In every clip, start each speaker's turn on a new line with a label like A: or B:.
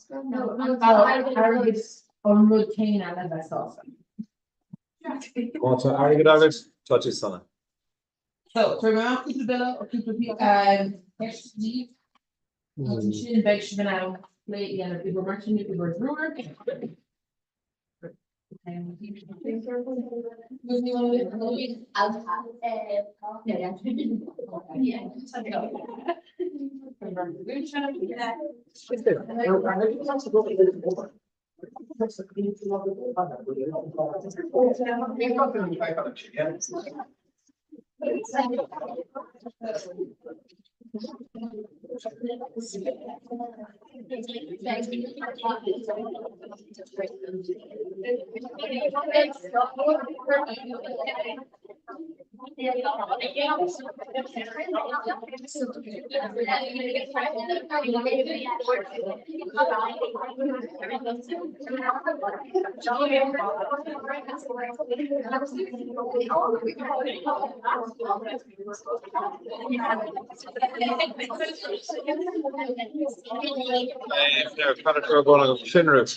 A: Sásta? Airgead an rud céanna le bheith sásta.
B: Má tá airgead agat, tá tú sona.
A: So, tar amach cúpla bille ó cúpla ceist daoibh. Agus ansin beidh sibh in ann plé a dhéanamh i bhur mbeirteanna nó i bhur dtriúr.
B: Sin rud.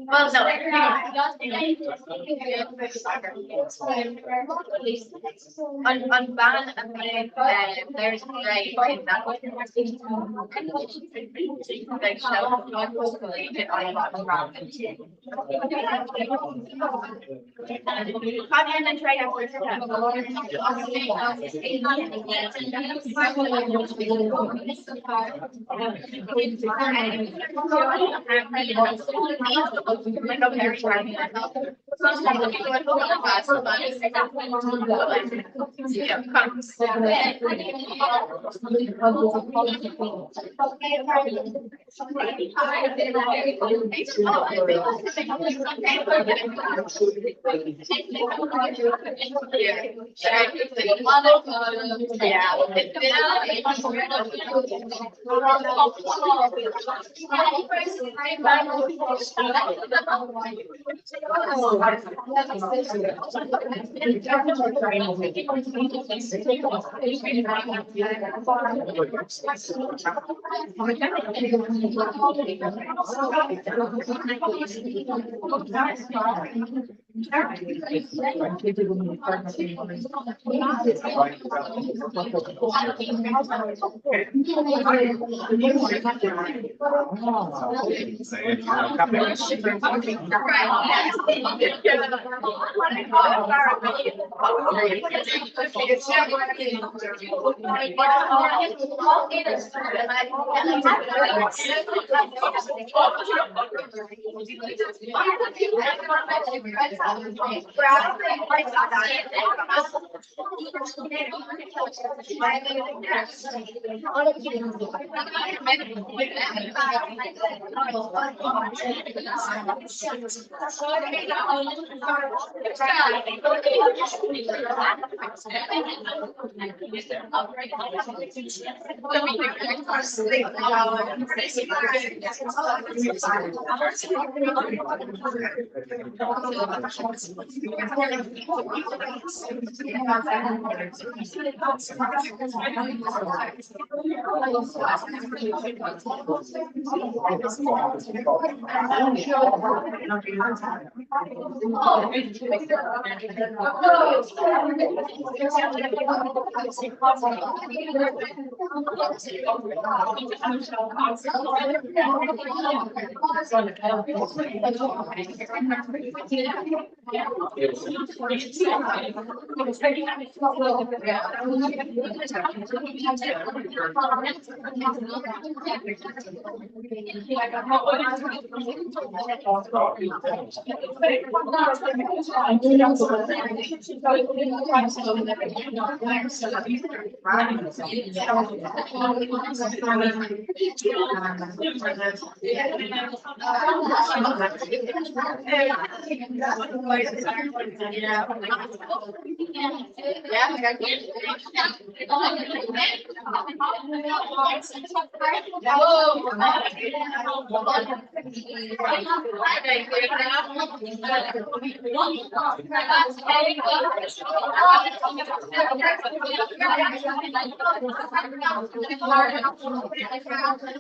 C: Well, no. An bhean a bhíonn there's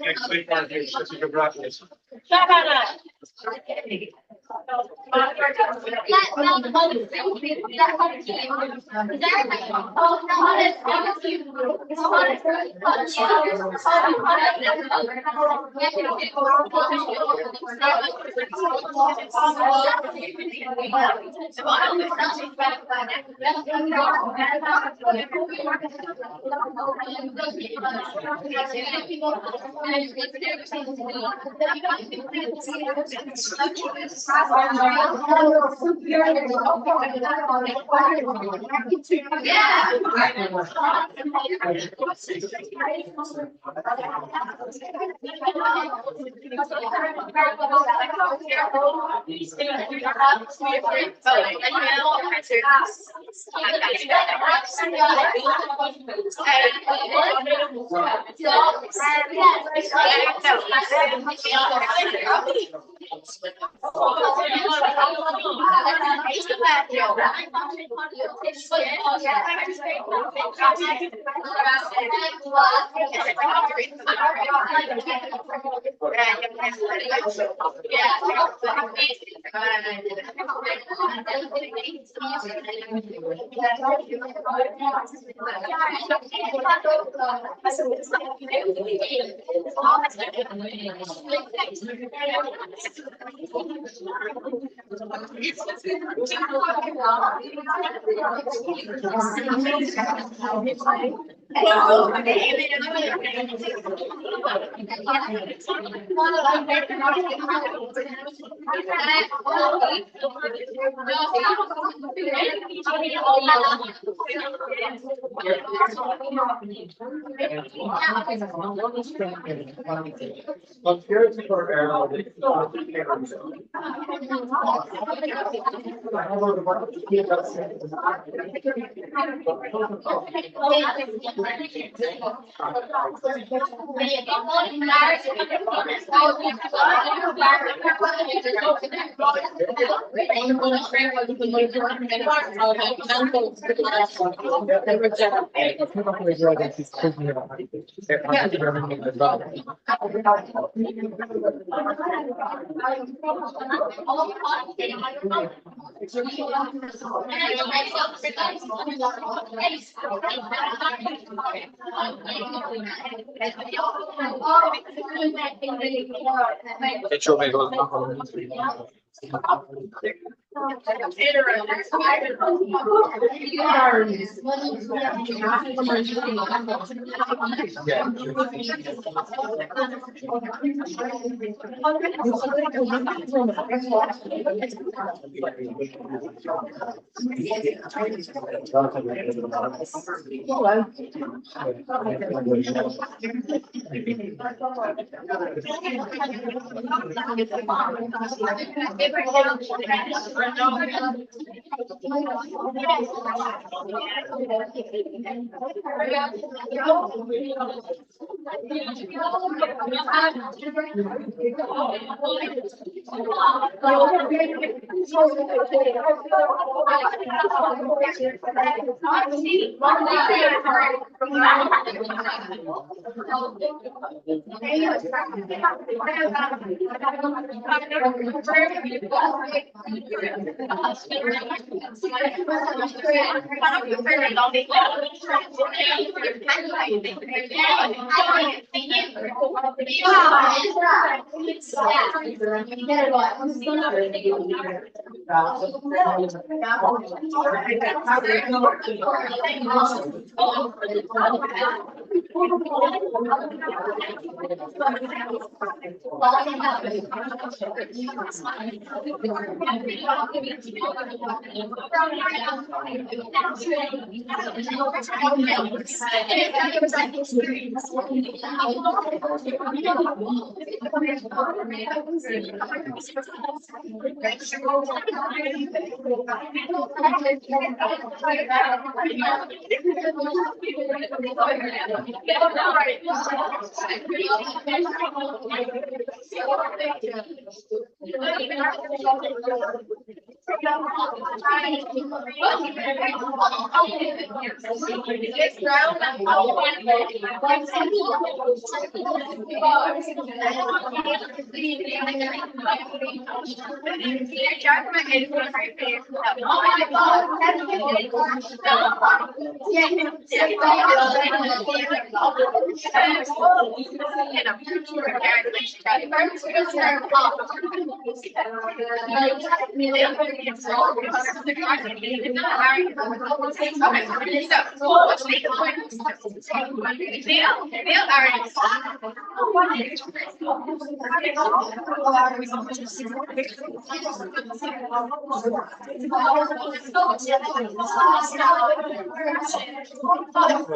B: Next week,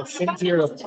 B: Sin díreach.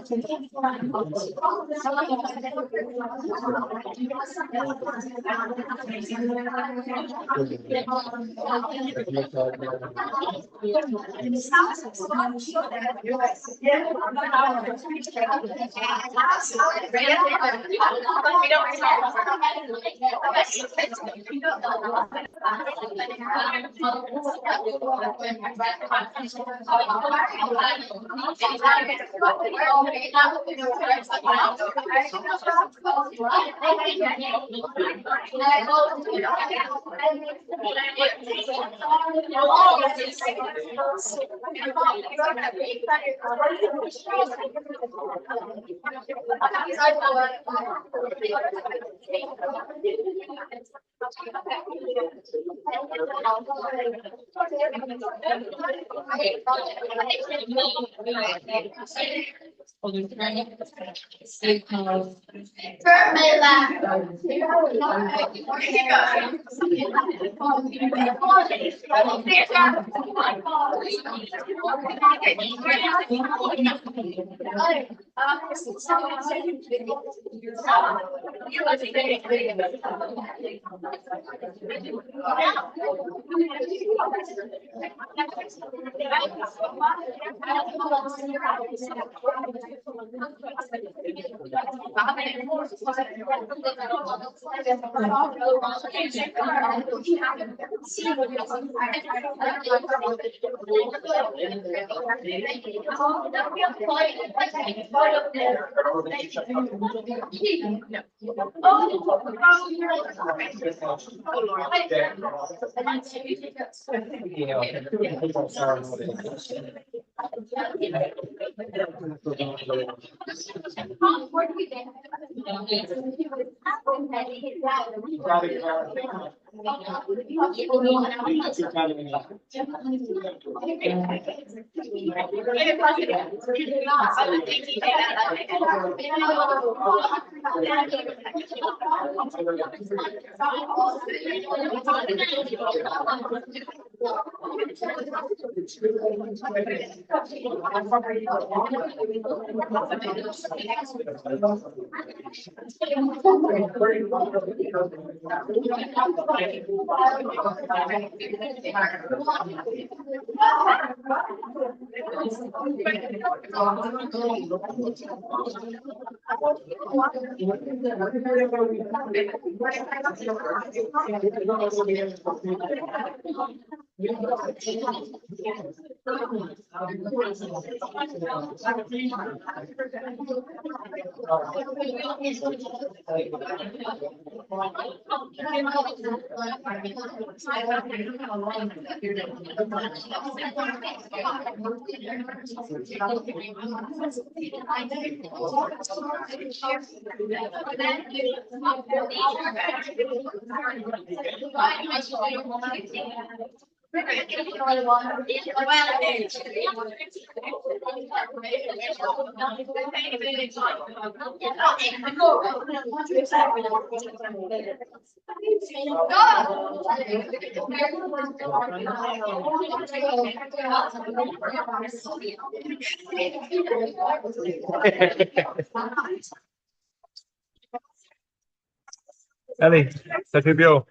B: Ellie, tá tú beo.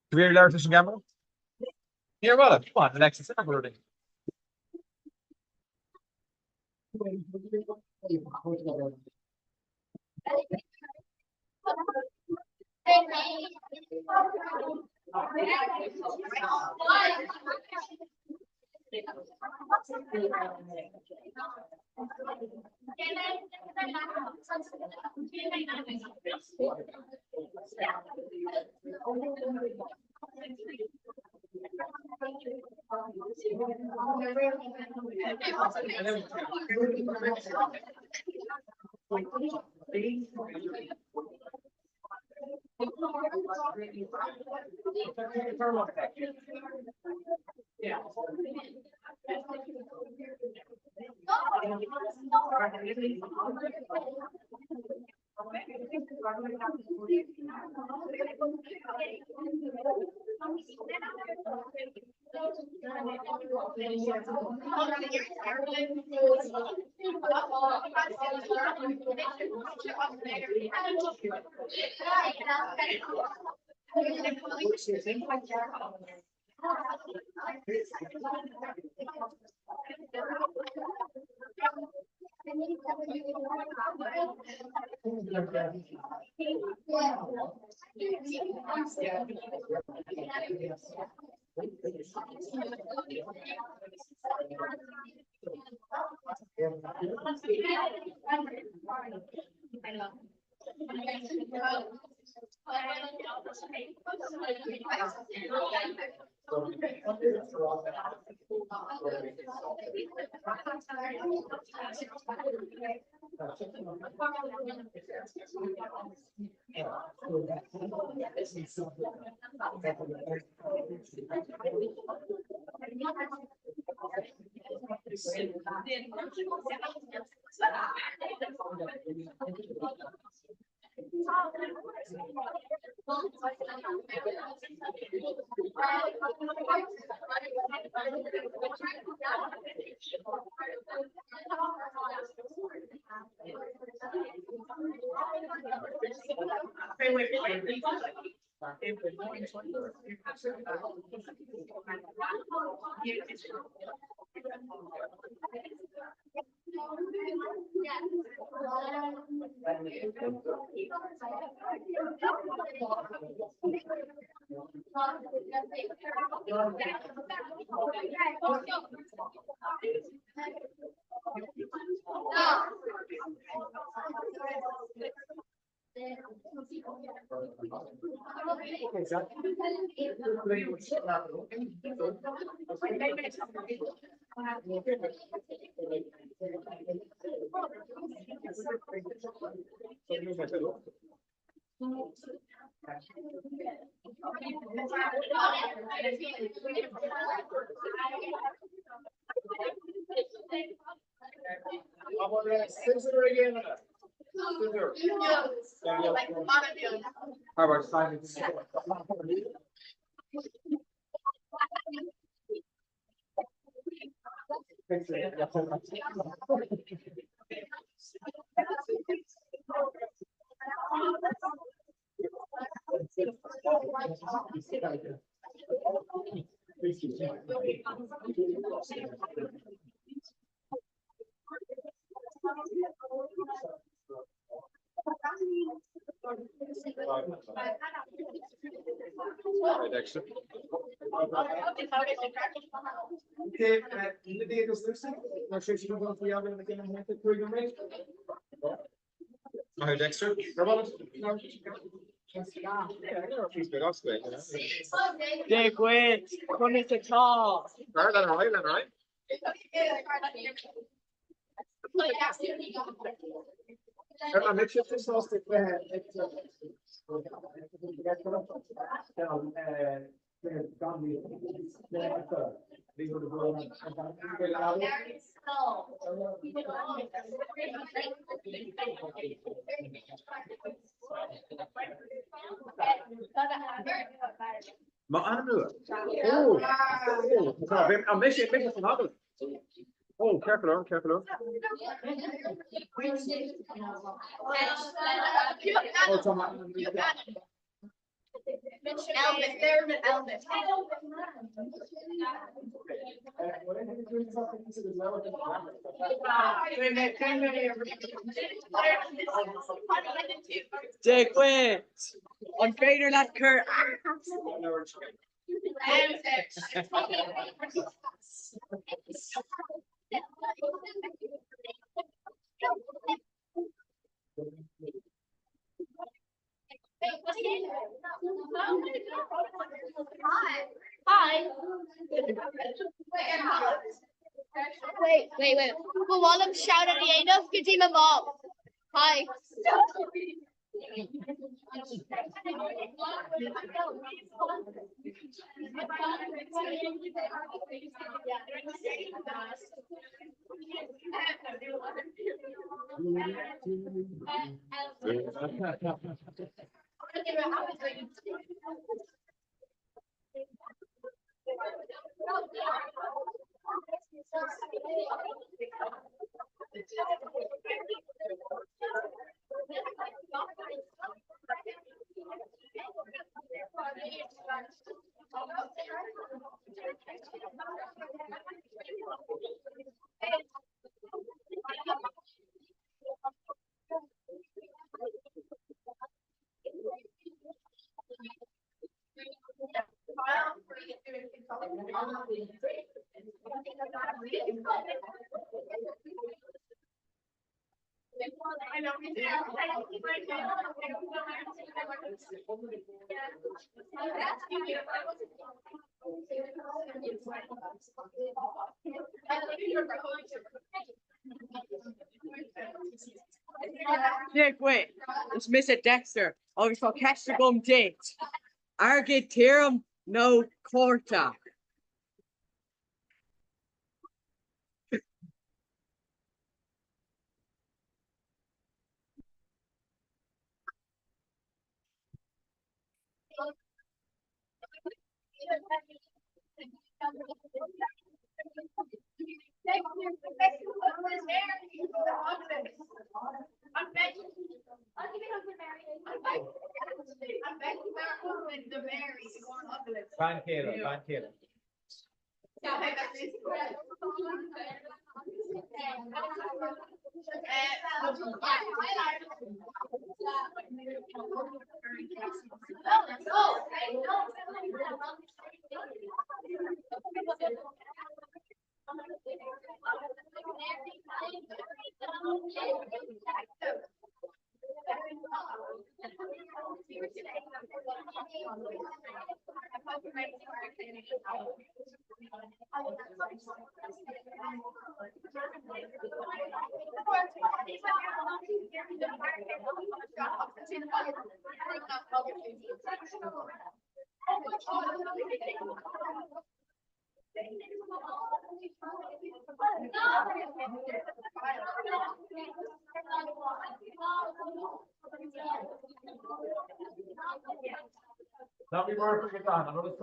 B: Tú ag labhairt leis an gceamara? Níor mhaith leat, come on, Alexa, stop recording. Dia dhuit, conas atá? M'ainm nua. Ó, ó, mise mise san agallamh. Ó, ceart go leor, ceart go leor. Ó, tá m'ainm nua. Dia dhuit.
D: An féidir leat cur
C: Hi. Wait, wait, wait. Ba mhaith liom shout out a dhéanamh go dtí mo mom. Hi.
D: Dia dhuit, is mise Dexter agus tá ceist agam duit. Airgead tirim nó cárta?
B: Bean chéile, bean chéile. Ná bí buartha go dtí an rud is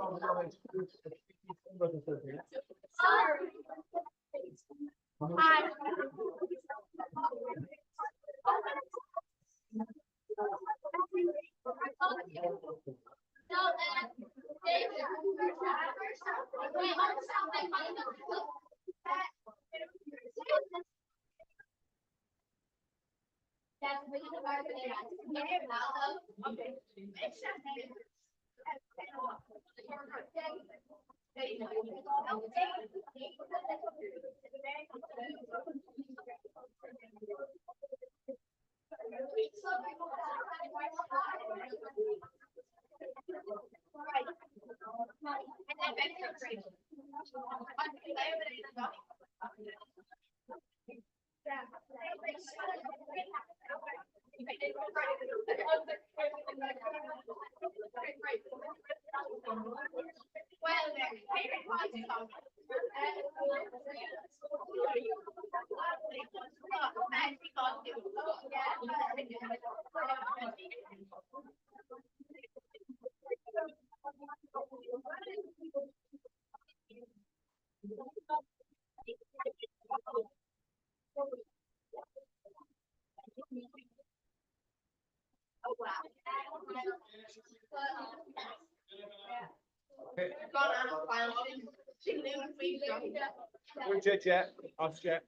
B: Jet, off jet.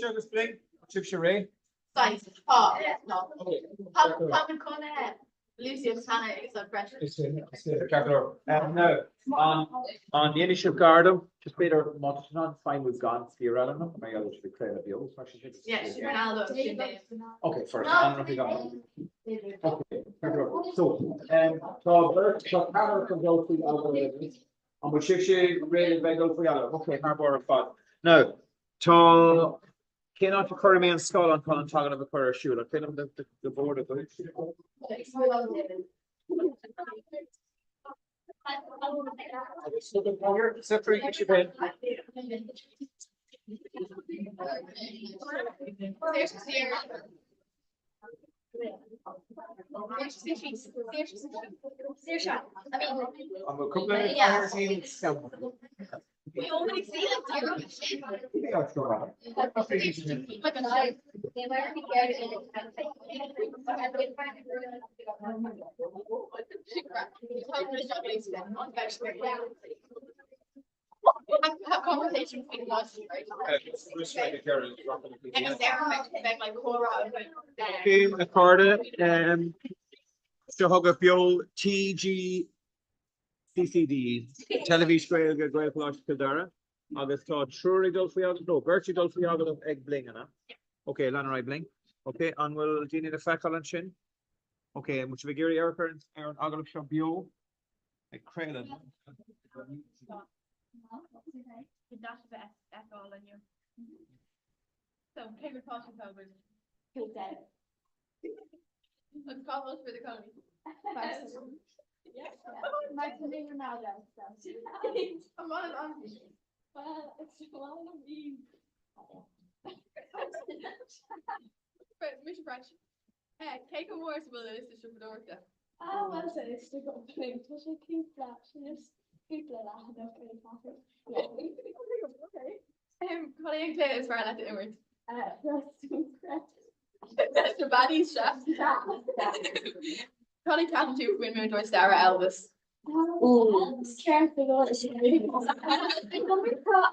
B: Agus bling, sibhse réidh? An ndéanfaidh sibh gar dom? Just b'fhéidir má tá sibh in ann feidhmiú gan fíorainm mar gheall ar sibh ag craoladh beo, tá sé sin. Ok, first, an raibh gan. Ok, so, tá beirt, tá ceathrar chun dul faoi agallamh. An bhfuil sibhse réidh le bheith ag dul faoi agallamh? Ok, thar barr ar fad. Now, tá Cén áit a chuirfidh mé an scáileán chun an t-agallamh a chur ar siúl? An féidir liom do bhord a An bhfuil cúpla A chairde, seo chugaibh beo TG CCD, Teilifís Gaeilge, Gaelcholáiste Chill Dara, agus tá triúr ag dul faoi agallamh, nó beirt ag dul faoi agallamh ag Bling, an ea? Ok, lean ar aghaidh Bling. Ok, an bhfuil daoine le feiceáil ansin? Ok, an bhfuil sibh ag iarraidh amharc ar an agallamh seo beo ag craoladh?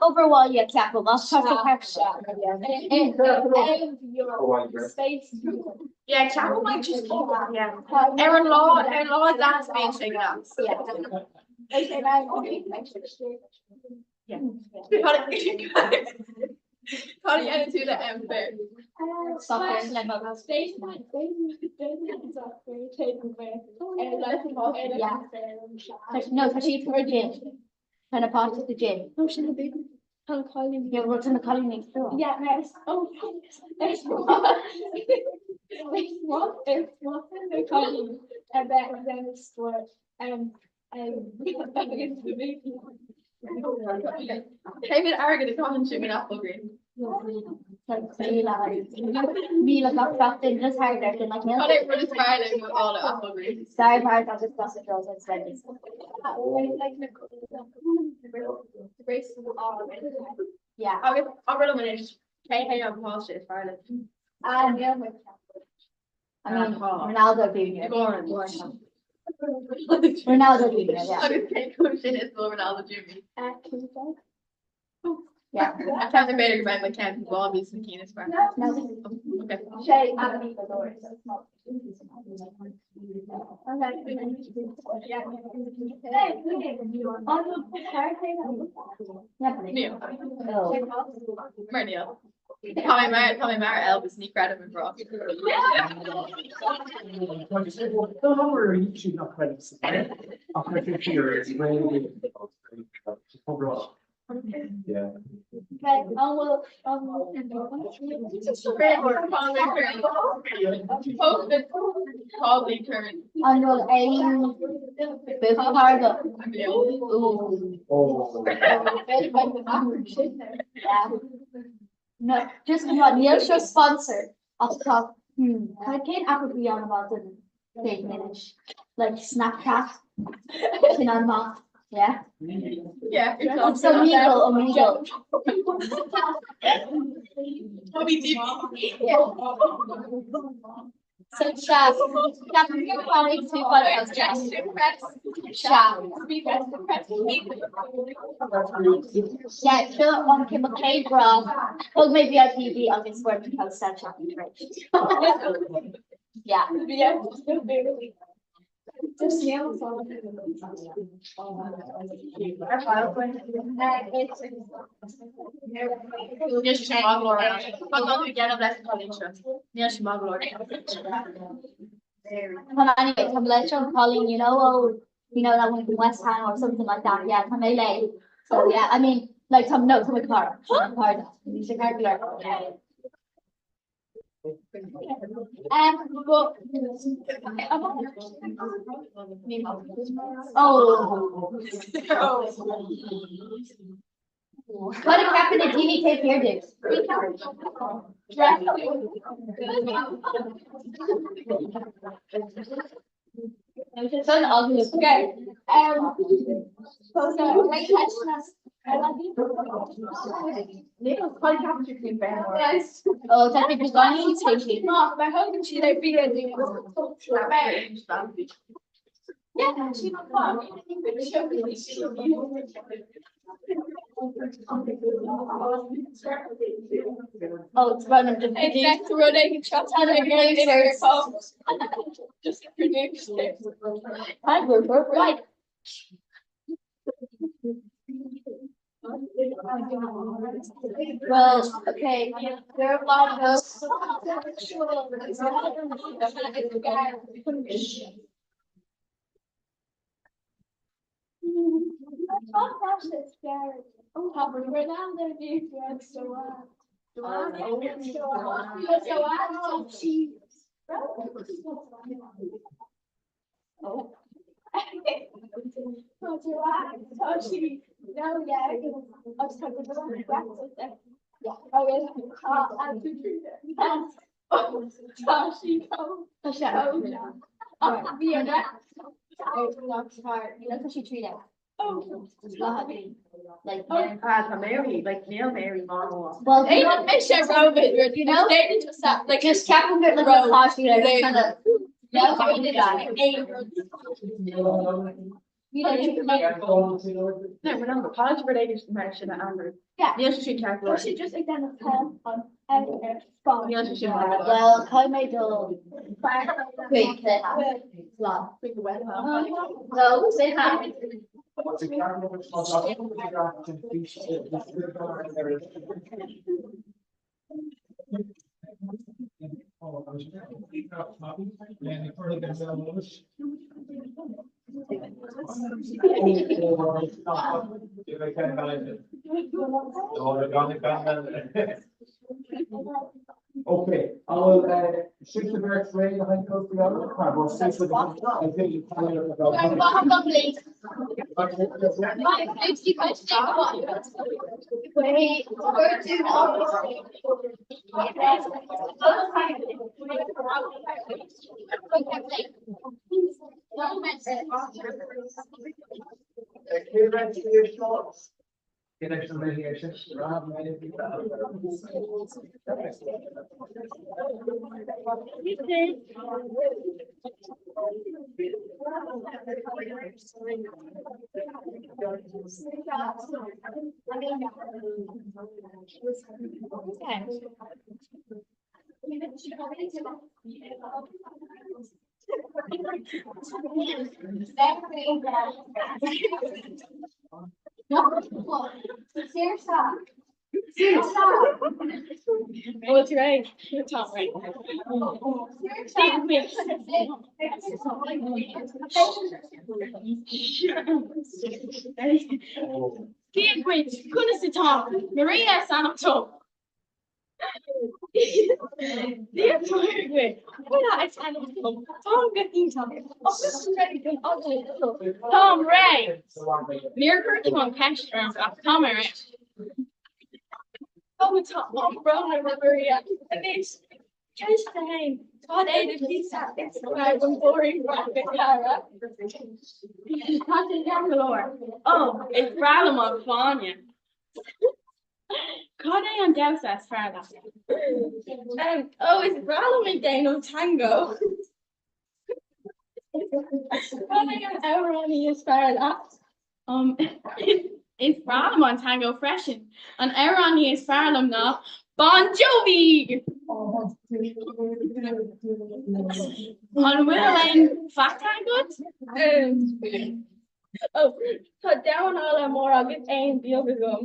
C: Overwhelming ceapaim ach tá sé thar
A: Yeah, ceapaim like just ar an lá ar an lá deas bíonn sé go Cad a dhéanann tú le M Fair?
C: No, tá siad sa gym. Tá na páistí sa gym. Yeah, well, tá na cailíní ag siúl. Yeah,
A: Cé mhéad airgead a chaitheann sibh in Applegreen?
C: Míle gach seachtain just thart ar sin like
A: Cad é an rud is fearr libh a fháil ó Applegreen?
C: Sorry part agus sausage rolls and veggies. Yeah.
A: Agus abair liom anois, cé hé an páiste is fearr libh?
C: Ah, níl muid. I mean, Ronaldo Junior. Ronaldo Junior, yeah.
A: Agus cén chomh sin is bhfuil Ronaldo Junior?
C: Yeah.
A: Ceann b'fhéidir go mbeidh mo ceann Bobby sna cinn is fearr. Okay.
C: Sé Adam the Lord.
A: Níl. Mar níl.
E: Tá mé mar tá mé mar Elvis ní chreidim i ngrá.
C: An bhfuil aon buachaillí No, just go raibh níl seo sponsored ach tá hmm, tá cén app a bhí ann about den fake anois? Like Snapchat sin an maith, yeah?
E: Yeah.
C: It's Omegle, Omegle. So sea, ceapaim gur tháinig tú Sea. Yeah, seo an chéad chéad ghrá. Thug mé VIP di agus fuair mé pósta an tseachtain tar éis. Yeah. Anyway, tá leis an Colleen, you know, oh, you know that one from West Ham or something like that. Yeah, tá mé léi. So yeah, I mean, like tá no, tá mé cara. Cara. Ní sé car go but Oh. Cad a cheapann na daoine taobh thiar díot? San agallamh.
E: Okay.
C: Oh, tá mé beagáinín spéisiúil. Oh, it's random to
E: Exact rud ag Just produce it.
C: Right. Well, okay, there are a lot of those. Like,
A: Ah, Mary, like Neil Mary Manuel.
C: well, you know,
E: Mise Roman,
C: You know?
E: just that, like
C: just ceapaim gur like na páistí like kind of
E: Yeah.
A: No, we're not college related mar sin a Andrew.
C: Yeah.
A: Níl sé sin ceart.
E: She just ag déanamh an
A: Níl sé sin mar.
C: Well, caithfidh mé dul chuig lá. No, say hi.
B: Okay, I will shoot the very train behind close the other car. We'll see for the. I think you can-
C: Wait, we're doing
E: Bhfuil tú réidh? Tá réidh. Dia dhuit, conas atá? Maria is ainm dom. Dia dhuit, Orla is ainm dom. Táim go hiontach. Táim réidh. Níor chuir tú an cheist orm ach tá mé réidh. Ó tá an brón orm a Mharia. Anois, ceist a haon, cad é do phíosa is fearr den mhúirín breac a chara? Tá sé ceart go leor. Ó, is breá liom an fáinne. Cad é an damhsa is fearr leat? Ó, is breá liom ag déanamh tangó. Cad é an amhránaí is fearr leat? Is breá liom an tangó freisin. An amhránaí is fearr liom ná Bon Jovi! An bhfuil aon pheata agat? Ó, tá damhán alla mór agus éan beag agam.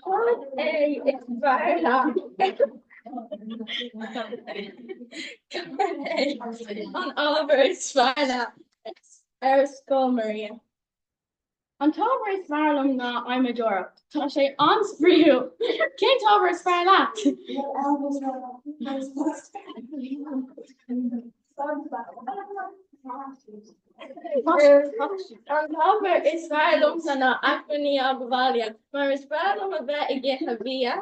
E: Cad é is fearr leat? Cad é an ábhar is fearr leat ar scoil, Maria? An t-ábhar is fearr liom ná adhmadóireacht. Tá sé an-spraíúil. Cén t-ábhar is fearr leat? An t-ábhar is fearr liomsa ná acmhainní agus baile, mar is breá liom a bheith ag ithe bia.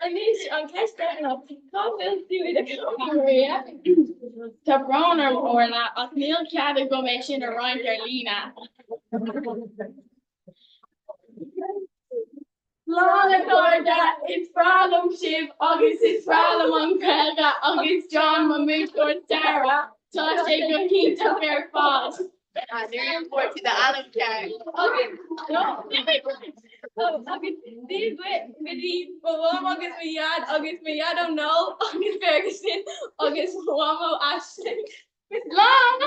E: Anois an cheist deireanach, cá bhfuil tú i do chónaí, Maria? Tá brón orm, Orla, ach níl cead agam é sin a roinnt ar líne. Slán a chairde, is breá liom sibh agus is breá liom an Ghaeilge agus John mo mhúinteoir staire, tá sé go hiontach ar fad. Agus Dia dhuit go dtí mo mham agus mo dhaid agus mo dhaideo Noel agus Ferguson agus mo mhamó Aisling. Slán!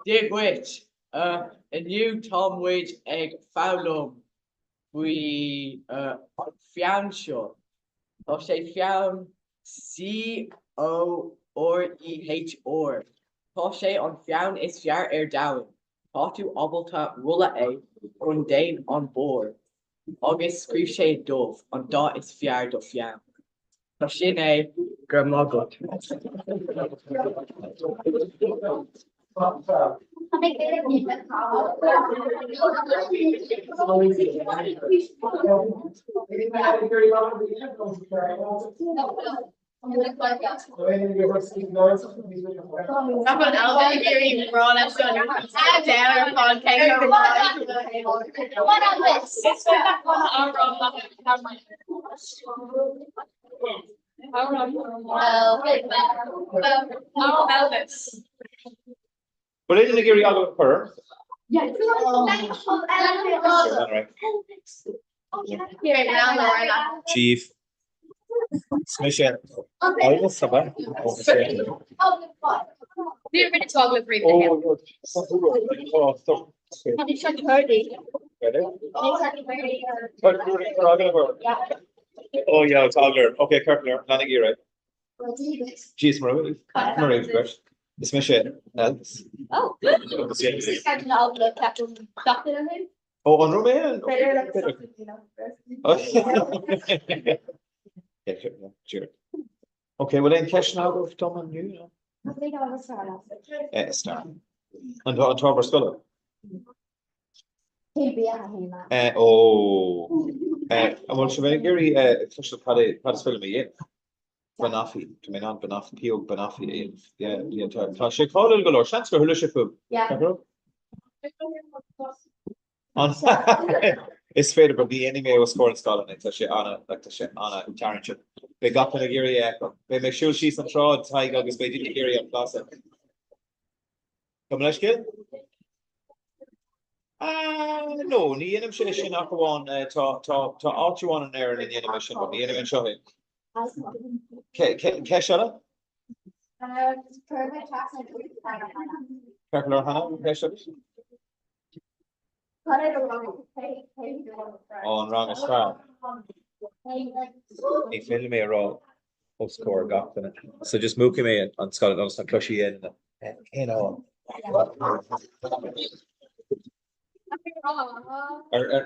D: Dia dhuit. Inniu tá muid ag foghlaim faoi an pheann seo. Tá sé peann C O R E H R. Tá sé an pheann is fearr ar domhan. Tá tú ábalta rolladh é chun déan an bord agus scríobh sé dubh, an dath is fearr do pheann. Tá sin é, go raibh maith agat.
B: Bhfuil aon duine ag iarraidh agallamh a chur orm? Chief. Mise Elvis ab ea? Oh yeah, it's agallamh. Okay, ceart go leor. Lean ag iarraidh. Jeez, Marie, Is mise Elvis. Oh, an raibh mé ann? Ok, bhfuil aon ceisteanna agaibh dom inniu? No? Eh, stair. An an t-ábhar scoile? Eh, ó. Eh, an bhfuil sibh ag iarraidh eh, cloisteáil cad é cad is féidir liom a dhéanamh? Banoffee, tá mé in ann banoffee, pióg banoffee a dhéanamh. Yeah, yeah, tá tá sé cáiliúil go leor, seans gur chuala sibh fúm.
C: Yeah.
B: An Is féidir but ní dhéanfaidh mé os comhair an scáileáin é, tá sé ana, like, tá sé ana tarraingteach. Beidh gach duine ag iarraidh é a fheiceáil. Beidh mé ag siúl síos an tsráid, Tadhg, agus beidh daoine ag iarraidh an blaiseadh. Tá mo leithscéal? Ah, no, ní dhéanaimse é sin ach amháin, eh, tá, tá, tá áit amháin in Éirinn a ndéanaim é sin, but ní dhéanaim anseo é. Ceist eile? Ceart go leor, Hannah, ceist eile? Ó, an rang is fearr. Ní féidir liom é a rá os comhair gach duine. So just múchfaidh mé an scáileán ionas nach gcloisfidh aon duine. Cén fáth?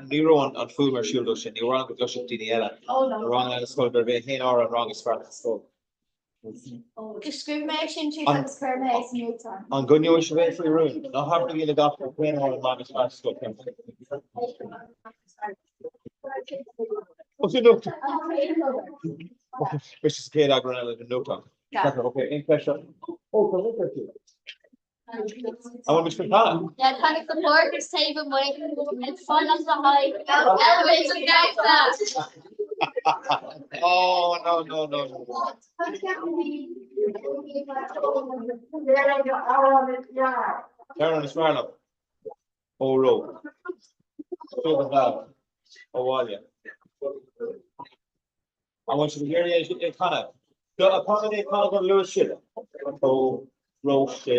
B: Ní raibh an fuaim ar siúl dó sin, ní raibh ann go gcloisfeadh daoine eile. An rang eile scoil gurbh é féin an rang is fearr sa scoil.
C: Scríobh mé é sin síos agus chuir mé é sa nuachtán.
B: An gcoinneoidh sibh é faoi rún? Ná habraigí le gach duine cén fáth an rang is fearr sa scoil. Ó, sin nuachtán! Mise sa chéad eagrán eile den nuachtán. Ok, aon cheist eile? Ó, tá rud ar siúl. An bhfuil muid chun canadh?
C: Yeah, tá na supporters taobh amuigh ag fanacht le haghaidh Elvis an damhsa.
B: Oh, no, no, no, no. Amhrán is fearr liom. Óró. Seo do bhealach abhaile. An bhfuil sibh ag iarraidh é canadh? Do tá mé ag canadh go luath sin. Ó raibh sé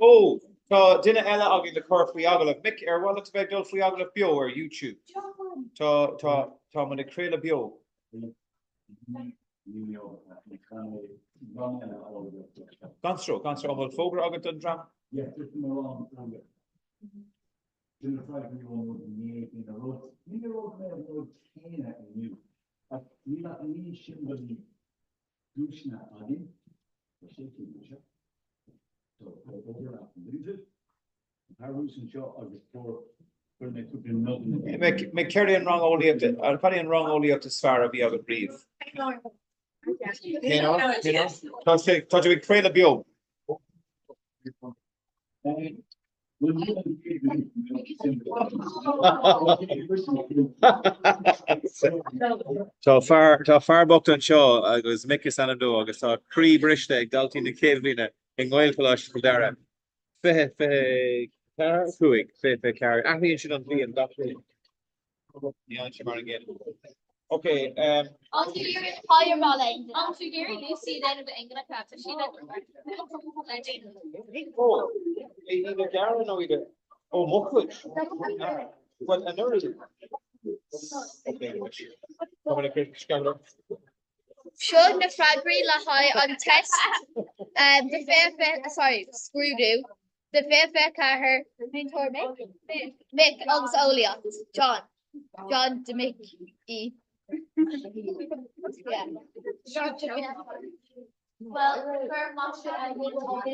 B: Ó, tá duine eile againn le cur faoi agallamh. Mick, ar mhaith leat a bheith ag dul faoi agallamh beo ar YouTube? Tá, tá, tá muid ag craoladh beo. Gan stró, gan stró. An bhfuil fógra agat don dream?
F: Sin an fadhb, ní raibh rud inné, ní raibh rud, ní raibh mé an rud céanna inniu. Ach níl ach ní siombailí duaiseanna againn, tá sé cinn anseo. So, tá obair leat an duine. An tharrús anseo agus fuair chuir mé cúpla nodanna.
B: Mick, céard é an rang eolaíochta, cad é an rang eolaíochta is fearr a bhí agat riamh? Cén áit? Cén áit? Tá sé, tá tú ag craoladh beo. Tá fear, tá fear bocht anseo agus Mick is ainm dó agus tá croí briste ag daltaí na chéad bhliana i nGaelcholáiste Chill Dara. 20, 24, 5, 20, 24. Athraíonn siad an bhliain gach bliain. Ní fhaigheann sé mar an gcéanna. Ok, um.
C: An tú iarraidh fireball a dhéanamh?
E: An tú iarraidh Lucy a dhéanamh d'England tá sí le déanamh.
B: Ó, iad gearra nó iad ó mo chuid. Well, anuraidh. Ok, Tá mé ag sceamhar.
C: Seo na freagraí le haghaidh an test do 20 sorry, scrúdú do 2024 Múinteoir Mick? Mick agus Eolaíocht, John. John de Mick E. Yeah. Well, chuir maise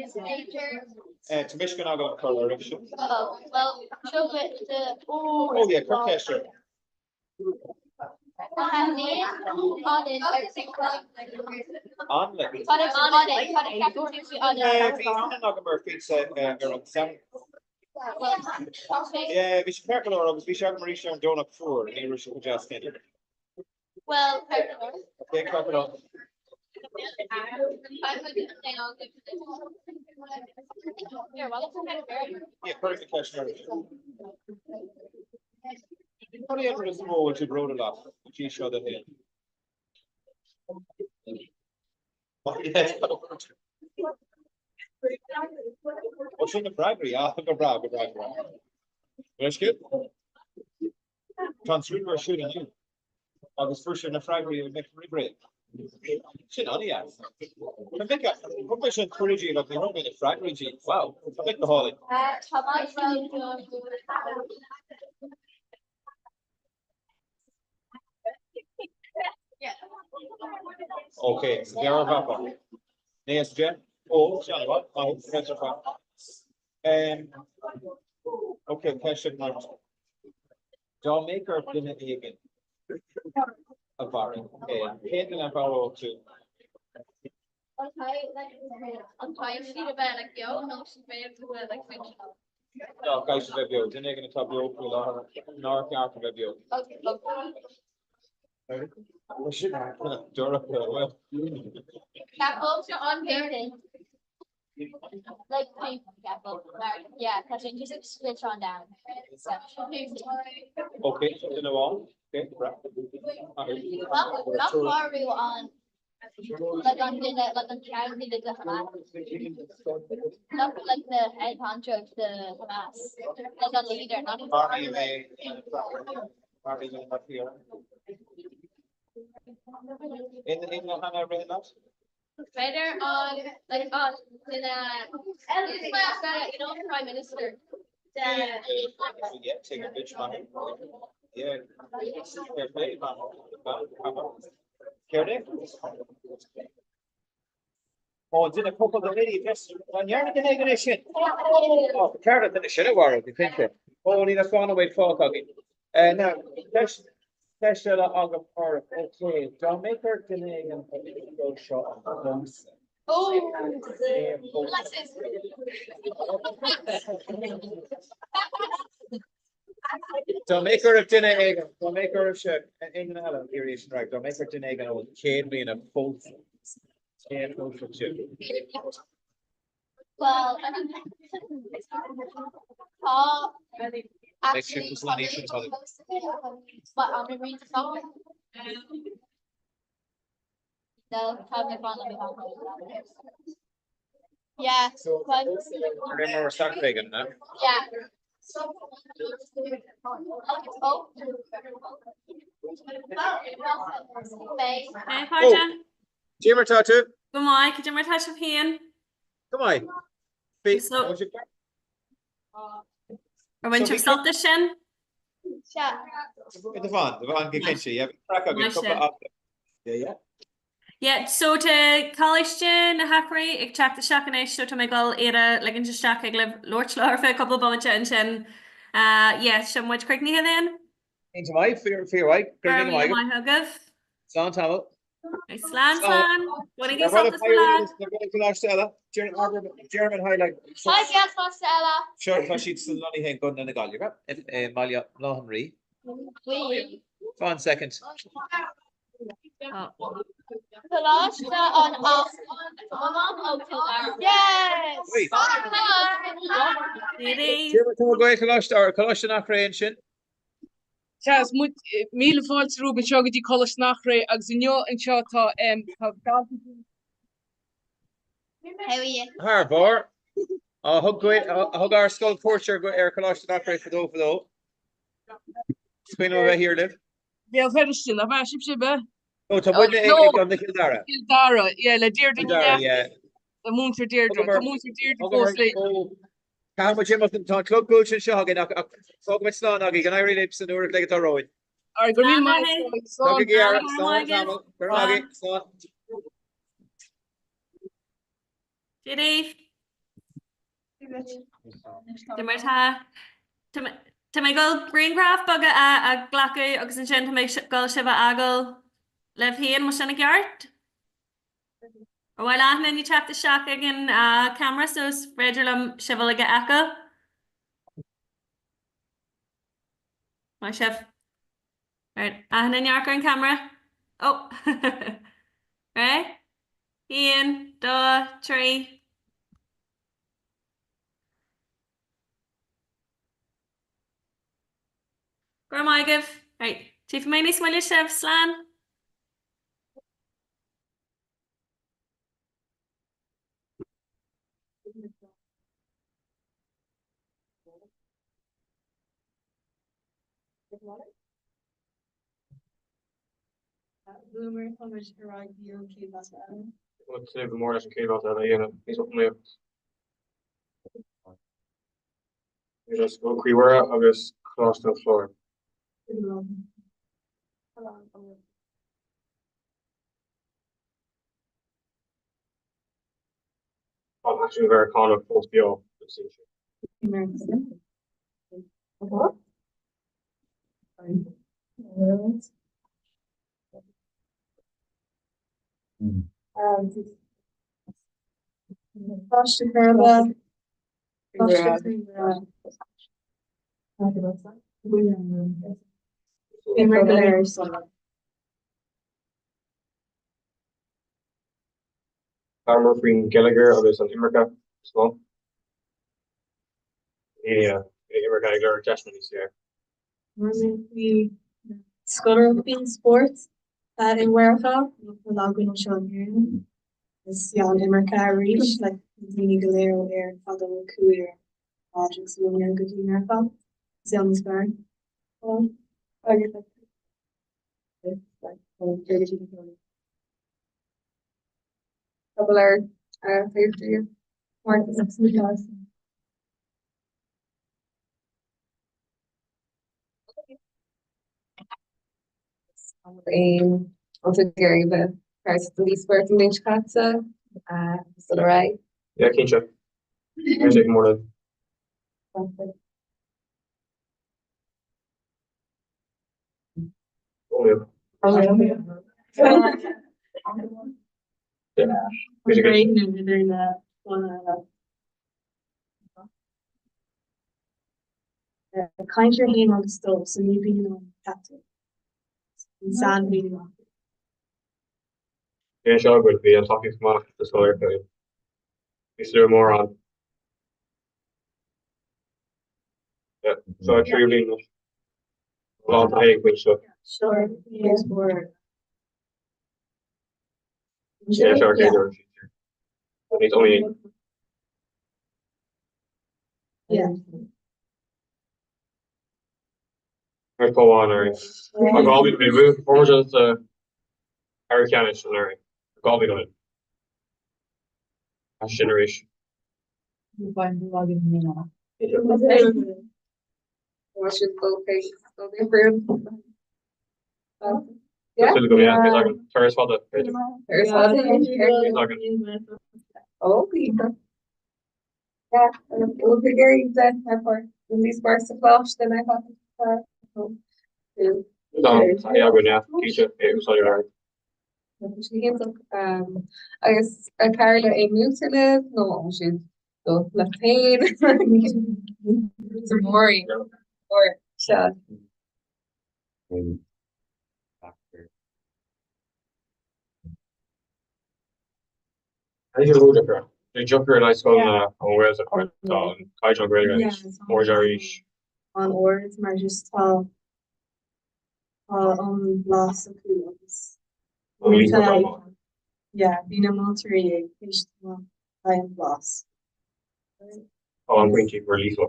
C: is féidir.
B: Tá mise gan agallamh a chur oraibhse.
C: Oh, well, seo duit de.
B: Oh yeah, cuir ceist orm. Bhí an agam ar phíotsa ar an Satharn. Bhí sé ceart go leor agus bhí sé agam arís ar an Domhnach fuar, ní raibh sé chomh deas céanna. Ok, ceart go leor. Yeah, cuir an ceist orm. Cad é an rud is mó a bhfuil tú bródúil as go dtí seo i do shaol? Ó sin na freagraí, ah, go breá, go breá, go breá. Leis Tá an scrúdú ar siúl inniu agus fuair sé na freagraí ó Mick roimh ré. Sin an-deas. Tá Mick, thug mé sin cuireadh díobh ach ní raibh mé na freagraí díobh. Wow, tá Mick go hálainn. Ok, sa deireadh mhapa. Né is de? Ó, sin an-mhaith. Maith, ceist ar fad. Ok, ceist ag Mark. Dá mbeadh ort duine éigin a mharú, cén duine a mharódh tú? No, caithfidh sé bheith beo. Duine éigin atá beo faoi láthair nár cheart a bheith beo. Ok, duine amháin. Ok, breá. Maraigh mé maraigh mé mar fíor. In in Hannah rith leat?
C: B'fhéidir an like an duine you know prime minister
B: Yeah, take a bitch man. Yeah. Fair play, man. Céard é? Ó, duine cúpla de rudaí just an ndearna duine éigin é sin? Ó, ceart duine sin a mharú, go cinnte. Ó, níl ach fána bhfuil fágtha againn. Eh, now, ceist ceist eile agam oraibh. Ok, dá mbeadh ort duine éigin a bhí seo a phósadh. Dá mbeadh oraibh duine éigin, dá mbeadh oraibhse aon duine eile iarraidh sin right, dá mbeadh ort duine éigin a bhfuil 100 bliain a phósadh, cé a phósfadh tú?
C: Well, tá
B: Beidh sé cosúil le sin tá.
C: Yeah.
B: So, Remember Saturday no?
C: Yeah.
E: Hey, Páirte.
B: Cad é mar tá tú?
E: Go maith, cad é mar tá sibh féin?
B: Go maith.
E: So- Ar bhain sibh sult as sin?
B: Do bhain, do bhain go cinnte, yeah, bhí craic againn
E: Nice,
B: cúpla
E: yeah.
B: am. Yeah, yeah.
E: Yeah, so tá Coláiste na hEachréidh ag teacht isteach anois, so tá mé ag dul iad a ligint isteach thig libh labhairt leo ar feadh cúpla bomaite ansin. Uh, yeah, sin muid críochnaithe then.
B: Cinnte maith, fíor fíor mhaith, go
E: Go
B: raibh
E: raibh
B: míle
E: míle
B: maith agat.
E: maith agaibh.
B: Slán tamall.
E: Slán slán. Bainigí sult as an lá.
B: Coláiste eile, German Highlight.
C: Hi, Coláiste eile.
B: Seo tá siad san lonnaithe i gContae na Gaillimhe i mBaile Átha an Rí. One second.
C: Coláiste an Yes!
B: Coláiste Coláiste an Eachréidh ansin.
A: Sea, is muid, míle fáilte romhaibh anseo go dtí Coláiste an Eachréidh agus inniu anseo tá tá daltaí
C: How are you?
B: Thar barr. Thug thug ár scoil cuairt ar ar Choláiste an Eachréidh fadó fadó. Is cuimhin liom a bheith thiar libh.
A: Bhéal Feirste, nach ea sibhse ab ea?
B: Ó, tá muidne ag ag gContae Chill Dara.
A: Cill Dara, yeah, le Deirdre
B: Cill Dara, yeah.
A: Le múinteoir Deirdre, tá múinteoir Deirdre fós linn.
B: Caithfidh muid imeacht, tá an clog buailte anseo againn ach fágfaidh muid slán agaibh, go n-éirí libh san uair a chloig atá romhainn.
A: Alright, go raibh míle maith agat, slán.
B: Tagaigí air, slán tamall, go raibh maith agaibh, slán.
E: Dia daoibh. Cad é mar tá. Tá mé ag dul grianghraf beaga a ghlacadh agus ansin tá mé ag dul sibh a fhágáil libh féin, an bhfuil sin i gceart? Ar mhaith le achan duine teacht isteach ag an camera so is féidir liom sibh uilig a fheiceáil? Maith sibh. Right, achan duine amharc ar an camera. Oh! Right? 1, 2, 3. Go raibh maith agaibh. Right, tífidh mé níos moille sibh. Slán! Bhuamar táimid ar aghaidh go dtí an chéad bhabhta eile.
G: Tá tnúth go mór leis an chéad bhabhta eile a dhéanamh níos iomaíocht. Scoil Chroí Mhuire agus Coláiste an Chláir. Tá an Aicsean Mheiriceánach fós beo sa saol.
E: Coláiste Cheirbe, Coláiste Chroí Mhuire. Bhíomar go léir sona.
G: Labhramar faoin ngeilleagar agus an imirce is mó. Daoine imirce ag lorg deiseanna níos fearr.
E: Labhair mé faoi scoláireachtaí spóirt i Meiriceá nach bhfuil againn anseo in Éirinn. Is yeah, an imirce arís, like na daoine go léir ó Éirinn fadó a chuaigh ar báid agus longa go dtí Meiriceá. Is é an is fearr.
H: Agus
G: Yeah, cinnte. Beidh sé go mór linn.
E: Cainteoir 1 agus 2, so ní bhíonn an ceaptar. An sainmhíniú acu.
G: Bhí anseo agat, bhí an tacaíocht maith do scoil Iarchonnacht. Bhí slua mór ann. Yeah, so tríú bliain anois. Lá an taithí ag baint seo.
E: Sure.
G: Yeah, sure, okay, sure. Níos iomaí.
E: Yeah.
G: Ar go on ar Tá gábí bhú ar ceannis an ar gábí go sin arís. Turas fada.
H: Agus ar tharla aon múinteoir libh nó an siad do le féin mór seo.
G: Bhí deacair in scoileanna ón nGaeltacht mar tá an caighdeán Gaeilge níos airde arís.
E: An ard mar just tá tá an blas acu agus
G: An líofa go maith.
E: Yeah, bhí na múinteoirí ag éisteacht le an blas.
G: Tá an pointí gur líofa.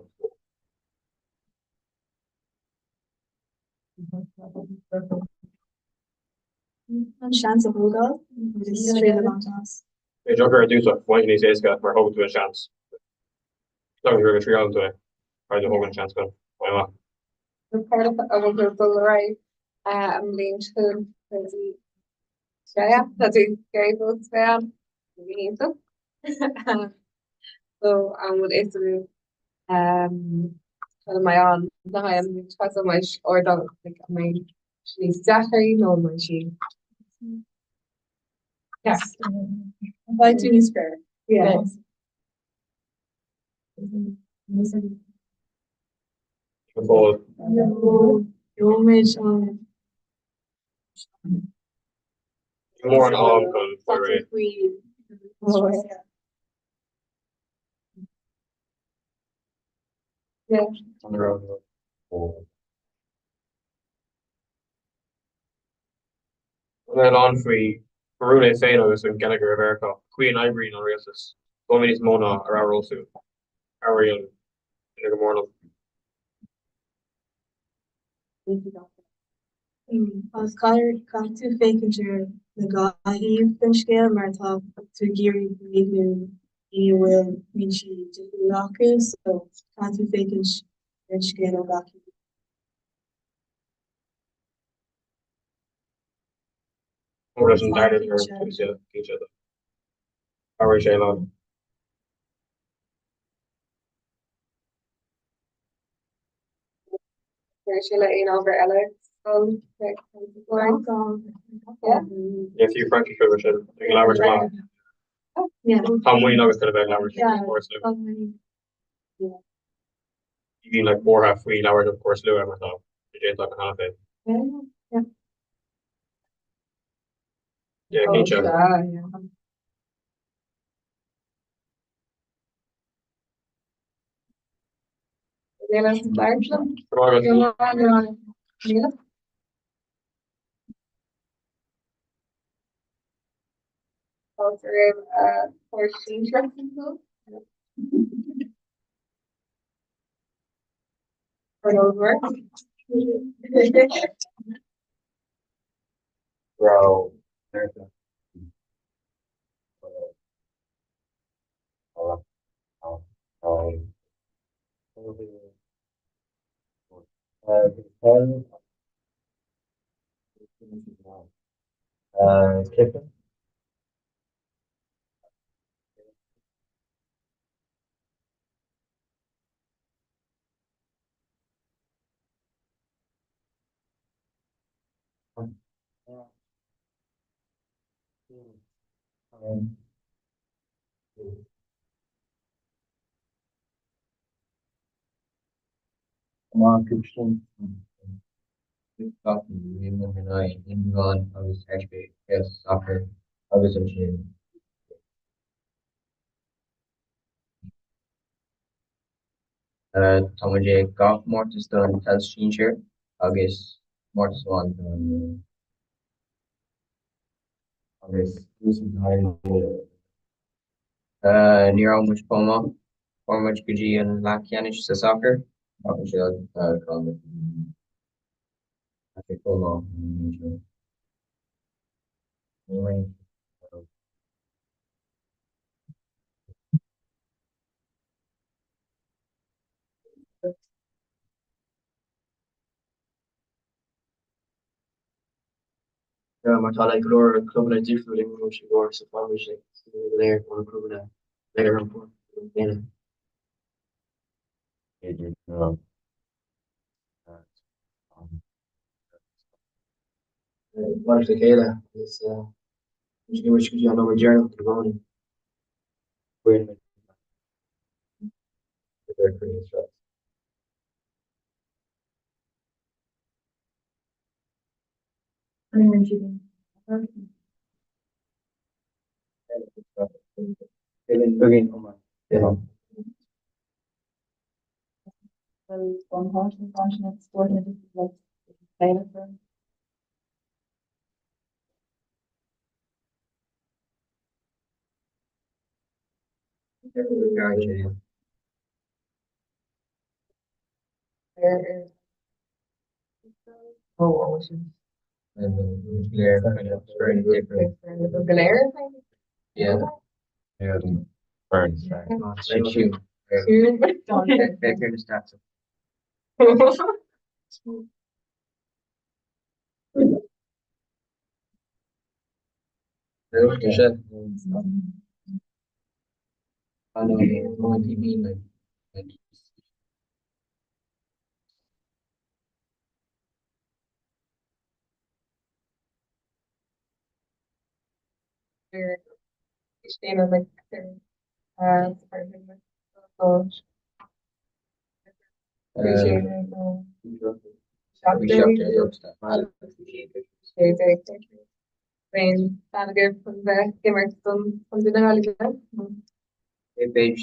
E: An seans a thógáil agus triail a bhaint as.
G: É deacair ar dtús ach bhain níos éasca mar thóg tú an seans. Tá go raibh triail tú é mar do thóg an seans go bhain amach.
H: A bhfuil tú dul ar aghaidh an mbliain seo chugainn? Sea, tá tú ag iarraidh fós bheith ann. Go hiontach. So an bhfuil fhios agat cad a mbeidh ann le haghaidh an mbliain seo caite, an mbeidh ardán like an mbeidh sé níos deacra nó an mbeidh sí Yeah.
E: Beidh tú níos fearr.
H: Yeah.
G: Go fóill.
E: Gheobhaimid an
G: Mór an am chun fáil réidh. An oileán faoi rún é féin agus an geilleagar i Meiriceá, chaoi a n-oibríonn an rialtas, d'fhoghlaim mé níos mó ná a raibh rósúil. Cabhraíonn sin go mór liom.
I: Agus caithfidh tú féachaint ar na dhá thaobh den scéal mar tá tú ag iarraidh míniú daoine a bhfuil foinsí difriúla acu so caithfidh tú féachaint ar an scéal ó gach taobh.
G: Leis an dara tús Cabhraigh sé liom.
H: Chuir sé le aon ábhar eile scoil
G: Yeah, fiú Fraincis roimhe sin ag labhairt amach. Tá muinín agat a bheith ag labhairt faoi chúrsa luath. Bhí like buartha faoi labhairt an cúrsa luath mar tá sé déanta acu cheana féin. Yeah, cinnte.
J: Raibh Cluiche. Agus ansin tá muid ag dhá chomórtas don pheil sinsir agus comórtas amháin don agus Ní raibh muid chomh maith. Fuair muid go dtí an leathcheannais sa sacar ach ansin chaill muid. Tá sé chomh maith an seo.
K: Yeah, mar tá like go leor clubanna difriúla ag imirt i gcomhair so faigheann muid like daoine go léir ó na clubanna léir an chéanna.
J: B'fhéidir go
K: Fanacht le chéile agus muid ag imirt go dtí an nóiméad deireanach i gcónaí. B'fhéidir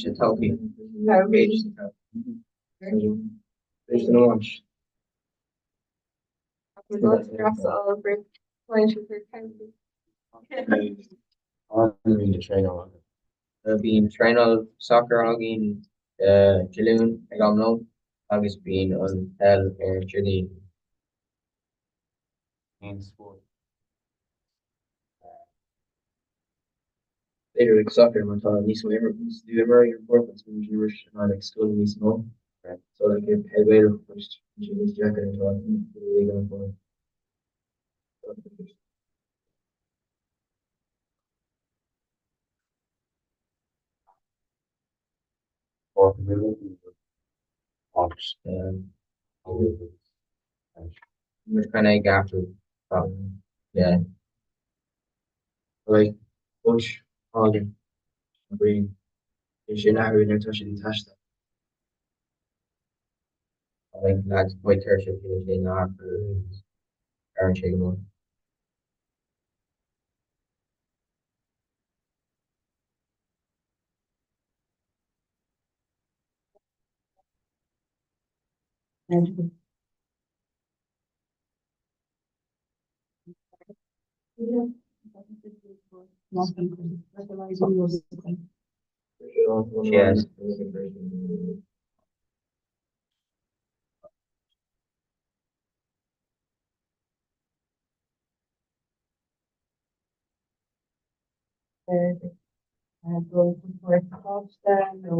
K: sa todhchaí. B'fhéidir sa todhchaí. B'fhéidir san áit.
J: Bíonn traenáil sacair againn Dé Luain ag am lóin agus bíonn an peil ar Déardaoin. Aon spórt.
K: B'fhéidir like soccer mar tá níos mó níos lú imreoirí ar an bpáirc agus bíonn imirt in aghaidh like scoileanna níos mó. So like i peil Gaelach just bíonn sé níos deacra tá daoine ag an bpáirc.
J: Muid kind of ag athrú yeah.
K: Like coach Álainn Brian bíonn sé in athrú nuair atá siad ag taisteal.
J: Like lads quite tuirseach bíonn sé in athrú agus ar an sé go mór. Yes.
H: Dul chun páiste nó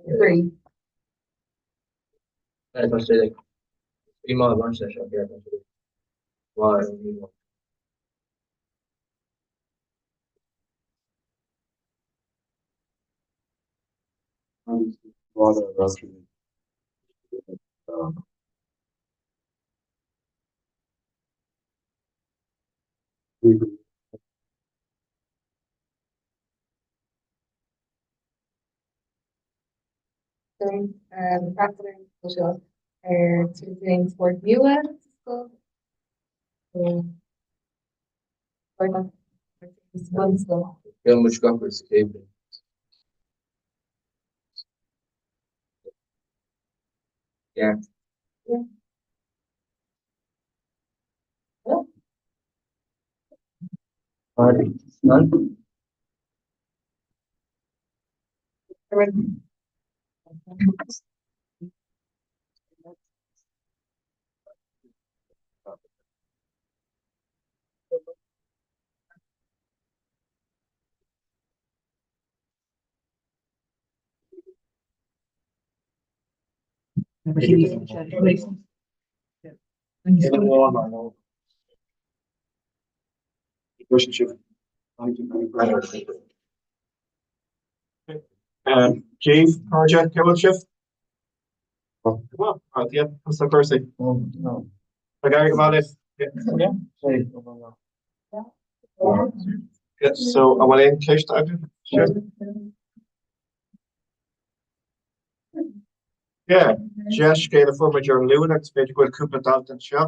H: Three.
K: Tá sé like bhí maith baint leis seo ceart maith bhí maith.
H: Seo ar tú féin spórt nua sa scoil.
K: Bhí muid gach rud sa chéad bliain.
J: Yeah.
H: Yeah.
G: Dave, Cairde, cén bhfuil sibh? Well, yeah, that's the first thing. Ag éirí go maith libh. Yeah, so an bhfuil aon cheist agaibh? Sure. Yeah, dea-scéal a fuair muid ar an Luan agus b'fhéidir go bhfuil cúpla dalta anseo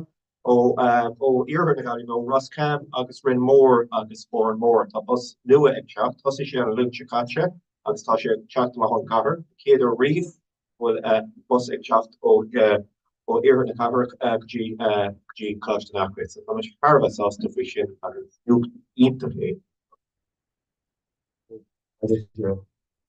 G: ó ó iarthar na Gaillimhe, ó Ros Cam agus Rinn Mór agus Órán Mór. Tá bus nua ag teacht, thosaigh sé an Luan seo caite agus tá sé ag teacht amach ón gcathair. Chéad uair riamh go bhfuil bus ag teacht ó ó iarthar na cathrach go dtí go dtí Coláiste an Eachréidh. So tá muid thar a bheith sásta faoi sin agus nuacht iontach é.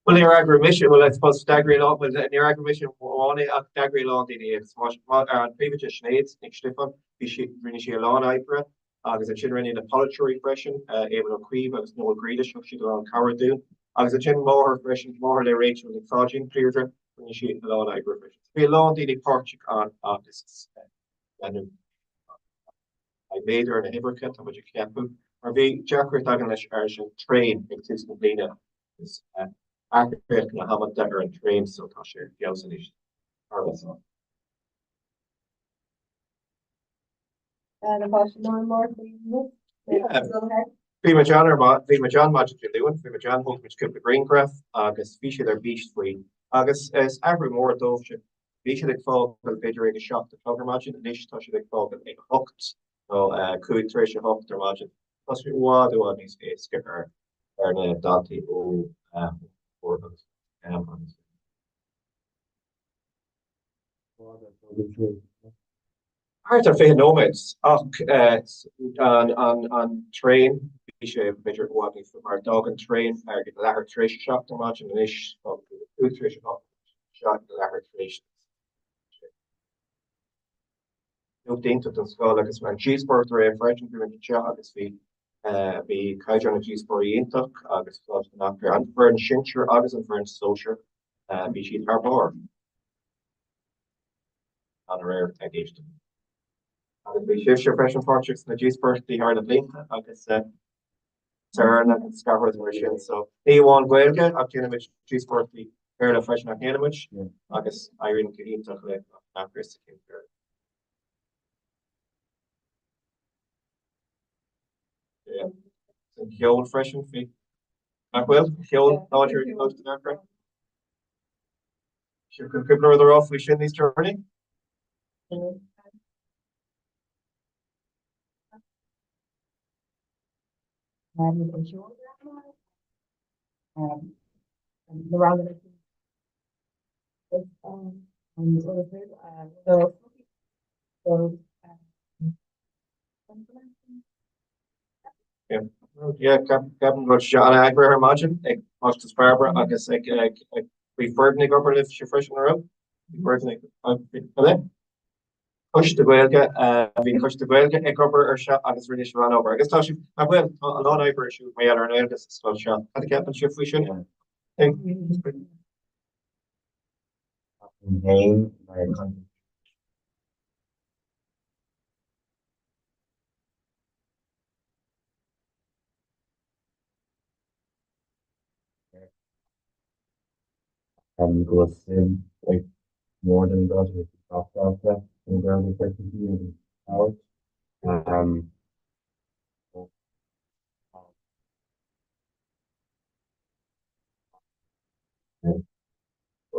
G: Bhuel, níor eagraigh mise, well, I suppose d'eagraigh a lán, well, níor eagraigh mise amháin é ach d'eagraigh a lán daoine é agus an príomhoide Sinéad Nic Stiofáin, bhí sí, rinne sí a lán oibre agus ansin rinne na polaiteoirí freisin, Éamon Ó Cuív agus Noel Grealish, thug siad a lán cabhair dúinn agus ansin máthair freisin, máthair le Rachel Nic Pháidín, Deirdre, rinne sí a lán oibre freisin. So bhí a lán daoine páirteach ann agus leanúint. Beidh méadú ar na huimhreacha, tá muid ag ceapadh, mar bhí deacracht againn leis ar an traein ag tús na bliana agus athraíodh na hamanta ar an traein so tá sé ar feabhas anois. Thar a bheith sásta.
H: Na páistí mór mór faoi
G: Bhí muid an ar bhí muid ann maidin Dé Luain, bhí muid ann, thóg muid cúpla grianghraf agus bhí siad ar bís faoi agus is athrú mór dóibh sin. Bhí siad ag fágáil b'fhéidir ag a 7 a chlog ar maidin, anois tá siad ag fágáil ag 8 nó 8 tar éis a 8 ar maidin. Tá sé i bhfad i bhfad níos éasca ar ar na daltaí ó agus agus. Thart ar 20 nóiméad ach an traein, bhí sé b'fhéidir i bhfad níos mar d'fhág an traein ag leathuair tar éis a 7 ar maidin anois, fágann sé 8 tar éis a 8. seo i leathuair tar éis Nuacht iontach don scoil agus an díospóireacht aréir freisin, bhí muid anseo agus bhí bhí caighdeán na díospóireachta iontach agus Coláiste an Acair, an foireann sinsir agus an foireann sóisir, bhí siad thar barr. An aréir ag éisteacht. Agus bhí sibhse freisin páirteach sna díospóireachtaí thar na blianta agus Sarah agus gach rud mar sin. So ní amháin Gaeilge ach déanaimid díospóireachtaí Béarla freisin nach ndéanaimid agus éiríonn go hiontach le Acair sa chéim Béarla. Yeah. An ceol freisin faoi nach bhfuil ceol láidir ag Coláiste an Acair. Sibh chun cúpla rud a rá faoi sin níos deireanaí?
A: An ceol na ranganna
G: Yeah, ceapaim go bhfuil sé an-eagraithe ar maidin ag Máistreás Bairbre agus ag bhí foireann ag obair libhse freisin, an raibh? Bhí foireann ag obair. Coiste Gaeilge, bhí Coiste Gaeilge ag obair ar seo agus rinne siad an-obair. Agus tá sibh, nach bhfuil, tá a lán oibre ar siúl mar gheall ar an nGaeilge sa scoil seo. Cad a cheapann sibh faoi sin?
K: Féin mar go bhfuil suim ag mór den gcás agus gach dalta an Ghaeilge a chur chun cinn agus a labhairt.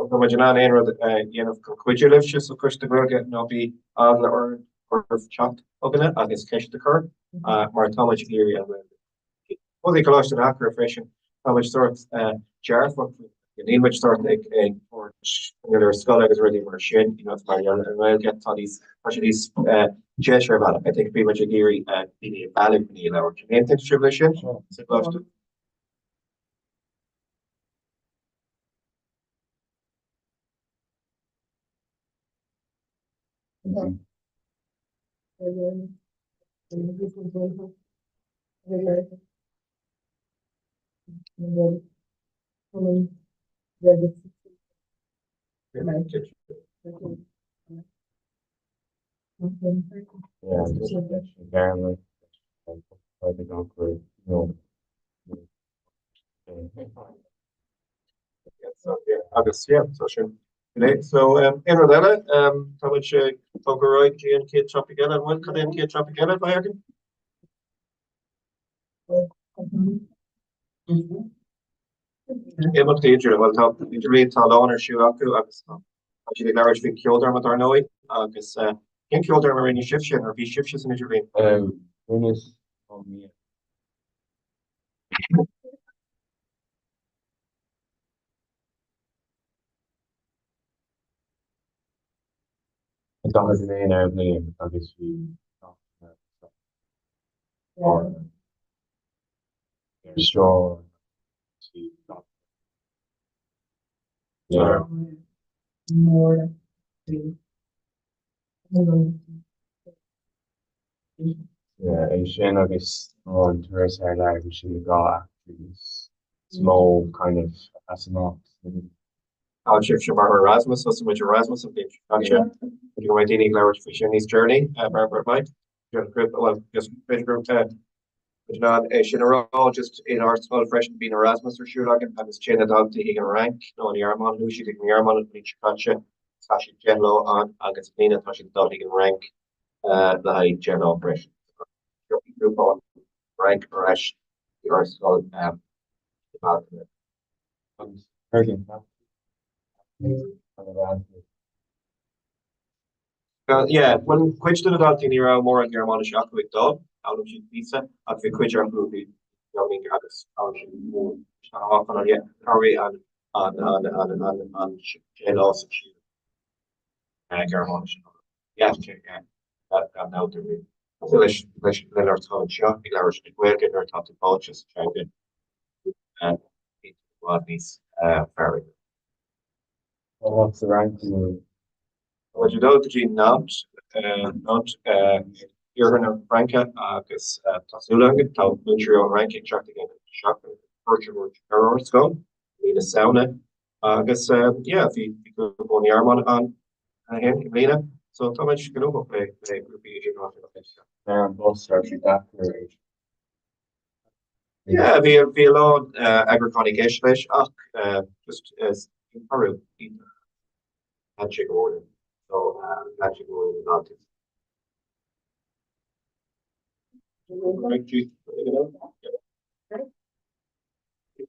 G: Tá muid in ann aon rud a dhéanamh chun cuidiú libhse sa Choiste Gaeilge, ná bí eagla oraibh teacht chugainne agus ceist a chur, mar tá muid ag iarraidh an Ghaeilge. Ag Coláiste an Acair freisin, tá muid sórt dearfach faoi, níl muid sórt ag tabhairt ar scoil agus rudaí mar sin, you know, mar gheall ar an nGaeilge, tá níos, tá sé níos deise ar bhealach. I think bíonn muid ag iarraidh daoine a mhealladh chun í a labhairt. An aontaíonn sibh leis sin sa Choláiste? Agus yeah, so sin. So aon rud eile, tá muid ag dul ar aghaidh go dtí an chéad topaic eile, an bhfuil? Cad é an chéad topaic eile atá againn? Imeachtaí idirlín, bhuel tá idirlíon tá a lán ar siúl acu agus tá siad ag labhairt faoin ceoldráma dar ndóigh agus cén ceoldráma a rinne sibhse nuair a bhí sibhse san idirlíon?
K: Rinneas 41 ar bhliain agus bhí É sin agus an turas thar lear, bhí sin na dhá eachtraí is mó kind of as amach.
G: Tá sibhse mar Erasmus, thosaigh muid Erasmus an bhliain seo caite. B'fhéidir go mbeidh daoine ag labhairt faoi sin níos deireanaí, Barbara Mike. Bhuel, just b'fhéidir go raibh muid in ann é sin a rá, just inár scoil freisin bíonn Erasmus ar siúl againn agus téann na daltaí chuig an Fhrainc nó an Ghearmáin, chuaigh siad chuig an Ghearmáin an bhliain seo caite, Chaith siad 10 lá ann agus i mbliana tá siad ag dul chuig an Fhrainc le haghaidh 10 lá freisin. Tiocfaidh grúpa ón bhFrainc ar ais chuig ár scoil i mBealtaine. Yeah, bhuel cuid de na daltaí ní raibh mórán Gearmáinise acu ag dul, d'fhoghlaim siad píosa ach bhí cuid acu a bhí beagáinín agus d'fhoghlaim siad mór. Yeah, cabhraigh an an an an an an sé lá sa tír Gearmáinis. Yeah, yeah, gan dabht ar bith. Cosúil leis leis le labhairt anseo ag labhairt na Gaeilge nuair atá tú báite sa teanga i bhfad níos fearr.
J: Ó sa Fhrainc.
G: Muid ag dul go dtí Nantes, Nantes, iarthar na Fraince agus tá súil againn, tá múinteoirí ón Fhrainc ag teacht ag an seachtain cuairt a thabhairt ar ár scoil i mí na Samhna agus yeah bhí grúpa ón nGearmáin ann féin i mbliana so tá muid gnóthach le le grúpaí idirnáisiúnta.
J: Ar an bus raibh sé deacair é.
G: Yeah bhí bhí a lán eagrúcháin i gceist leis ach just thaitin sé go mór linn so lean sé go mór linn na daltaí.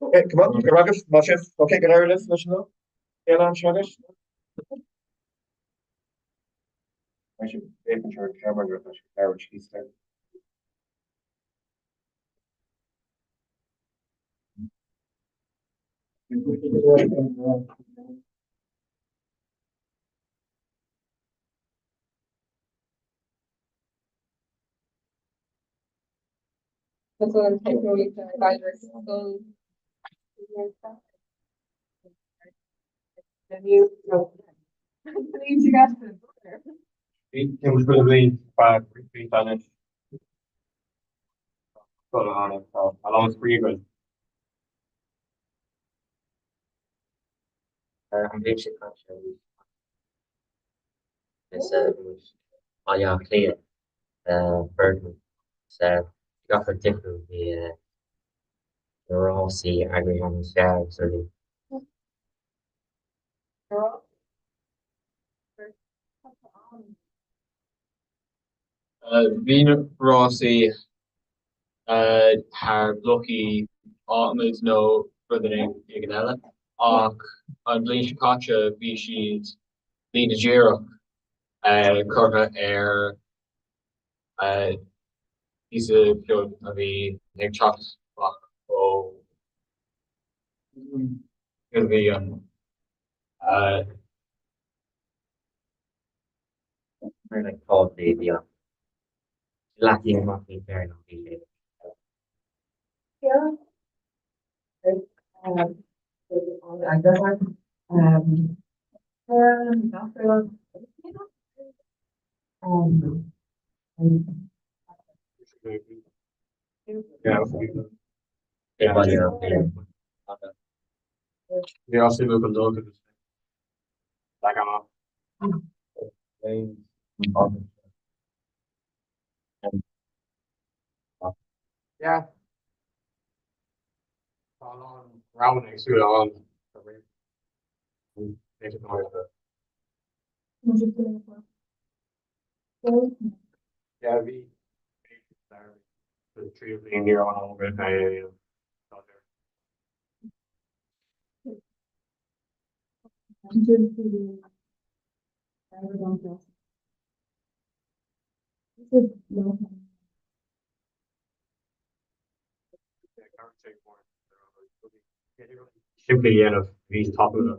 G: Okay, come on, go raibh maith sibh. Okay, go n-éirí libh leis an lá. Céile anseo anois. Beidh sibh féachaint ar an ceamara nuair atá sibh ag labhairt thíos there.
J: An bhliain seo caite bhí is Baile Átha Cliath Birdman gach rud difriúil bhí na rásaí eagraithe níos fearr agus rudaí.
L: Bhí na rásaí thar blocaí adhmaid nó rud éigin eile ach an bhliain seo caite bhí siad líne díreach curtha ar píosa beag a bhí ag teacht amach ó bhí an
J: Mar like táblaí bhí an leath amach níos fearr ná bhí sé.
H: Yeah.
L: Yeah. Tá a lán roghanna éagsúla ann. Yeah, bhí tríú bliain ní raibh an am Simplí a dhéanamh níos tapúla.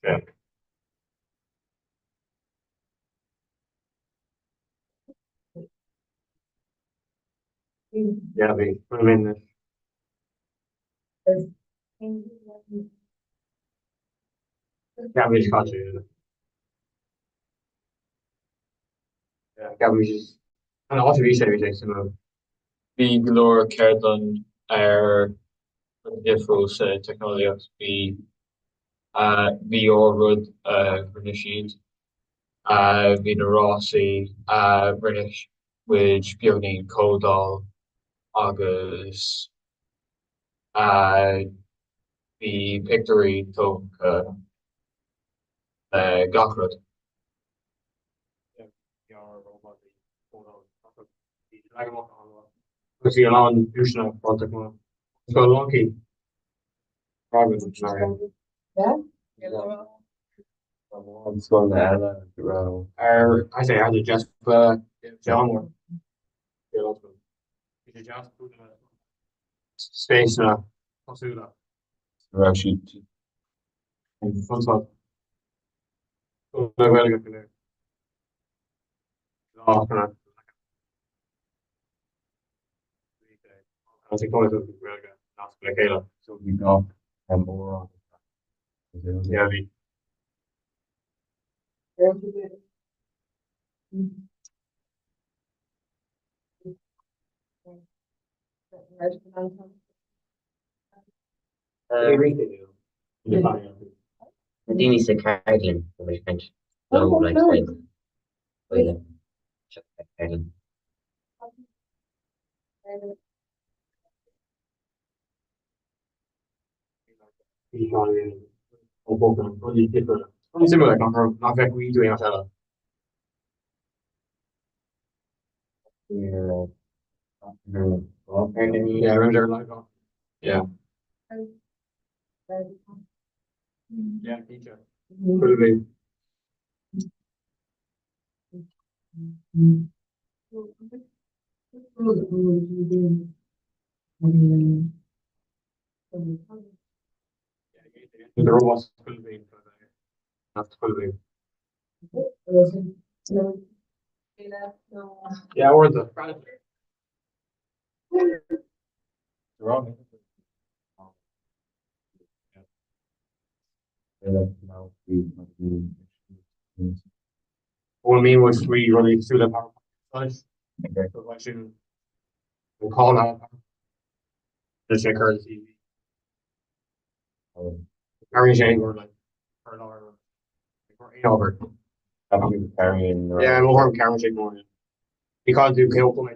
L: Yeah. Yeah, bhí. I mean, yeah, bhí caite. Yeah, bhí an áit a bhí sé bhí sé suimiúil.
M: Bhí go leor ceardlann ar rud difriúil sa teicneolaíocht. Bhí VR rud a rinne siad. Bhí na rásaí, rinne muid beagnín códáil agus bhí pictiúirí tógtha le gach rud.
L: Agus bhí a lán duaiseanna bronnta chomh maith. Agus go Loncaí.
J: Scoileanna eile go raibh.
L: Ar I say ar just John spéiseanna cosúla.
J: Go raibh siad.
L: Go léir.
G: Agus ag dul go Gaeilge nasc le chéile.
J: So bhí gach amhrán
G: Yeah, bhí.
J: Na daoine sa cheardlann go mbeidh caint leo like faoi le ceardlann.
G: Similar nach raibh nach bheadh weed aon eile. Yeah, remember live on. Yeah. Yeah, teacher. Could be. The robots could be. That's could be. Yeah, or the.
J: Wrong.
G: All I mean was we really through the PowerPoint slides. So I should call out. Just like her TV. Harry Jane or like or or over. Yeah, we'll harm Karen Jane more. Because do kill them.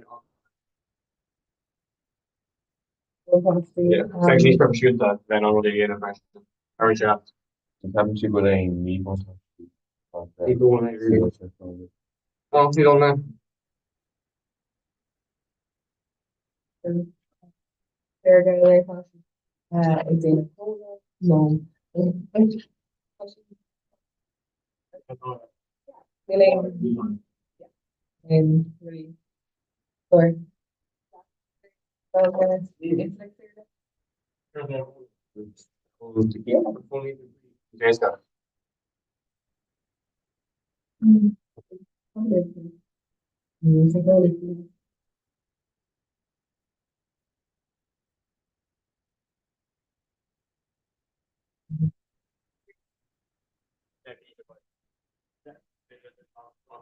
G: Yeah, actually, from shoot that then already in a Harry Jane.
J: Ceapann tú go bhfuil aon míbhuntáistí
G: People want to Well, you don't know.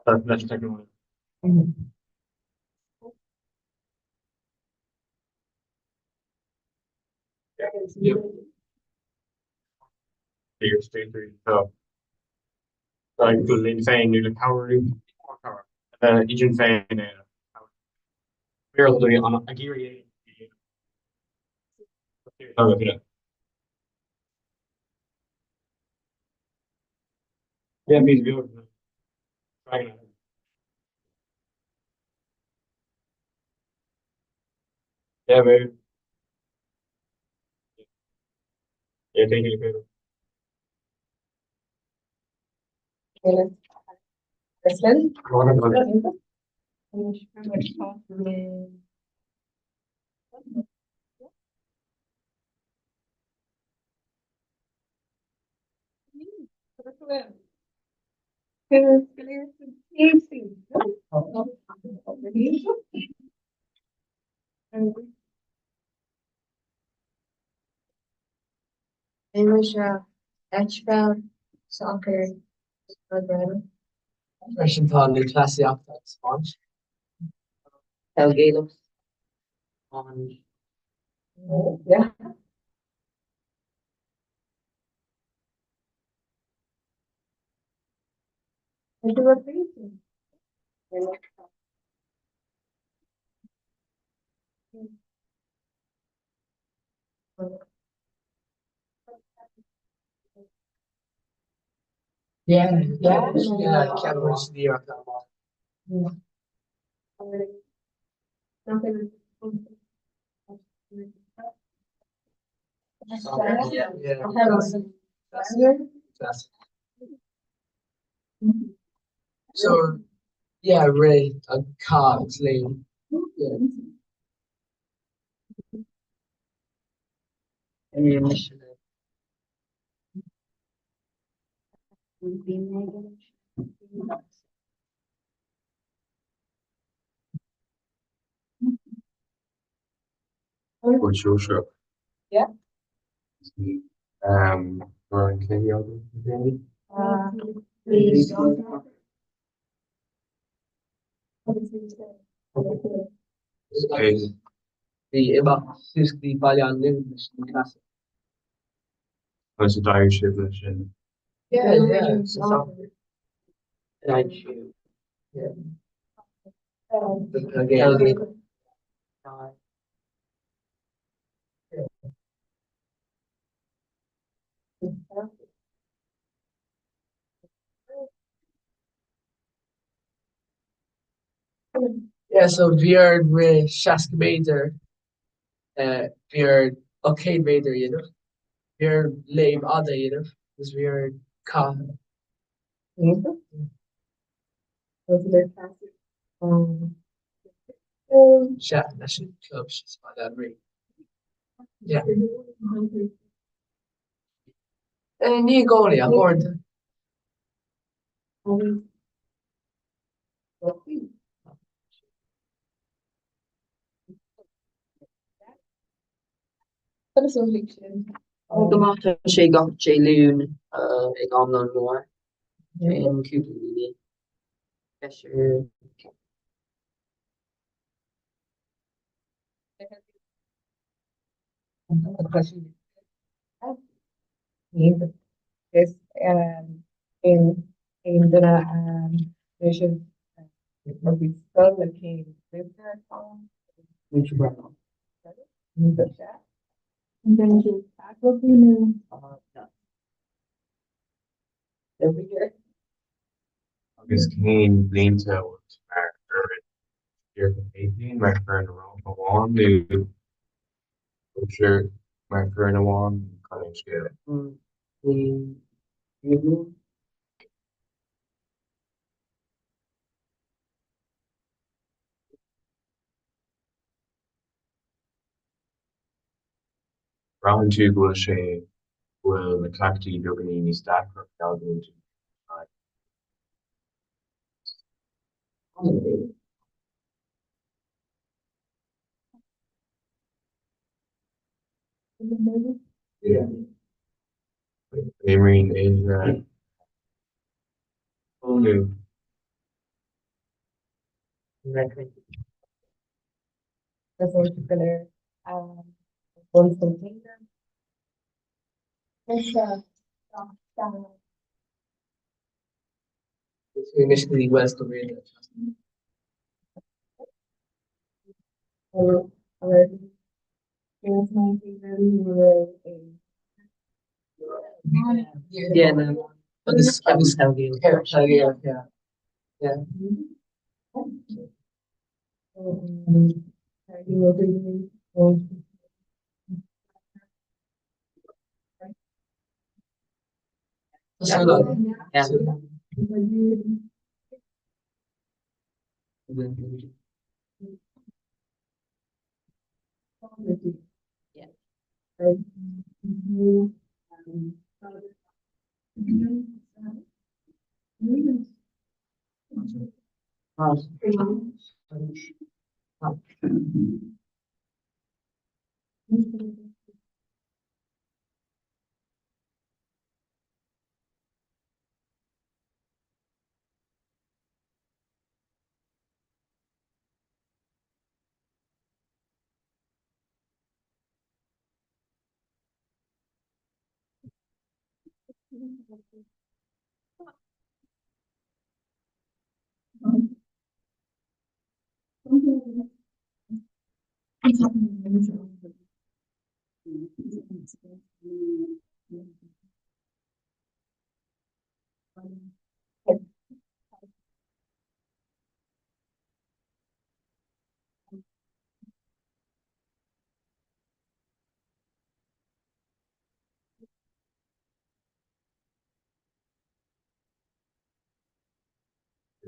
G: That's technology. Yeah. Bigger state so like the Lin Fein the power Asian Fein on Agiri. Yeah, he's good. Yeah, maybe. Yeah, thank you.
I: Mise eitpheil, sacar,
D: Freisin tá lúthchleasaíocht agus iomáint. Peil Ghaelach an
H: Yeah.
D: Yeah, yeah, yeah, ceapaim san iarracht amach. Yeah, yeah. So, yeah, rith an cat linn. Yeah.
M: Bhuel sóisearach.
H: Yeah.
M: Mar an cluiche againn le déanaí.
K: Bhí imeacht suas go dtí Baile an Luain leis na cleasa.
M: Agus an d'éirigh sibh leis sin?
K: Yeah, yeah, sa soccer. An aimsiú. Yeah. Yeah, so bhí orainn rith 60 méadar, bhí orainn 800 méadar a dhéanamh, bhí orainn léim fhada a dhéanamh agus bhí orainn caitheamh. Sea, leis an club sa Bhaile an Rí. Yeah. Ní i gcónaí, ach uaireanta.
J: Go maith tá sé gach Dé Luain ag am lón mór. Téann cúpla daoine. Seisear.
H: Is aon duine sibh rugbaí scoil le cén mhúinteoir atá ann?
K: Múinteoir Breandán.
H: An duine sibh tag rugbaí nó? Every year.
M: Agus cén blianta a bhfuil tú mar fhoireann díreach an chéad bhliain mar foireann amháin nó sóisear mar foireann amháin cad é an scéal? Braitheann tú go bhfuil sé go bhfuil na cleachtaí beagáinín níos deacra mar gheall go bhfuil tú Yeah. Imríonn aon duine nó?
K: Initially West of Ireland. Yeah, no. Agus agus yeah, yeah. Yeah.
J: Yeah.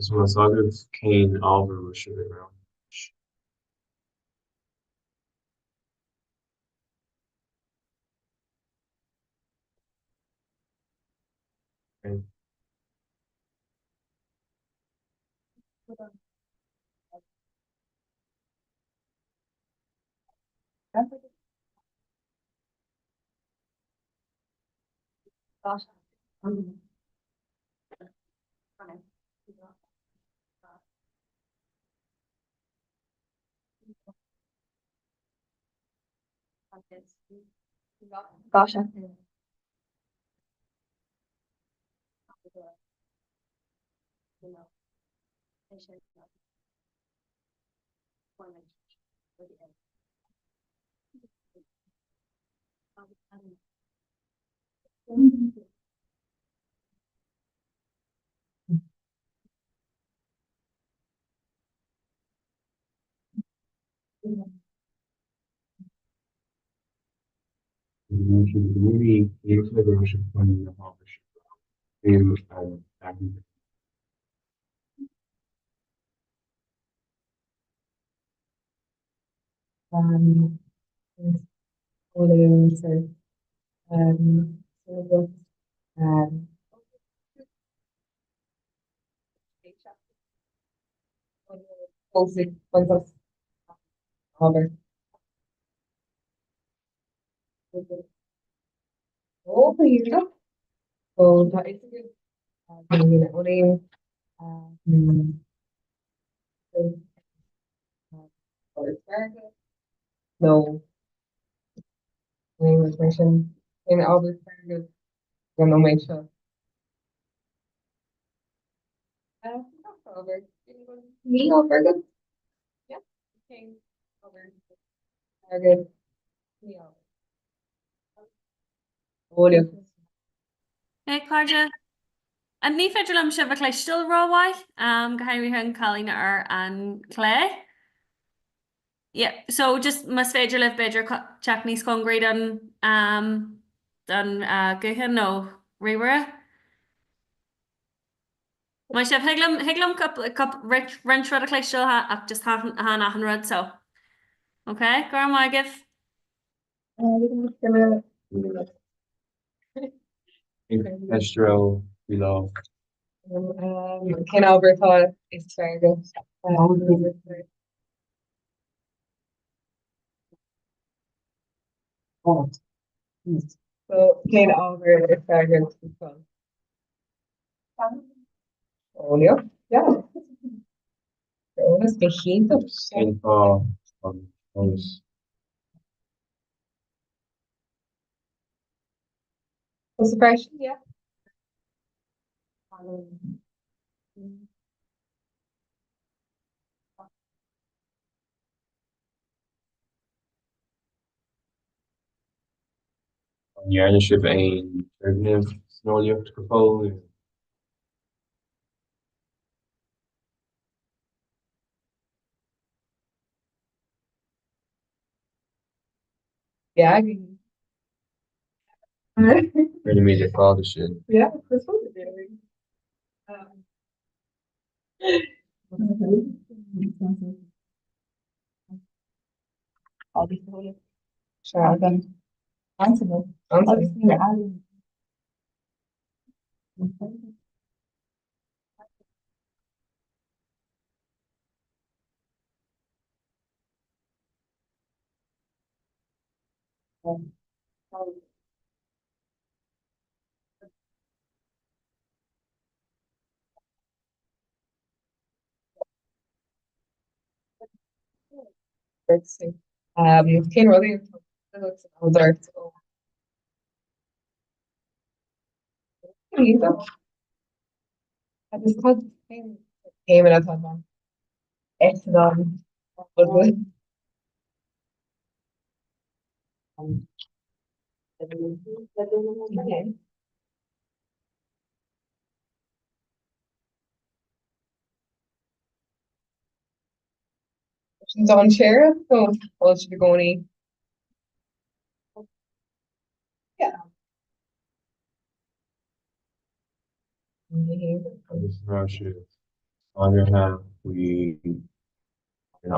M: Is bhfuil fhios agaibh cén ábhar a bhfuil sibh ag roghnú anois? An raibh sibh i gcónaí cinnte go raibh sibh chun na hábhair seo a roghnú nó ar athraigh?
H: Nó mar sin cén ábhar is fearr agat ag an nóiméad seo? Ábhar. Ní ábhar agat? Yeah. Cén ábhar is fearr agat? Ní ábhar. Eolaíocht.
N: Hey cairde. Ní féidir liom sibh a chloisteáil rómhaith, go háirithe an cailín ar an chlé. Yeah, so just más féidir libh b'fhéidir teacht níos cóngaraí don don ghuthán nó ríomhaire. Maith sibh, thig liom thig liom roinnt rud a chloisteáil ach just chan achan rud so. Ok, go raibh maith agaibh.
M: Ceist raibh faoi lá.
H: Cén ábhar atá is fearr agat? So cén ábhar is fearr agat sa scoil? Eolaíocht, yeah. Eolas go hiontach.
M: Cén fáth an eolas?
H: Tusa freisin, yeah.
M: An ndearna sibh aon turgnamh san eolaíocht go fóill?
H: Yeah.
M: Rinne muid ar fad é sin.
H: Yeah, of course we did. Um,
I: Sure, then. Answer.
H: Um, cén rudaí atá Agus cad cén céimeanna atá ann? Eitleán Sin dainséarach nó bhfuil sibh i gcónaí? Yeah.
M: Agus an raibh sibh scanraithe faoi an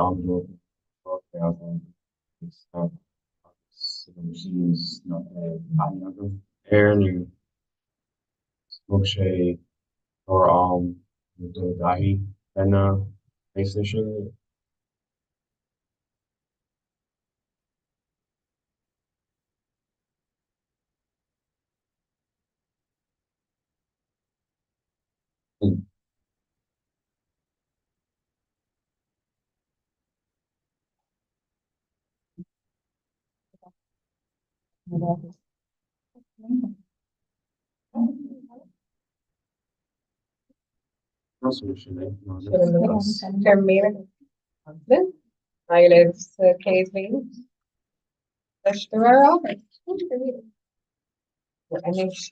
M: am air nó thug sé leor am dul i dtaithí ar na gléasanna sin?
H: Gaillimh sa chéad bhliain leis de réir ábhar. Anois.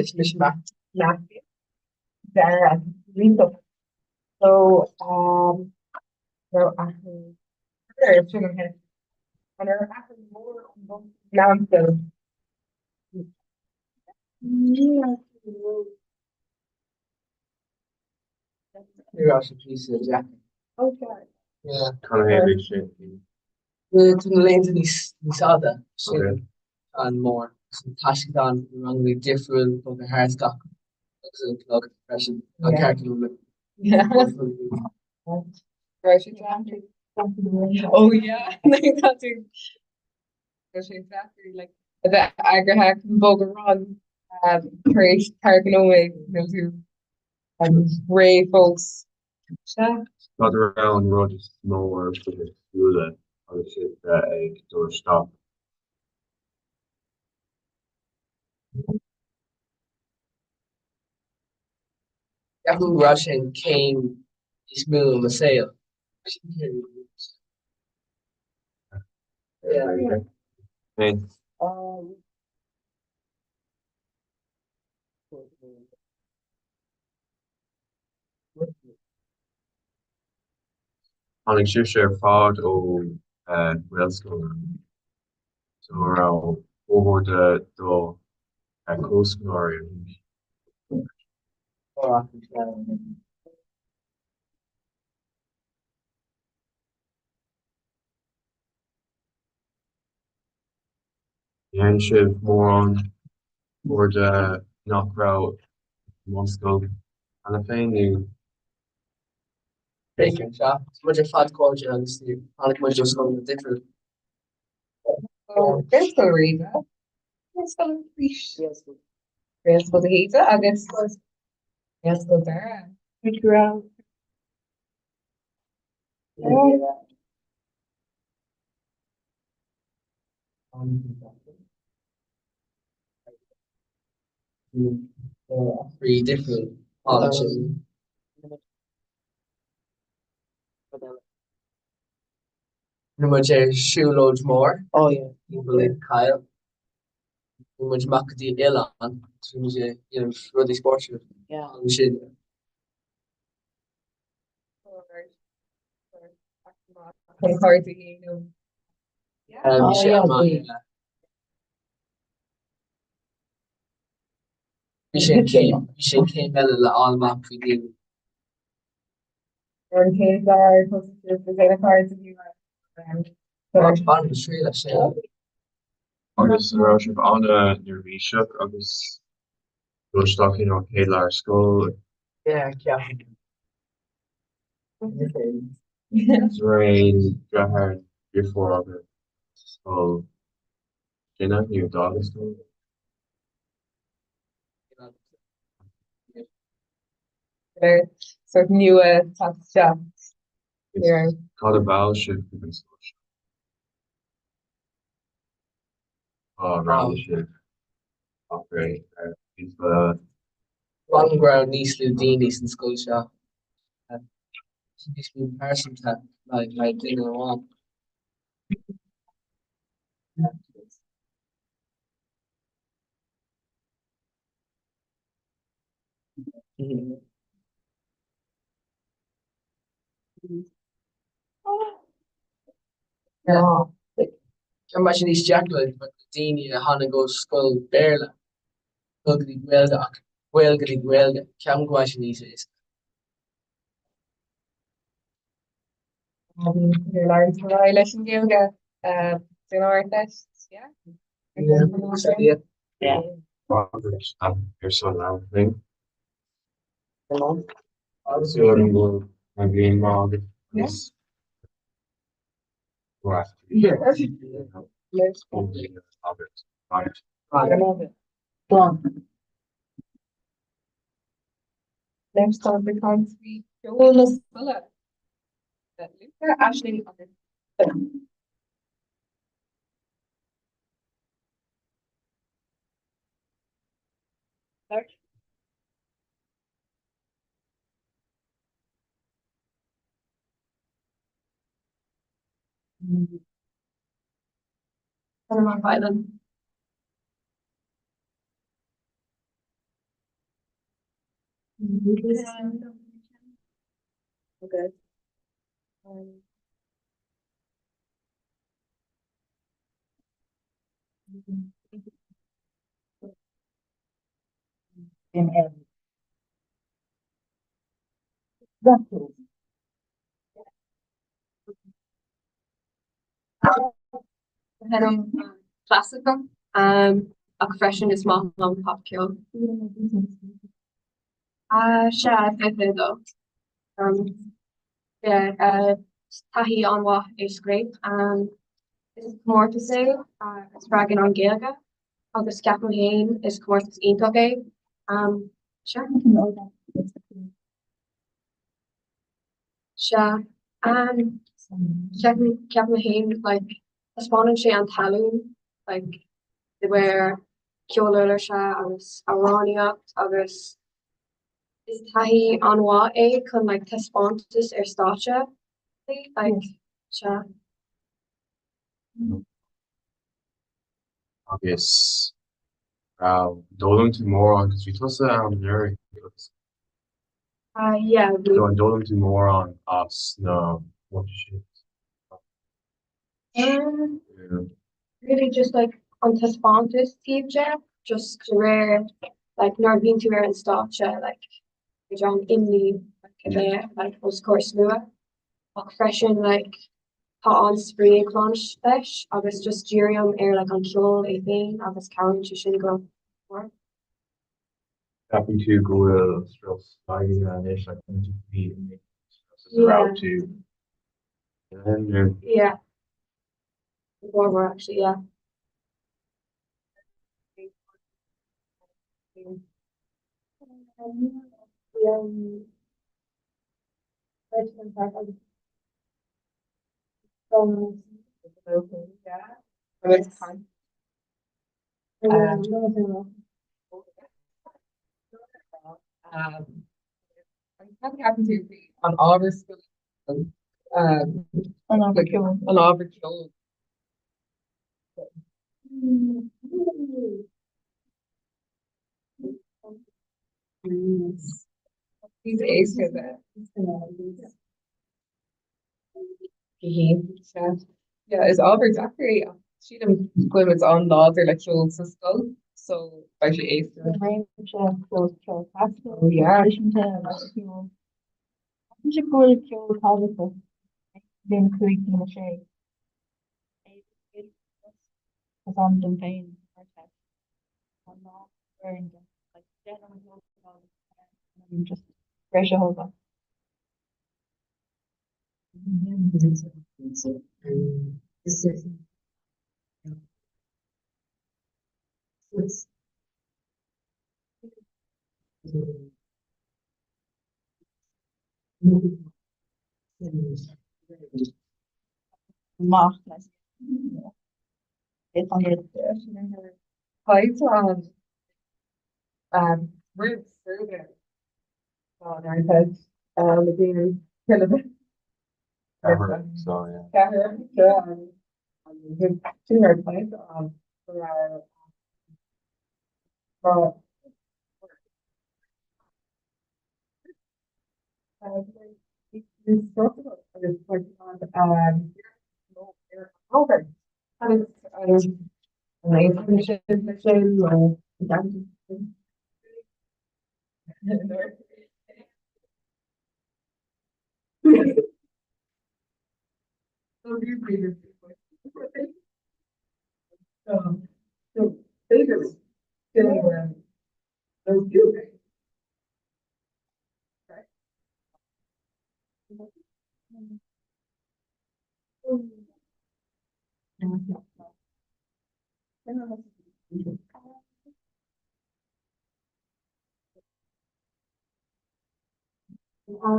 K: Is mise Matthew.
H: So um raibh athrú sin an an raibh athrú mór an
K: Ní raibh sé píosa deacair.
H: Okay.
K: Yeah.
M: Cad a thaobh sin?
K: Tá na laethanta níos níos fhada sin an mór. Tá taisceadán ranganna difriúil bogtha thart gach agus an clog freisin. Tá ceart go leor.
H: Yeah. Raibh sé deacair. Oh yeah, tá tú Tá sé deacair like a bheith eagraithe chun bogadh rang tar éis ceathracha nóiméad nó tú réidh fós. Sea.
M: Cad a raibh an rud is mó a raibh sibh ag súil le agus sibh bheith ag dul isteach?
K: Ceapaim go raibh sé an céim níos mó i mo saol.
M: Tháinig sibhse ar fad ó Ghaelscoil so an raibh formhór de do chomhscoláirí Dhein sibh mórán cairde nach raibh i mbunscoil cheana féin nó?
K: B'fhéidir, sea. Tá muid ar fad cairde agus tháinig muid ó scoileanna difriúla.
H: Gaelscoil Riada, Gaelscoil an Rís, Gaelscoil de hÍde agus Gaelscoil Dara. Go raibh.
K: Bhí difriúil tháinig sin. Rinne muid ar siúlóid mór timpeall an choill. Bhí muid amach go dtí oileán, bhí muid ag déanamh rudaí spóirtiúla ansin.
H: Chun cairde a dhéanamh.
K: Bhí sé an-mhaith. Bhí sé an chéim, bhí sé an chéim eile le fháil amach faoi daoine.
H: Ar an chéad lá ar thosaigh sibh ag déanamh cairde nua.
K: Bhain mo thriail as sin.
M: Agus an raibh sibh an-neirbhíseach agus dul isteach in bhur chéad lá ar scoil?
K: Yeah, ceapaim.
M: Is raibh aon deartháir deirfiúr agat sa scoil chéanna nó d'fhág an scoil?
H: Sort nua teacht isteach.
M: Cad a mheall sibh chuig an scoil seo? Cá roghnaigh sibh ach ar scoil eile?
K: Braithim go raibh níos lú daoine san scoil seo. Níos mó pearsanta le duine amháin. Ceapaim go mbeidh sé níos deacra le daoine a tháinig ó scoil Béarla dul go dtí Gaeilge ach Gaeilge go dtí Gaeilge, ceapaim go mbeidh sé níos éasca.
H: Labhairt ar aghaidh leis an Ghaeilge san Ardteist, yeah?
K: Yeah.
M: Ar son labhairt linn. Súil agam go bhfuil an bhliain maith agat agus
H: Anois táimid ag caint faoi cheol na scoile. Luca, Aisling agus Finn.
E: Island.
I: Okay.
H: Clasaiceach ach freisin is maith liom popcheol. Sea, 22. Taithí an-mhaith é Scléip. Is comórtas é a spreagann an Ghaeilge agus ceapaim féin is comórtas iontach é. Sea. Sea. Ceapaim féin like taispeánann sé an tallann like de réir ceol uirlise agus amhránaíocht agus is taithí an-mhaith é chun like taispeántas ar stáitse like sea.
M: Agus an d'fhoghlaim tú mórán, cos bhí tusa ann anuraidh agus
H: Ah yeah bhí.
M: So an d'fhoghlaim tú mórán as na comórtais sin?
H: Um really just like an taispeántas taobh de just de réir like nuair a bhíonn tú ar an stáitse like b'fhéidir an imní like a bheith like os comhair slua ach freisin like tá an-spraoi ag baint leis agus just dírím ar like an ceol é féin agus cabhraíonn sé sin go mór.
M: Ceapann tú go bhfuil an strus laghdaithe anois like an bhí an strus is a raibh tú in nó?
H: Yeah. Go mór actually, yeah. Ceapann tú faoi an ábhar scoile an ábhar ceoil an ábhar ceoil. Níos éasca bheith. Yeah, is ábhar deacair é ach sílim go bhfuil muid an-láidir le ceol sa scoil so beidh sé éasca.
O: Réimse ceol ceol clasaiceach,
H: Oh yeah.
O: traidisiúnta, rac-cheol. Ceapaimse go bhfuil ceol tábhachtach bliain 5 bliain 6. Is ann dom féin mar test. Tá lá foireann de like 10 nóiméad thógáil just breis a thógáil. Amach leis.
H: An roimh scrúdú le daoine
M: Ceathair, so yeah.
H: Ceathair, sin ar caint an go raibh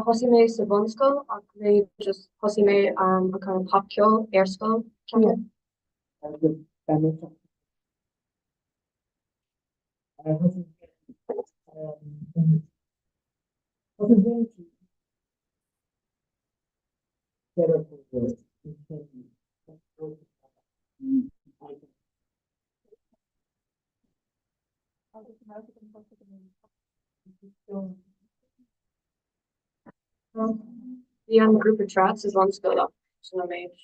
I: Thosaigh mé sa bhunscoil ach really just thosaigh mé an kind of popcheol ar scoil ceapaim. Bhí an grúpa trad sa bhunscoil ach sin an méid.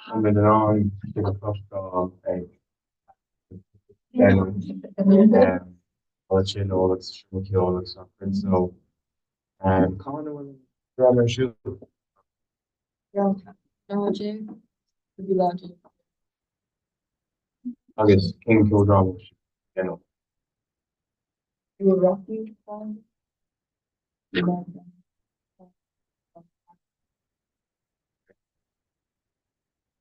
M: Tá mé in ann sibh a chloisteáil ag sin agus seomra ceoil agus achan so cá bhfuil an dráma ar siúl? Agus cén ceoldráma a dhéanamh?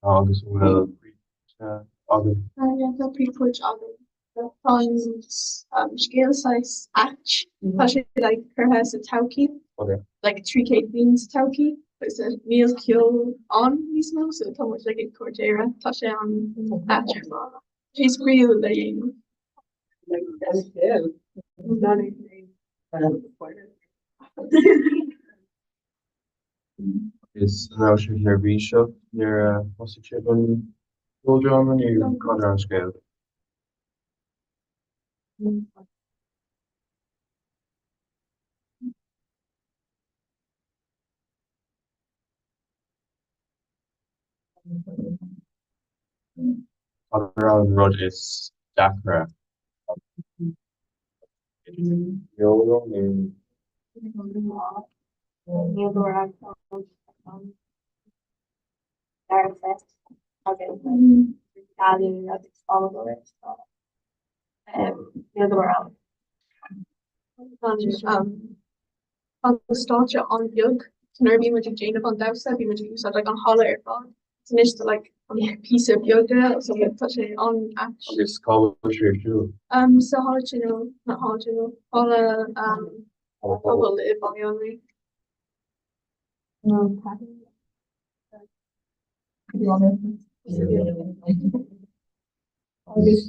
M: Agus an bhfuil príomhpháirt agaibh?
P: Yeah, tá príomhpháirt againn. Tá an scéal saghas ait. Tá sé like curtha sa todhchaí, like 300 bliain sa todhchaí, agus níl ceol ann níos mó, so tá muid like ag tabhairt aire. Tá sé an-ait ar fad. Tá sé spraíúil le dhéanamh.
M: Is an raibh sibh neirbhíseach nuair a thosaigh sibh an ceoldráma nó cad é an scéal? Cad a raibh an rud is deacra?
P: An stáitse an-bheag so nuair a bhí muid ag déanamh an damhsa bhí muid ag úsáid like an halla ar fad so anois tá like an píosa beag de so tá sé an-ait.
M: Agus cá bhfuil sé ar siúl?
P: Um sa halla tionóil, not halla tionóil, halla um pobail i Baile an Rí.
H: Agus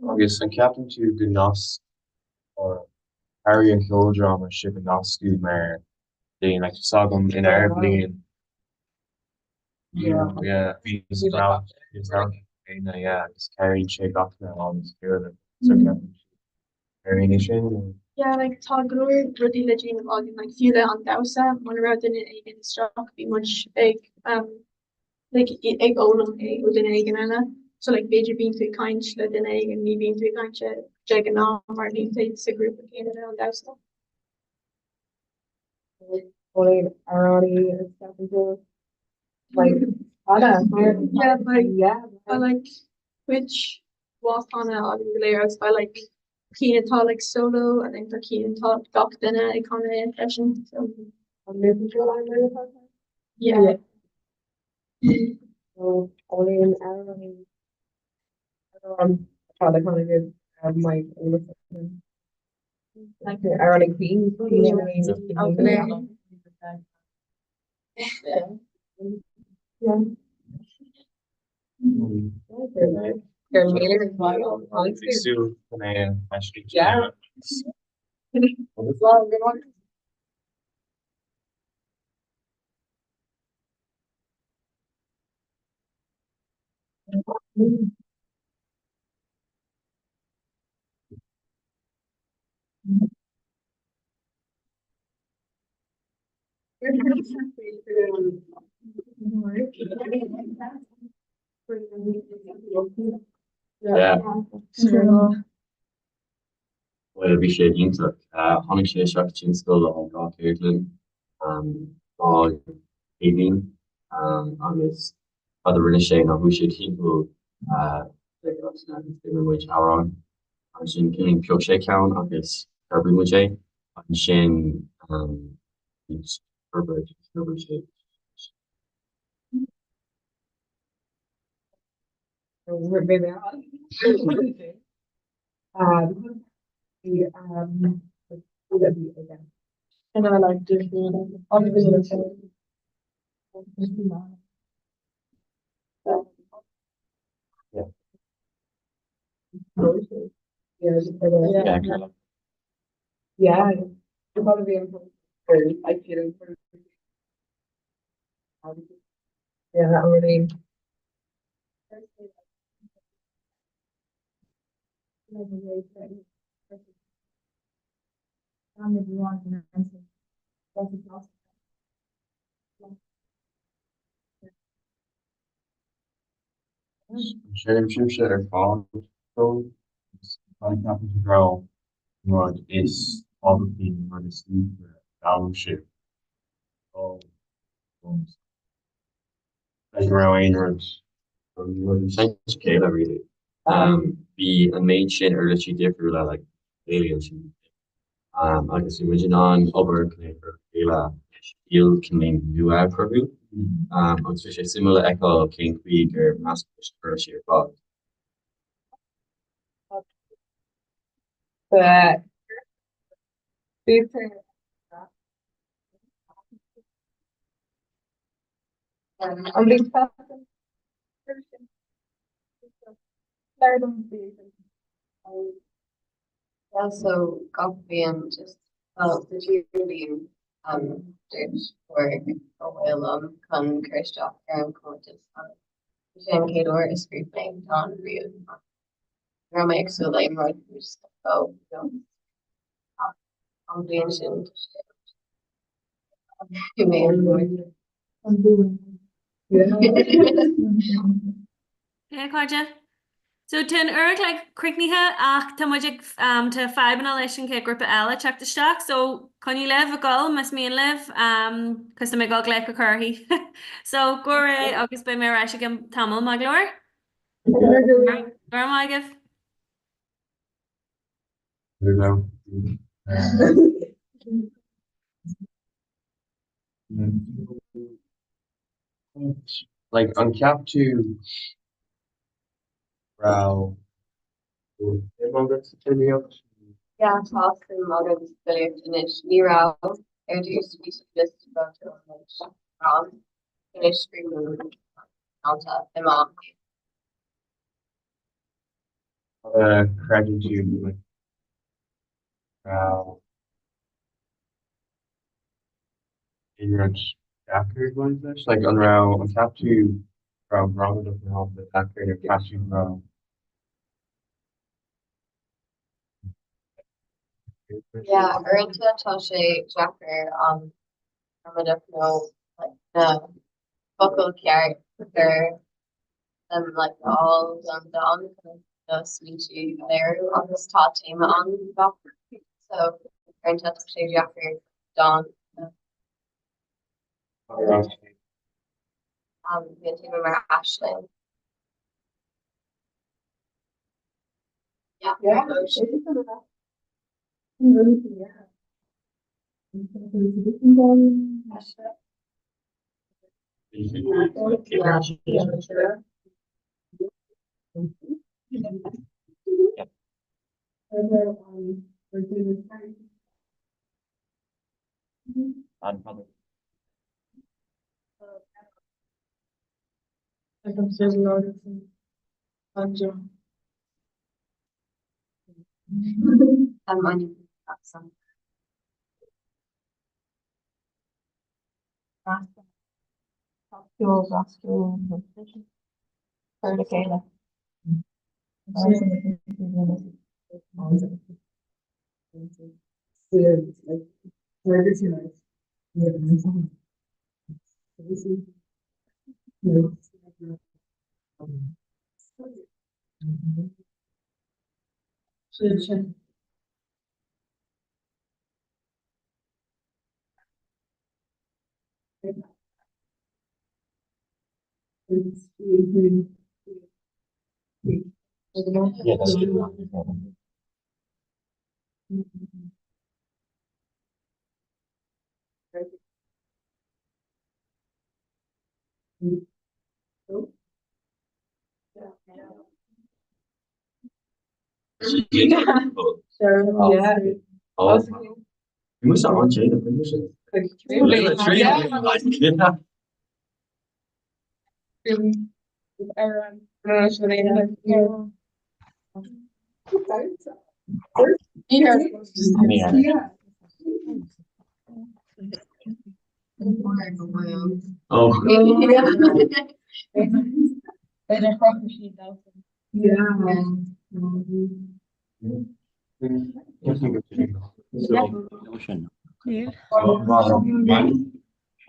M: Agus an ceapann tú go nasc chabhraigh an ceoldráma sibh a nascadh mar bliain like tá agam in ár bliain yeah bhí yeah agus cabhraíonn sé gach duine an chéile so ceapann tú cabhraíonn é sin nó?
P: Yeah like tá go leor rudaí le déanamh againn like fiú le an damhsa muna raibh duine éigin isteach bhí muid ag um like ag fhoghlaim é ó duine éigin eile so like b'fhéidir bíonn tú ag caint le duine éigin ní bhíonn tú ag caint de ghnáth mar níl tú sa ghrúpa céanna le an damhsa.
H: Like,
P: Yeah, like, yeah, like which bhá-chanadh againn go léir agus beidh like cinn atá like solo and then tá cinn atá gach duine ag canadh é freisin so.
H: An mórcheol ann mar atá?
P: Yeah.
H: So aon amhránaí amhrán atá le canadh agaibh a mbeidh eolas agaibh? Like amhránaí Queen?
M: Yeah. Bhuel, bhí sé iontach. Tháinig sé isteach go dtí an scoil le haghaidh 2 cheardlann, 2 Chéadaoin, agus cad a rinne sé ná chuaigh sé timpeall le gach duine agus d'imir muid amhráin. Ansin phioc sé ceann agus d'oibrigh muid é. Ansin d'fhorbair sé.
H: Yeah. Probably I feel Yeah, that already.
M: Seinnim sibhse ar fad ceol agus ceapaim go raibh an rud is tábhachtaí an rud is luachmhaire a d'fhoghlaim sibh ó go raibh aon rud rud ag seinnt a chéile really. Bhí an méid sin uirlisí difriúla like ukulele ansin agus bhí muid in ann obair le chéile stíl cineál nua a chruthú agus bhí sé suimiúil a fheiceáil cén chaoi gur measc muid na huirlisí ar fad.
J: Yeah, so gach bliain just well sa tríú bliain um dúirt org ba mhaith liom chun cur isteach ar an chomórtas agus bhí sé an chéad uair a scríobh mé dán riamh. Ní raibh mé ag súil le aon rud just oh you know ach an bhliain sin bhí mé an chomórtas.
N: Hey a chairde. So tá an uair a chloig críochnaithe ach tá muid ag tá fadhbanna leis an chéad grúpa eile teacht isteach so coinnigh libh ag dul más mian libh cos tá mé ag dul glaoch a chur uirthi. So go réidh agus beidh mé ar ais i gceann tamaill maith go leor. Go raibh maith agaibh.
M: Like an gceapann tú raibh suim agat sa filíocht?
J: Yeah, tá suim agam sa filíocht anois. Ní raibh ar dtús bhí sé just rang anois scríobhaim dánta i m'am.
M: Creideann tú like raibh aon rud deacair ag baint leis? Like an raibh an ceap tú raibh gramadach mar shampla deacair nó ceap tú go raibh
J: Yeah, uaireanta tá sé deacair an gramadach nó like na focail ceart a chur um like all don dán chun na smaointe a léiriú agus tá téama ann gach so uaireanta tá sé deacair dán um bhí an téama mar aisling.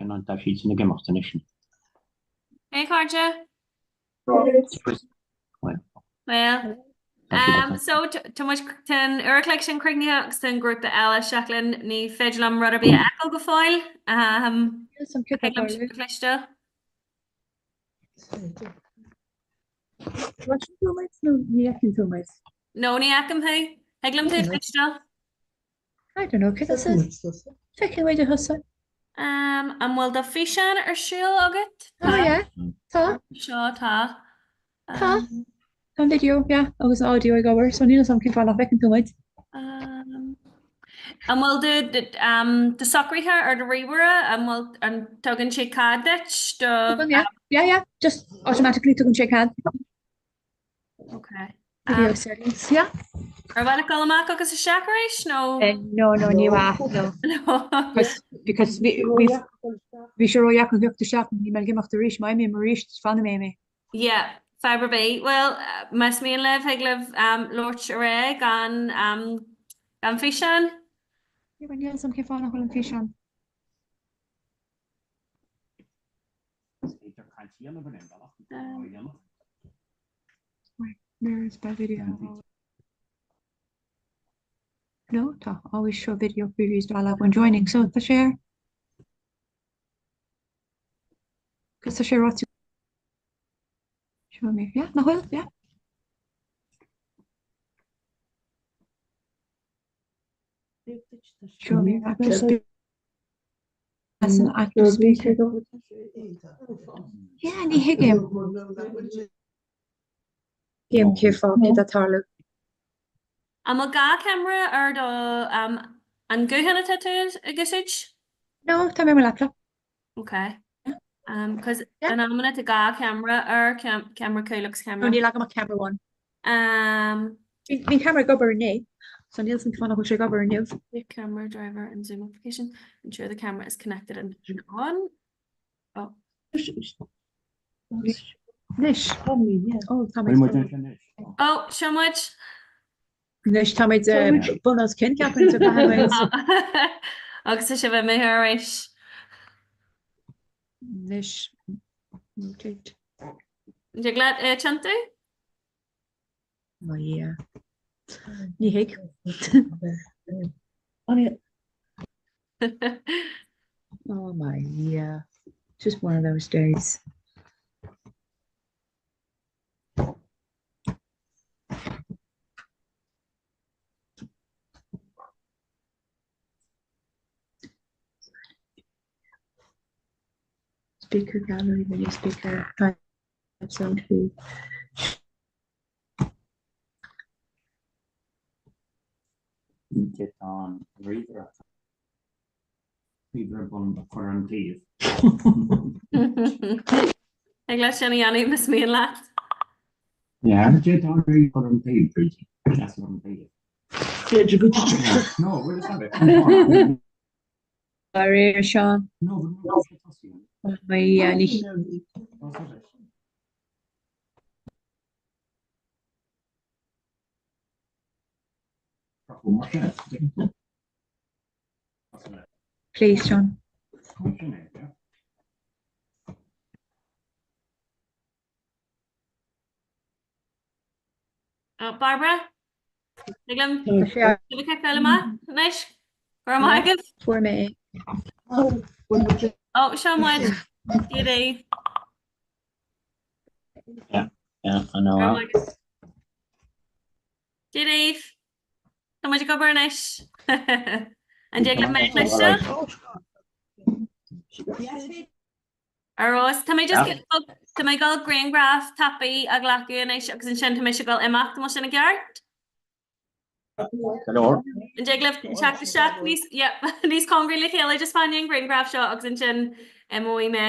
Q: Sin an tá siad sin ag imeacht anois.
N: Hey chairde. Well, um, so tá muid tá an uair a chloig sin críochnaithe agus tá an grúpa eile isteach linn ní féidir liom rud ar bith a fheiceáil go fóill. Um, thig liom sibh a chloisteáil.
R: Ní fheiceann tú muid.
N: No, ní fheicim thú. Thig liom tú a chloisteáil.
R: I don't know, cé Feiceann muid a thusa.
N: Um, an bhfuil do físeán ar siúl agat?
R: Oh yeah, tá.
N: Seo tá.
R: Tá. Tá an video, yeah, agus an audio ag obair, so níl a fhios agam cén fáth nach bhfeiceann tú muid.
N: Um, an bhfuil do, do, um, do socruithe ar do ríomhaire, an bhfuil an tugann sé cead duit do
R: Tugann, yeah, yeah, yeah, just automatically tugann sé cead.
N: Okay.
R: Video
N: Um,
R: settings, yeah.
N: Ar mhaith leat dul amach agus isteach arís nó?
R: Uh, no, no, ní mhaith, no. Because, because bhí bhí sé ródheacair theacht isteach, níl mé ag imeacht arís, má imím arís, fanfaidh mé mé.
N: Yeah, fadhb ar bith. Well, más mian libh, thig libh um, labhairt ar aghaidh gan, um, gan físeán.
R: Yeah, but níl a fhios agam cén fáth nach bhfuil an físeán. Mirrors by video. No, tá always show video previews dialog when joining, so tá sé ar. Cos tá sé ráite. Show me. Yeah, nach bhfuil? Yeah. Show me active speaker. As an active speaker. Yeah, ní thuigim. Thuigim cén fáth céard atá ag tarlú.
N: An bhfuil gá ceamara ar do um, an guthán atá tú ag úsáid?
R: No, tá mé ar mo laptop.
N: Ok. Um, cos in amanna tá gá ceamara ar ceamara cúil agus ceamara.
R: No, níl agam ach ceamara amháin.
N: Um,
R: Bhí an ceamara ag obair inné, so níl a fhios agam cén fáth nach bhfuil sé ag obair inniu.
N: The camera driver and Zoom application. Ensure the camera is connected and turned on. Oh.
R: Anois. Oh, tá mé.
N: Oh, seo muid.
R: Anois tá muid bun os cionn ceapaim so caithfidh muid.
N: Agus tá sibh imithe arís.
R: Anois. Rotate.
N: An dtig leat é a thiontú?
R: Oh yeah. Ní thig. Oh my yeah. Just one of those days.
P: Speaker gallery, menu speaker, time zone 2.
Q: Tá an ríomhaire ríomhaire bun a chur an taobh.
N: Thig leat sin a dhéanamh más mian leat.
Q: Yeah, tá an ríomhaire chur an taobh, Bríd. That's what I'm taobh.
K: B'fhéidir go
Q: No, bhfuil a fhios agat?
R: Dáiríre, Seán. Please, Seán.
N: Oh, Barbara? Tig liom feiceáil amach anois? Go raibh maith agaibh.
R: Fuair mé é.
N: Ó, seo muid. Dia daoibh.
Q: Yeah, yeah, I know.
N: Go raibh maith agaibh. Dia daoibh. Tá muid ag obair anois. An dtig libh mé a chloisteáil? Ar fheabhas. Tá mé just tá mé ag dul grianghraf tapaidh a ghlacadh anois agus ansin tá mise ag dul imeacht, an bhfuil sin i gceart?
Q: Go leor.
N: An dtig libh teacht isteach níos, yeah, níos cóngaraí le chéile just fá choinne an grianghraf seo agus ansin imeoidh mé.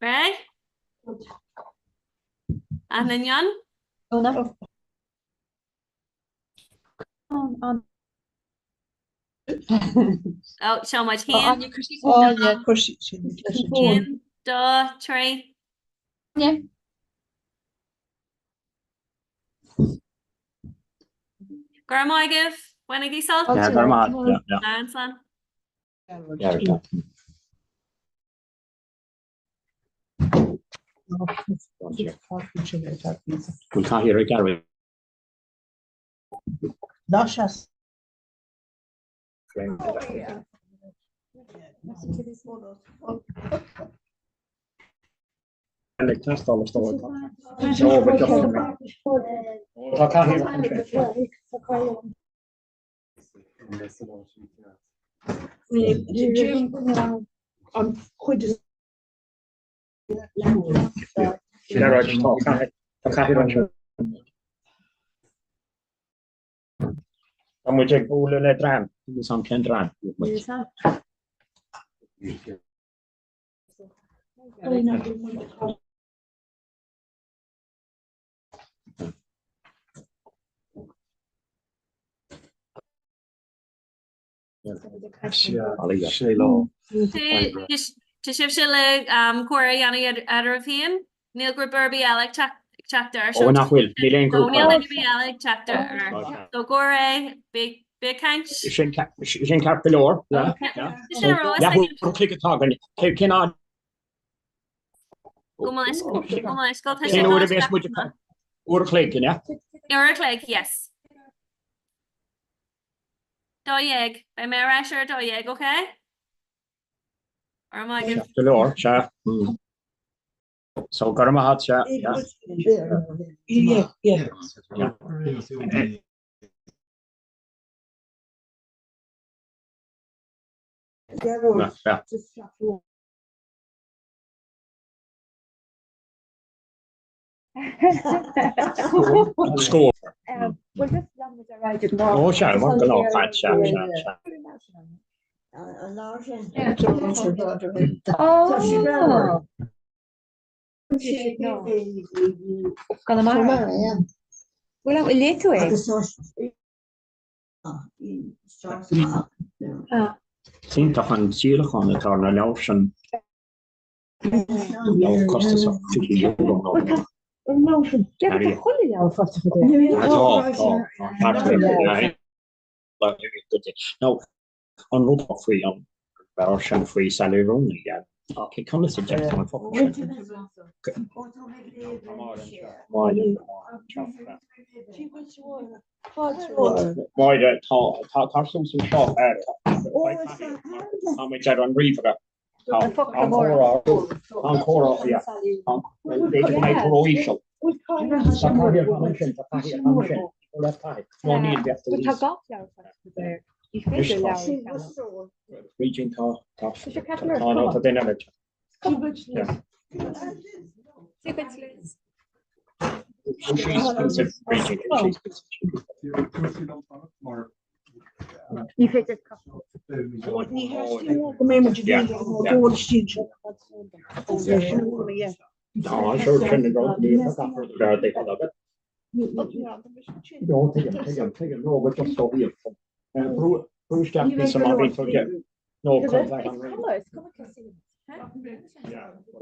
N: Réidh? Aithne an? Ó, seo muid. Haon. Haon, dó, trí. Go raibh maith agaibh. Bainigí sult.
Q: Yeah, go raibh maith. Yeah, yeah.
N: Slán, slán.
Q: Yeah, yeah. Bhfuil cathaoir ag Gary? Ag teastáil is dóigh. Tá cathaoir ansin.
K: An chuid is
Q: Tá cathaoir ansin. Tá muid ag bualadh le dream, níl 's a'm cén dream iad muid.
N: Tá sibhse le comhrá a dhéanamh eadraibh féin? Níl grúpa ar bith eile ag teacht air.
Q: Ó nach bhfuil, níl aon ghrúpa.
N: Níl duine ar bith eile ag teacht air. So go réidh, bí ag caint.
Q: Sin ceart go leor. Leathuair an chloig atá againn. Cén fhad?
N: Go mbeidh scoil tá sé
Q: Cén uair a bheas muid uair a chloig, an ea?
N: Uair a chloig, yes. 12. Beidh mé ar ais ar 12, ok? Ar maidin.
Q: Go leor, sea. So go raibh maith agat, sea. Yeah.
K: Yeah, yeah.
Q: Yeah. Scór. Ó sea, mar go lá fad, sea, sea, sea.
R: Bhuel, léigh tú é?
Q: Is iontach an díolachán atá ar na leabhair sin. Leabhar costasach, €20 nó. Tá, tá, tá. Nó an rud faoi an leabhar sin faoi Sally Rooney, cé conas a deirtear an focal sin? Máire, tá, tá, tá suas anseo, tá muid ar an ríomhaire. Tá an comhrá, tá an comhrá, yeah. B'fhéidir go mbeidh tú ró-íseal. Tá cathaoir ansin, tá cathaoir ansin. Ó raibh cathaoir. Nó níl, bheadh
R: Tá gach leabhar faighte ar Ní féidir leabhar a cheannach.
Q: Brídín tá, tá, tá nó tá duine eile.
R: Ní féidir
S: Ní theastaíonn go mbeidh muid ag dul isteach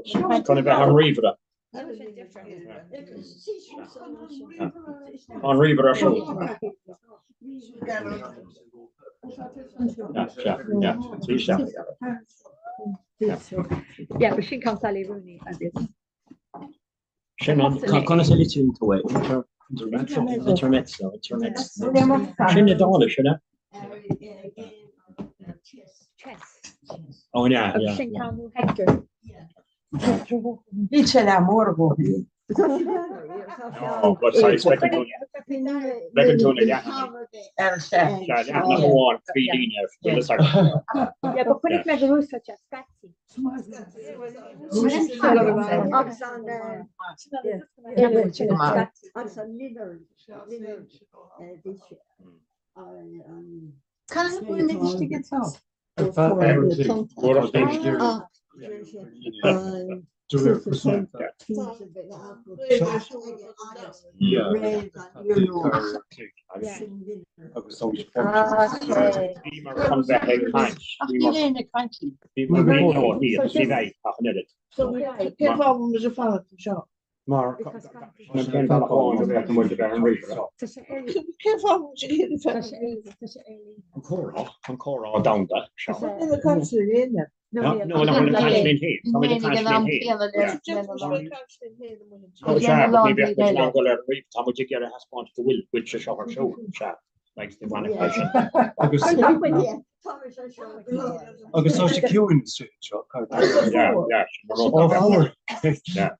Q: Chun a bheith an ríomhaire. An ríomhaire ar siúl.
R: Yeah, but sin ceann Sally Rooney agus.
Q: Sin an conas a litríonn tú é? Inter intermezzo, intermezzo. Sin Iodáilis, sin é?
R: Chess.
Q: Oh yeah,
R: Agus
Q: yeah.
R: sin ceann nó Hector.
S: Níl sé le mór go.
Q: Oh, but sorry, bhfeiceann tú na leathanaigh. Sea, leathanach amháin, 3 líne, bhfuil fhios agat.
R: Yeah, but chonaic mé gur úsáid sé scaití.
T: Agus an agus an
S: Can I bhfuil istigh anseo?
Q: Mar an cén bealach amháin go bhféadfadh muid a bheith ar an ríomhaire.
S: Cén fáth muid ag iarraidh
Q: An comhrá, an comhrá domhanda seo.
S: Níl ag caint linn féin.
Q: No, nach bhfuil ag caint linn féin. Tá muid ag caint linn féin. Ó sea, but ní bheadh muid in ann dul ar an ríomhaire, tá muid ag iarraidh a thaispeáint go bhfuil, bhfuil sé seo ar siúl, sea. Like the one question.
G: Agus Agus tá sé ciúin seo.
Q: Yeah, yeah, sin an rud.
G: Ó, fuar.
Q: Yeah.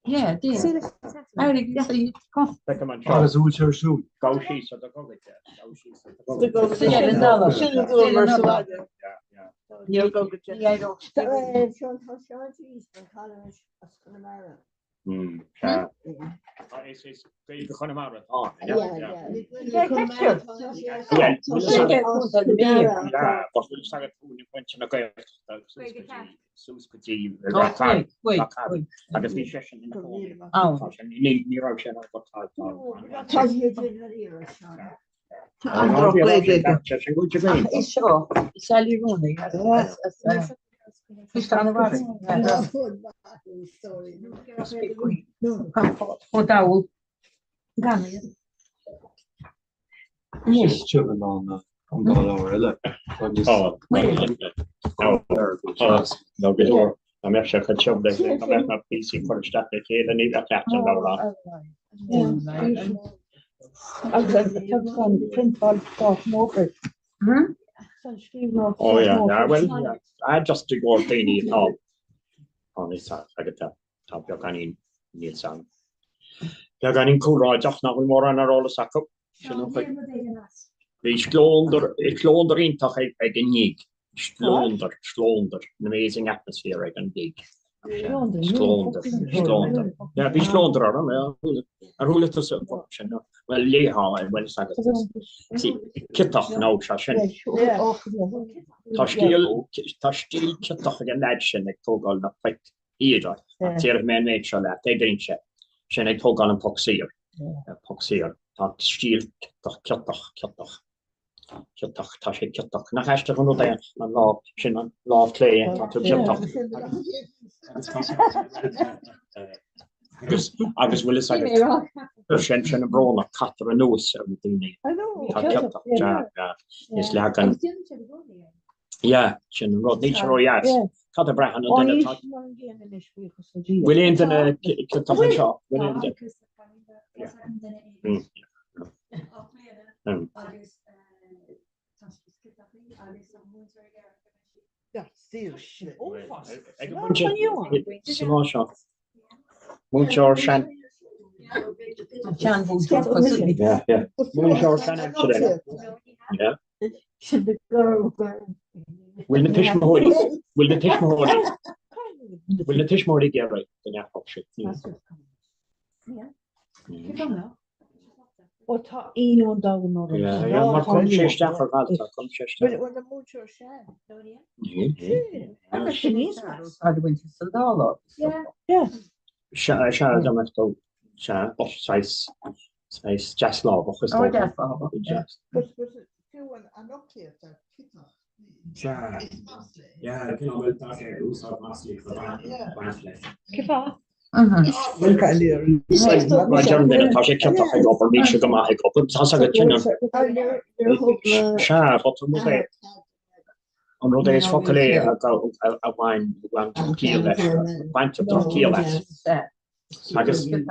S: Yeah,
G: Agus bhfuil sé ar siúl.
Q: Gabh síos ar do ghogaide, gabh síos ar do ghogaide.
S: Sin a dúil mar sa bhaile.
Q: Yeah, yeah. Mm, sea. Ah, is is Gaeilge Chonamara atá ann, yeah, yeah. Well, bhfuil fhios agat- Yeah, but bhfuil fhios agat úna muintir na Gaeltachta suas go dtí suas go dtí Ráth Cairn, Ráth Cairn. Agus bhí seisean ina chónaí. Tá sé- ní ní raibh sé in ann go
S: Is seo, Sally Rooney as Ó Domhnall.
G: Is sibh in ann an dá leabhar eile
Q: Nó go leor dá mbeadh sé chomh tiubh le dá mbeadh na píosaí curtha isteach le chéile ní bheadh leath den leabhar ann.
S: Agus tá an priontáil sách mór.
Q: Oh yeah, yeah, well, yeah. I just i gcomhair daoine atá tá níos agat tá beagáinín níos ann. Beagáinín cúlráideach nach bhfuil mórán ar eolas acu. Sin an chuid. Bhí scleondar, scleondar iontach ag ag an ngig. Scleondar, scleondar, an amazing atmosphere ag an gig. Scleondar, scleondar. Yeah, bhí scleondar orm, yeah. Ar chuala tusa an focal sin? Bhuel, léifeá é, bhuel, is agat. See, ciotach nó sé sin. Tá stíl, tá stíl ciotach ag an leaid sin ag tógáil na poic shaora. Ach déarfaidh mé an méid seo leat, oibríonn sé. Sin ag tógáil an poc saor. Poc saor. Tá stíl ciotach, ciotach, ciotach. Ciotach, tá sé ciotach. Nach aisteach an rud é an lámh sin, an lámh clé, tá tú ciotach. Agus, agus bhfuil fhios agat, sin, sin an brónach, caitear anuas ar na daoine. Tá ciotach, sea, sea. Is leagan. Yeah, sin an rud. Níl sé ródheas. Cad a bhraitheann an duine atá. Bhfuil aon duine ciotach anseo? Bhfuil aon duine? Ag an bpointe sa lá seo, múinteoir sean. Yeah, yeah. Múinteoir seanaimseartha. Yeah. Bhfuil na tuismitheoirí, bhfuil na tuismitheoirí, bhfuil na tuismitheoirí ag iarraidh go ndearfadh siad?
S: Ó tá ionadh an domhain orm.
Q: Yeah, yeah, mar cuireann sé isteach ar dhalta, cuireann sé isteach.
S: Bhfuil an múinteoir sean?
Q: Níl.
S: Agus sin níos measa.
U: Úsáid a bhaint as an dá lá.
S: Yeah. Yeah.
Q: Sea, sea, dá mbeadh dó, sea, saghas, saghas deaslámhach is
U: Ó,
Q: dócha.
U: deaslámhach, yeah.
Q: Deas.
T: But, but fiú an an fhoclaíocht ar ciotach.
Q: Sea, yeah, cineál bhfuil tá sé ag úsáid maslaí chomh baint leis.
R: Cé fáth?
Q: Mar deir an duine, tá sé ciotach ag obair, níl sé go maith ag obair, tá sé agat sin an. Sea, but an rud é, an rud é is focal é a bhain, bhain drochchiall leis, baintear drochchiall as. Agus, yeah,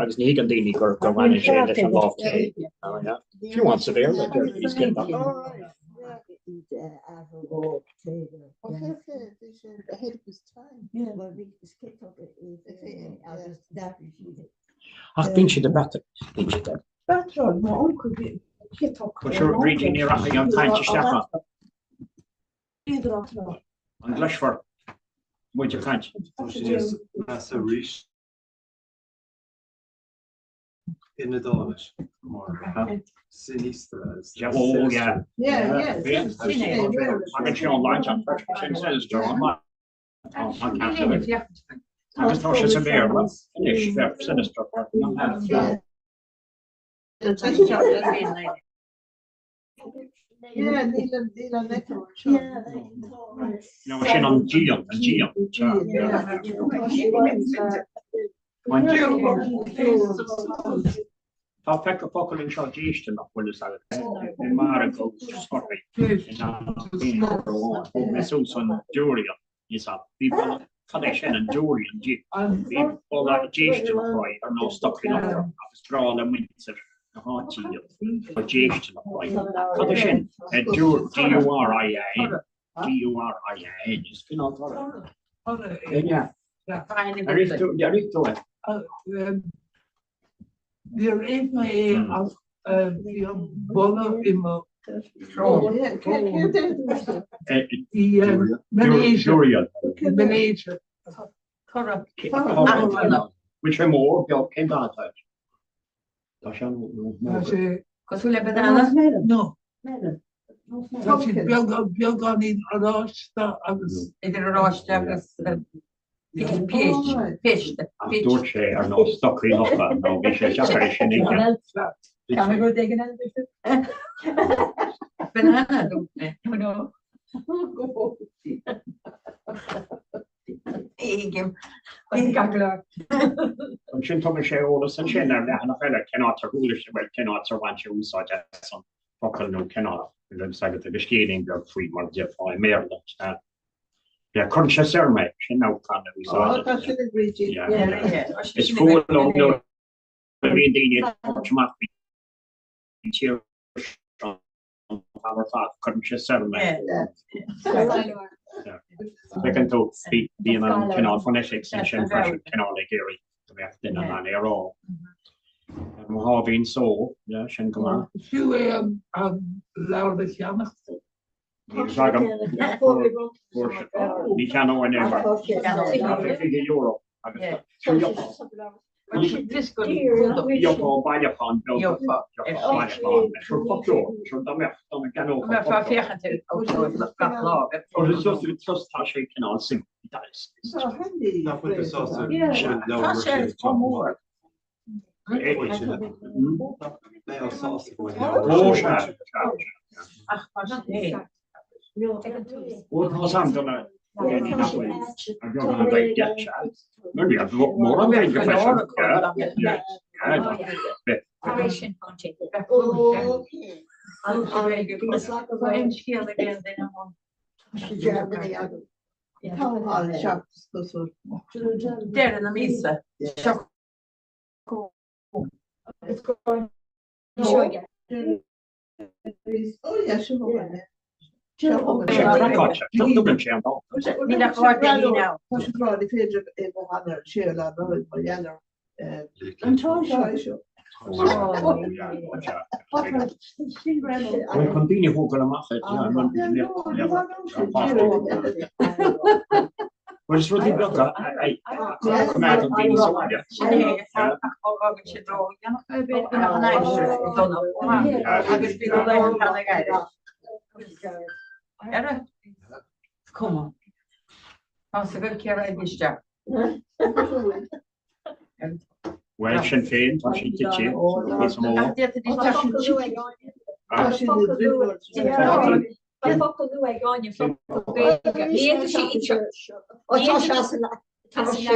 Q: agus ní thuigeann daoine gur go mbaineann sé leis an lámh chlé. Oh, yeah. Fiú amháin sa Bhéarla, deir he's ciotach. Ach bíonn siad ag breathnú, bíonn siad ag.
S: Petrol, mo uncail bhí ciotach.
Q: Ba sure Brídín ní rachaidh an chaint isteach ann. An gcloisfear muid ag caint?
M: Tá sé níos measa arís in Iodáilis mar sinistra is
Q: Yeah, oh, yeah. Yeah, yeah. Tagann sé ón Laidin freisin, sin sinister ón Laidin. Agus tá sé sa Bhéarla anois, bheadh sinister. No, sin an díon, an díon. Tá peice focal anseo déisteanach bhfuil fhios agat. I margadh scorthaí in amháin. Thóg mé suas an durian. Is ea. Bhí boladh, cad é sin, an durian, bhí boladh déisteanach uaidh ar nós stocaí luchra agus breá le muintir na háite iad, boladh déisteanach uaidh. Cad é sin? D-U-R-I-A-N. D-U-R-I-A-N. Is cineál toradh. É. Ar ith tú, ar ith tú é?
V: Níor ith mé é ach bhí an boladh i mo Mailéisia.
Q: Bhfuil sé mór, beag, cén dath atá air? Tá sé mór.
U: Cosúil le banana?
V: No. Tá sé beagáinín oráiste agus.
U: Idir oráiste agus péist, péiste.
Q: Ach dúirt sé ar nós stocaí lofa nó bhí sé deacair é sin a ithe.
U: Ceann rud éigin eile b'fhéidir? Banana a dúirt mé. No. Éigin.
Q: Ansin tugann sé eolas ansin ar leathanach eile cén áit ar chuala sé, bhuel cén áit ar bhain sé úsáid as an focal nó cén áit a bhfuil agus scéilín beag faoi mar a déarfá i mBéarla. Yeah, cuireann sé soir mé, sin nó can a úsáid.
T: Ó, tá sin ag Brídín.
Q: Yeah, yeah. Is fuath liom nuair a bhíonn daoine ag tabhairt amach faoin tír seo an t-am ar fad, cuireann sé soir mé. Feiceann tú, bíonn an cineál phonetics ansin freisin, cineál ag iarraidh go mbeadh duine in ann é a rá. Ar mo sháimhín só, yeah, sin go maith.
V: Fiú é an leabhar a cheannach.
Q: Níl fhios agam. Ní cheannóinn é mar tá sé €20 agus gheofá bailiúchán beag bailiúchán sure foclóir sure dá mbeadh dá gceannófá foclóir. Just tá sé cineál simplí.
M: Nach bhfuil tú sásta
U: Tá sé chomh mór. Ach mar sin féin.
Q: Ó tá sam do na daoine nach bhfuil ar beagán a bheidh deich mórán Gaeilge freisin.
U: Deireadh na míosa.
Q: Sé craiceáilte, tugann sé an dá.
U: Níl ach 2 daoine ann.
T: Tá sé ag rá ní féidir é bheith ann ar an séú lá Nollaig mar gheall ar an toy seo.
Q: Bhuel, chun daoine a thógáil amach é, Bhuel, is rudaí beaga a choimeádann daoine sa bhaile.
U: Sin é, ach má fhágann siad ródhéanach é, b'fhéidir go mbeadh an aimsir dona agus bhí na laethanta an-ghairid. Ara, is cuma. Tá's agat cé raibh isteach.
Q: Bhuel, sin féin, tá sí tite, níos mó.
R: Tá focal nua ag Áine, focal Gaeilge. Ní fhéadfaidh sí inseacht.
C: Ó tá sé as an tá sé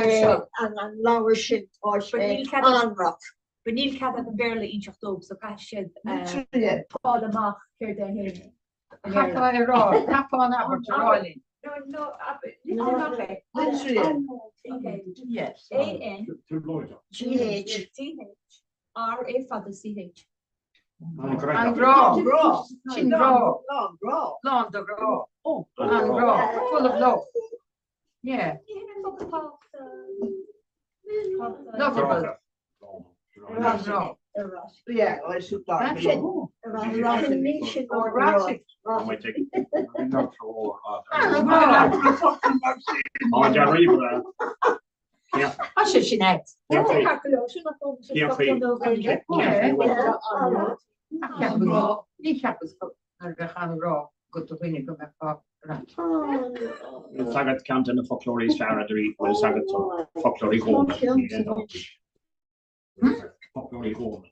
C: an an leabhar sin tá sé anrach.
R: But níl cead ag an Béarla inseacht dóibh, so caithfidh siad fáil amach céard é féin.
U: Caithfeá a rá, caithfeá an abairt a rá linn.
R: No, no, litir amach é.
T: Litir
U: Yes.
R: A N
C: G H
R: G H R A fada C H.
U: An grá. Sin grá. Lán de ghrá. An grá. Full of love. Yeah. Lovable. An grá.
T: Yeah, I should start.
U: Erotic. Tá sé sin ait. Ní cheapas go nuair a bheadh an-ghrá agat do dhuine go mbeifeá erotic.
Q: Is agat ceann de na foclóirí is fearr a dúirt bhfuil is agat foclóirí Dhónaill. Foclóirí Dhónaill.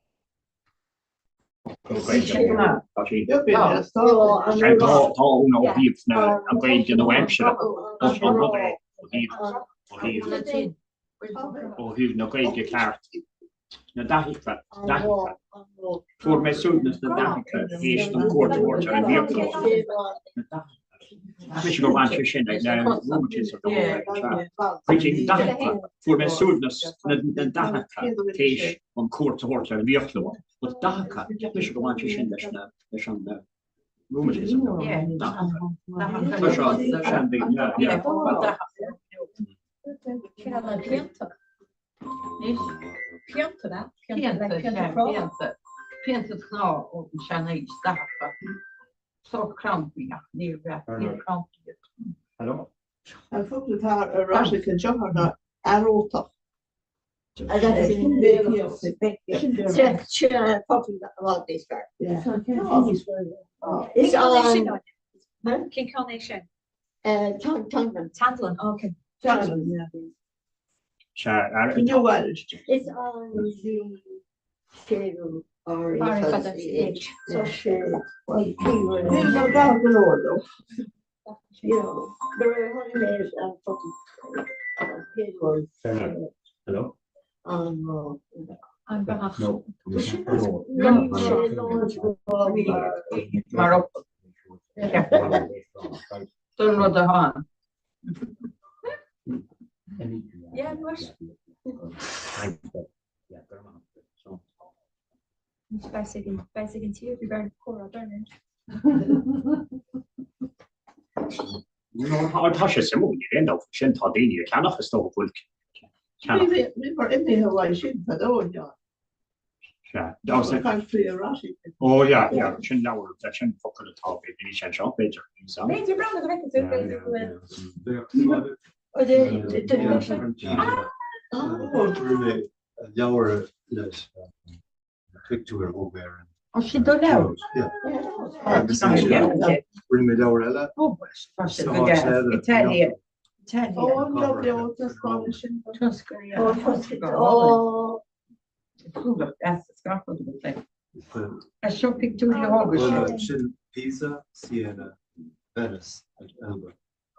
Q: Tá ó thaobh na an Ghaeilge nua-aimseartha ó an rud é ó thaobh ó thaobh ó thaobh na Gaeilge ceart. Na dathacha, dathacha. Fuair mé suaimhneas na dathacha théis dom cuairt a thabhairt ar an bhfiaclóir. Na dathacha. Mise gur bhain sé sin ag na rúmatism do Cuidíonn dathacha, fuair mé suaimhneas na dathacha théis dom cuairt a thabhairt ar an bhfiaclóir. But dathacha, mise gur bhain sé sin leis na leis an rúmatism. Dathacha. Tá seo seandaoine, yeah, yeah.
R: Pianta. Pianta, ne? Pianta, like pianta crá.
U: Pianta cnámh ó an seanaois, dathacha. Sórt crampaí ach ní raibh níor crampaí iad.
Q: Hello?
T: An focal atá erotic anseo ná earótach.
C: Sin an focal i bhfad níos fearr. Is an
R: Cén ceann é sin?
C: Teanglann.
R: Teanglann, ok.
T: Teanglann, yeah.
Q: Sea,
C: Is an séú R A fada C H. Tá sé Níl mar gheall go leor dó. You know, nuair a tháinig mé ar an focal an chéad uair.
Q: Hello?
C: An rá.
R: An beathach.
Q: No.
U: Mar fhocal. Don rud atá ann.
R: Yeah, but Beidh ag an tír bhí bheith córa Bernard.
Q: Tá sé suimiúil ní aon dabht sin tá daoine ag ceannach is dócha bhfuil ceannach.
T: Bhí mar imithe uaidh sin fadó inniu.
Q: Sea. Ó yeah, yeah, sin leabhar, sin focal atá b'fhéidir níl sé anseo b'fhéidir.
R: B'fhéidir breathnú go bhfeicfidh tú b'fhéidir go bhfuil.
F: Rinne leabhar leis pictiúir ó Éirinn.
U: Ó sin do leabhar?
F: Agus rinne mé leabhar eile.
U: Ó tá sé go deas. Italia. Italia.
T: Ó an leabhar sin sin.
U: Tuscany. Seo pictiúirí a thóg sé.
F: Sin Pisa, Siena, Venice agus Elba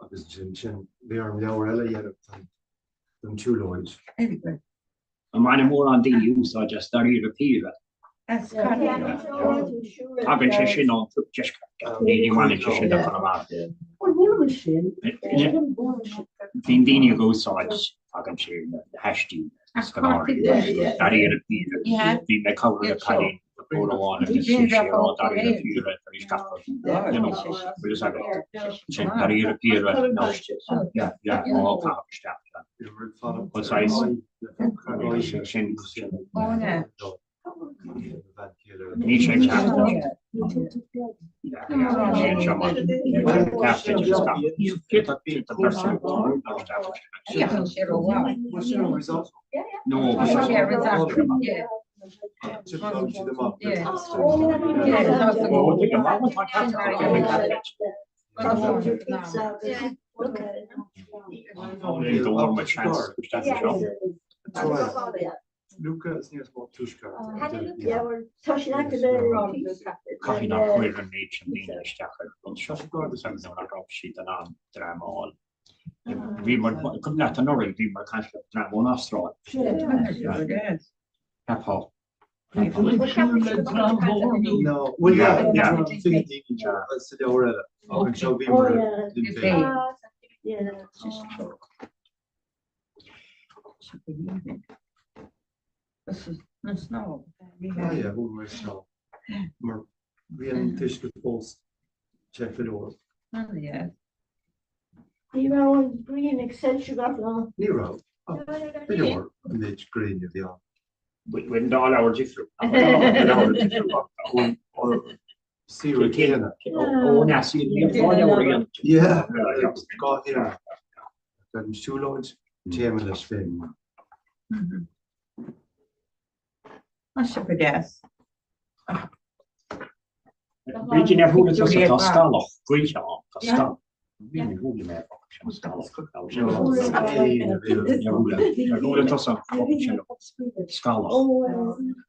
F: agus sin sin bhí orm leabhar eile a dhéanamh don tsiúlóid.
Q: An mbaineann mórán daoine úsáid as dáiríre píre? Tagann sé sin ón deisceart, ní bhaineann sé sin le Conamara. Bíonn daoine ag úsáid, tagann sé le haistí scoláirí, dáiríre píre. Bhí mé ag cabhrú le cailín Uair amháin agus bhí sé á dáiríre píre tar éis gach rud, you know, bhfuil fhios agat. Sin dáiríre píre nó yeah, yeah, á caitheamh isteach. But saghas, sin, sin. Ní sé ceart.
F: Luca is níos mó tuaisceart.
Q: Caithfidh nár chuir an méid sin daoine isteach ar an seo agus ar ndóigh nach raibh siad in ann dream a fháil. Bhí mar, cuimhin leat anuraidh, bhí mar caint le dream ón Astráil. Ceapfá.
F: Mar bhí an t-uisce fós te go leor.
C: Ní raibh an ghrian ag soilsiú gach lá.
F: Ní raibh, ach ba leor an méid gréine a bhí ann.
Q: Bhfuil an dá leabhar difriúil?
F: Saoire céanna.
Q: Ó neas iad ní dá leabhar a dhéanamh.
F: Yeah, gá chéanna. An siúlóid téama leis féin.
U: Tá sé go deas.
Q: Brídín ar chuala tusa tá scalach gaoithe ann, tá scalach. Ní chuala mé ar sin scalach. Ar chuala tusa an focal sin scalach.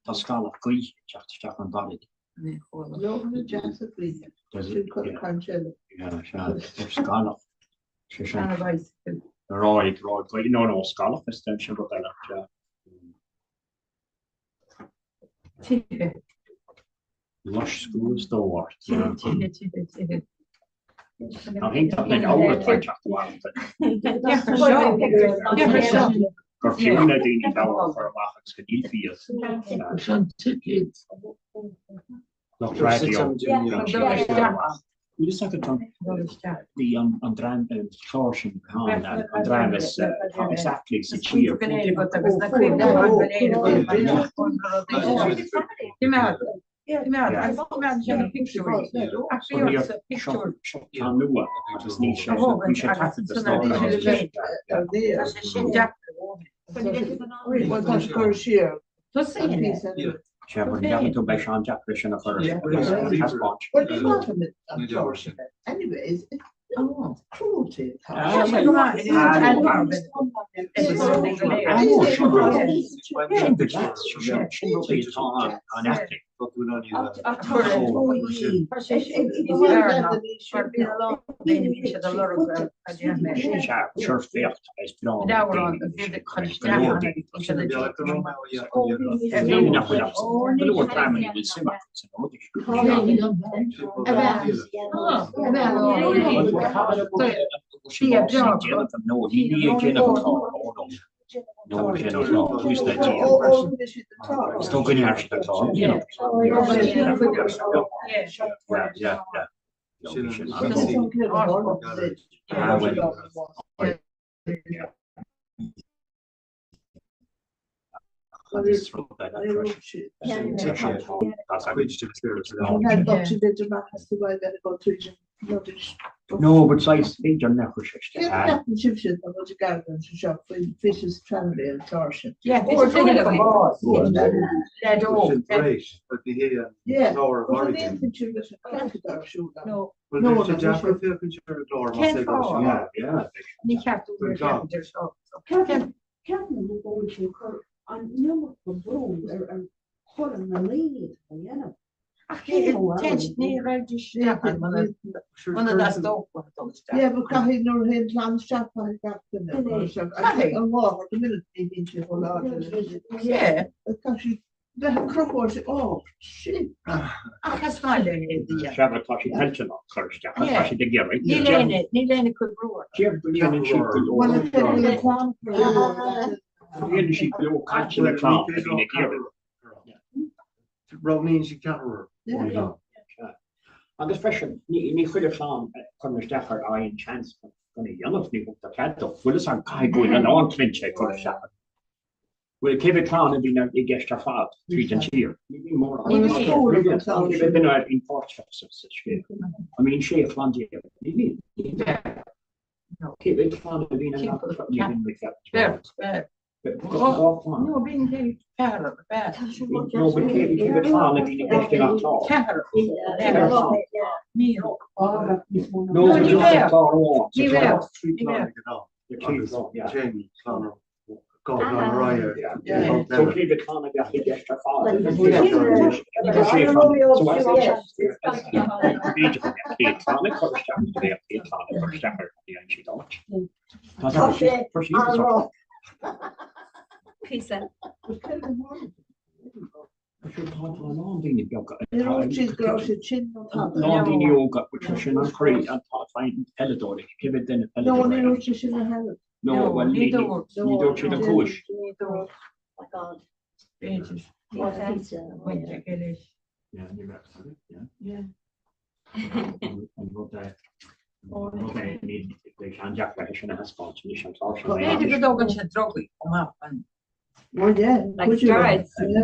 Q: Tá scalach gaoithe ag teacht isteach ón bhfarraige. Scalach. Sé sin. Ráig, ráig, no, no, scalach is den sin rud eile.
U: Tithe.
Q: Loisceadh is dó ort.
U: Tithe, tithe, tithe, tithe.
Q: Ná hiontach linn ábhar atá ag teacht amach. Gur fiú le daoine leabhar a chur amach agus go ndíolfaí iad. Lucht raidió. Bhí bhí an dream an clár sin an dream is is aclaí sa tír. Tá nua agus níl sé bhí sé taifeadta sna Sea, but an gceapann tú beidh sé an-deacair é sin a chur ar taispeáint? No, but saghas b'fhéidir nach bhfuil sé isteach.
T: Ceapann sibhse tá muid ag amharc anseo faoi Vicious Family an clár sin.
S: Ceapaim go bhfuil sé ag cur an iomarca brú ar ar chorr na ndaoine atá á dhéanamh.
U: Ach ní raibh isteach muna dteastódh dul isteach.
T: Yeah, but caithfidh nuair a théann clann isteach caithfidh gach duine dul isteach. An mháthair go minic ní bhíonn sé chomh láidir.
U: Yeah.
T: Caithfidh sí bheith ag crochadh uirthi, oh shit.
U: Ach is maith le é a
Q: Sea, but tá siad toilteanach cur isteach, tá siad ag iarraidh.
U: Níl aon níl aon cur brú orthu.
Q: Déarfainn go ndéanann siad go leor. Déanann siad go leor cainte le clann a bhíonn ag iarraidh.
F: Roghnaíonn siad ceathrar ón gclann.
Q: Agus freisin, ní chuile chlann a chuireann isteach air a fhaigheann seans chun é a dhéanamh, ní thugtar cead dó. Bhfuil fhios a'm, caithfidh go bhfuil a lán clainne ag cur isteach air. Bhuel, cé mhéad clann a bhíonn i gceist ar fad tríd an tír? Ní bhíonn mórán. Ní bhíonn. Cé mhéad duine a bhíonn páirteach sa scéal? An mbíonn 16 chlann? Ní bhíonn. Cé mhéad clann a bhíonn i ngach clann? Ní bhíonn
U: Beirt, beirt.
Q: Dhá chlann.
U: No, bíonn ceathrar, beirt.
Q: No, but cé mhéad clann a bhíonn i gceist i ngach clár?
U: Ceathrar. Míle.
Q: No, but just sa chlár amháin.
U: Ní bheadh.
F: Trí chlann ag an am. Agus téann clann Dhá chlann ar aghaidh ar
Q: So cé mhéad clann a bheadh i gceist ar fad? B'fhéidir go mbeadh 100 clann ag cur isteach, go mbeadh 100 clann ag cur isteach ar an aimsir áit. Tá sé an-rá.
N: Píosa.
Q: Tá a lán daoine beaga.
T: Ní raibh siad go raibh siad sin nó tada.
Q: Lán daoine óga, but tá sin an chroí an peileadóirí, cé mhéad duine
T: No, ní raibh sé sin a thuilleadh.
Q: No, well, ní dúirt siad an chúis.
T: Ní dúirt.
C: My God.
U: B'fhéidir. Muintir Gillis.
Q: Yeah, ní raibh, yeah. Yeah. An rud é, an rud é, ní beidh sé an-deacair é sin a thaispeáint anois an clár sin.
U: B'fhéidir go dtógann sé drugaí chomh maith an.
T: Well, yeah.
H: Like steroids.
S: Sin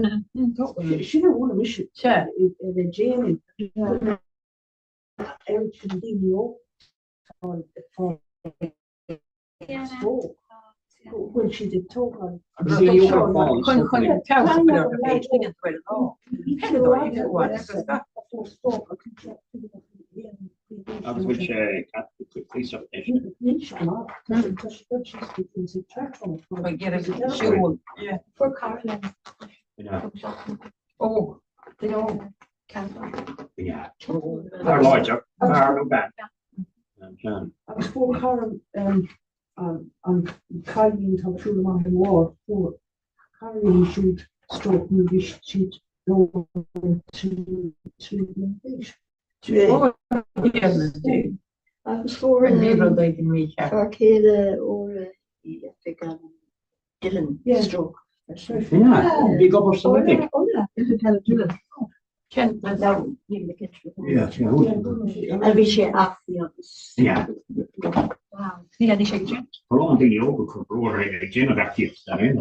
S: a bhfuil mise le déanamh ar sin daoine óga go bhfuil siad ag tógáil
U: Chun chun feabhas a chur orthu féin, tuigeann tú ar an lá. Peileadóirí fiú amháin agus gach.
Q: Agus bhfuil sé cuíosach anois?
U: Ag iarraidh siúl.
P: Fuair cara liom.
U: Óg, duine óg.
Q: Fear láidir, fear nó bean.
S: Agus fuair cara an cailín atá ag siúl amach ar bharr, fuair cara liom siúd stróc nuair a bhí siad trí bliana d'aois.
C: Agus fuair fear céile Óra í oifig an Dillon stróc.
Q: Bhí ag obair san oifig.
C: A bhí sé aclaí agus.
Q: Tá a lán daoine óga ag cur brú ar ag déanamh earcaíocht ar aon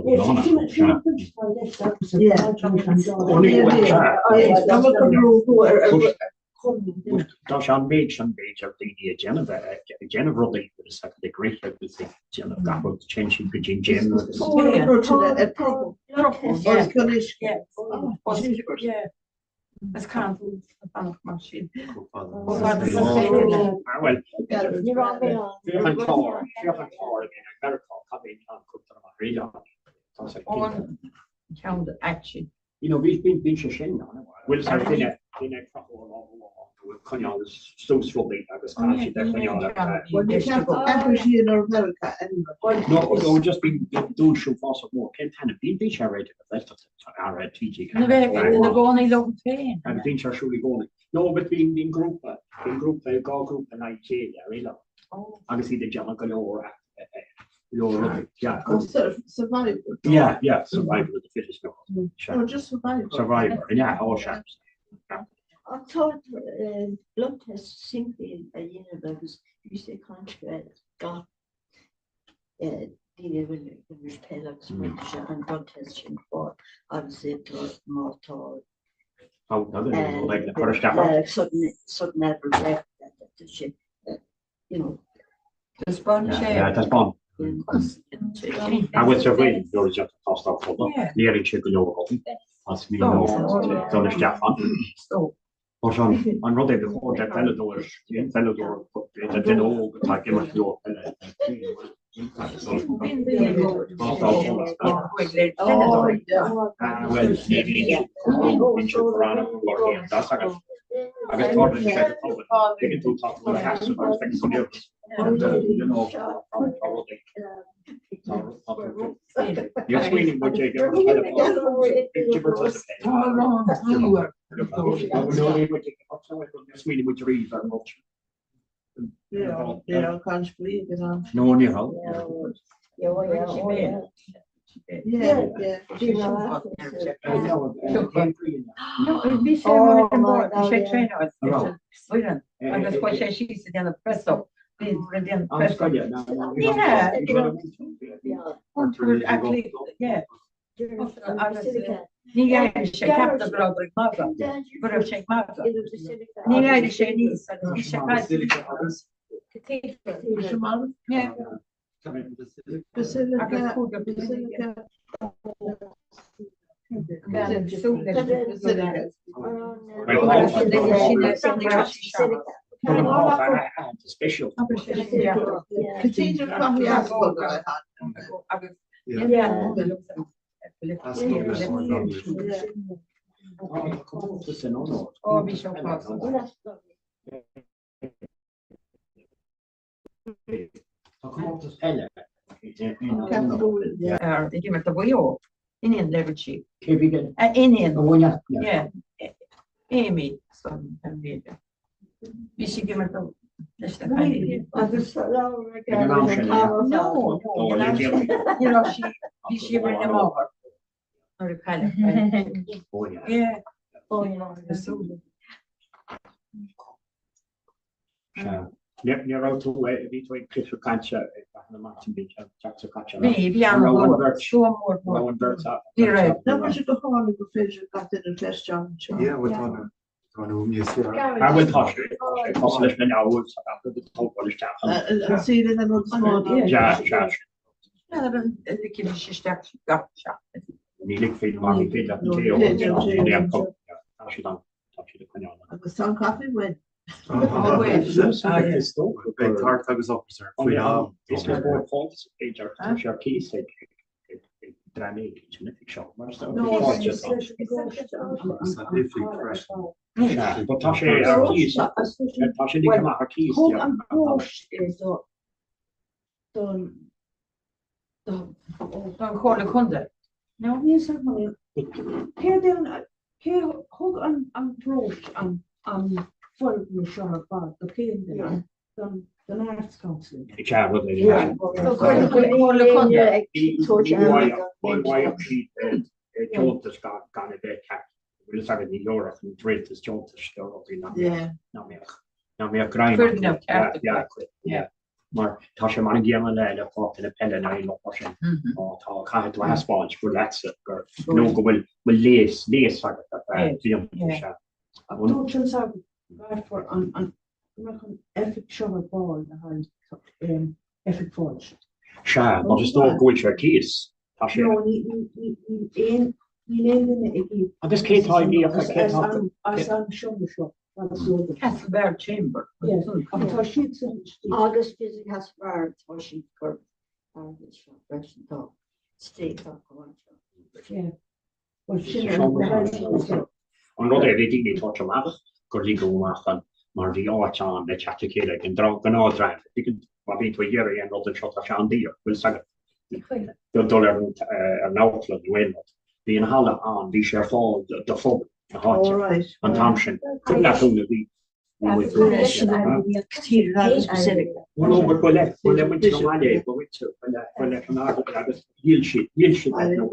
Q: Tá sé an méid sin b'fhéidir daoine ag déanamh ag déanamh rudaí agus ag rith agus ag déanamh gach rud téann siad go dtí an gym agus.
U: Is caithfidh tú fanacht mar sin.
Q: Bhuel, féach an clár, féach an clár a bhíonn ag Meiriceá, cad é an ceann a thugtar amach ar oileán? Tá sé
U: An ceann aicsin.
Q: You know, bhí, bhí, bhí sé sin ann. Bhfuil sa duine, duine ag crochadh a lámh amháin nó ag coinneáil suas rudaí agus caithfidh siad é choinneáil ar feadh.
T: Bhuel, ní ceart aithrisí in America anyway.
Q: No, no, just bíonn duaisiú fásach mór. Cén t-ainm? Bíonn, bíonn sé ar Raidió na Gaeltachta, ar TG
U: Na bheith ina gcónaí leo féin.
Q: Agus bíonn sé ar siúl i gcónaí. No, but bíonn, bíonn grúpa, bíonn grúpa, dhá ghrúpa in aghaidh a chéile ar oileán agus iad ag déanamh go leor leor rudaí. Yeah.
T: Oh, Survivor.
Q: Yeah, yeah, Survivor of the fittest. No,
T: Oh, just Survivor.
Q: Survivor, yeah, all sharps.
C: Ach tá blood test simplí a dhéanamh agus bhí sé caint gach daoine a bhfuil ag imirt peile agus rinne sé an blood test sin fáil agus é má tá
Q: Like, cur isteach ort.
C: sudden sudden adult death that sé you know.
U: Taispeánann sé.
Q: Yeah, taispeánann. A bhfuil sa bhfuil nuair a déantar tástáil fola, léiríonn sé go leor rudaí as mí dul isteach ann. Mar sin, an rud é ba chóir do pheileadóir, aon pheileadóir, b'fhéidir duine óg atá ag imirt leor peile, tástáil fola. Bhuel, ní bhíonn siad corránach go agus Agus tarlaíonn sé go tobann, tuigeann tú, tá tú ina sheasamh agus feiceann tú léargas. You know, tá rudaí, tá tá tú. Níor smaoinigh muid ag imirt peile d'imir tusa peile.
V: Tá a lán brú ar
Q: Níor smaoinigh muid riamh ar an rud sin.
T: Ní raibh caint faoi ag an am.
Q: No, ní raibh.
U: Bhí sé mar an bord, bhí sé traenáil foireann agus chuaigh sé síos ag déanamh press up, bhí ag déanamh press up. Yeah. Agus ní éirigh sé ceaptar go raibh ag magadh, go raibh sé ag magadh. Ní éirigh sé aníos agus bhí sé Yeah.
Q: Tá comórtas peile
U: Ag imirt do Mhaigh Eo, iníon le Richie.
Q: Cé bhí den?
U: A iníon.
Q: Ó yeah.
U: Yeah. Amy san an bhíde. Bhí sí ag imirt do leis na cailíní.
C: Agus
Q: Ag an am sin, yeah.
U: No, no, ní raibh sí, bhí sí ag imirt le máthair. Nuair a cailleadh.
Q: Ó yeah.
U: Yeah. Ó yeah.
Q: Sea. Ní raibh tú, bhí tú ag cliseadh cainte ag Beatha na Maitiú bhí teacht sa chaite.
U: Bhí, bhí an mhór, seo mór mór.
Q: Raibh an bheirt a.
U: Ní raibh.
T: Nach bhfuil sé go hálainn gur féidir gach duine a chloisteáil anseo.
F: Yeah, bhuel tá na tá na níos fearr.
Q: Ah bhuel tá sé, tá sé cosúil leis na leabhair sa bheatha do tógáil isteach an.
T: An saoire na rud is mó.
Q: Sea, sea, sea.
U: Ligfidh isteach gach seachtain.
Q: Ní ligfí mar ní féidir leat an tae a ól anseo, ní acu. Tá siad ann. Tá siad ag coinneáil.
T: Agus tá an caife uainn.
F: Beidh tart agus officer faoin am.
Q: Is le bord fáilte b'fhéidir tá sé ar cíos ag dream éicint san oifig seo mar is fáilte atá.
F: Agus an oifig freisin.
Q: Sea, but tá sé ar cíos, tá sé ligthe amach ar cíos.
S: Thug an bróis é do don
U: Don Chomhairle Contae.
S: No, níl sa Céard é an cé thug an an bróis an an foirgneamh seo ar fad do cén duine don don Arts Council.
Q: Sea, rud é.
U: Comhairle Contae.
Q: Ní bhfaigheadh siad deontas gan a bheith ceart. Bhfuil fhios agat ní gheobhadh an rialtas deontais do rudaí nach mbeadh nach mbeadh greim acu. Mar tá sé mar an gcéanna le le páirceanna peile nó aon rud mar sin. Tá tá caithfidh tú a thaispeáint gur leatsa gur nó go bhfuil bhfuil léas léas agat ar feadh blianta sea.
S: Dúirt an sagart go gcaithfear an an go mbeadh an oifig seo ar fáil le haghaidh oifig fáilte.
Q: Sea, but is dóigh go bhfuil sé ar cíos. Tá sé.
S: No, ní ní ní níl aon níl aon duine ag íoc.
Q: Agus cé tá ag íoc cé tá
S: as an seomra seo.
U: Castlebar Chamber.
S: Tá siad san istigh.
C: Agus bhí Castlebar tá siad cur airgead seo freisin tá state acu anseo.
Q: An rud é bhí daoine ag tabhairt amach gur ligeadh amach an mar bhí áit ann le teacht le chéile ag an gnáthdhream. Má bhíonn tú ag iarraidh aon rud anseo tá sé an-daor, bhfuil fhios agat. Dul ar an amharclann nó aon rud. Bhí an halla ann, bhí sé ar fáil do phobal na háite an t-am sin. Cuimhin leat dúinn a bhí Bhuel, ó, ba le ba le muintir an bhaile é, ba mhuintir, ba le ba leis an ard agus dhíol siad, dhíol siad é nó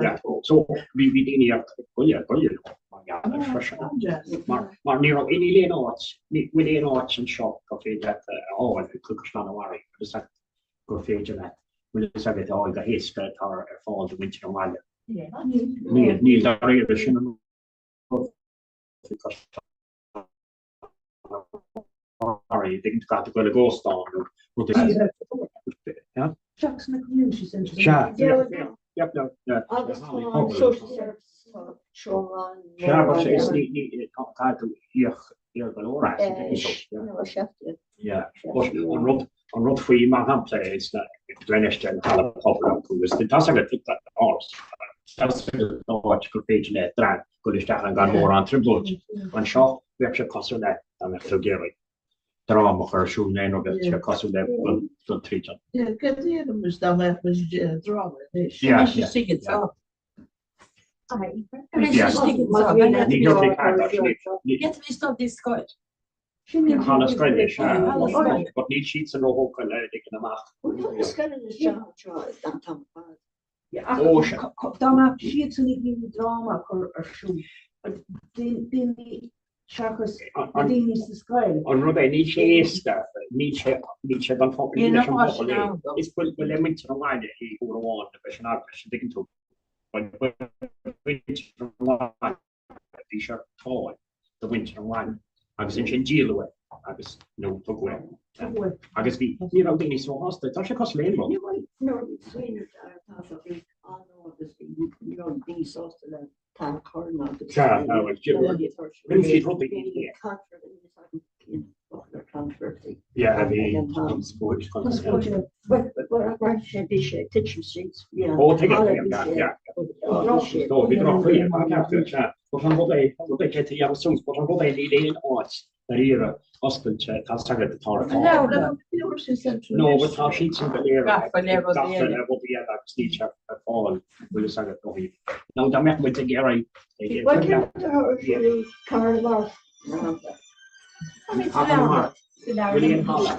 Q: yeah. So bhí bhí daoine ag goil goil leo mar gheall air freisin. Mar mar ní raibh níl aon áit, ní bhfuil aon áit anseo gur féidir leat a fháil i gCaisleán an Bharraigh agus gur féidir leat bhfuil fhios agat a fháil go héasca atá ar fáil do mhuintir an bhaile. Níl, níl dáiríre sin an rud faoi Chaisleán an Bharraigh, dtuigeann tú caithfidh tú dul ag óstán nó rud éigin.
S: Isteach sna community centres.
Q: Sea, féach, féach le
C: Agus tá an social services tá seomra
Q: Sea, but is ní, ní, caithfidh tú íoc íoc go leor as, dtuigeann tú.
C: No, 17.
Q: Yeah, but an rud, an rud faoi mar shampla is na Gleneiste an halla pobail acu is tá fhios agat tá fhios agat áit gur féidir le dream dul isteach ann gan mórán trioblóid. Anseo bheadh sé cosúil le dá mbeadh tú ag iarraidh dráma a chur ar siúl nó aon rud bheadh sé cosúil le dul tríd an.
T: Yeah, cad a dhéanfaimis dá mbeadh muid ag déanamh dráma anois?
Q: Yeah, yeah, yeah. Ní thiocfaidh ceart as, ní.
U: Déanfaimis dul dtí scoil.
Q: Halla scoile, sea. But níl siadsan róthógtha le ligean amach.
C: Bhuel, tá na scoileanna seo anseo an t-am ar fad.
Q: Ó, sea.
S: Dá mbeadh siadsan ag iarraidh dráma a chur ar siúl, daoine seachas na daoine sa scoil.
Q: An rud é, níl sé éasca, níl sé, níl sé don phobal, ní leis an bpobal é. Is ba le muintir an bhaile é uair amháin a bheith san eaglais, an dtuigeann tú? Ba mhuintir an bhaile. Bhí sé ar fáil do mhuintir an bhaile agus ansin díoladh é agus nó tugadh é. Agus bhí, ní raibh daoine sásta, tá sé cosúil le aon rud.
C: Ní raibh, nuair a bhí smaoineamh ar tá bhí an-áthas, bhí, ní raibh daoine sásta le Pat Curran agus.
Q: Sea, bhuel, rinne siad rudaí.
C: Bhí controversy, controversy.
Q: Yeah, bhí conspóid, conspóid.
C: Bhuel, bhí sé ag titim síos.
Q: Ó, tuigim, tuigim, yeah, yeah. Ó, bhí droch-chaoi air, ba cheart duit, sea. But an rud é, an rud é, cé a dhéanamh suas, but an rud é, níl aon áit dáiríre oscailte, tá 's agat atá ar fáil. No, but tá siadsan go léir
U: Gafa le rudaí
Q: gafa
U: eile.
Q: le rudaí eile agus níl sé ar fáil, bhfuil fhios agat, ó thaobh. Nó dá mbeadh muid ag iarraidh.
C: Bhuel, cén t-athrú Carl Marx?
Q: William Halla. No, William Halla.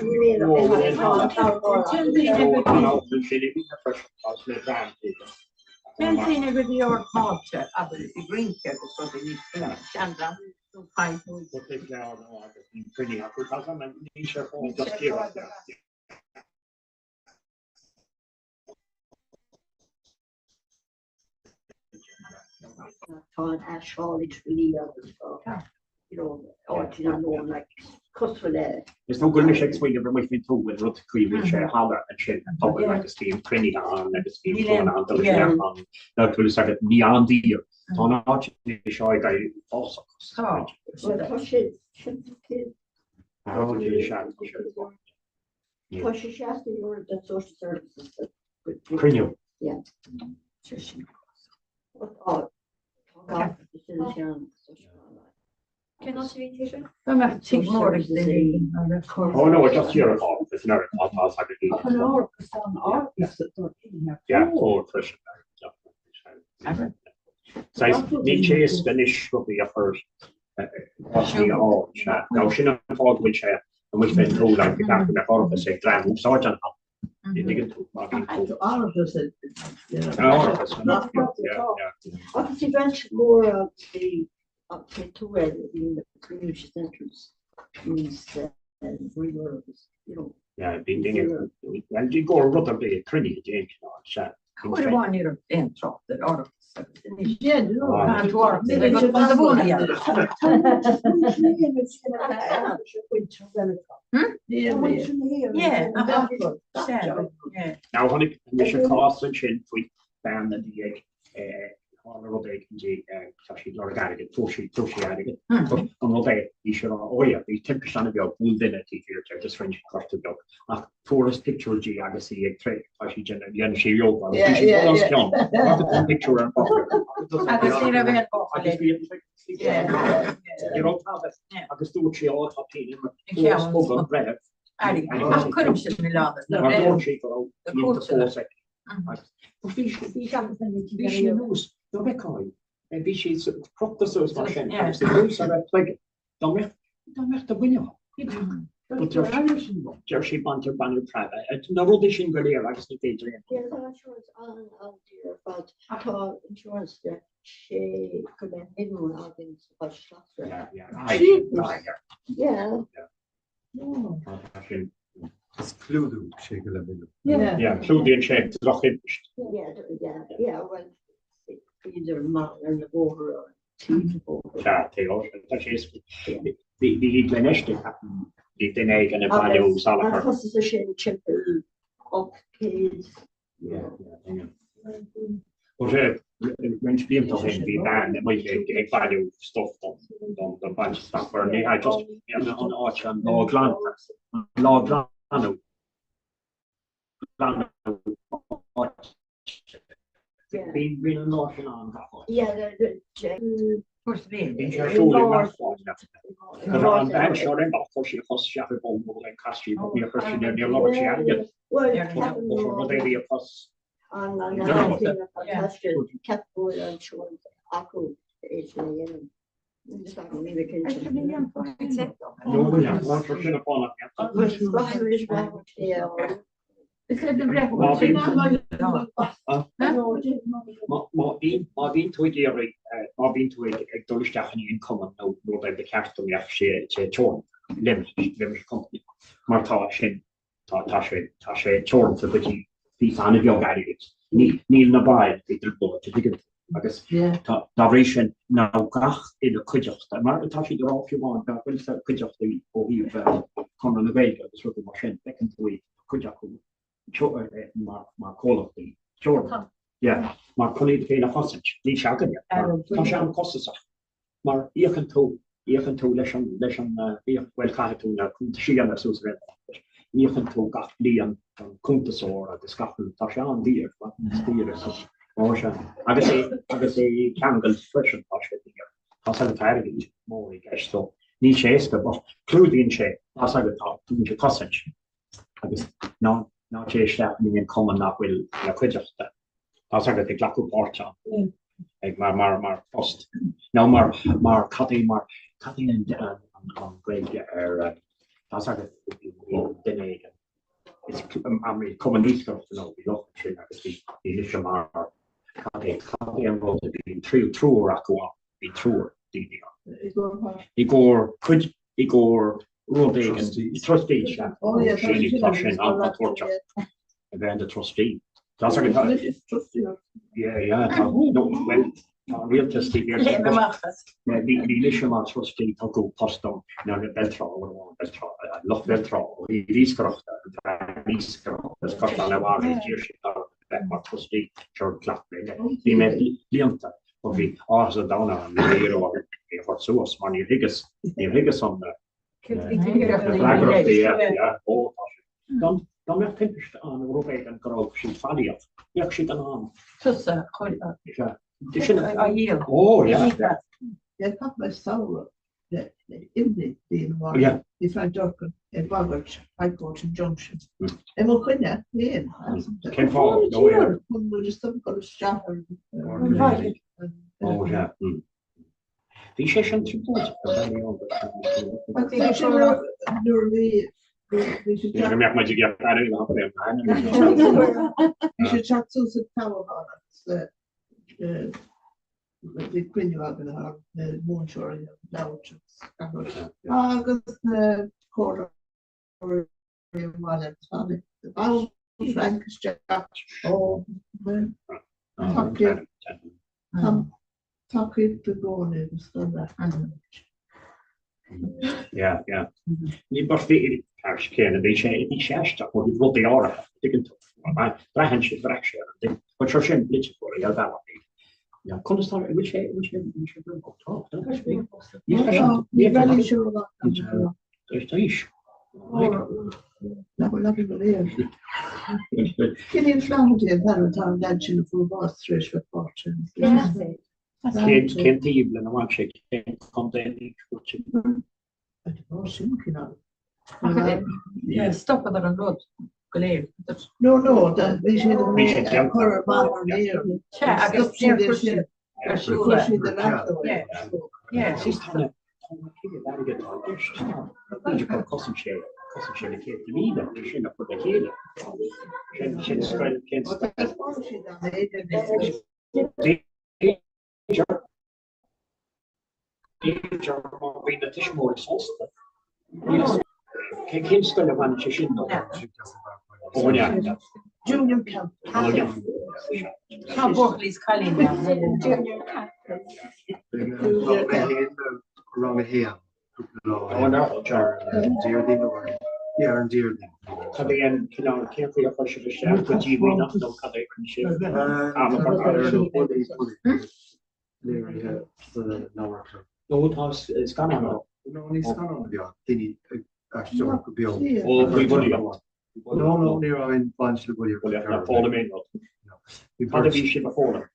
U: Cén daoine go dtí ár fáilte abair ag rince agus rudaí níos sine, seandream nó caint nó.
C: Tá an aiseáil idir lí agus tá, you know, áiteanna nó like cosúil le.
Q: Is nó go bhfuil mise ag smaoineamh ar mo féin tú bhfuil rud faoi bhfuil sé halla ansin an pobal agus bíonn cruinnithe ann agus bíonn fón ann dul isteach ann nó tú is agat ní an-daor. Tá an áit seo ag éirí fásach.
U: Tá.
C: Bhuel tá sé sin
Q: Tá sé tá sé.
C: Tá sé €60 den social services.
Q: Cruinniú.
C: Yeah. Sé sin. Tá gach sin cheann
E: Cén áit a bhí tú sin?
U: Tá mé tigh mór ag duine.
Q: Oh no, just here at home. It's not tá tá agat.
S: An árachas an árachas
Q: Yeah, ó freisin. Saghas níl sé éasca anois rudaí a chur áiteanna a fháil. Sea, nó sin an fáth go bhfuil sé amuigh fén tuath like go gcaithfidh go mbeadh árachas ag dream úsáid an halla. Ní thuigeann tú má bhíonn tú.
T: Árachas
Q: Árachas, yeah, yeah.
C: Agus bhí roinnt mór bhí bhí tú ar bhí na community centres níos bríomhar agus you know.
Q: Yeah, bíonn daoine, well, i gcomhair rud ar bith, cruinnithe d'aon chineál, sea.
U: Uair amháin ní raibh aon trácht ar árachas agus anois
T: Yeah, no.
U: tá an t-árachas ag an do bhunaithe. Yeah, yeah.
Q: Now tháinig mise cás ansin faoi bean a bhí ag tharla rud éigin di, tá sí ag lorg airgid, fuair sí, fuair sí airgead. But an rud é, bhí sí ag rá, oh yeah, bhí timpiste an-bheag, bhuail duine taobh thiar di agus rinne sí gortú beag. Ach fuarthas pictiúr di agus í ag tré, tá sí déanamh, dhéanamh sí yoga agus bhí sí dul os cionn. Agus an pictiúr ar an bpáipéar.
U: Agus ní raibh aon bhá
Q: Agus bhí an Ní raibh tada. Agus dúirt sí, ó, tá pian i mo, fuarthas thug an breitheamh.
U: Airgead. Ach cuirimse milleán ar na
Q: Mar dúirt sí go raibh pianta fós aici. Bhí sí anuas dá bhfeiceáil, bhí sí crochta suas mar sin agus anuas ar a cloigeann. Dá mbeadh, dá mbeadh do bhainfeá. Deir sí baintear baineadh preab. Na rudaí sin go léir agus ní féidir aon.
C: Yeah, tá insurance an-daor ar fad. Tá insurance de sé go leith milliún againn sa Bhaile Slachtmhar. Yeah.
F: Is clúdú sé go leith milliún.
Q: Yeah, clúdaíonn sé drochthimpist.
C: Yeah, yeah, yeah, well, b'fhéidir amach ar na bóithre or taobh na bóithre.
Q: Sea, taobh, tá sé éasca. Bhí bhí Gleneiste, bhí duine éigin ag bailiú salachar.
C: An costas sin timpeall 800.
Q: Yeah, yeah. But roinnt blianta ó shin bhí bean amuigh ag bailiú stuff don don bhaile isteach ar ní hea just an áit an lá glanta an lá glanadh glanadh áit bhí bhí an lá sin ann gach áit.
C: Yeah, the the
Q: Bíonn sé ar siúl i ngach áit. Tá an bhean seo ar aon chuir sí a cos isteach i bpoll nó ag cas sí níor chuir sí níor lorg sí airgead. Rud é bhí a cos.
C: An an ceap bhfuil an insurance acu é sin a dhéanamh.
Q: No, sin a fána. Má bhíonn má bhíonn tú ag iarraidh má bhíonn tú ag dul isteach in aon cumann nó rud ar ba cheart go mbeadh sé teoranta, limited, limited company, mar tá sin tá tá sé tá sé teoranta go dtí píosa an-bheag airgid. Níl na baill faoi dtrioblóid, an dtuigeann tú. Agus tá dá bhrí sin ná gach uile cuideachta, mar atá siad a rá fiú amháin, dá bhfuil sa cuideachtaí ó thaobh Conradh na Gaeilge agus rudaí mar sin, feiceann tú iad, cuid acu mar mar comhlachtaí teoranta. Yeah, mar chun iad féin a chosaint, níl sé againne, mar tá sé an-chostasach. Mar íocann tú, íocann tú leis an, leis an, bhuel caithfidh tú na cuntaisí a dhéanamh suas ar aon chuma, íocann tú gach bliain don cuntasóir agus gach rud, tá sé an-daor, is daor is ó sea. Agus é, agus é ceangailte freisin, tá sé daor. Tá's agat tá airgead mór i gceist so níl sé éasca but clúdaíonn sé, tá's agat, tá, tugann sé cosaint agus ná, ná téigh isteach in aon cumann nach bhfuil ina cuideachta. Tá's agat ag glacadh páirt ann ag mar mar mar post nó mar mar cad é mar cad é an an Gaeilge ar tá's agat duine éigin is amrí cumann iascaireachta nó bhí lucht sin agus bhí bhí mise mar cad é cad é an rud a bhí tríú triúr acu ann bhí triúr daoine ann i gcomhair cuid i gcomhair rud éigin trustee sea tá sin an-chontúirteach a bheith in do trustee. Tá tá rialtas Bhí mise mar trustee tugadh post dom na Béal Trá lucht Bhéal Trá ó thaobh iascaireachta iascaireachta is Caisleán an Bharraigh d'iarr siad orm a bheith mar trustee sure ghlac mé le. Bhí mé blianta But bhí áthas an domhain orm nuair a iarradh orm é a thabhairt suas mar níor thuigeas, níor thuigeas an na freagrachtaí, yeah, yeah, ó tá sé. Dá dá mbeadh timpiste ann nó rud éigin go raibh siad faillíoch, bheadh siad in ann.
U: Tusa a chuir
Q: Sea, sin
U: a dhíol.
Q: Ó, yeah, yeah.
T: Yeah, chaith mé samhradh le imní bliain amháin.
Q: Yeah.
T: Bhí Frank Durkan ag bagairt High Court injunction. I mo choinne féin.
Q: Cén fáth? No, yeah.
T: Chun muid is dom dul isteach ar an
Q: bhaile. Oh, yeah. Bhí sé sin trioblóideach ar bhealaí ann.
T: Nuair a bhí bhí sé
Q: Go mbeadh muid ag iarraidh aire le hapar aon
T: Bhí sé teacht suas ag toghchán agus Bhí cruinniú againn thar na múinteoirí labhairt agus na comhairleoirí an bhaile agus tháinig ball Frank isteach ó tacaíocht i gcónaí agus gan leath.
Q: Yeah, yeah. Ní bar fi ar céanna bhí sé bhí sé aisteach ó thaobh rudaí áirithe, tuigeann tú. Braitheann sé bhraith sé ar an duine. But sure sin polaiteoirí ar bhealach é. Yeah, conas tá bhfuil sé bhfuil sé bhfuil sé bhfuil tá tá Ní
T: Ní bheidh sé
Q: Tá aois.
T: Nach bhfuil againn go léir. Cillian Flaherty an t-ainm atá ar an leaid sin a fuair bás tar éis bheith páirteach.
Q: Cén cén taobh lena bhain sé cén contae ní
T: Sin cineál.
U: Stopadar an rud go léir.
T: No, no, bhí siad
Q: Bhí sé déanta.
T: cur amach ar léir.
U: Sea, agus
T: Stop siad
U: níor
T: é
U: chuir
T: sin.
U: siad ar siúl
T: Chuir
U: é.
T: siad ar ais é.
U: Yeah.
Q: Is tá na tá na chéad airgead atá i gceist. B'fhéidir gur chosain sé chosain sé na céadta míle é sin a chur le chéile. Sin sin scoil cén scoil. B'fhéidir má bhí na tuismitheoirí sásta. Cén scoil a bhaineann sé sin dó? Ó yeah.
T: Junior Camp.
Q: Ó yeah.
U: Tá buachaillí is cailíní ann.
P: Junior Camp.
F: Rang a haon. Déardaoin nó ar an Déardaoin.
Q: Cad é an cineál cén chaoi a chuir sibh isteach go díomhaoineach nó cad é a rinne sibh am a chur thart?
F: Léirithe san amharclann.
Q: Nó tá scannán ann.
F: No, ní scannán a bhí ann, daoine ag aisteoireacht go beo.
Q: Ó, faoi bhulaíocht.
F: No, no, ní raibh aon bhaint le bulaíocht.
Q: Bulaíocht, ná foghlaim aon rud. Cad a bhí sibh a foghlaim?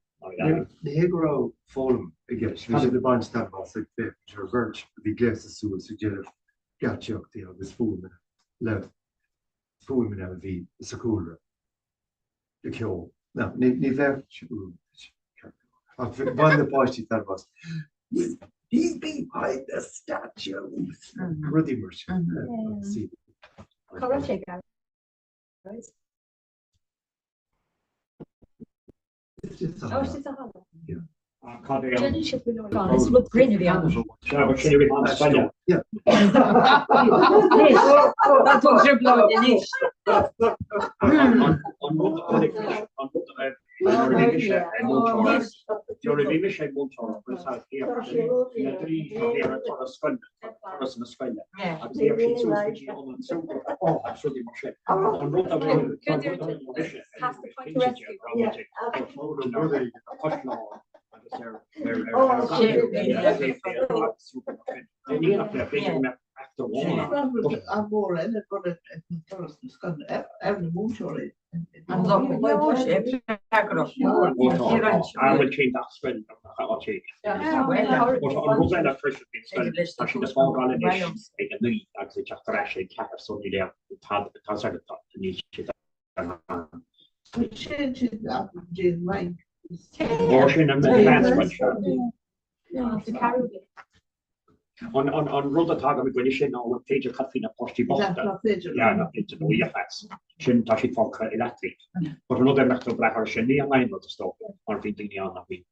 F: Ní hé go raibh foghlaim i gceist, bhí siad ag baint taitneamh as ag féachaint ar bheirt a bhí gléasta suas ag déanamh geáitsíochtaí agus fuaimeanna le fuaimeanna a bhí sa chúlra le ceol. No, ní bheadh sé ceart. Ach bhain na páistí taitneamh as. He's behind the statues! Rudaí mar sin.
O: Cá raibh sé, Gearóid?
F: Istigh sa halla.
R: Istigh sa halla.
Q: Cad é an.
R: Déanann siad go leor. Is rud grinn a bhí ann.
Q: Sea, but sin i rith an scoile.
U: Tá tú trioblóid anois.
Q: An rud a chonaic mise, an rud a nuair a bhí mise ag múinteoireacht, nuair a bhí mise ag múinteoireacht, bhuel sa chéad na daoine seo thiar ag turas scoile, turas na scoile, agus théadh siad suas go dtí ionad súgartha agus rudaí mar sin. An rud a bhí, an rud a bhí mise ag cinnte de, go raibh muid ag tabhairt na caisleáin agus ar ar ar ar gach rud eile, séipéil agus rudaí mar sin. In éineacht le, b'fhéidir go mbeadh eachtra amháin ann, but.
T: An mór eile gur ag turas na scoile ar na múinteoirí.
U: An lucht bhuel tá sé freagrach mór
Q: Ó tá, tá. An bhfuil sé gach scoil a áit éigin? But an rud eile freisin faoin scoil, tá siad ag fágáil anois ag 9 agus ag teacht ar ais ag 4 so níl aon, tá, tá a fhios agat, tá, níl siad an.
T: Téann siad go dtí an Fhrainc.
Q: Ó sin an meánscoil seo. An rud atá agam i gcoinne sin ná an féidir cad faoi na páistí bochta?
T: Nach féidir.
Q: Yeah, nach féidir nó íoc as. Sin tá siad fágtha i leataobh. But an rud é mbeadh tú ag brath air sin ní an aon rud is dócha mar bhíonn daoine ann nach mbíonn.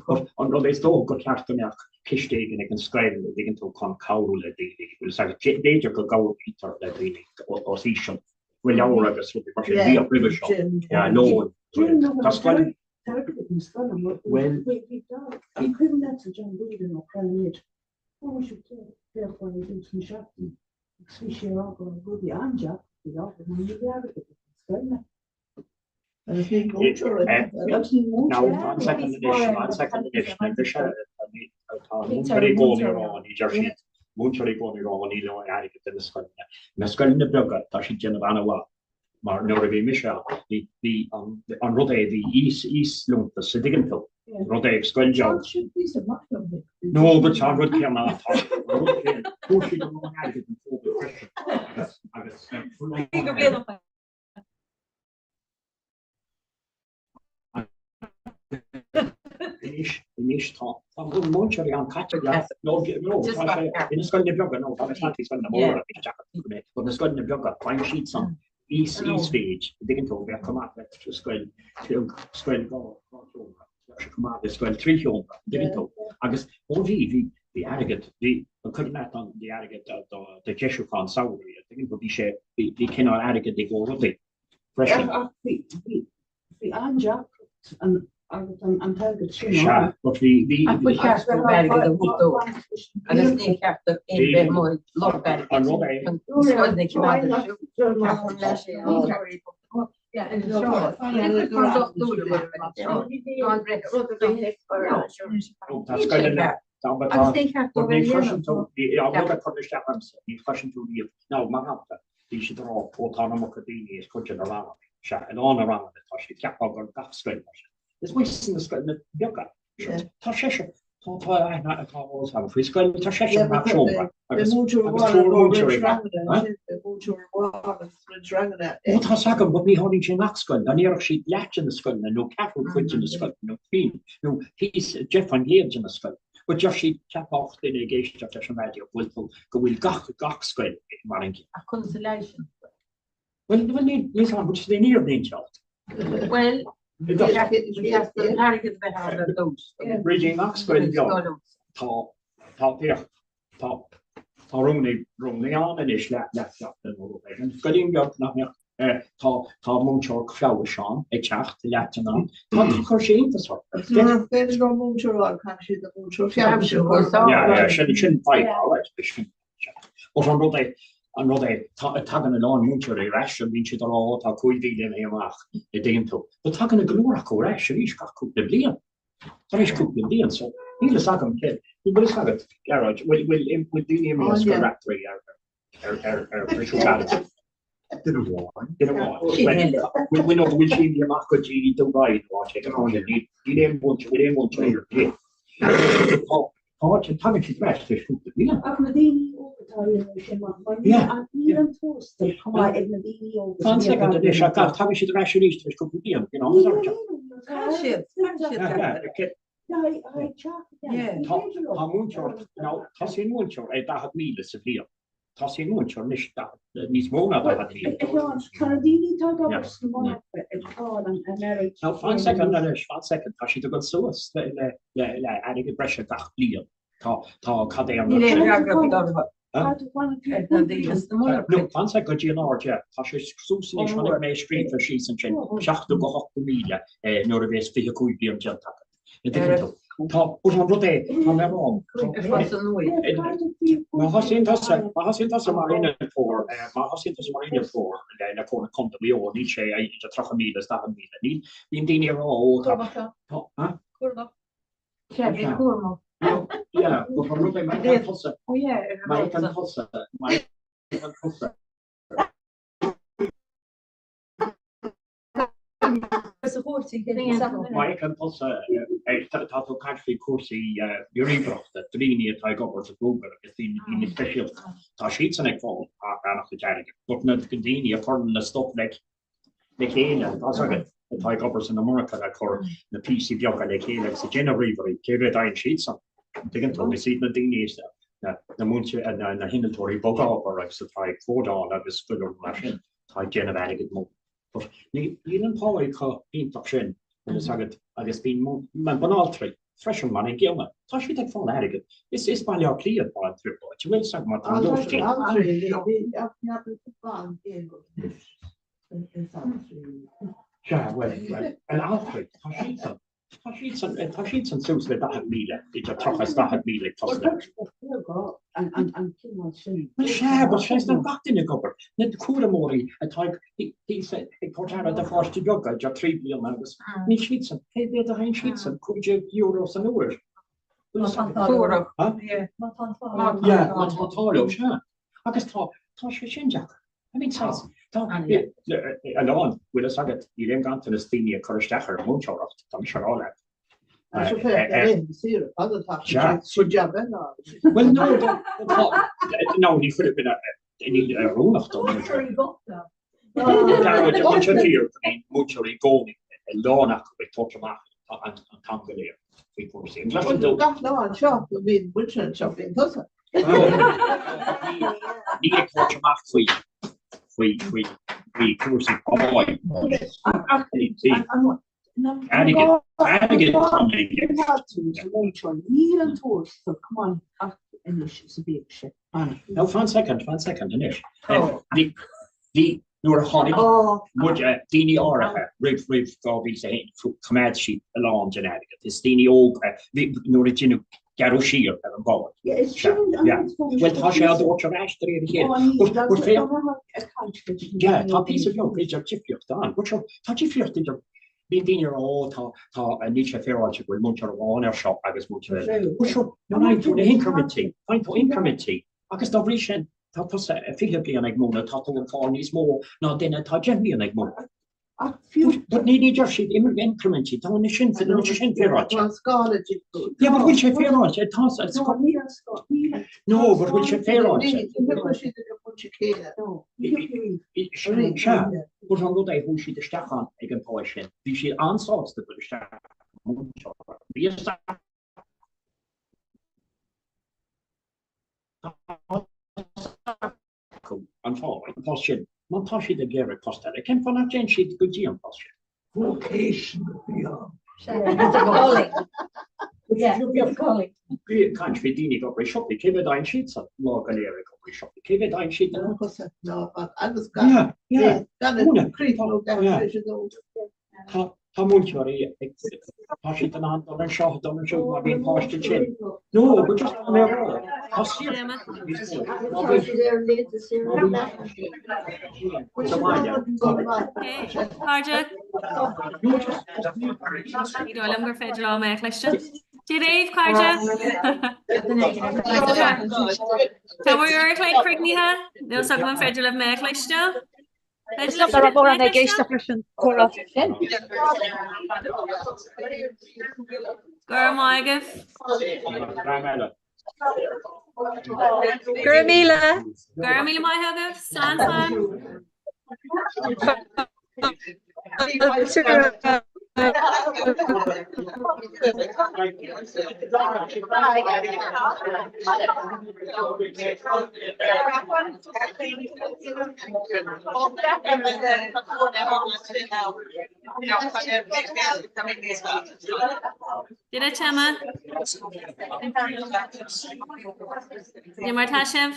Q: But an rud é is dócha gur cheart go mbeadh ciste éigin ag an scoil a dtuigeann tú chun cabhrú le daoine. Bhfuil a fhios agat, b'fhéidir go gcabhraítear le daoine os íseal. Bhfuil leabhar agus rudaí mar sin bhíodh roimhe seo. Yeah, lón. Tá scoil
S: Airgead na scoile mar bhuel bhí bhí cuimhin leatsa John Whelan ó Chroim Fuair mise pléachán i dtús na seachtaine agus bhí sé ag rá go raibh rudaí an-deacair faoi láthair mar níl airgead ag na scoileanna.
T: Agus ní múinteoir agus ní
Q: múinteoir. Now, one second anois, one second anois, na mise tá múinteoirí i gcónaí ag rá, ní deir siad, múinteoirí i gcónaí ag rá níl aon airgead ag na scoileanna. Na scoileanna beaga, tá siad ag déanamh an-mhaith. Mar nuair a bhí mise ann, bhí, bhí an, an rud é, bhí íos, íosliúntas, a dtuigeann tú, rud é ag scoil bheag. No, but tá an rud céanna, tá an rud céanna, fuair siad a lán airgid an Covid freisin agus, agus, eh, Anois, anois tá, tá an múinteoirí an-caite le, no, no, tá sé, ina scoileanna beaga, no, tá na scoileanna móra, bhí sé deacair, but na scoileanna beaga, faigheann siad san íos, íosmhéid, a dtuigeann tú, bheadh chomh maith le scoil, scoil dhá, dhá sheomra, bheadh sé chomh maith le scoil trí sheomra, a dtuigeann tú, agus ó bhí, bhí, bhí airgead, bhí, an cuimhin leat an, bhí airgead do, do, do dheisiúchán samhraidh, a dtuigeann tú, bhí sé, bhí, bhí cineál airgead i gcomhair rudaí freisin.
S: Ach bhí, bhí, Bhí an-deacracht agus an t-airgead sin
Q: Sea, but bhí, bhí,
U: Ach ba cheart dóibh airgead a thabhairt dóibh agus ní cheart do aon bheith amuigh ag lorg airgid
Q: An rud é.
U: chun scoileanna a choimeád ar siúl.
Q: Tá scoileanna, tá, but tá, but ní chloiseann tú, an rud a chuireann isteach ormsa, ní chloiseann tú riamh, nó mar shampla, bhí siad ag rá, ó tá an iomarca daoine is cuid de na ranganna, sea, i lán na ranganna tá siad, cheapfá gur gach scoil mar sin. Is muid sna scoileanna beaga, tá seisear, tá, tá aithne atá eolas agam faoi scoil, tá seisear i ngach seomra agus, agus triúr múinteoirí gach, Ó tá 's agam, but ní tharlaíonn sé i ngach scoil, dá ndéarfadh siad leath de na scoileanna nó ceathrú cuid de na scoileanna nó pingin nó píosa, 10% de na scoileanna. But deir siad, cheapfadh duine ag éisteacht leis an raidió go bhfuil tú, go bhfuil gach, gach scoil mar an gcéanna.
U: Ach conas a leigheasann tú é?
Q: Bhuel, bhuel níl, níl 's agam, but ní ar an teacht.
U: Bhuel, ba cheart an t-airgead a bheith ann ar dtús.
Q: Bríd, i ngach scoil bheag, tá, tá, féach, tá, tá rúnaí, rúnaí ann anois le, le seachtain nó rud éigin. Scoilín beag nach mbeadh Tá tá múinteoir feabhais ann ag teacht leath den am. Tá tá chuir sé iontas orm.
T: Agus nuair nach féidir leo múinteoir a fháil caithfidh siad an múinteoir feabhais a chur.
Q: Yeah, yeah, sin sin fadhb, all right, sin. But an rud é an rud é tá tagann a lán múinteoirí ar ais an bíonn siad ag rá ó tá 5,000 imithe amach a dtuigeann tú. But tagann go leor acu ar ais arís gach cúpla bliain. Tar éis cúpla bliain so níl fhios agam cé bhfuil fhios agat Gearóid bhfuil bhfuil bhfuil daoine imithe as go Raiftearaí ar ar ar ar briseadh gairid.
F: Duine amháin.
Q: Duine amháin. Bhfuil nó bhfuil sí imithe amach go dtí Dubai nó áit éigin mar sin. Níl aon mhúinteoir, bhfuil aon mhúinteoir ar bith. Tá, tá, tagann siad ar ais tar éis cúpla bliain.
S: Ach na daoine óga atá ag déanamh sin maith, mar níl an tuarastal chomh maith ag na daoine óga.
Q: Tá an second anois, ach tagann siad ar ais arís tar éis cúpla bliain, you know.
U: Tá siad, tá siad.
Q: Tá múinteoir, now, tosaíonn múinteoir ar 40,000 sa bhliain. Tosaíonn múinteoir anois níos mó ná 40,000.
S: Tá na daoine atá ag obair sna monarcha ag fáil an oiread.
Q: Now fan soicind anois, fan soicind, tá siad ag dul suas le airgead breise gach bliain. Tá, tá, cad é an rud sin? No, fan soicind go dtí an aird, yeah. Tá sé suas anois, chonaic mé scríofa síos ansin, 70 go 80,000 nuair a bhéas 25 bliain déanta agat. Tá, but an rud é, tá mé rá, má thosaíonn tusa, má thosaíonn tusa mar innealtóir, má thosaíonn tusa mar innealtóir le le Comhairle Contae Mhaigh Eo, níl sé idir 30,000 is 40,000, níl, bíonn daoine ag rá, ó tá, tá, ha?
U: Cúramach. Sea, bí cúramach.
Q: Yeah, but an rud é, má fheiceann tusa, má fheiceann tusa, má fheiceann tusa, Má fheiceann tusa, tá tú ag caint faoi chúrsaí ríomhaireachta, daoine atá ag obair sa Google agus daoine speisialta, tá siadsan ag fáil an-chuid airgid. But na daoine a chuireann na stuff le chéile, tá 's agat, atá ag obair san monarcha ag cur na píosaí beaga le chéile agus ag déanamh ríomhairí, cé mhéad a fhaigheann siadsan? Tuigeann tú, is iad na daoine na múinteoirí, na hinnealtóirí bogábhar agus atá ag códáil agus go leor mar sin, atá ag déanamh airgead mór. But níl an pá chomh hiontach sin, bhfuil fhios agat, agus bíonn banaltraí freisin mar an gcéanna, tá siad ag fáil airgead. Is is Baile Átha Cliath atá an trioblóid, bhfuil fhios agat, mar tá an lóistín. Sea, bhuel, bhuel, altraí, tá siadsan. Tá siadsan, tá siadsan suas le 40,000, idir 30 is 40,000 ag tosnú. Bhuel sea, but sea, tá gach duine ag obair. Na cúramóirí atá ag thíos ag tabhairt aire do pháistí beaga idir 3 bliana agus níl siadsan, cé mhéad a fhaigheann siadsan? €15 san uair. Má tá an t-ádh leo. Má tá an t-ádh leo. Yeah, má tá an t-ádh leo, sea. Agus tá, tá sé sin deacair. I mean, saghas, tá a lán, bhfuil fhios agat, níl aon ganntanas daoine ag cur isteach ar an múinteoireacht, tá mise a rá leat. Bhuel, no, tá, no, ní chuirfidh duine, níl oiriúnach don mhúinteoir. Múinteoir fíor, múinteoirí i gcónaí, a lán acu ag tabhairt amach an t-am go léir faoi chúrsaí. An gcloiseann tú?
T: Gach lá anseo, bíonn muintir anseo, bíonn tusa.
Q: Ní ag tabhairt amach faoi faoi faoi faoi chúrsaí páí. Airgead, airgead atá i gceist.
S: Níl an tuarastal chomh maith ach anois is a bhíodh sé.
Q: Now fan soicind, fan soicind anois. Bhí, bhí, nuair a tháinig muid, daoine áirithe roimh, roimh 2001, choimeád siad a lán den airgead. Is daoine óga, bhí, nuair a deineadh gearradh siar ar an bpá. Bhuel tá sé á dtabhairt ar ais de réir a chéile. Yeah, tá píosa beag idir difríocht ann. But sure, tá difríocht idir bíonn daoine ag rá ó tá tá níl sé féaráilte go bhfuil múinteoir amháin ar seo agus múinteoir eile. But sure, nuair a fhaigheann tú na hincrimintí, faigheann tú incrimintí agus dá bhrí sin tá tusa 20 bliain ag múineadh, tá tú ag fáil níos mó ná duine atá 10 mbliana ag múineadh.
S: Ach fiú.
Q: But ní ní deir siad incrimintí, tá na sin tá sé sin féaráilte.
T: Tá an scála difriúil.
Q: Yeah, but bhfuil sé féaráilte? Tá sa
S: No, níl an scála, níl.
Q: No, but bhfuil sé féaráilte?
T: Ní thiocfaidh siad ag an bpointe céanna.
S: No, ní thiocfaidh.
Q: Sea, but an rud é chuaigh siad isteach ann ag an pá sin. Bhí siad an-sásta dul isteach múinteoireacht. Bhí a acu an fáth, an post sin. Má tá siad ag iarraidh post eile, cén fáth nach dtéann siad go dtí an post sin?
V: Vocation a bhí ann.
U: It's a calling. Yeah, it's a calling.
Q: Bí ag caint faoi daoine ag obair i siopaí, cé mhéad a fhaigheann siadsan lá go léir ag obair i siopaí? Cé mhéad a fhaigheann siad?
T: Agus
Q: Yeah, yeah.
T: gan críochnú gach leis an dó.
Q: Tá tá múinteoirí ag tá siad in ann dul anseo dul ansiúd má bhíonn páiste tinn. No, but just tá mé a rá. Tá saoirse níos mó. Má
C: Tá siad ar laethanta saoire.
Q: sa bhaile.
N: Cairde. Ní dóigh liom gur féidir liom é a chloisteáil. Dia daoibh, cairde. Tá bhur uair a chloig críochnaithe. Níl 's agam an féidir libh mé a chloisteáil.
R: Is liom nach raibh mórán ag éisteacht leis an chomhrá sin.
N: Go raibh maith agaibh.
R: Go raibh míle.
N: Go raibh míle maith agaibh. Slán slán.
R: Fáilte.
N: Dia duit Emma. Cad é mar atá sibh?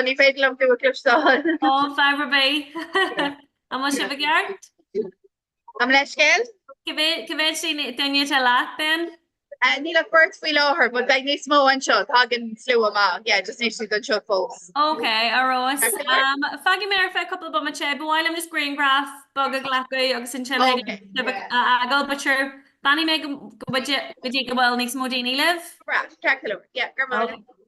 A: Ní féidir liom tú a chloisteáil.
N: Ó, fadhb ar bith. An bhfuil sibh i gceart?
A: Gabh mo leithscéal?
N: Cá mhéad duine atá leat, Ben?
A: Níl ach beirt faoi láthair, but beidh níos mó anseo, tagann slua maith, yeah, just níl siad anseo fós.
N: Ok, ar fheabhas. Fágfaidh mé ar feadh cúpla bomaite, ba mhaith liom just grianghraf beag a ghlacadh agus ansin a fhágáil, but sure, fanfaidh mé go dtí go bhfuil níos mó daoine libh.
A: Right, ceart go leor, yeah, go raibh maith agat.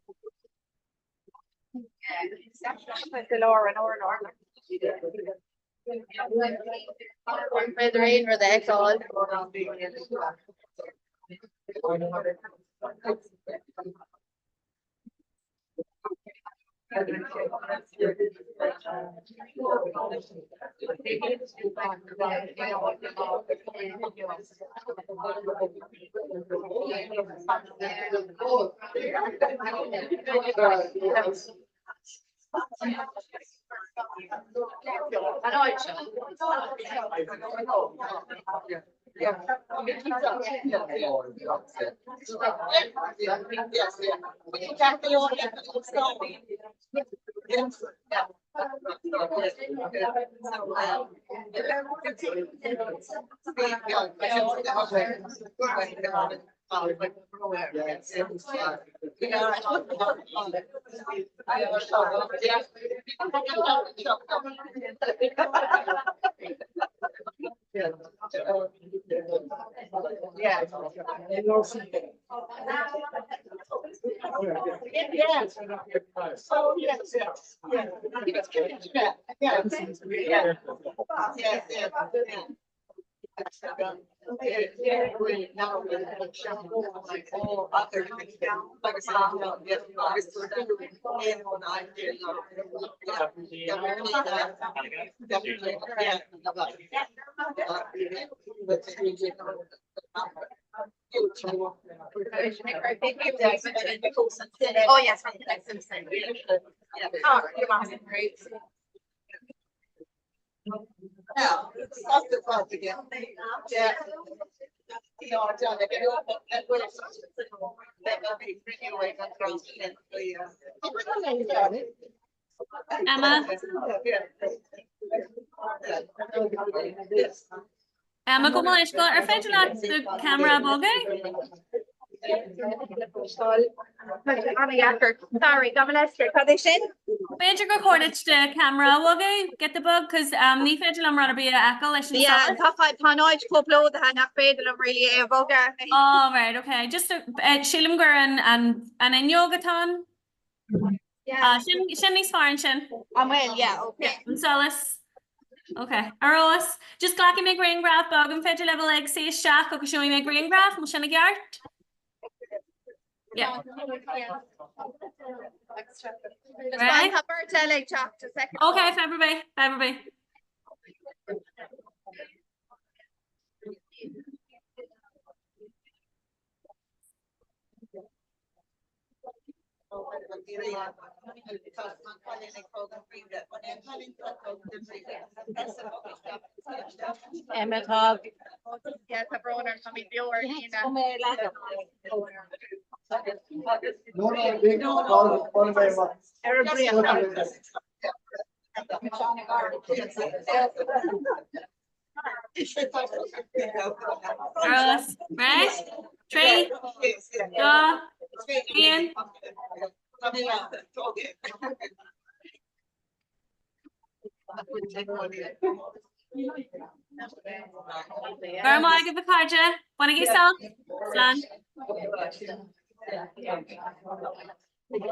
A: Féidir aon rud a fheiceáil.
N: Emma? Emma gabh mo leithscéal, ar féidir leat do cheamara a bhogadh?
A: An-dheacair. Sorry, gabh mo leithscéal. Cad é sin?
N: B'fhéidir gur chóir duit do cheamara a bhogadh, giota beag, cos um, ní féidir liom rud ar bith a fheiceáil leis an
A: Yeah,
N: solas.
A: tá tá an áit chomh plódaithe nach féidir liom really é a bhogadh.
N: Oh, right, okay. Just uh, sílim gur an, an, an fhuinneog atá ann. Ah, sin, sin níos fearr ansin.
A: An bhfuil, yeah, okay.
N: An solas. Ok, ar fheabhas. Just glacfaidh mé grianghraf beag, an féidir libh uilig suí isteach agus gheobhaidh mé grianghraf, an bhfuil sin i gceart? Yeah.
A: Right. Tá beirt eile ag teacht a second.
N: Ok, fadhb ar bith, fadhb ar bith.
A: Emma tá Yeah, tá brón orm, tá mé beo ar líne.
N: Ar fheabhas. Right? 3, 2, 1. Go raibh maith agaibh a chairde. Bainigí sult. Slán.
A: Tá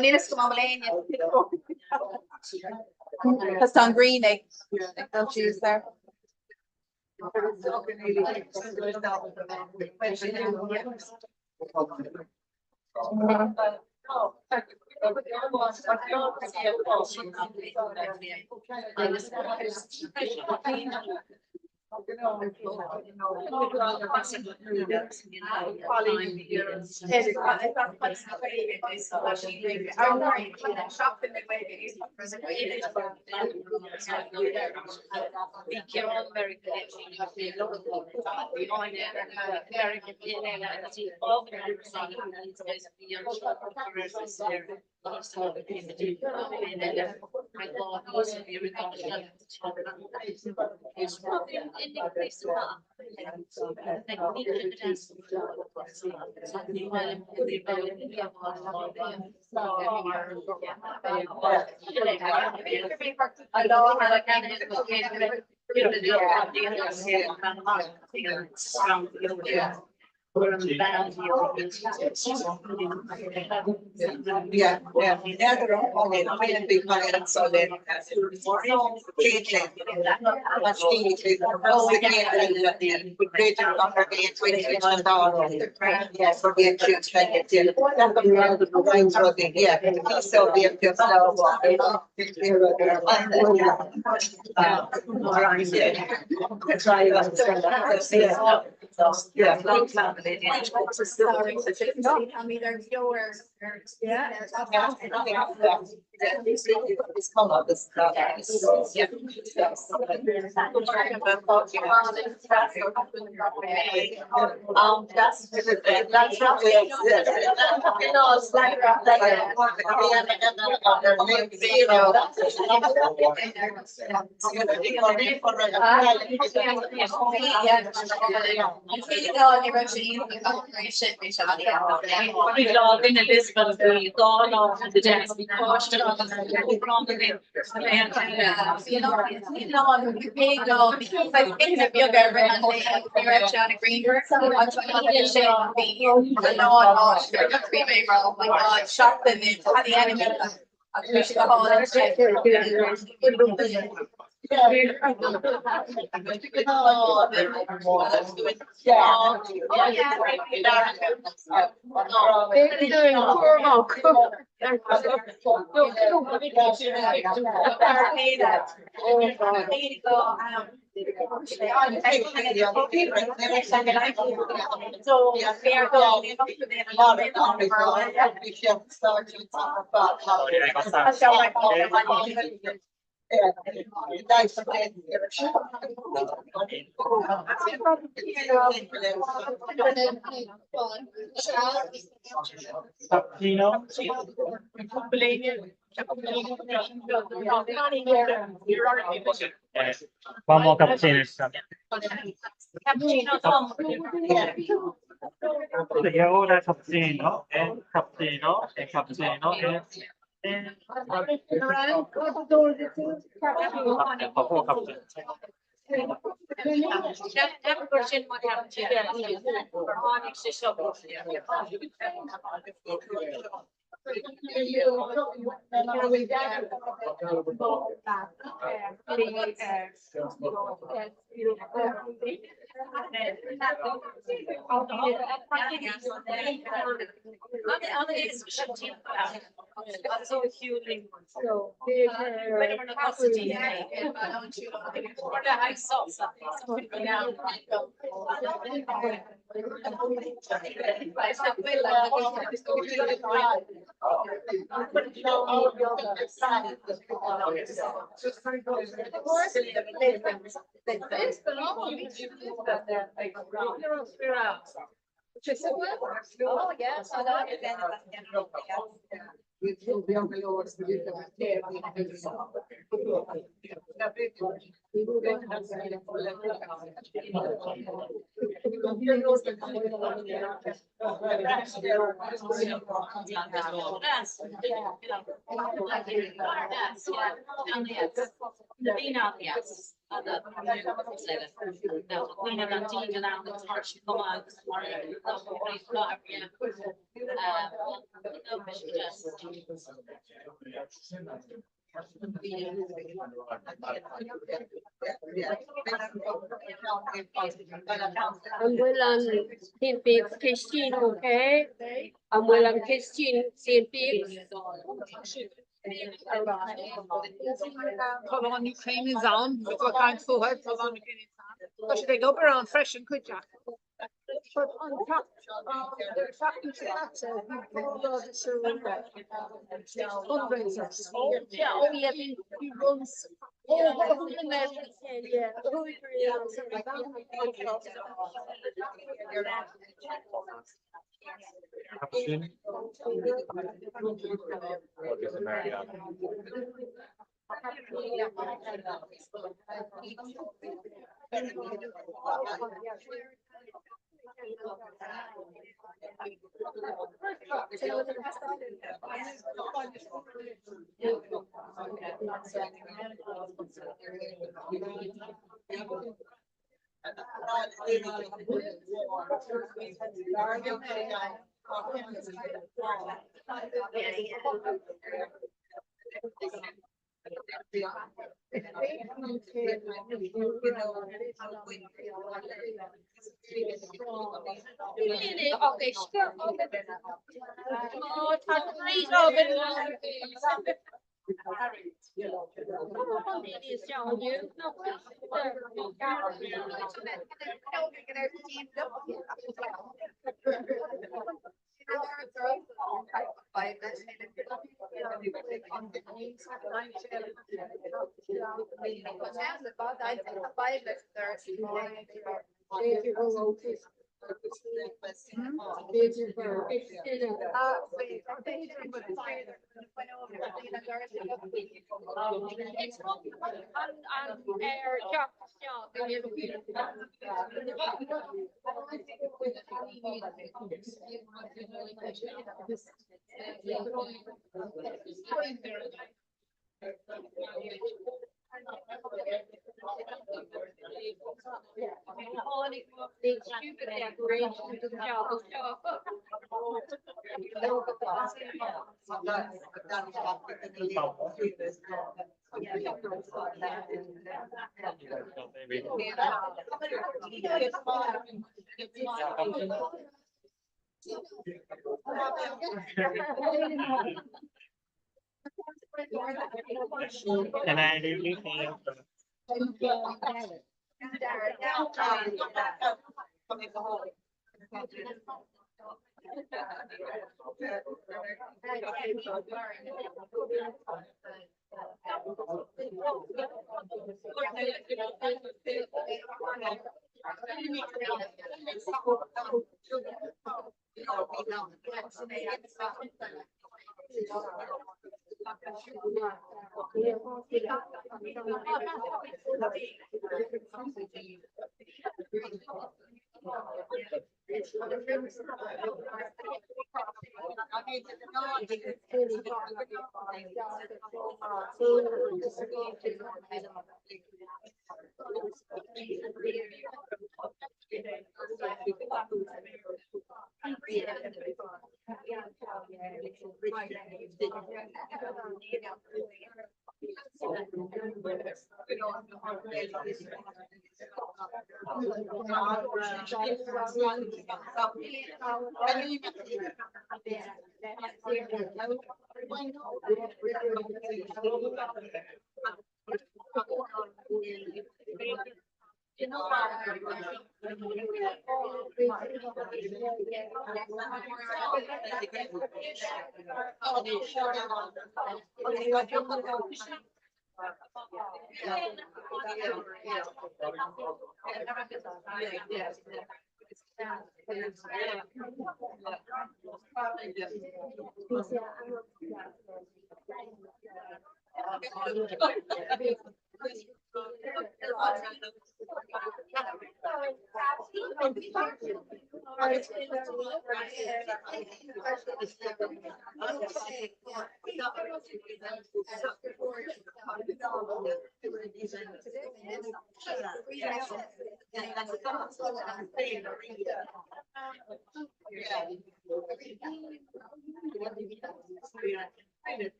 A: níos go maith léine. Tá an ghrian ag dul síos there.
Q: One more cappuccino.
B: E ora cappuccino, e cappuccino, e cappuccino, e e
L: An bhfuil an Saint Bede's cistín ok? An bhfuil an cistín Saint Bede's?
U: Tá an Ukrainians ann, tá caint fúthu, tá an Ukrainians ann. Tá siad ag obair ann freisin cuid acu. But an tseachtain seo caite bhí fundraisers.
L: Yeah, oh yeah, bhí runs. Oh, yeah.
M: Sin agus America. Can I do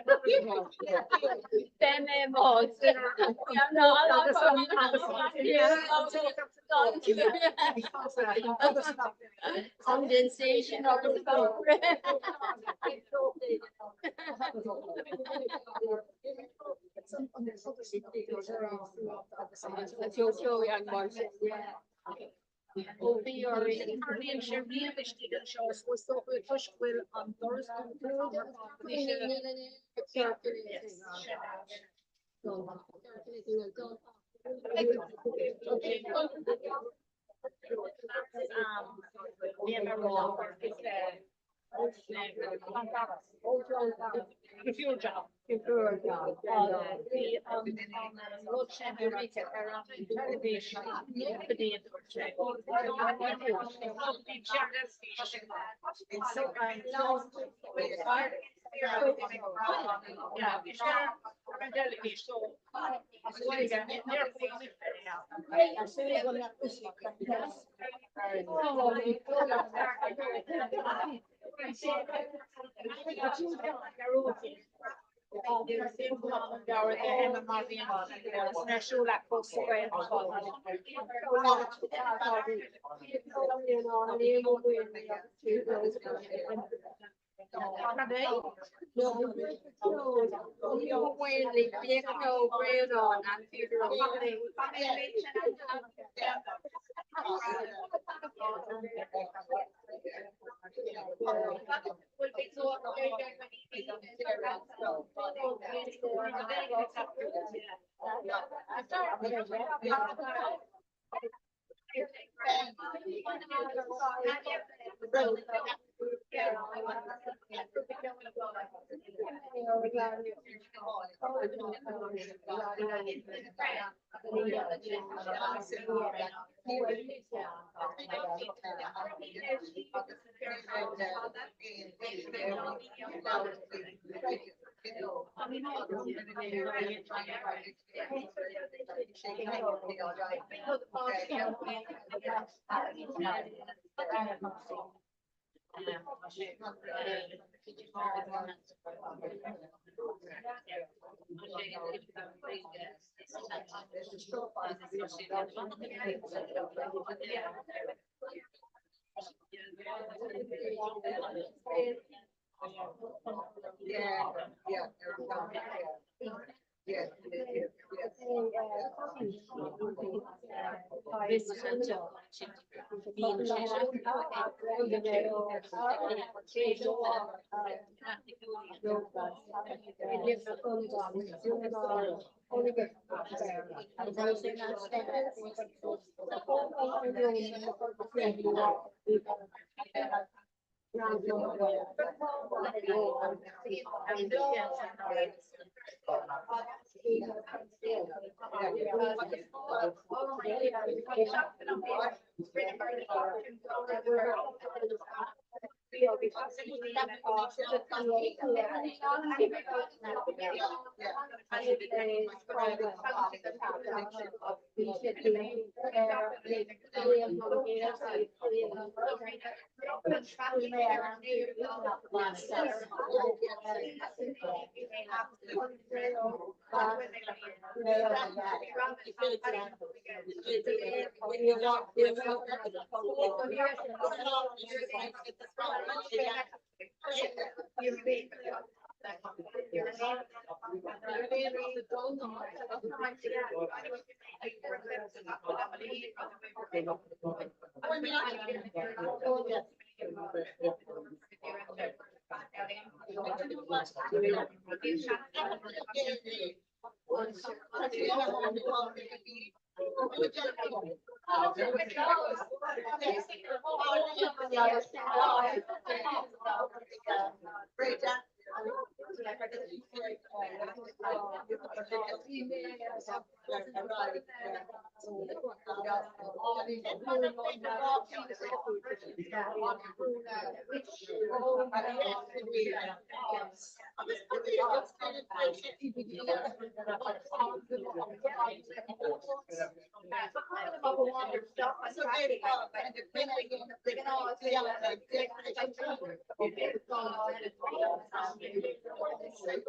L: Beidh mé Condensation agus
U: Ó bhí orainn. Tarlaíonn sé riamh istigh anseo so is dócha toisc go bhfuil an doras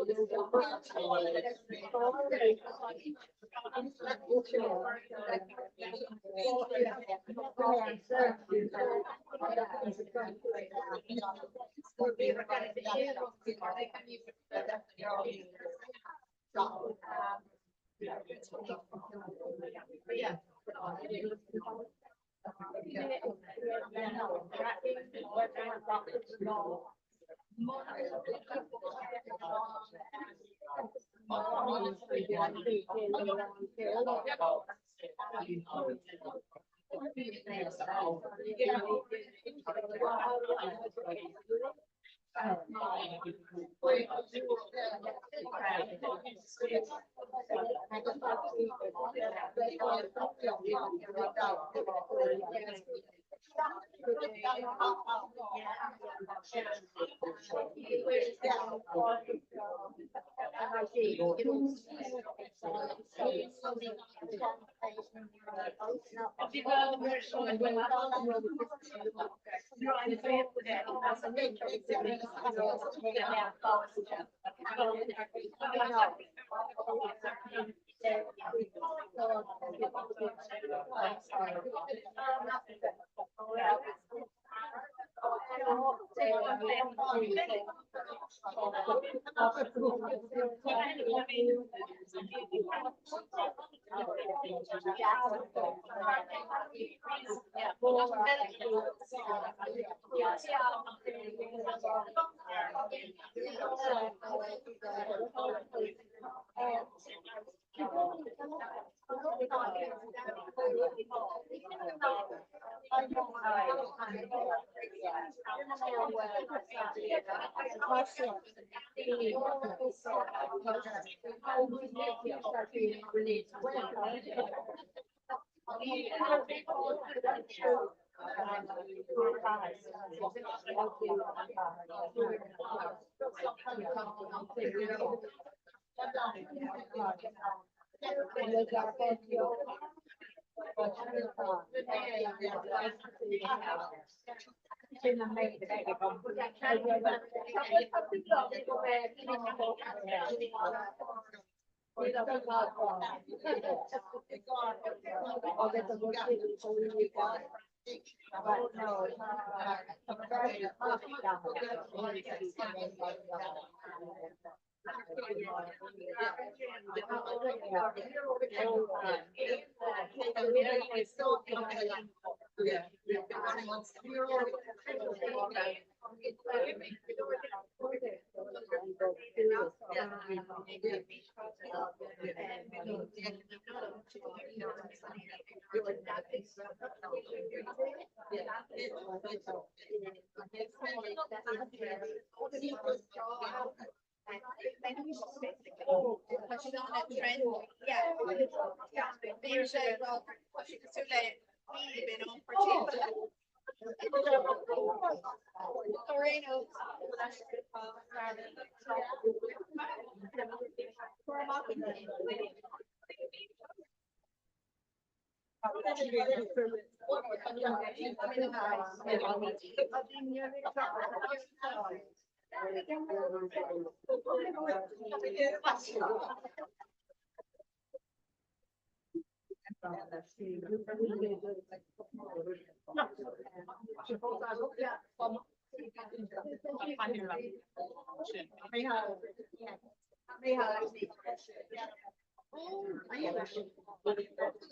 U: dúnta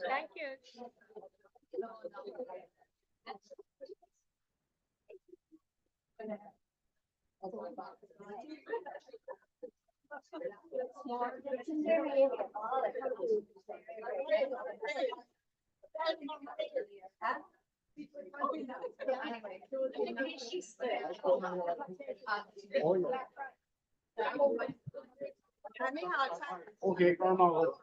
L: Thank you.
Q: Okay, go on.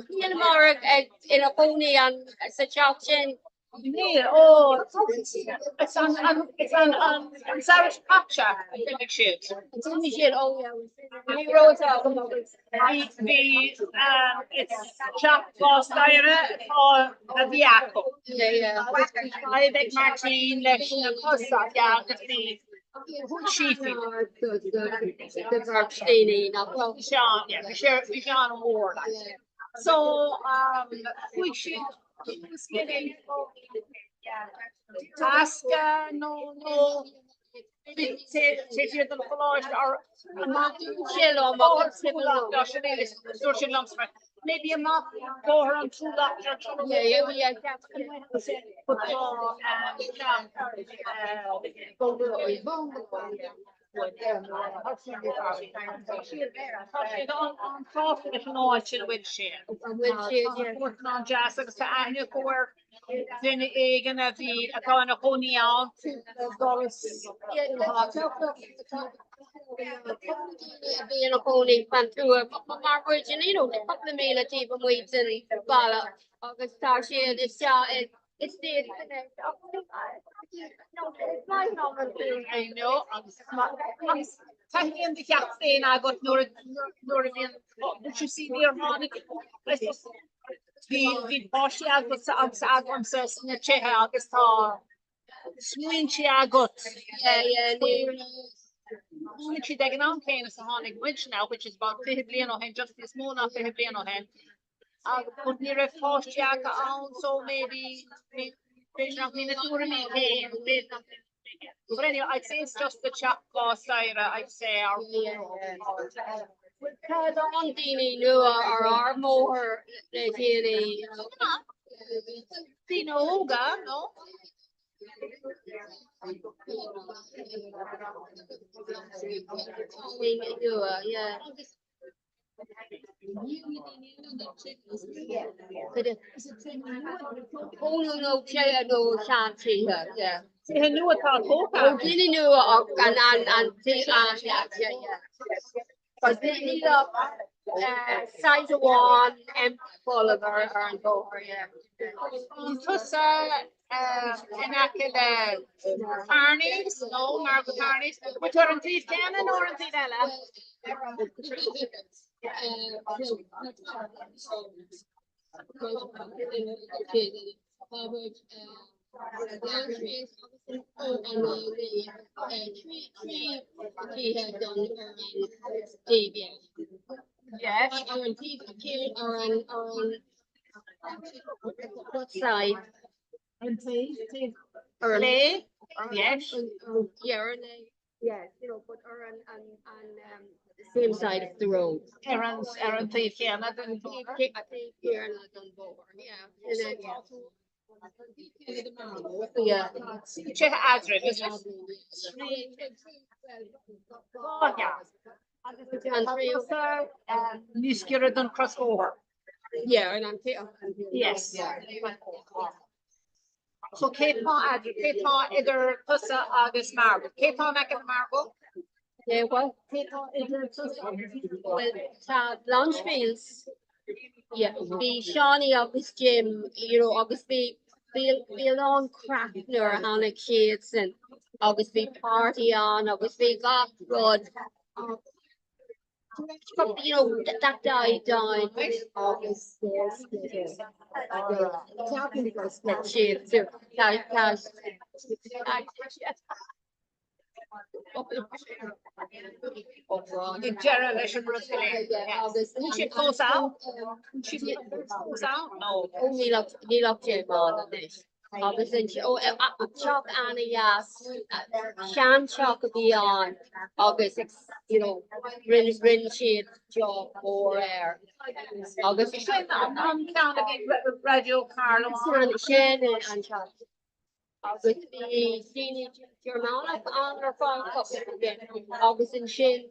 L: Níl mar ina chónaí an sa teach sin.
U: Níl, ó, is an is an an samhradh seo caite a d'imigh siad.
L: D'imigh siad, ó ní raibh a fhios agam.
U: Bhí bhí is teach fás staighre atá a bhí acu. Fadhb ag Martin leis na cosa agus bhí sí faoi.
L: De bheirt daoine nach
U: Bhí sé an, yeah, bhí sé bhí sé an-mhór like. So chuaigh siad Tasca nó nó siad an choláiste ar Dúirt siad liom maybe amach bóthar an Tulach ar Tá siad an-sásta leis an áit ina bhfuil siad.
L: An bhfuil siad, yeah.
U: Tá an an-deas agus tá aithne acu ar duine éigin a bhí atá ina chónaí ann doras
L: a bhí ina chónaí fan tuath mar muid you know cúpla míle taobh amuigh den bhaile agus tá siad isteach in It's the
U: I know agus taitníonn do theach féin agat nuair nuair a bhíonn you see níor tháinig bhí bhí páistí agat agus agamsa sna tithe agus tá smaointe agat. Tháinig siad ag an am céanna is a tháinig muid now, which is about 20 bliain ó shin, just níos mó ná 20 bliain ó shin. Agus but ní raibh páistí acu ann so maybe b'fhéidir nach mbíonn na tuairimí céanna, b'fhéidir nach mbíonn. But anyway, I'd say it's just the teach dhá staighre, I'd say our
L: Tá a lán daoine nua ar ár mbóthar le déanaí.
U: Daoine óga, no?
L: Daoine nua, yeah.
U: Tithe nua atá tógtha.
L: Ó daoine nua an an an site amháin folamh ar an bhóthar.
U: Tusa in aice le Kearney's nó Margot Kearney's, bhfuil tú ar an taobh céanna nó ar an taobh eile? Yes.
L: What side?
U: An taobh Lé? Yes.
L: Yeah, ar an Yes, you know, but ar an an an um, same side of the road.
U: Ar an ar an taobh céanna den bhóthar.
L: Taobh céanna den bhóthar, yeah. And then, yeah.
U: Tithe eadraibh, is it? Yeah. Níos giorra don chrosbhóthar.
L: Yeah, and I'm
U: Yes. So cé tá eadraibh, cé tá idir tusa agus Margot? Cé tá in aice le Margot?
L: Yeah, what?
U: Cé tá idir tusa agus
L: Well, tá Blanchfields, yeah, bhí Seánie agus Jim, you know, agus bhí bhí bhí a lán craic nuair a tháinig siadsan agus bhí party ann agus bhí gach rud. You know, that died down agus siad so tá tá
U: Ag deireadh leis an rud go léir. Bhfuil siad fós ann? Bhfuil siad fós ann? No.
L: Ó níl ach níl ach Jim ann anois. Agus an ó teach an-dheas, seanteach a bhí ann agus you know rinne rinne siad job mór air. Agus
U: Sin an ceann a bhí Radio Carlow
L: ann. Sin an teach. Agus bhí daoine Gearmánach ann ar feadh cúpla bliain agus ansin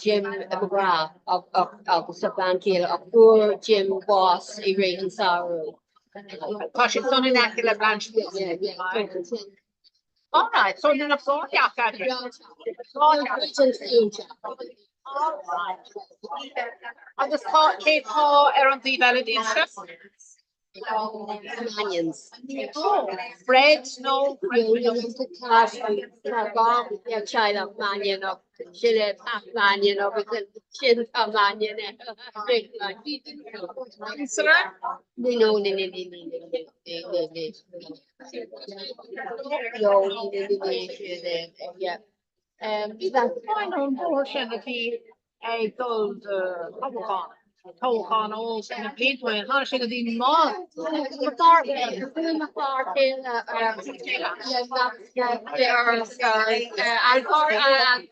L: Jim McGrath agus a bhean chéile ach fuair Jim bás i rith an samhradh.
U: Tá sé san in aice le Blanchfields. All right, so na dhá theach eadraibh. All right. Agus tá cé tá ar an taobh eile daoibhse?
L: Mannions.
U: Oh, Fred nó
L: Tá teaghlach Mannion ach sin é Pat Mannion agus sin tá Mannion
U: Councillor?
L: No, no, no, no, no, no, no, no. No, no, no, no, yeah.
U: Fine an bóthar sin a bhí ag dul do toghchán, toghchán ó na blianta ó shin, tháinig sé go dtí mo
L: Mo fear céile ar an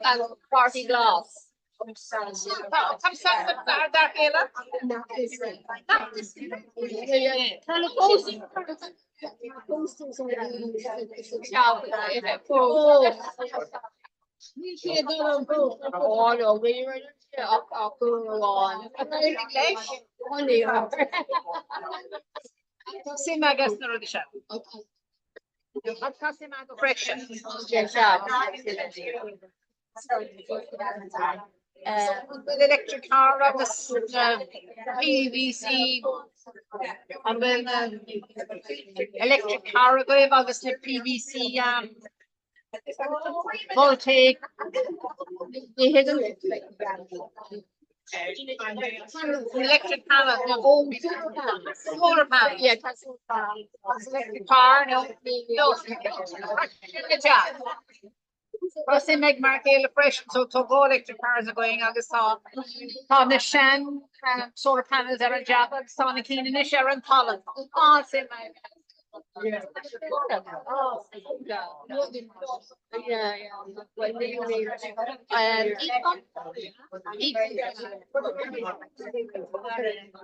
L: Páirtí Glas.
U: Suim agat sna rudaí seo. Tá suim agat freisin. Bhfuil electric car agus PVC an bhfuil na electric car agaibh agus na PVC voltaic ní thuigim electric panel no solar panel yeah electric car no no Tá suim ag m'fhear céile freisin so tá dhá electric cars againn agus tá tá na sean solar panels ar an dteach agus tá na cinn anois ar an talamh. An-suim aige.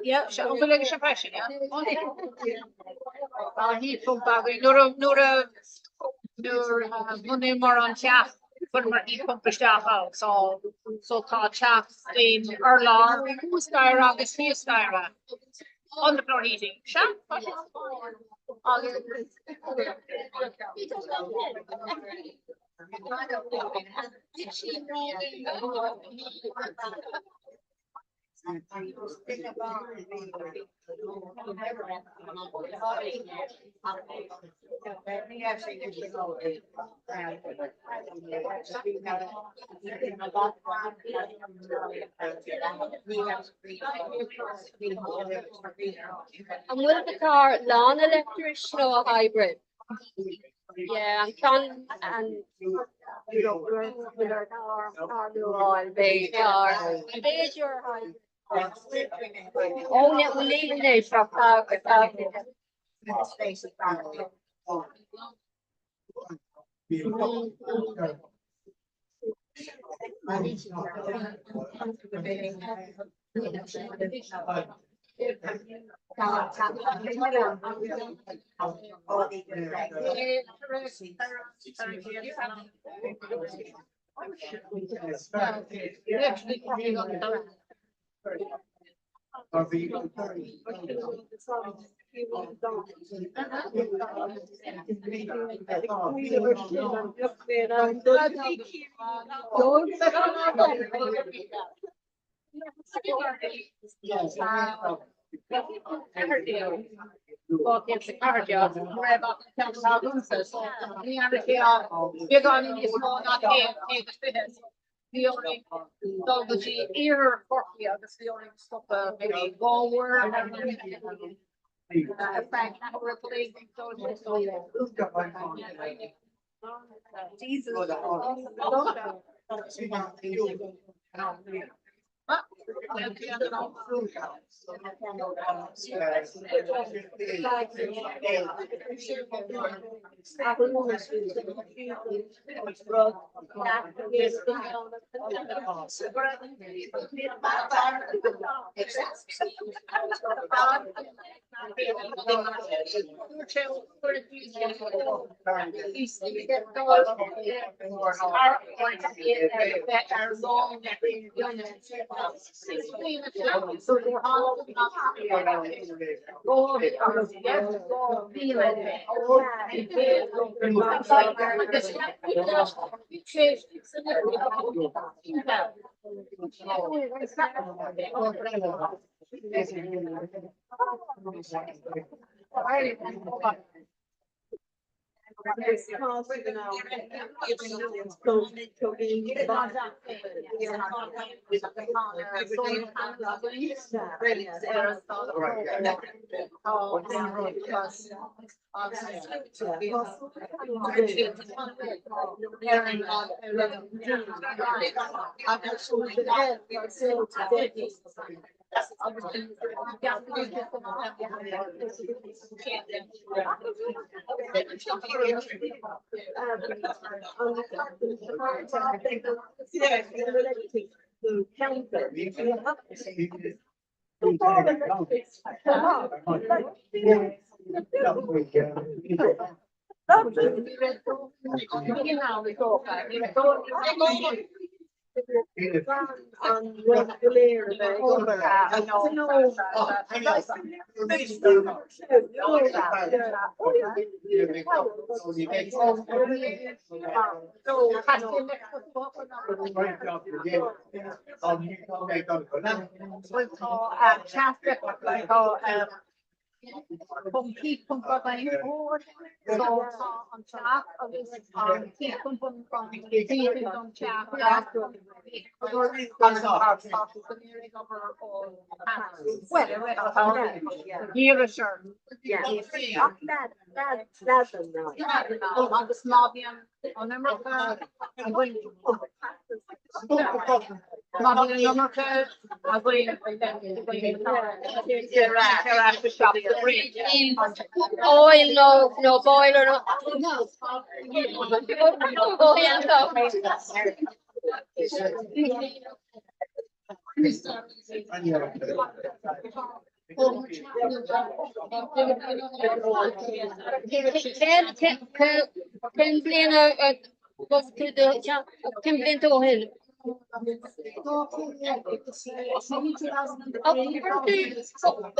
U: Yeah, se an bhfuil aige freisin, yeah? Tá heat pump againn nuair a nuair a Nuair a bhunaíomar an teach, chuireamar heat pump isteach ann so so tá teach faoin urlár, thuas staighre agus thíos staighre. Underfloor heating. Sea, tá sé. Agus
L: An bhfuil do charr lán leictreach nó hybrid? Yeah, an ceann an b'fhéidir Ó ní
U: Beagáinín níos mó ná 120. Bhí orainn dul go dtí iarthar Chorcaí agus bhí orainn stopadh maybe dhá uair ar an ar feadh ceathrú chloig dul
C: ceantar.
U: Agus má bhíonn an iomarca againn má bhíonn an iomarca againn
L: Oil nó nó boiler nó Cén bhliain a cén bhlianta ó shin?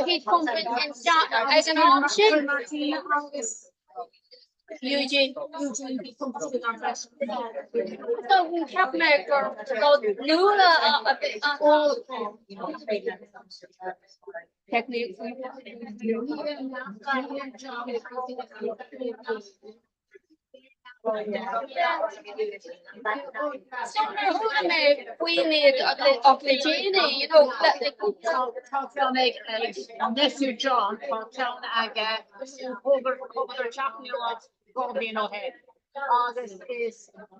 L: Heat pump ag an am sin? Eugene. So cheap mé gur rud nua a bhí So nuair a chuala mé faoin iad ach le déanaí, you know,
U: Tá ceann ag nephew John, tá ceann aige thógadar teach nua 2 bhliain ó shin agus is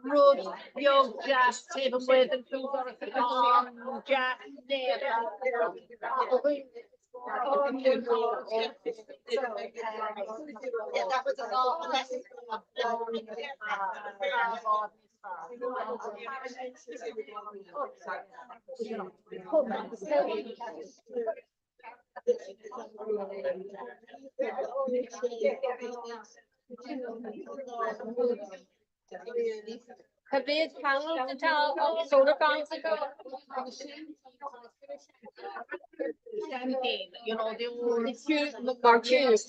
U: rud beag deas taobh amuigh den chúldoras atá ann, deas néata.
L: Cá mhéad panels atá an solar panels acu? Mar tús.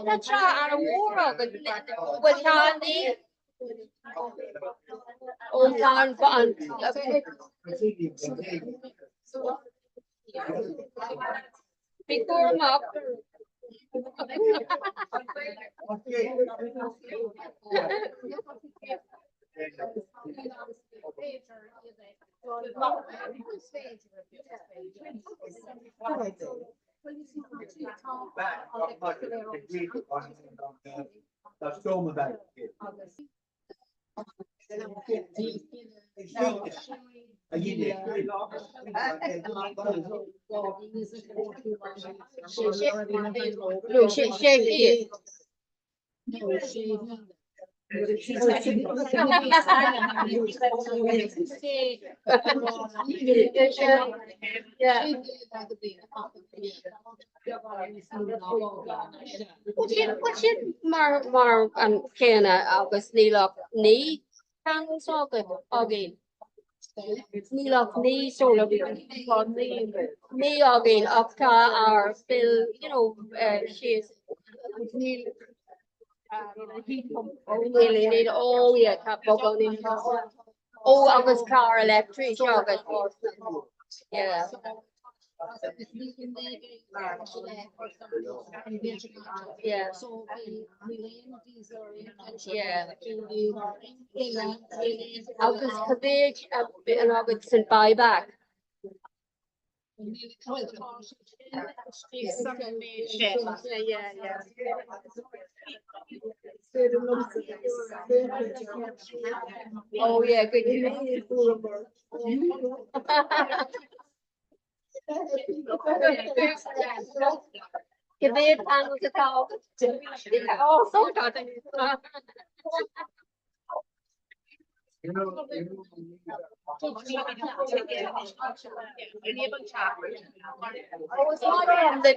L: Tá tráth an-mhór agat. Bhuel tá ní ó tá an Bí cúramach. No, sé sé Bhuel sin mar mar an chéanna agus níl ach 9 panels againn. Níl ach 9 solar 9 againn ach tá ár bill you know síos níl níl oh yeah tá beagáinín ó agus carr electric agus yeah. Yeah. Yeah. Agus cá mhéad a bhíonn agat san buyback? Yeah, yeah. Oh yeah, good. Cé mhéad panels atá Oh, so tá Le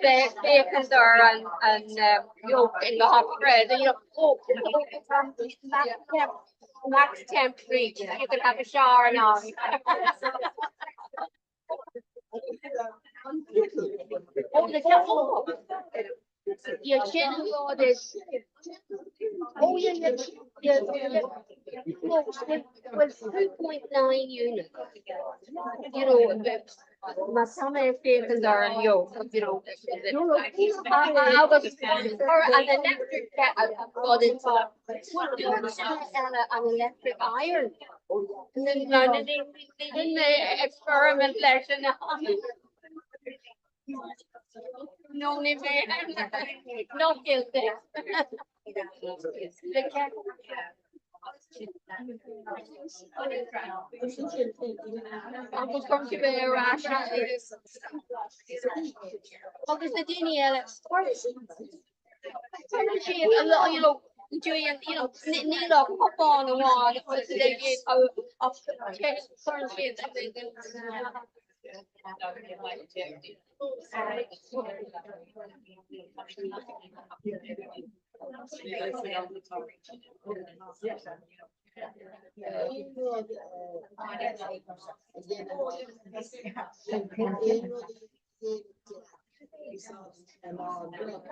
L: bheith féachaint ar an an yolk in the hot bread and you know, oh, max temp, max temp reach, you can have a shower now. Oh, the oh. Yeah, sin an rud is. Oh, yeah, yeah, yeah, yeah. No, well, 2.9 units. You know, má tá mé ag féachaint ar an yolk, you know. Agus or an electric rud atá an electric iron. Rinne mé experiment leis an No, ní mé not guilty. Agus chuir sí mé ar ais agus na daoine eile Cuireann siad a lot, you know, doing, you know, níl ach cupán amháin agus cuireann siad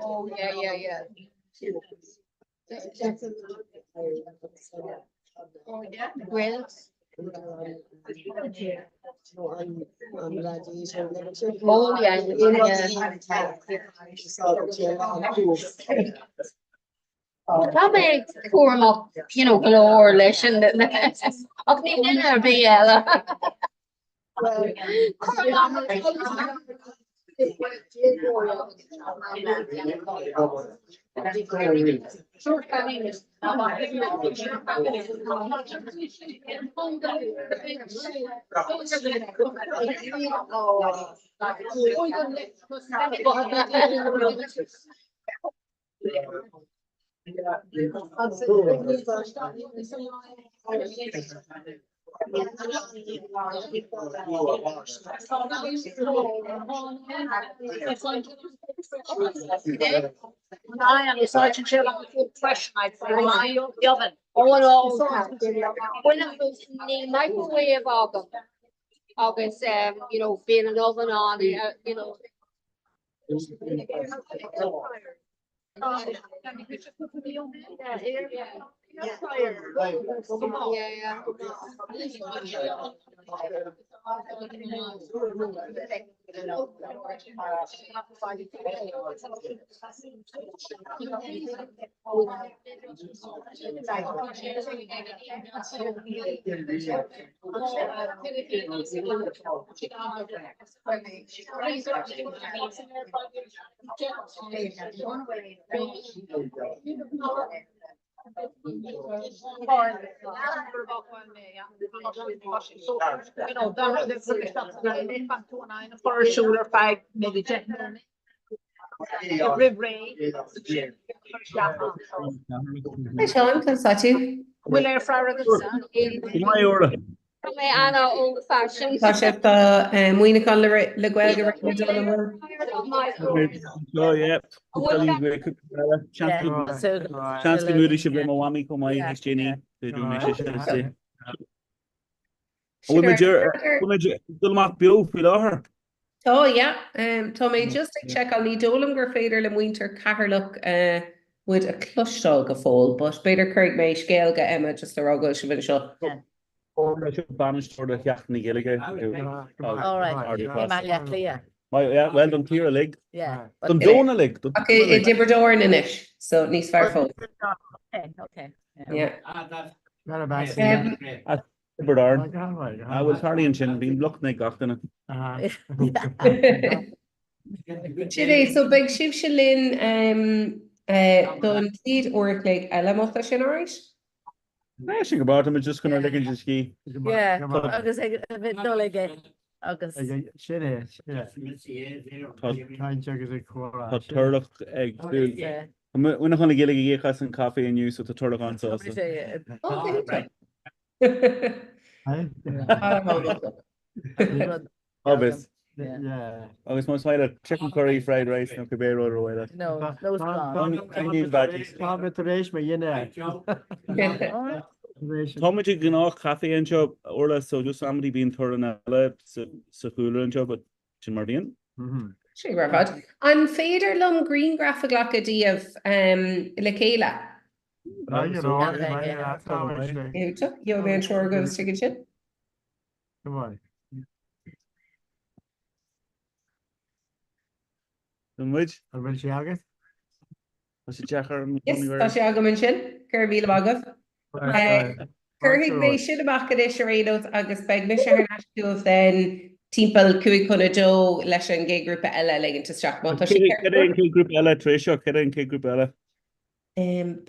L: Oh, yeah, yeah, yeah. Well. Oh, yeah, yeah. Tá mé cúramach, you know, go leor leis an ach ní duine ar bith eile. Níl microwave agam agus you know bíonn an oven on you know.
H: Hi Seán, conas tá tú?
U: Bhfuil air freagra agat?
L: Tá mé ana old fashioned.
H: Tá sibh tá Muineachán le le Gaeilge roimh dul an bhfuil?
D: So yeah, Seans go mbuailfidh sibh le mo mhamaí chomh maith níos déanaí. Bhfuil muid dul amach beo faoi láthair?
H: Tá, yeah. Tá mé just ag seiceáil, ní dóigh liom gur féidir le muintir Cheatharlach muid a chloisteáil go fóill, but b'fhéidir cuirfidh mé scéal go Emma just le rá go bhfuil sibh anseo.
D: Comhairle seo bainisteoir do Sheachtain na Gaeilge.
I: All right, i mBaile Átha Cliath.
D: Well, don tír uilig. Don domhan uilig.
H: Ach i dTiobraid Árann anois, so níos fearr fós.
I: Okay, okay.
H: Yeah.
D: Tiobraid Árann. Ah, bhuel, tarlaíonn sin, bíonn lochtanna ag gach duine.
H: Sin é, so beidh sibhse linn don chéad uair a chloig eile, má tá sin alright?
D: É, sin go breá, tá muid just chun ár ligint a scíth.
I: Yeah, agus ag dul aige. Agus.
F: Sin é, yeah. Caint agus ag comhrá.
D: Tá Turlach ag dúil. Muineachán ag iarraidh ag íoc as an caife inniu so tá Turlach an-sásta. Agus. Agus más maith leat chicken curry, fried rice nó cibé rud ar mhaith leat.
I: No, no
D: Onion veggies.
F: Tá mé tar éis mo dhinnéar.
D: Tá muid i ngnáth caife anseo, Orla, so just amantaí bíonn torann eile sa chúlra anseo, but sin mar bhíonn.
H: Sin go ar fad. An féidir liom grianghraf a ghlacadh díobh le chéile? Gheobhaidh mé an treoir agaibh istigh ansin.
F: Go maith.
D: An muid?
F: An bhfuil sé agat?
D: Tá sé deacair an
H: Yes, tá sé agam ansin. Go raibh míle maith agaibh. Cuirfidh mé sin amach anois ar aon nós agus beidh mise thar n-ais chugaibh then timpeall 1:55 leis an gcéad ghrúpa eile a ligint isteach. Má tá sé
D: ceart. Cad é an chéad ghrúpa eile tar éis seo? Cad é an chéad ghrúpa eile?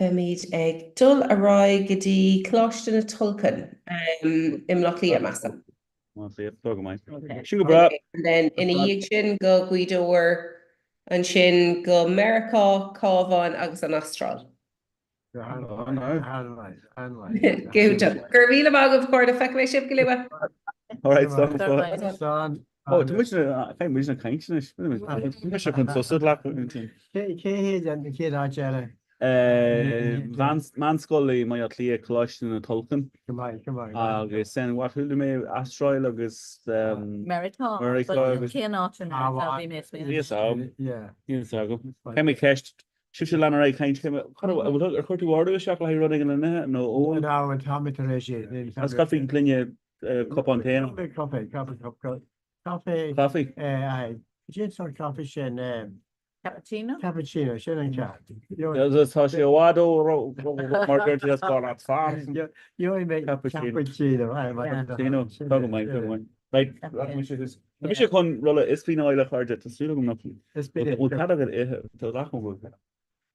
H: Beimid ag dul ar aghaidh go dtí Coláiste na Tulchann i mBleá Cliath, measaim.
D: Bleá Cliath, tá go maith. Sin go breá.
H: And then ina dhiaidh sin go Gaoth Dobhair, ansin go Meiriceá, Cabhán agus an Astráil.
F: An-mhaith, an-mhaith.
H: Go raibh míle maith agaibh, a chairde, feicfidh mé sibh go luath.
D: All right, slán. Ó, tá muid caithfidh muid na caint anois. Tá mise chun sos a ghlacadh ansin.
F: Cé hiad an chéad áit eile?
D: Meánscoil i mBaile Átha Cliath, Coláiste na Tulchann.
F: Go maith, go maith.
D: Agus then what chuala mé Astráil agus
I: Meiriceá.
D: Meiriceá agus
I: Cén áit in Meiriceá bhí mé ag smaoineamh?
D: Níl a fhios agam. Níl a fhios agam. Caithfidh mé ceist Sibhse lean ar aghaidh ag caint. Ar chuir tú ordú isteach le haghaidh rud éigin le n-ithe nó Eoin?
F: No, tá mé tar éis é.
D: Agus cad faoin gcloigne cupán tae?
F: Caife, caife, caife.
D: Caife?
F: Aye. Cén sórt caife sin?
I: Cappuccino?
F: Cappuccino, sin an ceart.
D: Tá sé i bhfad ó mar deir tú as Ballard Farm.
F: Gheobhaidh mé cappuccino.
D: Cappuccino, tá go maith, tá go maith. Right, rachaidh mise thuas. Tá mise chun rolla ispín a fháil a chairde, tá súil agam nach bhfuil cead agat ithe, tá gach rud agat.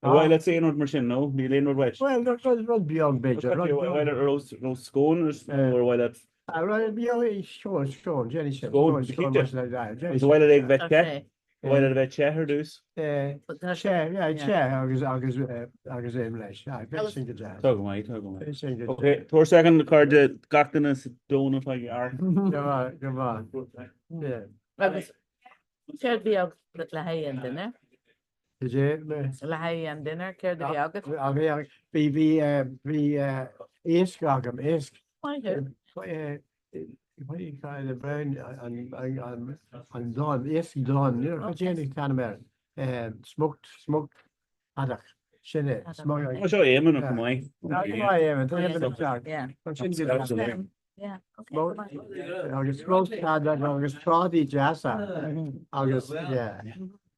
D: Ar mhaith leat aon rud mar sin, nó níl aon rud uait?
F: Bhuel, rud beag b'fhéidir.
D: Ar mhaith leat rud scone nó ar mhaith leat?
F: Rud beag, scone, scone, déanfaidh sin.
D: Scone, cinnte. Agus ar mhaith leat é a bheith te? Ar mhaith leat a bheith te ar dtús?
F: Te, yeah, te agus agus agus im leis. Aye, beidh sin go deas.
D: Tá go maith, tá go maith.
F: Beidh sin go deas.
D: Ok, tabhair soicind a chairde, gach duine sa domhan atá ag amharc.
F: Go maith, go maith. Yeah.
I: Agus céard a bhí agat le haghaidh an dinnéir?
F: Cad é le?
I: Le haghaidh an dinnéir, céard a bhí agat?
F: Bhí, bhí, bhí iasc agam, iasc.
I: Maith thú.
F: Bhí brown an, an donn, iasc donn, cad é an t-ainm air? Smoked, smoked haddock, sin é.
D: Ó seo Éamonn go maith.
F: Go maith Éamonn, tá Éamonn ceart. Sin go
I: Yeah, okay, go maith.
F: Agus smoked haddock agus trátaí deasa agus yeah,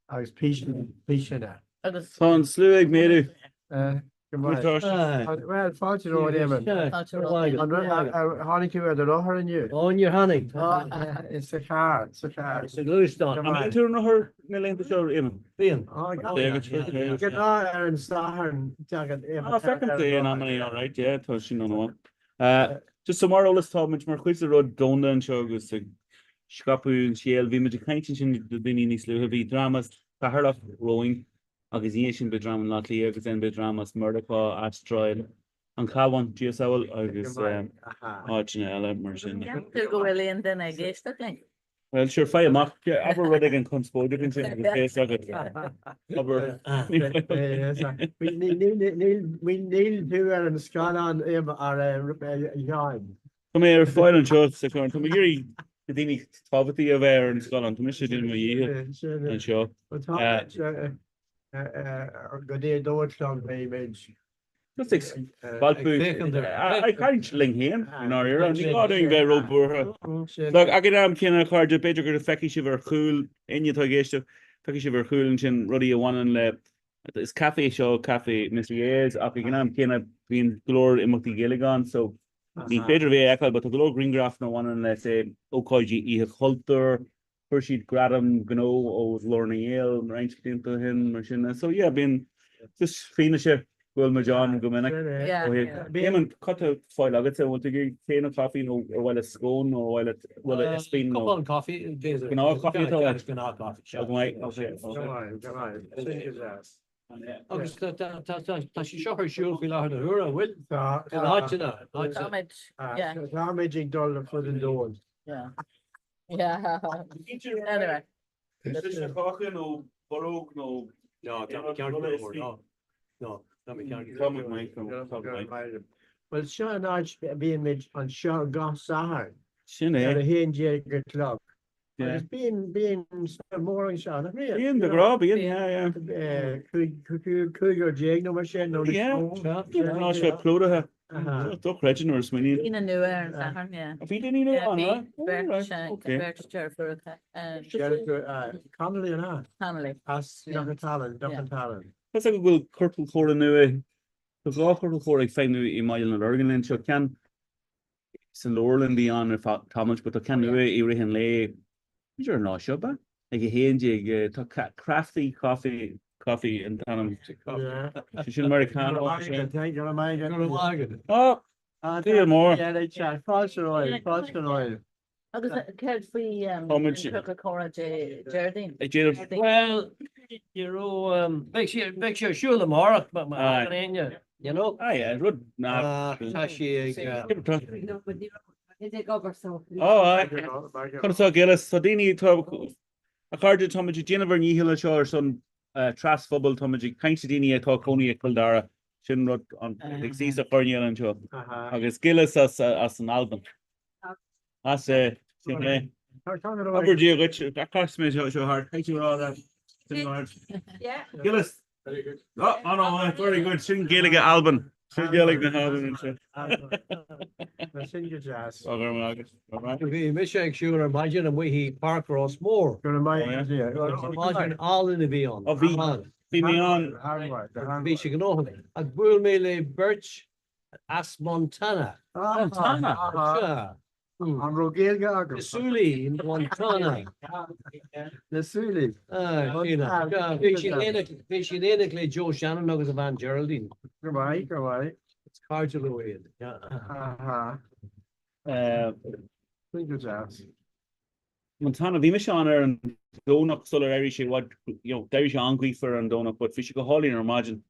F: agus píseanna.
I: Agus.
D: Tá an slua ag méadú.
F: Go maith. Bhuel, fáilte romhat Éamonn.
I: Fáilte romhat.
F: An tháinig tú ar do rothar inniu?
J: Ó, níor tháinig.
F: It's sa charr, sa charr.
J: Sa ghluaisteán.
D: An mbíonn tú ar an rothar na laethanta seo, Éamonn?
J: Bíonn.
F: Gnáth ar an Satharn, tagann Éamonn.
D: Ah, feicim tú in amannaí, all right, yeah, tá sin an-mhaith. Just so mar eolas, tá muid mar chuid de rud domhanda anseo agus ag scaipeadh an scéil. Bhí muid ag caint ansin do daoine níos luaithe. Bhí dream as Ceatharlach romhainn agus ina dhiaidh sin beidh dream i mBleá Cliath agus then beidh dream as Meiriceá, Astráil, an Cabhán, Dia sábháil, agus áiteanna eile mar sin.
I: Ceap tú go bhfuil aon duine ag éisteacht linn?
D: Bhuel, sure, faigh amach. Abair rud éigin conspóideach ansin agus fios agat. Abair.
F: Níl tú ar an scáileán ar a Sheáin.
D: Tá mé ar fáil anseo sa charr. Tá mé ag iarraidh na daoine tábhachtaí a bheith ar an scáileán. Tá mise ag déanamh mo dhícheall anseo.
F: Go dtí a dó a chlog beimid.
D: Just ag spalpadh, ag caint linn féin, i ndáiríre. Ní gá dúinn bheith róbhuartha. Look, ag an am céanna, a chairde, b'fhéidir go bhfeicfidh sibh ar chúl, éinne atá ag éisteacht, feicfidh sibh ar chúl ansin rudaí a bhaineann le, is caife é seo, caife Missy A's, ach ag an am céanna bíonn go leor imeachtaí Gaeilge ann, so ní féidir a bheith a fheiceáil, but tá go leor grianghrafanna a bhaineann le, say, ócáidí Oíche Chultúir, Fuair siad gradam gnó ó Ghlór na nGael roinnt blianta ó shin, mar sin. So yeah, bíonn just fianaise. Go bhfuil muid ann go minic. Éamonn, cad tá fáil agatsa? An bhfuil tú ag iarraidh tae nó caife nó ar mhaith leat scone nó ar mhaith leat bhfuil a ispín nó.
J: Cupán caife, b'fhéidir.
D: Gnáth caife atá
J: uait? Gnáth caife, sea.
D: Go maith, ok.
F: Go maith, go maith. Sin go deas.
J: Agus tá sé seo ar siúl faoi láthair na huaire, an bhfuil?
F: Tá.
J: In áiteanna.
I: Táimid, yeah.
F: Táimid ag dul ar fud an domhain.
I: Yeah. Yeah. Anyway.
D: Is é cáca nó borróg nó.
J: No, tá mé ceart go leor, no. No, tá mé ceart go leor.
F: Bhuel, seo an áit a bíonn muid anseo gach Satharn.
D: Sin é.
F: Ar a 11 a chlog. Agus bíonn, bíonn slua mór anseo, nach mbíonn?
D: Bíonn, de ghnáth, bíonn, yeah, yeah.
F: 15 nó mar sin, nó níos mó.
D: Bíonn, tá sé plódaithe. Dochreidte nuair a smaoiníonn.
I: Daoine nua ar an Satharn, yeah.
D: Bhí daoine nua ann,
I: Yeah, bhí beirt, beirt deirfiúracha.
F: Connolly an ea?
I: Connolly.
F: As Dumhcha Thalamh, Dumhcha Thalamh.
D: Tá 's agam go bhfuil ciorcal comhrá nua, tá 2 chiorcal comhrá ag feidhmiú i mBaile na Lorgan linn seo, ceann sa leabharlann bhí ann ar feadh tamaill but tá ceann nua i rith an lae, b'fhéidir an lá seo, ab ea? Ag 11, tá Crafty Coffee, Coffee an t-ainm. Sé sin Americano.
F: Go raibh maith agat.
J: Go raibh maith agat.
D: Ó, Dia mór.
F: Fáilte romhaibh, fáilte romhaibh.
I: Agus céard faoi an ciorcal comhrá Dé Déardaoin?
D: Ag déanamh.
J: Bhuel, you know, beidh sé, beidh sé ar siúl amárach, má thagann éinne, you know.
D: Aye, rud nach.
J: Tá sé ag.
D: Ó, aye. Conas tá Gillis? Tá daoine, tá, a chairde, táimid ag déanamh ár ndícheall anseo ar son trasphobal, táimid ag caint le daoine atá ag cónaí i Cill Dara, sin rud an, ag suí sa choirnéal anseo. Agus Gillis as, as an Albain. As é, sin é. Abair Dia dhuit, casfaidh mé seo thart, caithfidh tú a rá leat, sin thart. Gillis!
F: Very good.
D: Oh, oh no, very good, sin Gaeilge Alban, sin Gaeilge na hAlban anseo.
F: Sin go deas.
D: Go raibh maith agat.
J: Bhí mise ag siúl ar maidin amuigh i Páirc Ros Mór.
F: Go raibh maith agat.
J: Maidin álainn a bhí ann.
D: Bhí, bhí mé ann.
J: Bhí sé gnóthach. Ach bhuail mé le beirt As Montana.
D: Montana?
J: Sea.
F: An raibh Gaeilge acu?
J: Missoula, Montana.
F: Missoula.
J: Bhí sí in éineacht le Joe Shannon agus a bhean Geraldine.
F: Go maith, go maith.
J: Is cairde leo iad.
F: Aha. Sin go deas.
D: Montana, bhí mise ann ar an Domhnach sular éirigh sé i bhfad, you know, d'éirigh sé an-ghaofar ar an Domhnach but bhí sé go hálainn ar maidin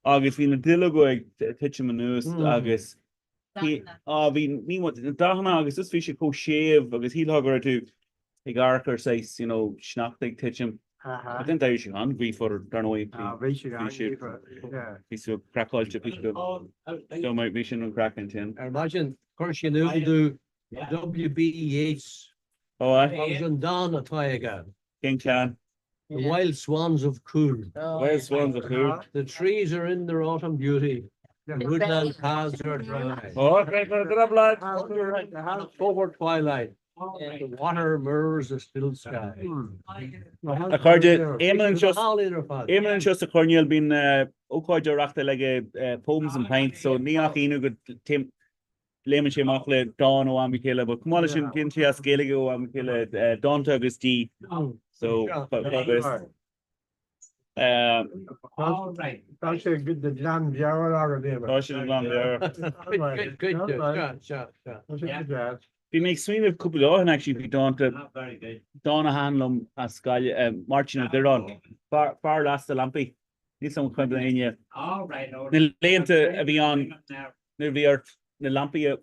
D: agus bhí na duilleoga ag titim anuas agus bhí, á bhí, ní, na dathanna agus just bhí sé chomh séimh agus shílfeá go raibh tú ag amharc ar saghas, you know, sneachta ag titim. But then d'éirigh sé an-ghaofar dar ndóigh,
F: bhí sé an-ghaofar, yeah.
D: Bhí sé craiceáilte, bhí sé go, so bhí sin an craic ansin.
J: Ar maidin, chuir sé in iúl domh W.B. Yeats agus an dán atá aige.
D: Cén ceann?
J: The Wild Swans of Coole.
D: Wild Swans of Coole.
J: The trees are in their autumn beauty, the woodland paths are dry.
D: Oh, great, good up, lad.
J: Under an October twilight, the water mirrors the still sky.
D: A chairde, Éamonn anseo, Éamonn anseo sa choirnéal, bíonn ócáid á reachtáil aige Poems and Pints, so ní nach ionadh go Léimeann sé amach le dán ó am go chéile, but chomh maith leis sin, déanann sé as Gaeilge ó am go chéile, dánta agus dí. So,
F: Tá sé de ghlanmheabhair agat, Éamonn.
D: Tá sé de ghlanmheabhair. Bhí mé ag smaoineamh cúpla lá ó shin actually faoi dánta, dán a thaitin liom as Gaillimh, Máirtín Ó Direáin, Fear Lasta Lampaí. Níl 's agam an cuimhin le éinne na laethanta a bhí ann nuair a bhí ort na lampaí a.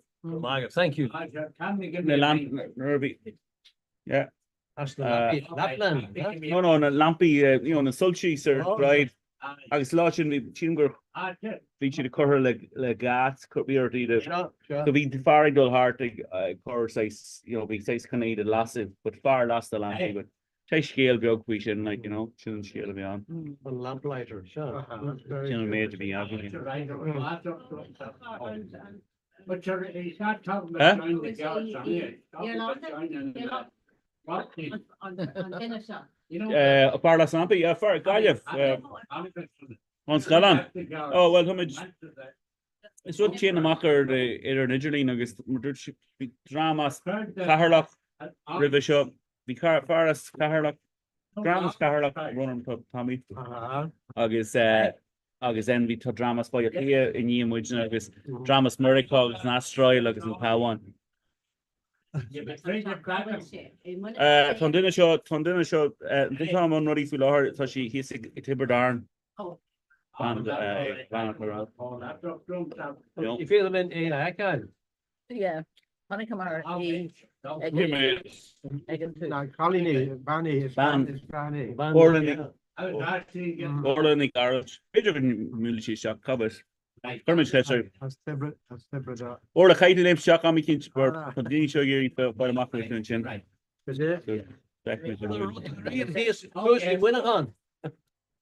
J: Thank you.
D: Na lamp nuair a bhí yeah.
J: As na lampaí Lapland.
D: No no na lampaí you know na soilsí sa tsráid agus lá sin bhí sílim gur bhí siad curtha le le gas bhí ort iad a so bhí fear ag dul thart ag cur saghas you know bhí saghas chun iad a lasadh but fear lasta lampaí but Sé scéal beag faoi sin, like, you know, sin an scéal a bhí ann.
J: An lamplighter, sea.
D: Sin an méid a bhí againn. Eh? Fear lasta lampaí, yeah, fear, Gaillimh. An scannán. Oh, well, táimid, is rud téann amach ar ar an idirlíon agus mar dúirt sí, bhí dream as Ceatharlach roimhe seo, bhí fear as Ceatharlach, dream as Ceatharlach, Ronan Tommy, agus eh. Agus then bhí tá dream as Baile Átha Cliath i ndiaidh muidne agus dream as Meiriceá agus an Astráil agus an Cabhán. Tá an duine seo, tá an duine seo, an duine atá i mbun rudaí faoi láthair, tá sí thíos i Tiobraid Árann. Bean, bean atá ann.
J: Ní féidir linn é a fheiceáil.
I: Yeah, chonaiceamar í ag an tús.
F: Na cailíní, bean í, is bean is bean í.
D: Orla Ní Orla Ní Ghearailt. B'fhéidir go mbuailfidh sí isteach, cá bhfios. Cuirfimid ceist uirthi.
F: As Tiobraid, as Tiobraid Árann.
D: Orla, caithfidh tú léimt isteach am eicínt, mar tá daoine seo ag iarraidh fáil amach faoi ansin.
F: Is é?
D: Feicfimid an bhfuil.
J: Thíos, thuas i Muineachán.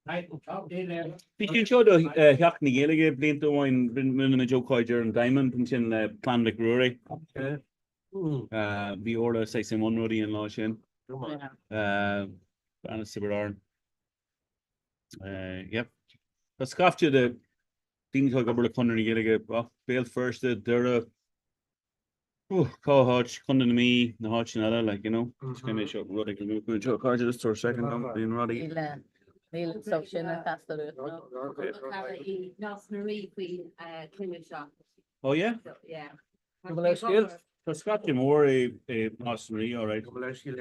D: Bhí sí anseo do Sheachtain na Gaeilge blianta ó shin, rinne muid ócáid ar an Diamond ansin le Clann Mhic Ruairí. Bhí Orla saghas i mbun rudaí an lá sin. Bean as Tiobraid Árann. Yep. Tá scaifte de daoine atá ag obair le Conradh na Gaeilge, Béal Feirste, Doire, Cá háit, Contae na Mí, na háiteanna eile, like, you know. Cé mé seo rud ag an mbuachaillín seo, cairde, just for a second, dom, bíonn rudaí.
I: Níl, níl an stuff sin ag teastáil uait, no.
L: Nás na Rí faoin cruinniú seo.
D: Oh yeah?
L: So, yeah.
J: Go bhfuil leithscéal?
D: Tá scaifte mór i Nás na Rí, all right.
F: Go bhfuil leithscéal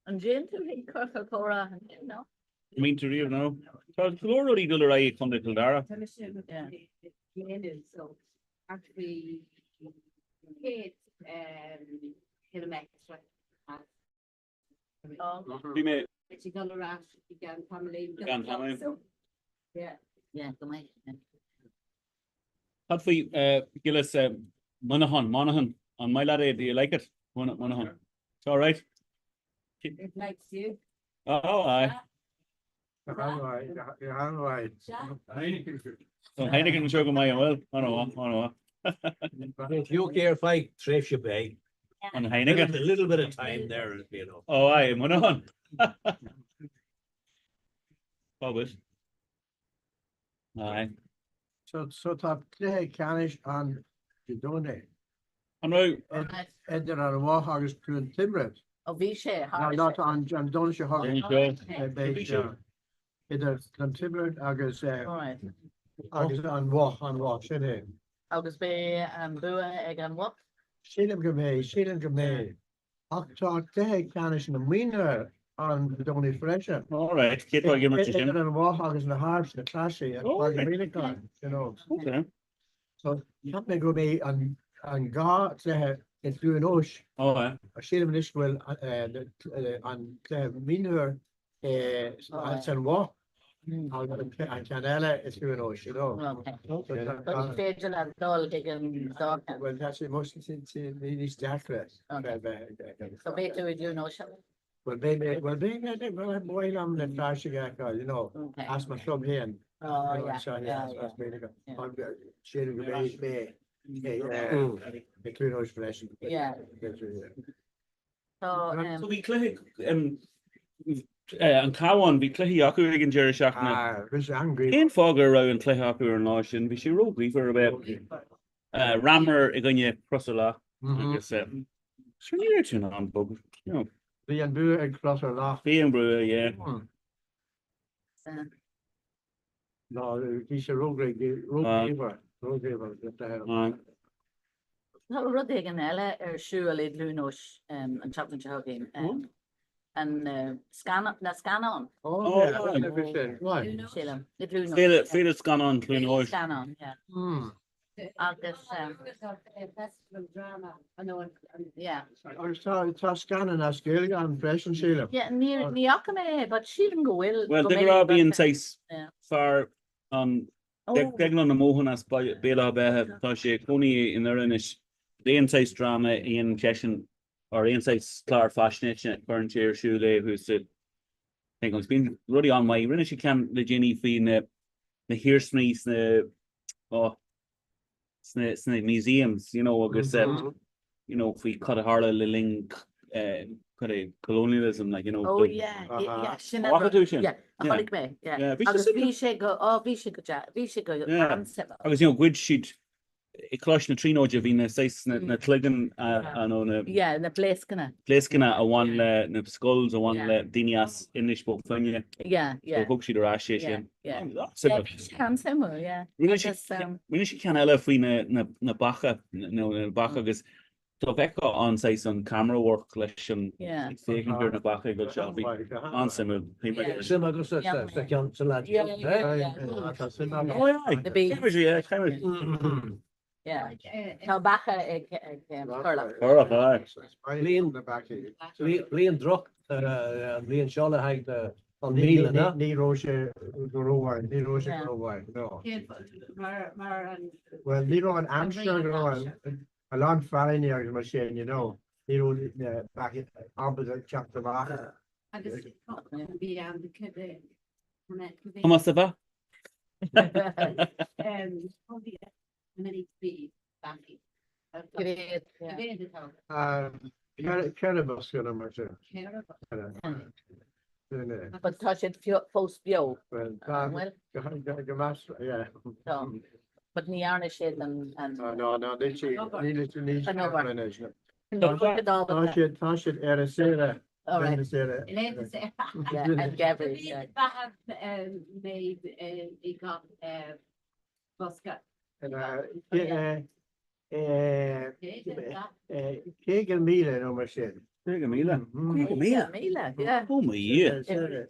I: An dtéann tú chuig ciorcal comhrá ansin, no?
D: Mínte riamh, no. Tá go leor rudaí ag dul ar aghaidh i Contae Chill Dara.
L: Tá mise ag so Thart faoi 100 ciliméadar as.
D: Bhí mé.
L: Ag dul ar ais i gceann tamaillín.
D: I gceann tamaillín.
L: Yeah.
I: Yeah, go mbeidh.
D: Cad faoi Gillis Muineachán, Monaghan, an maith leat é, do you like it? Monaghan. It's all right.
L: It likes you.
D: Oh, aye. Heineken anseo go maith, an bhfuil? An-mhaith, an-mhaith.
J: Bhí okay ar feadh tréimhse beag.
D: An Heineken?
J: A little bit of time there, you know.
D: Oh, aye, Muineachán. Cá bhfios? Aye.
F: So so tá cluiche ceannais ann Dé Domhnaigh.
D: An raibh?
F: Idir an Mhaigh agus Cluain Tiobraid.
I: Ó bhí sé,
F: tharla sé. Ná an an Domhnach seo chugainn. Beidh sé idir Cluain Tiobraid agus agus an Mhaigh, an Mhaigh, sin é.
I: Agus beidh an bua ag an Mhaigh?
F: Sílim go mbeidh, sílim go mbeidh. Ach tá cluiche ceannais na mionúr ann Dé Domhnaigh freisin.
D: All right, cé atá ag imirt ansin?
F: Idir an Mhaigh agus na Harps, na Clasaigh, at Páirc Uí Mhuineacháin, you know.
D: Okay.
F: So cheap mé go mbeidh an an dhá chluiche i gCluain Eois.
D: Oh aye.
F: Sílim anois go bhfuil an cluiche mionúr san Mhaigh agus an ceann eile i gCluain Eois, you know.
I: Okay. But ní féidir leat dul chuig an dá cheann.
F: Well tá sé níos deacra bheith.
I: So beidh tú i gCluain Eois?
F: Well beidh mé, well beidh mé, well ba mhaith liom na Clasaigh a fheiceáil, you know, as mo chlub féin.
I: Oh yeah, yeah, yeah.
F: Sílim go mbeidh mé i gCluain Eois freisin.
I: Yeah. Tá
D: So bhí cluiche an Cabhán, bhí cluichí acu ag an deireadh seachtaine.
F: Ah, bhí sé an-ghaofar.
D: Cén fáth go raibh an cluiche acu ar an lá sin? Bhí sé ró-ghaofar a bheith Ramor i gcoinne Crois Ar Lac agus sure ní raibh tú in ann bogadh, you know.
F: Bhí an bua ag Crois Ar Lac.
D: Bhí an bua, yeah.
F: Ná bhí sé róghaofar, róghaofar le bheith.
I: Tá rud éigin eile ar siúl i gCluain Eois an tseachtain seo chugainn. An scannán, na scannáin.
F: Ó, yeah,
I: Sílim, i gCluain Eois.
D: Féile Scannán Chluain Eois.
I: Féile Scannán, yeah. Agus.
L: Festival Drama, I know.
I: Yeah.
F: Agus tá scannán as Gaeilge ann freisin, sílim.
I: Yeah, ní ní fhaca mé é, but sílim go bhfuil.
D: Well, de ghnáth bíonn saghas fear an Deaglán Ó Mótháin as Béal Átha Beithe, tá sé ag cónaí i nDoire anois. Aon saghas dráma a dhéanann seisean, or aon saghas clár faisnéise, cuireann sé ar siúl é thuas sa thing agus bíonn rudaí an-mhaith. Rinne sé ceann le déanaí faoi na na hiarsmaí sna oh, sna sna museums, you know, agus you know, faoi cad a tharla le linn cad é colonialism, like, you know.
I: Oh yeah, yeah, sin
D: An bhfaca tú sin?
I: Yeah, a chonaic mé, yeah.
D: Yeah, bhí sé
I: Agus
D: suimiúil.
I: bhí sé go, oh, bhí sé go, bhí sé go
D: Yeah.
I: an-suimiúil.
D: Agus you know, ghoid siad i Coláiste na Tríonóide bhí na saghas na cloigeann nó na.
I: Yeah, na blaoscanna.
D: Blaoscanna a bhain le na skulls a bhain le daoine as Inis Bó Finne.
I: Yeah, yeah.
D: So thug siad ar ais é sin.
I: Yeah, yeah. Yeah, bhí sé an-suimiúil, yeah.
D: Rinne sé ceann eile faoi na beacha nó na beacha agus Dá bhfeicfeá an saghas an camera work leis an ag féachaint ar na beacha ag dul isteach, bhí an-suimiúil.
J: Suim agat sa cheann sa leaid
I: Tá beacha ag Turlach.
D: Turlach, aye.
J: Bliain droch an bhliain seo le haghaidh an mhíl ina.
F: Ní raibh sé go rómhaith, ní raibh sé go rómhaith, no. Bhuel, ní raibh an aimsir go raibh A lán fearthainní agus mar sin, you know, ní raibh na beacha ábalta teacht amach.
L: Agus bhí ann cibé.
D: Tomás a bheith?
F: Ceithre bosca nó mar sin.
I: But tá siad fós beo.
F: Well, tá, go meas, yeah.
I: Tá. But ní dhearna siad an.
F: No, no, níl siad, níl siad, níl siad
I: An obair.
F: anois, no.
I: Tá siad ábalta.
F: Tá siad, tá siad ar a saoire.
I: All right.
F: Ar a saoire.
I: Yeah, an geimhreadh, yeah.
L: Méid i gach bosca.
F: 50,000 nó mar sin.
D: 50,000?
I: 50,000? 50,000, yeah.
D: Oh my Dhia.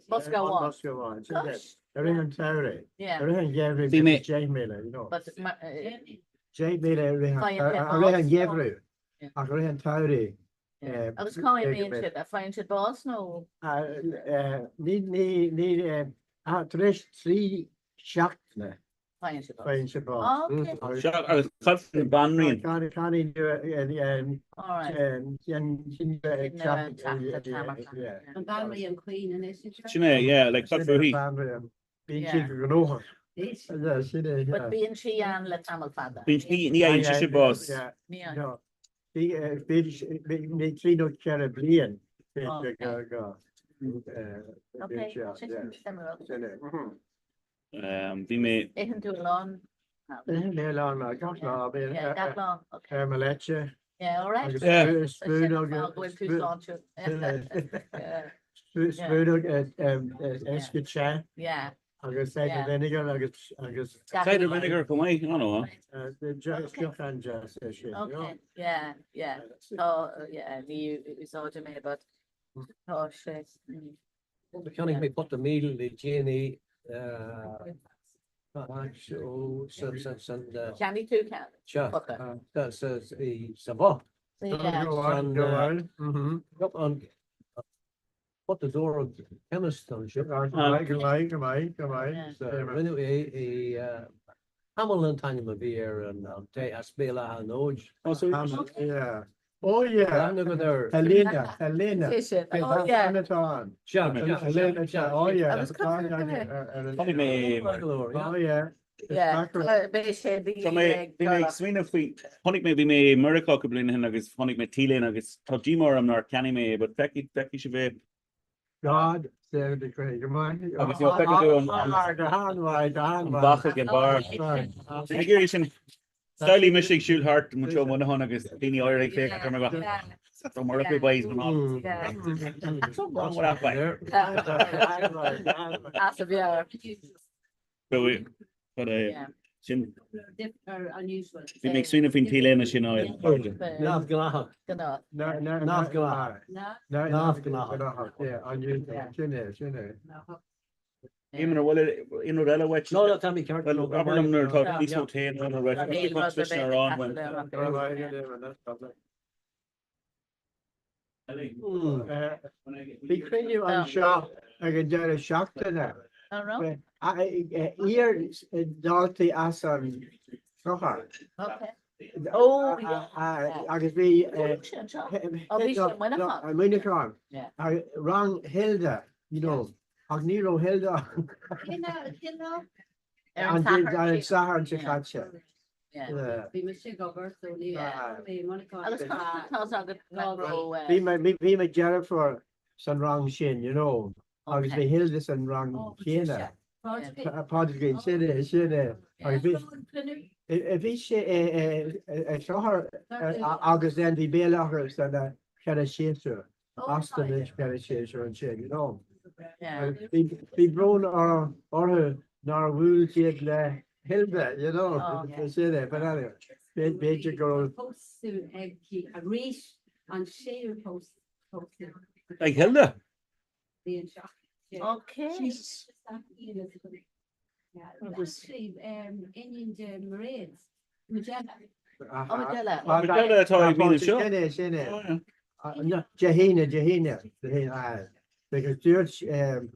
I: Bosca amháin.
F: Bosca amháin. Sin é. I rith an tsamhraidh.
I: Yeah.
F: I rith an gheimhridh
D: Bhí mé.
F: 10,000, you know.
I: But
F: 10,000 i rith an gheimhridh. Ach i rith an tsamhraidh.
I: Agus cá mbíonn siad? Faigheann siad bás nó?
F: Ní, ní, ní, tar éis 3 seachtaine.
I: Faigheann siad bás.
F: Faigheann siad bás.
I: Ah, ok.
D: Sea, agus cad faoin bhanríon?
F: Cailín nua
L: An banríon caoin anois.
D: Sin é, yeah, like cad fúithi?
F: Bíonn sí go gnóthach. Yeah, sin é,
I: But
F: yeah.
I: bíonn sí ann le tamall fada.
D: Bíonn sí, ní fhaigheann sise bás.
I: Ní fhaigheann.
F: Bhí trí nó ceithre bliain go go.
I: Ok, sin suimiúil.
F: Sin é.
D: Bhí mé.
I: Itheann tú a lán.
F: Itheann mé a lán mar gach lá.
I: Yeah, gach lá. Okay.
F: Ar mo leite.
I: Yeah, all right.
F: Agus spúnóg.
I: Go bhfuil tú sláintiúil.
F: Spúnóg uisce te.
I: Yeah.
F: Agus cider vinegar agus agus.
D: Cider vinegar chomh maith, I know.
F: Deoch an-deas é sin.
I: Okay, yeah, yeah. Tá, yeah, ní úsáidim é, but tá sé.
J: Cheannaigh mé pota míl le déanaí san.
I: Cheannaigh tú ceann? Pota?
J: Sa bhoth. An potadóir chemist anseo.
F: Go maith, go maith, go maith, go maith.
J: Rinneadh é i Hamill an t-ainm a bhí ar an té as Béal Átha an Fhóid.
F: Hamill, yeah. Oh yeah. Helena, Helena.
I: Oh yeah.
F: Helena, oh yeah.
D: Chonaic mé
F: Oh yeah.
I: Yeah, beidh sé
D: Tá mé bhí mé ag smaoineamh faoi chonaic mé bhí mé i Meiriceá cúpla bliain ó shin agus chonaic mé t-léine agus tá díomá orm nár cheannaigh mé é but feicfidh feicfidh sibh é.
F: God save the Queen. Go maith.
D: Agus you know feicfidh tú an
F: Go han-mhaith, go
D: an
F: han-mhaith.
D: beach ag an barr. Ag iarraidh sin Samhlaigh mise ag siúl thart anseo i Muineachán agus daoine áirithe ag féachaint orm ag rá That's the Murphy boys and all. What's wrong with that boy?
I: As a bhear.
D: So, but uh, sin bhí mé ag smaoineamh faoin t-léine sin á
J: Neamhghnách.
I: Gnáth.
J: Neamhghnách. Neamhghnách.
F: Yeah, unusual. Sin é, sin é.
D: Éamonn, an bhfuil aon rud eile uait?
J: No, no, tá mé ceart.
D: Well, abair liom nuair atá níos mó tae nó nuair a
I: Níl rud ar bith
D: ar an bhfuil.
F: Bhí cruinniú anseo ag an deireadh seachtaine.
I: An raibh?
F: Iar-dhaltaí as an Clochar.
I: Okay. Oh, yeah.
F: Agus bhí
I: Oh, bhí sé i Muineachán.
F: I Muineachán.
I: Yeah.
F: Rang Hilda, you know. Ach ní raibh Hilda ann.
I: Ar an
F: An
I: Satharn
F: Satharn seo caite.
L: Bhí mise ag obair so ní raibh mé i Muineachán.
I: Agus tá agat nach raibh.
F: Bhí bhí mo dheirfiúr san rang sin, you know, agus bhí Hilda san rang céanna. Pádraigín, sin é, sin é. Agus bhí
J: Bhí sé i Clochar agus then bhí Béal Átha san cheithre séasúr, Aston na ceithre séasúr ansin, you know. Bhí brón orthu nár bhuail siad le Hilda, you know, sin é, but anyway, b'fhéidir go raibh.
L: Pósadh aici arís, an séú pósadh.
D: Ag Hilda?
I: Okay.
L: Jesus. Agus iníon de Mairéad, Majella.
I: Oh, Majella.
D: Majella atá ag míniú seo.
J: Sin é, sin é. Dé hAoine, Dé hAoine, Dé hAoine, aye. Because dúirt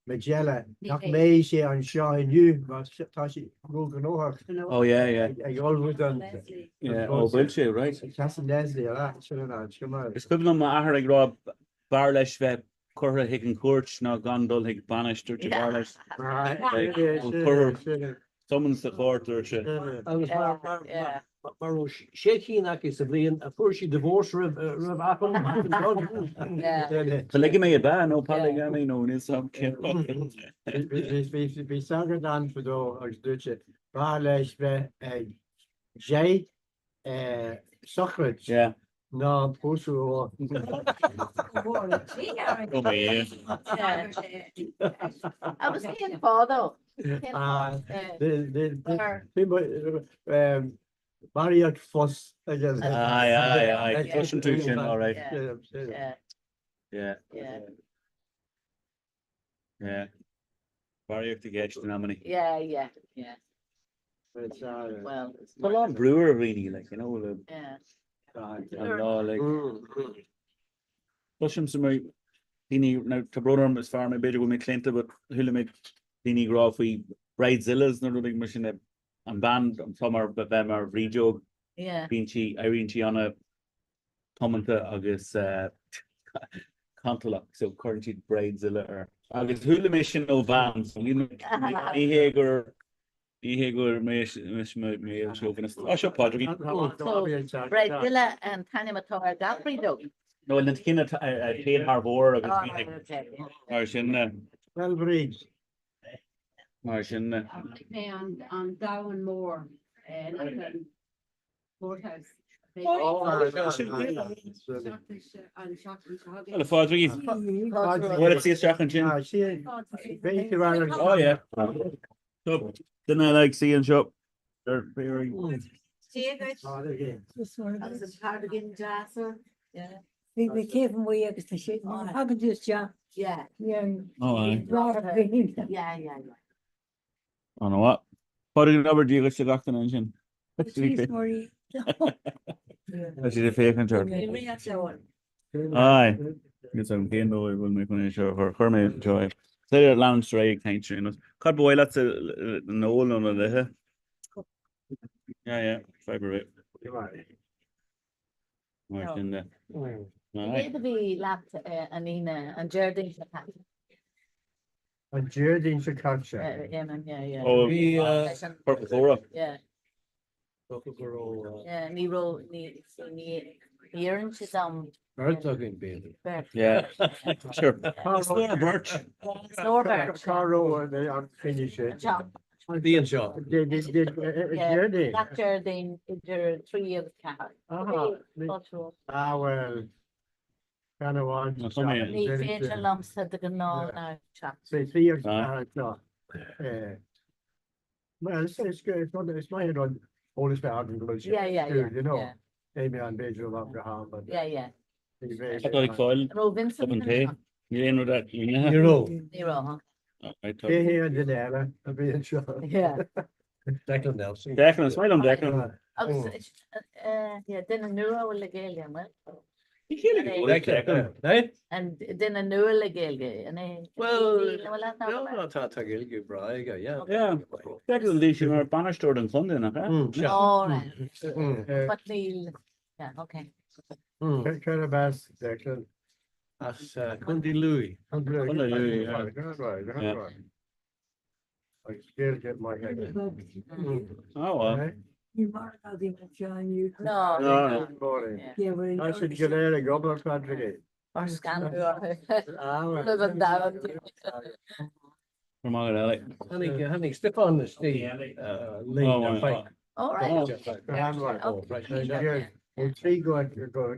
J: Majella nach mbeidh sé anseo inniu mar tá sé róghnóthach.
D: Oh yeah, yeah.
J: Ag ullmhú don.
D: Yeah, oh bhfuil sé, right.
J: Seasann Leslie ar ais, sin an áit, go maith.
D: Is cuimhin liom m'athair ag rá b'fhearr leis bheith curtha chuig an chúirt ná gan dul chuig bainis, dúirt sé b'fhearr leis cuirfear summons sa chúirt, dúirt sé.
J: Agus mar raibh sé cinn acu sa bhliain a fuair sí divorce roimh achar.
D: Polygamy ab ea nó polygamy nó níl 's agam cén
J: Bhí sagart ann fadó agus dúirt sé b'fhearr leis bheith ag deich sochraid ná pósadh
D: amháin.
I: Agus cén fáth dó?
J: Barraíocht fuss aige.
D: Aye, aye, aye. Cloiseann tú sin, all right. Yeah. Yeah. Barraíocht i gceist in amannaí.
I: Yeah, yeah, yeah. Well.
D: Tá a lán brú ar dhaoine, like, you know, le
I: Yeah.
D: an lá, like. Cloisimse mar daoine, now tá brón orm is fear mé, b'fhéidir go bhfuil mé claonta, but chuala mé daoine ag rá faoi bridezillas nó rudaí mar sin, an bhean atá mar bheith mar bhrídeog,
I: Yeah.
D: bíonn sí, éiríonn sí ana tumanta agus cantalach so cuireann siad bridezilla air. Agus chuala mé sin ó bhean so ní hé gur ní hé gur mé mé chauvinist. Á seo Pádraigín.
I: So bridezilla an t-ainm atá ar gach brídeog?
D: No na cinn a théann thar bord agus bíonn mar sin.
J: Well Bríd.
D: Mar sin.
L: Chonaic mé an domhan mór in Courthouse.
D: Hello Phádraigín. Bhfuil sí isteach ansin? Oh yeah. So duine eile ag suí anseo.
C: Agus an cardigan deas. Bhí mé céad amuigh agus tá sé thagann tú isteach.
I: Yeah.
D: Oh aye.
I: Yeah, yeah, yeah.
D: An bhfuil? Pádraig abair Dia dhuit le gach duine ansin. Tá siad ag féachaint ort. Aye. Níl 's agam cén dóigh a bhfuil mé chun é seo a chur. Chuir mé anseo é. Is féidir leanúint ar aghaidh ag caint ar aon nós. Cad ba mhaith leatsa le n-ól nó le hithe? Yeah, yeah, fadhb ar bith. Mar sin de.
I: Céard a bhí leat an Aoine, an Déardaoin seo caite?
J: An Déardaoin seo caite.
D: Ó, bhí Corca Chomhrá.
I: Ní raibh, ní, ní iarrann siad am.
J: Beirt againn, b'fhéidir.
I: Beirt.
D: Yeah. Sure. Is leor beirt.
I: Is leor beirt.
J: Cá raibh an cruinniú sin?
I: Anseo.
J: Bhí anseo. Déardaoin.
I: Gach Déardaoin idir 3 agus 4.
J: Ah, well. Ceann amháin.
I: Ní féidir liomsa de ghnáth ná teacht.
J: Sé 3 agus 4 anseo. Well, is is maith an rud eolas bheith agam go bhfuil sé
I: Yeah, yeah, yeah,
J: you know.
I: yeah.
J: Beidh mé ann b'fhéidir ó am go ham but
I: Yeah, yeah.
J: ní bheidh
D: Tá ag fáil
I: Raibh Vincent
D: an tae. Níl aon rud agat
J: Ní raibh.
I: Ní raibh, huh?
J: Cé hé an duine eile a bhí anseo?
I: Yeah.
J: Declan Nelson.
D: Declan, is maith liom Declan.
I: Agus yeah, duine nua le Gaeilge, an bhfuil?
J: Declan.
I: An duine nua le Gaeilge, an é?
J: Well, no, tá tá Gaeilge breá aige, yeah.
D: Yeah. Declan bhí sé mar bainisteoir don chontae, nach ea?
I: All right. But níl, yeah, okay.
J: Cérbh as Declan? As Contae Lú. Contae Lú, yeah. Agus Gaeilge maith aige.
D: Oh, well.
C: Ní mar a bhí anseo inniu.
I: No, no.
J: Tá siad go léir ag obair, Padraig.
I: Scanrú orthu. Roimh an domhan.
D: Go maith go leor.
J: Tháinig Stiofán istigh linn ar feadh.
I: All right.
J: Go han-mhaith. Ó 3 go 4. 3 go dtí 4 ar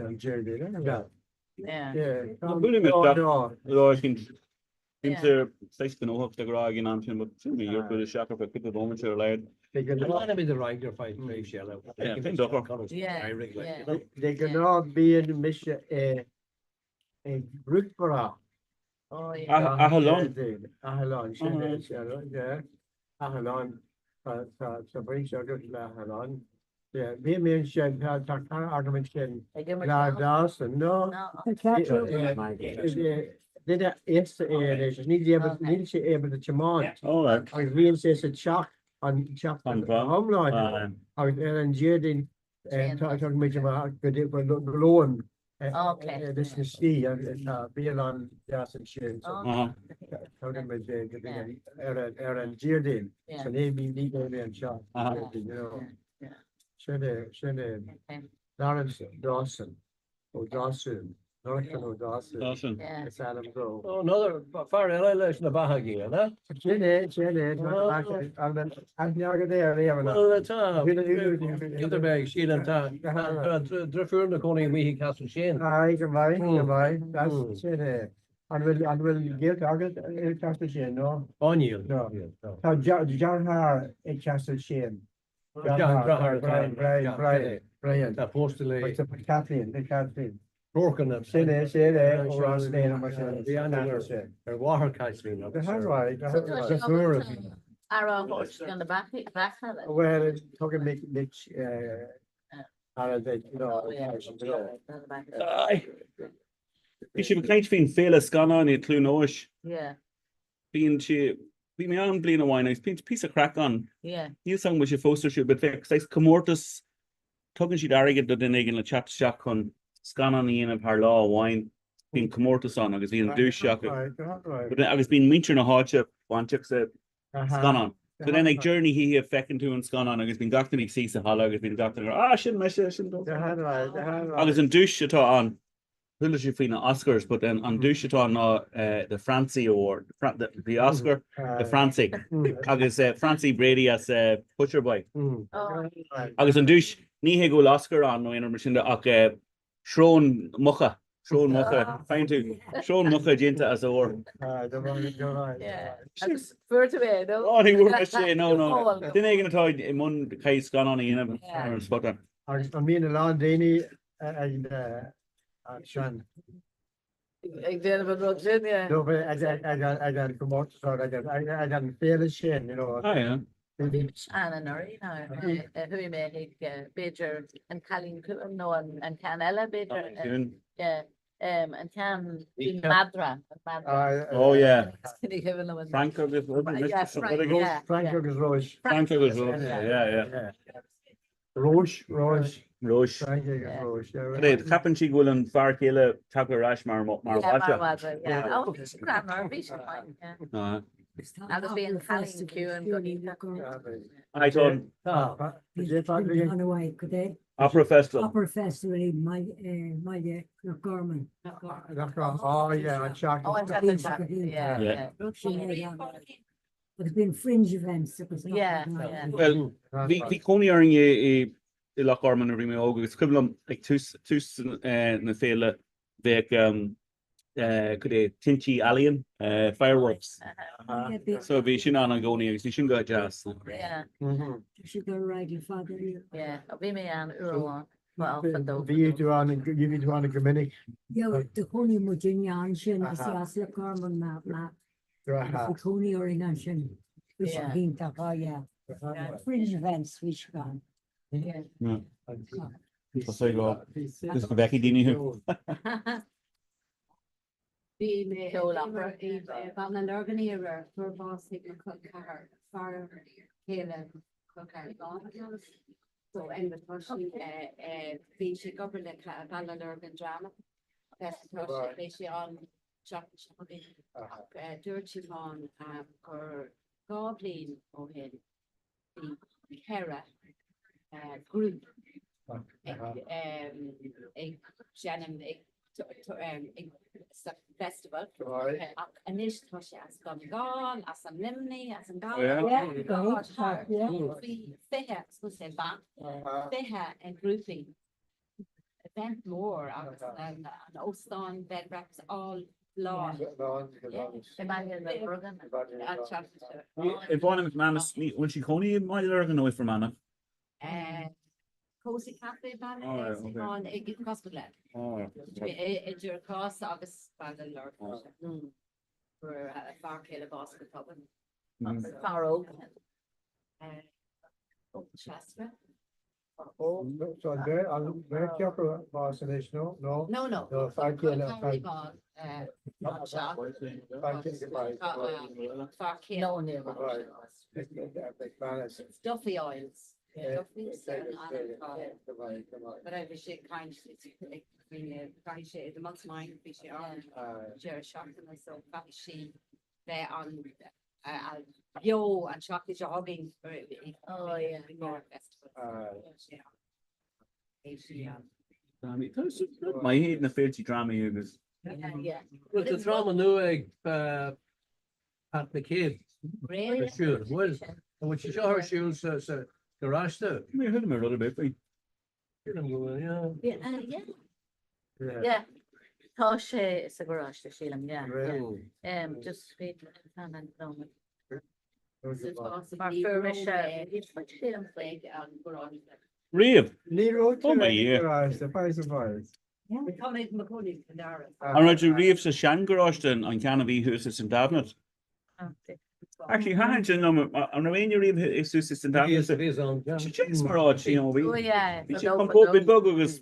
J: an Déardaoin.
D: Buailim isteach lá éicint. Bímse saghas gnóthach de ghnáth ag an am sin, but sin mé gur isteach ar feadh cúpla bomaite ar a laghad.
G: Leanfaimid ar aghaidh ar feadh tréimhse eile.
D: Cén dochar?
J: De ghnáth bíonn mise ag Rookburgh.
D: Aghallon.
J: Aghallon, sin é, sin é. Aghallon, tá baint agat le Aghallon. Bhí mé ansin, tá cara agam ansin, Lar Dawson, no? Duine aosta é anois, níl sé ábalta tiomáint. Agus bíonn sé sa teach, an teach go hiomlán. Agus ar an Déardaoin Tagann muid amach go dtí go lón leis na slí tá bialann deas ansin tugann muid é go dtí ar an Déardaoin so ní ní bheidh mé anseo sin é sin é Lawrence Dawson Ó Dawson Lorcan Ó Dawson
D: Dawson
J: is ainm dó.
G: Oh, another fear eile leis na beathaigí, an ea?
J: Sin é, sin é, aithne agat air, Éanna.
G: Bhuel, tá, giota beag, sílim, tá deirfiúr ina cónaí amuigh i Castle Shane.
J: Aye, go maith, go maith, that's, sin é. An bhfuil, an bhfuil gaolta agat i Castle Shane, no?
G: Á, níl.
J: No. Tá deartháir i Castle Shane.
G: Deartháir
J: Brian, Brian, Brian, Brian.
G: Tá pósta le.
J: Kathleen, le Kathleen.
G: Lorcan.
J: Sin é, sin é, ó Ros Léana mar sin.
G: Bhí aithne ar mháthair Kathleen agus.
J: Go han-mhaith, go han-mhaith.
G: Deirfiúr a bhí.
I: Aire a thabhairt do na beacha.
J: Bhuel, tugann Mitch aire duit, no.
D: Aye. Bhí sibh ag caint faoin féile scannán i Cluain Eois.
I: Yeah.
D: Bíonn sé, bhí mé ann bliain amháin agus bíonn píosa craic ann.
I: Yeah.
D: Níl 's agam an bhfuil sé fós ar siúl, but bheadh saghas comórtas, tugann siad airgead do duine éigin le teacht isteach chun scannán a dhéanamh thar lá amháin. Bíonn comórtas ann agus bíonn duais acu. But then, agus bíonn muintir na háite bainteach sa scannán. So then ag deireadh na hoíche feiceann tú an scannán agus bíonn gach duine ag suí sa halla agus bíonn gach duine ag rá, ah sin mise, sin Agus an duais atá ann, Chuala sibh faoi na Oscars but then an duais atá ann ná the Francie Award, the Oscar, the Francie agus Francie Brady as Butcher Boy. Agus an duais, ní hé go bhfuil Oscar ann nó aon rud mar sin de ach srón muca, srón muca, faigheann tú srón muca déanta as ór.
I: Agus fuair tú é, nó?
D: Ó, ní bhfuair mise é, no, no. Duine éigin atá i mbun caithfidh scannán a dhéanamh ar an spota.
J: Agus an mbíonn a lán daoine ag ansin.
I: Ag déanamh an rud sin, yeah.
J: No, but ag an gcomórtas or ag an féile sin, you know.
D: Ah, yeah.
I: An anuraidh nó chuaigh mé chuig b'fhéidir an Cailín Ciúin nó an ceann eile b'fhéidir. Yeah. An ceann faoin madra, an madra.
D: Oh yeah.
I: Ní cuimhin liom an.
D: Frank agus
I: Yeah, Frank, yeah.
J: Frank agus Róis.
D: Frank agus Róis, yeah, yeah.
J: Róis, Róis.
D: Róis. Ceapann sí go bhfuil an fear céile tagtha ar ais mar
I: mar
D: mhadra.
I: Mar mhadra, yeah. Ó, bhí sé greannmhar, bhí sé fine, yeah. Agus bhí an cailín ciúin go hiontach.
D: Aye, tá an. Opera Festival.
K: Opera Festival i mBaile Loch Garman.
J: Oh yeah, an seachtain.
I: Oh, an seachtain, yeah, yeah.
K: Agus bíonn fringe events agus gach
I: Yeah,
K: rud
I: yeah.
K: ann.
D: Bhuel, bhí bhí cónaí orainn i i Loch Garman nuair a bhí mé óg agus cuimhin liom ag tús tús na féile bheadh cad é tintí ealaíon, fireworks.
K: Yeah, bhí
D: So bhí sin ann i gcónaí agus bhí sin go deas.
I: Yeah.
K: Tá sé ag dul ar aghaidh le fada.
I: Yeah, bhí mé ann uair amháin. Well, fadó,
J: Bhí
I: fadó.
J: tú ann, bhí tú ann go minic.
K: Yeah, do chónaigh muidinne ansin is as Loch Garman ma ma Agus bhí cónaí orainn ansin. Bhí sé iontach, oh yeah. Fringe events bhí sé ann.
D: Tá sé go Is go bhfeicfidh daoine thú.
L: Bhí mé i Baile na Lorgan aréir fuair bhásaigh mo chol ceathar fear céile col ceathar So anyway tá sí bhí sé ag obair le Baile na Lorgan Drama Festival beidh sé an seachtain seo chugainn ach dúirt Siobhán gur 2 bhliain ó shin bhí 4 grúpa ag seinm ag sa festival.
I: bhfuil? Ach anois tá sé as Dún na nGall, as an Luimní, as an
D: Oh, yeah?
I: Ghaillimh, thart. Bhí 20, is é bean, 20 grúpaí, event mór agus an óstán, bed breakfast, all lán. I mBaile Lurgan.
D: Yvonne McManus, ní bhfuil sí cónaí i mBaile Lurgan nó i Fermanagh?
I: Cozy Cafe Baile ag Crossmaglen. Idir Cross agus Baile Lurgan. Fuair a fear céile bás go tobann. Fear óg. 60.
J: So an bheirt acu bás anois nó?
I: No, no.
J: No, fear céile
I: fear céile. No, níl.
J: McManus.
I: Duffy Oils. Duffy's an ainm atá air. But bhí sé ag caint caithfidh sé i month's mind bhí sé ann deireadh seachtaine so caithfidh sí bheith an beo an seachtain seo chugainn i festival.
D: Maith iad na féilte drámaí agus.
G: Bhfuil tá dráma nua ag Pat McCabe ar siúl? Bhfuil? An bhfuil sé seo ar siúl sa garáiste?
D: Níor chuala mé rud ar bith faoi.
G: Sílim go bhfuil, yeah.
I: Yeah. Yeah. Tá sé sa garáiste sílim, yeah. Yeah. Just faoi an nóiméad. Mar fuair mise sílim faoi an garáiste.
D: Riamh?
J: Ní raibh tú
D: Oh my
J: ag
D: Dhia.
J: garáiste, faighs a faighs.
C: Tá mé i mo chónaí sa dara.
D: An raibh tú riamh sa seangharáiste, an ceann a bhí thuas i St Davnett? Actually, thaitin sin liom, an raibh éinne riamh suas i St Davnett?
G: Bhíos ann, yeah.
D: Sé deas mar áit, you know, bhí
I: Oh yeah.
D: bhí sé compó- bhí bog agus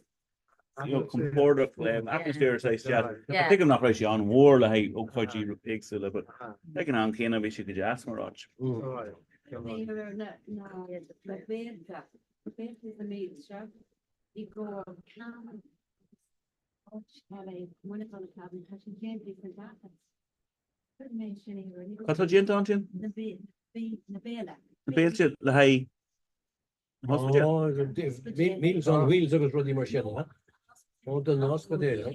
D: you know, compordach le atmaisféar saghas deas.
I: Yeah.
D: Tuigim nach raibh sé an-mhór le haghaidh ócáidí éagsúla, but ag an am céanna bhí sé go deas mar áit.
C: Bhí ar na na na béalta, béalta na méid seo. I gcomhair ceann áit eile Muineachán a Cabin tá sin déanta ag St. Athas. Chuir mé sin i rinne
D: Cad tá déanta ansin?
C: na na béile.
D: Na béilte le haghaidh na hospidéal?
G: Ó, Meals on Wheels agus rudaí mar sin, ha? Ó, don ospidéal, ha?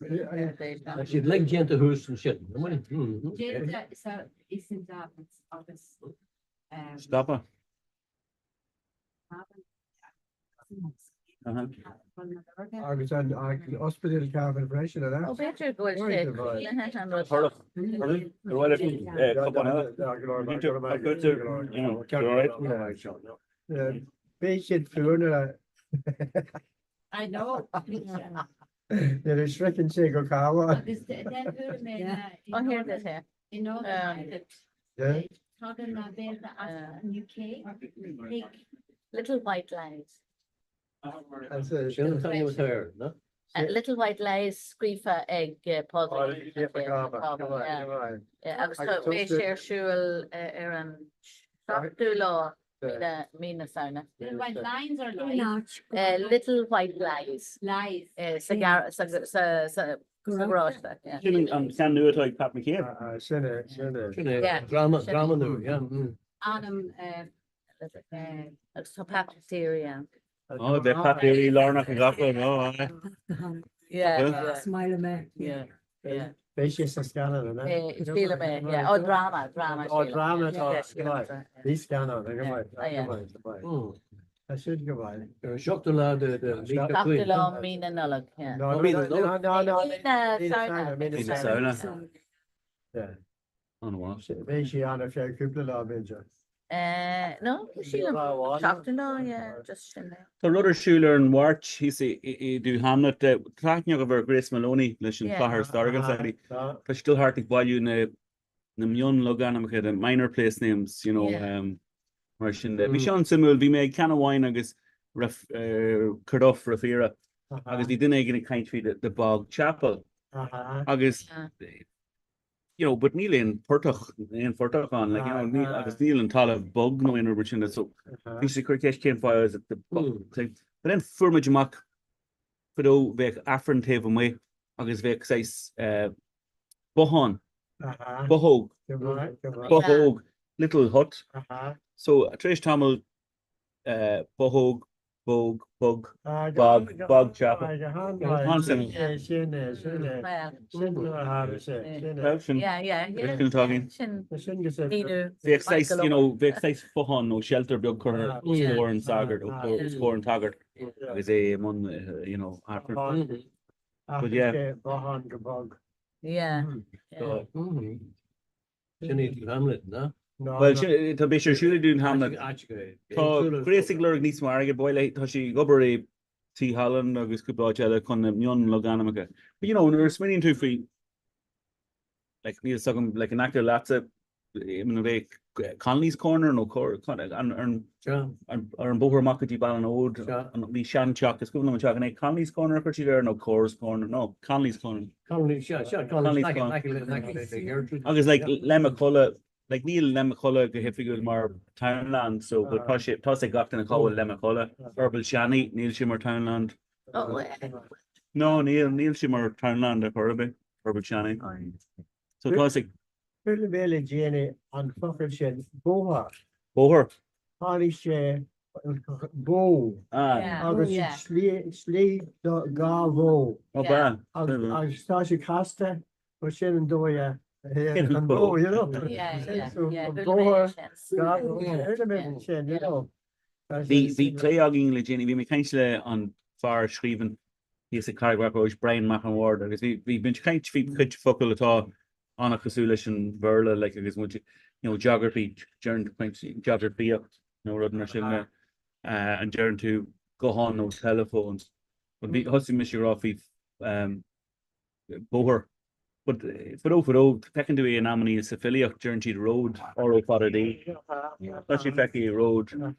G: Tá siad uilig déanta thuas ansin, an bhfuil?
C: Déanta sa i St. David's agus
D: Stoppa.
J: Agus an ospidéal Cavan freisin, an ea?
I: Ó b'fhéidir go bhfuil sé cruinnithe an rud.
D: Torach. Ar mhaith leat cupán eile?
J: Beidh siad fuar nuair a
C: I know.
J: nuair a shroicheann sé go Cabhán.
C: Agus den chuala mé na
I: Oh, here it is here.
C: in Northern Ireland
J: Yeah.
C: tagann na béalta as an UK chuig
I: Little White Lies.
G: Sin an t-ainm atá air, no?
I: Little White Lies scríofa ag Pádraig Agus tá beidh sé ar siúl ar an seachtú lá mí na Samhna.
C: Little White Lines or Lies?
I: Little White Lies.
C: Lies.
I: Sa gharáiste.
D: Sin an ceann nua atá ag Pat McCabe.
J: Sin é, sin é.
G: Sin é, dráma, dráma nua, yeah.
C: Ainm
I: Agus tá Pat Leary ann.
D: Ó, beidh Pat Leary lárnach i gach rud, ó, aye.
I: Yeah.
K: Smile mé.
I: Yeah, yeah.
J: Beidh sé sa scannán, an ea?
I: Sílim é, yeah. Ó, dráma, dráma.
J: Ó, dráma atá, go maith. Ní scannán, go maith, go maith, go maith. Tá sin go maith.
G: Ar an seachtú lá de mí na
I: Seachtú lá mí na Nollag, yeah.
J: No, mí na Nollag. No, no,
I: Mí na Samhna.
J: Mí
D: na Samhna.
J: Yeah.
D: An-mhaith.
J: Beidh sí ann ar feadh cúpla lá, b'fhéidir.
I: No, sílim seachtú lá, yeah, just sin é.
D: Tá rud ar siúl ar an Mháirt thíos i Doohamlet. Tá aithne agaibh ar Grace Moloney leis an Clogher Historical Society. Tá sí dul thart ag bailiú na na mionlogainmneacha, the minor place names, you know, mar sin de. Bhí sé an-suimiúil, bhí mé ag ceann amháin agus Corduff Rathira agus bhí duine éigin ag caint faoi the Bog Chapel agus you know, but níl aon portach, aon phortach ann, like, you know, níl, agus níl an talamh bog nó aon rud mar sin de, so bhí sé ag cur ceist cén fáth is it the bog thing. But then fuair muid amach fadó bheadh Aifreann taobh amuigh agus bheadh saghas eh, bothán, bothóg, bothóg, little hut. So tar éis tamall eh, bothóg. Bog, bog, bog, bog chapel. Sin
J: é, sin é. Sin nuair a tharla sé, sin é.
D: Well, sin, sin atá againn. Bheadh saghas, you know, bheadh saghas fothán nó shelter beag curtha os comhair an sagart, os comhair an tsagairt agus é i mbun, you know, Aifreann. But yeah.
J: Bothán go bog.
E: Yeah.
G: Sin é Dún Hamlet, ná?
D: Bhuel, sin, tá beidh sé ar siúl i Dún Hamlet. Tá Grace ag lorg níos mó airgid, boy, like, tá sí ag obair i Tí Thallann agus cúpla áit eile chun na mion-logainmneacha. But you know, nuair a smaoiníonn tú faoi, like, níl 'fhios agam, like, in aice leatsa, an é Connolly's Corner nó ar an bóthar amach go dtí Ballinode, bhí seanteach, is cuimhin liom an teach, an é Connolly's Corner a chuir siad air nó Corr's Corner? No, Connolly's Corner.
G: Connolly's, yeah, yeah, Connolly's Corner.
D: Agus like Leamhchoille, like níl Leamhchoille go hoifigiúil mar townland, so but tá sé, tá a fhios ag gach duine cá bhfuil Leamhchoille. Airble Shanny, níl sé mar townland. No, níl, níl sé mar townland ar chor ar bith, Airble Shanny. So tá a fhios ag.
J: Chuala mé le déanaí an focal sin bóthar.
D: Bóthar.
J: Tháinig sé bó agus slí do gá bhó. Agus tá sé casta but sin an dóigh a an bó, you know. So bóthar gá bhó. Chuala mé sin, you know.
D: Bhí plé againn le déanaí, bhí mé ag caint le an fear a scríobhann thíos ag Carraig Mhac Róis, Brian Mac an Bhaird, agus bhí bhí muid ag caint faoi chuid focal atá an-chosúil leis an Bhéarla, like, agus muid, you know, geography, deireann tú geografaíocht nó rud mar sin, an deireann tú guthán nó telephone. But bhí, thosaigh mise ag rá faoi um, bóthar. But fadó fadó, feiceann tú é in amannaí sa filíocht, deireann siad road, R O fada D. Tá sé feicthe road, you know.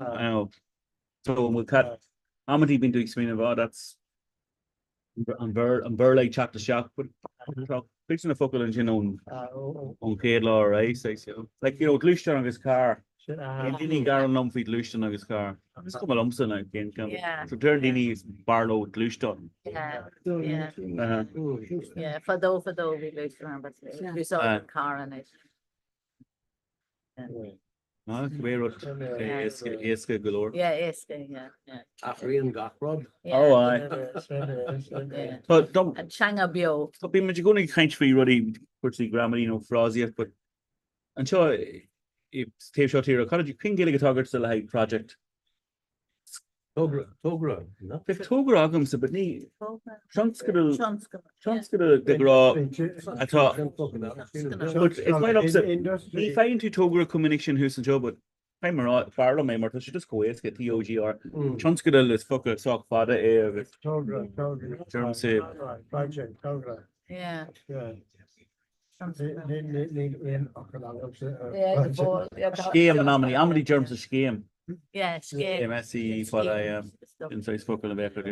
D: So an bhfuil cat, amantaí bíonn tú ag smaoineamh, oh, that's an Béarla ag teacht isteach, but tá cuid de na focail ansin ón ón chéad lá ar aghaidh, saghas, you know. Like, you know, gluaisteán agus carr. Bíonn daoine ag gearán liom faoi gluaisteán agus carr. Is cuma liomsa now cén ceann. So deireann daoine is b'fhearr leo gluaisteán.
E: Yeah, yeah. Yeah, fadó fadó bhí gluaisteán but úsáid an carr anois.
D: Ah, cibé rud éasca, éasca go leor.
E: Yeah, éasca, yeah, yeah.
G: Athraíonn gach rud.
D: Oh, aye. Tá, dom.
E: An teanga beo.
D: Tá, bíonn muid i gcónaí ag caint faoi rudaí, cúrsaí gramadaí nó frásaíocht, but anseo i taobh seo tíre, cad, cén Ghaeilge atá agatsa le haghaidh project?
G: Togra, togra, no?
D: Bheadh togra agamsa, but ní, tionscadal, tionscadal de ghnáth atá, but is maith liomsa, ní faigheann tú togra chomh minic sin thuas anseo, but caithfidh mé a rá, b'fhearr liom é mar tá sé just chomh éasca, T-O-G-R, tionscadal is focal sách fada é agus
J: Togra, togra.
D: deirimse,
J: Project, togra.
E: Yeah.
J: Yeah.
D: Scéim in amannaí, amannaí deirimse scéim.
E: Yeah, scéim.
D: S E fada I M. Sin saghas focal a bheadh ar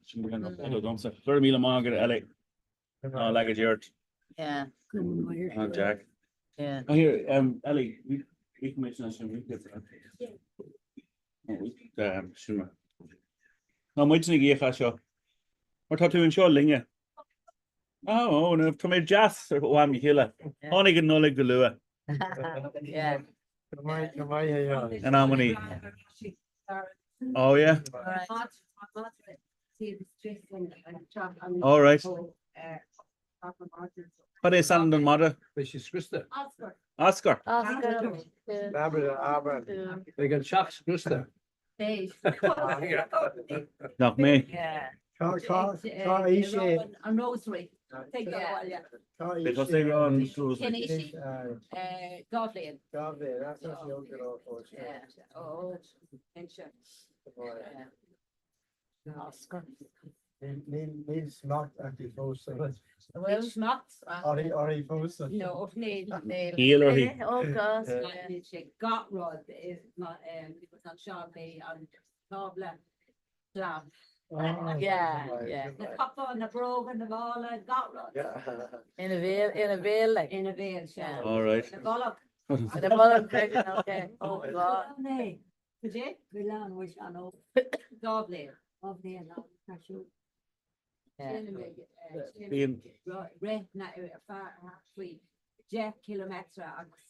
D: sin domsa. Go raibh míle maith agat Ellie. Ná leaga ort.
E: Yeah.
D: Ah, Jack.
E: Yeah.
D: Oh, here, um, Ellie, we we can mention sin um, sin mar. Ná muid na gíocha seo. Mar tá tú anseo linne. Ó, nó tá mé deas ó am go chéile. Tháinig an Nollaig go luath. In amannaí. Oh yeah. All right. Cad é is ainm don mhadra?
G: Beidh sé scriosta.
D: Oscar.
G: Beidh an teach scriosta.
D: Nach mé?
J: Cá aois é?
C: An Rosary.
D: Beidh tusa ag rá an Rosary.
C: Dhá bhliain.
J: Dhá bhliain, that's not young at all fós.
C: Ó, inse.
J: Oscar. Níl smacht aici fós.
E: Bhfuil
C: smacht?
J: Uirthi fós.
C: No, níl.
D: Níl uirthi.
E: Oh God.
C: Níl sé gach rud is anseo bhí an tábla glan.
E: Yeah, yeah.
C: Na cupáin, na bróga, na mála, gach rud.
E: Ina bhéal, ina bhéal like.
C: Ina bhéal, sea.
D: All right.
C: Ina bolg.
E: Ina bolg, okay. Oh God.
C: Cad é?
K: Go lean bhfuil sé an óg.
C: Dhá bhliain.
K: Dhá bhliain ná tá siúl.
D: Bíonn.
C: Rith na fear faoi 10 ciliméadar agus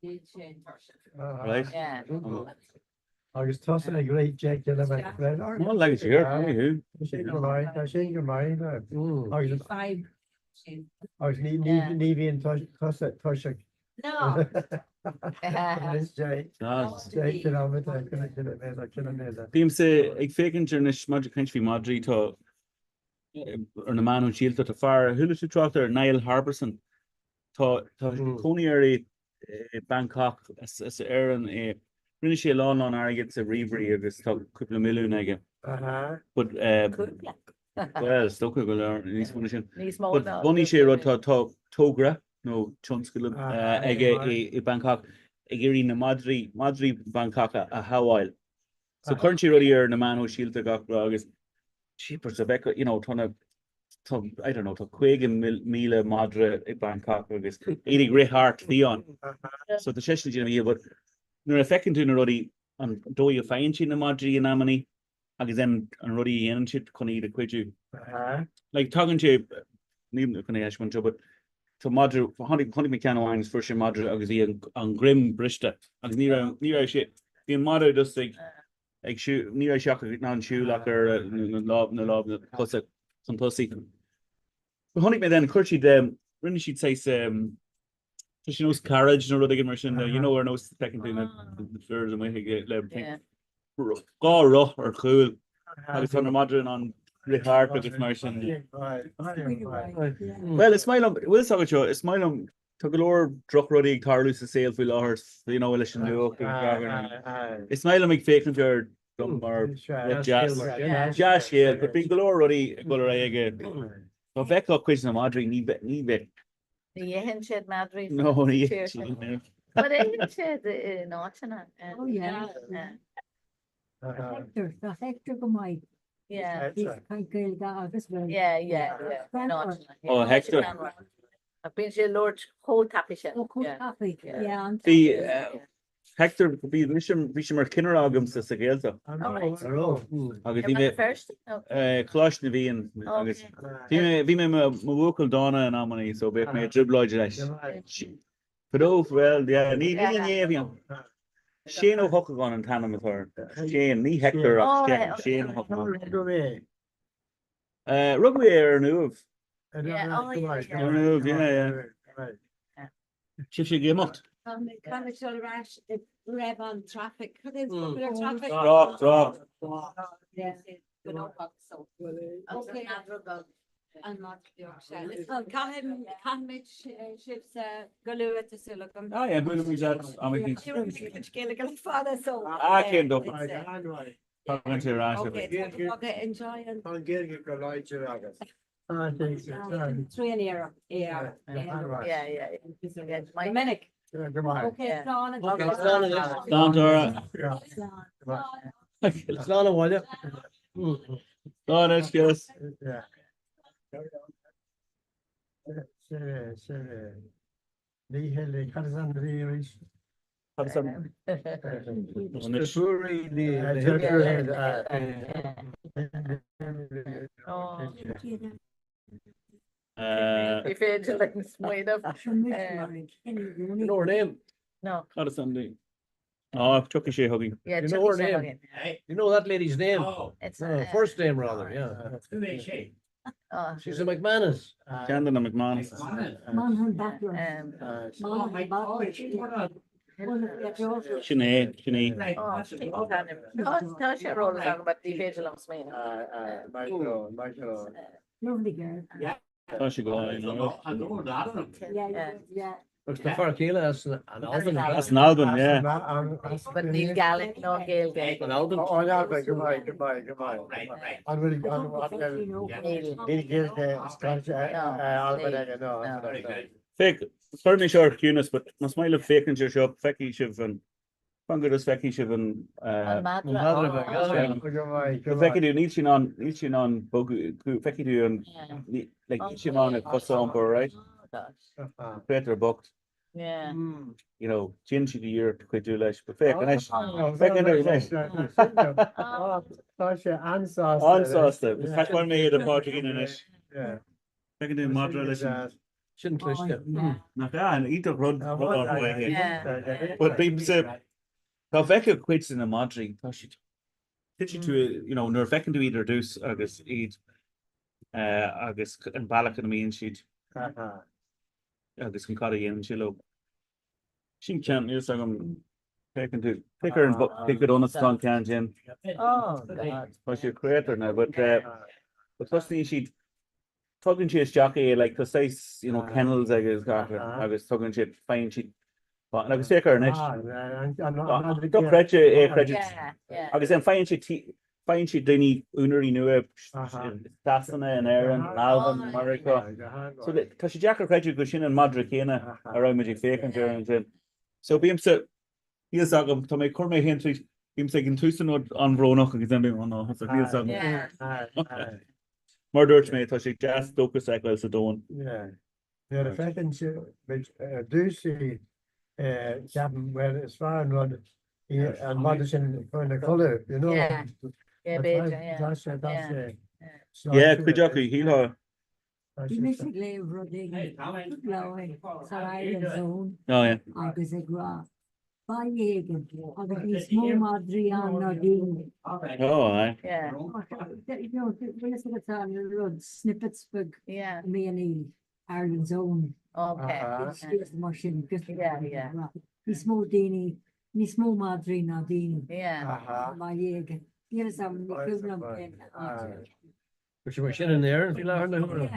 C: níl sé tuirseach.
D: Right.
E: Yeah.
J: Agus tusa ag rith 10 gciliméadar.
D: Well, like it's here, maith thú.
J: Tá sin go maith, tá sin go maith. Agus agus ní ní ní bhíonn tusa tuirseach.
E: No.
J: 10 ciliméadar, ciliméadar, ciliméadar.
D: Bímse ag féachaint ar anois maidir caint faoi madraí tá ar na meáin shóisialta tá fear, chuala tú trácht air, Niall Harbison. Tá cónaí air i Bangkok as Éirinn é. Rinne sé a lán lán airgid sa ríomhairí agus tá cúpla milliún aige. But
E: Cúpla?
D: Well, is dócha go leor níos mó ná sin.
E: Níos mó
D: But
E: ná.
D: bhunaigh sé rud tá togra nó tionscadal aige i Bangkok ag iarraidh na madraí, madraí Bangkok a shábháil. So cuireann sé rudaí ar na meáin shóisialta gach lá agus jeepers a bheith, you know, tá na tá, I don't know, tá 50,000 madra i Bangkok agus iad ag rith thart fiáin. So tá seisean ag déanamh a dhícheall, but nuair a feiceann tú na rudaí, an dóigh a faigheann siad na madraí in amannaí agus then an rudaí a dhéanann siad chun iad a chuidiú. Like tagann sé, níl chun é a thaispeáint anseo, but tá madra, chonaic mé ceann amháin agus fuair sé madra agus bhí an dhroim briste agus ní raibh, ní raibh sé, bhí an madra just ag, ag siúl, ní raibh sé ach in ann siúl ach ar na lámh, na lámh, na cosa chun tosaigh. Chonaic mé then, chuir siad, rinne siad saghas, tá sé nós carriage nó rud éigin mar sin, you know, ar nós feiceann tú na fir amuigh ag le dhá roth ar chúl agus tá na madra in ann rith thart agus mar sin. Well, is maith liom, bhfuil fhios agat seo, is maith liom Tá go leor drochrudaí ag tarlú sa saol faoi láthair, you know, leis an nuacht agus gach Is maith liom ag féachaint air dom mar rud deas. Dea-scéal, but bíonn go leor rudaí ag dul ar aghaidh aige. Dá bhfeicfeá cuid de na madraí, ní bheadh, ní bheadh.
E: Ní itheann siad madraí
D: sa No, ní itheann siad, no.
E: But itheann siad in áiteanna.
K: Oh yeah. Hector, tá Hector go maith.
E: Yeah.
K: He's caint Gaeilge agus Gaeilge.
E: Yeah, yeah, yeah. In áiteanna.
D: Oh, Hector.
E: Ach bíonn sé ag labhairt chomh tapaidh sin.
K: Oh, chomh tapaidh. Yeah, an
D: Bhí Hector, bhí mise, bhí sé mar chinnire agamsa sa Ghaeltacht. Agus bhí mé, Coláiste na bhFiann agus bhí mé, bhí mé mo bhuachaill dána in amannaí so bheadh mé i dtrioblóid leis. Fadó, bhuel, yeah, ní, ní inné a bhí ann. Shane Ó hEochagáin an t-ainm atá air. Shane, ní Hector ach Shane, Shane Ó hEochagáin. Rugadh é ar an Uaimh. Ar an Uaimh, yeah, yeah. Tá sé ag imeacht.
C: Caithfidh dul ar ais roimh an traffic. Cad é an traffic?
D: Trácht, trácht.
C: Caithfimid sibhse go luath tá súil agam.
D: Ah yeah, buailfimid leat am éicint.
C: Gaeilge le fada so.
D: Ah, cén dochar. Tagann sé ar ais.
C: Okay, enjoy an.
J: Tá an Ghaeilge go láidir agat.
C: Trían iarracht. Yeah,
E: yeah, yeah. Go minic.
J: Go maith.
C: Okay, slán.
D: Slán Dora.
G: Slán abhaile.
D: Slán anois.
J: Sin é. Ní hé cad is ainm di arís?
D: Cad is ainm?
G: Deirfiúr ní
E: Ní féidir linn smaoineamh.
G: You know her name?
E: No.
D: Cad is ainm di? Á, tiocfaidh sé chugainn.
E: Yeah,
G: You know her
E: tiocfaidh sé
G: name?
E: chugainn.
G: You know that lady's name?
E: Oh. It's,
G: No,
E: uh,
G: first name rather, yeah.
Q: Who is she?
E: Oh.
G: She's a McManus.
D: Ceann de na McManus.
K: Monaghan Butler.
E: Um,
K: Monaghan Butler.
D: Sin é, sin í.
E: Oh, Tá sé ar eolas agam, but ní féidir liom smaoineamh.
J: Michael, Michael.
K: Lovely girl.
Q: Yeah.
D: Tá sé go hálainn.
K: Yeah, yeah.
G: Agus tá fear céile as an Albain.
D: As an Albain, yeah.
E: But níl Gaelic ná Gaeilge.
G: An Albain?
J: Oh, an Albain, go maith, go maith, go maith. An bhfuil, an bhfuil, níl Gaeilge Albain aige, no.
D: Féach, chuir mé seo ar chiúnas, but más maith libh féachaint ar seo, feicfidh sibh an, fan go just feicfidh sibh an,
E: An madra.
G: An madra beag,
J: Go maith, go maith.
D: Feicfidh tú, níl sé in ann, níl sé in ann bogadh, feicfidh tú an, like, níl sé in ann a cosa a iompar, right?
E: Oh gosh.
D: Créatúr bocht.
E: Yeah.
D: You know, déanann siad iarracht cuidiú leis, but féach anois, féach anois.
J: Tá sé an-sásta.
D: An-sásta. Taispeánfaidh mé iad do Phádraigín anois. Feiceann tú an madra leis an.
G: Sin cliste.
D: Nach ea, an iontach rud rud é. But bímse. Dá bhfeicfeá cuid de na madraí, tá siad, titfidh tú, you know, nuair a fheiceann tú iad ar dtús agus iad agus an bealach ina mbíonn siad agus an cad a dhéanann siad leo. Sin ceann, níl 's agam, féachann tú, féach ar an, cé chomh dona is atá an ceann sin. Tá siad créatúr now, but but tosnaíonn siad, tugann siad isteach é like tá saghas you know kennels agus gach agus tugann siad faigheann siad agus féach air anois. Dochreidte é a chreidiúint. Agus then faigheann siad faigheann siad daoine úinéirí nua i Sasana, in Éirinn, in Albain, i Meiriceá. So tá sé deacair a chreidiúint gur sin an madra céanna a raibh muid ag féachaint air ansin. So bímse Níl 's agam, tá mé ag cur mé féin tríd, bímse ag an tús an rud an-bhrónach agus then bím an-áthasach, níl 's agam. Mar a dúirt mé, tá sé deas dóchas a fheiceáil sa domhan.
J: Nuair a fheiceann muid ar dtús í, ceapaim, bhuel, is fearr an rud í an madra sin a chur ina chodladh, you know.
E: Yeah, b'fhéidir, yeah.
J: Tá sé, tá sé.
D: Yeah, cuid acu, shílfeá.
K: Bhí mise ag léamh rud éigin lá san Ireland's Own
D: Oh yeah.
K: agus ag rá baile éigin agus níos mó madraí ann ná daoine.
D: Oh aye.
E: Yeah.
K: You know, bhfuil fhios agat an rud snippets beag
E: Yeah.
K: a mbíonn i Ireland's Own.
E: Okay.
K: Scéalta mar sin just
E: Yeah, yeah.
K: níos mó daoine, níos mó madraí ná daoine.
E: Yeah.
K: Baile éigin. Níl fhios agam, ní cuimhin liom cén áit.
G: Bhí sé mar sin in Éirinn faoi láthair na huaire.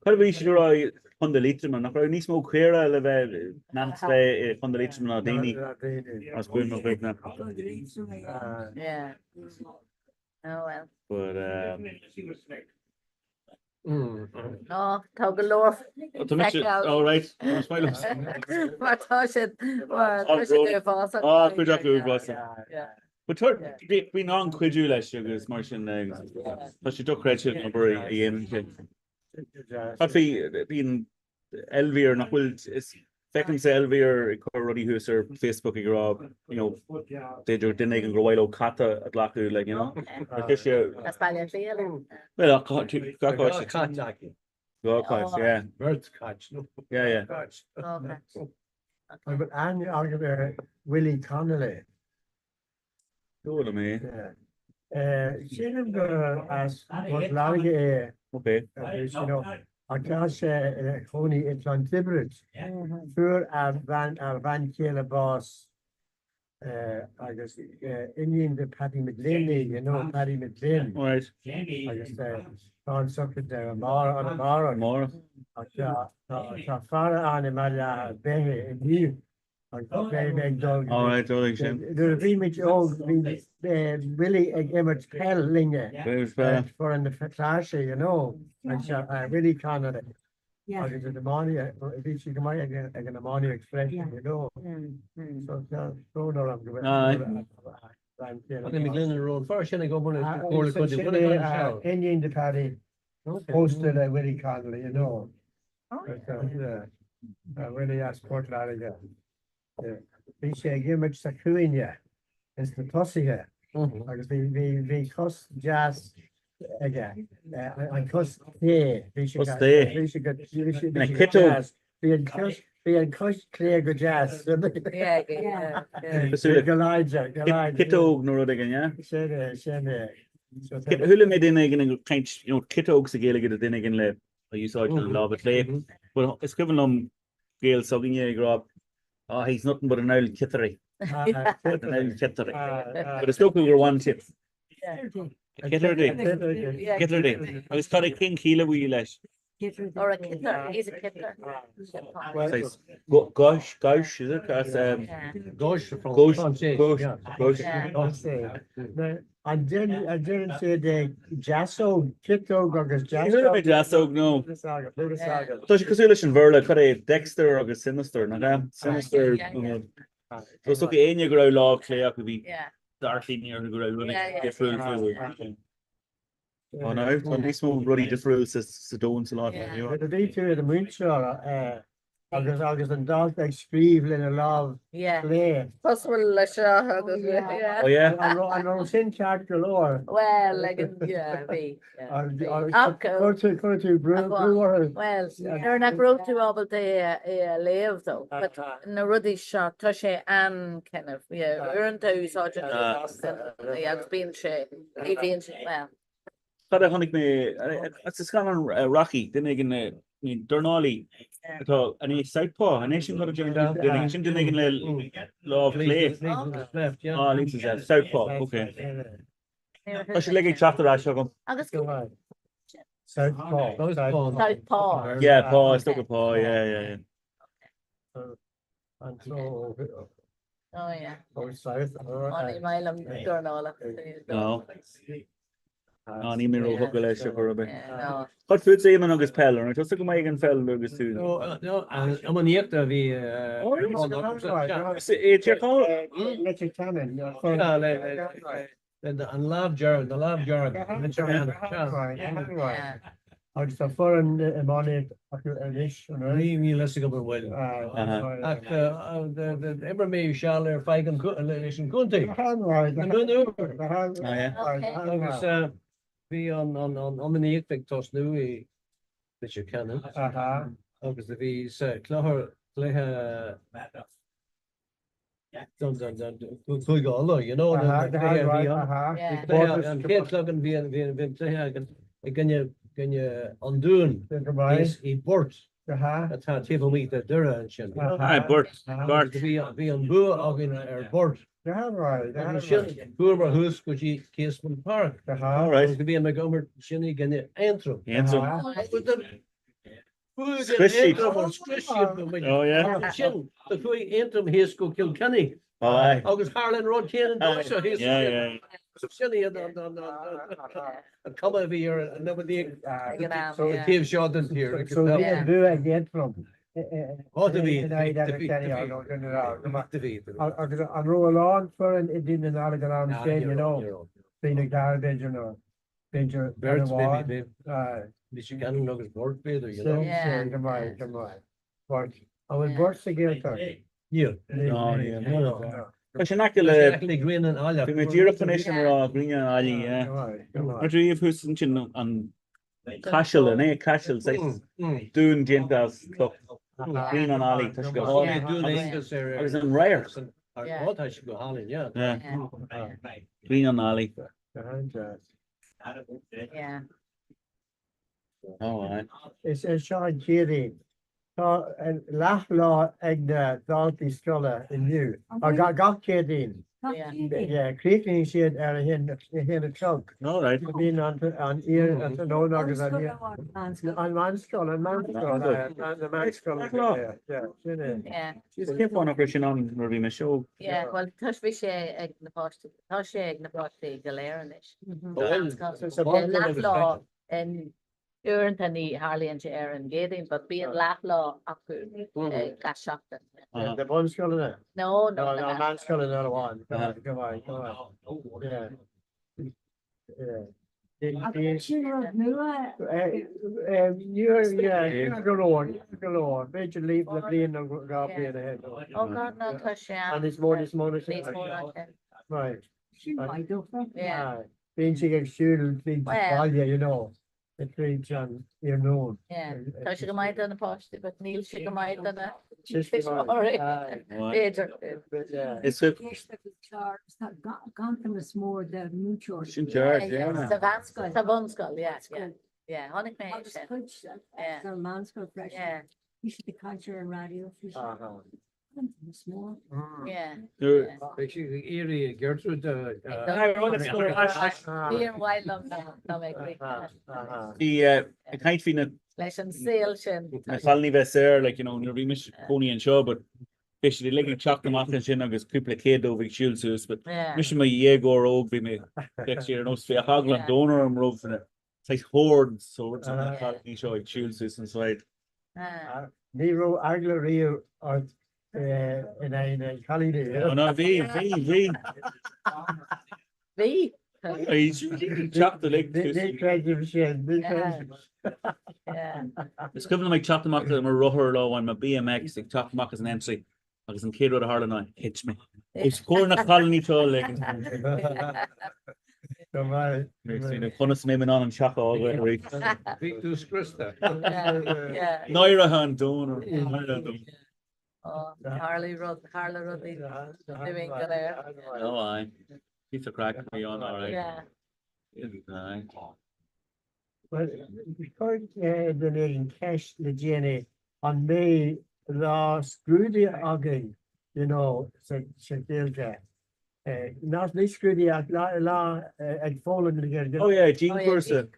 D: Cad a bhí siad ag rá i Contae Liatroma? Nach raibh níos mó caora le bheith neamhspleách i Contae Liatroma ná daoine? As buan mo chuimhne.
E: Yeah. Oh well.
D: But um.
E: Oh, tá go leor
D: Tá mise,
E: feiceáil.
D: all right. Tá smile liom.
E: Mar tá siad, mar tá siad uafásach.
D: Ah, cuid acu uafásach.
E: Yeah.
D: But tá, bíonn an-chuidiú leis agus mar sin agus tá sé dochreidte an obair a dhéanann sé. Cad faoi, bíonn Elvir nach bhfuil, is feicimse Elvir ag cur rudaí thuas ar Facebook ag rá, you know, b'fhéidir duine éigin gur mhaith leo cat a ghlacadh, like, you know. Tá sé.
E: As Baile Átha Cliath.
D: Well, ach gach áit.
G: Dhá cat aici.
D: Dhá cat, yeah.
G: Beirt cait, no.
D: Yeah, yeah.
E: Okay.
J: An bhfuil aithne agaibh ar Willie Connolly?
D: Chuala mé.
J: Sílim gur as Port Láirge é.
D: Ok.
J: Ach tá sé ina chónaí i gClonntiobraid. Fuair a bhean a bhean chéile bás agus iníon de Paddy McGlynn í, you know Paddy McGlynn.
D: Right.
J: Agus tá an sochraid ar amárach.
D: Amárach.
J: Ach tá faire ann i mBaile Átha Beithe inniu. Agus beidh mé ag dul
D: All right, dul ag sin.
J: Nuair a bhí muid óg bhí Willie ag imirt peil linne foireann na Cláirsigh, you know, anseo Willie Connolly. Agus an iománaíocht, bhí sé go maith ag an iománaíocht freisin, you know. So tá brón orm go bhfuil
G: Paddy McGlynn an raibh an fear sin ag obair le Comhairle Contae Mhuineacháin seal.
J: Iníon de Paddy pósta le Willie Connolly, you know. Willie as Port Láirge. Bhí sé ag imirt sa chúinne ins na tosaithe agus bhí cos deas aige, an cos clé. Bhí sé bhí sé go bhí sé go deas. Bhí an cos bhí an cos clé go deas. Go láidir, go láidir.
D: Ciotóg nó rud éigin, yeah?
J: Sin é, sin é.
D: Chuala mé duine éigin ag caint, you know, ciotóg sa Ghaeilge do duine éigin le a úsáid an lámh chlé. But is cuimhin liom Gael s'againne ag rá, oh, he's nothing but an old ciotaire. An old ciotaire. But is dócha gur bhain sé Ciotardaí. Ciotardaí. Agus cad é cén chiall a bhí leis?
E: Or a ciotar, he's a ciotar.
D: Saghas gauche, gauche, is it? As, um,
G: Gauche,
D: Gauche,
G: Francais,
D: gauche,
G: yeah.
D: gauche.
J: An deireann siad deasóg, ciotóg agus deasóg?
D: Ní mé deasóg, no. Tá sé cosúil leis an Bhéarla, cad é Dexter agus Sinister, nach ea? Sinister. So is dócha éinne go raibh lámh chlé acu bhí dearcadh orthu go raibh rudaí difriúil fúthu. Ó no, tá níos mó rudaí difriúil sa domhan sa lá atá inniu ann.
J: Nuair a bhí tú i do mhúinteoir. Agus agus an dalta ag scríobh lena lámh chlé.
E: Cosúil leis seo agus yeah.
D: Oh yeah?
J: An raibh an raibh sin ceart go leor?
E: Well ag an yeah bhí yeah bhí. Ach
J: Chuir tú chuir tú brú brú orthu.
E: Well nuair nach raibh tú ábalta é é a léamh though but na rudaí seo tá sé an-kind of yeah uaireanta úsáideann tú agus bíonn sé ní bhíonn sé well.
D: Cad a chonaic mé sa scannán Rocky, duine éigin dornálaí atá an é Southpaw, an é sin cad a deir duine sin duine éigin le lámh chlé. Ah, Lisa's left, Southpaw, ok. Tá sé uilig ag teacht ar ais agam.
E: Agus
J: Southpaw.
E: Southpaw.
D: Yeah, paw, is dócha paw, yeah, yeah, yeah.
J: An treo
E: Oh yeah.
J: ó south.
E: Ó ní maith liom dornálacht.
D: No. Ná ní mé róthugtha leis ar chor ar bith.
E: No.
D: Cad fútsa Éamonn agus peil, an raibh tusa go maith ag an pheil agus tú?
G: No, no, iománaíocht a bhí
D: É Tír Chonaill?
J: Leitir Ceanainn.
G: An lámh dearg, na lámh dearg.
J: Agus tá foireann iománaíocht acu anois, an bhfuil?
G: Ní, níl fhios agam an bhfuil. Ach d'imir mé seal ar feadh an, leis an gcontae. An uair. Agus bhí an iománaíocht ag tosnú i Leitir Ceanainn. Agus a bhí sa cluiche, cluiche Cúige Uladh, you know, an cluiche a bhí ann. An chéad club an bhí an cluiche againn i gcoinne gcoinne an Dúin i bPort atá taobh amuigh de Doire ansin.
D: Aye, Bort, Gort.
G: Bhí bhí an bua againn ar Bort. Agus sin chuamar thuas go dtí Casement Park. Agus bhí ag imirt sin i gcoinne Aontroim.
D: Aontroim.
G: Scrios siad.
D: Oh yeah.
G: Sin do chuaigh Aontroim thíos go Kilkenny.
D: Oh aye.
G: Agus tharla an rud céanna dóibhse thíos.
D: Yeah yeah.
G: Sin iad an cuma a bhí ar an iománaíocht sa taobh seo den tír.
J: So bhí an bua ag Aontroim.
G: Ó do bhí.
J: Agus an raibh a lán foireann i Dún na nGall ag an am sin, you know, bhí na Gaill b'fhéidir nó B'fhéidir
G: Beirt, maybe, maybe. Leitir Ceanainn agus Bort, b'fhéidir, you know.
J: Sin, go maith, go maith. Bort. An bhfuil Bort sa Ghaeltacht?
G: Níl.
D: No, níl. No, no. Tá sé in aice le...
G: Tá sé in aice le Grianán Aileach.
D: Bhí mé díreach chun é sin a rá, Grianán Ailigh, yeah. Mar tú riamh thuas ansin an Caiseal, an é Caiseal, saghas dún déanta as cloch. Grianán Ailigh, tá sé go hálainn.
G: Dún Aengus ar...
D: Agus an radharc.
G: Ó, tá sé go hálainn, yeah.
D: Grianán Ailigh.
E: Yeah.
D: Oh, aye.
J: Is é seo an Chéadaoin. Tá leathlá ag na daltaí scoile inniu, gach Céadaoin. Críochnaíonn siad ar a haon a chlog.
D: All right.
J: Bíonn an an tráthnóna agus an an meánscoil, an meánscoil, na meánscoil. Sin é.
D: Cén fáth nach raibh sin ann nuair a bhí mise óg?
E: Yeah, well, toisc bhí sé ag na páistí. Tá sé ag na páistí go léir anois. Leathlá uaireanta ní tharlaíonn sé ar an gCéadaoin, but bíonn leathlá acu gach seachtain.
J: Na bunscoileanna?
E: No, no.
J: Na meánscoileanna amháin. Go maith, go maith. Yeah.
K: Agus sin rud nua?
J: Níor go leor, go leor. B'fhéidir le bliain nó 2 bliain a shin.
E: Oh God, no, tá sé
J: an. Níos mó, níos mó ná sin.
E: Níos mó ná sin.
J: Right.
K: Sin maith dófa.
E: Yeah.
J: Bíonn siad ag siúl tríd an baile, you know. Tríd an iarnóin.
E: Yeah, tá sé go maith do na páistí, but níl sé go maith do na tuismitheoirí. B'fhéidir.
D: Is
K: Tá ganntanas mór de mhúinteoirí.
D: Sin ceart, yeah.
E: Sa mheánscoil. Sa bhunscoil, yeah, yeah. Yeah, tháinig mé
K: Agus cuid sa mheánscoil freisin. Bhí siad ag caint ar an raidió faoi sin. Ganntanas mór.
E: Yeah.
G: Beidh siad ag iarraidh a Gertrude
E: Níor mhaith liom dá mbeadh
D: Bhí ag caint faoi na
E: leis an saol sin.
D: Na cailíní bheith saor, like, you know, nuair a bhí mise i gcónaí anseo, but bhí siad uilig ag teacht amach ansin agus cúpla céad dóibh ag siúl suas, but mise i mo dhéagóir óg bhí mé, bheadh siad ar nós, bheadh eagla an domhain orm roimh na saghas hordes, hordes of na cailíní seo ag siúl suas an sráid.
J: Ní raibh eagla riamh ort in aghaidh na cailíní.
D: No, no, bhí, bhí, bhí.
E: Bhí.
D: Teacht uilig.
J: Ní creidim sin, ní creidim.
D: Is cuimhin liom ag teacht amach le mo rothar lá amháin, mo BMX, ag teacht amach as an M3 agus an chéad rud a tharla ná thit mé. Os comhair na cailíní seo uilig.
J: Go maith.
D: Conas a mbeidh mé in ann an teach a fhágáil arís?
G: Bhí tú scriosta.
D: Náire an domhain orm. Náire an domhain.
E: Tharla rud, tharla rudaí dúinn go léir.
D: Oh aye. Píosa craic a bhí ann, alright.
E: Yeah.
D: Aye.
J: Well, chuir duine éigin ceist le déanaí an mbeidh lá scrúdaithe againn, you know, sa Ghaeilge. Not ní scrúdaithe ach lá lá ag foghlaim na Gaeilge.
D: Oh yeah, dianchúrsa.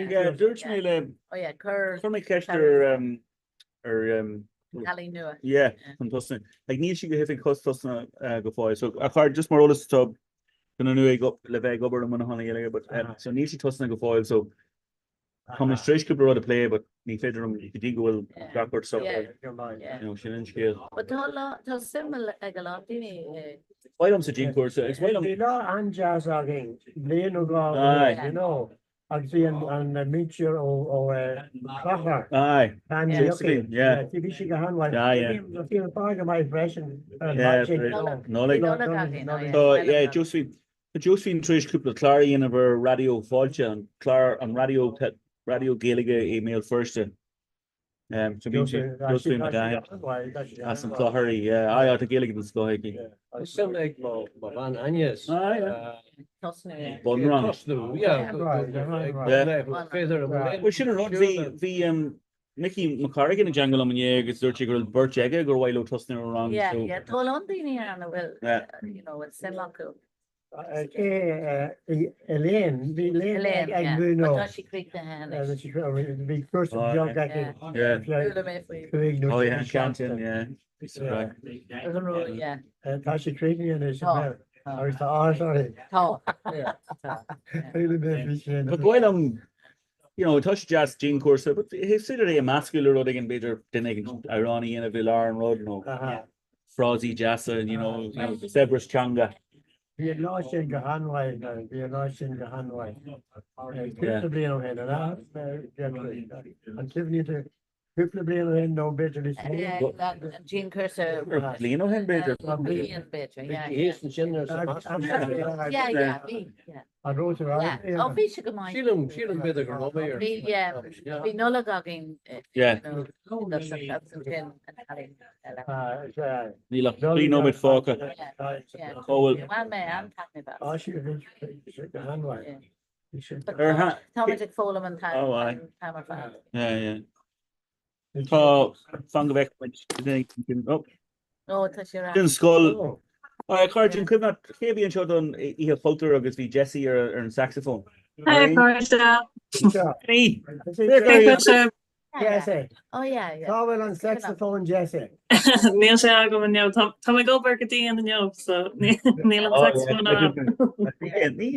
D: Yeah, dúirt mé le,
E: Oh yeah, cuir
D: chuir mé ceist ar ar
E: Cailín nua.
D: Yeah, chun tosnú. Like níl sí go hoifigiúil tosnaithe go fóill. So a chairde, just mar eolas tá duine nua ag le bheith ag obair i Muineachán le Gaeilge, but um, so níl sí tosnaithe go fóill, so tá muid tar éis cúpla rud a plé, but ní féidir liom go dtí go bhfuil gach rud socair. You know, sin an scéal.
E: But tá lá tá suim ag a lán daoine i.
D: Is maith liom sa dianchúrsa, is maith liom.
J: Bhí lá an-deas againn, bliain nó dhá ó shin, you know. Agus bhí an muintir ó Clochar.
D: Aye.
J: Bean
D: Josephine, yeah.
J: Bhí sí go han-mhaith.
D: Yeah, yeah.
J: Bhí an fear go maith freisin.
D: Yeah, Nollaig. Tá, yeah, Josephine. Tá Josephine tar éis cúpla clár a dhéanamh ar Raidió Fáilte, an clár, an raidió, raidió Gaeilge i mBéal Feirste. So bíonn sí, Josephine McGahan as an Clochar í, yeah. Aye, tá Gaeilge den scoth aici.
G: Tá suim ag mo bhean Áine.
E: Tosnú, yeah.
D: Bunrang.
G: Tosnú, yeah. Féidir
D: Bhuel sin an rud, bhí, bhí Mickey Mac Carrigan i dteagmháil liom inné agus dúirt sé go raibh beirt aige gur mhaith leo tosnú ar rang,
E: Yeah,
D: so.
E: yeah, tá a lán daoine ann a bhfuil, you know, bhfuil suim acu.
J: Elaine, bhí Elaine ag múineadh.
E: Tá sí críochnaithe anois.
J: Bhí cúrsa beag aici.
E: Chuala mé faoi.
D: Oh yeah, an ceann sin, yeah.
J: Tá sí críochnaithe anois agus tá áthas uirthi.
E: Tá.
J: Chuala mé faoi sin.
D: But ba mhaith liom, you know, tá sé deas dianchúrsa, but is féidir é a meascadh le rud éigin, b'fhéidir duine éigin amhrán a dhéanamh i lár an rud nó. frásaí deasa, you know, saibhreas teanga.
J: Bhí an lá sin go han-mhaith, bhí an lá sin go han-mhaith. Cúpla bliain ó shin, an ea? An cuimhníonn tú cúpla bliain ó shin nó b'fhéidir níos mó?
E: An dianchúrsa.
D: Bliain ó shin b'fhéidir.
E: Bliain b'fhéidir, yeah.
G: Bhí thíos ansin ar
E: Yeah, yeah, bhí, yeah.
J: An raibh tú ann?
E: Yeah, ó bhí sé go maith.
G: Sílim, sílim b'fhéidir go raibh mé ar.
E: Bhí, yeah, bhí Nollaig againn.
D: Yeah.
E: You know, ansin an cailín eile.
D: Níl ach 3 nóiméad fágtha.
E: Yeah,
D: Cá bhfuil?
E: Bhain mé an-taitneamh as.
J: Á sí, bhí sé go han-mhaith.
E: Táimid ag foghlaim an t-am ar fad.
D: Yeah, yeah. Tá fan go bhfeicfidh muid. Ó.
E: Ó, tá sé ar ais.
D: Sin scoil. A chairde, an cuimhin leat cé a bhí anseo don Oíche Chultúir agus bhí Jessie ar an saxophone?
N: Hi, cairde.
D: Ní.
J: Jessie.
E: Oh yeah, yeah.
J: Cá bhfuil an saxophone Jessie?
N: Níl sé agam inniu. Tá mé ag obair go dian inniu, so níl an saxophone agam.
J: Bhí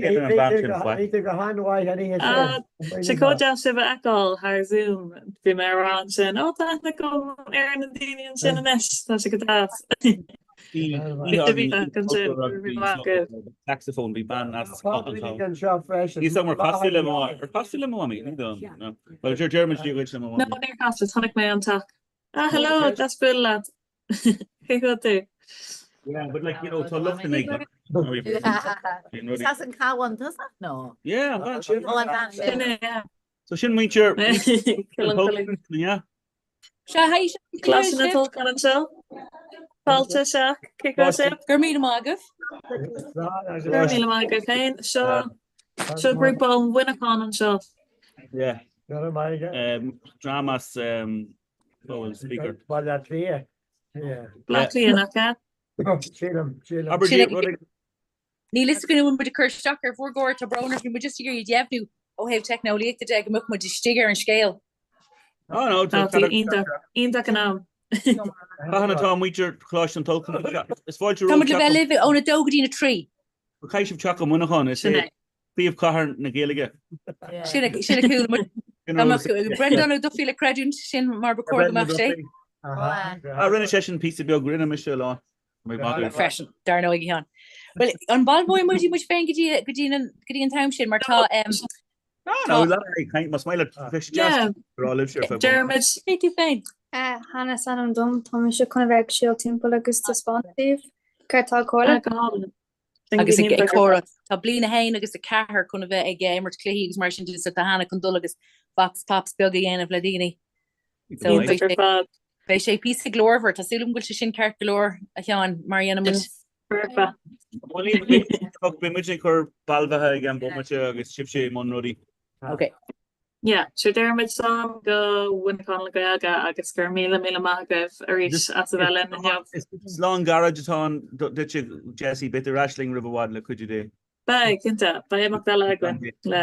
J: tú go han-mhaith an oíche sin.
N: Sé chomh deas sibh a fheiceáil thar Zoom. Bhí mé ag rá ansin, ó tá aithne agam ar na daoine ansin anois, tá sé go deas.
D: Bhí ansin, bhí maith agaibh. Saxophone, bhí bean as
J: anseo freisin.
D: Níl 's agam ar chas tú le mo ar chas tú le mo mhamaí? Ní dóigh liom, no. Bhuel, deir muid Dia dhuit le mo mhamaí.
N: No, níor chas, chonaic mé an teach. Ah, hello, deas bualadh leat. Cén chaoi a bhfuil tú?
D: Yeah, but like, you know, tá lucht in ag.
E: Is as an Cabhán tusa? No.
D: Yeah, an bhean sin.
E: Oh, an bhean sin.
N: Sin é, yeah.
D: So sin muintir
N: Cill
D: yeah.
O: Sea, hi,
N: Coláiste na Tulchann anseo. Fáilte isteach, cén chaoi a bhfuil sibh?
O: Go raibh míle maith agaibh.
N: Go raibh míle maith agaibh féin. Seo seo grúpa ó Mhuineachán anseo.
D: Yeah. Dream as um, speaker.
J: Baile Átha Cliath. Yeah.
N: Baile Átha Cliath, nach ea?
J: Sílim, sílim.
D: Abair
O: Sin
D: rud ag-
O: Níl fhios againn an bhfuil muid ag cur isteach ar bhur gcomhair, tá brón orm, bhí muid just ag iarraidh deimhniú ó thaobh teicneolaíochta de go mbeadh muid istigh ar an scéal.
D: Oh no,
N: Tá tú iontach, iontach in am.
D: Cathain atá muintir Choláiste an Tulchann. Is fáilte
O: Tá muid le bheith libh óna dó go dtí na trí.
D: Caithfidh sibh teacht go Muineachán, is
N: Sin
D: é
N: é.
D: príomhchathair na Gaeilge.
O: Sin a sin a chuala muid. Dá mbeadh Breandán Ó Dufaigh le creidiúint, sin mar ba chóir go mbeadh sé.
D: Ah, rinne seisean píosa beag, rinne mise a lán.
O: Freisin, dar ndóigh, a Sheáin. Well, an baileoidh muid muid féin go dtí go dtí an go dtí an t-am sin mar tá
D: No, le ag caint más maith leat bheadh sé deas rá libhse ar feadh
P: Dermot.
O: Cé tú féin?
S: Hannah is ainm dom, tá mise chun a bheith ag siúl timpeall agus taispeáint daoibh céard atá ag tarlú.
O: Agus ag comhrá tá bliain 1 agus 4 chun a bheith ag imirt cluichí agus mar sin de so tá Hannah chun dul agus vox pops beag a dhéanamh le daoine. So beidh sé beidh sé píosa glórmhar, tá súil agam go bhfuil sé sin ceart go leor a Sheáin mar a dhéanann muid.
P: Foirfe.
D: Beidh muid ag cur balbhaithe ag an bomaite agus sibhse i mbun rudaí.
O: Ok.
P: Yeah, sure déarfaimid slán go Muineachán le Gaeilge agus go raibh míle míle maith agaibh arís as a bheith linn inniu.
D: Slán gairid atá ann duitse Jessie, beidh tú ar ais linn roimh i bhfad le cuidiú Dé.
P: Beidh, cinnte. Beidh imeacht eile againn le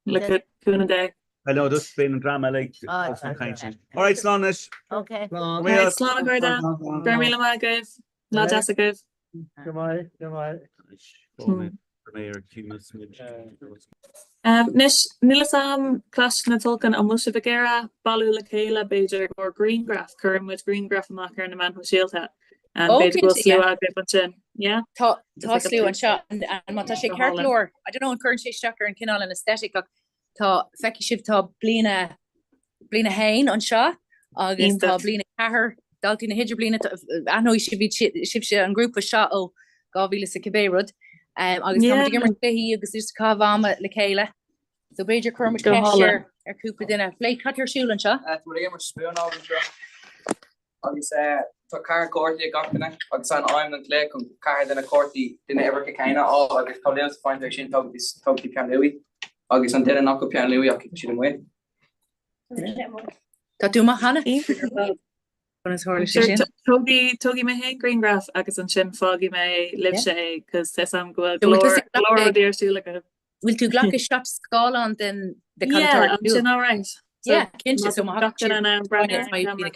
P: le cúnamh Dé.
D: I know, just beidh an dream eile ag tosnú caint. Alright, slán anois.
E: Ok.
P: Alright, slán a chairde. Go raibh míle maith agaibh. Lá deas agaibh.
J: Go maith, go maith.
P: Anois, níl fhios a'm, Coláiste na Tulchann, an bhfuil sibh ag iarraidh bailiú le chéile, b'fhéidir, i gcomhair grianghraf? Cuireann muid grianghraf amach ar na meáin shóisialta.
O: Ó,
P: B'fhéidir go bhfuil
O: cinnte,
P: slua
O: yeah.
P: agaibh ansin, yeah?
O: Tá
P: Just
O: tá
P: like a
O: slua
P: picture.
O: anseo, and and má tá sé
P: Go
O: ceart go
P: hálainn.
O: leor, I don't know an cuireann sé isteach ar an cineál an aesthetic ach tá, feicfidh sibh tá bliain a bliain 1 anseo agus tá
P: Iontach.
O: bliain 4, daltaí na hidirbhliana, aithneoidh sibh iad sibhse an grúpa seo ó 2000 is a cibé rud agus tá muid ag imirt cluichí agus just ag caitheamh ama le chéile. So b'fhéidir cuirfidh muid
P: Go
O: ceist
P: hálainn.
O: ar ar cúpla duine. Blake, cad tá ar siúl anseo?
W: Tá muid ag imirt spúnóg anseo agus tá carn cártaí ag gach duine agus tá an aidhm don chluiche chun ceathair de na cártaí de na uimhreacha céanna a fháil agus chomh luath is a faigheann tú é sin tógfaidh tú peann luaidhe agus an duine nach bhfuil peann luaidhe acu tá siad amuigh.
O: Tá tú amach cheana? Conas a tharla sé sin?
P: Tógfaidh mé féin grianghraf agus ansin fágfaidh mé libhse é cos tá 'fhios a'm go bhfuil go leor rudaí ar siúl agaibh.
O: Bhfuil tú ag glacadh shot scáileán den de cad atá
P: Yeah,
O: ar siúl?
P: ansin alright. So
O: Yeah, cinnte, so má
P: gach duine in ann breathnú ar an
O: camera.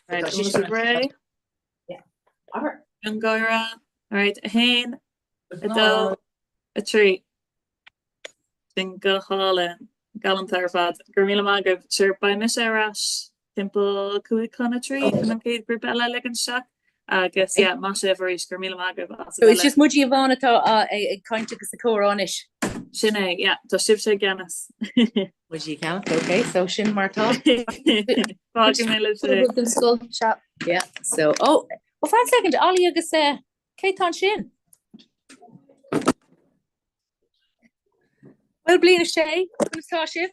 P: Right, an bhfuil sibh réidh?
O: Yeah. Alright.
P: An gáire. Alright, 1, 2, 3. Sin go hálainn. Galánta ar fad. Go raibh míle maith agaibh. Sure, beidh mise ar ais timpeall 2:55 chun an chéad ghrúpa eile a ligean isteach. Agus yeah, maith sibh arís. Go raibh míle maith agaibh as a
O: So
P: bheith
O: it's just
P: linn.
O: muid amháin atá ag caint agus ag comhrá anois.
P: Sin é, yeah. Tá sibhse i gceannas.
O: Muid i gceannas, ok. So sin mar atá.
P: Fágfaidh mé libhse é.
S: Den scoil, sea.
O: Yeah, so, oh, oh, fan second, Ollie agus eh, cé tá ansin? Bhuel, bliain 6, conas tá sibh?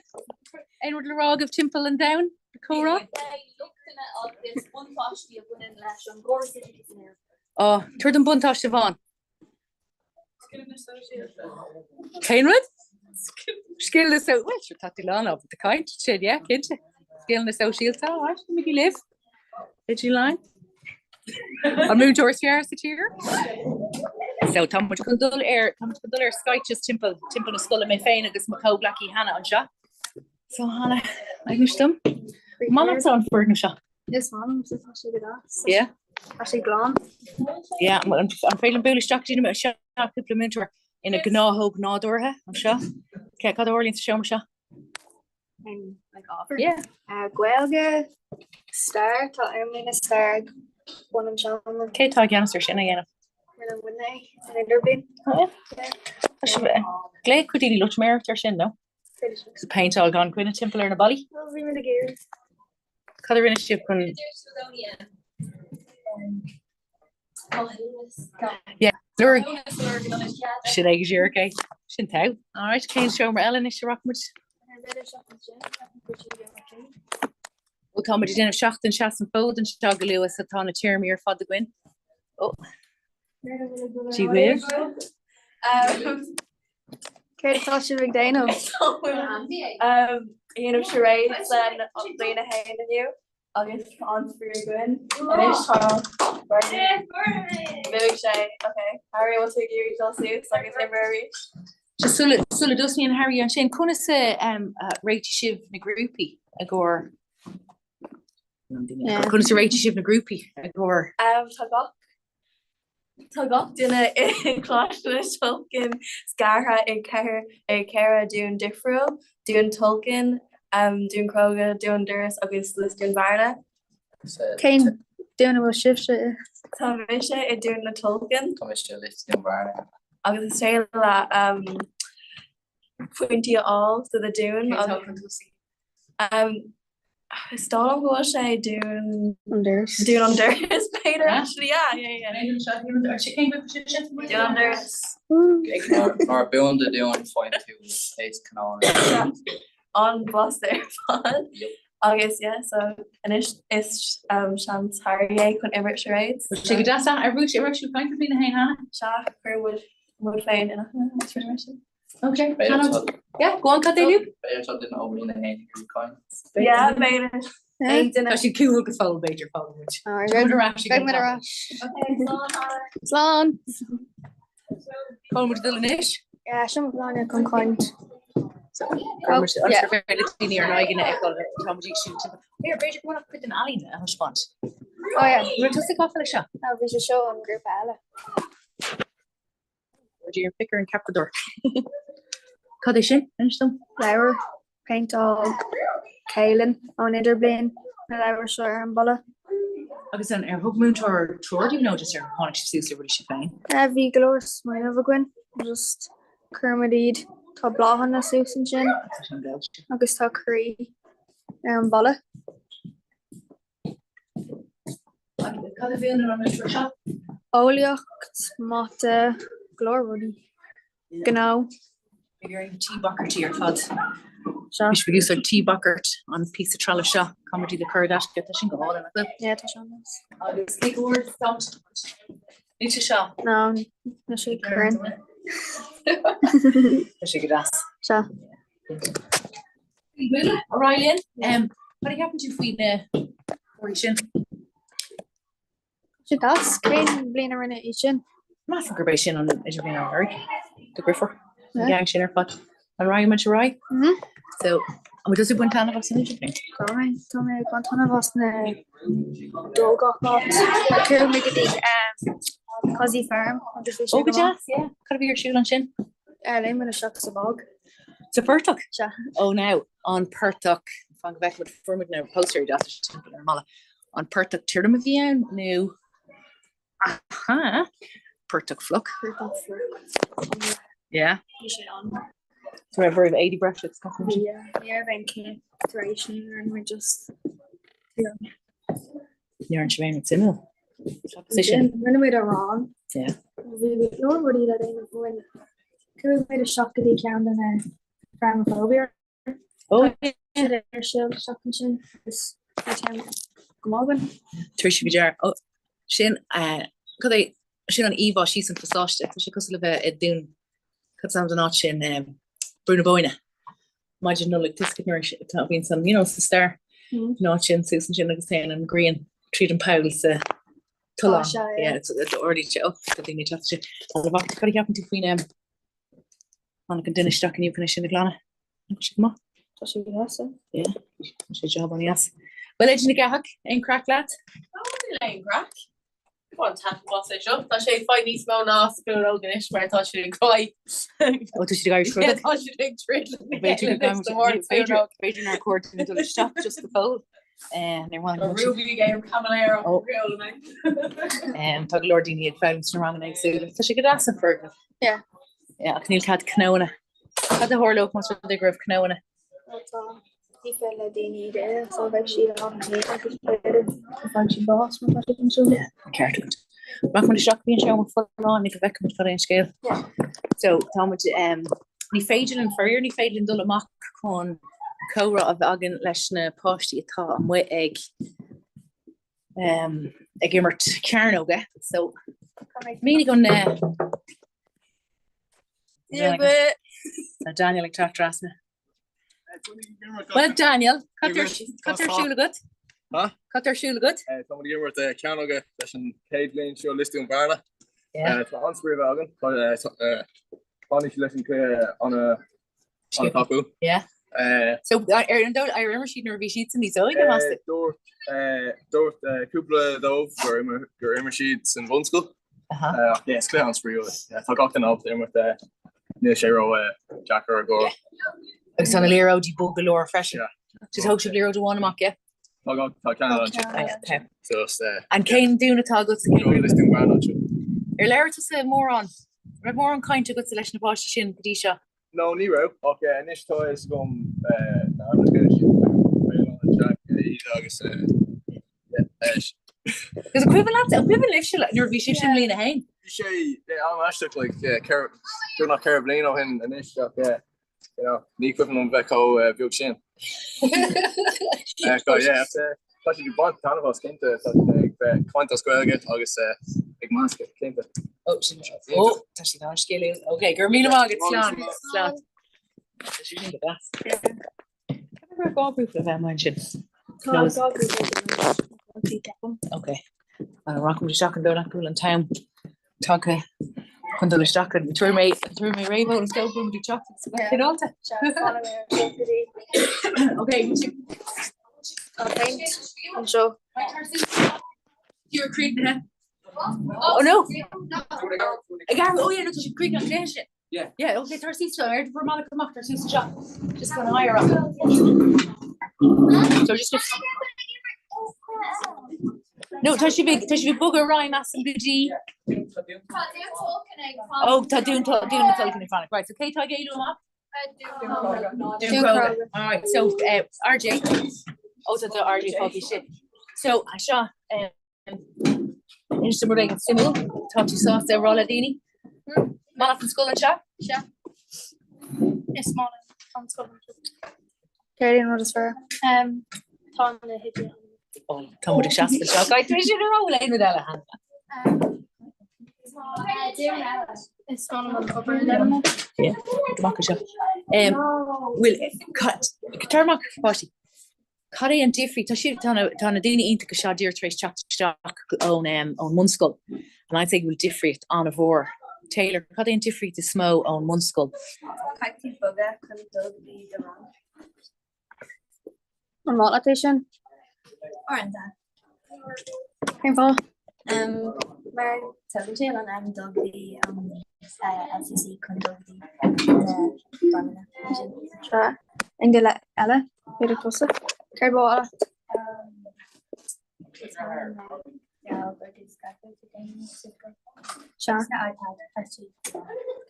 O: Aon rud le rá agaibh timpeall an domhain? Comhrá?
X: Lochtanna agus buntáistí a bhaineann leis an gcóras oideachais in Éirinn.
O: Ó, tabhair dom buntáiste amháin.
X: Scileanna sóisialta.
O: Cén rud? Scileanna só, bhuel, sure, tá tú lán ábalta caint, sin, yeah, cinnte. Scileanna sóisialta, alright, imígí libh. Idir An múinteoir is fearr sa tír? So tá muid chun dul ar tá muid chun dul ar scaitsis timpeall timpeall na scoile mé féin agus mo chomhghleacaí Hannah anseo. So Hannah, inis dom. Maith leatsa an foirgneamh seo.
S: Is maith liom tá sé go deas.
O: Yeah.
S: Tá sé glan.
O: Yeah, an féidir liom bualadh isteach dtí seo cúpla múinteoir ina gnáthóg nádúrtha anseo. Cé cad a tharlaíonn sa seomra seo?
S: like ábhar. Yeah. Uh, Gaeilge, stair, tá imlíne stair ag bun an seomra.
O: Cé tá i gceannas ar sin a dhéanamh?
S: Rinne muidne san idirbhliain.
O: Oh, yeah. Tá sibh glaoch chuid daoine loitiméireacht ar sin, no? Agus péinteáil gan coinne timpeall ar na ballaí?
S: Well, bhí muid ag iarraidh.
O: Cad a rinne sibh chun Yeah, lorg sin é go díreach é. Sin togha. Alright, cén seomra eile anois a rachaidh muid? Ó tá muid ag déanamh seachtain seas an fód anseo go luath so tá na téarmaí ar fad againn. Ó. Dia dhaoibh.
S: Céard atá sibh ag déanamh?
X: Ag déanamh charades an bliain 1 inniu. agus tá an-spraoi againn. Anois tá Bhuaigh sé, ok. Harry, bhfuil tú ag iarraidh dul suas agus imreoidh arís?
O: Just sula sula dtosnaíonn Harry ansin, conas a réitigh sibh na grúpaí i gcomhair Conas a réitigh sibh na grúpaí i gcomhair?
X: Tá gach Tá gach duine i gColáiste na Tulchann scartha i gceithre ar cheithre dún difriúil, Dún Tulchann, Dún Cróga, Dún Dorais agus Lios Dún Bhearna.
S: Cén Dún a bhfuil sibhse i?
X: Tá mise i Dún na Tulchann.
W: Tá mise i Lios Dún Bhearna.
X: Agus is féidir leat pointí a fháil do na dúin.
O: Cé atá chun tosaigh?
X: Is dóigh liom go bhfuil sé Dún
S: an Doras.
X: Dún an Doras b'fhéidir actually yeah yeah yeah.
O: Cén grúpa sibhse?
X: Dún an Doras.
W: Nuair a buann do dún faigheann tú ace cnó.
X: An blasta ar fad. Agus yeah so anois is seans thar é chun imirt charades.
O: Bhfuil sé go deas ar bhuaigh sé raibh sibh ag caint faoina fhéin cheana?
X: Sea, chuir muid muid féin ina agus rinne sin.
O: Ok, yeah, go on cad é Luke?
W: B'fhéidir tá duine ó bhliain a haon ag iarraidh caint.
X: Yeah, b'fhéidir. Aon duine.
O: Tá siad cúl go fóill b'fhéidir fágfaidh muid. Beidh muid ar ais.
S: Beidh muid ar ais. Slán.
O: Cá bhfuil muid ag dul anois?
S: Yeah, seo mo phlean chun caint.
O: Oh, yeah. Daoine ar aghaidh a fheiceáil tá muid ag siúl timpeall. Here, b'fhéidir go bhfuil cuid den ealaín a thaispeáint.
S: Oh yeah.
O: Bhfuil tusa ag caitheamh leis seo?
S: No, bhí sé seo an grúpa eile.
O: Dear picker an ceapadóir. Cad é sin? Inis dom.
S: Leabhar, péinteáil Caelan ón idirbliain, na leabhair seo ar an bhalla.
O: Agus an ar thug múinteoir treoir daoibh nó just ar tháinig sibh suas le rudaí sibh féin?
S: Bhí go leor smaoineamh againn, just chuir muid iad, tá bláthanna suas ansin agus tá croí ar an bhalla.
O: Cad a mhúineann an múinteoir seo?
S: Eolaíocht, mata, go leor rudaí. Gnó.
O: Ag iarraidh T-bagairtí ar fad. Bhí sibh ag úsáid T-bagairt an píosa trealamh seo. Caithfimid iad a chur i dtaisce. Tá sin go hálainn, nach bhfuil?
S: Yeah, tá sé an-deas.
O: Agus cé go bhfuair Níl sé seo.
S: No, níl sé cruinn.
O: Tá sé go deas.
S: Sea.
O: Ar aghaidh linn. Cad a cheapann tú faoi na comharthaí sin?
S: Sé deas. Cén bhliain a rinneadh iad sin?
O: Measaim gurb é sin an idirbhliain anuraidh. Do Griffer. An gang sin ar fad. An raghaidh muid ar aghaidh? So, an bhfuil tusa ag baint taitneamh as an idirbhliain?
S: Tá mé. Tá mé ag baint taitneamh as na dul gach áit. Chuaigh mé go dtí Cosy Farm agus bhí sé
O: Ó go
S: go maith.
O: deas, yeah. Cad a bhí ar siúl ansin?
S: Léim muid isteach sa bog.
O: Sa phortach?
S: Sea.
O: Ó now, an portach, fan go bhfeicfidh muid, fuair muid na póstaerí deasa timpeall ar an mballa. An portach tirim a bhí ann nó aha, portach fliuch?
S: Portach fliuch.
O: Yeah.
S: Bhí sé an.
O: So raibh oraibh éadaí breise agus gach rud?
S: Yeah, ní raibh aon cith tar éis ní raibh muid just tirim.
O: Ní raibh sé aon suimiúil. Sé sin.
S: Rinne muid arán.
O: Yeah.
S: Bhí go leor rudaí le déanamh againn. Chuaigh muid isteach go dtí ceann de na feirmeacha
O: Oh,
S: ar siúl isteach ansin agus bhí sé go maith againn.
O: Tar éis bhí dear. Oh, sin eh, cad é sin an íomhá síos an phasáiste. Tá sé cosúil le bheith i dún cad is ainm don áit sin eh, Brú na Bóinne. Maidin Nollag tá a fhios agat nuair atá bhíonn san you know, sa stair an áit sin suas ansin agus téann an ghrian tríd an poll sa tollán.
S: Tá sé, yeah.
O: Yeah, it's ardaíonn sé up tá daoine ag teacht sin. Tá bhacta cad a cheapann tú faoin em Tháinig an duine isteach inniu chun é sin a ghlanadh. Tá sé go maith.
S: Tá sé go deas.
O: Yeah, tá sé job an-deas. Bhuel, Oide na gCeathach, aon craic leat?
A: Níl aon craic. Tá taitneamh as é seo. Tá sé ag fáil níos mó ná spúnóg anois mar tá siad ag gáire.
O: Ó tá siad ag éirí troideach.
A: Tá siad ag troid le
O: B'fhéidir go b'fhéidir b'fhéidir nár chóir dúinn dul isteach just go fóill. Níor mhaith liom.
A: Ruby game caimiléireacht
O: Tá go leor daoine ag foghlaim sna ranganna éagsúla. Tá sé go deas an foirgneamh.
S: Yeah.
O: Yeah, ach níl cead cnónna. Cad a tharlódh más rud é go raibh cnónna?
S: Well, tá ní féidir le daoine iad a ithe, so bheadh siad ann féin agus b'fhéidir go bhfaigheadh siad bás má tá siad ansin.
O: Yeah, ceart agat. Rachaidh muid isteach go dtí an seomra folláine go bhfeicfidh muid cad é an scéal.
S: Yeah.
O: So tá muid um, ní féidir linn faraor ní féidir linn dul amach chun comhrá a bheith againn leis na páistí atá amuigh ag um, ag imirt cearnóga. So mínigh an uh, Tá Daniel ag teacht trasna. Well Daniel, cad tá ar siúl agat? Cad tá ar siúl agat?
R: Tá muid ag imirt cearnóga leis an chéad bhliain seo Lios Dúin Bhearna. Tá an-spraoi againn. Tháinig siad leis an cluiche an-tapúil.
O: Yeah. So ar an dóigh ar imir siad nuair a bhí siadsan níos óige meas tú?
R: Dúirt dúirt cúpla dóibh gur imir gur imir siad san bhunscoil. Ach yeah, is cluiche an-spraíúil é. Tá gach duine ábalta imirt níl sé ró deacair a gcóir.
O: Agus tá na liathróidí bog go leor freisin. So thóg sibh liathróid amháin amach, yeah?
R: Tá tá ceann anseo. So is
O: An cén dún atá agat sa cén grúpa?
R: Is Dún Bearna anseo.
O: Ar labhair tusa mórán? Raibh mórán cainte agatsa leis na páistí sin go dtí seo?
R: No, ní raibh, ach anois tá a fhios agam na hainmneacha sin Caolán, Jack, Íde agus
O: Agus an cuimhin leat, an cuimhin libhse nuair a bhí sibhse i mbliain a haon?
R: Bhí sé an-aisteach like beagnach 4 bliana ó shin anois ach you know, ní cuimhin liom bheith chomh beag sin. Tá siad ag baint taitneamh as cinnte, tá siad ag bheith caint as Gaeilge agus ag meascadh cinnte.
O: Ó, sin ó, tá siad an-sciliúil. Ok, go raibh míle maith agat, slán. Slán. Tá sé sin go deas. Cad raibh gá grúpa le bheith ansin?
S: Tá gá grúpa
O: Ok. Rachaimid isteach an dóigh leat go bhfuil an t-am tagtha chun dul isteach an tabharfaidh mé tabharfaidh mé réamheolas dóibh go bhfuil muid ag teacht agus bheith cineálta. Ok,
S: Anseo.
O: You're críochnaithe. Oh no! Ag athrú, oh yeah, no, tá sé críochnaithe an cluiche sin. Yeah. Yeah, okay, tar suas seo, ar bhur mbealach amach, tar suas anseo. Just gan aghaidh ar So just No, tá sibh ag tá sibh ag bogadh ar aghaidh measaim go dtí Oh, tá Dún tá Dún na Tulchann ag fanacht. Right, so cé tá ag éalú amach? Dún Cróga. All right, so uh, RJ. Oh, tá tá RJ fágtha sin. So, seo um, Inis dom rud éigin suimiúil, tá tú sásta a rá le daoine? Maith leat an scoil anseo?
S: Sea. Is maith liom an scoil anseo. Céard é an rud is fearr? Tá na hoidí
O: an. Tá muid ag seasamh anseo. Caithfidh tú sin a rá bhfuil aon rud eile cheana?
S: Is maith liom an obair a dhéanamh.
O: Yeah, amach anseo. Bhfuil, tar amach, páistí. Cad é an difríocht? Tá siad, tá na, tá na daoine iontacha seo díreach tar éis teacht isteach ón em, ón mbunscoil and I'd say go bhfuil difríocht an-mhór. Taylor, cad é an difríocht is mó ón mbunscoil?
X: Caithfidh tú bogadh chun dul go dtí do rang.
S: An maith leat é sin?
X: Uaireanta.
S: Cén fáth?
X: Mar tugann sé an am dul go dtí an LCC chun dul go dtí na ranganna sin.
S: Sea. Aon duine eile? B'fhéidir tusa? Céard ba mhaith leat? Sea.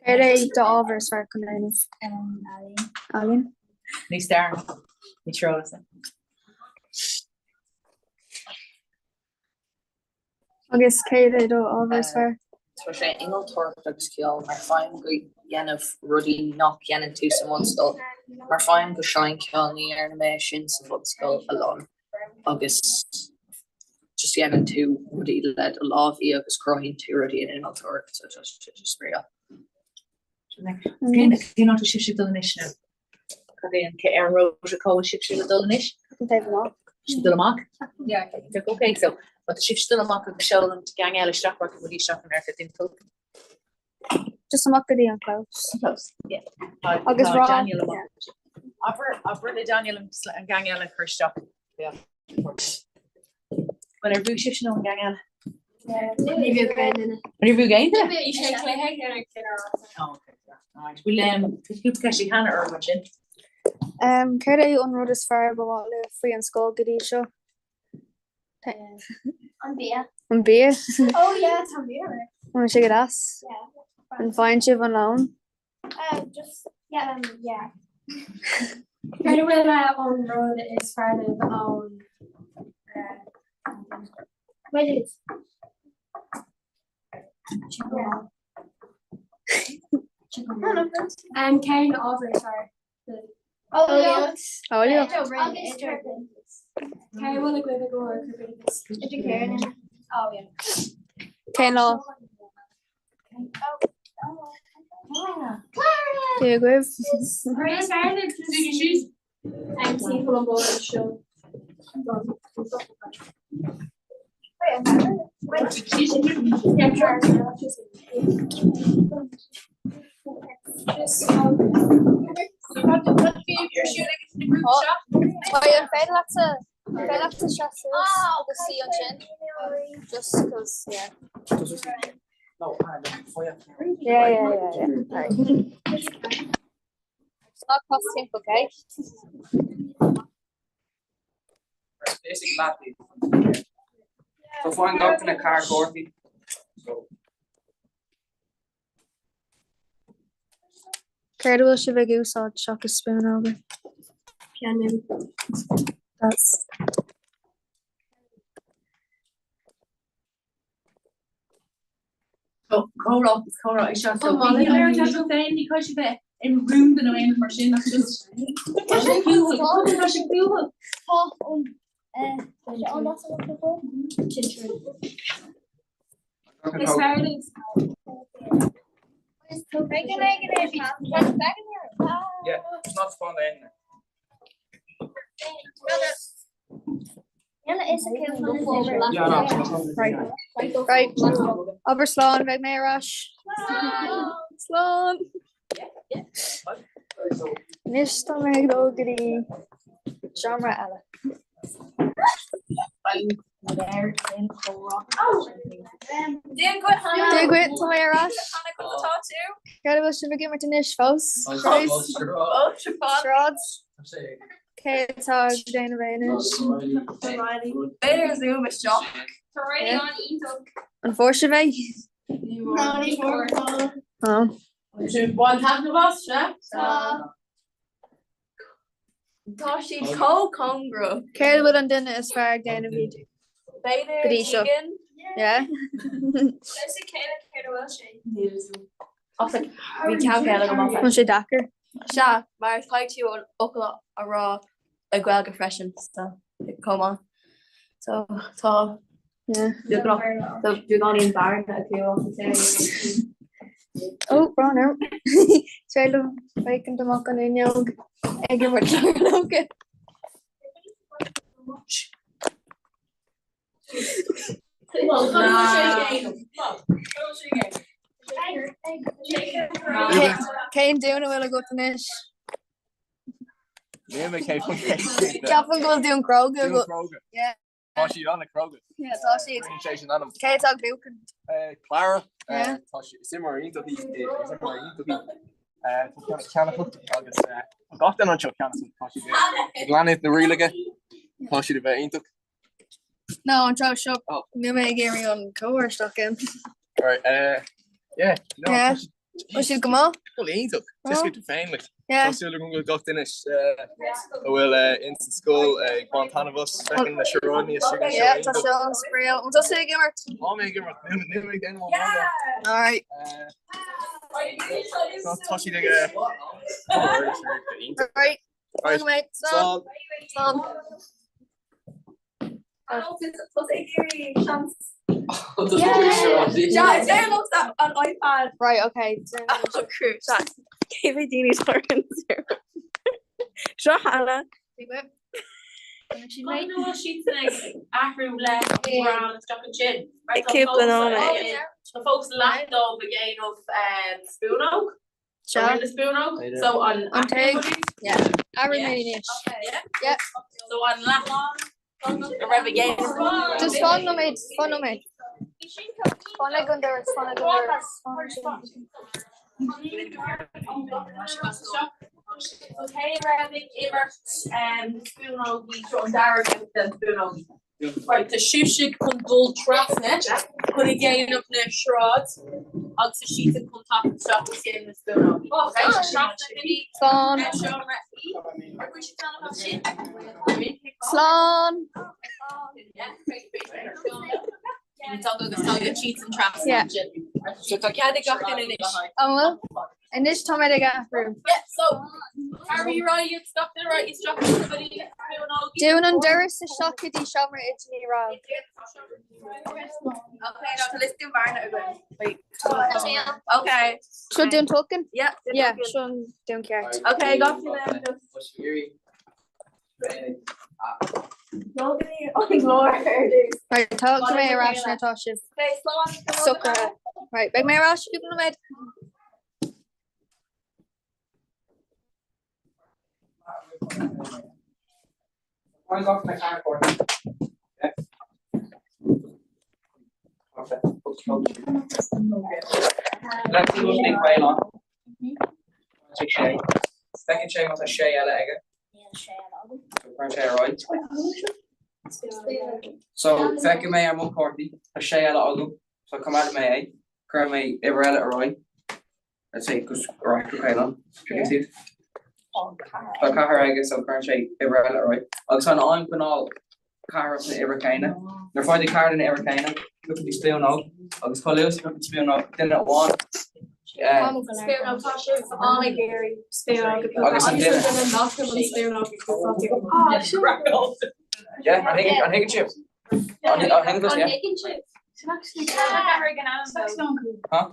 S: Céard é d'ábhar is fearr chun déanamh? Ealaín.
O: Ní stair, ní tíreolas.
S: Agus céard é do ábhar is fearr?
B: Tá sé innealtóireacht agus ceol mar faighim go dhéanamh rudaí nach dhéanann tú sa mbunscoil. Mar faighim go seinnceol ní dhearna mé sin sa bhunscoil a lán agus just dhéanann tú rudaí le do lámhaí agus cruthaíonn tú rudaí in innealtóireacht so tá sé just bréa.
O: Cén áit a bhfuil sibhse ag dul anois nó? Cad é an cé ar an róta cá bhfuil sibhse le dul anois?
S: An taobh amach.
O: Sibh dul amach? Yeah. Ok, so má tá sibhse dul amach agus seolann gang eile isteach rachaidh muid isteach in Airfield Dún Tulchann.
S: Just amach go dtí an clós.
O: An clós, yeah.
S: Agus
O: Tá
S: rá-
O: Daniel amach. Abair abair le Daniel an an gang eile a chur isteach. Yeah. Well ar bhuaigh sibhse nó an gang eile?
S: Ní bheadh aon duine.
O: Ní bheadh aon duine?
S: Bhí sé cluiche ar an cinneadh.
O: Oh, okay. Alright. Bhfuil um, cúpla ceist cheana orm ansin?
S: Um, céard é an rud is fearr ba mhaith libh faoi an scoil go dtí seo?
X: An bia.
S: An bia?
X: Oh yeah, tá an bia.
S: An bhfuil sé go deas?
X: Yeah.
S: An bhfaigheann sibh an lón?
X: Um, just, yeah, um, yeah. Céard a bhfuil an rud is fearr libh ón Wait. Um, cén ábhar is fearr?
S: Eolaíocht.
X: Eolaíocht. Cé bhfuil agaibh i gcomhair corpoideachas? Oh yeah.
S: Cén lá? Cé agaibh? An féidir leatsa féidir leatsa seasamh suas agus suí ansin? Just 'cause, yeah. Yeah, yeah, yeah, yeah. Right. Ná cos timpeall, okay?
W: Is ag leataobh. So faigheann gach duine ceithre chártaí. So.
S: Céard a bhfuil sibh ag úsáid seachas spúnóga? Peann. That's.
A: Comhrá is comhrá é seo. So bhí mé ar deis féin ní chuir sé bheith in rúnda nó aon mar sin ach just Tá sé cúthail, tá sé cúthail.
S: Tá an an
A: Is fearr linn.
W: Yeah, it's not spawned in.
S: Right, abair slán, beidh mé ar ais. Slán! Anois tá mé ag dul go dtí seomra eile.
X: Dia dhuit, Hannah.
S: Dia dhuit, tá mé ar ais.
X: Hannah, conas atá tú?
S: Céard a bhfuil sibh ag imirt anois fós? Sráid? Cé atá ag déanamh é anois?
X: B'fhéidir Zoom isteach. Tá Riley an-iontach.
S: An bhfuair sibh é?
X: Ná ní fuair.
S: Oh.
A: Bain taitneamh as, sea?
X: Tá. Tá siad chomh cóngarach.
S: Céard a bhfuil an duine is fearr ag déanamh go
X: B'fhéidir
S: dtí seo?
X: Keegan.
S: Yeah.
X: Is é céile céard a bhfuil sé? Ach like, bhí ceann céile go maith.
S: Bhfuil sé deacair?
X: Sea, mar caithfidh tú an fhocal a rá i Gaeilge freisin, so chomh maith. So tá
S: Yeah.
X: beagnach tá beagáinín bearna acu ach is é.
S: Ó, brón orm. Is féidir liom féachaint amach an fhuinneog ag imirt cearnóga. Cén dún a bhfuil agat anois?
R: Níl mé cé
S: Ceapaim go bhfuil dún cróga
R: Dún
S: agat.
R: cróga.
S: Yeah.
R: Tá siad an-chróga.
S: Yeah, tá siad.
R: Rinne sé sin ainm.
S: Cé atá ag buachan?
R: Clara,
S: Yeah.
R: tá sí is imreoir iontach í, is imreoir iontach í. Tá sí ceannasach agus tá gach duine anseo ceannasach. Tá siad ag leanúint na rialacha. Tá siad a bheith iontach.
S: No, an treo seo níl mé ag iarraidh an comhar isteach in.
R: Right, uh, yeah, no,
S: Yeah.
R: tá siad-
S: Bhfuil siad go maith?
R: Bhuel, iontach.
S: Oh.
R: Tá siad féin, like,
S: Yeah.
R: Tá súil agam go bhfuil gach duine uh, a bhfuil uh, in san scoil ag baint taitneamh as feiceann na sráideanna istigh anseo
S: Yeah, tá
R: iontach.
S: sé an-spraíúil. An tusa ag imirt?
R: Tá mé ag imirt, níl níl mé ag déanamh an manga.
S: All right.
R: Tá tá siad ag uh, iontach.
S: Right.
R: Right.
S: Fágfaidh mé. Slán.
R: Slán.
S: Slán.
X: An iPad.
S: Right, okay.
X: Cé mhéad daoine atá Seo Hannah.
A: Bhfuil siad ag athrú le gram isteach ansin.
X: Cúpla nóiméad.
A: Tá fós leath dóibh ag déanamh spúnóg.
S: Seo.
A: An spúnóg. So an
S: An tae? Yeah. Athraigh mé anois. Yeah.
A: So an leathlán a raibh ag déanamh.
S: Just fan nóiméad, fan nóiméad. Fan ag an doras, fan ag an doras. Fan ansin.
A: So cé raibh ag imirt spúnógaí seo an dara den spúnógaí. Right, tá sibhse chun dul trasna chun a dhéanamh na sráid agus tá siadsan chun teacht isteach agus déanamh na spúnógaí. Okay, trasna go dtí
S: Slán.
A: seomra E. Ar bhfuil siad ann as sin?
S: Slán.
A: Tá agus tá go siadsan trasna
S: Yeah.
A: ansin. So tá cead ag gach duine anois.
S: An bhfuil? Anois tá mé ag athrú.
A: Yeah, so Harry right, stop the right, isteach go dtí na spúnógaí.
S: Dún an doras isteach go dtí seomra Oide Ní Raghallaigh.
X: Okay, now Lios Dún Bhearna againn. Wait. Okay.
S: Seo Dún Tulchann?
X: Yeah.
S: Yeah, seo an dún ceart.
X: Okay, gach duine just an glór ar dtús.
S: Right, tá mé ar ais na tá sibh.
X: Okay, slán.
S: Socraithe. Right, beidh mé ar ais cúpla nóiméad.
W: Feiceann sé má tá sé eile aige. Cuireann sé ar aghaidh. So feicfidh mé ar mo chártaí, tá sé eile agam, so coimeádfaidh mé é, cuirfidh mé uimhir eile ar aghaidh, let's say go ar ais go Caolán, tuigeann sibh? Tá ceathair aige so cuireann sé uimhir eile ar aghaidh. Agus tá an aidhm coinneáil ceathrar den uimhir chéanna. Nuair a faigheann tú ceathrar den uimhir chéanna, piocann tú spúnóg agus chomh luath is a phiocann spúnóg duine amháin
S: Spúnóg tá sibh an-ag iarraidh spúnóg a phiocadh
W: Agus an
S: agus
W: duine.
S: an duine nach bhfuil an spúnóg ag piocadh.
W: Yeah, an thuigeann an thuigeann sibh? An an thuigeann tusa, yeah? Huh?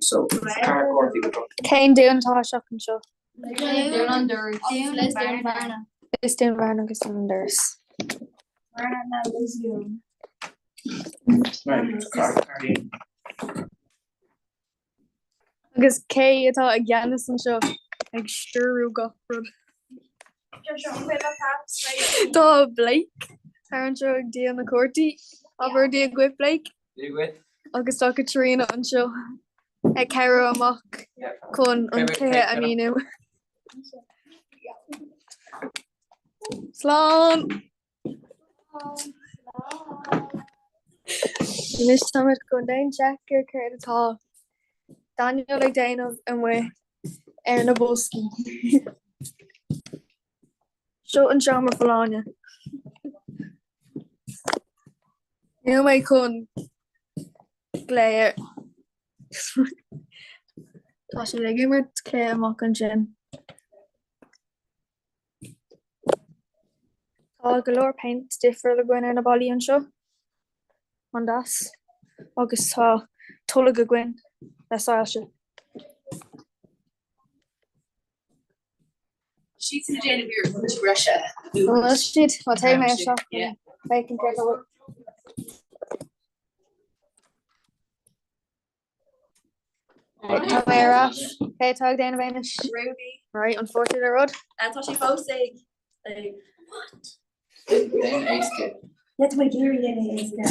W: So, ceathair cártaí go dtí.
S: Cén dún atá isteach anseo?
C: Dún an Doras.
S: Is Dún Bhearna agus Dún an Doras.
W: Right, ceathair cártaí.
S: Agus cé atá i gceannas anseo ag stiúrú gach rud? Tá Blake thar anseo ag díol na cártaí. Abair Dia dhuit Blake.
W: Dia dhuit.
S: Agus tá Caitríona anseo ag cabhrú amach chun an cluiche a mhíniú. Slán! Anois táimid chun déan seic ar céard atá Daniel ag déanamh amuigh ar na boscaí. Seo an seomra folláine. Níl mé chun glao air. Tá sé ag imirt cluiche amach ansin. Tá go leor péint difriúil againn ar na ballaí anseo. An-deas. Agus tá tolg againn le soilse.
O: Siad ag déanamh iarracht breise.
S: Bhfuil siad? Má téigh mé isteach féachaint céard a bhfuil. Tá mé ar ais. Cé atá ag déanamh anois?
X: Ruby.
S: Right, an fuair siad an rud?
X: Tá sé fós ag ag What?
W: Déan éasca.
X: Let my gear in éasca.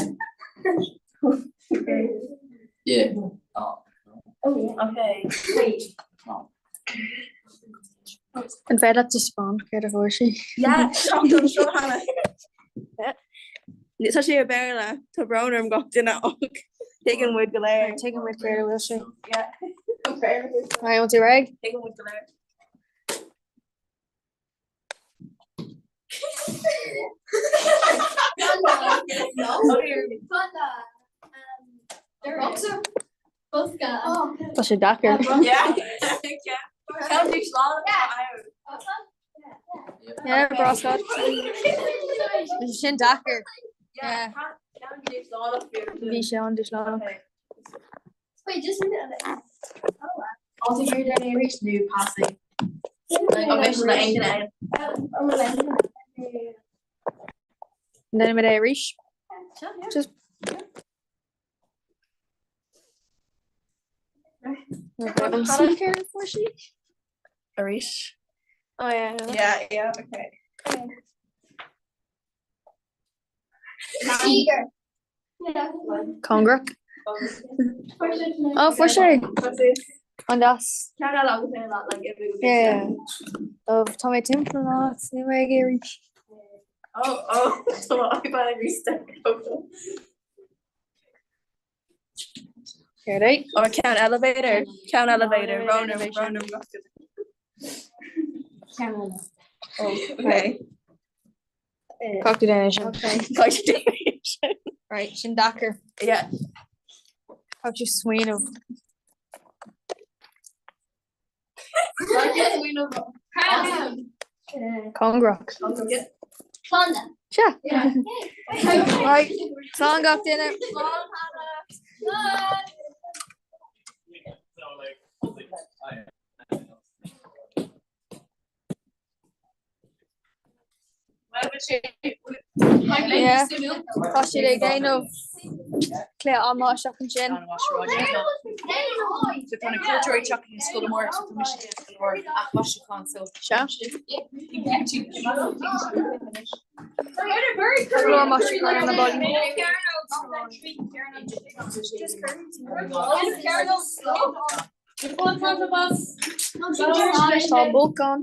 W: Yeah. Oh.
X: Oh yeah. Okay. Wait.
S: An féidir leat taispeáint céard a fuair sí?
X: Yeah, seachtain seo cheana. Tá sé i Béarla, tá brón orm gach duine ach tuigeann muid go léir.
S: Tuigeann muid céard a bhfuil sé.
X: Yeah.
S: Right, want tú réidh?
X: Tuigeann muid go léir.
S: Tá sé deacair. Yeah, broscad. Tá sé sin deacair. Yeah. Bhí sé an-dúshlánach.
X: Wait, just a minute. Oh, so you're doing a new passing.
S: Déanfaimid é arís. Just
X: Arís.
S: Oh yeah.
X: Yeah, yeah, okay.
S: Cóngarach. Oh, fuair sé. An-deas. Yeah. Oh, tá mé timpeall an áit, níl mé ag iarraidh.
X: Oh, oh, tá iPad ag restart.
S: Céard é?
X: Oh, ceann eile b'fhéidir, ceann eile b'fhéidir, brón orm, brón orm gach duine.
C: Ceann eile.
X: Oh, okay.
S: Caithfidh tú déanamh sin.
X: Caithfidh tú déanamh sin.
S: Right, sin deacair.
X: Yeah.
S: Caithfidh tú smaoineamh. Cóngarach. Sea. Right, slán gach duine. Yeah. Tá siad ag déanamh cluiche ama isteach ansin.
O: So tá na cuairteoirí teacht na scoile mór tá mise scoil mór athmhaisiúchán so.
S: Sea. Go leor maisiúchán ar na ballaí. Tá bolcán.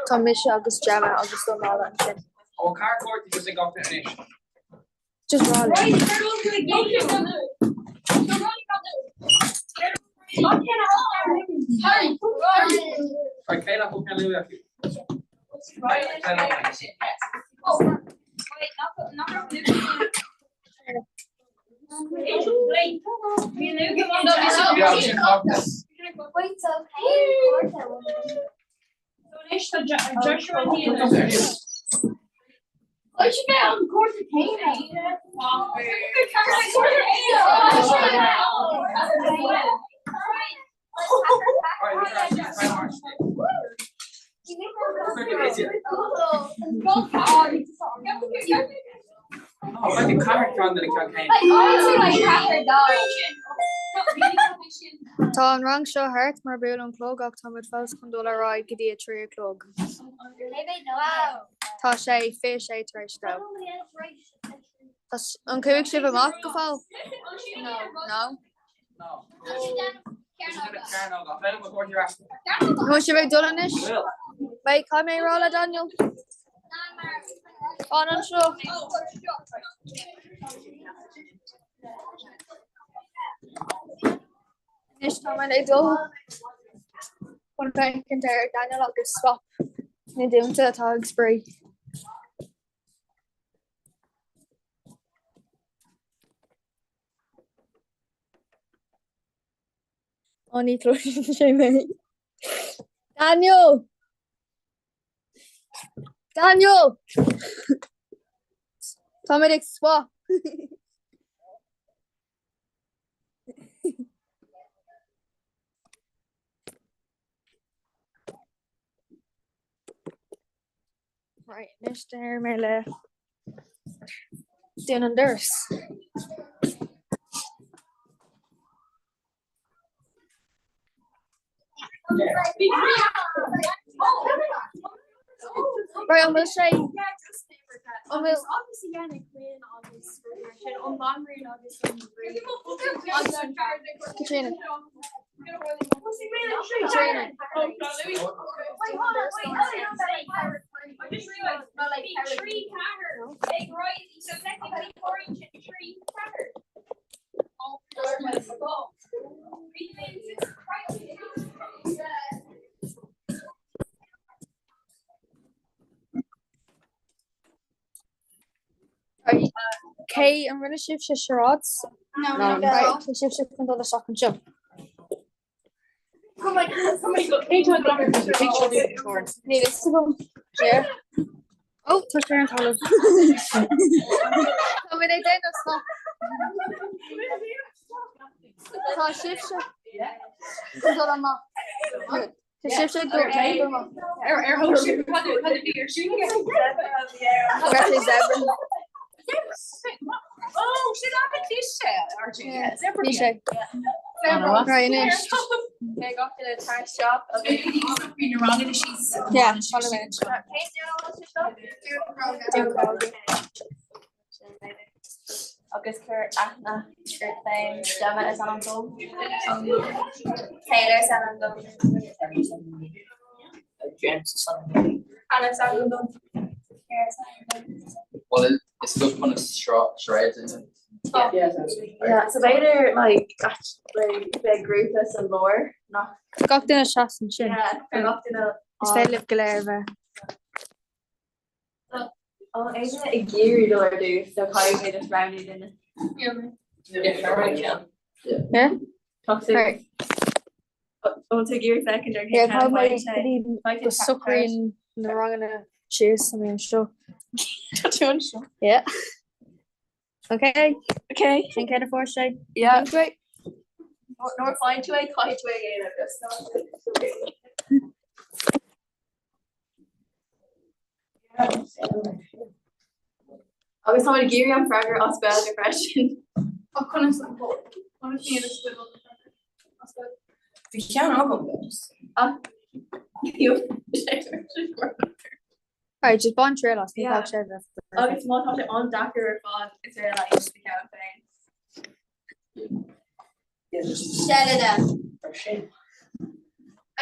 S: Tá mise agus Gemma agus Donala ansin. Just rá linn. Tá an rang seo thart mar buail an clog ach táimid fós chun dul ar aghaidh go dtí a 3 a chlog. Tá sé 26 tar éis 2. An chuaigh sibh amach go fóill? No. An bhfuil sibh ag dul anois? Beidh caithfidh mé a rá le Daniel. Fan anseo. Anois tá mé ag dul chun féachaint ar Daniel agus swap na dúnta atá ag spraoi. Ó ní chloiseann sé mé. Daniel! Daniel! Táimid ag swap. Right, anois deir mé le dún an doras. Right, an bhfuil sé an bhfuil Katrina. Katrina. Cé an rinne sibhse charades? No, no. Right, tá sibhse chun dul isteach anseo. Níl fhios agam. Yeah. Ó, tá sé ar an talamh. Tá mé ag déanamh swap. Tá sibhse chun dul amach. Tá sibhse ag dul amach.
A: Ar ar thóg sibh cad cad a bhí ar siúl aige?
S: Raibh sé zebra.
A: Ó, sin an-cliste, Arjun. Yeah, zebra.
S: Bhí sé. Right, anois. Yeah, follow me.
X: Agus cuir aithne ort féin Gemma is ainm dom. Taylor is ainm dom.
B: James is ainm dom.
X: Anna is ainm dom. Ciara is ainm dom.
W: Well, is tú chun sráid
X: Yeah, so b'fhéidir like like beidh grúpa sa lár nach.
S: Gach duine seas ansin.
X: Yeah, gach duine.
S: Is féidir libh go léir a bheith.
X: Ó éinne ag iarraidh dul ar dtús so caithfidh mé just roghnú duine.
S: Yeah?
X: Right. Ó tú ag iarraidh féachaint ar
S: Yeah, tá mé go socraíonn na ranganna síos tá mé anseo.
X: Tá tú anseo.
S: Yeah. Okay.
X: Okay.
S: Sin céard a fuair sé.
X: Yeah.
S: Great.
X: Nuair a faigheann tú é caithfidh tú é a dhéanamh just Agus tá ag iarraidh an freagra as Gaeilge freisin.
A: Ach conas an conas ní is bhfuil an freagra as Gaeilge?
B: Bhí ceann agam.
X: Ach
S: Right, just bain triail as, ní bheadh sé bheith.
X: Agus má tá sé an-deacair ar fad is ar like do cheann féin.
L: Seilide.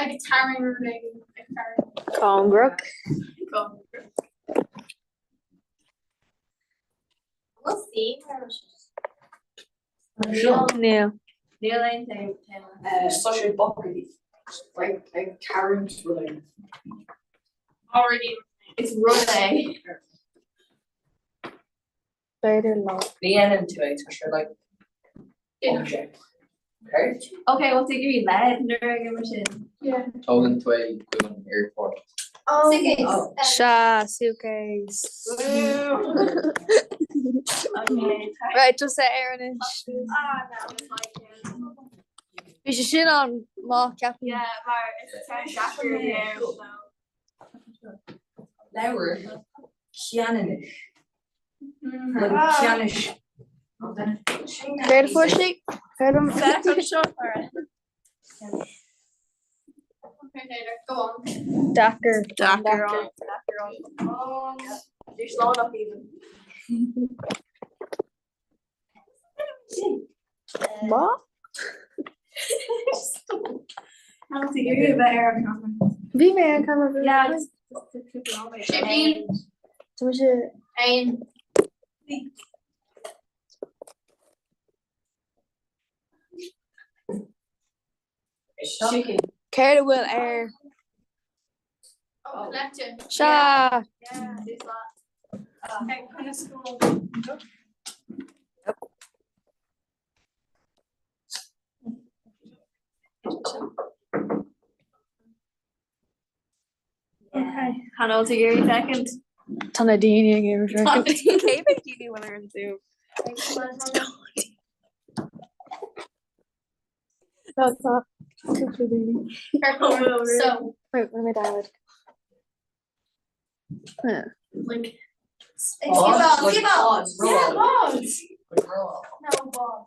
A: Ag tarraing rud éigin ag tarraing.
S: Cóngarach.
X: Cóngarach.
L: We'll see.
S: Níl.
X: Níl aon taobh taobh.
B: Tá sé bucaí. Ag tarraingt rud éigin.
A: Already.
X: Is rud é.
S: B'fhéidir lá.
B: Ní dhéanann tú é, tá sé like object. Okay?
X: Okay, well take your lead nuair a gheobhaidh sin.
A: Yeah.
W: Tógann tú é chuig an airport.
L: Suitcase.
S: Sea, suitcase.
X: Okay.
S: Right, just ar anois.
A: Ah, no, it's like
S: Bhí sé sin an-mhaith ceapaim.
X: Yeah, mar is ceann deacair a bhí ann, so.
B: Leabhar Ceanannais. Ceannais.
S: Céard a fuair sí? Céard an
X: Féach anseo, Cara.
A: Okay, later. Go on.
S: Deacair.
X: Deacair an, deacair an. Dúshlánach even.
S: What?
X: Tá tú ag iarraidh a bheith ar an camera.
S: Bhí mé ar an camera.
X: Yeah, just cúpla nóiméad.
A: Sibín.
S: Tá mise
A: Aon.
B: Chicken.
S: Céard a bhfuil air?
A: Oh, leite.
S: Sea.
X: Yeah, dúshlán.
A: Okay, conas go bhfuil?
X: Okay, Hannah, tú ag iarraidh féachaint.
S: Tá na daoine ag iarraidh féachaint.
X: Cé mhéad daoine a bhfuil ar an Zoom?
S: No, tá cúpla daoine.
A: So,
S: Wait, what am I download? Yeah.
A: like,
B: Bád,
A: Skip
B: like
A: out.
B: bád,
A: Yeah,
B: roll.
A: bád.
B: Like roll.
A: No, bád.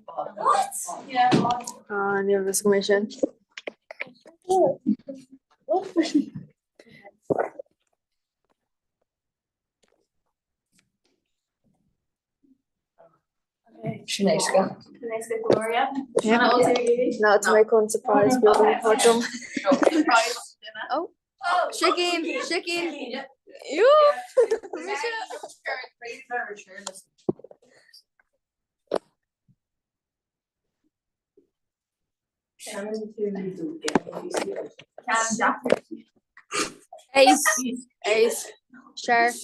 B: Bád.
A: What? Yeah, bád.
S: Ah, níl fhios agam é sin.
B: Sin éasca.
X: Nice to Gloria.
S: Yeah.
X: Hannah, tú ag iarraidh?
S: No, tá mé chun surprise beag a thabhairt dom.
X: Surprise duine.
S: Oh,
A: Oh,
S: sicín, sicín. Jú!
X: Ceann deacair.
S: Ace, ace, shark.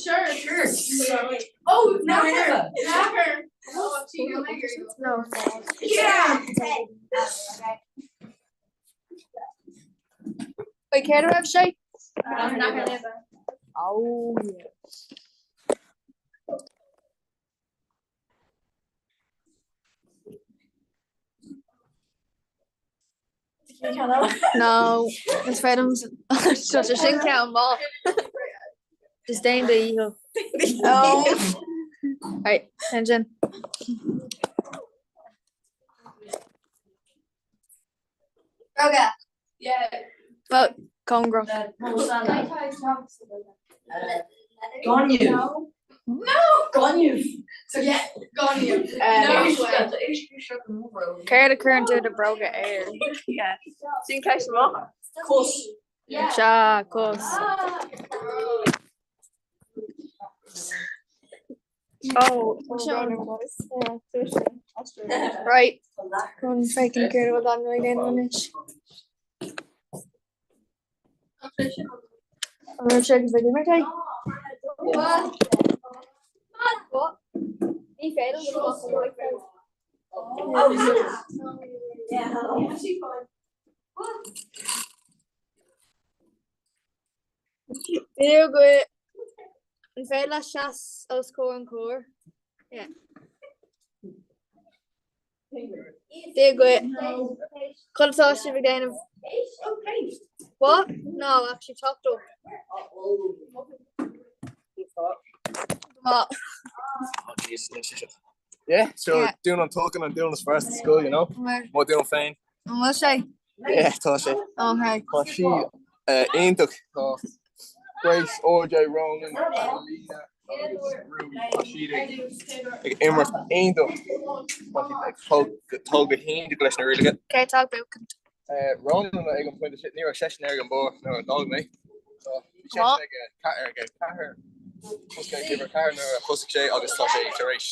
A: Sure. Sure. Oh, never. Never. Oh, she knew my
S: No.
A: Yeah.
S: Wait, céard a raibh sé?
X: Never.
S: Oh, yeah. No, is féidir Tá sé sin ceann maith. Just déan do dhícheall. Oh. Right, attention.
L: Bróga.
A: Yeah.
S: Well, cóngarach.
B: Gaineamh.
A: No.
B: Gaineamh.
A: Yeah, gaineamh. No way.
S: Céard a chuireann tú do bhróga air?
X: Yeah. Sin ceist mhaith.
A: Cos.
S: Sea, cos. Oh, Right. Chun féachaint céard a bhfuil Daniel ag déanamh anois. An raibh sé ag imirt é? Ní féidir liom. Dia dhuit. An féidir leat seas os comhair an comhair? Yeah. Dia dhuit. Cad atá sibh ag déanamh? What? No, actually talk to.
R: Yeah, so yeah. Dún an Tulchann an dún is fearr sa scoil, you know? Mo dún féin.
S: An bhfuil sé?
R: Yeah, tá sé.
S: Okay.
R: Tá sí iontach. Tá Grace, RJ, Ronan, Lena agus Ruby. Tá siad ag imirt iontach. Tá siad ag dul go hiontach leis na rialacha.
S: Cé atá ag buachaint?
R: Ronan ag an pointe sin, ní raibh seisean ar an bpáirc nuair a d'fhág mé. So, bhí seisean ag ag ceathair, thosaigh ag uimhir 4 nuair a thosaigh sé agus tá sé tar éis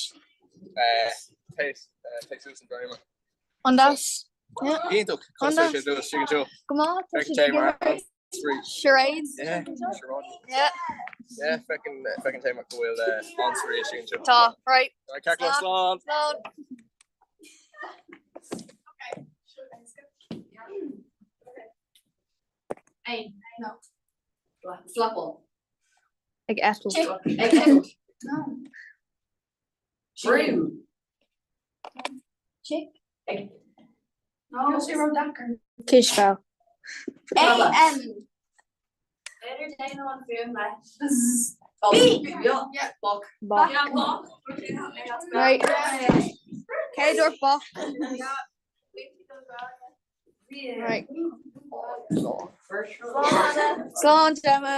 R: téigh suas an dréimire.
S: An-deas.
R: Iontach, thosaigh sé dul istigh anseo.
S: Go maith, tá siad ag imirt charades.
R: Yeah, charades. Yeah. Yeah, feiceann feiceann sé mar go bhfuil an-spraoi istigh anseo.
S: Tá, right.
R: Right, ceart go leor, slán.
S: Slán.
B: Flapáil.
S: Ag eitilt.
B: Ag eitilt. Brú.
S: Chick.
B: Ag.
A: Níl sé ró-deacair.
S: Cispheil.
A: A M. B'fhéidir déanamh an fuaim leis. B.
B: Boc.
S: Boc. Right. Cé dúirt boc? Right. Slán Gemma.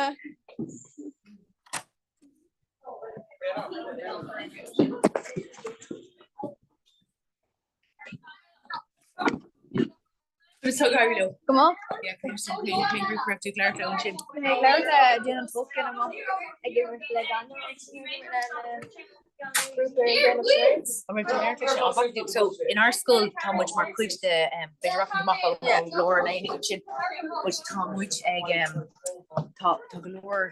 S: Go maith. Ag labhairt le Dún an Tulchann amach ag imirt le Daniel grúpa ag déanamh charades.
O: So inár scoil tá muid mar chuid de b'fhéidir rachaidh amach ó lár an aonaigh ansin, but tá muid ag tá tá go leor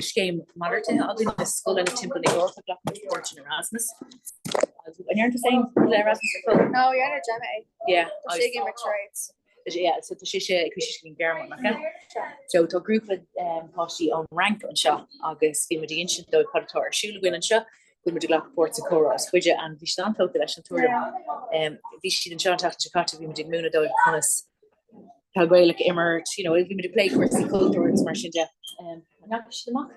O: scéim malartaithe againn le scoileanna timpeall na hEorpa, ghlac muid páirt in Erasmus. An ndearna tú féin le Erasmus ar scoil?
S: No, dhearna Gemma é.
O: Yeah.
S: Tá sé ag imirt charades.
O: Yeah, so tá sise ag chuaigh sise go Gearmáin, nach ea? So tá grúpa páistí ón Fhrainc anseo agus bhí muid ag insint dóibh cad atá ar siúl againn anseo, go bhfuil muid ag glacadh páirt sa Comhrá is Faide and bhí siad an-tógtha leis an tuairim. Bhí siad anseo an tseachtain seo caite, bhí muid ag múineadh dóibh conas peil Ghaelach a imirt, you know, bhí muid ag plé cúrsaí cultúir agus mar sin de. An ndeachaigh siad amach?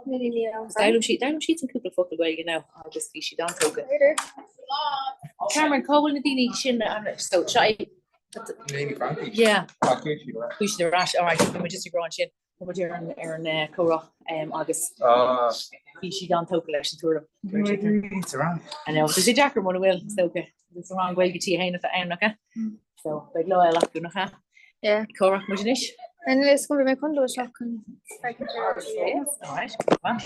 O: D'fhoghlaim siad, d'fhoghlaim siad an cúpla focal Gaeilge now agus bhí siad an-tógtha. Cameron, cá bhfuil na daoine sin so seo é Yeah. Chuaigh siad ar ais, alright, bhí muid just ag rá ansin, tá muid ar an ar an comhrá agus bhí siad an-tógtha leis an tuairim. I know, tá sé deacair muna bhfuil, is dócha. Is an rang Gaeilge T1 atá ann, nach ea? So, beidh lá eile acu, nach ea?
S: Yeah.
O: Comhrá muid anois?
S: An is go mé chun dul isteach chun féachaint ar an
O: Alright, maith.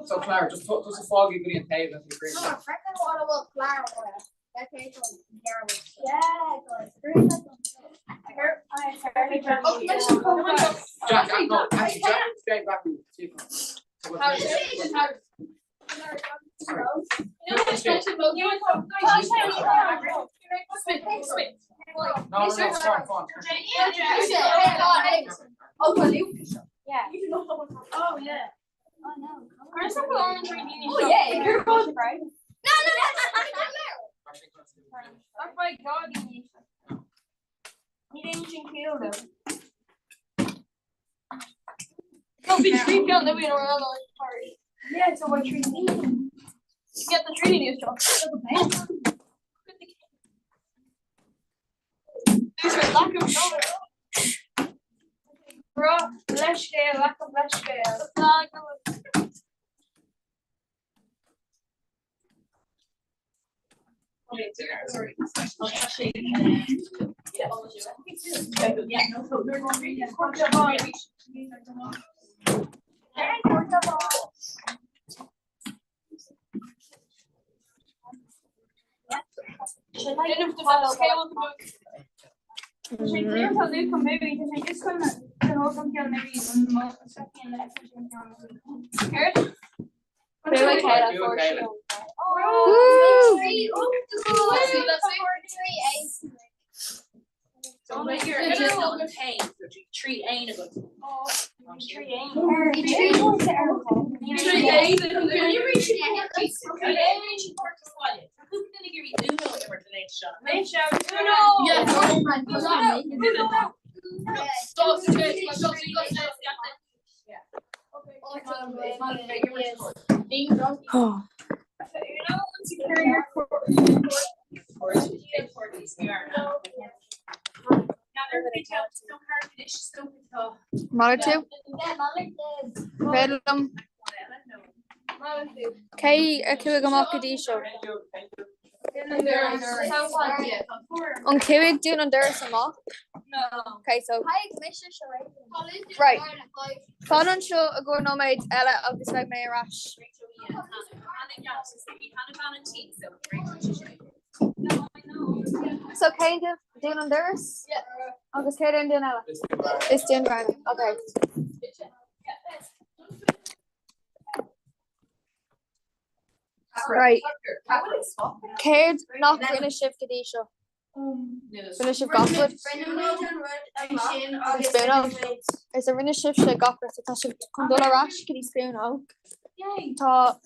W: So Clara, just just fág go dtí an taobh leis an gcroí. Jack, no, actually, Jack, Jack, back No, no, no, fine, fine.
A: Oh yeah. Oh no. Oh yeah. No, no, no. Oh my god.
S: Ní aon sin céol though.
A: No, bhí trí peann luaidhe in orlá
S: Yeah, so what tree
A: Get the tree news job. Lack of knowledge.
S: Bra leithscéal, lack of leithscéal. Malartú? Féidir liom? Cé a chuaigh amach go dtí seo? An chuaigh Dún an Doras amach? Ok, so. Right. Fan anseo i gcomhair nóiméad eile agus beidh mé ar ais. So cén Dún an Doras? Agus céard é an dún eile? Is Dún Bhearna. Ok. Right. Céard nach rinne sibh go dtí seo? Rinne sibh gach rud? An spúnóg. Is a rinne sibhse gach rud so tá sibh chun dul ar ais go dtí spúnóg. Tá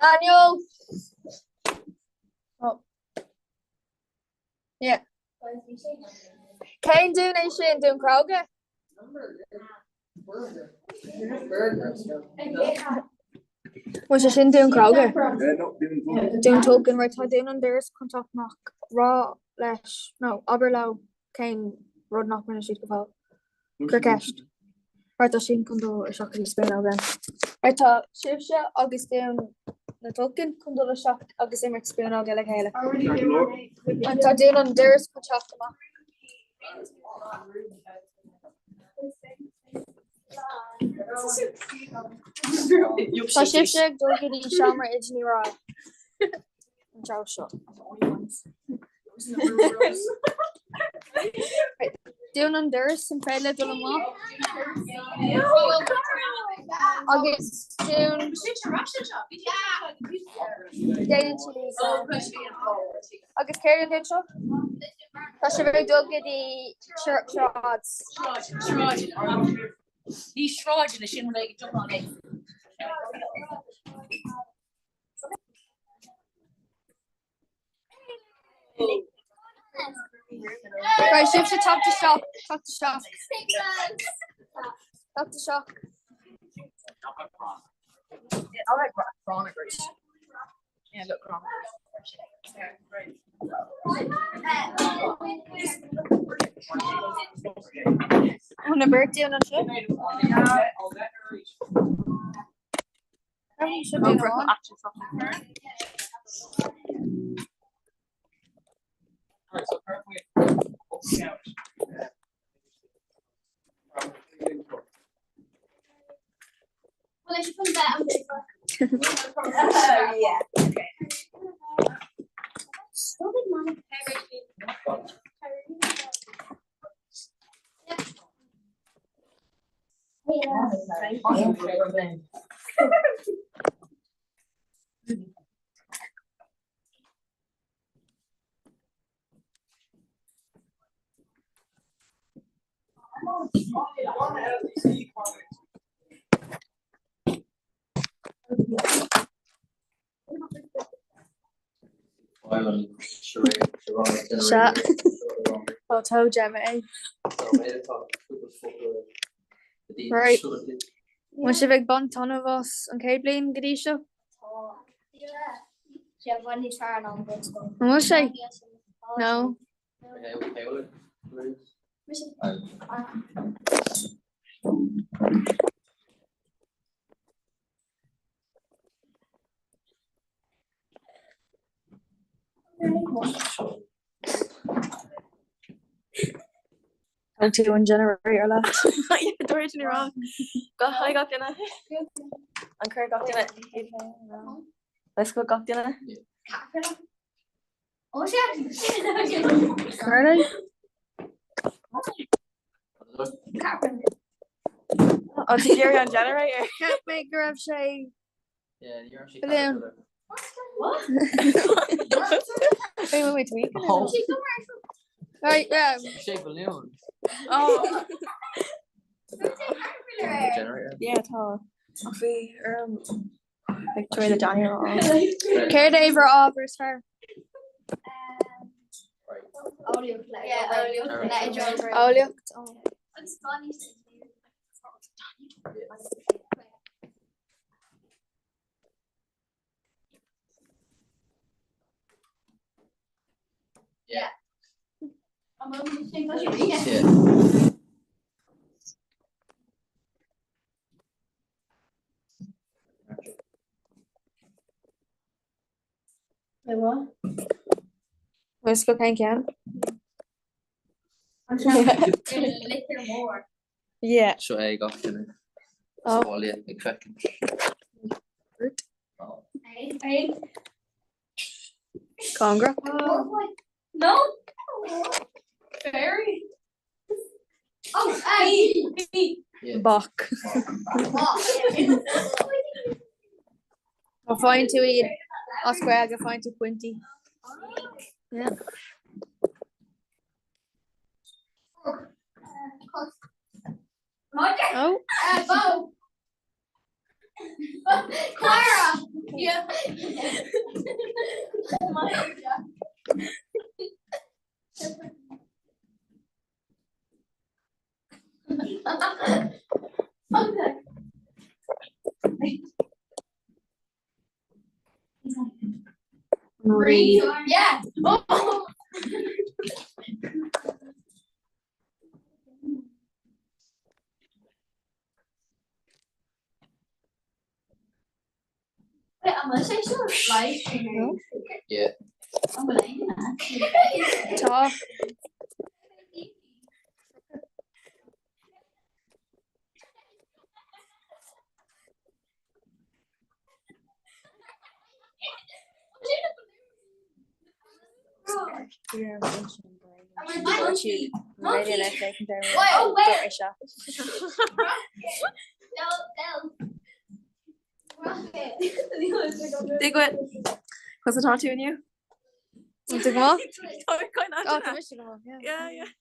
S: Daniel! Oh. Yeah. Cén dún é sin Dún Cróga? Bhfuil sé sin Dún Cróga? Dún Tulchann right tá Dún an Doras chun teacht amach rá leis nó abair leo cén rud nach rinne siad go fóill. Cuir ceist. Right tá sin chun dul isteach go dtí spúnóg then. Right tá sibhse agus Dún na dTulchann chun dul isteach agus imirt spúnóga le chéile. And tá Dún an Doras chun teacht amach. Tá sibhse ag dul go dtí seomra Oide Ní Raghallaigh. An treo seo. Dún an doras an féidir libh dul amach agus dún Déanann siad Agus céard an dún seo? Tá sibh ag dul go dtí sráid.
O: Ní sráideanna sin rud éigin iomlán éagsúil.
S: Right, sibhse teacht isteach, teacht isteach. Teacht isteach.
O: I like Gronagers. Yeah, look, Gronagers.
S: An na beirt dún anseo? Sea. Ó tá Gemma é. Right. Bhfuil sibh ag baint taitneamh as an chéad bhliain go dtí seo? An bhfuil sé? No. Thug tú an generator leat.
X: Dúirt ní raibh. Go haigh gach duine. An cur gach duine. Let's go gach duine.
S: Curly?
X: An tú iarraidh an generator?
S: Cheap mé go raibh sé balloon. Wait, wait, wait, wait. Right, yeah.
W: Sé balloon.
X: Oh.
W: Generator.
X: Yeah, tá. Ach bhí orm ag tabhair le Daniel.
S: Céard é bhur ábhar is fearr? Eolaíocht.
W: Yeah.
S: Let's go cén ceann.
X: Litir mór.
S: Yeah.
W: Seo é gach duine.
S: Oh.
W: Sa bhaile ag féachaint.
S: Congra.
A: No. Fairy. Oh, B. B.
S: Bac. Má faigheann tú iad as Gaeilge faigheann tú pointí. Yeah. Oh.
A: Bo. Clara. Yeah.
S: Rí.
A: Yeah. Oh. Wait, an bhfuil sé seo live stream?
W: Yeah.
A: An bhfuil aon
S: Tá.
X: Dia dhuit. Conas atá tú inniu?
S: Tá go maith?
X: Tá mé quite
S: Oh, tá mise go maith, yeah.
X: Yeah, yeah.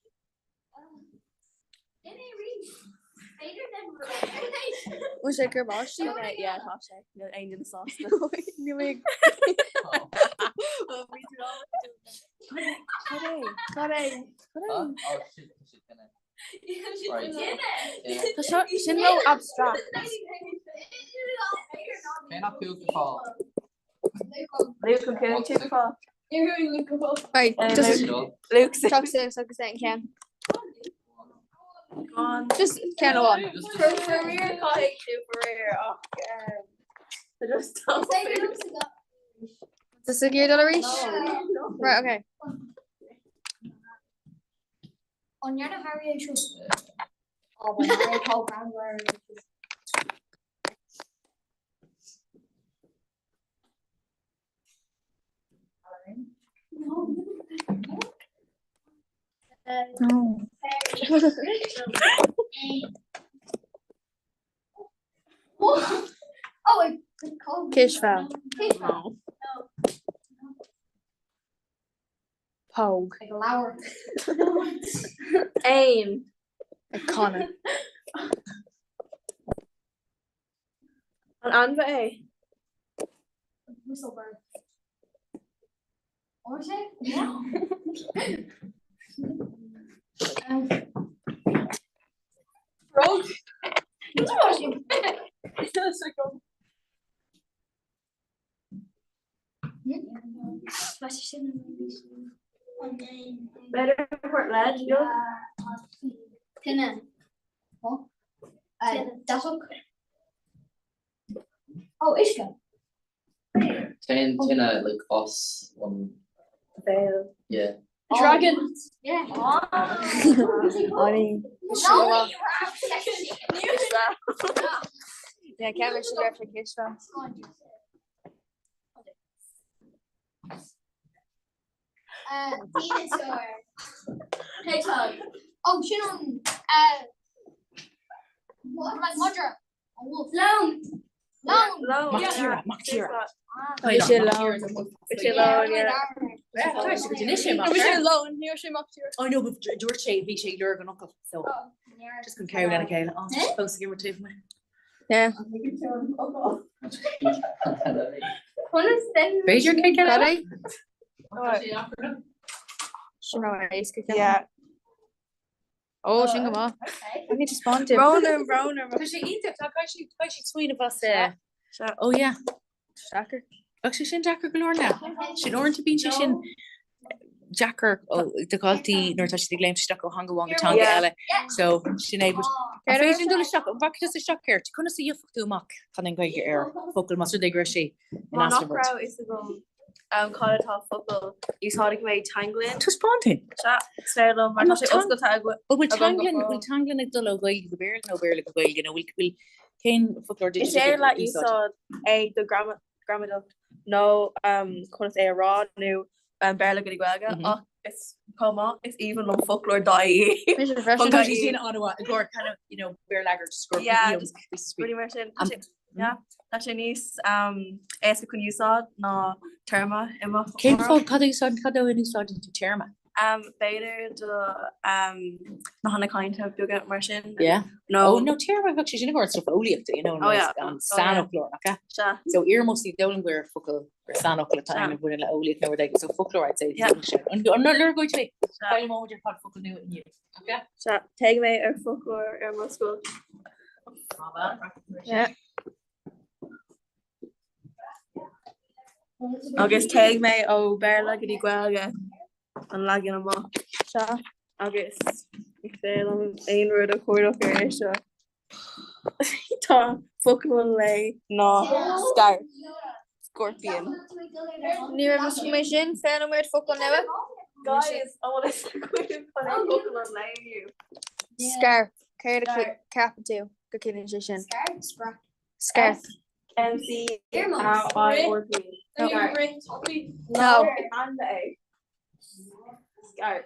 S: Bhfuil sé gur báistí?
X: Yeah, tá sé. Níl aon duine sásta.
S: Níl mé
X: Cad é?
S: Cad é?
X: Cad é?
W: Oh, shit, shit, duine. Right. Yeah.
X: Tá seo sin ró abstract.
W: Cé nach tú go fáil?
X: Luke an cén tú fá?
S: Right, just
X: Luke
S: Talk suas agus é an ceann. Just ceann amháin.
X: Faraor caithfidh tú faraor ach just
S: Tá sa gcéad dul arís? Right, okay.
A: An dhearna Harry é seo?
S: Cispheil. Póg.
X: Aon.
S: Ag canadh.
X: An ainmhí é?
A: Frog. Better port lead, you know?
S: Tine. Deatach. Ó, uisce.
W: Téann tine like as an
X: Béal.
W: yeah.
X: Dragon.
S: Yeah.
H: Yeah, ceann leis an raibh ciste.
S: Dinosaur. Hedgehog. Oh, sin an like madra. A wolf. Leon. Leon.
A: Leon.
O: Mac tíre, mac tíre.
X: Bhí sé leon. Bhí sé leon, yeah.
O: Tá sé go dtí sé
A: Bhí sé leon, ní raibh sé mac tíre.
O: I know, but dúirt sé bhí sé ag lorg an fhocal, so just chun cabhrú lena chéile. Á, tá sé fós ag imirt taobh amuigh.
H: Yeah.
O: B'fhéidir cé cé eile?
S: Sin raibh éasca ceann.
X: Yeah.
H: Ó, sin go maith. I need to spawn to.
X: Ronan, Ronan.
O: Tá sé iontach, tá caithfidh siad caithfidh siad smaoineamh as eh. Ó yeah.
H: Deacair.
O: Bheadh sé sin deacair go leor now. Sin uaireanta bíonn sé sin deacair ó do dhaltaí nuair atá siad ag léimt isteach ó theanga amháin go teanga
X: Yeah.
O: eile. So sin é but an féidir linn dul isteach, an bhfaca tusa isteach air? Conas a gheofadh tú amach cad é an Ghaeilge ar focal más rud é go raibh sé in
X: Má nach
O: easnamh ort?
X: raibh fhios agam um, cad atá focal úsáidfidh mé Tanglin.
O: Taispeáin dúinn.
X: Sea, is féidir liom mar tá sé oscailte agam
O: Ó bhfuil
X: go
O: Tanglin
X: fóill.
O: bhfuil Tanglin ag dul ó Ghaeilge go Béarla nó Béarla go Gaeilge nó bhfuil bhfuil cén foclóir
X: Is féidir leat úsáid é do gramadach nó um, conas é a rá nó um, Béarla go dtí Gaeilge mm -hmm. ach is chomh maith is aoibhinn liom foclóir dot ie.
S: Mise freisin.
O: Tá sé sin an-mhaith i gcomhair kind of you know Béarlagair just
X: Yeah, just rudaí mar sin. Tá sé- yeah, tá sé níos um, éasca chun úsáid ná téarma i mo
O: Cén fáth cad é úsáid cad é an úsáideann tú téarma?
X: Um, b'fhéidir do um, nathanna cainte beaga mar sin.
O: Yeah.
X: No.
O: Oh, no téarma bheadh sé sin i gcomhair stuff eolaíochta, you know,
X: Oh, yeah.
O: an
X: Oh, yeah.
O: sainfhoclóir, nach ea?
X: Sea.
O: So iarmósaí d'fhoghlaim gur focal gur sainfhocal atá
X: Sea.
O: ann a bhaineann le eolaíocht nó rud éigin, so foclóir I'd say.
X: Yeah.
O: An an lorgóidh tú é?
X: Sea.
O: Foghlaimeoidh ar fad focal nua inniu. Okay?
X: Sea, téigh mé ar foclóir ar mo scoil.
H: Yeah.
X: Agus téigh mé ó Béarla go dtí Gaeilge an leagan amach.
H: Sea.
X: Agus ní féidir liom aon rud a chuardach ar é seo. Tá focal an lae ná scairp, scorpion.
S: Ní raibh fhios agam é sin, foghlaim muid focal nua.
X: Guys, an bhfuil fhios agaibh cad é focal an lae inniu?
S: Scairp, céard a ceapann tú go ciallaíonn sé sin? Scairp.
X: M C A I R P.
S: No.
X: Anda é. Scairp.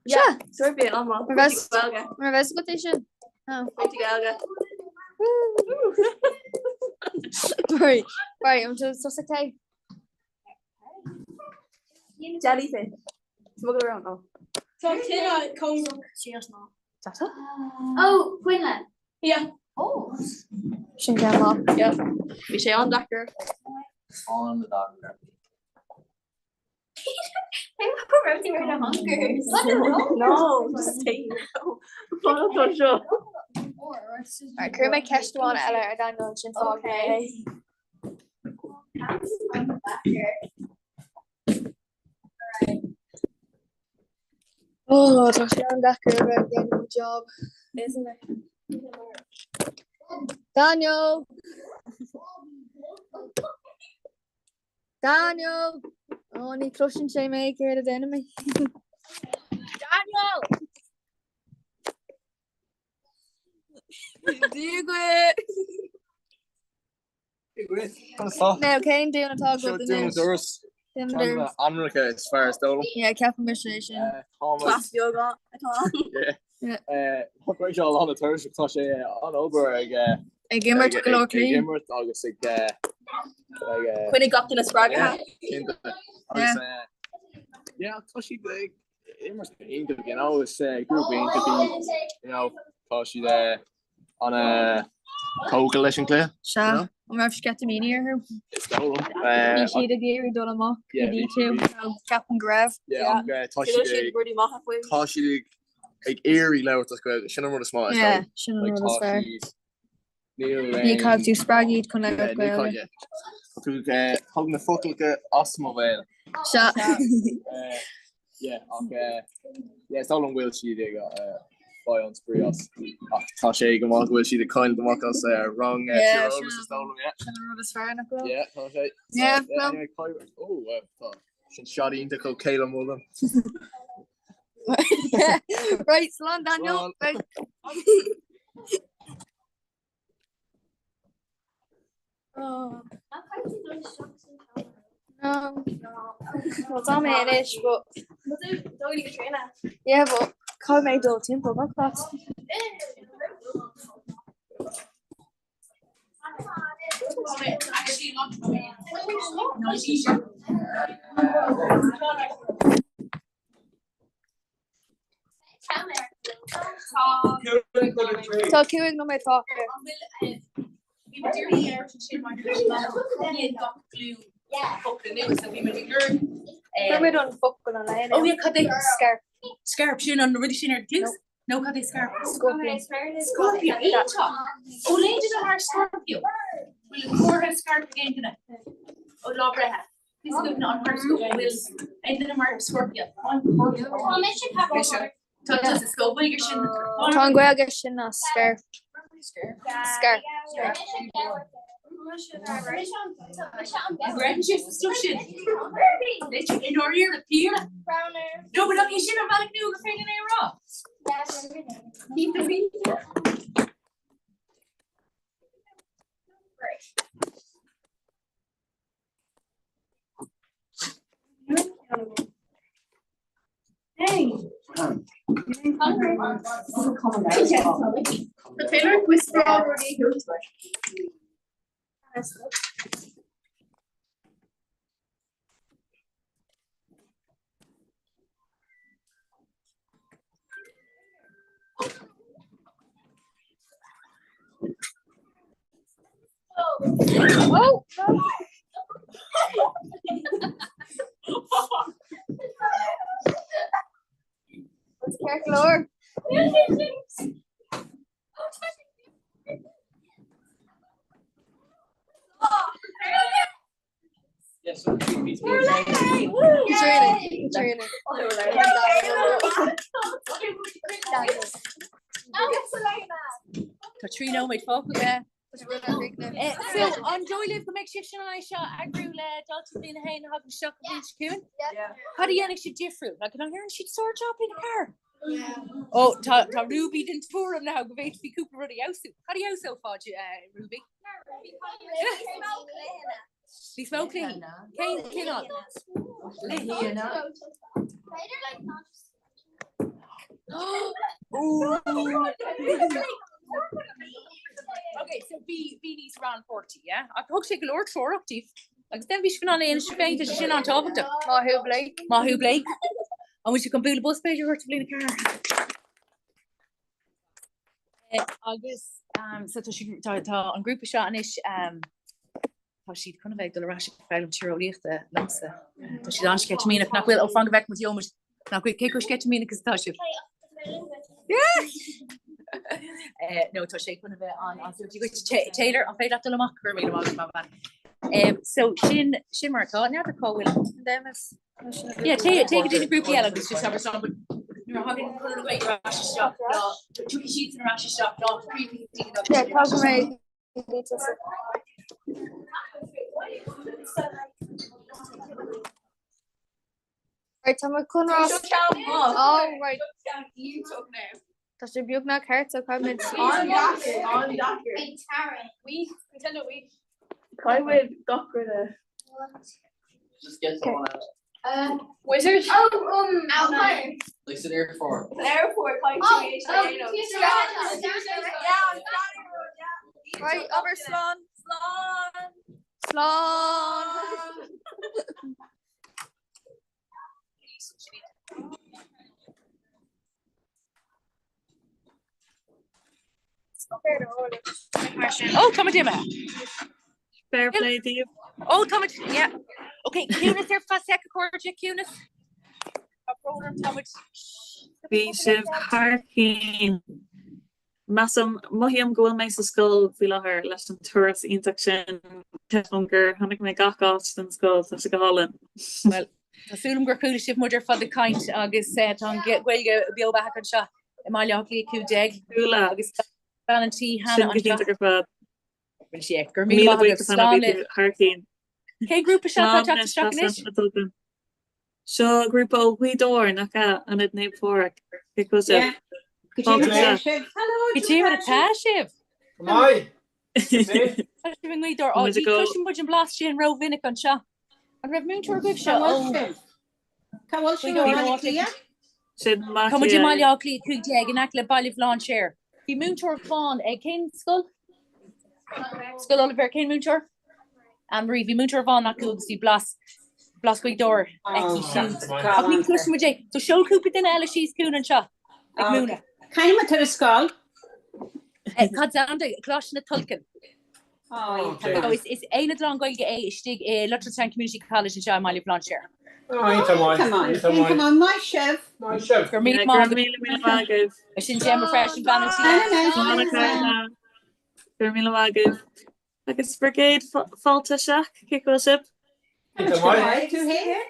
S: Sea.
X: Scorpion an maith.
S: Mar bheas agat é sin? No.
X: Pointe Gaeilge.
S: Right, right, an tú tusa Kay?
X: Jellyfish. Smuggle around oh.
A: Tá tine cóngarach síos ná.
S: Oh, coinnle.
A: Yeah.
S: Oh. Sin ceann maith.
X: Yep. Bhí sé an-deacair.
W: An-deacair.
X: No, just say no. Fág seo.
S: Right, cuirfidh mé ceist amháin eile ar Daniel ansin fág mé é. Oh, tá sé an-deacair a bheith ag déanamh mo job.
X: Isn't it?
S: Daniel! Daniel! Oh, ní chloiseann sé mé céard a déanann mé.
A: Daniel!
X: Dia dhuit!
S: Now, cén dún atá
R: Seo
S: agat
R: Dún na
S: anois?
R: Doras.
S: Dún na
R: Ceann de na
S: Doras.
R: ainmneacha is fearr is dóigh liom.
S: Yeah, ceapaim mise é sin.
R: Táimid.
X: Cleas beag atá ann.
R: Yeah. Tá sé lán de tuirseach, tá sé an-obair ag
S: Ag imirt go leor
R: ag
S: cluichí.
R: imirt agus ag ag
X: Coinnigh gach duine spreagtha.
R: Yeah, cinnte. Agus yeah, tá siad ag imirt go hiontach, you know, is grúpa iontach iad, you know, tá siad an-tógtha leis an cluiche.
X: Sea.
S: An raibh sceitimíní orthu?
R: Is dóigh liom.
S: Bhí siad ag iarraidh dul amach
R: Yeah,
S: go
R: bhí
S: dtí tú, so ceapaim go raibh.
R: Yeah, ach tá siad ag
A: rudaí maithe faoi.
R: Tá siad ag ag iarraidh labhairt as Gaeilge, sin an rud is mó is
S: Yeah,
R: dóigh.
S: sin an
R: Like,
S: rud is
R: tá
S: fearr.
R: siad níl
S: Ní caithfidh tú spreag iad chun
R: Yeah,
S: labhairt
R: ní
S: Gaeilge.
R: yeah. Tá tú ag thug na foclacha as mo bhéal.
S: Sea.
R: Yeah, ach yeah, is dóigh liom go bhfuil siad ag fáil an spraoi as. Ach tá sé go maith go bhfuil siad ag coinneáil amach as rang
S: Yeah,
R: tíreolais is dóigh liom, yeah.
S: Sin an rud is fearr nach bhfuil?
R: Yeah, tá sé.
S: Yeah,
R: Yeah,
S: well.
R: anyway, Kyra- oh, wow, tá sin shot iontach ó Kayla Mullen.
S: Right, slán Daniel.
R: Slán.
S: Right. Oh. No. Well, tá mé anois, but Yeah, but caithfidh mé dul timpeall gach áit. Tá 5 nóiméad fágtha. Chuir an focal an lae.
O: Oh yeah, cad é
S: Scairp.
O: Scairp sin an rudaí sin ar dtús? Nó cad é scairp?
S: Scorpion.
O: Scorpio, iontach! Ó léigh duine mar Scorpio. Bhfuil comhartha scairp ag aon duine? Ó lá breithe. Is cuimhin an horoscope bhfuil aon duine mar Scorpio. Tá tá sa scope gur sin.
S: Tá an Ghaeilge sin ná scairp. Scairp.
O: Greitheann sé sa stuif sin. In áiríre píre. No, but okay, sin an bhealach nua gur féidir é a rá.
A: Taylor whisper
S: Oh! Ceart go leor.
O: Tá 3 nóiméad fágtha. So an dóigh libh go mbeidh sibh in ann é seo a eagrú le daltaí bliain 1 a thagann isteach an bhliain seo chugainn? Cad a dhéanfaidh sibh difriúil? Like, an ndearna siad sár-job bliain 4? Ó tá tá Ruby den tuairim now go bhféadfaí cúpla rud a fheabhsú. Cad a fheabhsófá Ruby? Níos mó cluichí. Cén cineál? Cluichí. Okay, so bhí bhí níos rannpháirtí, yeah? Ach thug sé go leor treorach daoibh. Agus then bhí sibh in ann é a dhéanamh féin, tá sé sin an-tábhachtach.
S: Maith thú Blake.
O: Maith thú Blake. An bhfuil sibh chun bualadh bos b'fhéidir a thabhairt do bhliain 4? Agus um, so tá siad- tá tá an grúpa seo anois um, Tá siad chun a bheith ag dul ar ais ag foghlaim tíreolaíochta liomsa. Tá siad an-sceitimíneach nach bhfuil ó fan go bhfeicfidh muid gheobhaimid nach bhfuil cé chomh sceitimíneach is atá sibh. Eh, no tá sé chun a bheith an an Taylor an féidir leat dul amach chuir mé amach mar bhean. Um, so sin sin mar atá n'fheadar cá bhfuil Yeah, té té go dtí na grúpaí eile agus just abair slán, but nuair a thagann Conradh na Gaeilge ar ais isteach ná tiocfaidh siadsan ar ais isteach ná
S: Yeah, tá mé Right, tá mé chun rá. Oh, right. Tá sé beagnach thart so caithfimid.
X: Caithfimid gach rud a.
W: Just get someone else.
S: Uh, Wizard?
M: Oh, um, Alpine.
W: Like it's an airport.
X: An airport, oh, oh,
S: Right, abair slán. Slán. Slán.
O: Oh, tá muid imithe.
P: Fair play daoibh.
O: Ó, tá muid, yeah. Ok, ciúnas ar feadh sec a chairde, ciúnas. Tá brón orm, tá muid.
P: Bhí sibh thar cinn. Measaim, mothaím go bhfuil mé sa scoil faoi láthair leis an turas iontach sin. Ceapaim gur chonaic mé gach áit den scoil, tá sé go hálainn.
O: Bhuel, tá súil agam gur chuala sibh muid ar fad ag caint agus tá an Ghaeilge beo beathach anseo i mBaile Átha Cliath 15
P: Chuala.
O: agus bean an tí
P: Sin
O: Hannah
P: go
O: anseo.
P: hiontach ar fad.
O: Rinne sí é. Go raibh míle
P: 1000
O: maith agaibh.
P: buíochas Hannah,
O: Slán
P: bhí
O: libh.
P: tú thar cinn.
O: Cén grúpa seo atá
P: Slán
O: ag teacht
P: anois,
O: isteach anois?
P: Measaim, a dtugann. Seo grúpa ó Ghaoth Dobhair, nach ea? Ionad Naomh Pádraig. Cé go bhfuil sibh?
F: Cad
P: Fáilte
F: é
P: isteach.
F: sibh?
O: Cad é mar atá sibh?
F: Go maith. Cad é?
O: Tá sibh i nGaoth Dobhair.
P: Tá
O: Ó,
P: muid
O: ní
P: ag dul.
O: chloiseann muid an blas sin rómhinic anseo. An raibh múinteoir agaibhse
F: Cá
O: ó
F: bhfuil sibh? Cá bhfuil
O: Ghaoth
F: sibh i
O: Dobhair
F: mBaile
O: nó
F: Átha
O: áit éigin?
F: Cliath?
P: Sin Baile
O: Tá muid i
P: Átha
O: mBaile
P: Cliath.
O: Átha Cliath 15 in aice le Baile Bhlainséir. Bhí múinteoir amháin ag cén scoil? Scoil Oilibhéir, cén múinteoir? Anne Marie, bhí múinteoir amháin acu agus bhí blas blas Ghaoth Dobhair aici siúd. Ach ní chloiseann muid é. So seol cúpla duine eile síos chugainn anseo ag múineadh.
F: Cá bhfuil tú ar scoil?
O: Cad ann Coláiste na Tulchann. So is is aonad lán-Ghaeilge é istigh i Luttrellstown Community College anseo i mBaile Bhlainséir.
F: Iontach maith. Iontach maith. Maith sibh.
T: Maith sibh.
O: Go raibh míle
P: Go
O: maith
P: raibh míle míle maith agaibh.
O: Sin Gemma freisin bean an tí.
P: Slán a chairde. Go raibh míle maith agaibh. Agus bhur gcéad fáilte isteach, cén chaoi a bhfuil sibh?
T: Iontach maith.
F: Tú féin?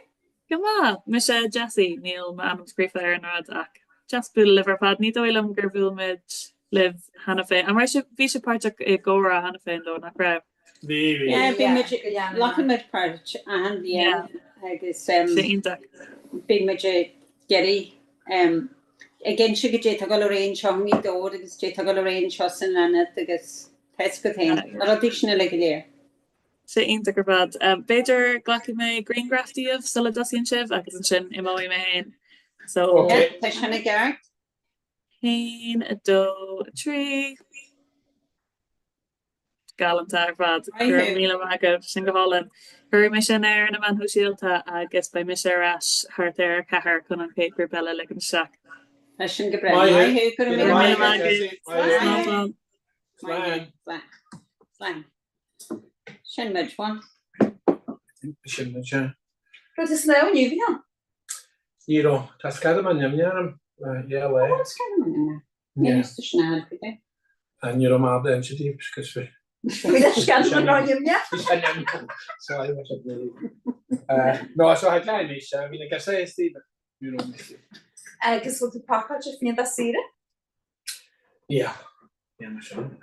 P: Go maith. Mise Jessie, níl m'ainm scríofa ar an rud ach deas bualadh libh ar fad. Ní dóigh liom gur bhuail muid libh cheana féin. An raibh sibh, bhí sibh páirteach i gcomhrá cheana féin though, nach raibh?
T: Bhí, bhí.
F: Yeah, bhí muid, glacann muid páirt achan bhliain agus
P: Sé iontach.
F: bíonn muid ag iarraidh ag inse goidé tá ag dul ar aghaidh anseo i nGaoth Dobhair agus goidé tá ag dul ar aghaidh anseo san ionad agus tá fhios agat féin, na rudaí sin uilig go léir.
P: Sé iontach ar fad. B'fhéidir glacfaidh mé grianghraf díobh sula dtosaíonn sibh agus ansin imeoidh mé féin. So.
F: Yeah, tá sin i gceart.
P: 1, 2, 3. Galánta ar fad. Go raibh míle maith agaibh. Sin go hálainn. Cuirfidh mé sin ar na meáin shóisialta agus beidh mise ar ais thart ar a ceathair chun an chéad ghrúpa eile a ligean isteach.
F: Tá sin go breá. Maith thú. Go raibh míle maith
P: agat. Slán slán.
F: Slán. Slán. Sin muid, bhuel.
T: Sin muid, yeah.
A: Raibh tú sna inniu, bhí ann?
T: Ní raibh. Tá scadamán nimhne orm. Yeah, le.
F: Tá scadamán nimhne. Ní raibh tú sna cad é?
T: Ní raibh mé ábalta inse daoibh agus bhí.
A: Bhí na scadamán rá nimhne?
T: Bhí sé nimhne. Sorry, bhí sé nimhne. No, so I can't miss. Bhí na gasa is daoibh. Ní raibh mé.
A: Agus bhfuil tú pacáilte féin dá saoire?
T: Yeah. Yeah, mar sin.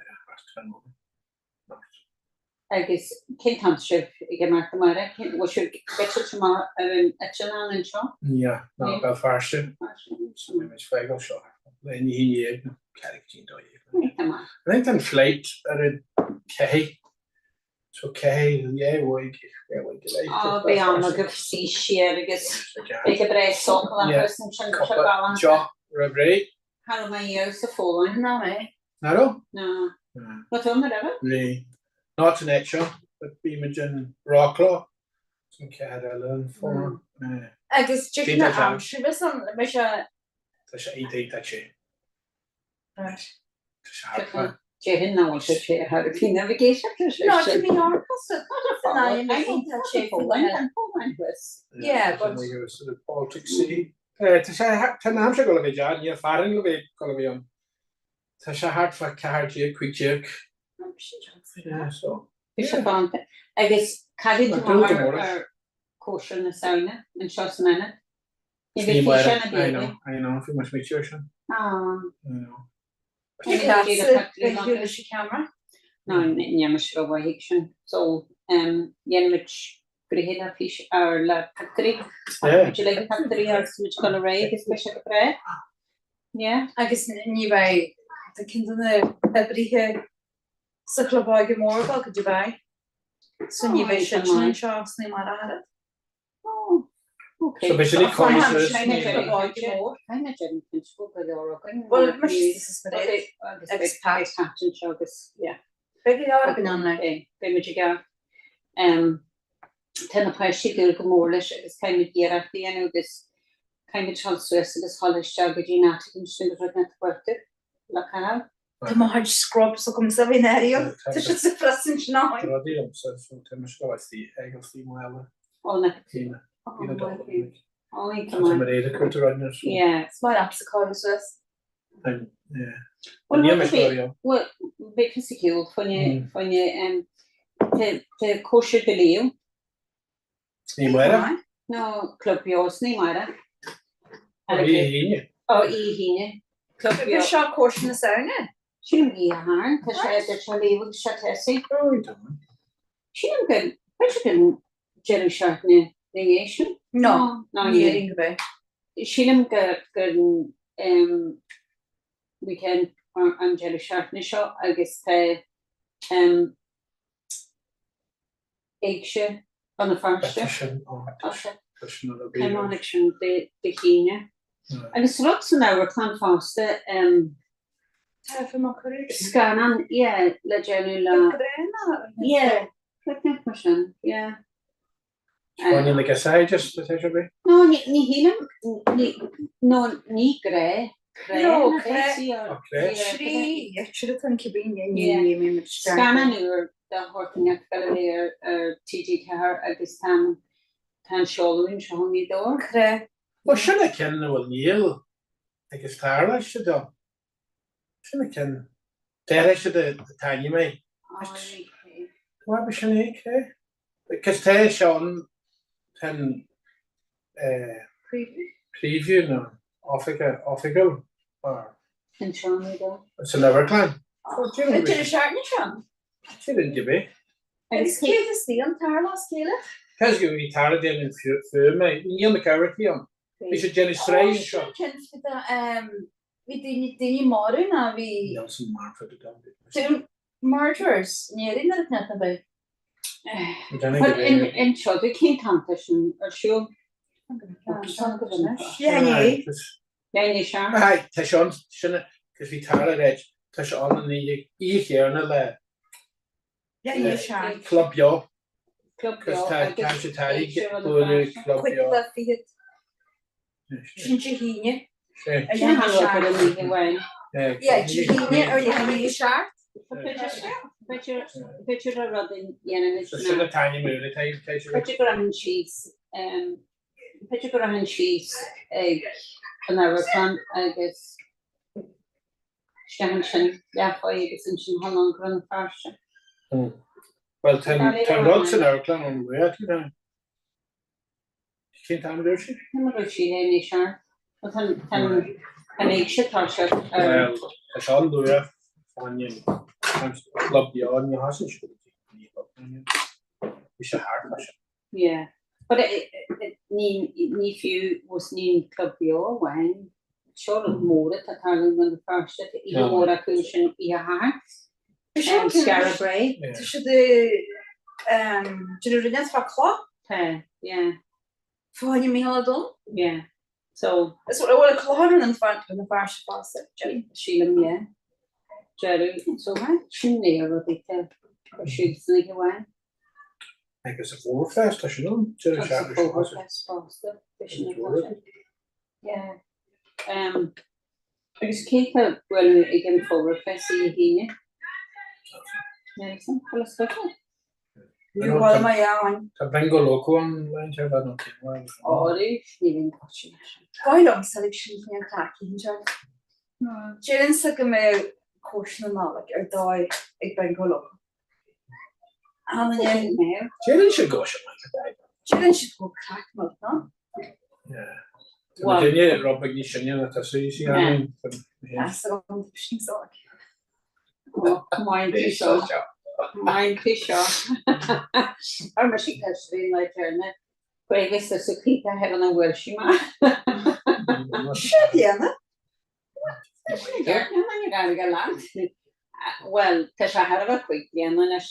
F: Agus cén t-am sibh ag imeacht amárach? Cén bhfuil sibh eitilt amach ar an eitleán anseo?
T: Yeah, ná Béal Feirste. So beidh muid fágáil seo le ní haon dhéag nó 14 go dtí 12. I think an flight ar a ceathair. So ceathair yeah, uaidh uaidh go leith.
F: Á, beidh am agaibh suí siar agus beidh go breá sócalach agus ansin
T: Cúpla deoch roimh ré.
F: Cha raibh mé riamh sa Phólainn.
A: Ná mé.
T: Nach raibh?
F: Ná. Raibh tú ann roimhe?
T: Bhí. Not san áit seo, but bhí muid in Wroclaw, san ceathair eile an Phólainn.
A: Agus dtig na aimsir bheith san, beidh sé.
T: Tá sé iontach iontach te.
A: Right.
T: Tá sé thart fá.
F: Déarfainn nach bhfuil sé te thar a bhí navigation leis
A: No, to be honest, san aim iontach te faoi
F: An Phólainn thuas.
A: Yeah, but.
T: Sort of Baltic Sea. Tá sé, tá an aimsir ag dul a bheith deas, níl fearthainn le bheith ag dul a bheith ann. Tá sé thart fá 14, 15. Yeah, so.
F: Bhí sé fanta. Agus caithfidh tú amach ar cóisir na Samhna anseo san ionad. Ní bheidh físeán ar bith
T: I know, I know, bhí muid smaoitiú ar sin.
F: Ah.
T: I know.
A: Beidh leis an ceamara?
F: No, níl mise rómhaith ag sin. So, dhéan muid gnoithe le fís, ar le pictiúirí. Muid le pictiúirí agus muid ag dul ar aghaidh agus beidh sé go breá.
A: Yeah. Agus ní bheidh, tá ceann de na hoibrithe sa chlub óige mór ag dul go Dubai. So ní bheidh siad sin anseo sna amárach oiread.
T: So beidh siad ag coinneáil suas
A: Bhuel, agus Pat. Beidh go leor againn ann le.
F: Beidh muid i gceart. Tá na páistí ag dúil go mór leis agus caithfidh muid iarracht a dhéanamh agus caithfidh muid dul suas agus dhul isteach go dtí an attic ansin agus rud nach bhfuil le caitheamh.
I: Tá mo chuid scrubs agamsa bhí an Tá siad sa phriosún sin ann.
T: Rudaí liomsa so tá mise go bhfí ag an fí mhaile.
F: Ó na.
T: Tá mar éide cuairte rud so.
F: Yeah.
I: Is maith leatsa cáil suas.
F: Well, well, beidh fisiciúil faoine faoine tá cóisir do Leo.
T: Naomh Máire?
F: No, Club Beo is Naomh Máire.
T: Ó, Oíche hAoine.
F: Ó, Oíche hAoine. Club Beo.
I: Bhí seo cóisir na Samhna?
F: Sílim Oíche Shathairn, tá sé idir sé Leo agus sé Tessie. Sílim go, b'fhéidir go deireadh seachtaine na dhiaidh sin.
I: No, ní déarfainn go b'é.
F: Sílim go go weekend an deireadh seachtaine seo agus tá Éigse Rann na Feirste. Tiománaigh sin Dé hAoine. Agus rud san amharclann fosta, scannán, yeah, le déanamh le, yeah, rud mar sin, yeah.
T: Baineann na geasáí just le sé bith?
F: No, ní shílim, no, ní gré, cré
I: No, cré. Trí, trí an cibín,
F: Scannán úr de shórt inteacht ag dul a bheith ar TG4 agus tá an seoladh anseo i nGaoth Dobhair.
I: Cré.
T: Ó sin an ceann a bhfuil Niall agus Tara siad ann. Sin an ceann. Déarfaidh siad a t-ainm é. Bhuel, sin é, Cré. Cos tá sé ann, tá an preview nó oifigiúil mar san amharclann.
I: Deireadh seachtaine seo.
T: Déarfainn gurb é.
I: Agus cé is í an Tara as chéile?
T: Cos go bhí Tara déanamh fuaim é. Bhí Niall McCarthy ann. Bhí siad déanamh sraith anseo.
I: Bhí daoine daoine marbh ná bhí.
T: Nelson Marford a dom.
I: Two murderers in Éirinn ar an na bheith.
F: Anseo do cén t-am tá sin ar siúl? Leonie Sharp.
T: Aye, tá sé ann, sin é, cos bhí Tara ag ráit, tá sé ann an oíche chéanna le
I: Leonie Sharp.
T: Club Beo.
F: Club
T: Cos
F: Beo
T: tá
F: agus
T: tá sé Tara ag
F: Éigse Rann na
T: bualadh
F: Feirste.
T: Club Beo.
I: Cuid de fichead. Sin Dé hAoine.
T: Sé.
I: Ar
F: Sin
I: leath
F: an
I: i
F: rud ar an
I: seacht.
F: oíche amháin.
I: Yeah, Dé hAoine ar leath i ndiaidh a seacht.
F: B'fhéidir b'fhéidir an rud a dhéanfaimid
T: So sin
F: ná
T: an t-ainm úr atá ag tá sé
F: b'fhéidir go rachainn síos b'fhéidir go rachainn síos ag an amharclann agus isteach ansin leathuair agus ansin thall ann go Rann na Feirste.
T: Bhuel tá an rud san amharclann an luath, you know. Cén t-am a dúirt sí?
F: Cén a dúirt sí léi níos fearr? Bhuel tá an tá an éigse tá sé ar.
T: Bhuel tá sé an-luath fáinne an club beo ní thosaíonn sé go dtí Bhí sé thart leis.
F: Yeah. But ní ní fiú was ní an club beo amháin. Seo rud mór atá ag tarlú i Rann na Feirste, tá oíche mhór acu sin oíche Shathairn. Skara Brae.
I: Tá siad i déanamh rinneadh fá cloch.
F: Tá, yeah.
I: Fáinne Mícheál Ó Dónaill?
F: Yeah. So.
I: Is bhfuil an clochán in an na Feirste fosta?
F: Sílim, yeah. Deireadh, so sin é a rudaí tá ar siúl san oíche amháin.
T: Agus an Fómhar Fest, tá sin ann, deireadh seachtaine
F: Agus an Fómhar Fest fosta, tá sin ann. Yeah. Um, agus cé tá ag bualadh ag an Fómhar Fest Oíche hAoine? Nelson, bhfuil a fhios agat?
I: Ní bhfuil mé ann.
T: Tá Bingo Loco an linn ar bhead an céim.
F: Áirí, ní bhíonn coite leis sin.
I: Ba mhaith liomsa ag sin faoin chraic anseo. Déarfainnse go mbeadh cóisir na Nollag ar dóigh ag Bingo Loco.
T: Déanann siad go sé maith le
I: Déanann siad go craic maith ná?
T: Tá duine rud beag níos sine ná tusa you see I
F: Maith tú seo. Maith tú seo. Ar mise ceist bhí le déarna. Gaeilge sa sa cúpa heaven an bhfuil sí maith. Sé bliana. Bhuel, tá sé thar a bheith 5 bliana anois.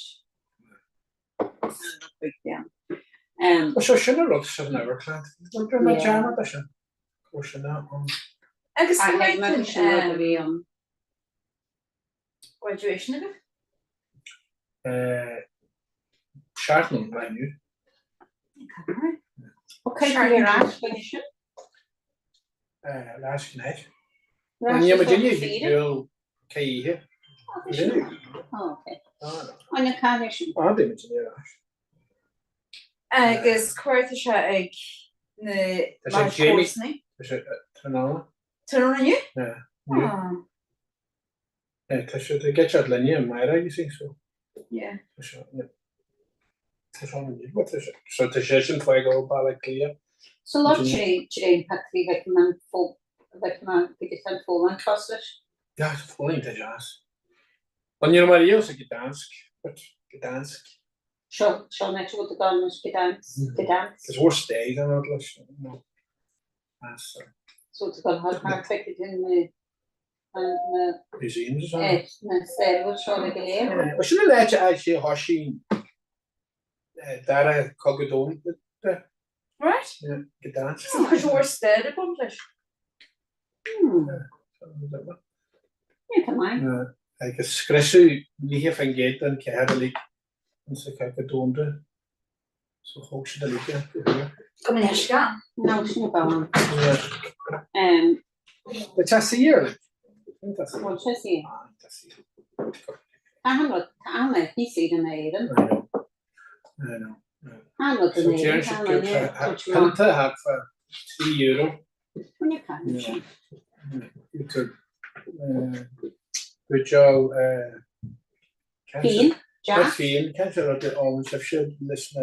F: 5 bliana.
T: Ó so sin an rud san amharclann. Bhfuil mé dearmad de sin. Ó sin an.
I: Agus
F: Ar thuig mé sin rud a bhí ann.
I: Graduation agaibh?
T: Seacht nóiméad inniu.
F: Ó cé go ar ais faoin sin?
T: Last night. Níl muid inniu cé oíche.
F: Really? Oh, okay. An na caithfidh sin?
T: Ah, beidh muid in ar ais.
I: Agus cá huair tá sé ag na
T: Tá sé ag Jamie. Tá sé tráthnóna.
I: Tráthnóna inniu?
T: Yeah. Ah. Yeah, tá sé ag get linne i Máire, you see, so.
I: Yeah.
T: Tá sé, yeah. Tá sé an inniu, tá sé, so tá sé sin fágáil Baile Átha Cliath.
F: So lá tré tré Patrick bheith man fó bheith man go dtí an fólan cos leis.
T: Yeah, tá fólan tá deas. An ní mar fhios ag Gdansk, but Gdansk.
F: Seo seo net bhfuil do gan leis Gdansk, Gdansk.
T: Is worse day than rud leis. No.
F: So tá gan thar thar feicthe na na
T: Museums
F: na stairiúil seo le go léir.
T: Well sin an áit a sé thoisigh dara cogadh domhanda.
I: Right?
T: Yeah, Gdansk.
I: So cuid mhór stair ag baint leis.
F: Tá maith.
T: Agus scriosadh 90% den chathair uilig insa chogadh domhanda. So thóg siad uilig é go huair.
I: Go mba leisce.
F: No, sin a bhean.
T: But tá saor, like. Tá saor.
F: Bhuel, sé saor.
T: Ah, tá saor.
F: Tá an rud, tá an rud níos saoire na Éireann.
T: I know. I know.
F: Tá an rud
T: So
F: in Éirinn,
T: deireann
F: tá
T: siad
F: an
T: gur
F: rud in
T: pionta thart fá €3.
F: Bhuel, tá an sin.
T: Buidéal
F: Fíon, deas.
T: Fíon, cén rud a ólann sibhse leis na...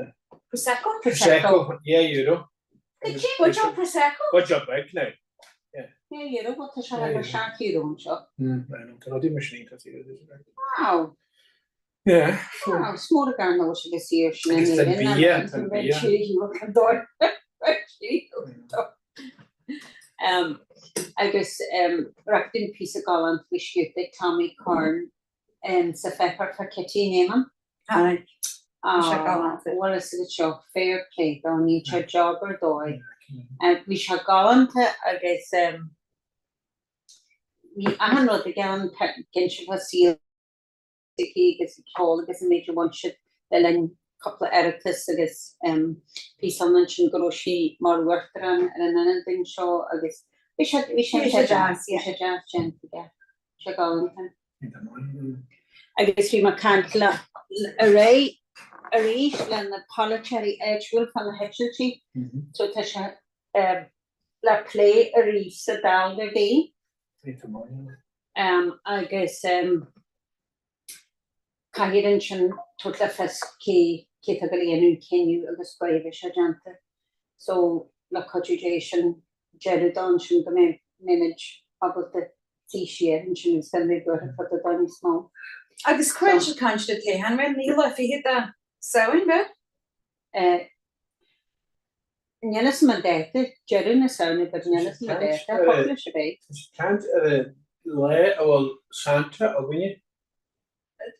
I: Prosecco?
T: Prosecco, €2.
I: Buidéal Prosecco?
T: Buidéal beag now.
F: €2, bhuel tá sé le €7 anseo.
T: Tá rudaí mar sin iontach saor.
F: Wow.
T: Yeah.
F: Wow, is mór an gar nach bhfuil sé chomh saor sin in
T: Agus tá
F: Éirinn.
T: bia, tá bia.
F: Agus rachaidh píosa galánta faoi scríofa ag Tommy Curran sa pháipéar fá Kitty Neiman.
I: Tháinig. Bhí sé galánta.
F: Bhuel is iad seo fair play dó, ní sé job ar dóigh. Bhí sé galánta agus bhí achan rud aige ann, cinnte fá saol aici agus an ceol agus an méid a bhain siad le linn cúpla Oireachtas agus píosa ann ansin go raibh sí mar uachtarán ar an ionad anseo agus bhí sé bhí sé deas, bhí sé deas déanta aige. Sé galánta. Agus bhí mé ag caint le aré arís le na polaiteoirí áitiúil fá na heitiltí so tá sé le plé arís sa Dáil Déardaoin. Agus caithfidh ansin tabhairt le fios cé cé atá ag dul a dhéanamh an cinneadh agus cá huair a bheidh sé déanta. So le cuidiú Dé sin deireadh dó ansin go mbeidh muid ábalta suí siar ansin agus gan bheith buartha fá dtaobh dó níos mó.
I: Agus cuireann siad caint le toghchán roimh naoú lá fichead de Samhain, b'ea?
F: Níl fhios a'm an dáta, deireadh na Samhna but níl fhios a'm an dáta, cúpla sé bheidh.
T: Tá siad caint ar an lá a bhfuil Santa againne.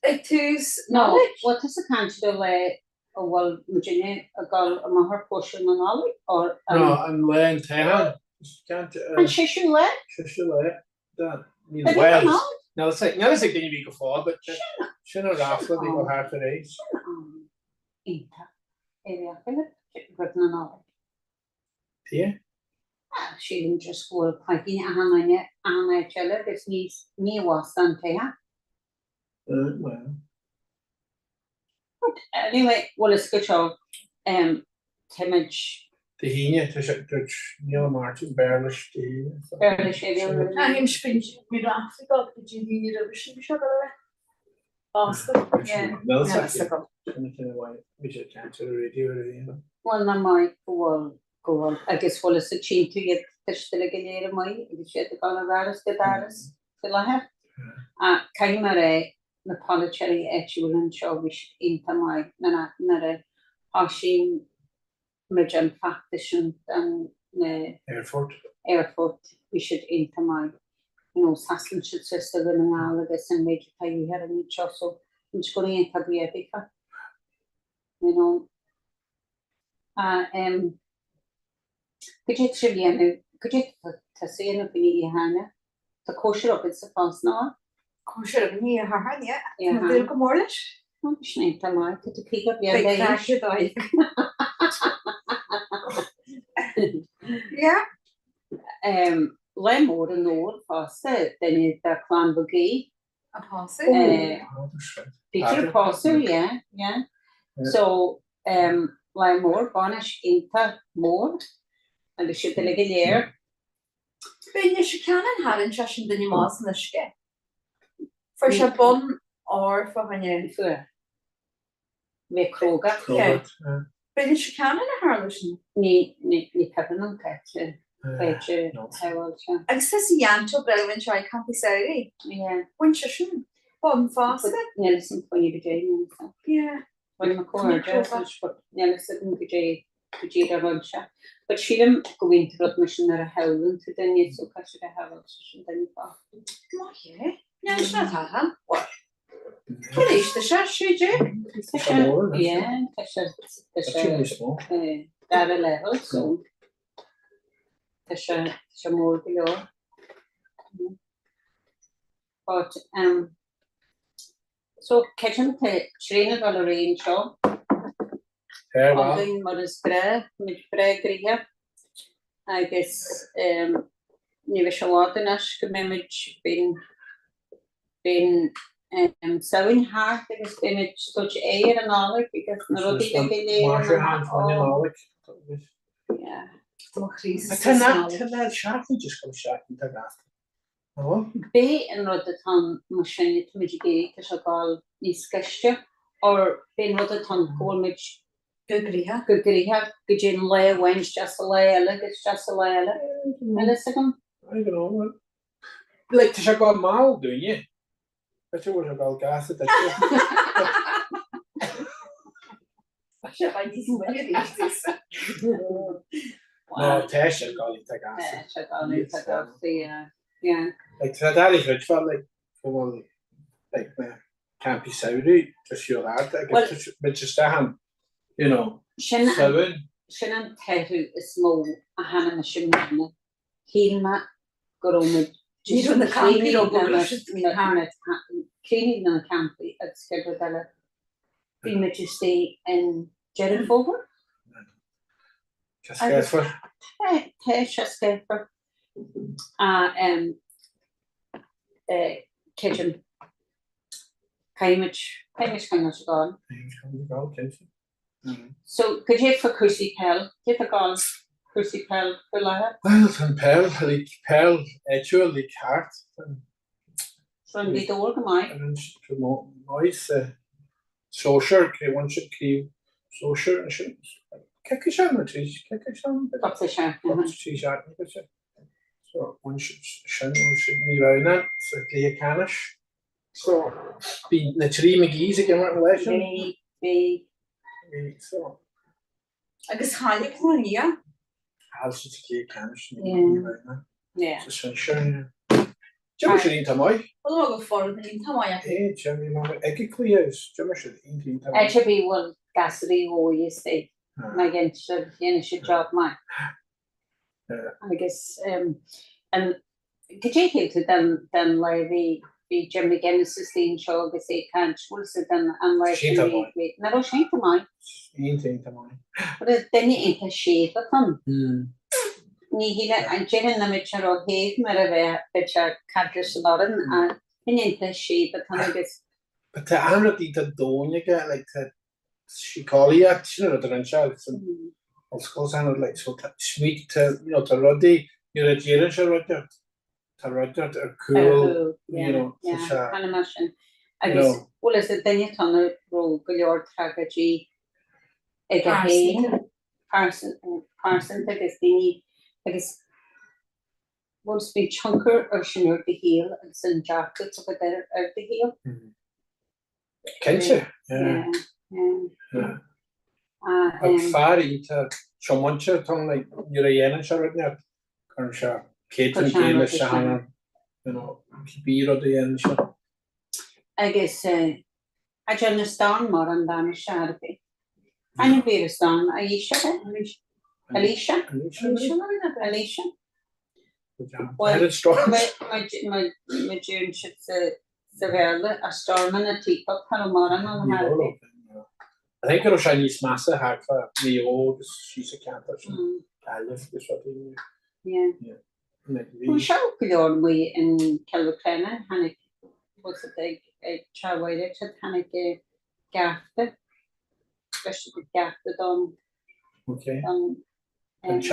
I: Ag tús
F: No, bhfuil tusa ag caint ar an lá a bhfuil muidinne ag dul amach ar chóisir na Nollag or
T: an. No, an lá an toghchán. Tá siad caint ar.
F: An seisiú lá?
T: Seisiú lá. Níl fhios níl fhios ag duine ar bith go fóill but sin an ráfla a bhí go thart ar éis.
F: Sin am iontach é bheith acu roimh na Nollag.
T: Dia?
F: Ah, sílim just go bhfuil coicís achan duine achan áit eile agus ní ní bhfásta an toghchán.
T: Well.
F: But anyway, bhfuil fhios agat seo, táimid.
T: Dé hAoine, tá sé, dúirt Neil Martin, beir leis Dé
F: hAoine. Beir leis é bhí an rud.
A: Aithním spin mé rafta go go dtí an Aoine roimhe sin, bhí sé go le básta.
T: Níl fhios agam. Sin an cinneadh mhaith, bhí sé ag caint ar an raidió ar an Aoine.
F: Bhuel, nach maith go bhfuil, go bhfuil, agus bhfuil fhios agat tchíonn tú iad tuistile go léir amuigh agus iad ag dul ó dhoras go doras faoi láthair. Ach caithfidh mé a rá, na polaiteoirí áitiúla anseo, bhí siad iontach maith nuair a thosaigh muid an feachtas sin don na
T: Aerfort.
F: Aerfort, bhí siad iontach maith. You know, seasann siad suas do Dhún na nGall agus an méid atá de dhíth orainn anseo so táimid i gcónaí iontach buíoch daofa. You know. Ah, em, Cad é tá sibh a dhéanamh, cad é tá tusa a dhéanamh faoin Oíche Shamhna? Tá cóisir agatsa fosta, nach bhfuil?
I: Cóisir againn Oíche Shathairn, yeah. Tá mé ag dúil go mór leis.
F: Sin iontach maith, tá tú 50 bliain
I: Beidh
F: d'aois.
I: craic ar dóigh. Yeah.
F: Lá mór an fhómhair fosta, duine de chlann Mhig Aoidh.
I: A pósadh?
F: Peter pósadh, yeah, yeah. So lá mór, bainis iontach mór agus siad uilig go léir.
I: B'in leis an ceann tharraing seisean duine amach as an uisce. Fuair sé bonn óir fá choinne.
F: Fuair. Bhí cróga.
I: B'in leis an ceann a tharla sin.
F: Ní, ní, ní cuimhin liom cá háit, cá háit a shábháil sé.
I: Agus is í Anto Brown anseo ag campaí samhraidh.
F: Yeah.
I: Bhain seisean bonn fosta.
F: Níl fhios agam faoina go dté, níl fhios agam.
I: Yeah.
F: Bhain mo comhghairdeas but níl fhios agam go dté go dtí a bhain sé. But sílim go bhfaigheann tú rud mar sin nuair a shábhálann tú duine so caithfidh sé a shábháil seisean duine fosta.
I: Maith é. Níl sin atá. What? Cén aois tá sé? 16?
F: Tá sé, yeah, tá sé, tá sé dara level so tá sé, tá sé mór go leor. But um, so creidim tá traein ag dul ar aghaidh anseo. Againn mar is breá, muid breá gnoitheach agus um, ní bheidh sé i bhfad anois go mbeidh muid beidh Beidh an Samhain thart agus beidh muid ag tabhairt aghaidh ar an Nollaig agus na rudaí go léir. B'é an rud atá ann mar sin, tá muid ag iarraidh, tá sé ag dul níos gaiste, or b'é an rud atá ann go bhfuil muid
I: go gnoitheach,
F: go gnoitheach, go dtí an lá amháin isteach sa lá eile agus isteach sa lá eile. Níl fhios agam.
T: Like, tá sé ag dul mall dúinne. B'fhéidir go bhfuil sé ag dul gasta duitse.
I: Tá sé ag níos moille arís duitse.
T: No, tá sé ag dul iontach gasta.
F: Tá sé ag dul iontach gasta, yeah. Yeah.
T: Like, tá doiligh a chreidbheáil, like, go bhfuil, like, na campaí samhraidh just shiúl thart agus muid isteach an, you know,
F: Sin an,
T: Samhain.
F: sin an t-athrú is mó a chonaic mise i mbliana. Shíl mé go raibh muid
I: Ní raibh na campaí ró-bhog
F: Críochnaíodh na campaí agus céard rud eile. Bhí muid istigh in Deireadh Fómhair.
T: Tá scéalfar.
F: Tá sé scéalfar. Creidim. Caithfimid, caithfimid coinneáil ag gabháil.
T: Caithfimid coinneáil ag gabháil, cinnte.
F: So, cad é fá cúrsaí peil? Cad é fá cúrsaí peil faoi láthair?
T: Bhuel, tá an peil, like, peil áitiúil, like, thart.
F: So an Gaoth Dobhair go maith?
T: Go maith sa sóisear, cé bhain siad craobh sóisear ansin. Cúpla seachtain nó trí, cúpla seachtain?
F: Cúpla seachtain.
T: Cúpla trí seachtaine, go sé. So, bhain siad sin, bhain siad ní raibh na sa gcluiche ceannais. So, bhí na trí McGee's ag imirt an lá sin.
F: Bhí, bhí.
T: Bhí, so.
I: Agus chaill Cluain Liath.
T: Chaill siad sa gcluiche ceannais ní raibh na.
F: Yeah.
T: Sa sinsear, yeah. D'imir siad iontach maith.
I: Bhuel, go foireann iontach maith acu.
T: É, d'imir mé ag an cluiche agus d'imir siad iontach iontach maith.
F: Áit ar bith a bhfuil gasúraí óga istigh, má dhein siad, dhéanann siad job maith. Agus an, cad é a shíl tú den, den lá a bhí, bhí Jim McGuinness istigh anseo agus é ag caint, bhfuil fhios a'd den, an lá sin
T: Iontach
F: bhí,
T: maith.
F: bhí, nach raibh sé iontach maith?
T: Iontach, iontach maith.
F: But duine iontach séimh atá ann. Ní shíle, an déarfainn nach mbeadh sé ró-shéimh mar a bheadh, bheadh sé ag caint leis an fhoireann ach duine iontach séimh atá ann agus.
T: But tá an rud iontach domhain aige, like tá síceolaíocht, sin an rud a rinne sé san ollscoil san rud like so tá smaointe tá you know tá rudaí nuair a deireann sé rud ort tá rud ort ar cúl you know tá sé
F: Chonaic mé sin. Agus bhuel is duine atá ann a raibh go leor tragóidí aige féin pearsanta agus daoine agus bhuel is bíonn tionchar ar sin ar do shaol agus an dearcadh atá agat ar do shaol.
T: Cinnte, yeah. Yeah. Ach fear iontach tiomáinte atá ann, like, nuair a dhéanann sé rud inteacht, cuireann sé 100% isteach ann, you know, cibé rud a dhéanann sé.
F: Agus a deir na storm mar an bhean seo ar bith. Ainm bhí ar storm, Aisha? Alicia? Alicia?
T: Well,
F: má deireann siad sa sa Bhéarla, a storm in a teacup, cha raibh mórán ann thar a bith.
T: I think go raibh sé níos measa thart fá Maigh Eo agus síos an ceantar sin, Gaillimh agus rudaí.
F: Yeah. Bhí sé go leor amuigh in Cill Mhic Réanáin, tháinig. Was it ag ag Teach Mháire tháinig geafta bhris siad geafta don
T: Okay.
F: don
T: An teach?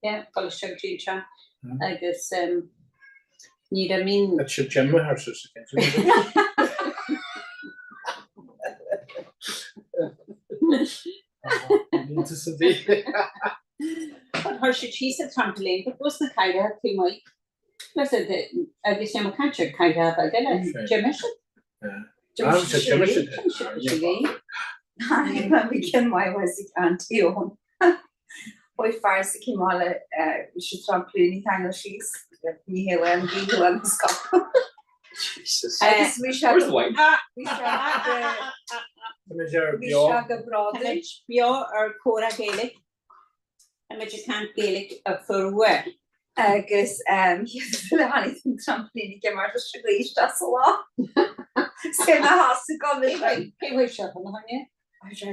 F: Yeah, dul isteach go dtí an teach agus ní raibh mín
T: Tá siad Jim a thar suas a Iontas a bhí.
F: But chuir siad síos an trampoline, but was na cailleacha taobh amuigh. Agus sé mo caint ar cailleacha beaga le d'imigh siad.
T: D'imigh siad, d'imigh siad.
I: Bhí ceann maith uaidh ag Auntie Eoin. Chuaigh fear s'aici amach leis an trampoline a cheangal síos. Ní hé an bhí tú an scaipeadh. Agus bhí sé
W: Where's the wine?
I: bhí sé go bhí sé go bródúil.
F: Beo ar Comhrá Gaeilge. Táimid ag caint Gaeilge a fuair.
I: Agus le tháinig an trampoline ag imirt leis an ghaoth isteach sa lá. Sé na hasa go
F: Cé bhfuil seo chun na haine?
I: Tá sé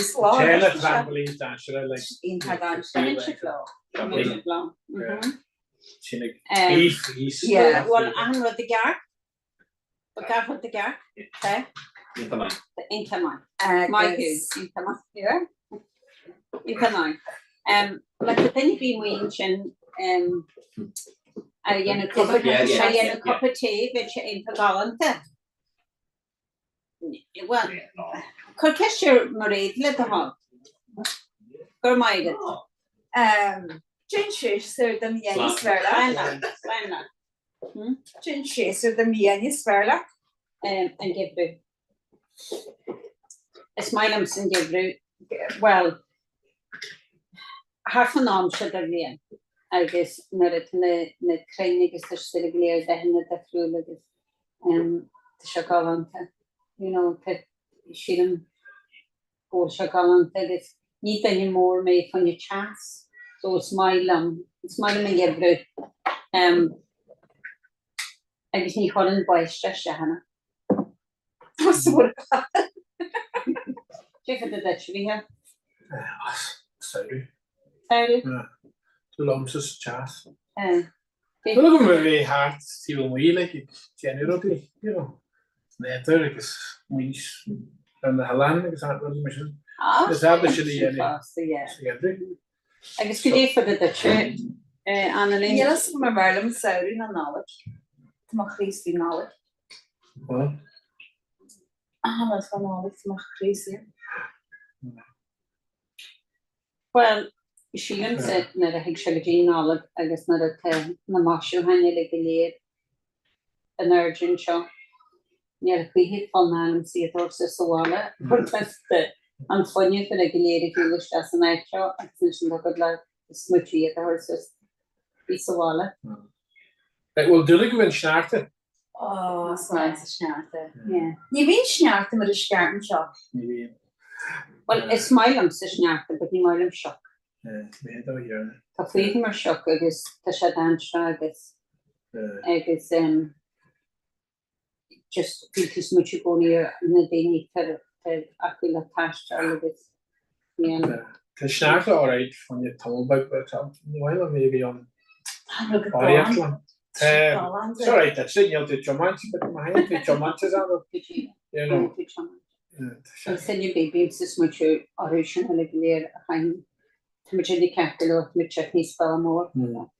I: sa lá.
T: Té na trampolines dainséarach like.
I: Iontach dainséarach.
T: Sin ag beef thíos.
F: Bhfuil achan rud i gceart? Ba gach rud i gceart? Tá.
W: Iontach maith.
F: Iontach maith. Maith thú. Iontach maith. Yeah. Iontach maith. Like tá duine ar bith amuigh ansin a dhéanamh cupa a dhéanamh cupa tae bheadh sé iontach galánta. Bhuel, cuir ceist ar Mairéad le do thoil. Go raibh maith agat.
I: Cén séasúr den bhliain is fearr leat?
F: Slán leat.
I: Cén séasúr den bhliain is fearr leat?
F: An geimhreadh. Is maith liomsa an geimhreadh. Bhuel, thart fán am seo den bhliain agus nuair atá na crainn agus tá siad uilig go léir dathanna difriúil agus tá sé galánta. You know, tá, sílim go bhfuil sé galánta agus ní duine mór mé fá choinne teas so is maith liom, is maith liom an geimhreadh. Agus ní chuireann báisteach isteach orm. Cé fada duit, a Mhícheáil?
T: Samhradh.
F: Samhradh?
T: Tú liomsa sa teas. Dúil agam a bheith thart taobh amuigh like ag déanamh rudaí, you know, san aer agus amuigh ar na hoileáin agus rudaí mar sin. Is fada sin a dhéanamh sa gheimhreadh.
F: Agus goidé fada duit, Annalene?
I: Níl a fhios agam ar bhfearr liom an samhradh nó Nollaig. Tá mo chroí istigh Nollaig. Ah, nó tá Nollaig, tá mo chroí istigh.
F: Bhuel, sílimse nuair a thig sé go dtí Nollaig agus nuair atá na maisiúcháin uilig go léir in airde anseo, níl choíche fonn ormsa iad a thabhairt suas abhaile mar tá an fuinneamh uilig go léir ag siúl isteach san áit seo agus ansin tá go leor smaointe iad a thabhairt suas thíos abhaile.
T: Bhfuil dúil agaibh in sneachta?
I: Ó, is maith liomsa sneachta. Ní bhíonn sneachta mar is ceart anseo.
T: Ní bhíonn.
F: Bhuel, is maith liomsa sneachta, but ní maith liom sioc. Tá faobhar agam ar sioc agus tá sé dainséarach agus agus em just bíonn tú ag smaoitiú i gcónaí ar na daoine atá acu le taisteal agus
T: yeah. Tá sneachta alright fá choinne tamall beag but tá ní maith liom é a bheith ann. Áiríocht liom. Tá it's alright that's it níl tú ag tiomáint but má théann tú ag tiomáint is ann you know.
F: Agus duine ar bith bímse ag smaoitiú orthu sin uilig go léir a chaitheann tá muid uilig ceart go leor tá muid teach níos fada mór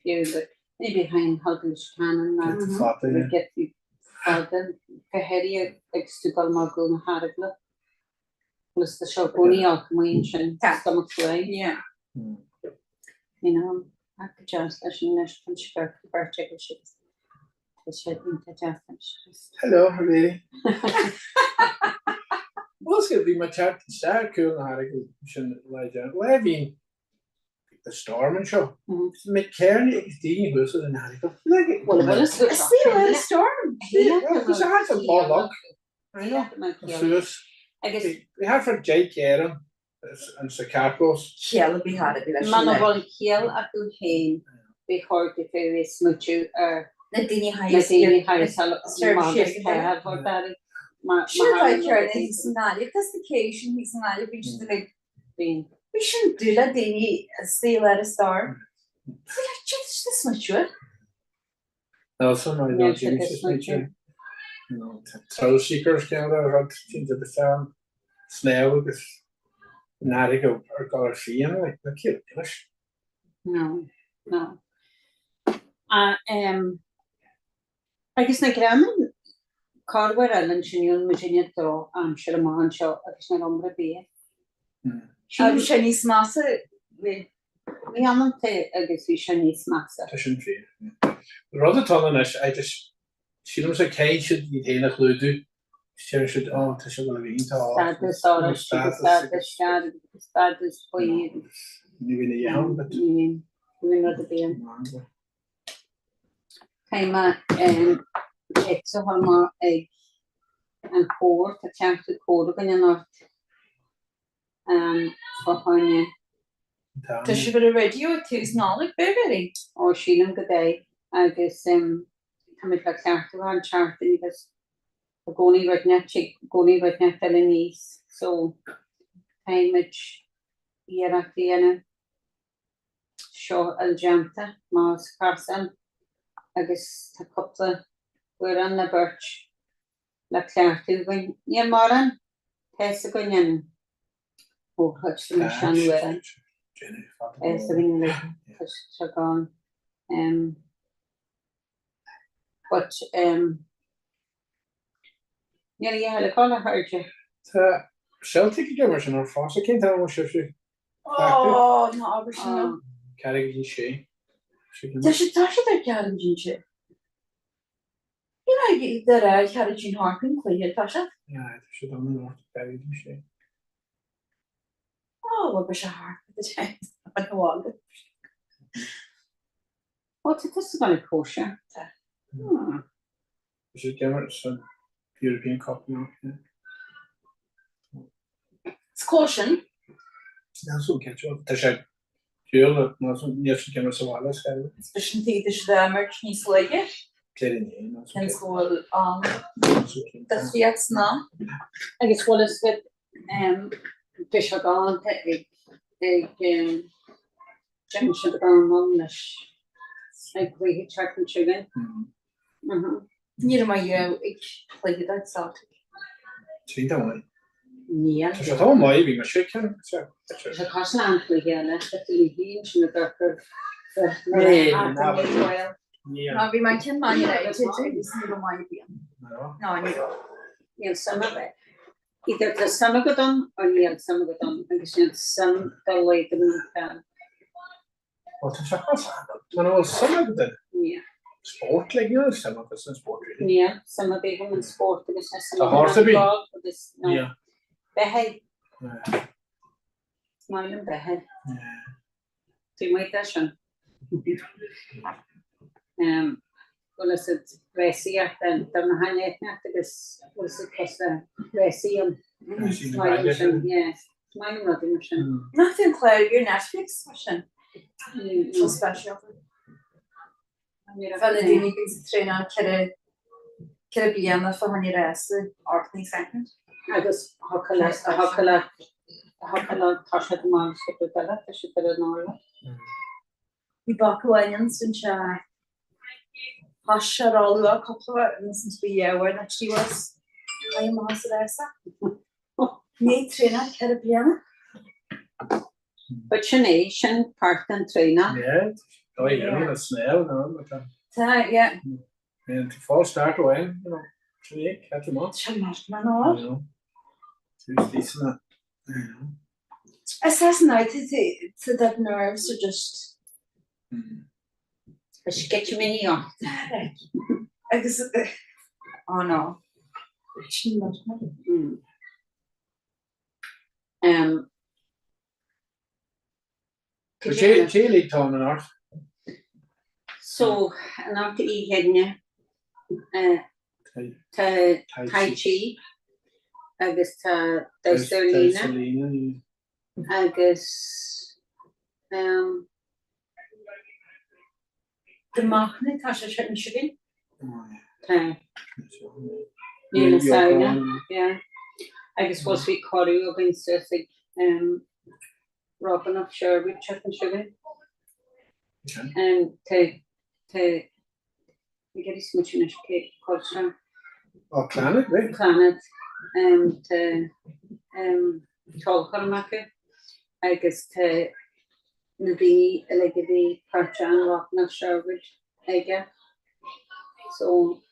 F: fiú but duine ar bith a chaitheann thall go Leitir Ceanainn ná giota fada go háirithe agus tú ag dul amach go Dún na hEaragla. Agus tá sé i gcónaí olc amuigh ansin, stomach flu.
I: Yeah.
F: You know, ach go deas leis an anois tá sé beirt beirt agus agus tá sé iontach deas anois.
T: Hello, lady. Bhuel, sé bhí mé teacht isteach Cúl na hEaragla sin lá deireanach. Lá bhí the storm anseo. Mé céarna agus daoine thuas ar an Earagail.
F: Bhuel, bhuel, is
I: Is í storm.
T: Is é an bolg. Suas.
F: Agus.
T: Bhí thart fá deich gcérann an sa charrchlós.
I: Ciall a bhí thar a bhí leis
F: Muna bhfuil ciall acu féin, ba chóir daofa a bheith ag smaoitiú ar
I: na daoine
F: na daoine thar a
I: Sin atá ag cearna thíos sa nGaillimh. Tá sna céis sin thíos sa nGaillimh, bíonn siad uilig.
F: Bíonn.
I: Bhí sin dúil le daoine saol ar a storm. Bhí le déanamh smaoitiú.
T: Elsa, mar a dúirt James, is mé. Thrill seekers ceann de rud cinnte de fearn snámh agus an fharraige ar dul ar fian like na cíl anois.
F: No, no. Um, agus na greamain corruair eile ansin níl muidinne drochaimsir amach anseo agus níl iomra bia.
I: Bhí sé níos measa bhí.
F: Bhí amanta agus bhí sé níos measa.
T: Tá sin fíor. Rud atá ann anois, I just, sílimse caithfidh siad iad féin a chlúdú, deir siad, oh tá sé bhfuil a bhíonn tá
F: Stádas árais agus stádas sean agus stádas faoi agus.
T: Ní bhíonn a dhath ann but.
F: Ní bhíonn, ní bhíonn rud ar bith ann. Tá mé téacs a chur amach ag an chór, tá cleachtadh cór againn anocht fá choinne.
I: Tá sibh ar an raidió ag tús Nollag, b'fhéidir?
F: Ó, sílim go mbeidh agus táimid le cleachtadh an tseachtain agus i gcónaí rud inteacht, i gcónaí rud inteacht eile aníos so táimid iarracht a dhéanamh. seo a fháil déanta más casán agus tá cúpla amhrán nó beirt le cleachtadh againn. Níl mórán, tá fhios againn an mhórchuid de na seanamhráin. Tá fhios againn uilig, tá sé gone. But níl a dhath eile ag gabháil a chairde.
T: Tá Celtic ag imirt anocht fosta, cén t-am a bhfuil sibhse ag
I: cleachtadh? Ó, ná abair sin liom.
T: Ceathrú go dtí sé.
I: Tá siad tá siad ar ceathrú go dtí sé. Ní raibh de réir ceathrú go dtí thart an cluiche tá siad.
T: Tá siad ann anocht ceathrú go dtí sé.
I: Ó, bhuel beidh sé thart by the time an bhfága.
F: Ó, tá tusa ag dul ag cóisir.
I: Tá.
T: Tá siad ag imirt san European Cup anocht, yeah.
I: Is cóir sin.
T: Níl san cinnte. Tá sé dúil níl siad ag imirt sa bhaile, is céard.
I: Is b'shin an taobh tá siad ag imirt níos laige.
T: Céard inné, níl san
I: Cén go bhfuil an difríocht san am.
F: Agus bhfuil fhios agat, beidh sé galánta ag ag Déanann siad anall leis ag cluiche tseachtain seo chugainn.
I: Ní raibh mé riamh ag cluiche de Celtic.
T: Trí domhain.
F: Níl.
T: Tá sé chomh maith, bhí mise ceann.
F: Tá sé cosúil le an cluiche eile, tá tú féin sin a d'fhorchur
I: Ná bhí mé ceann Man United agus ní raibh maith bíonn. Ná ní raibh.
F: Níl suim ar Either tá suim agat ann or níl suim agat ann agus níl suim dá laghad agam ann peil.
T: Bhuel tá sé chomh fada. Muna bhfuil suim agat in
F: Níl.
T: spórt like níl suim agat san spórt really.
F: Níl suim ar bith agam in spórt agus níl suim
T: Tá
F: agam
T: horse
F: in
T: ar bith?
F: golf agus no.
T: Níl.
F: Beithigh.
T: Yeah.
F: Is maith liom beithigh.
T: Yeah.
F: Taobh amuigh de sin. Bhfuil fhios agat rásaíocht do na hainmhithe agus bhfuil fhios agat cosúil le rásaí an
T: Rásaí na baile
F: sin. Yeah. Is maith liom rudaí mar sin.
I: Nach bhfuil clár ar Netflix mar sin? So speisialta. Bheith na daoine a bhíonns ag traenáil 4 bliana fá choinne rása Orkney Second.
F: Agus thiocfadh le thiocfadh le thiocfadh le tá siad amach sa rud eile, tá siad ar an orla.
I: Bhí bac amháin ann san sé thois sé ró-luath cúpla uair agus an tslí uair nó 3 uair éirithe amach as an rása. Ní traenáil 4 bliana.
F: But sin é, sin páirt den traenáil.
T: Yeah, tá a dhéanamh le snámh, no, but tá.
I: Tá, yeah.
T: I mean, false start amháin, you know, sin é, catch em up.
I: Sin mar man áil.
T: You know, tús decent, you know.
I: Is as an áit to that nerves are just.
F: Tá sceitimíní ort.
I: Agus, oh no. Sin mar man.
F: Um,
T: Cé league tá anocht?
F: So, anocht oíche Aoine, tá Tai Chi agus tá damhsa ar líne agus um,
I: De machnamh tá sé sin againn.
F: Tá. Mí na Samhna, yeah. Agus fós bhí cuireadh againn suas ag Robin of Sherwood tseachtain seo chugainn. Tá, tá, ag iarraidh smaoitiú anois cé cá bhfuil sé.
T: Ó, Clannad, right.
F: Clannad, tá ceolchoirm acu agus tá na daoine uilig a bhí páirteach in Rock na Sherwood aige. So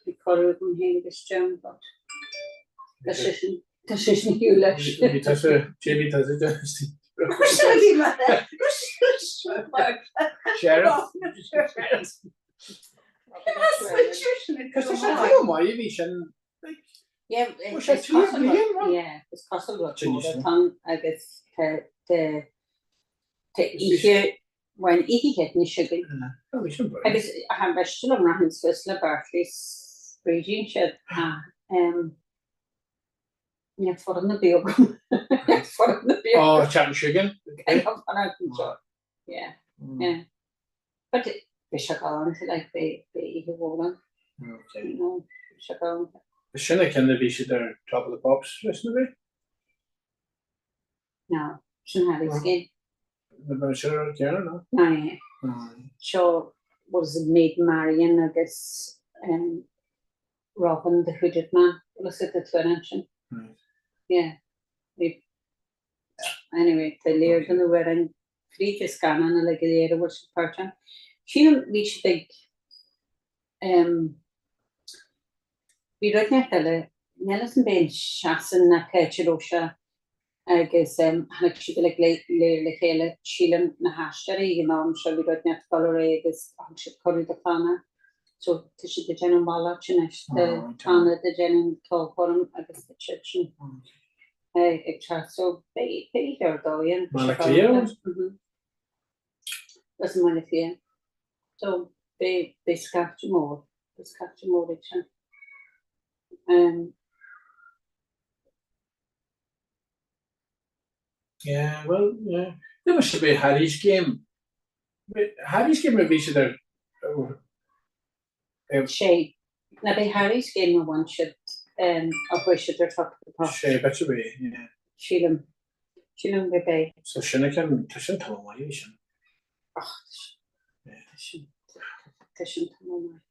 F: bhí cuireadh agam féin agus Jim but tá sé sin tá sé sin fiú leis.
T: Bhí tusa, Jamie tusa Sheriff. Tá maith bhí sin
F: Is cosúil go bhfuil an agus tá oíche bhain oíche Chéadaoin seo chugainn. Agus cha mhiste liom rachainn suas le Barclays Brídín siad ach níl foireann ar bith agam. Níl foireann ar bith
T: agam. Ó, teann chugainn.
F: Yeah, yeah. But bhí sé galánta, like, bhí oíche mhór ann.
T: Okay.
F: You know, bhí sé galánta.
T: Sin an ceann a bhí siad ar Top of the Pops leis na bhí?
F: No, sin Harry's Game.
T: Na bhí sin ar an gceann, no?
F: No, yeah. Seo was Maid Marian agus um, Robin the Hooded Man. Bhfuil fhios agat an t-amhrán sin?
T: Right.
F: Yeah. Bhí Anyway, tá léir den amhráin fríd an scannán uilig go léir a bhfuil siad páirteach. Sílim bhí siad ag em bhí rud inteacht eile, níl fhios a'm ab é i Sasain nó cá háit a raibh sé agus em tháinig siad uilig le léir le chéile, sílim na haisteoirí ag an am seo bhí rud inteacht ag dul ar aghaidh agus thug siad cuireadh do Clannad. So tá siad ag déanamh malairt anois de Clannad ag déanamh ceolchoirm agus tá siad sin. ag teacht so beidh beidh ar dóigh an
T: Baile Átha Cliath?
F: Is i mBaile Átha Cliath. So beidh beidh scaifte mór, beidh scaifte mór ag sin. Um,
T: Yeah, well, yeah. There must be Harry's game. Harry's game a bhí siad ar
F: Sé. Ná b'é Harry's Game a bhain siad, a chuaigh siad ar Top of the Pops.
T: Sé, b'fhéidir é, yeah.
F: Sílim. Sílim gurb é.
T: So sin a ceann, tá sin tamall maith é sin.
F: Ach, tá sin, tá sin tamall maith.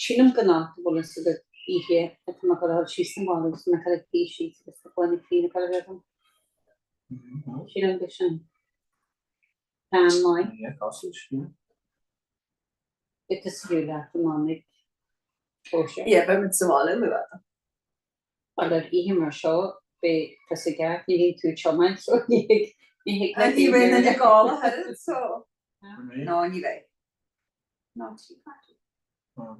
F: Sílim go nach bhfuil fhios agat oíche atá mé ag dul síos na bhaile agus mé ag dul ag síos agus tá gloine fíona ag dul a bheith agam. Sílim go sin plean maith.
T: Yeah, cosúil, yeah.
F: Beidh tusa leat an am ag cóisir.
I: Yeah, beidh muid sa bhaile luath.
F: Bhuel ar oíche mar seo beidh tusa i gceart, ní bhíonn tú ag tiomáint so ní thig ní thig
I: leat Ní bheidh duine ag gabháil a thuilleadh so no ní bheidh. Ná tea party.
F: Oh,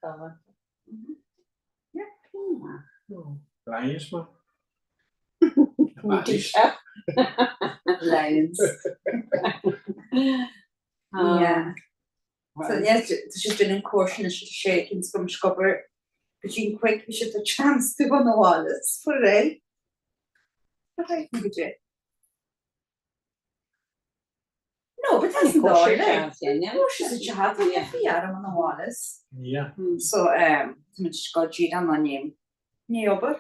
F: galánta.
I: Yeah.
T: Lions man.
I: Lions. Yeah. So yeah, tá siad déanamh cóisir anois ar sé cinn 's go scobar go dtí an quick bhí siad tá chance tú an bhaile for ré. Go dtí. No, but that's an dóigh Cóisir sa teach tá fi arm an bhaile.
T: Yeah.
I: So um, tá muid go dtí an an ní ní obair.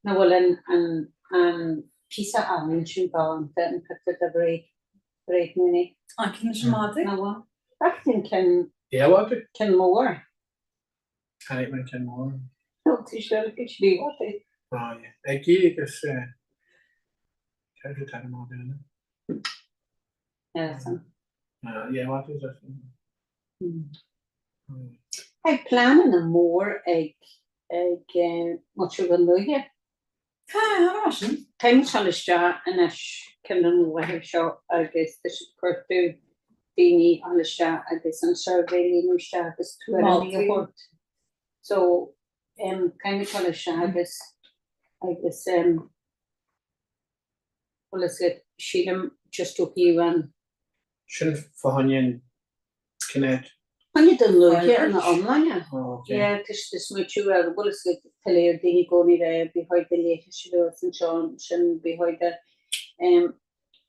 F: Na bhfuil an an an píosa ealaín sin galánta an pictiúr de Bhréid Bréid Mooney.
I: An ceann sin madaidh?
F: Ná bhfuil? Ach an ceann
T: Yeah, what?
F: ceann mór.
T: Chonaic mé an ceann mór.
F: Nó tú seo go slí what é?
T: Oh yeah. Ag agus eh cad é tá mar duine?
F: Yeah, so.
T: Uh, yeah, what is that?
F: Ag pleananna mór ag ag eh, muintir Dhún Lúiche.
I: Tá, an sin.
F: Táimid ag dul isteach anois ceann den mhaithe seo agus tá siad ag cuartú daoine a dhul isteach agus an suirbhé a líonadh isteach agus tuairimí a thabhairt. So um, táimid ag dul isteach agus agus um, bhfuil fhios agat, sílim just ó thaobh an.
T: Sin fá choinne an cinéad.
F: Choinne Dún Lúiche ina iomláine.
T: Oh, ok.
F: Yeah, tá siad ag smaoitiú ar, bhfuil fhios agat, tá léir daoine i gcónaí rá ba chóir do leithris a bheith anseo ansin ba chóir do um,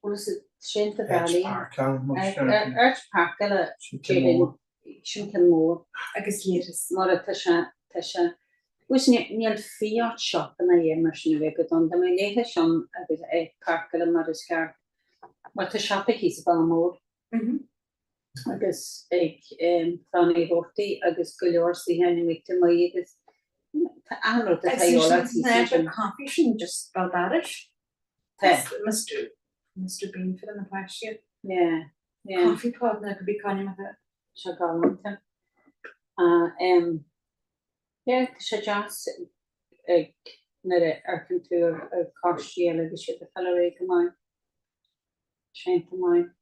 F: bhfuil fhios agat, sin do
T: Áit
F: bhealaí.
T: páirceáil, mar sin.
F: Áit páirceála,
T: Sin ceann mór.
F: sin ceann mór.
I: Agus leithris.
F: Mar tá sé, tá sé, bhuel níl fiú áit siopa ná é mar sin a bheith agat ann, dá mbeadh leithris ann agus áit páirceála mar is ceart. Mar tá siopa thíos sa Bhaile Mór agus ag Clann Uí Robhartaigh agus go leor suíocháin amuigh amuigh agus. Tá achan rud atá eolach
I: thíos ansin. Coffee sin just béal dorais. Tá. Mr. Mr Bean for na páistí.
F: Yeah, yeah.
I: Coffee pod na could be coinne me.
F: Seo galánta. Ah, em, yeah, tá sé deas ag nuair a amharcann tú ar ar coistí eile agus siad ag fáil ar aghaidh go maith. Séanta maith.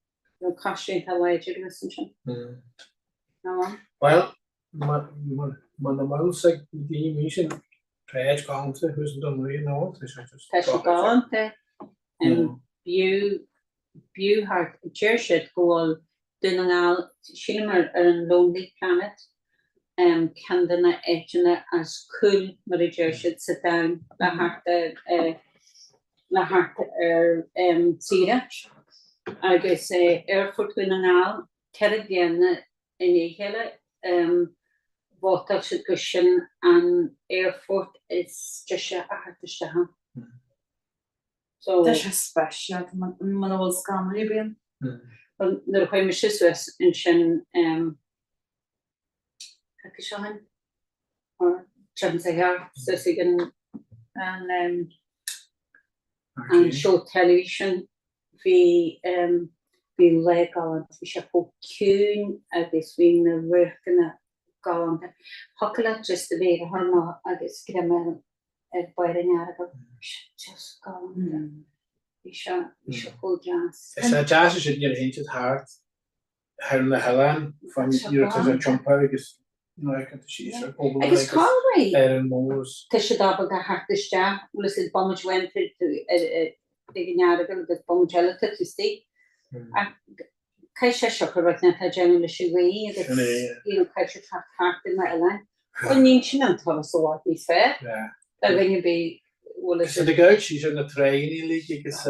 F: Nó coistí atá láidir agus ansin. Ná?
T: Well, Muna mbeadh ag na daoine sin troid galánta thuas an Dún Rí nó tá sé just
F: Tá sé galánta b'fhiú b'fhiú thart deir siad go bhfuil Dún na nGall sílim ar ar an Lonely Planet ceann de na áiteanna is cool mar a deir siad sa domhan le theacht ar le theacht ar saoire agus Aerfort Dhún na nGall 4 bliana i ndiaidh a chéile. Vótáil siad gur sin an aerfort is deise a theacht isteach ann. So.
I: Tá sé speisialta muna bhfuil scamaill ar bith ann.
F: Bhuel, nuair a chuaigh mise suas ansin coicís ó shin, or tseachtain sa cheart, suas ag an an an seó teilifíse Bhí, bhí lá galánta, bhí sé chomh ciúin agus bhí na radharcanna galánta. Thiocfadh leat just do mhéar a chur amach agus greim a fháil ar barr an Earagail. Bhí sé just galánta. Bhí sé, bhí sé chomh deas.
T: Is é deas é sin nuair a théann siad thart thar na hoileáin fán nuair atá sé tiompaithe agus nuair a fheiceann tú síos ar phobal
F: Agus cá bhfuil
T: ar an mbóthar.
F: Tá siad ábalta theacht isteach, bhfuil a fhios agat bomaite amháin tá tú ag an Earagail agus bomaite eile tá tú istigh. Ach caithfidh sé siocair rud atá ag déanamh leis an ghaoth agus you know caithfidh sé teacht thart ar na hoileáin. Bhuel níl sin an turas i bhfad níos fearr do dhuine ar bith bhfuil a
T: fhios agat. Ag amharc síos ar na tráigheanna uilig agus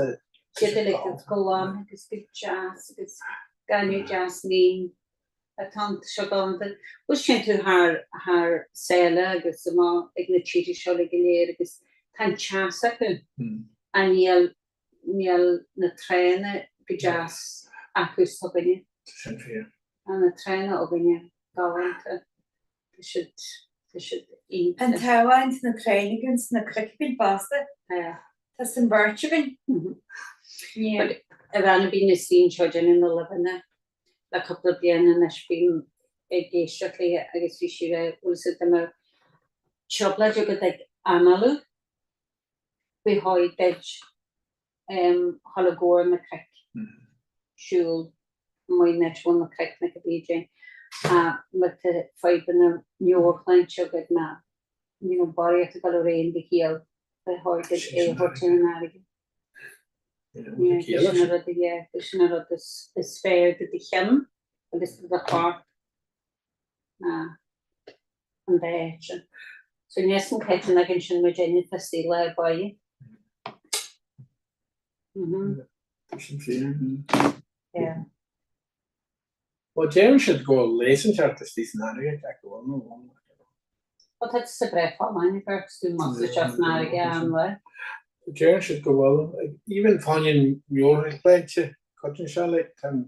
F: Siad uilig go glan agus go deas agus gaineamh deas mín atá ann, tá sé galánta. Bhuel téann tú thar thar sáile agus amach ag na tíortha seo uilig go léir agus tá an teas acu ach níl níl na tránna go deas acu s'againne.
T: Sin fíor.
F: Tá na tránna againne galánta. Tá siad, tá siad iontach.
I: An t-amháin tá na tránna againn 's na cnoic againn fosta. Tá san bheirt againn.
F: But a bhean a bíonn istigh anseo ag déanamh na luibheanna le cúpla bliain anois bím ag éisteacht léi agus bhí sí ag rá bhfuil a fhios agat dá mbeadh trioblóid agat ag análú ba chóir duit dhul i gcomhair na cnoic, siúl amuigh in áit a bhfuil na cnoic na cibé déan. Má tá fadhbanna meabhairshláinte agat ná you know barraíocht ag dul ar aghaidh in do shaol, ba chóir duit é a thabhairt ar an fharraige. Yeah, sin an rud, yeah, sin an rud is fearr do do cheann agus do do chorp. ná an dá áit sin. So níl san caighdeán againn sin muid inne tá saol le baile. Mhm.
T: Sin fíor.
F: Yeah.
T: Well deireann siad go bhfuil leigheas inteacht istigh san fharraige ceart go bhfuil nó bhfuil.
F: Well tá sa breith folláin ag amharc tú amach isteach san fharraige an lá.
T: Deireann siad go bhfuil even fá choinne meabhairshláinte cuidíonn sé like tá an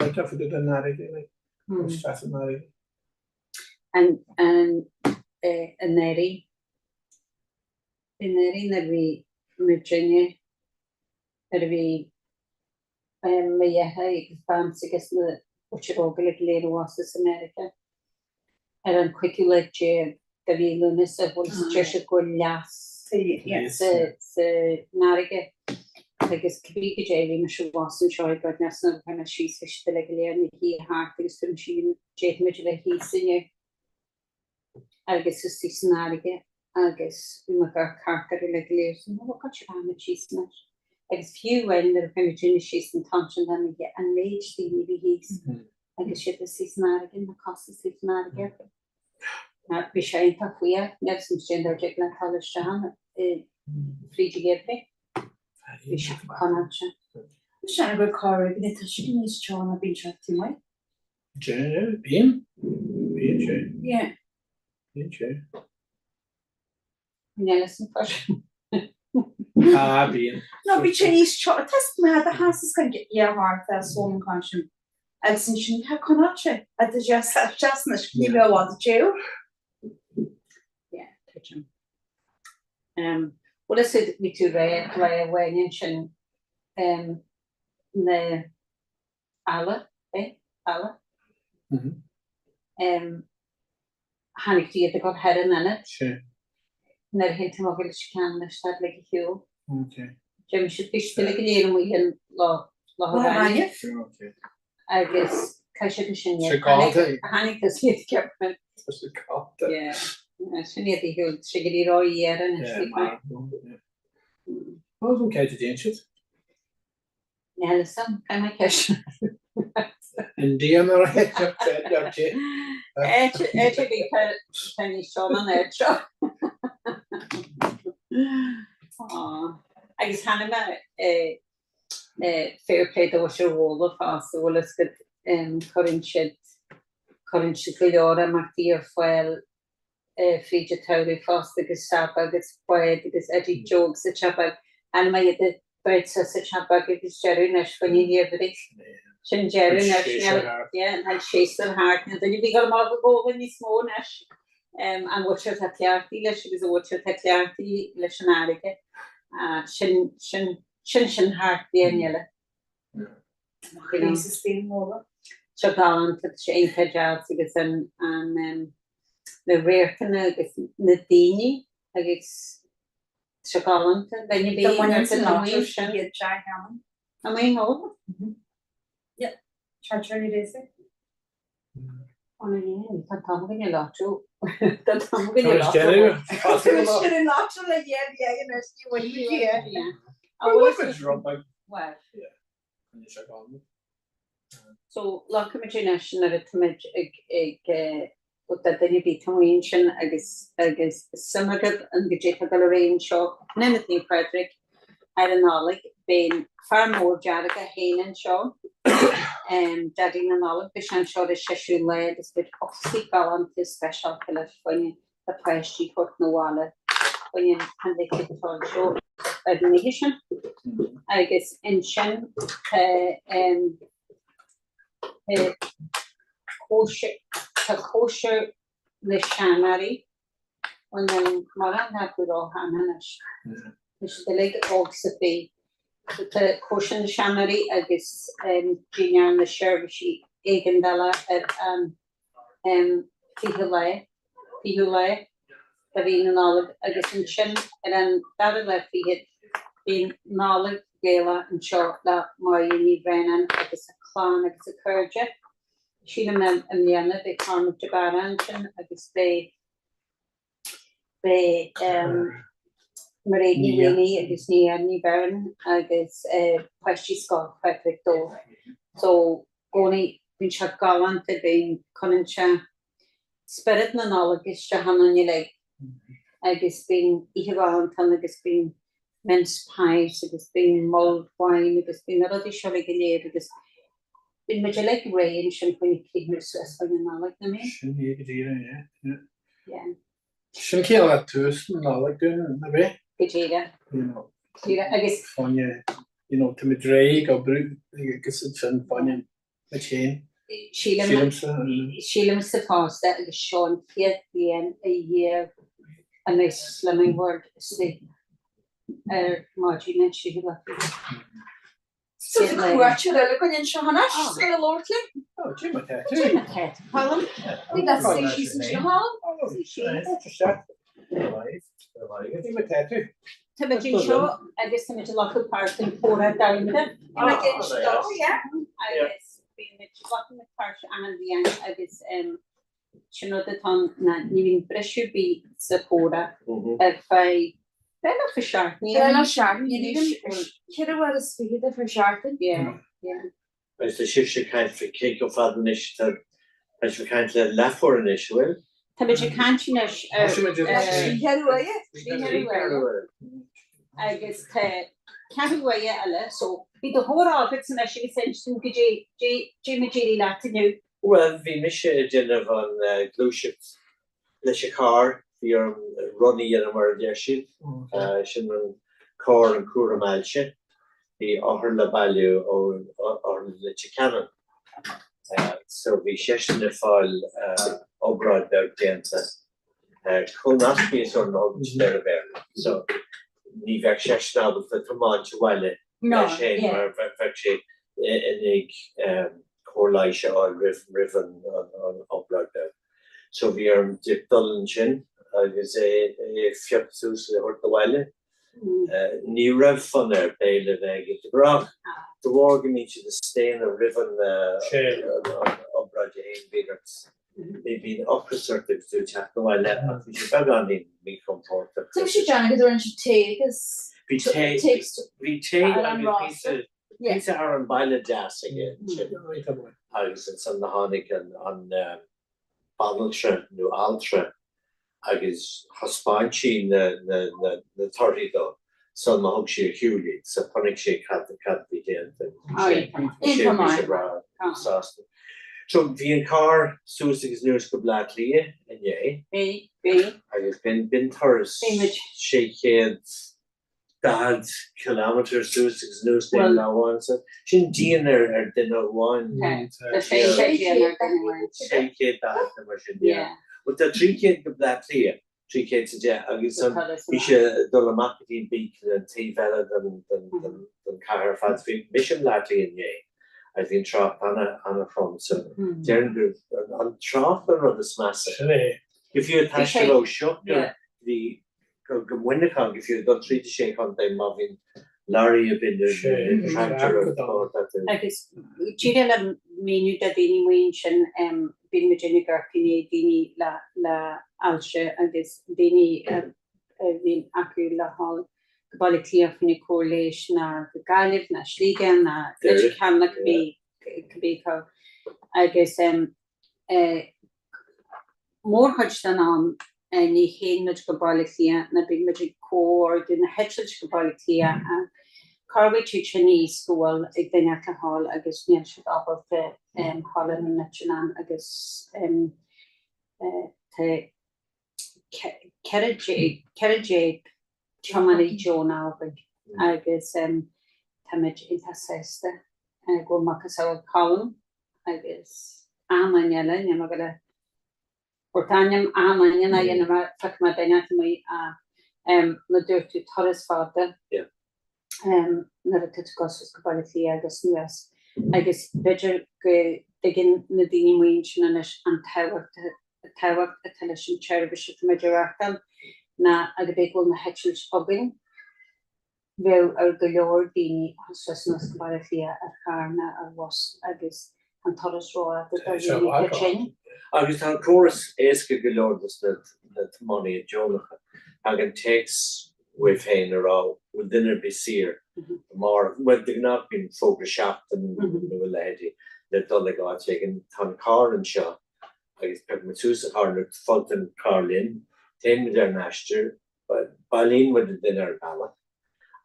T: cuid acu den fharraige like. Isteach san fharraige.
F: An anuraidh, anuraidh nuair a bhí muidinne, nuair a bhí mo dheartháir agus bean s'aige na buiséid óga uilig go léir abhus as America, ar an cúigiú lá déag de mhí Lúnasa, bhuel deir siad go bhfuil leas san fharraige agus cibé goidé bhí mise abhus anseo ag rud nuair a chuaigh mé síos bhí siad uilig go léir ina shuí thart agus dúirt mise you know d'fhéadfadh muid a bheith thíos inniu agus istigh san fharraige agus bhí mé ag amharc thart orthu uilig go léir so no we've got your arm síos anois agus fiú amháin nuair a chuaigh muid ina síos an t-am sin den oíche an méid daoine a bhí thíos agus siad istigh san fharraige na cosa istigh san fharraige acu. Bhí sé iontach fuar, níl 'fhios a'm cén dóigh a dtig leat dul isteach ann fríd an gheimhreadh. Bhí sé conáilte.
I: Is ea go bhfuil carr againne, tá sé níos teo ná bíonn sé taobh amuigh.
T: Bíonn, bíonn sé.
I: Yeah.
T: Bíonn sé.
F: Níl 'fhios a'm fós.
T: Ah, bíonn.
I: No, bhí sé níos teo, tá mé a theastas go dheartháir tá swam an sin. Agus ansin tá conáilte a de deas anois ní bheadh bhfad teo.
F: Yeah, tá Kitchen. Um, bhuel is bhí tú ré le bhain ansin um, na eala, eh? Eala? Um, tháinig iad ag dul thar an ionad.
T: Sin.
F: Nuair a théann tú amach leis an ceann leis stad le go shiúl.
T: Ok.
F: Déanann siad bíste le go léir amuigh an lá lá
I: Lá
F: Ghainimh.
T: Ok.
F: Agus caithfidh siad sin
T: Sé galánta.
F: Tháinig tú siad ceapaim.
T: Tá sé galánta.
F: Yeah. Sin iad a shiúl sé go dtí ró-ghéar anois.
T: Yeah, mar. Well, an céard a déan siad?
F: Níl fhios a'm, caithfidh mé ceist.
T: Indian ar a thit
F: Áit ar bith tá níos seo ná an áit seo. Agus tháinig mé fair play do mhuintir Bhóla fosta, bhfuil fhios agat cuireann siad cuireann siad go leor imeachtaí ar fáil fríd an tsamhradh fosta agus Saba agus bád agus Eddie Joe agus an teach beag. Tháinig mé iad ag troid suas sa teach beag agus deireadh anois fá choinne an gheimhridh. Sin deireadh anois, níl, yeah, níl séasúr thart, níl duine ar bith ag dul amach ag gabháil níos mó anois. An mhuintir atá cleachtaithe leis agus an mhuintir atá cleachtaithe leis an fharraige. Sin, sin, sin sin thart bliain eile.
I: Críost is bíonn mhóla.
F: Seo galánta, tá sé iontach deas agus an, an, na radharcanna agus na daoine agus tá sé galánta. Duine ar bith
I: Tá muinín
F: ar
I: san
F: an
I: áit
F: sin.
I: iad teach cheana.
F: An mbeidh mhóla?
I: Yep. Charter it is.
F: Ó na ní, tá t-am againne lotto. Tá t-am againne lotto.
I: Sin an lotto le dhéanamh anois ní bhfuil sí.
F: Well. So, glacfaimid anois nuair atáimid ag ag tá duine ar bith amuigh ansin agus agus suim agaibh in goidé atá ag dul ar aghaidh anseo in Ionad Naomh Pádraig ar an Nollaig. Beidh an fear mór dearg é féin anseo, Daidí na Nollag, beidh sé anseo ar an seisiú lá agus beidh boscaí galánta speisialta leis fá choinne na páistí a thabhairt 'na bhaile fá choinne an leicid atá anseo ar an oíche sin. Agus ansin tá tá tá cóisir na seanóirí Bhuel níl mórán acu róshean anois. Tá siad uilig óg sa bhfí. So tá cóisir na seanóirí agus dinnéar na seirbhísí éigeandála ar an 20 lá, 20ú lá de mhí na Nollag agus ansin ar an dara lá fichead bíonn Nollaig Ghaelach anseo le Máire Ní Bhraonáin agus a clann agus a cairde. Sílim i mbliana beidh Cormac de Barra ansin agus beidh beidh Mairéad Ní Mhaonaigh agus Nia Ní Bheirn agus páistí Scoil Phádraig dó. So i gcónaí bíonn sé galánta, bíonn cuireann sé spiorad na Nollag isteach ionainn uilig agus bíonn oíche ghalánta ann agus bíonn mince pies agus bíonn mulled wine agus bíonn na rudaí seo uilig go léir agus Bíonn muid uilig réidh ansin chun críochnú suas fá choinne Nollag, nach mbíonn?
T: Sin é go díreach, yeah, yeah.
F: Yeah.
T: Sin cineál le tús na Nollag dúinn, nach bith?
F: Go díreach.
T: You know.
F: Díreach, agus.
T: Fá choinne, you know, tá muid réidh ag oibriú agus ansin fá choinne muid féin.
F: Sílimse. Sílimse fosta agus seo an chéad bhliain i dhiaidh a mbeidh Slimming World istigh ar maidin an tríú lá fichead.
A: So tá cuairteoir eile againn anseo anois, ag labhairt linn.
T: Ó, cad é mar tá tú.
F: Cad é mar tá tú, Colm.
A: Ní leat suí síos ansin, a Cholm.
T: Suí síos. Cad é mar tá tú.
F: Táimid anseo agus táimid ag glacadh páirt in Comhrá Domhanda. Agus bímid ag glacadh páirt achan bhliain agus Sin rud atá ann ná ní bhíonn briseadh ar bith sa chomhrá ar feadh beagnach feadh seachtaine.
I: Beagnach seachtain anois. Ceithre uair is fichead ar feadh seachtain.
F: Yeah, yeah.
K: Agus tá sibhse ag caint faoi cé chomh fada anois tá tá sibh ag caint le leathuair anois, an bhfuil?
F: Tá muid ag caint anois ar
I: Trí cheathrú uaire.
F: Trí cheathrú uaire. Agus tá ceathrú uaire eile, so bhí do chomhrá agat anois agus inis dúinn goidé goidé mar d'éirigh leat inniu.
K: Bhuel, bhí mise ag déanamh an gluaiseacht leis an charr, bhí orm run a dhéanamh mar a deir siad, sin an carr an cúram ailse, bhí othar le bailiú ó Otharlann Leitir Ceanainn. So bhí seisean ag fáil obráid beag déanta. Colonoscopy is an rud ar an Bhéarla. So ní bheadh seisean ábalta tiomáint abhaile leis féin mar bheadh sé i ndiaidh cóir leighis a fháil roimh an obráid beag. So bhí orm dul ansin agus é a phiocadh suas le thabhairt abhaile. Ní raibh fonn air béile a bheith aige. De ghnáth, de bharr go mbíonn siad ag staonadh roimh an obráid féin, bíonn ort, bíonn ocras ort agus tú ag teacht abhaile ach bhí sé beagáinín míchompordach.
I: Tá sé déanamh go dtabharann sé tae agus
K: Bhí tae, bhí tae agus píosa, píosa arán baile deas aige ansin agus ansan tháinig an banaltra nó altra agus thaispeáin sí na torthaí dó sul má thug sí ar shiúl iad so chonaic sé cad cad a bhí déanta agus bhí sé bhí sé breá sásta. So bhí an carr suas agus anuas go Bleá Cliath inné.
F: Bhí, bhí.
K: Agus b'in b'in turas 600 40 kilometre suas agus anuas d'aon lá amháin. So sin dian ar ar duine amháin.
F: Tá sé dian ar duine amháin.
K: 640 nó mar sin, yeah. Bhuel tá 300 go Bleá Cliath, 310 agus bhí sé ag dul amach go dtí an Beacon an taobh eile den den den cathair ar fad. Bhí mise i mBleá Cliath inné agus bhí an trácht ana ana-throm so déarfainn go raibh an trácht an rud is measa.
T: Sin é.
K: Go fiú ag taisteal ó seo go dtí go Muineachán, go fiú dul tríd na Sé Chontae má bhíonn lorry ar bith nó tractor ar bord acu.
F: Agus díreach le míniú do dhaoine amuigh ansin, bíonn muid i gCorcaigh i ndiaidh daoine le le ailse agus daoine a bhíonn acu le dhul go Baile Átha Cliath fá choinne cóir leighis ná go Gaillimh ná Sligeach ná Leitir Ceanainn cibé cibé cá agus Mórchuid den am ní théann muid go Baile Átha Cliath ná bíonn muid ag comhordú na heitilte go Baile Átha Cliath ach corruair téann sé aníos go bhfuil ag duine acu a ghabháil agus níl siad ábalta ghabháil ar an eitleán agus tá 14 tiománaí deonach againn agus táimid iontach sásta go bhfuil macasamhail Colm agus achan duine eile, níl mé ag goil a thabhairt ainm achan duine ná dhéanfaidh mé, feicfidh mé duine acu amuigh ach mar dúirt tú turas fada nuair atá tú ag dul suas go Baile Átha Cliath agus anuas agus b'fhéidir go dtuigeann na daoine amuigh ansin anois an tábhacht tábhacht atá leis an tseirbhís atá muid a reáchtáil ná agus b'fhéidir go bhfuil na heitilt againn. Bheadh ar go leor daoine a dhul suas anuas go Baile Átha Cliath ar charr ná ar bhus agus an turas rófhada do dhaoine atá tinn.
K: Agus tá an córas éasca go leor dos na tiománaithe deonacha. Tagann téacs uaibh féin a rá bhfuil duine ar bith saor amárach, bhuel de ghnáth bíonn fógra seachtain nó a leithéidí le dul ag áit éigin. Tá an carr anseo agus piocann muid suas an carr nó fágtar an carr linn, téann muid ar an aistear, Bailíonn muid le duine ar an bealach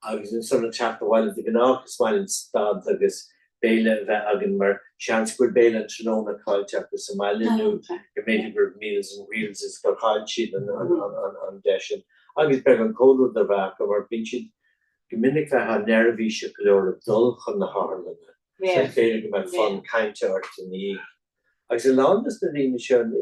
K: agus ansan ag teacht abhaile de ghnáth is maith linn stad agus béile a bheith againn mar seans go bhfuil béile an tráthnóna caillte acu sa mbaile nó go mb'fhéidir go raibh Meals on Wheels is gur chaill siad an deis sin agus beagán comhluadar a bheith acu mar bíonn siad go minic bheifeá neirbhíseach go leor ag dul chun na hotharlainne so b'fhéidir go mbeadh fonn cainte ort ina dhiaidh. Agus a lán de na daoine seo, ní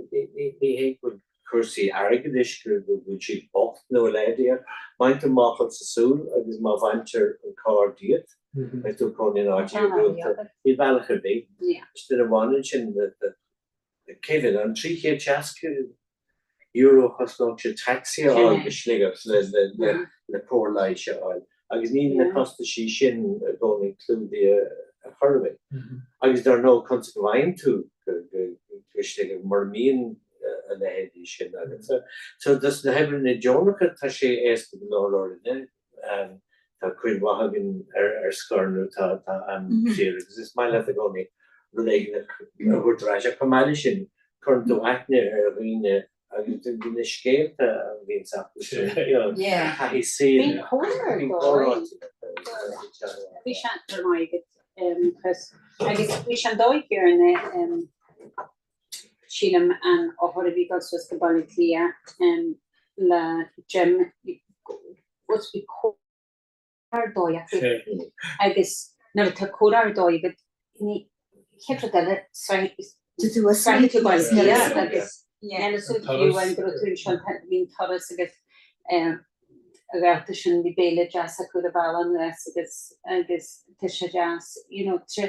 K: hé go bhfuil cúrsaí airgeadais, go bhfuil siad bocht nó a leithéidí, ach má fhaigheann tú máchail sa súil agus má bhaintear an carr díot agus tú ag cónaí in áit iargúlta, níl bealach ar bith. Is duine amháin ansin, cé mhéad, an €360 a chosnódh sé taxi a fháil go Sligeach le cóir leighis a fháil agus níl na costaisí sin i gcónaí clúdaithe ar chor ar bith. Agus dar ndóigh conas go bhfaigheann tú go Sligeach mura mbíonn a leithéidí sin agat. So dos na hoibrithe deonacha tá sé éasca go leor orainne. Tá cuid mhaith againn ar scor nó tá am saor agus is maith leat i gcónaí rud éigin a thabhairt ar ais. Ach chomh maith leis sin, cuireann tú aithne ar dhaoine agus na scéalta a bhíonns acu, taithí saoil,
F: bíonn comhráite. Bhí sé ar maith agat, Chris. Agus bhí sé an dóigh chéanna, sílim, an othar a bhí ag dul suas go Baile Átha Cliath le Jim, was bhí comhrá ar dóigh acu agus nuair atá comhrá ar dóigh agat, ní chéad rud eile, sroicheann tú Baile Átha Cliath agus. Yeah. So fiú amháin go raibh tú anseo bhí an turas agus a ghearrta sin bhí béile deas acu ar an bhealach anuas agus agus tá sé deas you know tá sé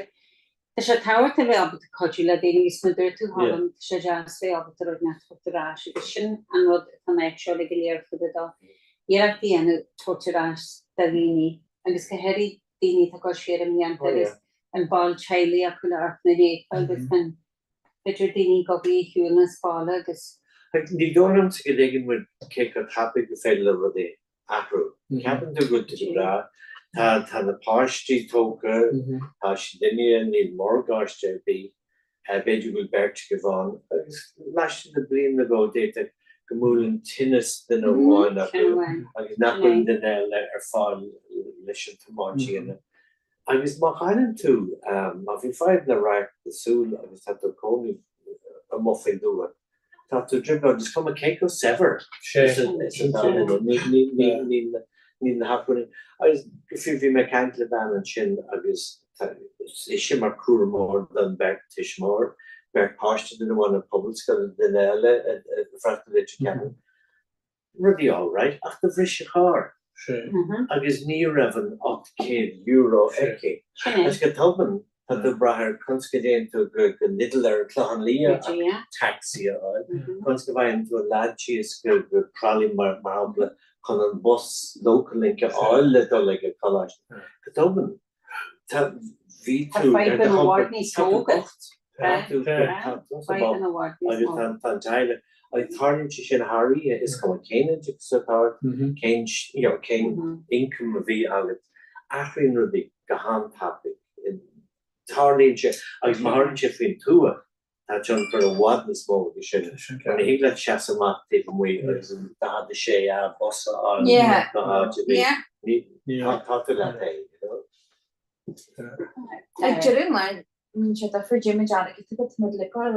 F: tá sé tábhachtach a bheith ábalta cuidiú le daoine agus mar dúirt tú Colm tá sé deas bheith ábalta rud inteacht a thabhairt ar ais agus sin an rud atá an áit seo le go léir fud do iarracht a dhéanamh tabhairt ar ais do dhaoine agus go háirithe daoine atá ag dul siar i mblianta agus an ball teaghlaigh acu le amharc ina ndiaidh agus an B'fhéidir daoine gogaí a shiúl as baile agus.
K: Ní dóigh liomsa go dtuigeann muid cé chomh tapaidh gur féidir le rudaí athrú. Ceapann tú go bhfuil tú go breá, tá tá na páistí tógtha, tá siad imithe, níl morgáiste ar bith, b'fhéidir go bhfuil beirt agaibh ann agus laistigh de bliain nó dhó d'fhéadfadh go mbuaileann tinneas duine amháin acu agus nach bhfuil an duine eile ar fáil leis an tiomáint a dhéanamh. Agus má chailleann tú, má bhíonn fadhb le radharc na súl agus tá tú ag cónaí amuigh faoin dtuath, tá tú i dtrioblóid, is cuma cé chomh saibhir is atá duine, níl na hacmhainní. Agus go fiú, bhí mé ag caint le bean ansin agus is ise mar cúramóir don bheirt tuismitheoir, beirt páiste, duine amháin ag pobalscoil, duine eile ag freastal ar Leitir Ceanainn. rudaí alright ach do bhris a carr agus ní raibh an €800 aici. Agus go tobann tá tú ag brath ar conas go dtéann tú go Lidl ar an Clochán Liath ach taxi a fháil, conas go bhfaigheann tú an leaid síos go Tralee mar shampla chun an bus local link a fháil le dul ag an coláiste. Go tobann Tá, bhí tú ar do chompord, tá tú bocht, tá tú, tá tusa bocht agus tá tá an teaghlach, agus tarlaíonn sé sin thar oíche, is cuma cén oideachas atá ort, cén, you know, cén income a bhí agat, athraíonn rudaí go han-tapaidh, tarlaíonn sé, agus má tharlaíonn sé faoin tuath, Tá tionchar i bhfad níos mó aige sin. Mar ní thig leat seasamh amach taobh amuigh agus an 46A bus a fháil go háit ar bith. Tá tú leat féin, you know.
I: Ag deireadh an lae, níl sé difear cad é méid airgid agat, tá muid uilig ar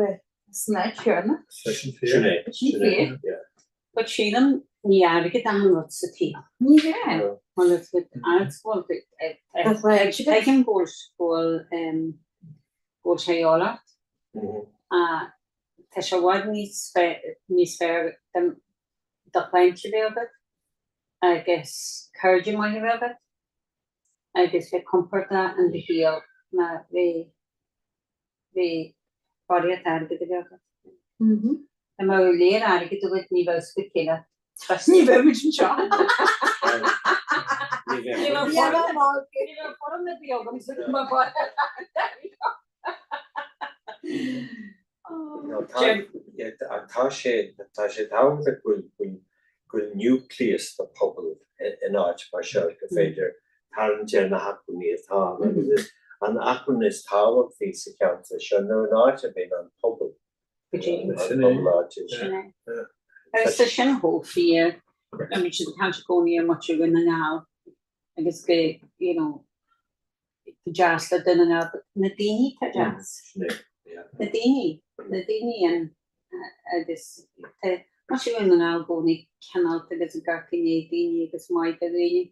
I: san áit chéanna.
K: Sin é.
F: Sin fíor. But sílim ní airgead achan rud sa tsaol.
I: Ní hea.
F: Well it's with arts go bhfuil tuigim go bhfuil go bhfuil sé de dhíobháil ort. Tá sé i bhfad níos níos fearr do shláinte a bheith agat agus cairde maithe a bheith agat agus bheith compordach in do shaol ná bheith bheith barraíocht airgid a bheith agat. Dá mbeadh lear airgid agat ní bheadh scoth céile trust.
I: Ní bheadh muid anseo.
F: Ní bheadh foirm ar bith agamsa go mbeadh barraíocht airgid agam.
K: Tá sé tá sé tábhachtach go bhfuil go bhfuil nucleus de pobal in áit mar seo gur féidir tarraingt ar na hacmhainní atá ann agus an acmhainn is tábhachtaí sa cheantar seo nó in áit ar bith ná an pobal, an pobal áitiúil.
F: Sin é. Agus tá sin chomh fíor, I mean siad ag caint i gcónaí ar muintir Dhún na nGall agus go, you know, go deas le Dún na nGall, but na daoine atá deas. Na daoine, na daoine an agus tá muintir Dhún na nGall i gcónaí cineálta agus ag amharc i ndiaidh daoine agus maith do dhaoine.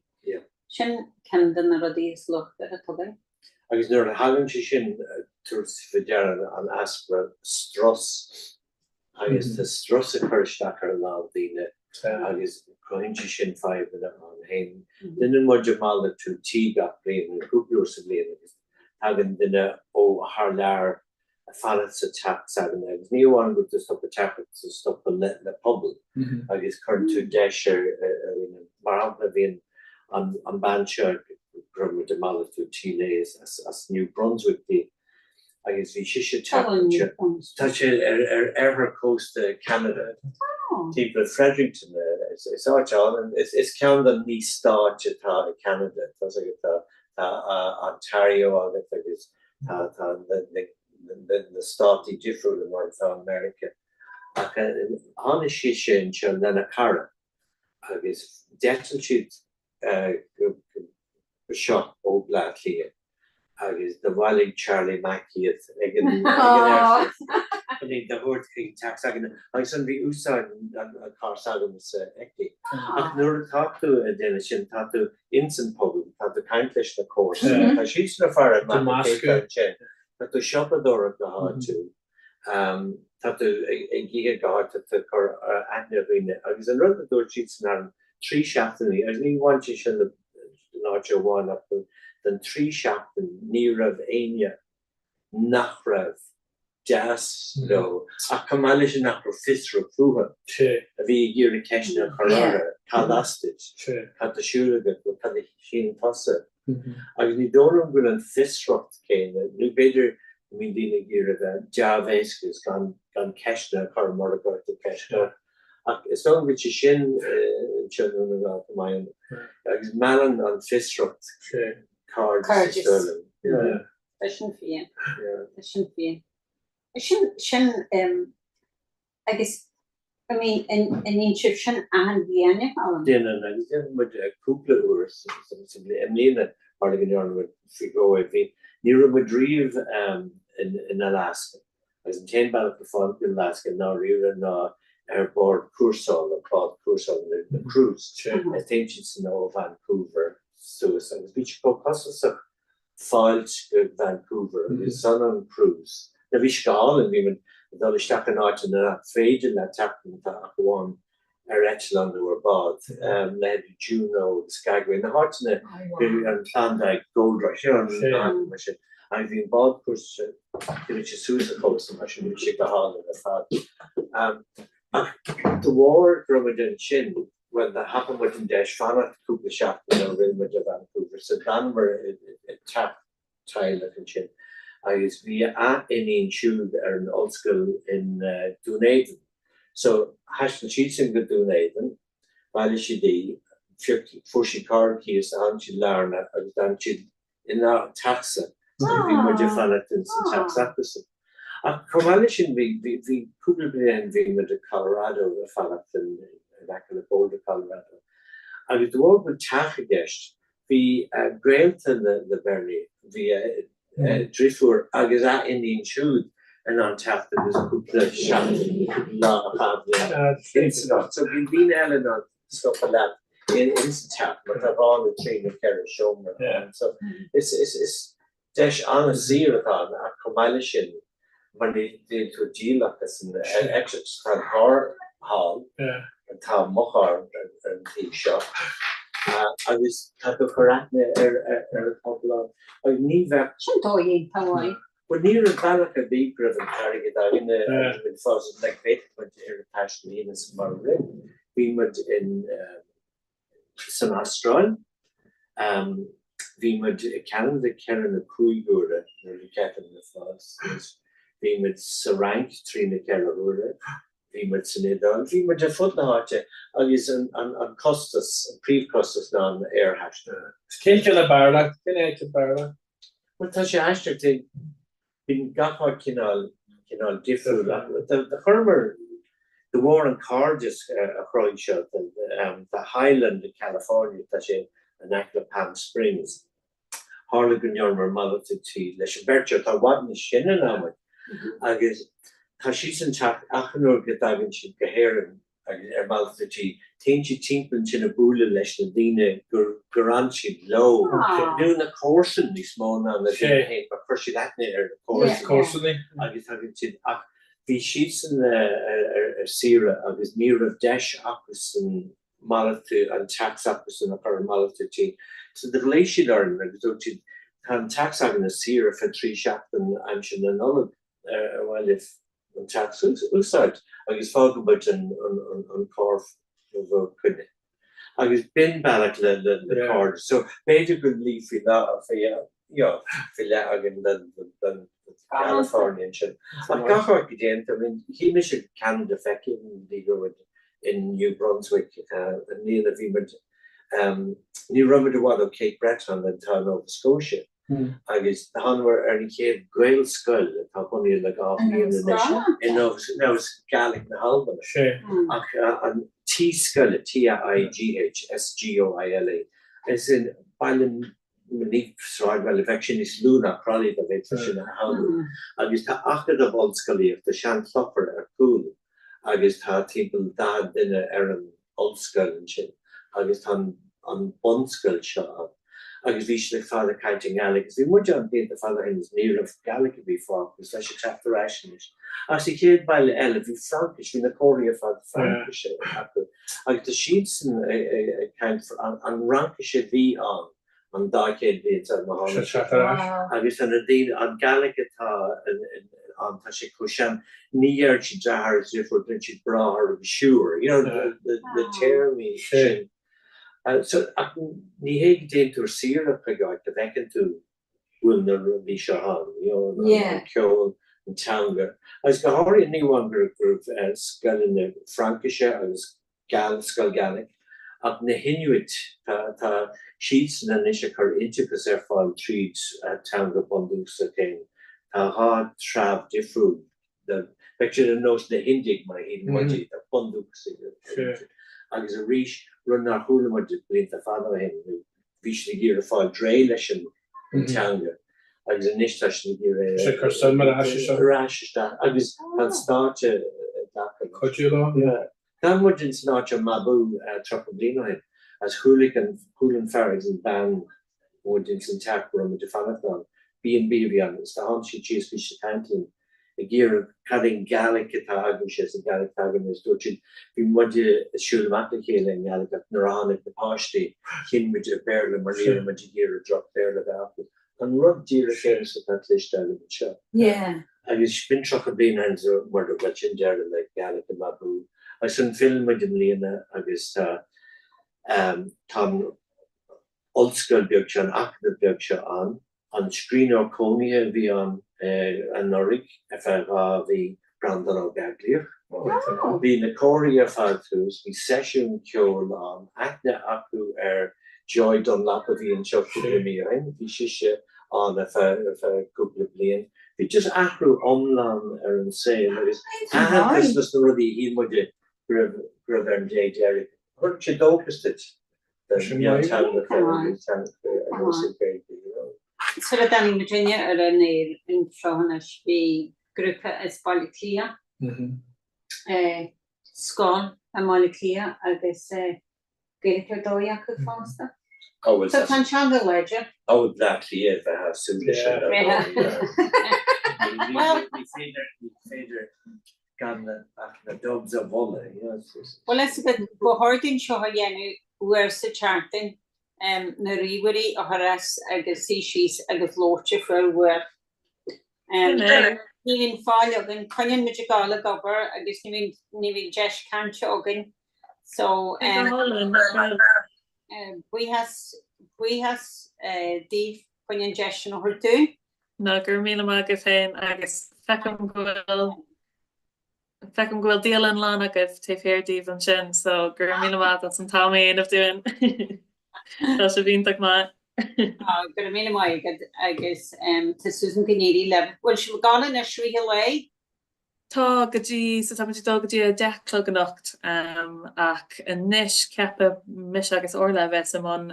F: Sin ceann de na rudaí is luachmhaire atá againn.
K: Agus nuair a thagann sé sin, tabhairt faoi deara an easpa strus agus tá strus ag cur isteach ar a lán daoine agus cruthaíonn sé sin fadhbanna ann féin. Déanann muid malartú tí gach bliain, nó cúpla uair sa bhliain agus tagann duine ó thar lear ag fanacht sa teach s'againne agus ní amháin go bhfuil tú ag stopadh teach ach tú ag stopadh le pobal agus cuireann tú deis ar dhaoine. Mar shampla bhí an bean seo go raibh muid ag malartú tí léi as New Brunswick di agus bhí sise ag teacht anseo. Tá sé ar oirthear cósta Cheanada, timpeall Fredericton, is áit álainn, is ceann de na stáit atá i Ceanada, tá tá tá Ontario agat agus tá tá na státaí difriúla mar atá i Meiriceá. Ach tháinig sise anseo lena cara agus d'eitil siad go seo ó Bleá Cliath agus do bhailigh Charlie Mac iad ag an aerfort chun iad a thabhairt chuig an teach s'againne agus ansan bhí úsáid an carr s'agamsa aici. Ach nuair atá tú ag déanamh sin tá tú ins an pobal, tá tú ag caint leis na comharsana, tá siadsan ag faire amach ansin, tá tú ag siopadóireacht go háitiúil. Tá tú ag ithe go háit, tá tú ag cur aithne ar dhaoine. Agus an rud a dúirt siad san arm, 3 seachtainí, agus ní bhain sé sin le don áit amháin ach don 3 seachtain ní raibh éinne nach raibh deas leo ach chomh maith leis sin nach raibh fiosrach fúthu, a bhí ag iarraidh ceisteanna a chur orthu, cad as duit, cad tá siúl agat, bhuel cad a shíleann tusa? Agus ní dóigh liom go bhfuil an fiosracht céanna, nó b'fhéidir go mbíonn daoine ag iarraidh a bheith dea-bhéasach agus gan gan ceisteanna a chur mura gcuirtear ceist orthu. Ach is dóigh go bhfuil sé sin anseo i nDún na nGall chomh maith, agus meallann an fiosracht cairdeas is dóigh liom.
F: Tá sin fíor. Tá sin fíor. Sin, sin, agus, I mean, an ndéanann sibh sin achan bhliain, a Cholm?
K: Déanann, agus déanann muid cúpla uair sa bhliain. I mbliana, tharla go ndearna muid faoi dhó é. Bhí, ní raibh muid riamh in Alaska, agus an t-aon bealach le fáil go Alaska i ndáiríre ná ar bord cúrsála, bád cúrsála, na cruise. Téann siad san ó Vancouver suas, agus bíonn sé chomh costasach fáilt go Vancouver agus ansan an cruise. Now bhí sé go hálainn, bhí muid ag dul isteach in áiteanna nach féidir leat teacht iontu ach amháin ar eitleán nó ar bád, leithéidí Juneau agus Skagway, na háiteanna, an Klondike Gold Rush, you know, na háiteanna mar sin. Agus bhí an bád cúrsa, d'imigh sé suas an cósta mar sin, bhí sé go hálainn ar fad. Ach de bharr go raibh muid ansin, Bhuel, do thapaigh muid an deis fanacht cúpla seachtain nuair a rinne muid i Vancouver. So d'fhanamar i dteach teaghlach ansin agus bhí a iníon siúd ar an ollscoil in Dún Éideann. So thaistil siadsan go Dún Éideann, bhailigh siad í, phioc, fuair siad carr ar cíos, tháinig siad Larna agus d'fhan siad inár dteachsa so bhí muid ag fanacht ins an teach s'acusan. Ach chomh maith leis sin bhí, bhí, bhí cúpla bliain bhí muid i Colorado ag fanacht in, in aice le Boulder, Colorado. Agus de bharr go bhfuil teach i gceist, bhí gaolta le, le Bernie, bhí a driofúr agus a iníon siúd in ann teacht agus cúpla seachtain, cúpla lá a chaitheamh linn ins an áit. So bhí daoine eile in ann stopadh leat in sa teach mar tá 2 nó 3 nó 4 seomra ann. So is is is deis an-saor atá ann ach chomh maith leis sin mar ní níl tú ag díol ach as an eitilt tá an carr thall, tá mo charr ar an taobh seo agus tá tú ag cur aithne ar ar ar an phobal ann agus ní bheadh
F: Sin dóigh iontach mhaith.
K: Bhuel ní raibh bealach ar bith go raibh an t-airgead againne agus muid fás like b'fhéadfadh muid ar an taisteal a dhéanamh mar a rinne. Bhí muid in san Astráil, bhí muid i Ceanada 4 nó 5 huaire nuair a bhí Kevin ag fás suas, bhí muid sa Fhrainc 3 nó 4 huaire, bhí muid san Iodáil, bhí muid ar fud na háite agus an an costas, an príomhchostas ná an aerthaisteal.
T: Cén ceann ab fhearr leat? Cén áit ab fhearr leat?
K: Bhuel, tá sé aisteach, bíonn gach áit cineál, cineál difriúil ach do chuireamar, de bharr an cairdeas a chruthaigh seo, tá Highland i California, tá sé in aice le Palm Springs, tharla go ndearnamar malartú tí leis an bheirt seo, atá i bhfad níos sine ná muid, agus tá siadsan ag teacht achan uair go dtagann siad go hÉirinn agus ar malartú tí, téann siad timpeall ansin ag bualadh leis na daoine gur gur fhan siad leo, nó na comharsain níos mó ná na daoine féin, mar chuir siad aithne ar na comharsana agus tagann siad ach bhí siadsan ar saoire agus ní raibh deis acusan malartú an teach s'acusan a chur ar malartú tí. So do ghlaoigh siad orainn agus dúirt siad tá an teach s'againne saor ar feadh 3 seachtain aimsir na Nollag ar mhaith libh an teach a úsáid agus fágfaidh muid an carr faoi bhur gcoinne. Agus b'in bealach le le cairde. So b'fhéidir go bhfuil faoi faoi you know faoi leith againn don California ansin. Ach gach áit go dtéann tú, I mean shíl mise Canada feicthe bhí go raibh in New Brunswick i mbliana bhí muid ní raibh muid i bhfad ó Cape Breton atá i Nova Scotia. agus thángamar ar an chéad Ghaelscoil atá bunaithe le 2 bhliain anois i Nova now is Gaelic na hAlban ach an Tigh Sgoile, T-I-G-H S-G-O-I-L-E, is in baile ní sráidbhaile, bheadh sé níos lú ná Crolly dá bhféadfá sin a shamhlú, agus tá Acadamh Ollscolaíochta, seanclochar ar cúl agus tá timpeall 40 duine ar an ollscoil ansin agus tá an bunscoil seo ann. Agus bhí siad ar fad ag caint i nGaelic agus bhí muid ann blianta fada ó shin agus ní raibh Gaelic ar bith fágtha agus tá sé ag teacht ar ais anois. Ach sa chéad bhaile eile bhí Fraincis, bhí na comharthaí ar fad Fraincise acu agus tá siadsan ag caint an Fhraincis a bhí ann an dá chéad bliain sar má tháinig
T: Sé teacht ar ais.
K: Agus tá na daoine, an Gaelic atá ann tá sé chomh sean, ní deireann siad deartháir is deirfiúr, deireann siad bráthair agus siúr, you know, na téarmaí sin. So, ach ní hé go dtéann tú ar saoire chuig áit go bhfeiceann tú go bhfuil na rudaí seo ann, you know, an ceol, an teanga. Agus go háirithe ní amháin go raibh scoileanna Fraincise agus scoil Gaelic, ach na hInuit, tá siadsan anois ag cur oideachas ar fáil tríd teanga bundúchasach féin. Tá dhá threabh difriúil Bheadh siad ar nós na hIndiaigh mar a shíleann muid iad, ach bundúchasaigh. Agus arís, rud nár chuala muid blianta fada ó shin, nó bhí siad ag iarraidh fáil réidh leis an teanga agus anois tá siad ag iarraidh
T: Tá sé ag cur suim ar ais isteach.
K: Ar ais isteach agus tá an stát ag glacadh leis.
T: Cuidiú leo.
K: Yeah. D'fhan muid in san áit i Mabou 30 bliain ó shin agus chuala an, chuala an fear agus an bhean muid ins an teach go raibh muid ag fanacht ann, B&B a bhí ann, agus do tháinig siad síos, bhí siad ag caint linn, ag iarraidh cad é an Ghaelic atá agaibhse is an Ghaelic atá againn agus dúirt siad, bhí muid ag siúl amach le chéile i nGaelic ach nuair a tháinig na páistí, chinn muid ar Béarla mar ní raibh muid ag iarraidh droch Bhéarla a bheith acu. An rud díreach céanna is atá cloiste agam anseo.
F: Yeah.
K: Agus b'in 30 bliain ó shin so mar bhuel sin deireadh le Gaelic i Mabou. Agus ansin phill muid i mbliana agus tá, tá an ollscoil beag seo, an acadamh beag seo ann. An scríbhneoir cónaithe a bhí ann anuraidh ar feadh 2 mhí, Breandán Ó Beaglaoich. Bhí na comharthaí ar fad thuas, bhí seisiún ceoil ann, aithne acu ar Joy Dunlop a bhí anseo cúpla mí ó shin, bhí sise ann ar feadh cúpla bliain. Bhí just athrú iomlán ar an saol agus aitheantas dos na rudaí a shíl muide go raibh ar an dé deiridh. Chuir sé dóchas duit.
F: Sula dtáinig muidinne ar an aer anseo anois bhí grúpa as Baile Átha Cliath, scoil i mBaile Átha Cliath agus Gaeilge ar dóigh acu fosta. So tá an teanga láidir.
K: Ó Bleá Cliath bheith á súil leis sin ar dóigh. Ní féidir gan ach na Dubs a mholadh.
F: Bhuel, is ba chóir dúinn seo a dhéanamh uair sa tseachtain, na ríomhairí a chur as agus suí síos agus labhairt faoi uair. Ní bhíonn fáil againn, coinníonn muid ag dul ag obair agus ní bhíonn, ní bhíonn deis cainte againn. So, buíochas, buíochas daoibh chun an deis sin a thabhairt dúinn.
P: Ná go raibh míle maith agaibh féin agus feicim go bhfuil feicim go bhfuil dialann lán agaibh taobh thiar díbh ansin so go raibh míle maith as an t-am a dhéanamh dúinn. Tá sibh iontach maith.
F: Go raibh míle maith agat agus tá súil agam go n-éirí libh. Bhfuil sibh ag dul anois i rith an lae?
P: Tá, go dtí, so tá muid ag dul go dtí a 10 a chlog anocht ach anois ceapadh mise agus Orla a bheas i mbun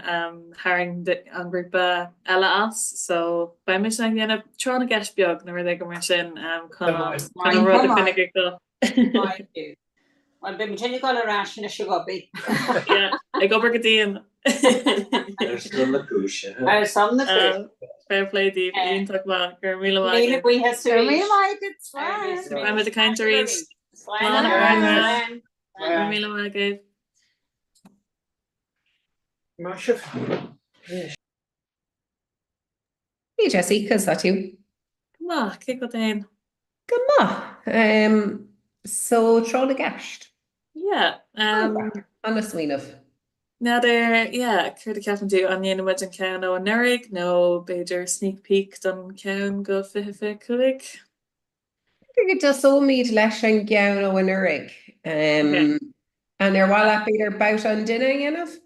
P: tharraing an grúpa eile as so beidh mise ag déanamh tráth na gceist beag nó rud éigin mar sin chun an rud a choinneáil ag dul.
F: Maith thú. Bhuel beidh muid ag dul ar ais anois ag obair.
P: Yeah, ag obair go dian.
K: Ar son na cúise.
F: Ar son na cúise.
P: Fair play daoibh, iontach maith, go raibh míle maith
F: Míle
P: agat.
F: buíochas
I: Go raibh
F: arís.
I: míle maith agat, slán.
P: Beidh muid ag caint arís.
F: Slán.
P: Slán a chairde. Go raibh míle maith agaibh.
T: Maith sibh.
O: Hey Jessie, conas tá tú?
P: Go maith, cén chaoi féin?
O: Go maith. So, tráth na gceist.
P: Yeah.
O: Ana smaoineamh.
P: N'fheadar, yeah, céard a cheapann tú, an ndéanann muid an ceann ó anuraidh nó b'fhéidir sneak peek don cheann go 2025?
O: B'fhéidir go dtosóimid leis an gceann ó anuraidh. An ar mhaith leat b'fhéidir babhta an duine a dhéanamh?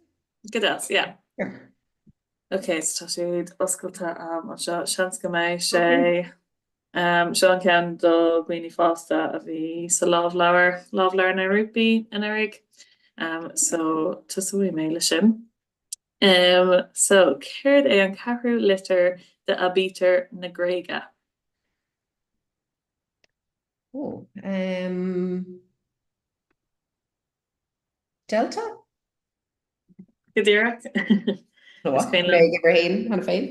P: Go deas, yeah. Ok, so tá siad oscailte a'm anseo. Seans go mbeidh sé. Seo an ceann do dhaoine fásta a bhí sa lámhleabhar, lámhleabhar na ngrúpaí anuraidh. So tosóidh mé le sin. So céard é an ceathrú litir de aibítir na Gréige?
O: Ó, Delta?
P: Go díreach.
G: Is cuimhin liom. Ag uimhir a haon cheana féin?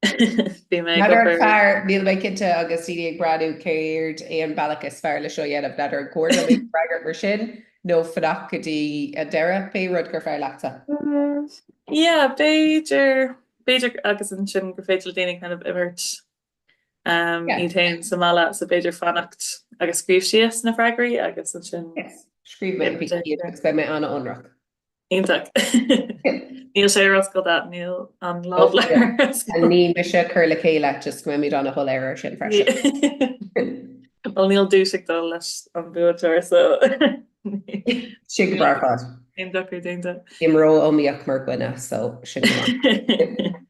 P: Bhí mé ag
G: N'fheadar
P: obair.
G: an fearr, níl mé cinnte agus daoine ag breathnú céard é an bealach is fearr le seo a dhéanamh, n'fheadar an cóir dom é a fhreagairt mar sin nó fanacht go dtí an deireadh, pé rud gur fearr leatsa.
P: Yeah, b'fhéidir, b'fhéidir agus ansin gur féidir le daoine kind of imirt iad féin sa mbaile so b'fhéidir fanacht agus scríobh síos na freagraí agus ansin.
G: Yes, scríobh mé iad agus beidh mé an-ionraic.
P: Iontach. Níl sé ar oscailt agat, níl an lámhleabhar ar oscailt.
G: Ní mise a chuir le chéile, just go mbeimid an-shoiléir ar sin freisin.
P: Bhuel níl duais ag dul leis an buaiteoir so.
G: Sin go breá ar fad.
P: Aon dochar déanta.
G: Bím ró-iomaíoch mar dhuine so sin go maith.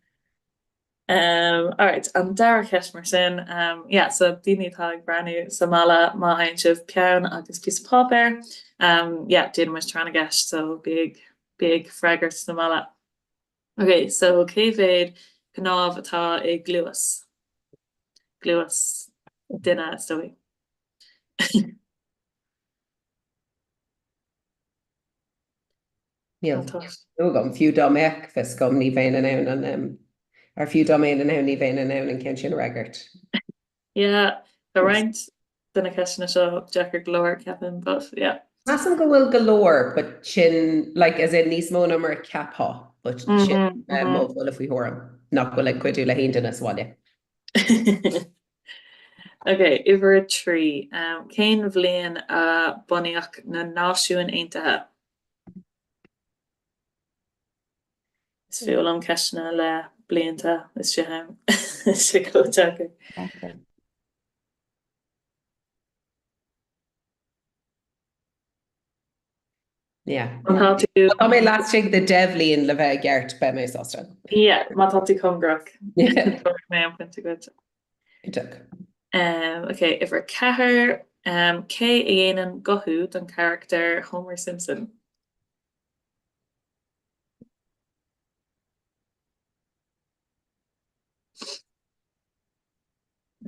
P: Um, alright, an dara ceist mar sin, um, yeah, so daoine atá ag breathnú sa mbaile má fhaigheann sibh peann agus píosa páipéir, um, yeah, déanfaidh muid tráth na gceist, so bí ag, bí ag freagairt sa mbaile. Ok, so cé mhéad cnámh atá i gcluas? Cluas duine, is dóigh.
G: Níl clue agam, fiú dá mbeadh fios agam ní bheinn in ann an or fiú dá mbeinn in ann ní bheinn in ann an ceann sin a fhreagairt.
P: Yeah, tá roinnt de na ceisteanna seo deacair go leor, ceapaim, but yeah.
G: Measaim go bhfuil go leor, but sin, like, as in níos mó ná mar a cheapfá, but sin mo bhuille faoi thuairim, nach bhfuil ag cuidiú le haon duine sa bhaile.
P: Ok, uimhir a 3. Cén bhliain a bunaíodh na Náisiúin Aontaithe? Is fuath liom ceisteanna le blianta, is sé is sé chomh deacair.
G: Yeah.
P: Má tá tú.
G: Tá mé laistigh de 10 bhliain le bheith i gceart, beidh mé sásta.
P: Yeah, má tá tú cóngarach. Tabharfaidh mé an pointe duit.
G: Iontach.
P: Um, ok, uimhir 4. Um, cé a dhéanann guthú don charachtar Homer Simpson?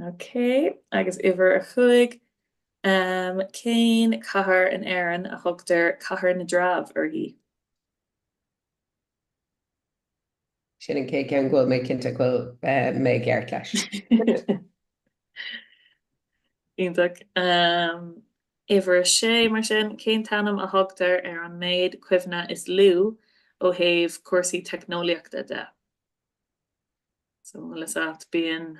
P: Ok, agus uimhir a 5, um, cén cathair in Éirinn a thugtar Cathair na dTreabh uirthi?
G: Sin an chéad ceann go bhfuil mé cinnte go bhfuil mé i gceart leis.
P: Iontach. Um, uimhir a sé mar sin, cén t-ainm a thugtar ar an méid cuimhne is lú ó thaobh cúrsaí teicneolaíochta de? So an bhfuil fhios agat bíonn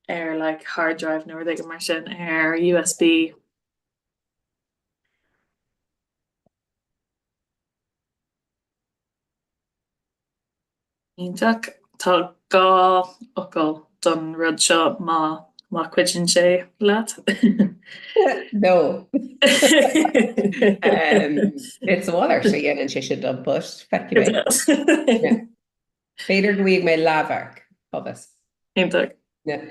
P: ar like hard drive nó rud éigin mar sin ar USB. Iontach. Tá 2 fhocal don rud seo má má cuidíonn sé leat.
G: No. It's a mhalairt a dhéanann sé sin dom, but feicfidh mé. B'fhéidir go bhfaighidh mé leathmharc, cá bhfios.
P: Iontach.
G: Yeah.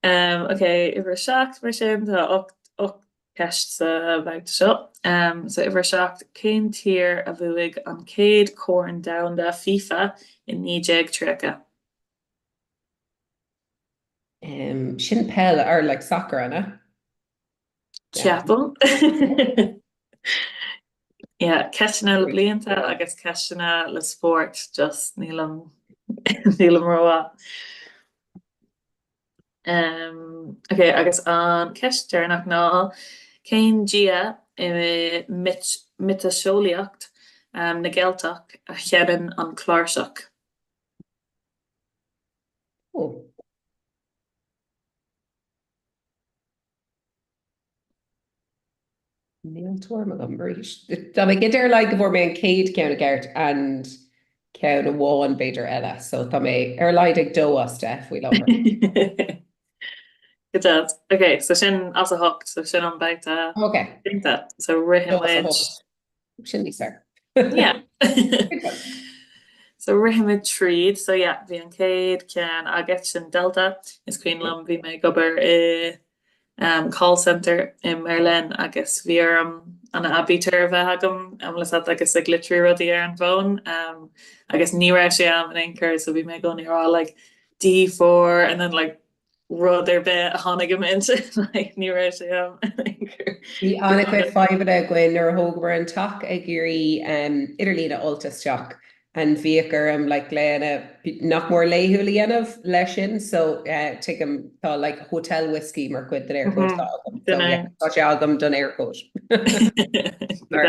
P: Um, ok, uimhir a 7 mar sin, tá 8, 8 ceist sa bhabhta seo. Um, so uimhir a 7, cén tír a bhuaigh an chéad Chorn Domhanda FIFA i 1930?
G: Um, sin peil or like soccer, an ea?
P: Ceapaim. Yeah, ceisteanna le blianta agus ceisteanna le spórt, just nílim nílim rómhaith. Um, ok, agus an ceist deireanach ná cén dia i miotaseolaíocht um, na gCeilteach a sheinneann an chláirseach?
G: Oh. Níl tuairim agam arís. Tá mé cinnte ar a laghad go bhfuair mé an chéad ceann i gceart and ceann amháin b'fhéidir eile, so tá mé ar a laghad ag dó as 10 faoi
P: láthair. Go deas. Ok, so sin as 8, so sin an babhta
G: Ok.
P: déanta. So ritheann muid.
G: Sin níos fearr.
P: Yeah. So rithimid tríd. So yeah, bhí an chéad ceann agat, sin Delta. Is cuimhin liom bhí mé ag obair i um, call centre i mBerlin agus bhí orm an aibítir a bheith agam an bhfuil fhios agat agus ag litriú rudaí ar an bhfón um, agus ní raibh sé a'm in aon chor so bhí mé i gcónaí ag rá like D for and then like rud ar bith a tháinig i m'intinn, like, ní raibh sé a'm in aon
G: chor. Bhí an-chuid fadhbanna againn nuair a thógamar an teach ag iarraidh idirlíon a fháilt isteach. And bhíodh orm like glaonna nach mór laethúil a dhéanamh leis sin so tuigim tá like hotel whiskey mar chuid den Eircode atá agam. So yeah, tá sé agam don Eircode. Mar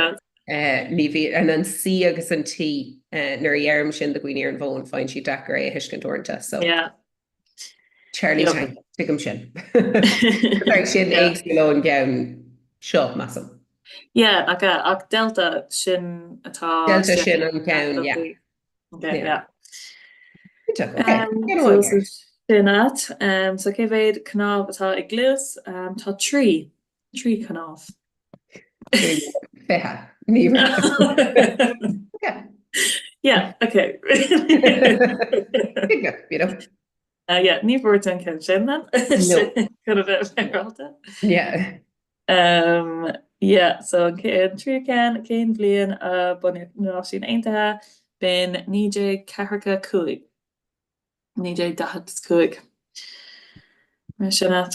G: ní bhí and an C agus an T nuair a dheirim sin do dhaoine ar an bhfón faigheann siad deacair é a thuiscint uaireanta so.
P: Yeah.
G: Charlie Tank, tuigim sin. Sorry, sin éagsúil ón gceann seo, measaim.
P: Yeah, nach ea, ach Delta, sin atá...
G: Delta sin an ceann, yeah.
P: Okay, yeah.
G: Okay,
P: um, sin ait. Um, so cé mhéad cnámh atá i gcluas? Um, tá 3, 3 cnámh.
G: 20. Ní raibh. Okay.
P: Yeah, okay.
G: Good, you know.
P: Uh, yeah, ní bhfuair tú an ceann sin then.
G: No.
P: Chun a bheith féaráilte.
G: Yeah.
P: Um, yeah, so an chéad tríú ceann, cén bhliain a bunaíodh na Náisiúin Aontaithe? B'in 1945. 1945. Mar sin ait.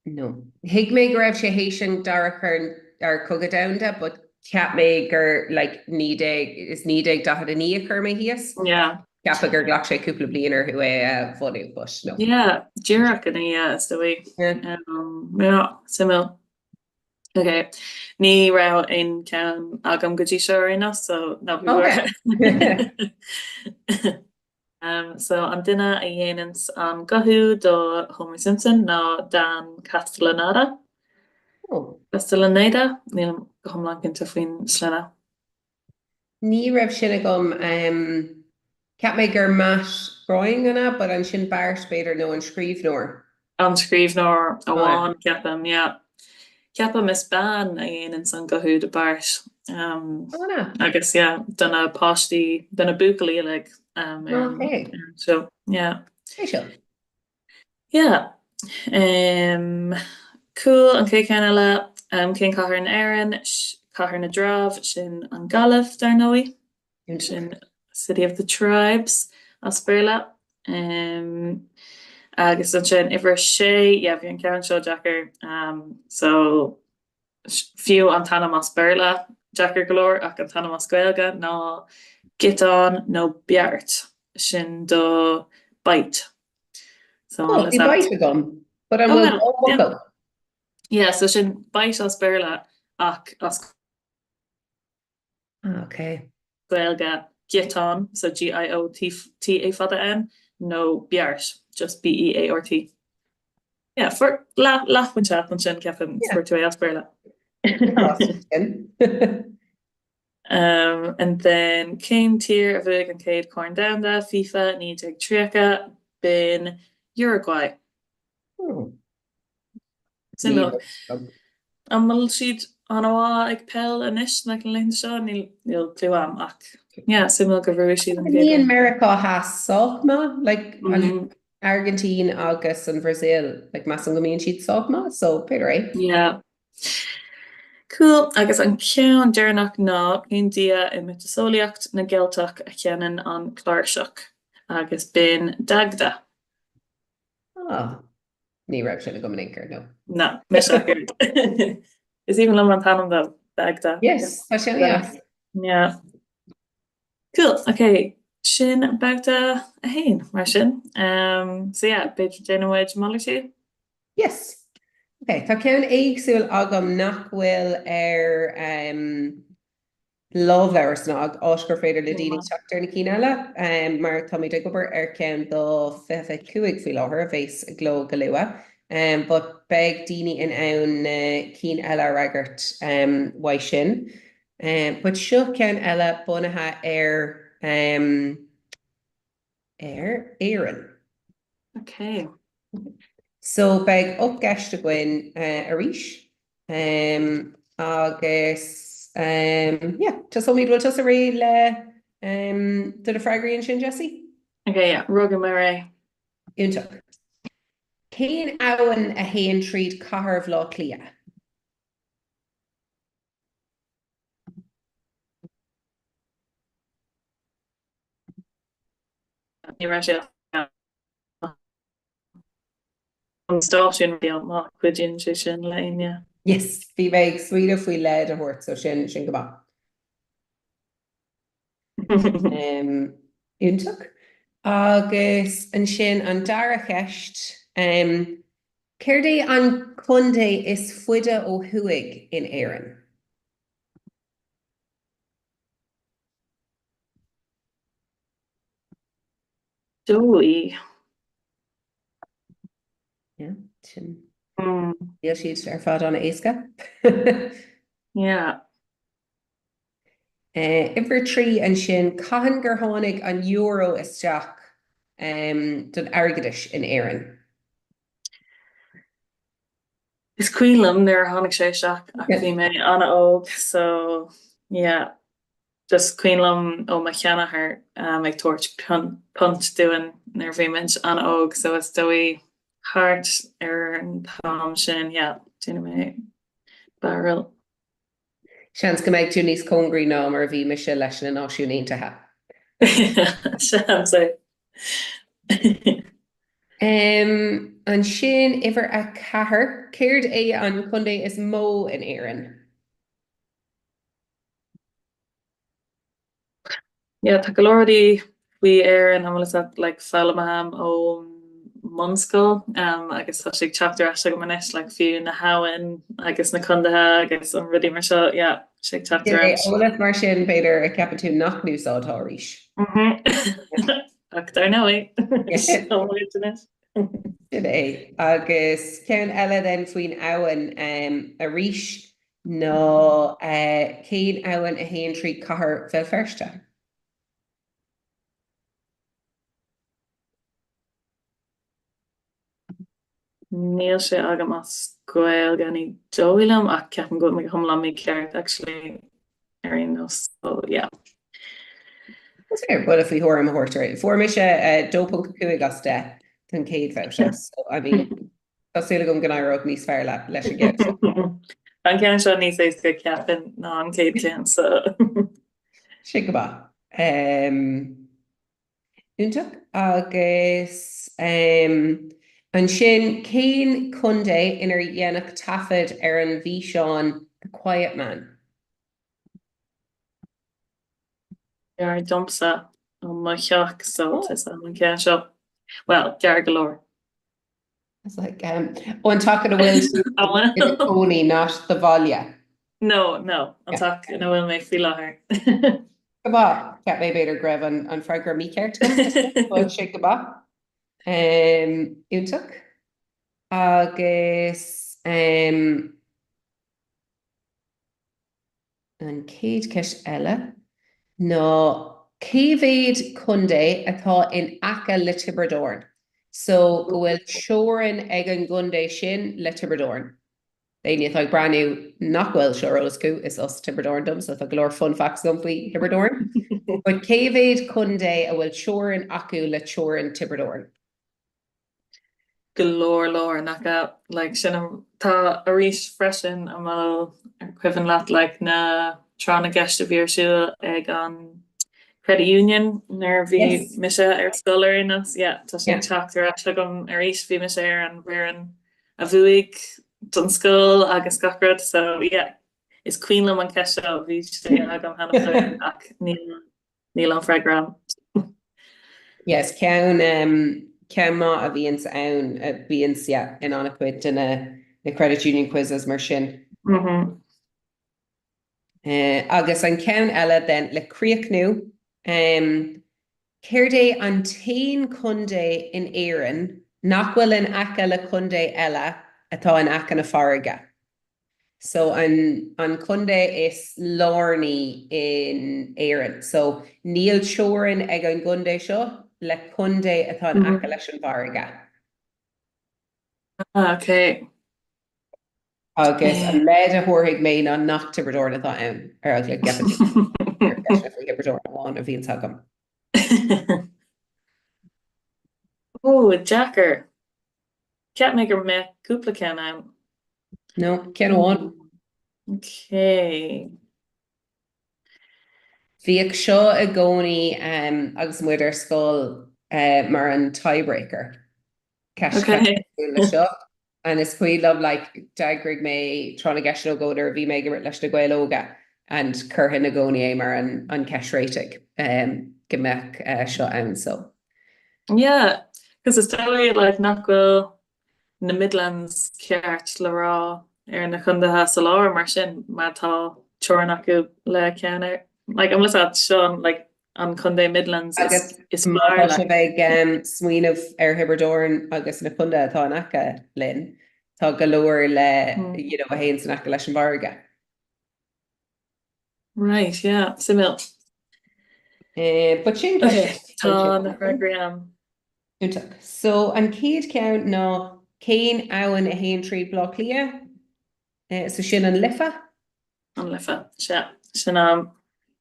G: No. Thuig mé go raibh sé théis an dara chor ar Cogadh Domhanda but cheap mé gur like 19 is 1949 a chuir mé thíos.
P: Yeah.
G: Ceapadh gur ghlac sé cúpla bliain orthu é a bhunú but no.
P: Yeah, díreach ina dhiaidh is dóigh.
G: Yeah.
P: Um, yeah, suimiúil. Ok, ní raibh aon ceann agam go dtí seo ar aon nós, so ná bí
G: Okay.
P: buartha. So an duine a dhéananns an guthú do Homer Simpson ná Dan Castellaneta.
G: Oh.
P: Castellaneta? Nílim go hiomlán cinnte faoin sloinne.
G: Ní raibh sin agam. Cheap mé gur Matt Groening an ea, but ansin Bart b'fhéidir nó an scríbhneoir.
P: An scríbhneoir amháin, ceapaim, yeah. Ceapaim is bean a dhéananns an guthú do Bart. Agus yeah, do na páistí, do na buachaillí uilig ar an seó, yeah.
G: Spéisiúil.
P: Yeah. Cool, an chéad cheann eile, cén cathair in Éirinn, Cathair na dTreabh, sin an Ghaillimh, dar ndóigh. Sin City of the Tribes as Béarla. Agus ansin uimhir a sé, yeah bhí an ceann seo deacair. So fiú an t-ainm as Béarla deacair go leor ach an t-ainm as Gaeilge ná giotán nó beart, sin do bite.
G: So Oh, bhí bite agam, but an bhfuil dhá fhocal?
P: Yeah, so sin bite as Béarla ach as
G: Ah, ok.
P: Gaeilge, giotán, so G-I-O-T T A fada N, nó beart, just B-E-A-R-T. Yeah, fuair leath leathphointe ansin, ceapaim, fuair tú é as Béarla. Um, and then cén tír a bhuaigh an chéad Chorn Domhanda, FIFA 1930, b'in Uruguay.
G: Oh.
P: Suimiúil. An bhfuil siad an-mhaith ag peil anois na laethanta seo? Níl níl clue a'm ach yeah, suimiúil gur bhuaigh siad an chéad
G: Bíonn Meiriceá Theas sách maith, like an Airgintín agus an Bhrasaíl, like measaim go mbíonn siad sách maith, so b'fhéidir é.
P: Yeah. Cool. Agus an ceann deireanach ná cén dia i miotaseolaíocht na gCeilteach a sheinneann an chláirseach? Agus b'in Dagda.
G: Ah. Ní raibh sin agam in aon chor, no.
P: No, mise ach oiread. Is aoibhinn liom an t-ainm though, Dagda.
G: Yes, tá sé an-deas.
P: Yeah. Cool, ok. Sin babhta a haon, mar sin. Um, so yeah, b'fhéidir déanfaidh muid malartú?
G: Yes. Ok, tá ceann éagsúil agam nach bhfuil ar um, lámhleabhar san áit gur féidir le daoine teacht ar na cinn eile, mar táimid ag obair ar cheann do 2025 faoi láthair a bheas i gcló go luath. But beidh daoine in ann na cinn eile a fhreagairt uaidh sin. But seo ceann eile bunaithe ar ar Éirinn.
P: Ok.
G: So beidh 8 gceist againn arís agus yeah, tosóimid, bhfuil tusa réidh le do na freagraí ansin, Jessie?
P: Ok, yeah, rug mé ar é.
G: Iontach. Cén abhainn a théann tríd cathair Bhaile Átha Cliath?
P: Ní raibh sé an stáisiún raidió má chuidíonn sé sin le éinne.
G: Yes, bhí mé ag smaoineamh faoi leid a thabhairt, so sin, sin go maith. Iontach. Agus ansin an dara cheist, céard é an contae is faide ó thuaidh in Éirinn?
P: Dóigh.
G: Yeah, sin. Níl siad ar fad an-éasca.
P: Yeah.
G: Uimhir 3 ansin, cathain gur tháinig an euro isteach don airgeadais in Éirinn?
P: Is cuimhin liom nuair a tháinig sé isteach ach bhí mé an-óg so yeah just cuimhin liom ó mo sheanathair ag tabhairt punt dúinn nuair a bhí muid an-óg so is dóigh thart ar an t-am sin yeah déanfaidh mé barúil.
G: Seans go mbeidh tú níos cóngaraí ná mar a bhí mise leis na Náisiúin Aontaithe.
P: Seans é.
G: Ansin, uimhir 4, céard é an contae is mó in Éirinn?
P: Yeah, tá go leor rudaí faoi Éirinn, an bhfuil fhios agat, like, foghlamtha agam ón mbunscoil um, agus tá sé ag teacht ar ais agam anois, like, fiú na habhann agus na condaetha agus an rudaí mar seo, yeah, sé ag teacht
G: Sin
P: ar
G: é
P: ais.
G: eolas mar sin, b'fhéidir, a cheapann tú nach n-úsáidfeá arís.
P: Ach dar ndóigh, seo muid anois.
G: Sin é. Agus ceann eile then faoin abhainn um, arís, Ná cén abhainn a théann trí chathair Bhéal Feirste?
P: Níl sé agam as Gaeilge, ní dóigh liom, ach ceapaim go bhfuil mé go hiomlán mícheart actually ar aon nós, so yeah.
G: Is féidir buille faoi thuairim a thabhairt air. Fuair mise 2.5 as 10 don chéad bhabhta, so I mean Tá súil agam go n-éireoidh níos fearr leat leis an gceann seo.
P: Tá an ceann seo níos éasca, ceapaim, ná an chéad cheann, so.
G: Sin go maith. Iontach. Agus ansin, cén contae inar deineadh taifead ar an bhfíseán The Quiet Man?
P: Gar domsa ó mo theach, so tá fhios agam an ceann seo. Bhuel, gar go leor.
G: It's like, um, ó an teach ina bhfuil tú i do chónaí, not do bhaile.
P: No, no, an teach ina bhfuil mé faoi láthair.
G: Go maith. Cheap mé b'fhéidir go raibh an, an freagra mícheart agam, but sé go maith. Um, iontach. Agus um, An chéad cheist eile ná cé mhéad contae atá in aice le Tiobraid Árann? So go bhfuil teorainn ag an gcontae sin le Tiobraid Árann. Éinne atá ag breathnú nach bhfuil seo ar eolas acu, is as Tiobraid Árann dom so tá go leor fun facts agam faoi Thiobraid Árann. But cé mhéad contae a bhfuil teorainn acu le teorainn Tiobraid Árann?
P: go leor leor nach ea? Like sin an tá arís freisin an bhfuil ar cuimhin leat like na tráth na gceist a bhí ar siúl ag an Credit Union nuair a bhí
G: Yes.
P: mise ar scoil ar aon nós? Yeah, tá sé
G: Yeah.
P: ag teacht ar ais agam arís bhí mise ar an bhfoireann a bhuaigh don scoil agus gach rud so yeah is cuimhin liom an ceist seo bhí sé agam cheana féin ach níl Níl an freagra agam.
G: Yes, ceann ceann maith a bhíonns ann, a bhíonns, yeah, in an-chuid de na na credit union quizzes mar sin.
P: Mm-hmm.
G: Agus an ceann eile then le críochnú, céard é an t-aon contae in Éirinn nach bhfuil in aice le contae eile atá in aice na farraige? So an an contae is lárnaí in Éirinn. So níl teorainn ag an gcontae seo le contae atá in aice leis an bhfarraige.
P: Ah, ok.
G: Agus an leid a thabharfaidh mé ná nach Tiobraid Árann atá ann, ar eagla go gceapann tú gur ceist faoi Thiobraid Árann amháin a bhíonns agam.
P: Ó, deacair. Cheap mé go mbeadh cúpla ceann ann.
G: No, ceann amháin.
P: Ok.
G: Bhíodh seo i gcónaí agus muid ar scoil mar an tiebreaker. Ceist cosúil le seo. And is cuimhin liom like d'eagraigh mé tráth na gceisteanna nó dhó nuair a bhí mé ag imirt leis na Gaeil Óga. And chuirfinn i gcónaí é mar an cheist réitigh go mbeadh seo ann so.
P: Yeah, 'cause is dóigh like nach bhfuil na Midlands ceart le rá ar na condaetha sa lár mar sin má tá teorainn acu le ceann ar like an bhfuil fhios agat seo an like an contae Midlands
G: is
P: is
G: Má
P: fearr
G: tá
P: like.
G: sibh ag smaoineamh ar Thiobraid Árann agus na condaetha atá in aice linn, tá go leor le you know a théanns in aice leis an bhfarraige.
P: Right, yeah, suimiúil.
G: But sin
P: Okay, tá na freagraí a'm.
G: Iontach. So an chéad cheann ná cén abhainn a théann tríd Baile Átha Cliath? So sin an Life.
P: An Life, sea, sin a'm.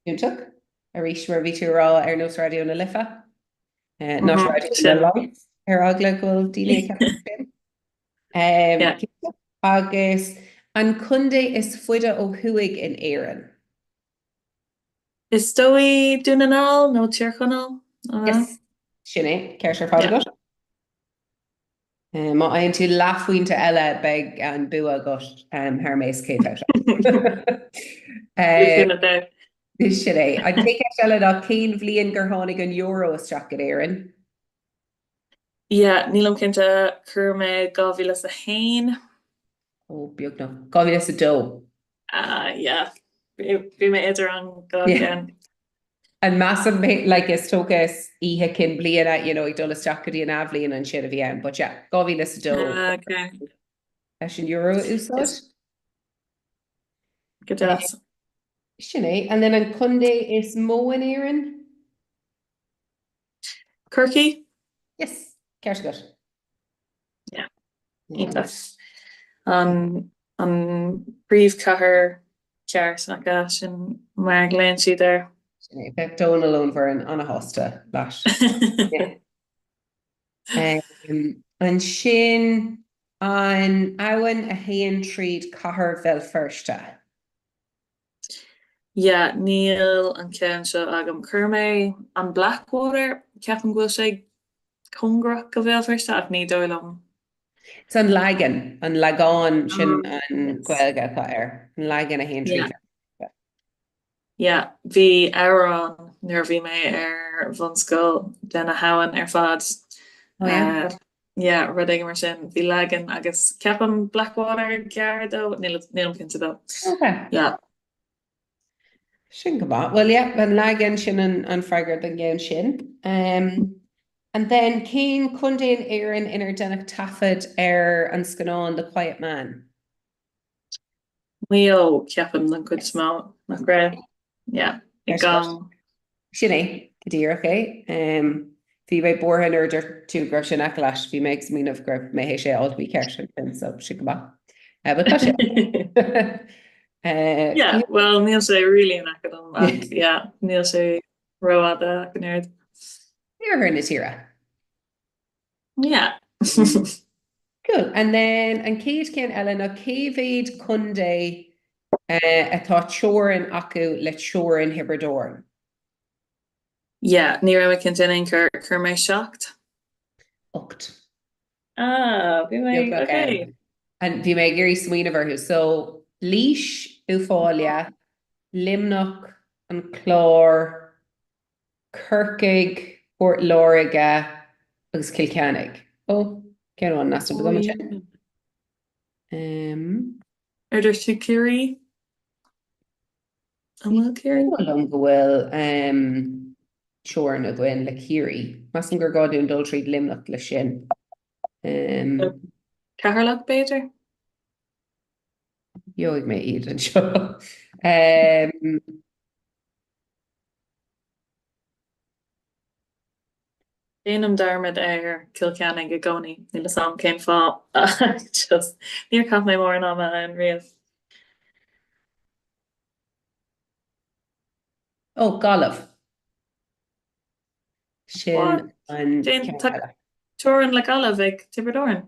G: Iontach. Arís mar a bhí tú a rá ar nós Raidió na Life. Not Raidió na Life ar eagla go bhfuil daoine ag ceapadh sin. Agus an contae is faide ó thuaidh in Éirinn?
P: Is dóigh Dún na nGall nó Tír Chonaill, an ea?
G: Yes, sin é, ceart ar fad agat. Má fhaigheann tú leathphointe eile beidh an bua agat thar mé sa chéad bhabhta. Sin é. An chéad cheist eile ná cén bhliain gur tháinig an euro isteach in Éirinn?
P: Yeah, nílim cinnte, chuir mé 2001.
G: Ó, beagnach. 2002.
P: Ah, yeah. Bhí mé idir an dhá cheann.
G: And measaim, like, is dócha is oíche cinn bliana, you know, ag dul isteach go dtí an athbhliain ansin a bhí ann, but yeah, 2002.
P: Ah, okay.
G: Leis an euro a úsáid.
P: Go deas.
G: Sin é. And then an contae is mó in Éirinn?
P: Corcaigh?
G: Yes, ceart agat.
P: Yeah, iontach. An an príomhchathair ceart nach ea, sin mar a ghlaonn siad air.
G: Sin é, bheadh Dónal ón bhfoireann an-shásta leis. Ansin an abhainn a théann tríd cathair Bhéal Feirste.
P: Yeah, níl an ceann seo agam. Chuir mé an Blackwater, ceapaim go bhfuil sé cóngarach go Bhéal Feirste ach ní dóigh liom.
G: It's an Lagan, an Lagán, sin an Ghaeilge atá air, an Lagan a théann tríd Bhéal Feirste.
P: Yeah, bhí amhrán nuair a bhí mé ar bhunscoil de na habhann ar fad.
G: Oh yeah?
P: Yeah, rud éigin mar sin. Bhí Lagan agus ceapaim Blackwater gar dó, nílim cinnte dó.
G: Okay.
P: Yeah.
G: Sin go maith. Well yeah, an Lagan sin an, an freagra don gceann sin. Um, and then cén contae in Éirinn inar deineadh taifead ar an scannán The Quiet Man?
P: Maigh Eo, ceapaim, don chuid is mó, nach raibh? Yeah, i gCong.
G: Sin é, go díreach é. Bhí mé buartha nuair a dúirt tú go raibh sé in aice leat, bhí mé ag smaoineamh go raibh mé théis é a fháil mícheart ansin, so sin go maith. But tá sé.
P: Yeah, well, níl sé really in aice dom ach yeah, níl sé rófhada ach an oiread.
G: Iarthar na tíre.
P: Yeah.
G: Cool. And then an chéad cheann eile ná cé mhéad contae atá teorainn acu le teorainn Thiobraid Árann?
P: Yeah, ní raibh mé cinnte in aon chor. Chuir mé 7.
G: 8.
P: Ah, bhí mé, okay.
G: And bhí mé ag iarraidh smaoineamh orthu. So, Laois, Uíbh Fhailí, Luimneach, an Clár, Corcaigh, Port Láirge agus Cill Chainnigh. Ó, ceann amháin in easnamh agam ansin.
P: Ar dúirt tú Ciarraí? An bhfuil Ciarraí?
G: Ní dóigh liom go bhfuil teorainn againn le Ciarraí. Measaim gur gá dúinn dul tríd Luimneach le sin.
P: Ceatharlach, b'fhéidir?
G: Gheobhaidh mé iad anseo.
P: Déanaim dearmad ar Cill Chainnigh i gcónaí, níl 'fhios a'm cén fáth ach just níor chaith mé mórán ama ann riamh.
G: Ó, Gaillimh. Sin an ceann eile.
P: Teorainn le Gaillimh ag Tiobraid Árann.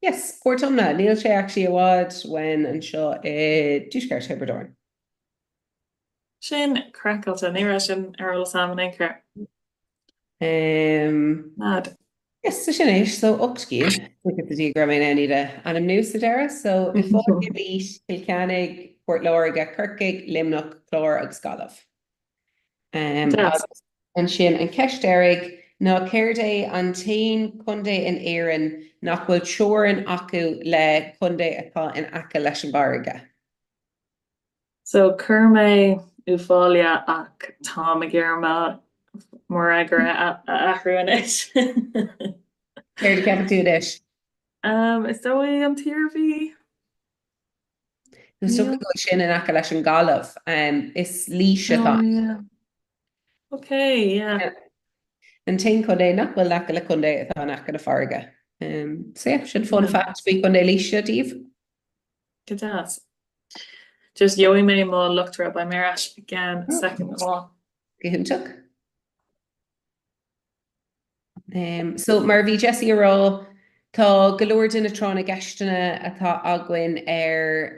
G: Yes, Port Omna. Níl sé actually i bhfad uainn anseo i dtuaisceart Thiobraid Árann.
P: Sin craiceáilte, ní raibh sin ar eolas a'm in aon chor.
G: Mad. Yes, so sin é, so 8 gcinn. Buíochas le Dia go raibh mé in ann iad a ainmniú sa deireadh. So Uíbh Fhailí, Laois, Cill Chainnigh, Port Láirge, Corcaigh, Luimneach, Clár agus Gaillimh. Agus ansin an cheist deiridh ná céard é an t-aon chontae in Éirinn nach bhfuil teorainn acu le contae atá in aice leis an bhfarraige?
P: So chuir mé Uíbh Fhailí ach táim ag iarraidh mo fhreagra a athrú anois.
G: Céard a cheapann tú anois?
P: Is dóigh an tIarmhí?
G: Is dócha go bhfuil sin in aice leis an Gaillimh. Is Laois atá
P: ann. Oh yeah. Ok, yeah.
G: An t-aon chontae nach bhfuil in aice le contae atá in aice na farraige. So yeah, sin fun fact faoi Chontae Laoise daoibh.
P: Go deas. Just gheobhaidh mé mo luchtaire, beidh mé ar ais i gceann soicind amháin.
G: Go hiontach. So, mar a bhí Jessie a rá, tá go leor de na tráth na gceisteanna atá againn ar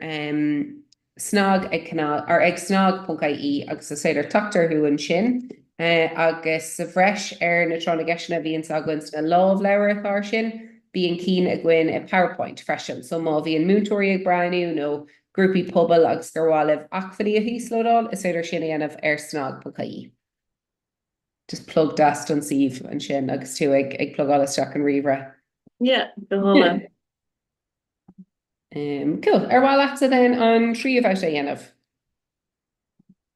G: SnaG ag CnaG, or ag snag.ie agus is féidir teacht orthu ansin. Agus sa bhreis ar na tráth na gceisteanna a bhíonns againn sna lámhleabhair atá ar sin, bíonn cinn againn i PowerPoint freisin. So má bhíonn múinteoirí ag breathnú nó grúpaí pobail agus gur mhaith libh acmhainní a híoslódáil, is féidir sin a dhéanamh ar snag.ie. Just plug deas don suíomh ansin agus tú ag ag plugáil isteach an ríomhaire.
P: Yeah, go hálainn.
G: Cool. Ar mhaith leatsa then an tríú babhta a dhéanamh?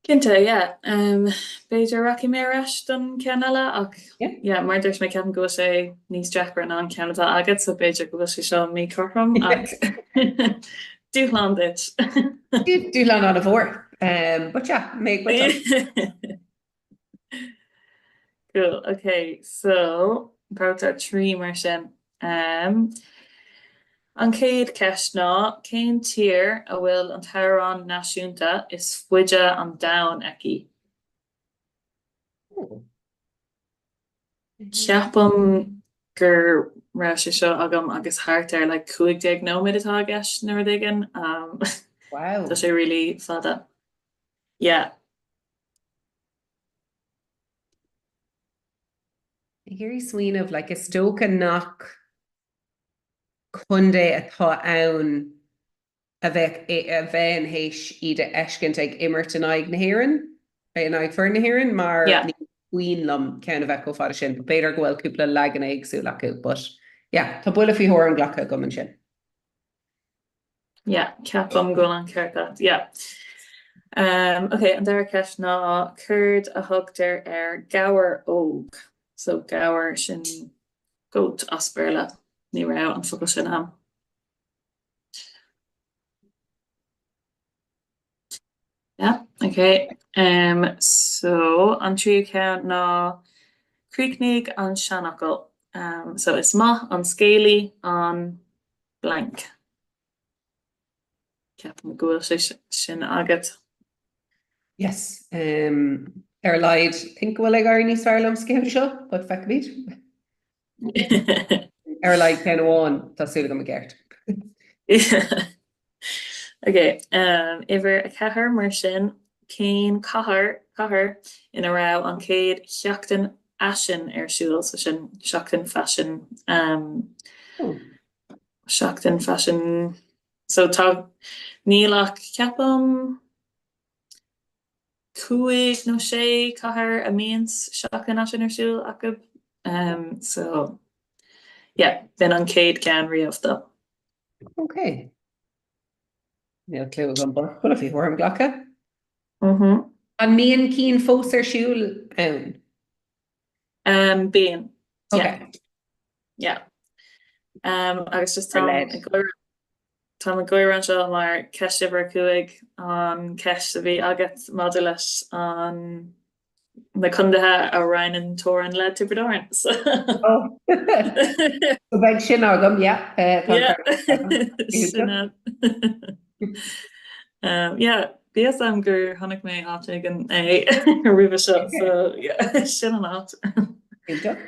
P: Cinnte, yeah. B'fhéidir rachaidh mé ar ais don ceann eile ach yeah, mar a dúirt mé ceapaim go bhfuil sé níos deacra ná an ceann atá agat so b'fhéidir go bhfuil sé seo míchothrom ach dúshlán duit.
G: Dúshlán an-mhór. But yeah, mé
P: Cool, ok, so babhta 3 mar sin. Um, an chéad cheist ná, cén tír a bhfuil an t-amhrán náisiúnta is faide an domhan aici? Ceapaim go raibh sé seo agam agus thart ar like 15 nóiméad atá i gceist nó rud éigin. Um,
G: Wow.
P: Tá sé really fada. Yeah.
G: Ag iarraidh smaoineamh, like, is dócha nach contae atá ann a bheadh, a bheinn théis iad a fheiscint ag imirt in aghaidh na hÉireann, in aghaidh foireann na hÉireann, mar
P: Yeah.
G: ní cuimhin liom ceann a bheith chomh fada sin, but b'fhéidir go bhfuil cúpla leagan éagsúil acu, but yeah, tá buille faoi thuairim glactha agam ansin.
P: Yeah, ceapaim go bhfuil an ceart agat, yeah. Um, ok, an dara ceist ná céard a thugtar ar gabhar óg? So gabhar sin goat as Béarla, ní raibh an focal sin ann. Yeah, ok. Um, so an tríú ceann ná críochnaigh an seanfhocal. Um, so is maith an scéalaí an blank. Ceapaim go bhfuil sé sin agat.
G: Yes. Um, ar a laghad, think go bhfuil ag éirí níos fearr liom sa gceann seo, but feicfimid. Ar a laghad ceann amháin, tá súil agam i gceart.
P: Ok, um, uimhir 4 mar sin, cén cathair, cathair ina raibh an chéad sheachtain fhaisin ar siúl, so sin seachtain faisin, um, seachtain faisin, so tá, níl ach, ceapaim, 5 nó 6 cathair a mbíonn seachtain fhaisin ar siúl acu, um, so yeah, b'in an chéad ceann riamh dó.
G: Ok. Níl clue agam but buille faoi thuairim glactha.
P: Mhm.
G: An mbíonn cinn fós ar siúl ann?
P: Um, bíonn.
G: Ok.
P: Yeah. Yeah. Um, agus just táim ag gáire táim ag gáire anseo mar ceist uimhir 5 an ceist a bhí agat maidir leis an na condaetha a roinneann teorainn le Tiobraid Árann. So.
G: Oh. So beidh sin agam, yeah. Uh, tá
P: Yeah.
G: Sin
P: Sin é. Um, yeah, bhí a fhios agam gur chonaic mé áit éigin é roimhe seo, so yeah, sin an áit.
G: Iontach.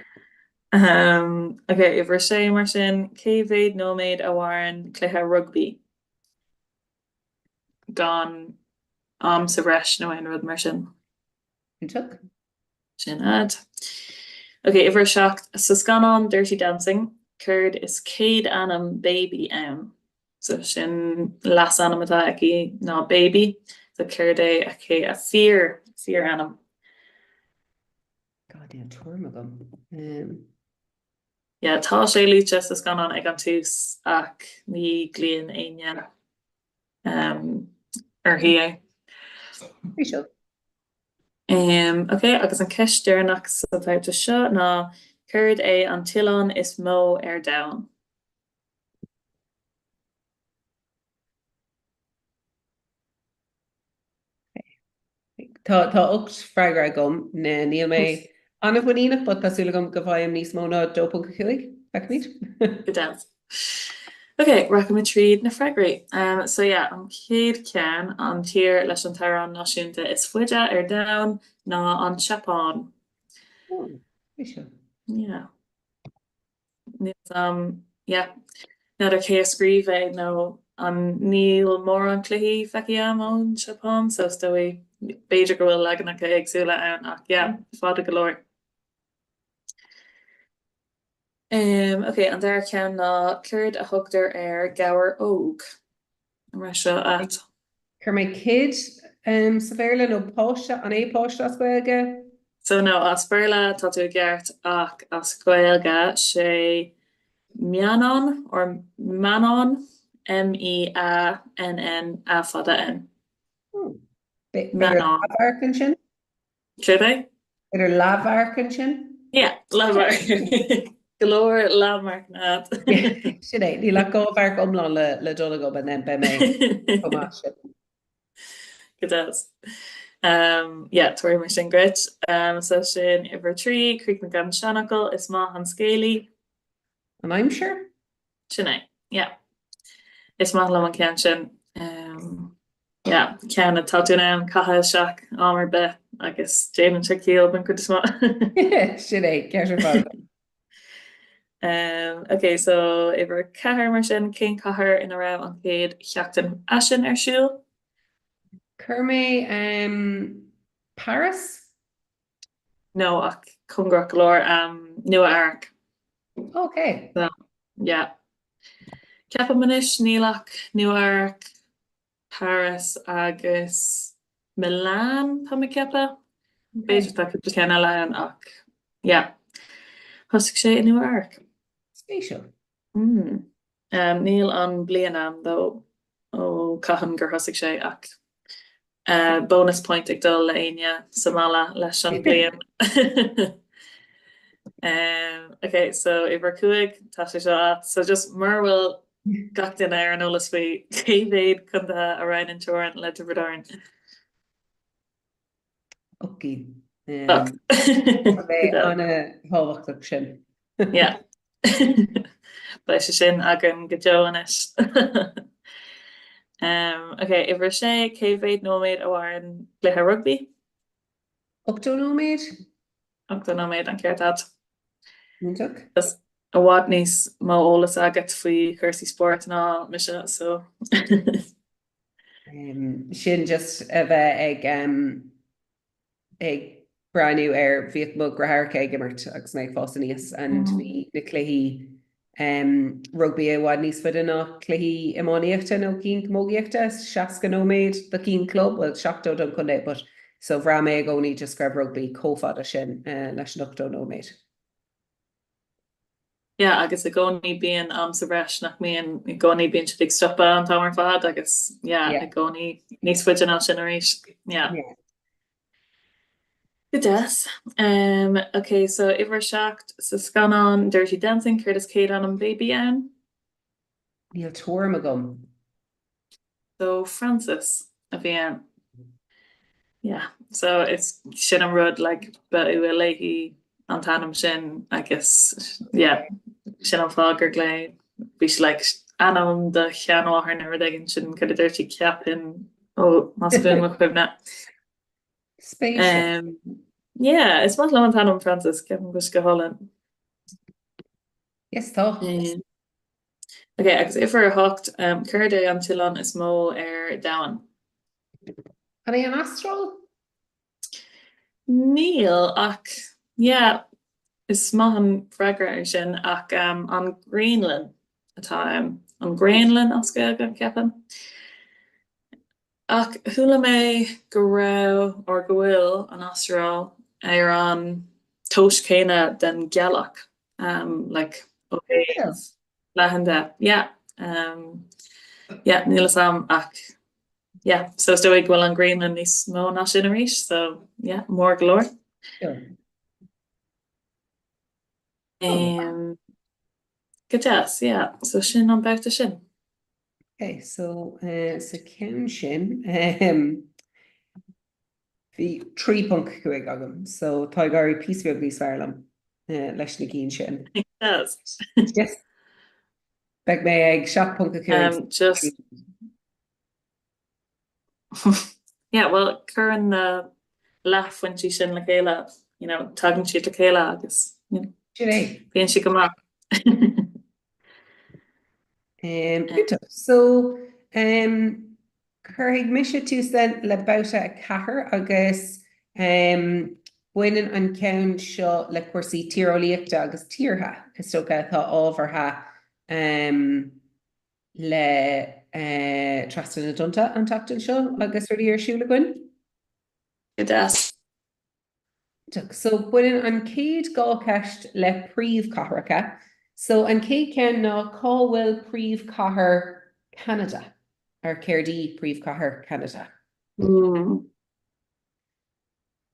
P: Um, ok, uimhir 6 mar sin, cé mhéad nóiméad a mhaireann cluiche rugbaí? Gan am sa bhreis nó aon rud mar sin.
G: Iontach.
P: Sin agat. Ok, uimhir 7, sa scannán Dirty Dancing, céard is céad ainm Baby ann? So sin leasainm atá aici ná Baby. So céard é a cé a fíor fíorainm?
G: God, níl tuairim agam. Um.
P: Yeah, tá sé luaite sa scannán ag an tús ach ní ghlaonn éinne um, uirthi é.
G: Spéisiúil.
P: Um, ok, agus an ceist deireanach sa bhabhta seo ná céard é an t-oileán is mó ar domhan?
G: Tá tá 8 freagra agam. Níl mé an-mhuiníneach but tá súil agam go bhfaighim níos mó ná 2.5. Feicfimid.
P: Go deas. Ok, rachaimid tríd na freagraí. Um, so yeah, an chéad cheann, an tír leis an t-amhrán náisiúnta is faide ar domhan ná an tSeapáin.
G: Oh, spéisiúil.
P: Yeah. Níl 's a'm, yeah, n'fheadar cé a scríobh é nó an níl mórán cluichí feicthe a'm ón Seapáin so is dóigh b'fhéidir go bhfuil leaganacha éagsúla ann ach yeah, fada go leor. Um, ok, an dara ceann ná céard a thugtar ar ghabhar óg? An raibh seo a'd?
G: Chuir mé kid sa Bhéarla nó páiste, an é páiste as Gaeilge?
P: So no, as Béarla tá tú i gceart ach as Gaeilge sé meannán or meannán, M-E-A-N-N A fada N.
G: Oh. B'fhéidir leathmharc ansin?
P: Céard é?
G: B'fhéidir leathmharc ansin?
P: Yeah, leathmharc. Go leor leathmharcanna
G: a'd. Sin é, níl ach 2 mharc iomlán le le dul agam and then beidh mé chomh maith sin.
P: Go deas. Um, yeah, tabharfaidh mé sin dhuit. Um, so sin uimhir 3, críochnaigh an seanfhocal, is maith an scéalaí.
G: An aimsir?
P: Sin é, yeah. Is maith liom an ceann sin. Um, yeah, ceann atá tú in ann caitheamh isteach am ar bith agus déanann sé ciall den chuid is
G: mó. Sin é, ceart ar fad.
P: Um, ok, so uimhir 4 mar sin, cén cathair ina raibh an chéad sheachtain fhaisin ar siúl?
G: Chuir mé um, Paris?
P: No, ach cóngarach go leor, um, Nua Eabhrac.
G: Ok.
P: So, yeah. Ceapaim anois níl ach Nua Eabhrac, Paris agus Milan, tá mé ag ceapadh. B'fhéidir tá cúpla ceann eile ann ach, yeah. Thosaigh sé i Nua Eabhrac.
G: Spéisiúil.
P: Mm. Níl an bliain a'm though ó cathain gur thosaigh sé ach bonus point ag dul le éinne sa mbaile leis an bliain. Ok so uimhir 5 tá sé seo a'd. So just mura bhfuil gach duine ar an eolas faoi cé mhéad contaetha a roinneann teorainn le Tiobraid Árann?
G: Ok. Tá mé an-thábhachtach sin.
P: Yeah. Beidh sé sin againn go deo anois. Ok, uimhir a sé, cé mhéad nóiméad a mhaireann cluiche rugbaí?
G: 80 nóiméad?
P: 80 nóiméad, an ceart a'd.
G: Iontach.
P: Tá i bhfad níos mó eolas agat faoi chúrsaí spóirt ná mise, so.
G: Sin just a bheith ag ag breathnú ar bhíodh mo dheartháireacha ag imirt agus mé ag fás aníos and bhí na cluichí rugbaí i bhfad níos faide ná cluichí iománaíochta nó cinn camógaíochta, 60 nóiméad do chinn club, bhuel 70 don chontae but so bhraith mé i gcónaí just go raibh rugbaí chomh fada sin leis an 80 nóiméad.
P: Yeah agus i gcónaí bíonn am sa bhreis nach mbíonn, i gcónaí bíonn siad ag stopadh an t-am ar fad agus yeah i gcónaí níos faide ná sin arís. Yeah. Go deas. Um, ok, so uimhir 7 sa scannán Dirty Dancing, céard is céad ainm Baby ann?
G: Níl tuairim agam.
P: So Frances a bhí ann. Yeah, so is sin an rud like ba fhuath léi an t-ainm sin agus yeah sin an fáth gur glaoigh bhí sí like ainm do sheanmháthair nó rud éigin sin cad a dúirt sí ceapaim ó más buan mo chuimhne.
G: Spéisiúil.
P: Um, yeah, is maith liom an t-ainm Frances, ceapaim go bhfuil sé go hálainn.
G: Yes, tá.
P: Um, Ok, agus uimhir 8, céard é an t-oileán is mó ar domhan?
G: An é an Astráil?
P: Níl, ach yeah, is maith an freagra é sin, ach an Ghraonlainn atá ann. An Ghraonlainn as Gaeilge, ceapaim. Ach chuala mé go raibh, or go bhfuil, an Astráil ar an tomhas céanna den ghealach, like ó thaobh leathan de. Yeah, yeah, níl fhios a'm ach yeah, so is dóigh go bhfuil an Ghraonlainn níos mó ná sin arís, so yeah, mór go leor. Go deas, yeah, so sin an babhta sin.
G: Ok, so sa cheann sin, bhí 3.5 agam, so tá ag éirí píosa beag níos fearr liom leis na cinn sin.
P: Yes.
G: Yes. Beidh mé ag 7.5.
P: Just. Yeah, well, cuireann na leathphointí sin le chéile, you know, tagann siad le chéile agus, you know,
G: Sin é.
P: bíonn siad go maith.
G: Um, iontach. So, um, cuirfidh mise tús then le babhta 4 agus um, baineann an ceann seo le cúrsaí tíreolaíochta agus tíortha, is dócha, atá ábhartha um, le Trasna na dTonnta an tseachtain seo agus rudaí ar siúl againn.
P: Go deas.
G: So baineann an chéad 2 cheist le príomhchathracha. So an chéad cheann ná cá bhfuil príomhchathair Cheanada? Or céard í príomhchathair Cheanada?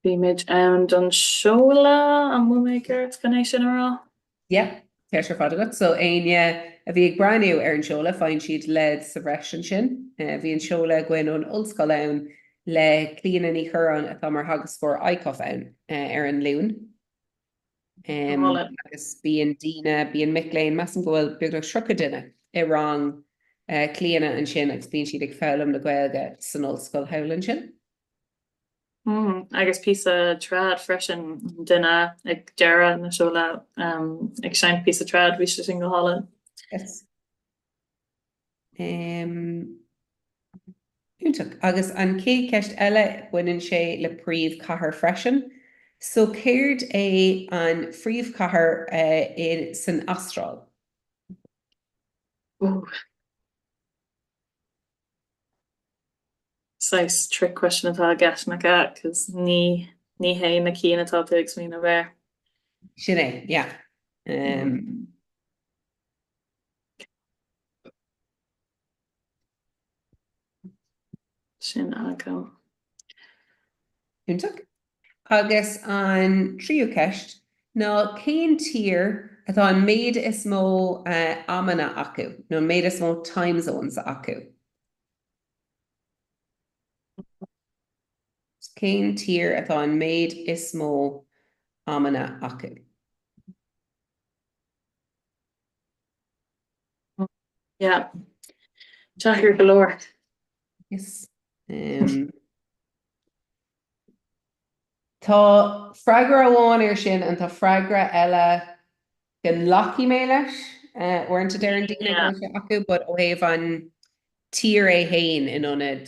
P: Bhí muid ann don seoladh, an bhfuil mé ceart chun é sin a rá?
G: Yeah, ceart ar fad agat. So éinne a bhí ag breathnú ar an seoladh, faigheann siad leid sa bhreis ansin. Bhí an seoladh againn ón ollscoil ann le Clíona Ní Churráin atá mar theagascóir ICUF ann ar an Luan. Agus bíonn daoine, bíonn mic léinn, measaim go bhfuil beagnach 30 duine i rang Clíona ansin agus bíonn siad ag foghlaim na Gaeilge san ollscoil thall ansin.
P: Agus píosa trad freisin, duine ag deireadh na seoladh ag seinnt píosa trad, bhí sé sin go hálainn.
G: Yes. Iontach. Agus an chéad cheist eile, baineann sé le príomhchathair freisin. So céard é an phríomhchathair i san Astráil?
P: Ooh. Saghas trick question atá i gceist nach ea? Cos ní ní hé na cinn atá tú ag smaoineamh air.
G: Sin é, yeah. Um.
P: Sin agam.
G: Iontach. Agus an tríú ceist ná cén tír atá an méid is mó amanna acu, nó an méid is mó time zones acu? Cén tír atá an méid is mó amanna acu?
P: Yeah. Deacair go leor.
G: Yes. Um, Tá freagra amháin air sin and tá freagra eile go nglacfaidh mé leis. Uaireanta deireann daoine go bhfuil sé acu but ó thaobh an tír é fhéin in ionad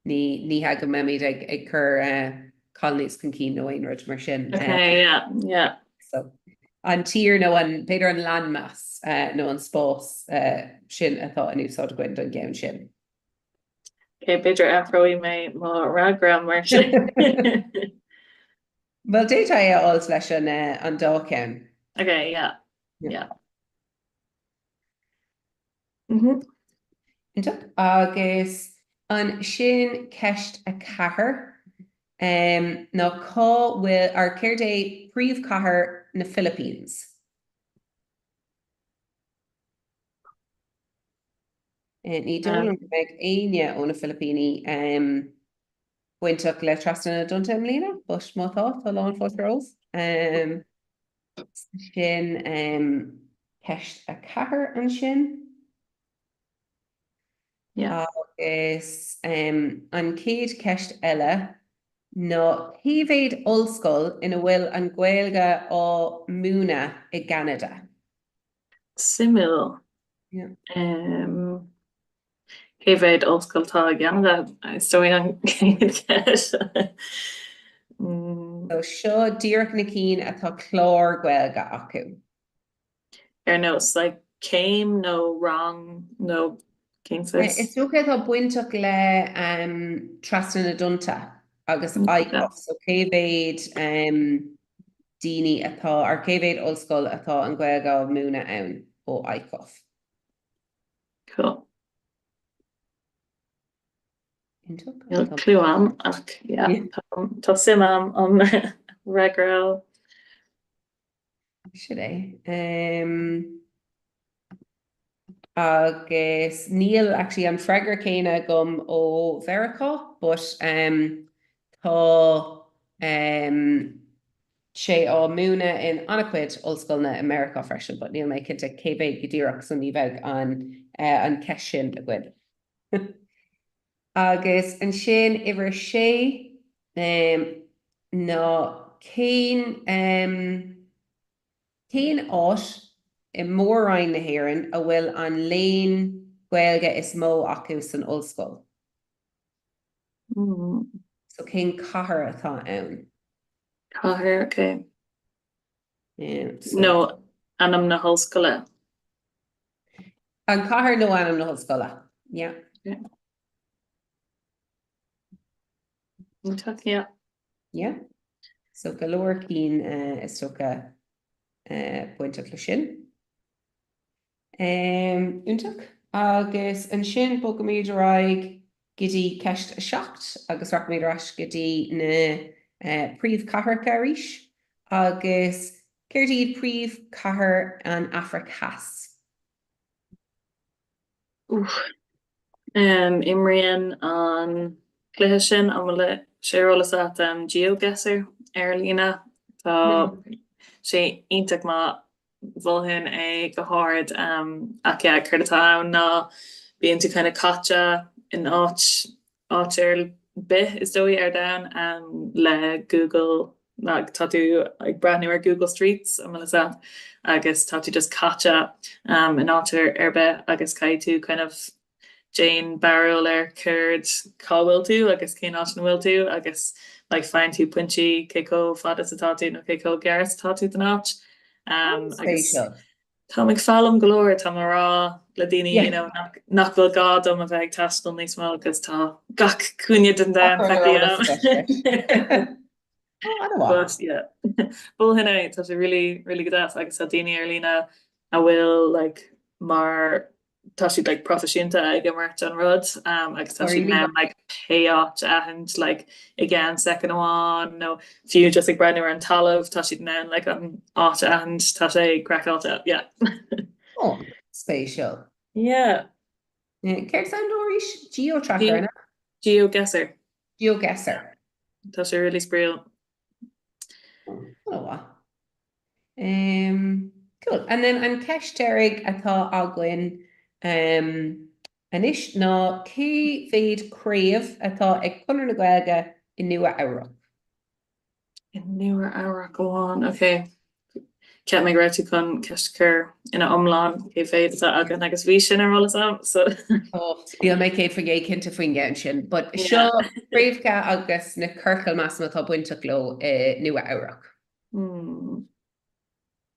G: ní ní hea go mbeimid ag ag cur colonies chun cinn nó aon rud mar sin.
P: Okay, yeah, yeah.
G: So an tír nó an b'fhéidir an landmass nó an spás sin atá in úsáid againn don gceann sin.
P: Ok, b'fhéidir athróidh mé mo fhreagra mar sin.
G: Bhuel, d'fhéadfá é a fháilt leis an an dá cheann.
P: Ok, yeah, yeah. Mhm.
G: Iontach. Agus ansin ceist 4 ná cá bhfuil, or céard é príomhchathair na Philippines? Ní dóigh liom go mbeidh éinne ó na Filipíní bainteach le Trasna na dTonnta i mbliana, but má tá, tá lán fáilte romhaibh. Sin ceist 4 ansin. Agus an chéad cheist eile ná cé mhéad ollscoil ina bhfuil an Ghaeilge á múineadh i gCeanada?
P: Suimiúil. Cé mhéad ollscoil atá i gCeanada? Is dóigh an chéad cheist.
G: So seo díreach na cinn atá clár Gaeilge acu.
P: Ar nós like céim nó rang nó cén saghas?
G: Is dócha atá bainteach le Trasna na dTonnta agus ICUF, so cé mhéad daoine atá, or cé mhéad ollscoil atá an Ghaeilge á múineadh ann ó ICUF?
P: Cool. Níl clue a'm ach yeah, tá suim a'm an fhreagra a fháil.
G: Sin é. Agus níl actually an freagra céanna agam ó Mheiriceá but tá sé á múineadh in an-chuid ollscoileanna i Meiriceá freisin but níl mé cinnte cé mhéad go díreach so ní bheidh an an ceist sin againn. Agus ansin uimhir a sé ná cén cén áit i Mór-Roinn na hÉireann a bhfuil an líon Gaeilge is mó acu san ollscoil? So cén cathair atá ann?
P: Cathair, ok. Nó ainm na hollscoile?
G: An cathair nó ainm na hollscoile, yeah.
P: Iontach, yeah.
G: Yeah. So go leor cinn is dócha bainteach le sin. Iontach. Agus ansin bogaimid ar aghaidh go dtí ceist 7 agus rachaimid ar ais go dtí na príomhchathracha arís. Agus céard iad príomhchathair an Afraic Theas?
P: Oof. Imríonn an cluiche sin, an bhfuil sé ar eolas agat, GeoGuessr ar líne. Tá sé iontach maith, mholfainn é go hard. Ach yeah, céard atá ann ná bíonn tú kind of caite in áit, áit ar bith is dóigh ar domhan le Google like tá tú ag breathnú ar Google Streets an bhfuil fhios agat agus tá tú just caite in áit ar bith agus caithfidh tú kind of déan barúil ar céard cá bhfuil tú agus cén áit ina bhfuil tú agus like faigheann tú pointí cé chomh fada is atá tú nó cé chomh gearr is atá tú don áit agus Táim ag foghlaim go leor, táim ag rá le daoine you know nach nach bhfuil gá dom a bheith ag taisteal níos mó agus tá gach cúinne den domhan feicthe agam. But yeah, mholfainn é, tá sé really really go deas agus tá daoine ar líne a bhfuil like mar tá siad like proifisiúnta ag imirt an rud um, agus tá siad in ann like pé áit a aithint like i gceann soicind amháin nó fiú just ag breathnú ar an talamh tá siad in ann like an áit a aithint tá sé craiceáilte yeah.
G: Oh, spéisiúil.
P: Yeah.
G: Céard is ainm dó arís? GeoTracker, an ea?
P: GeoGuessr.
G: GeoGuessr.
P: Tá sé really spraíúil.
G: Oh, wow. Um, cool. And then an ceist deiridh atá againn um, anois ná cé mhéad craobh atá ag Conradh na Gaeilge i Nua Eabhrac?
P: I Nua Eabhrac amháin, ok. Cheap mé go raibh tú chun ceist a chur ina iomlán cé mhéad atá againn agus bhí sin ar eolas agam, so.
G: Níl mé 100% cinnte faoin gceann sin, but seo craobhacha agus na ciorcail measaim atá bainteach leo i Nua Eabhrac.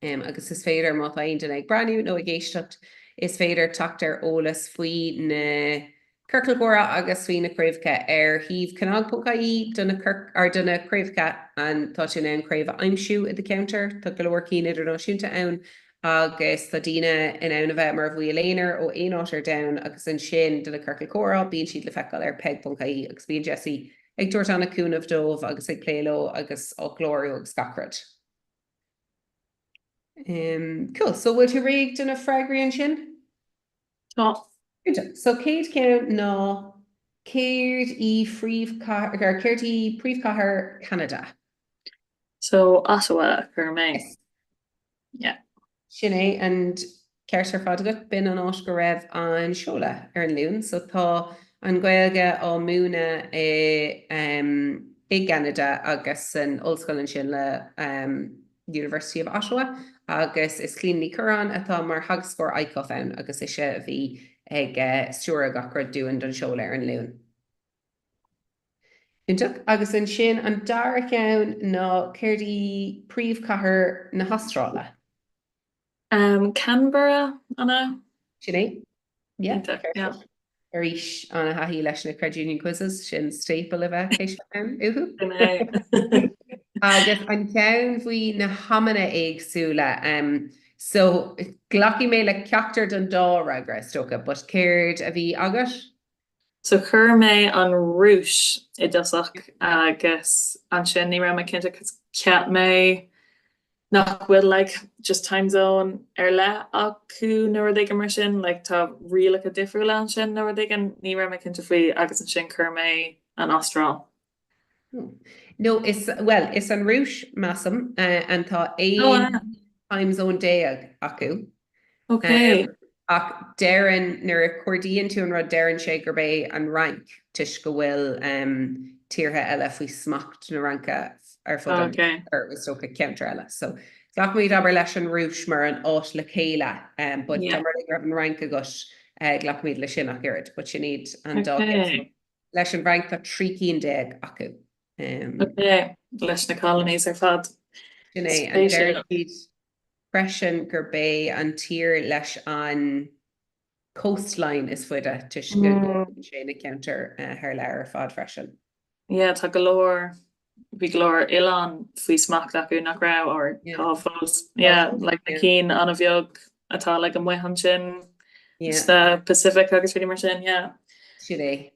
G: Agus is féidir, má tá aon duine ag breathnú nó ag éisteacht, is féidir teacht ar eolas faoi na ciorcail chomhrá agus faoi na craobhacha ar shuíomh cnag.ie do na or do na craobhacha and tá tú in ann craobh a aimsiú i do cheantar. Tá go leor cinn idirnáisiúnta ann agus tá daoine in ann a bheith mar bhaill aonair ó aon áit ar domhan agus ansin do na ciorcail chomhrá bíonn siad le feiceáil ar peig.ie agus bíonn Jessie ag tabhairt an-chúnamh dóibh agus ag plé leo agus á gclárú agus gach rud. Cool, so bhfuil tú réidh do na freagraí ansin?
P: Tá.
G: Iontach. So chéad cheann ná céard í phríomhchathair, céard í príomhchathair Cheanada?
P: So Ottawa a chuir mé. Yes. Yeah.
G: Sin é, and ceart ar fad agat, b'in an áit go raibh an seoladh ar an Luan. So tá an Ghaeilge á múineadh i i gCeanada agus san ollscoil ansin le University of Ottawa agus is Clíona Ní Churráin atá mar theagascóir ICUF ann agus ise a bhí ag stiúradh gach rud dúinn don seoladh ar an Luan. Iontach. Agus ansin an dara ceann ná céard í príomhchathair na hAstráile?
P: Um, Canberra, an ea?
G: Sin é. Yeah. Yeah. Arís an-thaithí leis na Credit Union Quizzes, sin staple a bheith ag éisteacht ann uathu. Agus an ceann faoi na hamanna éagsúla, um, so glacfaidh mé le ceachtar den dá fhreagra, is dócha, but céard a bhí agat?
P: So chuir mé an Rúis i dtosach agus ansin ní raibh mé cinnte 'cause cheap mé nach bhfuil like just time zone ar leith acu nó rud éigin mar sin, like tá rialacha difriúla ansin nó rud éigin, ní raibh mé cinnte faoi agus ansin chuir mé an Astráil.
G: No, is, bhuel, is an Rúis, measaim, and tá 11 time zone acu.
P: Ok.
G: Ach deireann, nuair a chuardaíonn tú an rud, deireann sé gurb é an Fhrainc, toisc go bhfuil tíortha eile faoi smacht na Fhraince ar fud an, or is dócha ceantar eile. So, glacfaimid, abair, leis an Rúis mar an áit le chéile, but dá mba rud é go raibh an Fhrainc agat, glacfaimid leis sin ach oiread. But sin iad an dá cheann. Leis an bhFrainc tá 13 cinn acu.
P: Ok, leis na colonies ar fad.
G: Sin é, and deir siad freisin gurb é an tír leis an coastline is faide toisc go gcumhdaíonn sé na ceantair thar lear ar fad freisin.
P: Yeah, tá go leor, bhí go leor oileán faoi smacht acu nach raibh, or tá fós. Yeah, like na cinn an-bheag atá like amuigh ansin sa Pacific agus rudaí mar sin, yeah.
G: Sin é.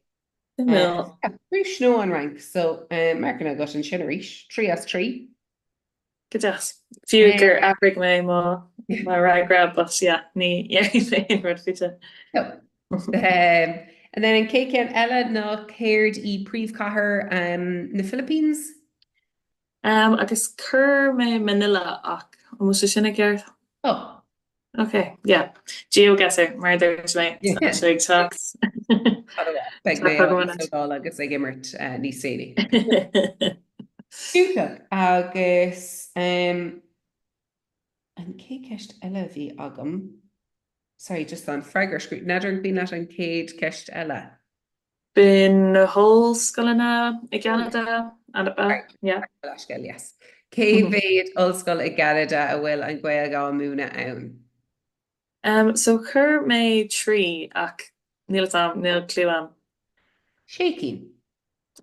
G: Rúis nó an Fhrainc, so marcanna agat ansin arís, 3 as 3.
P: Go deas. Fiú gur athraigh mé mo fhreagra, but yeah, ní dhéarfaidh mé aon rud faoi sin.
G: No. And then an chéad cheann eile ná céard í príomhchathair na Philippines?
P: Um, agus chuir mé Manila ach an bhfuil sé sin i gceart?
G: Oh.
P: Ok, yeah. GeoGuessr, mar a dúirt mé, tá sé ag teacht.
G: Beidh mé á íoslódáil agus ag imirt níos déanaí. Iontach. Agus um, an chéad ceist eile a bhí agam, sorry, just an freagra scríofa, n'fheadar an cuimhin leat an chéad ceist eile?
P: B'in na hollscoileanna i gCeanada, an ea? Yeah.
G: Leithscéal, yes. Cé mhéad ollscoil i gCeanada a bhfuil an Ghaeilge á múineadh ann?
P: Um, so chuir mé 3 ach níl a fhios a'm, níl clue a'm.
G: Sé cinn.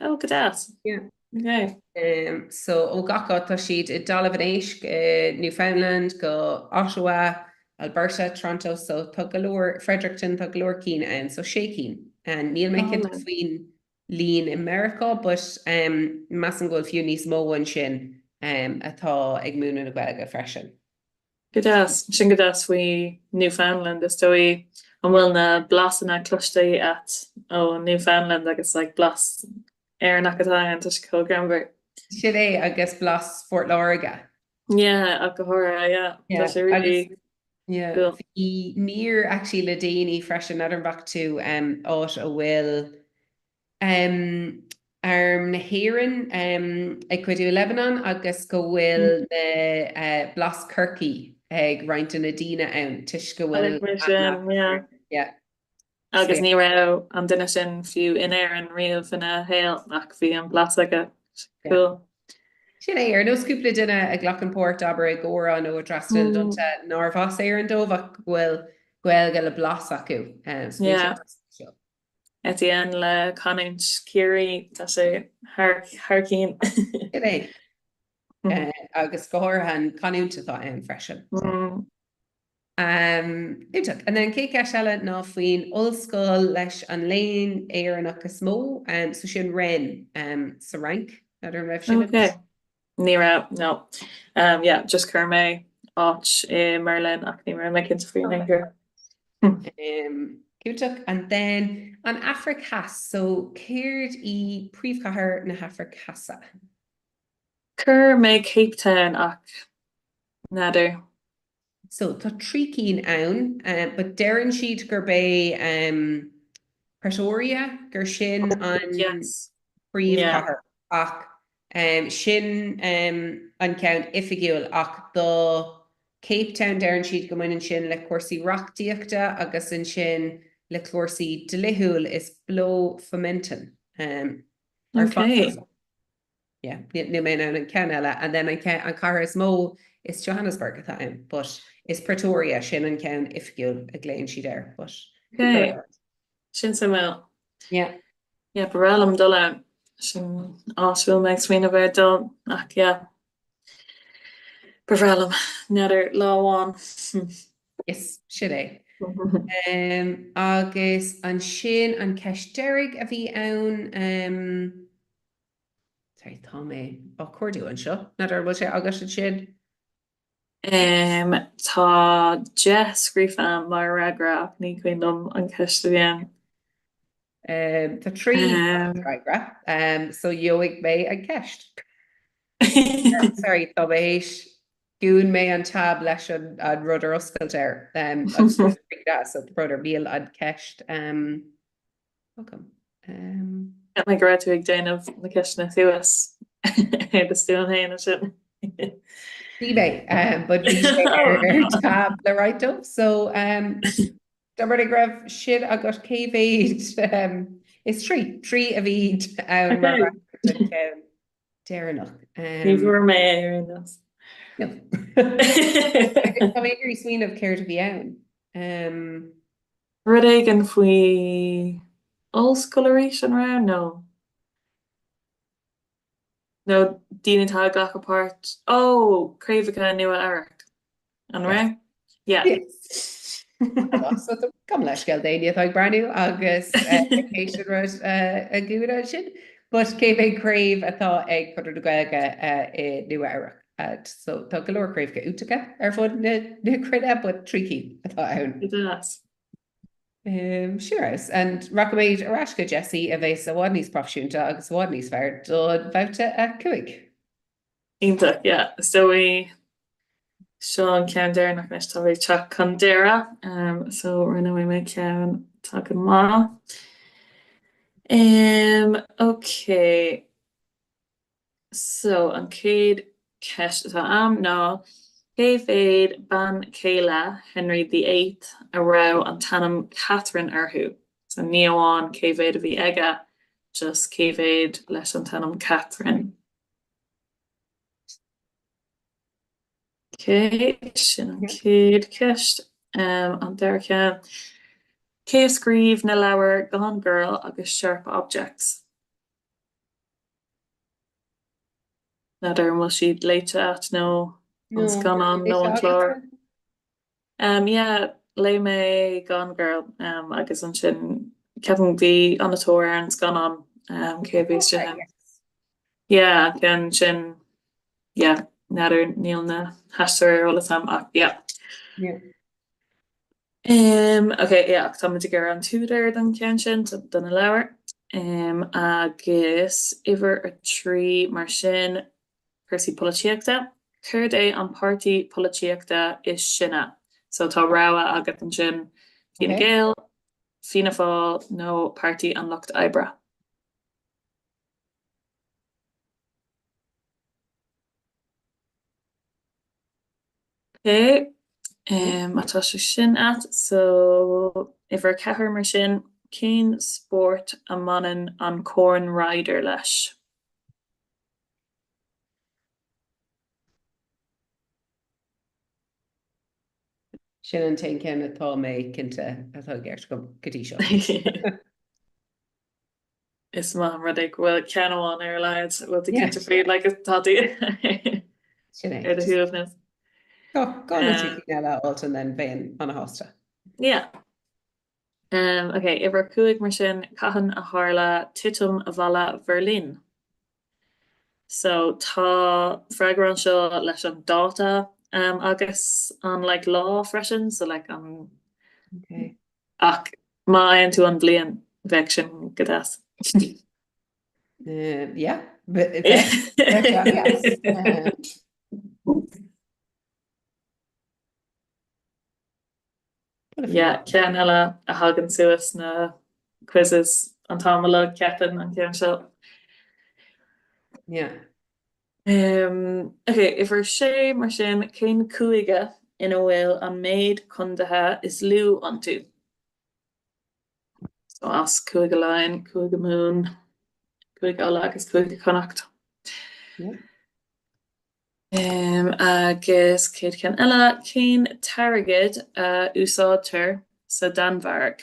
P: Oh, go deas.
G: Yeah.
P: Okay.
G: Um, so ó gach áit tá siad i dTalamh an Éisc, i Newfoundland, go Ottawa, Alberta, Toronto, so tá go leor, Fredericton, tá go leor cinn ann, so sé cinn. And níl mé cinnte faoin líon i Meiriceá, but um, measaim go bhfuil fiú níos mó ansin um, atá ag múineadh na Gaeilge freisin.
P: Go deas. Sin go deas faoi Newfoundland, is dóigh. An bhfuil na blasanna cloiste a't ó Newfoundland agus like blas Éireannach atá ann, tá sé chomh greannmhar.
G: Sin é, agus blas Phort Láirge.
P: Yeah, ach go háirithe, yeah. Tá sé really
G: Yeah, cool. Bhí mír actually le déanaí freisin, n'fheadar an bhfaca tú, áit a bhfuil Arm na hÉireann ag cuidiú i Lebanon agus go bhfuil na blas Chorcaí ag roinnt de na daoine ann toisc go bhfuil
P: aithne yeah. Agus ní raibh an duine sin fiú in Éirinn riamh ina shaol ach bhí an blas aige. Cool.
G: Sin é, ar nós cúpla duine a ghlacann páirt, abair, i gcomhrá nó i dtrasna na dtonnta nárbh as Éirinn dóibh ach go bhfuil Gaeilge le blas acu. So bíonn sé
P: spéisiúil. Etienne le canúint Chiarraí, tá sé thar thar cinn.
G: Sin é. Agus go háirithe an canúint atá ann freisin. Iontach. And then an chéad cheist eile ná faoin ollscoil leis an léann Éireannach is mó, so sin Rennes sa Fhrainc. N'fheadar an raibh sin
P: agat? Ok. Ní raibh, no. Yeah, just chuir mé áit i mBerlin ach ní raibh mé cinnte faoi in aon chor.
G: Iontach. And then an Afraic Theas, so céard í príomhchathair na hAfraice Theasa?
P: Chuir mé Cape Town ach n'fheadar.
G: So tá 3 cinn ann, but deireann siad gurb é Pretoria, gur sin an príomhchathair ach sin an ceann oifigiúil ach do Cape Town deireann siad go mbaineann sin le cúrsaí reachtaíochta agus ansin le cúrsaí dlíthiúil is Bloemfontein ar fad. Yeah, níl mé in ann an ceann eile and then an an cathair is mó is Johannesburg atá ann but Is Pretoria, sin an ceann oifigiúil a ghlaonn siad air, but.
P: Ok, sin suimiúil.
G: Yeah.
P: Yeah, ba bhreá liom dul ann. Sin áit a bhfuil mé ag smaoineamh ar dul, ach yeah. Ba bhreá liom. N'fheadar, lá amháin.
G: Yes, sin é. Um, agus ansin an ceist deiridh a bhí ann, um, sorry, tá mé á cuardú anseo, n'fheadar an bhfuil sé agat ansin?
P: Um, tá 10 scríofa a'm mar fhreagra ach ní cuimhin liom an ceist a bhí ann.
G: Um, tá 3 freagra, um, so gheobhaidh mé an ceist. Sorry, tá mé théis dhún mé an tab leis an, an rud ar oscailt air. Um, agus so brother, níl an ceist um, agam. Um,
P: Cheap mé go raibh tú ag déanamh na ceisteanna thuas ar do stuaim féin ansin.
G: Bhí mé, um, but bhí sé ar ar tab le roinnt dom, so um, dá mba rud é go raibh sin agat cé mhéad um, is 3, 3 a bhí ann mar
P: Okay.
G: fhreagra don cheann deireanach.
P: Ní
G: Um,
P: bhfuair mé é ar aon nós.
G: no. Tá mé ag iarraidh smaoineamh céard a bhí ann. Um,
P: Rud éigin faoi ollscoil arís, an raibh? Nó nó daoine atá ag glacadh páirt, ó, craobhacha Nua Eabhrac, an raibh? Yeah.
G: Yes. So gabh mo leithscéal d'éinne atá ag breathnú agus théis an rud a dhúnadh ansin. But cé mhéad craobh atá ag Conradh na Gaeilge i Nua Eabhrac? So tá go leor craobhacha iontacha ar fud na cruinne, but 3 cinn atá ann.
P: Go deas.
G: Sure is. And rachaimid ar ais go Jessie a bheas i bhfad níos proifisiúnta agus i bhfad níos fearr do bhabhta 5.
P: Iontach, yeah. Is dóigh seo an ceann deireanach anois, tá ag teacht chun deireadh, um, so roghnóidh mé ceann atá go maith. Um, ok. So, an chéad cheist atá a'm ná, cé mhéad bean chéile Henry the Eighth a raibh an t-ainm Catherine orthu? So, ní amháin cé mhéad a bhí aige, just cé mhéad leis an t-ainm Catherine. Ok, sin an chéad cheist. An dara ceann, cé a scríobh na leabhair Gone Girl agus Sharp Objects? N'fheadar an bhfuil siad léite a't nó an scannán nó an clár. Um yeah, léigh mé Gone Girl um agus ansin ceapaim bhí an-tóir ar an scannán um cé a bhí istigh ann. Yeah, an ceann sin yeah, n'fheadar níl na haisteoirí ar eolas a'm ach yeah.
G: Yeah.
P: Um, ok, yeah, ach táimid ag iarraidh an t-údar don cheann sin, do na leabhair. Um, agus uimhir a 3 mar sin, cúrsaí polaitíochta. Céard é an páirtí polaitíochta is sine? So tá rogha agat ansin, Fine Gael, Fianna Fáil nó Páirtí an Lucht Oibre. Ok, má tá sé sin a't, so uimhir a 4 mar sin, cén spórt a mbaineann an Corn Ryder leis?
G: Sin an t-aon ceann atá mé cinnte atá i gceart agam go dtí seo.
P: Is maith an rud é go bhfuil ceann amháin ar a laghad a bhfuil tú cinnte faoi, like tá tú
G: Sin é.
P: ar do shuaimhneas.
G: Tá gá na trí cinn eile a fháilt and then bheinn ana-shásta.
P: Yeah. Um, ok, uimhir a 5 mar sin, cathain a tharla titim Bhalla Bheirlín? So tá freagra anseo leis an dáta um, agus an like lá freisin, so like an
G: Okay.
P: Ach má fhaigheann tú an bhliain, bheadh sin go deas.
G: Yeah, bheadh sé an-deas.
P: Yeah, ceann eile a thagann suas sna quizzes an t-am uilig, ceapaim, an ceann seo.
G: Yeah.
P: Ok, uimhir 6 mar sin, cén cúige ina bhfuil an méid contaetha is lú iontu? So as Cúige Laighean, Cúige Mumhan, Cúige Uladh agus Cúige Chonnacht.
G: Yeah.
P: Agus chéad cheann eile, cén t-airgead a úsáidtear sa Danmhairg?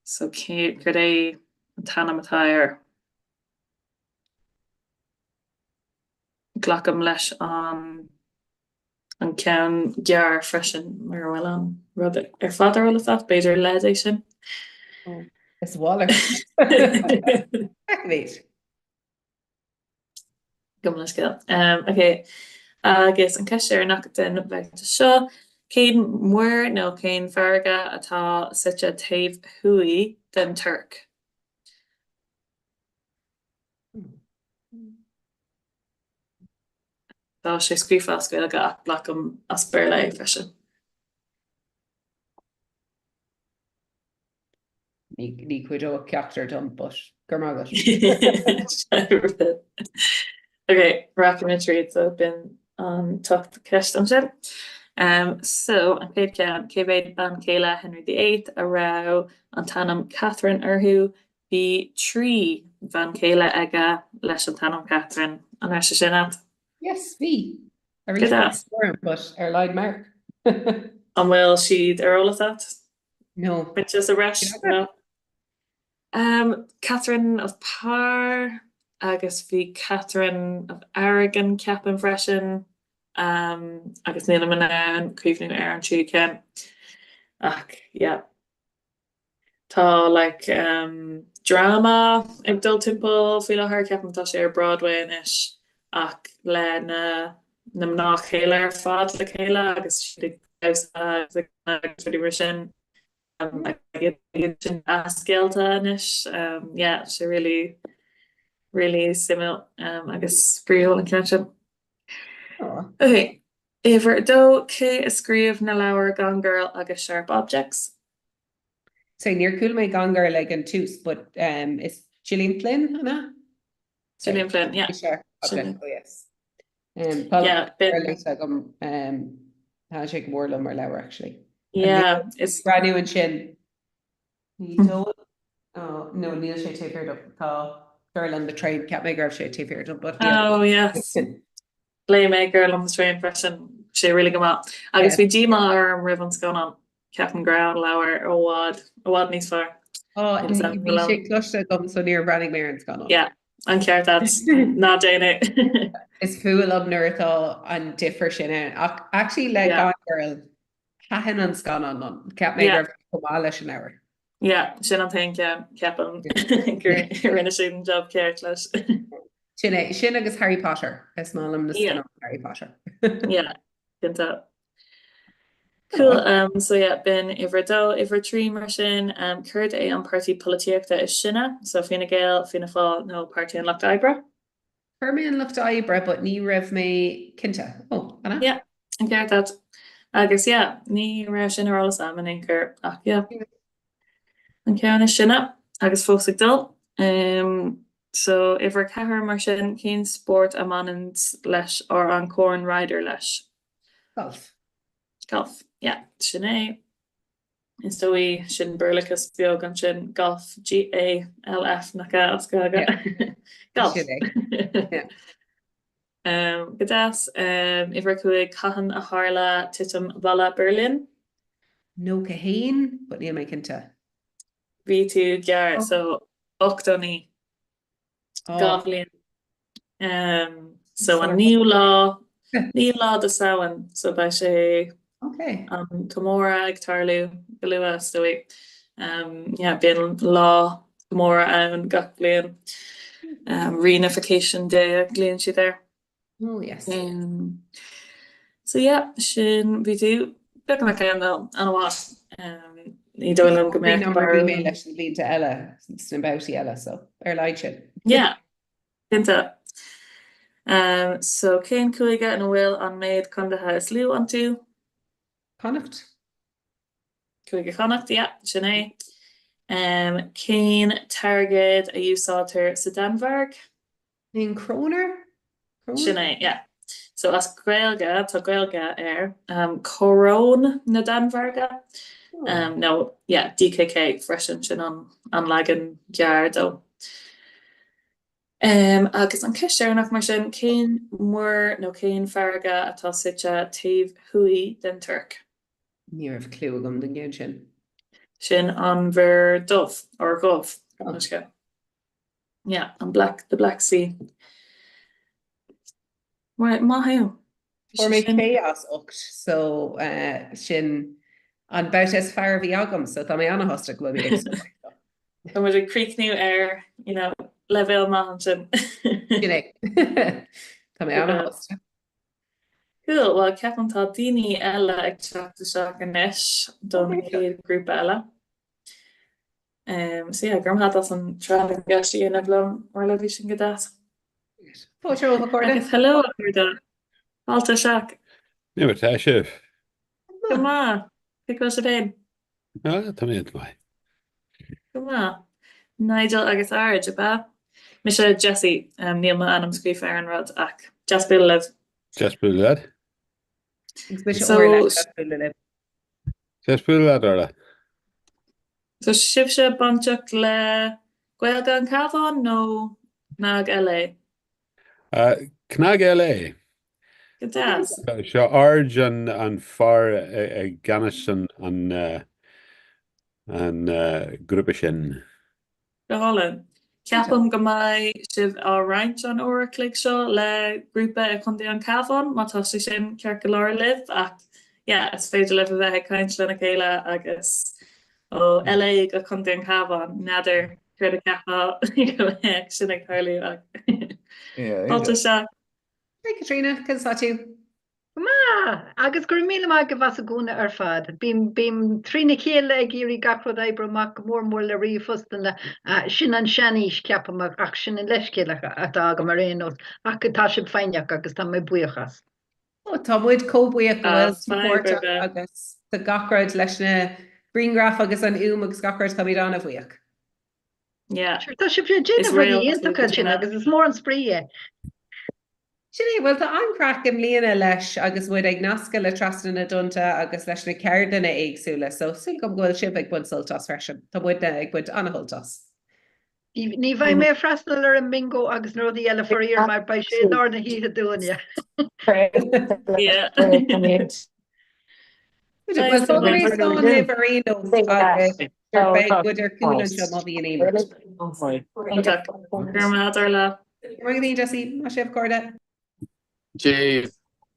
P: So céard é an t-ainm atá air? Glacaim leis an an ceann gearr freisin mura bhfuil an rud ar fad ar eolas agat, b'fhéidir leid é sin.
G: Is mhalairt. Feicfimid.
P: Gabh mo leithscéal. Ok, agus an ceist dheireanach den bhabhta seo, cén muir nó cén farraige atá suite taobh thuaidh den Tuirc? Tá sé scríofa as Gaeilge ach glacaim as Béarla é freisin.
G: Ní chuideoidh ceachtar dom, but go raibh maith
P: agat. Ok, rachaimid tríd, so b'in an t-ocht ceist ansin. So, an chéad cheann, cé mhéad bean chéile Henry the Eighth a raibh an t-ainm Catherine orthu? Bhí 3 bhean chéile aige leis an t-ainm Catherine. An raibh sé sin a't?
G: Yes, bhí. Arís, but ar laghad marc.
P: An bhfuil siad ar eolas a't?
G: No.
P: Pointe sa bhreis? No. Catherine of Parr agus bhí Catherine of Aragon ceapaim freisin agus nílim in ann cuimhniú ar an tríú ceann ach yeah. Tá like dráma ag dul timpeall faoi láthair, ceapaim tá sé ar Broadway anois ach le na na mná chéile ar fad le chéile agus siad ag damhsa agus ag canadh agus rudaí mar sin agus iad sin athscéalta anois. Yeah, sé really really suimiúil agus spraíúil an ceann sin. Ok, uimhir a dó, cé a scríobh na leabhair Gone Girl agus Sharp Objects?
G: Sorry, níor chuala mé Gone Girl ag an tús, but um, is Gillian Flynn, an ea?
P: Gillian Flynn, yeah.
G: Sharp Objects, oh yes. Um, tá yeah, léite agam um, tá sé go mór liom mar leabhar actually.
P: Yeah, is
G: breathnú ansin Ní dóigh oh, no, níl sé taobh thiar dom. Tá Girl on the Train, cheap mé go raibh sé taobh thiar dom, but
P: Oh yes. Léigh mé Girl on the Train freisin, sé really go maith. Agus bhí díomá orm roimh an scannán. Ceapaim go raibh an leabhar i bhfad, i bhfad níos fearr.
G: Oh, bhí sé cloiste agam so níor bhreathnaigh mé ar an scannán.
P: Yeah, an ceart agat ná déan é.
G: Is fuath liom nuair atá an difear sin ann. Ach actually le Gone Girl, Thaitin an scannán liom. Cheap mé go raibh sé chomh maith leis an leabhar.
P: Yeah, sin an t-aon cheann, ceapaim, gur rinne siad an job ceart leis.
G: Sin é, sin agus Harry Potter. Is maith liom na scannáin Harry Potter.
P: Yeah, cinnte. Cool, um, so yeah, b'in uimhir a dó, uimhir a trí mar sin, um, céard é an páirtí polaitíochta is sine? So Fine Gael, Fianna Fáil nó Páirtí an Lucht Oibre?
G: Chuir mé an Lucht Oibre but ní raibh mé cinnte. Oh, an ea?
P: Yeah, an ceart agat. Agus yeah, ní raibh sin ar eolas agam in aon chor ach yeah. An ceann is sine agus fós ag dul. Um, so uimhir 4 mar sin, cén spórt a mbaineann leis or an Corn Ryder leis?
G: Golf.
P: Golf, yeah, sin é. Is dóigh sin Béarlachas beag ansin, golf, G-A-L-F, nach ea, as Gaeilge? Golf.
G: Sin é.
P: Go deas. Uimhir 5, Cathain a tharla titim Bhalla Berlin?
G: 91, but níl mé cinnte.
P: Bhí tú gearr, so 89. 2 bhliain. So an naoú lá, naoú lá de Samhain, so beidh sé an comóradh ag tarlú go luath is dóigh. Yeah, bíonn lá comóradh ann gach bliain. Reunification Day a ghlaonn siad air.
G: Oh yes.
P: So yeah, sin bhí tú beagnach ann though, an-mhaith. Ní dóigh liom go mbeadh
G: Mar bhí mé leis na blianta eile sna babhtaí eile, so ar laghad sin.
P: Yeah, cinnte. So cén cúige ina bhfuil an méid contaetha is lú iontu?
G: Connacht.
P: Cúige Chonnacht, yeah, sin é. Cén t-airgead a úsáidtear sa Danmhairg?
G: An krónur?
P: Sin é, yeah. So as Gaeilge, tá Gaeilge air, Coróin na Danmhairge, nó yeah, DKK freisin, sin an leagan gearr dó. Agus an ceist deireanach mar sin, cén muir nó cén farraige atá suite taobh thuaidh den Tuirc?
G: Ní raibh cliú agam don gceann sin.
P: Sin an Mhuir Dubh, or Dhubh, uisce. Yeah, an Black, the Black Sea. Right, maith thú.
G: Fuair mé sé as 8 so sin an babhta is fearr a bhí agam so tá mé ana-shásta go bhfuil mé ag scoil seo.
P: Tá muid ag críochnú ar, you know, leibhéal maith ansin.
G: Sin é. Tá mé ana-shásta.
P: Cool, well ceapaim tá daoine eile ag teacht isteach anois don chéad ghrúpa eile. Um, so yeah, go raibh maith agat as an tráth na gceist a dhéanamh liom, Orla, bhí sin go deas.
G: Fáilte romhat, a chairde.
P: Agus hello, a chairde. Fáilte isteach.
N: Conas atá sibh.
P: Go maith. Cén chaoi a bhfuil sibh féin?
N: Ah, tá mé an-mhaith.
P: Go maith. Nigel agus Aird, ab ea? Mise Jessie. Um, níl m'ainm scríofa ar an rud ach deas bualadh libh.
N: Deas bualadh leat.
G: Agus mise
P: So,
G: Orla, deas bualadh libh.
N: Deas bualadh leat, Orla.
P: So sibhse bainteach le Gaeilge an Chabháin nó CnaG LA?
N: CnaG LA.
P: Go deas.
N: Seo Aird an fear i gceannas an grúpa sin.
P: Go hálainn. Ceapaim go mbeidh sibh á roinnt an uair a chloig seo le grúpa i Chontae an Chabháin, má tá sé sin ceart go leor libh, ach yeah, is féidir libh a bheith ag caint lena chéile agus ó LA go Contae an Chabháin, n'fheadar céard a cheapfá go mbeadh sin ag tarlú ach fáilte isteach.
G: Hi Caitríona, conas tá tú?
Q: Go maith! Agus go raibh míle maith agaibh as an gcúnamh ar fad. Bím, bím trína chéile ag iarraidh gach rud a oibriú amach, go mór mór le ríomhphostanna. Sin an seanaois, ceapaim, ach sin an leithscéal atá agam ar aon nós. Ach tá sibh foighneach agus tá mé buíoch as.
G: Ó, tá muid chomh buíoch go bhfuil
P: Tá,
G: tú páirteach
P: fadhb ar bith.
G: agus do gach rud leis na grianghraif agus an fhuaim agus gach rud, táimid an-bhuíoch.
P: Yeah.
Q: Sure, tá sibh ag
P: Is
Q: déanamh rudaí
P: réalt
Q: iontacha
P: tú,
Q: ansin
P: Caitríona.
Q: agus is mór an spraoi é.
G: Sin é, bhuel tá an-chraic i mbliana leis agus muid ag nascadh le Trasna na dTonnta agus leis na ceardlanna éagsúla so súil agam go bhfuil sibh ag baint sult as freisin. Tá muidne ag baint an-shult as.
Q: Ní bheidh mé ag freastal ar an mbingo agus na rudaí eile faraor mar beidh sé i lár na hoíche dúinne.
P: Yeah.
G: Bhuel fágfaidh mé slán libh ar aon nós agus beidh muid ar cúl anseo má bhíonn aon rud.
P: Iontach. Go raibh maith agat, Orla.
G: Go raibh maith agat, Jessie. Maith sibh, a chairde.
R: Dave.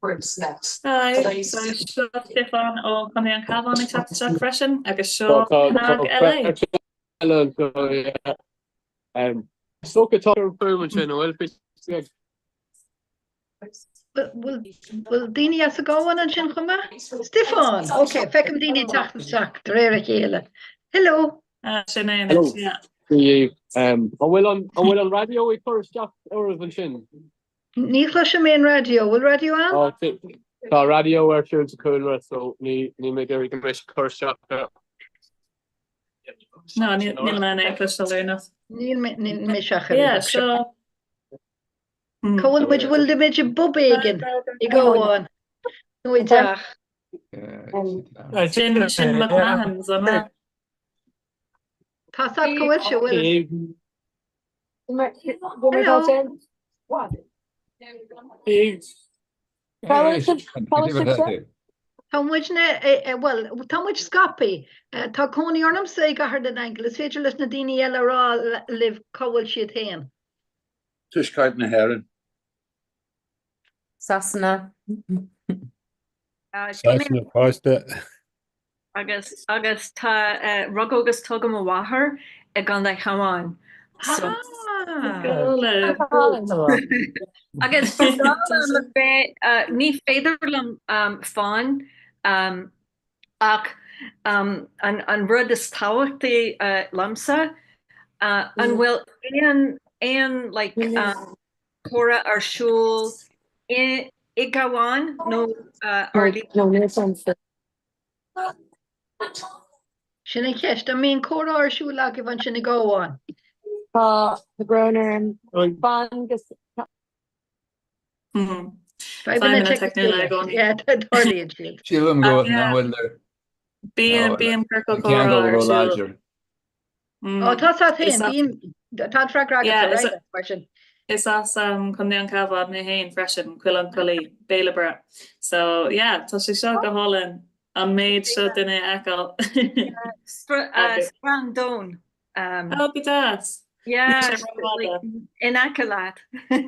P: Hi, so seo Stiofán ó Chontae an Chabháin ag teacht isteach freisin agus seo CnaG LA.
R: Eile anseo, yeah. Is dócha tá an fuaim ansin, an bhfuil fios ag?
Q: Bhfuil daoine as an gCabhán ansin chomh maith? Stiofán! Ok, feicim daoine ag teacht isteach de réir a chéile. Hello!
P: Sin é anois, yeah.
R: Hello. An bhfuil an bhfuil an raidió ag cur isteach oraibh ansin?
Q: Ní chloisim aon raidió. Bhfuil raidió ann?
R: Tá raidió ar siúl sa chúlra so ní níl mé ag iarraidh go mbeidh sé ag cur isteach air.
P: No, níl mé in ann é a chloisteáil ar aon nós.
Q: Níl mé níl mé seach ar
P: Yeah,
Q: bith.
P: seo.
Q: Cá bhfuil muid? Bhfuil muid i bpub éigin i gCabhán nó i dteach?
P: Sin sin McMahon's an ea?
Q: Tá a fhios agat cá bhfuil sé, bhfuil? Hello. Tá muidne, bhuel, tá muid scaipthe. Tá cónaí ormsa i gCathair na nAingeal. Is féidir leis na daoine eile a rá libh cá bhfuil siad féin.
U: Tuaisceart na hÉireann.
V: Sasana.
N: Sasana fosta.
Y: Agus agus tá rugadh agus tógadh mo mháthair i gContae an Chabháin. So agus ba bhreá liom a bheith ní féidir liom fán Ach an rud is tábhachtaí liomsa, an bhfuil aon aon like comhrá ar siúl i gCabhán nó ar líne?
Q: Sin an cheist. An mbíonn comhrá ar siúl agaibh ansin i gCabhán?
H: Tá brón orm. Fan go.
Q: Fadhbanna teicniúla i gcónaí. Yeah, tarlaíonn siad.
U: Sílim go nach bhfuil ar.
P: Bíonn bíonn ciorcal comhrá ar siúl.
Q: Ó tá sa féin, bíonn tá an freagra agat, right, mar sin.
P: Is as Contae an Chabháin mé féin freisin, Coill an Chollaigh, Béal Oibre. So yeah, tá sé seo go hálainn an méid seo duine a fheiceáil.
Y: Srath Dón.
P: Oh, go deas.
Y: Yeah, in aice leat.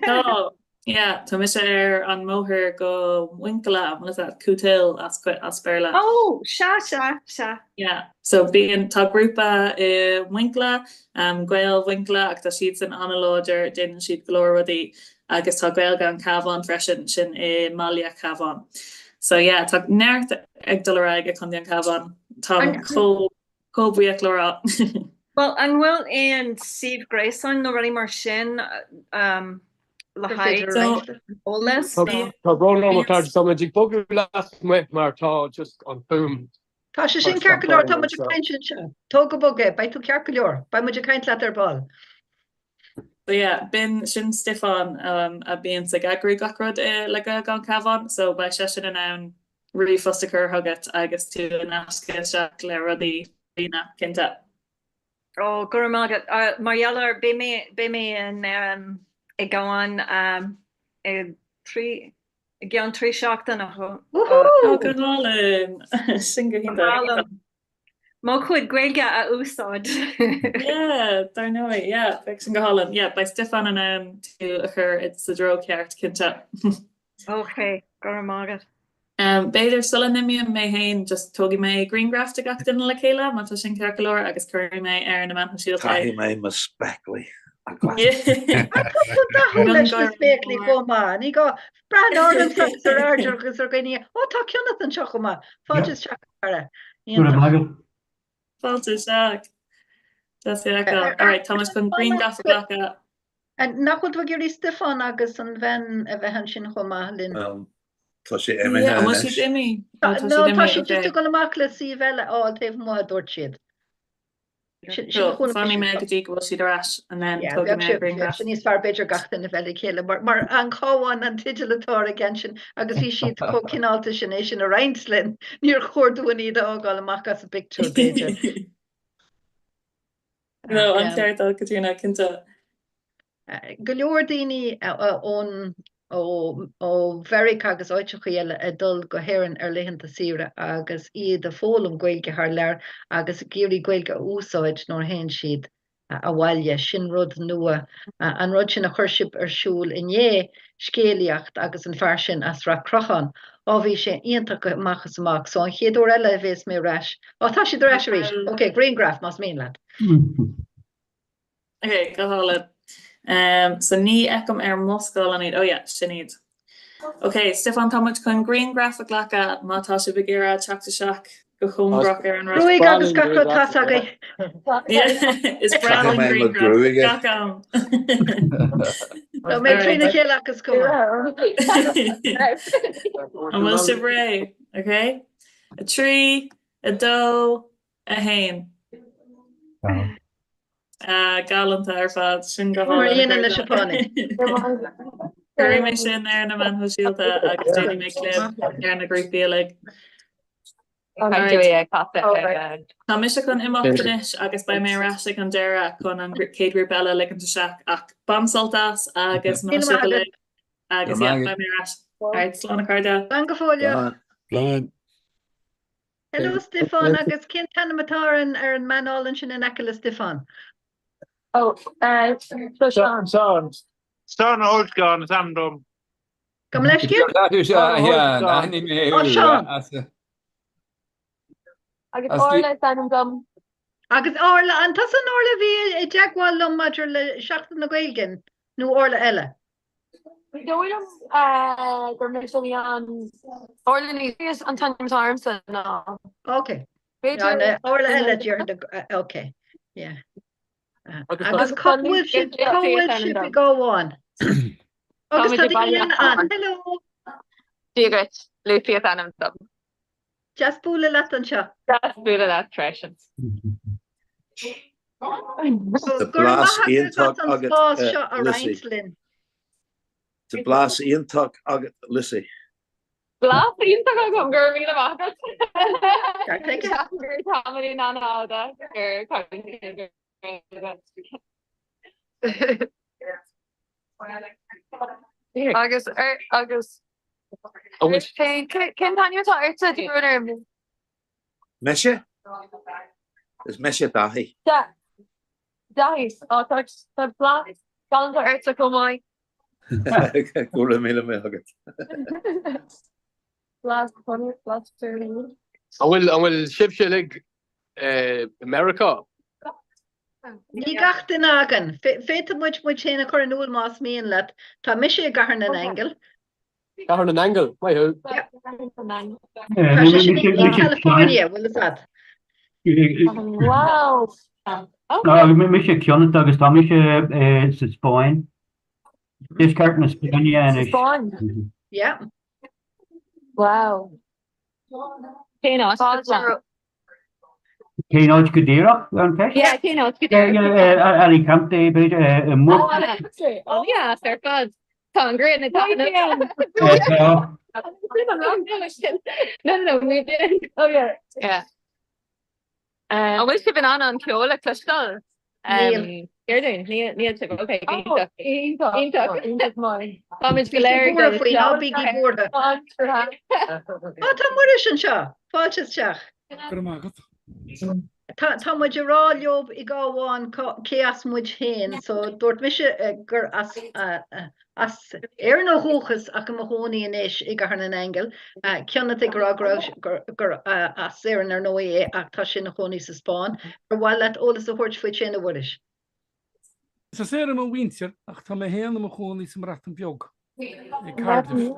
P: Tá, yeah, tá mise ar an mbóthar go Muinchille, what is that, Cootehill as as Béarla.
Y: Oh, sea, sea, sea.
P: Yeah, so bíonn, tá grúpa i Muinchille, Gaeil Mhuinchille agus tá siadsan an-láidir, déanann siad go leor rudaí agus tá Gaeilge an Chabháin freisin, sin i mBaile Chabháin. So yeah, tá neart ag dul ar aghaidh i Contae an Chabháin. Táim chomh chomh buíoch le rá.
Y: Bhuel, an bhfuil aon suíomh gréasáin nó rudaí mar sin le haghaidh eolas?
C: Tá brón orm a chairde, tá muid ag bogadh lasmuigh mar tá just an fuaim.
Q: Tá sé sin ceart go leor, tá muid ag caint anseo. Tóg go bog é, beidh tú ceart go leor. Beidh muid ag caint leat ar ball.
P: So yeah, b'in sin Stiofán a bhíonns ag eagrú gach rud le Gaeilge an Chabháin, so beidh seisean in ann ríomhphost a chur chugat agus tú a nascadh isteach le rudaí líne, cinnte.
Y: Ó, go raibh maith agat. Mar gheall ar, beidh mé, beidh mé in, i gCabhán i dtrí, i gceann 3 seachtaine.
P: Woohoo! Go hálainn! Sin go hiontach.
Y: Mo chuid Gaeilge a úsáid.
P: Yeah, dar ndóigh, yeah, beidh sin go hálainn. Yeah, beidh Stiofán in ann tú a chur sa dtreo ceart, cinnte.
Y: Ok, go raibh maith agat.
P: B'fhéidir sula n-imím mé féin, just tógfaidh mé grianghraf de gach duine le chéile, má tá sin ceart go leor, agus cuirfidh mé ar na meáin shóisialta é.
U: Caithfidh mé mo spéaclaí a ghlacadh.
Q: Tá tú dathúil leis na spéaclaí chomh maith, ní gá. Breathnaigh ormsa agus ar RJ agus ar dhaoine, ó tá Cionnaith anseo chomh maith, fáilte isteach a chara.
D: Go raibh maith agat.
P: Fáilte isteach. Deas é a fheiceáil. Alright, tá muid chun grianghraf a ghlacadh.
Q: Nach bhfuil tú ag iarraidh Stiofán agus an bhean a bheith ansin chomh maith linn?
U: Bhuel, tá sé imithe
P: Yeah, an bhfuil
U: anois.
P: siad imithe? Ó, tá
Q: No,
P: siad
Q: tá
P: imithe,
Q: siad just
P: okay.
Q: ag dul amach le suíomh eile a fháil taobh amuigh, a dúirt siad. Sin
P: Cool.
Q: a chuala
P: Fanfaidh
Q: mise
P: mé go dtí go bhfuil siad ar ais and then
Q: Yeah,
P: tógfaidh
Q: bheadh
P: mé
Q: sé bheadh
P: grianghraf.
Q: sé níos fearr b'fhéidir gach duine a bheith le chéile mar mar an Cabhán an teideal atá ar an gceann sin agus bhí siad chomh cineálta sin é sin a roinnt linn. Níor chóir dúinn iad a fhágáil amach as an bpictiúr b'fhéidir.
P: No,
Q: Ach
P: an
Q: um,
P: ceart agat Caitríona, cinnte.
Q: Go leor daoine ón ó Mheiriceá agus áiteachaí eile ag dul go hÉirinn ar laethanta saoire agus iad ag foghlaim Gaeilge thar lear agus ag iarraidh Gaeilge a úsáid nuair a théann siad abhaile. Sin rud nua. An rud sin a chuir sibh ar siúl inné, scéalaíocht agus an fear sin as Rath Crocháin. Á bhí sé iontach amach is amach. So an chéad uair eile a bhéas mé ar ais, á tá siad ar ais arís! Ok, grianghraf más mian leat.
P: Ok, go hálainn. Um, so ní fheicim ar mo scáileán iad. Oh yeah, sin iad. Ok, Stiofán, tá muid chun grianghraf a ghlacadh má tá sibh ag iarraidh teacht isteach go cóngarach ar an rud.
Q: Gruaig agus gach rud tá's agaibh.
P: Is breá
U: Caithfidh
P: linn
U: mé mo
P: grianghraf
U: ghruaig a.
P: gach am.
Q: Tá mé trína chéile ach is cuma.
P: An bhfuil sibh réidh? Ok? 3, 2, 1. Galánta ar fad, sin go
Q: Mar a
P: hálainn.
Q: dhéanann na Seapánaigh.
P: Cuirfidh mé sin ar na meáin shóisialta agus déanfaidh mé clib ar na grúpaí uilig. Tá mise chun imeacht anois agus beidh mé ar ais ag an deireadh chun an chéad ghrúpa eile a ligint isteach ach bain sult as agus maith sibh uilig agus yeah, beidh mé ar ais. Alright, slán a chairde.
Q: Slán go fóill.
N: Slán.
Q: Hello Stiofán agus cén t-ainm atá ar an ar an mbean álainn sin in aice le Stiofán?
H: Oh, uh, so Seán.
T: Seán. Seán Ó hUlscain is ainm dom.
Q: Gabh mo leithscéal? Ó Seán.
H: Agus Orla is ainm dom.
Q: Agus Orla, an tusa an Orla a bhí i dteagmháil liom maidir le Seachtain na Gaeilge nó Orla eile?
H: Ní dóigh liom gur mise a bhí ann. Orla Ní Fhios an t-ainm atá ormsa ná.
Q: Ok. B'fhéidir. Orla eile déarfainn ok. Yeah. Agus cá bhfuil sibh cá bhfuil sibh i gCabhán? Agus tá daoine eile ann. Hello.
H: Dia dhuit, Lucy is ainm dom.
Q: Deas bualadh leat anseo.
H: Deas bualadh leat freisin.
U: Tá
Q: Go raibh
U: blas
Q: maith agat
U: iontach
Q: as an
U: agat,
Q: spás seo a
U: Lucy.
Q: roinnt linn.
U: Tá blas iontach agat, Lucy.
H: Blas iontach agam, go raibh míle maith agat.
Q: Ceart aige.
H: Ceapaim gur tamaillín an-fhada gur caint. Agus ar agus cén cén t-ainm atá ortsa tá brón orm?
U: Mise? Is mise Daithí.
H: Daithí, Á tá tá blas galánta ortsa chomh maith.
U: Go raibh míle maith agat.
H: Blas blas
C: An bhfuil an bhfuil sibhse uilig i Meiriceá?
Q: Ní gach duine againn. Féadfaidh muid muid féin a chur in iúl más mian leat. Tá mise i gCathair na nAingeal.
C: Cathair na nAingeal, maith thú.
Q: Tá sé sin i California, bhfuil fhios agat?
H: Wow!
D: Mise Cionnaith agus tá mise sa Spáinn. Deisceart na Spáinne anois.
H: Sa Spáinn?
Q: Yeah.
H: Wow.
A: Cén áit?
D: Cén áit go díreach an ceist?
A: Yeah, cén áit go díreach?
D: Alicante, b'fhéidir, i Murcia.
A: Oh yeah, ar fad. Tá an ghrian ag taitneamh.
D: Tá.
A: No, no, no, oh yeah. Yeah. An bhfuil sibh in ann an ceol a chloisteáil?
Q: Níl.
A: Déardaoin, níl níl sibh, ok, iontach.
H: Iontach.
A: Iontach.
H: Iontach maith.
A: Táimid go léir ag
Q: Buartha faoi, ná bígí buartha. Á, tá Muiris anseo! Fáilte isteach.
E: Go raibh maith agat.
Q: Tá tá muid ag rá leob i gCabhán cé as muid féin, so dúirt mise gur as As Éirinn ó dhúchas ach i mo chónaí anois i gCathair na nAingeal. Cionnaith ag rá go raibh, gur as Éirinn ar ndóigh é ach tá sé ina chónaí sa Spáinn. Ar mhaith leat eolas a thabhairt faoi féin a Mhuiris?
E: Is as Éirinn mo mhuintir ach tá mé féin i mo chónaí sa mBreatain Bheag, i Cardiff.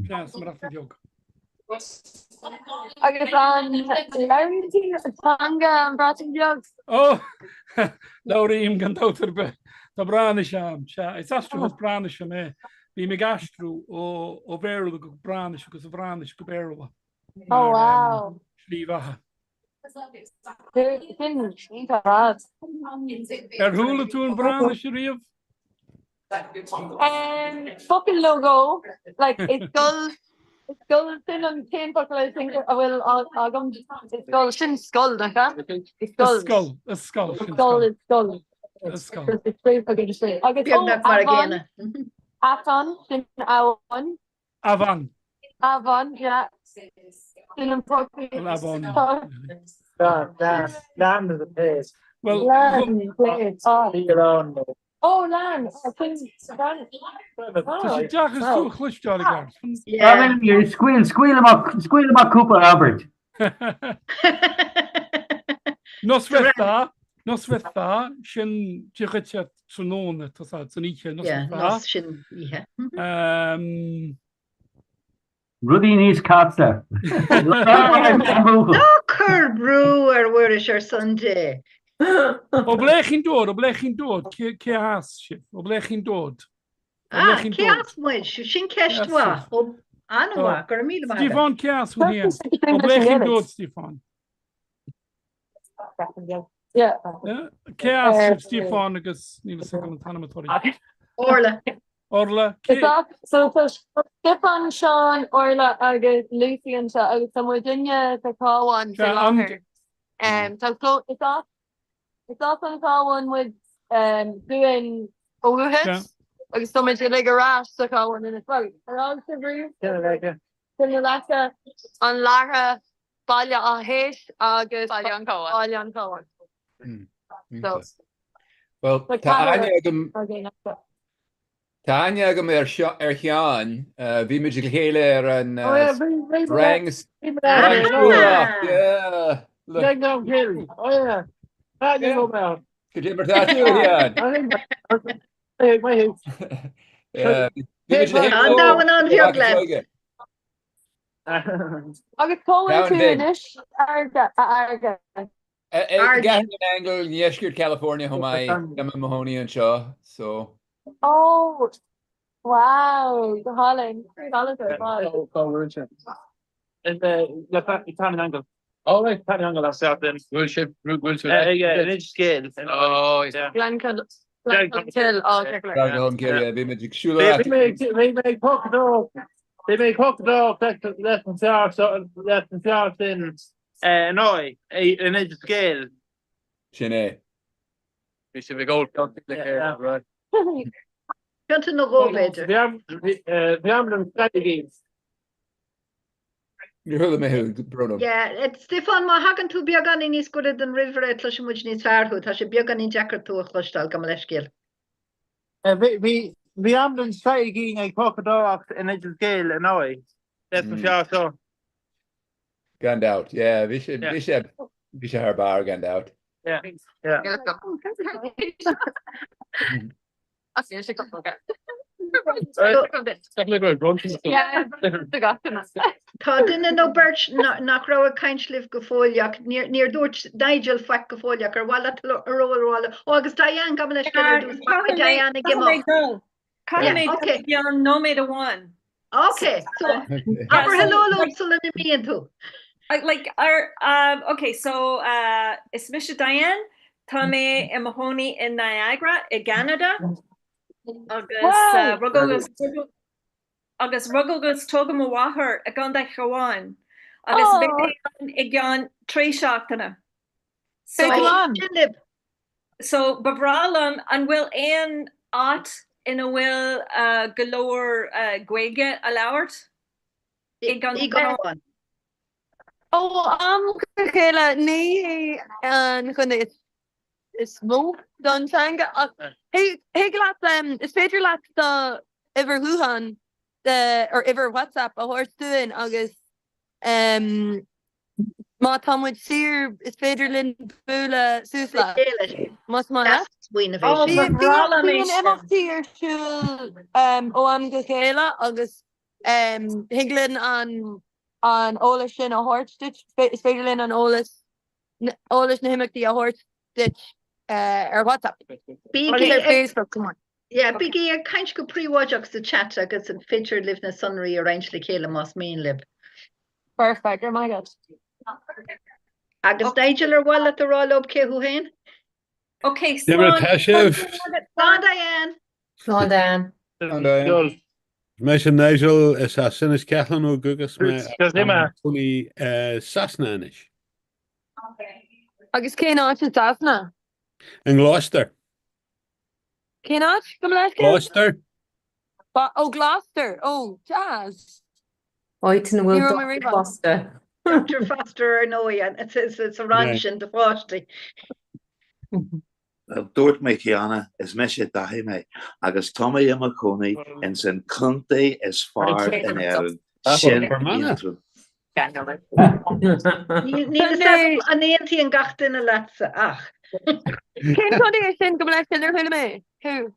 E: Sea, sa mBreatain Bheag.
H: Agus an labhraíonn tú teanga an Bhreatain Bheag?
E: Ó, labhraím gan dabht ar bith. Tá Breatnais a'm, sea. Is aistritheoir Breatnaise mé. Bím ag aistriú ó Bhéarla go Breatnais agus ó Bhreatnais go Béarla.
H: Ó, wow.
E: Slí bheatha.
H: Sin iontach ar fad.
E: Ar chuala tú an Bhreatnais ariamh?
H: Focal nó dhó, like ysgol, ysgol sin an t-aon focal I think a bhfuil agam, ysgol, sin scoil, nach ea? Ysgol.
E: Ysgol, ysgol, sin
H: scoil. Ysgol is scoil.
E: Ysgol.
H: Agus ó,
Q: Beagnach mar a
H: afon,
Q: gcéanna.
H: afon, sin abhainn.
E: Afon.
H: Afon, yeah. Sin an focal.
E: An afon.
J: Lan is a place.
E: Well,
H: Lan, place. Oh, lan. Sin lan.
E: Tá sé deacair tú a chloisteáil i gceart.
D: Yeah. Scaoil, scaoil amach, scaoil amach cúpla abairt.
E: Noswaith dda, noswaith dda, sin Dia dhuit tráthnóna, tá san oíche,
Q: Yeah,
E: noswaith dda.
Q: nos sin oíche.
D: Rudaí níos casta.
Q: Ná cuir brú ar Mhuiris ar son Dé!
E: Ó ble chi'n dod, o ble chi'n dod, cé as sibh? O ble chi'n dod?
Q: Ah, cé as muid? Sin ceist mhaith. Ó, an-mhaith, go raibh míle maith agat.
E: Stiofán, cé as thú féin? O ble chi'n dod, Stiofán? Cé as sibh, Stiofán agus níl fhios agam an t-ainm atá uirthi.
Q: Orla.
E: Orla.
H: So tá Stiofán, Seán, Orla agus Lucy anseo agus tá muidinne sa Chabhán faoi láthair. Tá so is as is as an Chabhán muid dúinn ó dhúchas agus tá muid uilig ar ais sa Chabhán anois. Well, ar fhág sibh riamh? Cionn na Leaca, an Leathra, Baile Átha hÉis agus
A: Baile an Chabháin.
H: Baile an Chabháin. So,
L: Well,
H: tá
L: tá aithne
H: ceathrar
L: agam
H: againn anseo.
L: Tá aithne agam ar ar Sheán. Bhí muid le chéile ar an
J: Oh yeah, bhí bhí mé
L: rang
J: bhí mé
L: rang
J: oh
L: scoláireacht, yeah.
J: yeah Glencolmcille. Oh yeah. Tá aithne agam air.
L: Cad é mar tá tú, a Sheáin?
J: Maith maith.
L: Yeah, bhí muid le chéile
Q: An
L: ó
Q: domhan an-bheag
L: Baile
Q: leat.
L: Óige.
H: Agus cá bhfuil
L: Domhan
H: tú
L: beag.
H: anois, a Fhearga, a Fhearga?
L: I gCathair na nAingeal, i ndeisceart California chomh maith, tá mé i mo chónaí anseo, so.
H: Oh, wow, go hálainn. Galánta ar fad.
J: Cá bhfuil sé? Cathair na nAingeal. Oh right, Cathair na nAingeal as South End.
C: Bhfuil sé, bhfuil sé.
J: Inis Scéil.
C: Oh, yeah.
H: Glencolmcille, oh, okay, great.
L: Glencolmcille, yeah, bhí muid ag siúl ar
J: Bhí mé bhí mé ag pócadóireacht bhí mé ag pócadóireacht leis an fear seo leis an fear sin inné in Inis Scéil.
L: Sin é.
C: Bhí sibh ag ól piontaí le chéile, right?
Q: Pionta nó dhó, b'fhéidir.
J: Bhí am an straidín.
L: Níor chuala mé thú, brón orm.
Q: Yeah, Stiofán, má thagann tú beagáinín níos gaire don ríomhaire, cloisfidh muid níos fearr thú. Tá sé beagáinín deacair tú a chloisteáil, gabh mo leithscéal.
J: Bhí am den straidín ag prócadóireacht in Oideas Gael inné, leis an fear seo.
L: Gan dabht, yeah, bhí sé, bhí sé, bhí sé thar barr, gan dabht.
J: Yeah, yeah.
Q: Tá duine nó beirt nach raibh ag caint libh go fóill ach níor dúirt Nigel faic go fóill ach ar mhaith leat a rá a rá Ó agus Diane, gabh mo leithscéal ar dtús, beidh Diane ag imeacht.
Y: Caithfidh mé dul i gceann nóiméad amháin.
Q: Ok, so abair hello leo sula n-imíonn tú.
Y: Like, ar, um, ok, so uh, is mise Diane, tá mé i mo chónaí i Niagara i gCeanada agus uh, rugadh agus rugadh agus rugadh agus tógadh mo mháthair i gContae an Chabháin agus beidh mé ann i gceann 3 seachtaine. So, so ba bhreá liom, an bhfuil aon áit ina bhfuil uh, go leor uh, Gaeilge á labhairt i gContae an Chabháin?
H: Ó am go chéile ní hé an contae is mó don teanga ach thig leat is féidir leat do uimhir ghutháin or uimhir WhatsApp a thabhairt dúinn agus má tá muid saor is féidir linn bualadh suas leat. Más maith leat. Bíonn imeachtaí ar siúl ó am go chéile agus thig linn an an eolas sin a thabhairt duit, is féidir linn an eolas, eolas na himeachtaí a thabhairt duit ar WhatsApp agus ar Facebook chomh maith.
Q: Yeah, bígí ag caint go príobháideach sa chat agus is féidir libh na sonraí a roinnt le chéile más mian libh.
H: Perfect, go raibh maith agat.
Q: Agus Nigel, ar mhaith leat a rá leo cé thú féin?
Y: Ok,
N: Slán. Tá sibh.
Q: Slán Diane!
G: Slán Diane.
N: Slán Diane. Mise Nigel, is as Inis Ceithleann ó dhúchas mé ach i mo chónaí i Sasana anois.
H: Agus cén áit i Sasana?
N: I nGloucester.
H: Cén áit? Gabh mo leithscéal?
N: Gloucester.
H: Ó Gloucester, ó deas.
G: Áit ina
H: Ní
G: bhfuil
H: raibh mé
G: Dr.
H: riamh ann.
G: Foster.
Q: Dr. Foster ar ndóigh, sa rang sin do pháistí.
U: Dúirt mé cheana, is mise Daithí mé agus tá mé i mo chónaí ins an contae is fearr in Éirinn, sin Aontroim.
Q: Níl a fhios agam an aontaíonn gach duine leatsa ach.
H: Cén contae é sin gabh mo leithscéal níor chuala mé thú?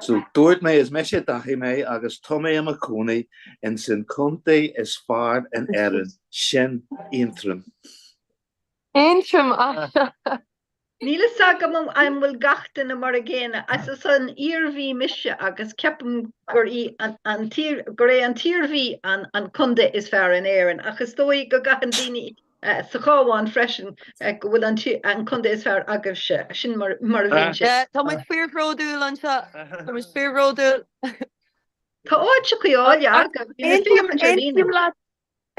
U: So, dúirt mé, is mise Daithí mé agus tá mé i mo chónaí ins an contae is fearr in Éirinn, sin Aontroim.
H: Aontroim, ah.
Q: Níl fhios agam an bhfuil gach duine mar a gcéanna. Is as an Iarmhí mise agus ceapaim gur í an gur é an tIarmhí an an contae is fearr in Éirinn ach is dóigh go gcaitheann daoine sa Chabhán freisin go bhfuil an an contae is fearr agaibhse. Sin mar mar a bhíonn sé.
H: Yeah, tá muid fíorbhródúil anseo. Tá muid fíorbhródúil.
Q: Tá áiteachaí áille agaibh. Bhí mé féachaint ar líne.
H: Aontaím leat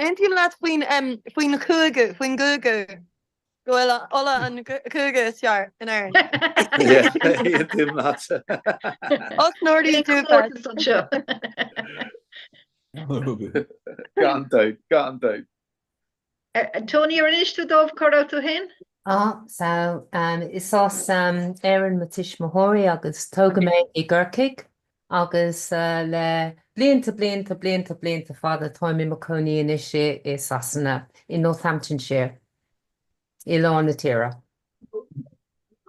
H: Aontaím leat faoin faoin chúige, faoin gcúige, go bhfuil Uladh an cúige is fearr in Éirinn.
U: Aontaím leat.
H: Us Nordies do
Q: comórtas anseo.
U: Gan dabht, gan dabht.
Q: Tony, ar inis tú dóibh cá raibh tú féin?
B: Ah, so, is as Éirinn mo tuismitheoirí agus tógadh mé i gCorcaigh agus le blianta, blianta, blianta, blianta fada táim i mo cónaí anois i i Sasana, i Northamptonshire, i lár na tíre.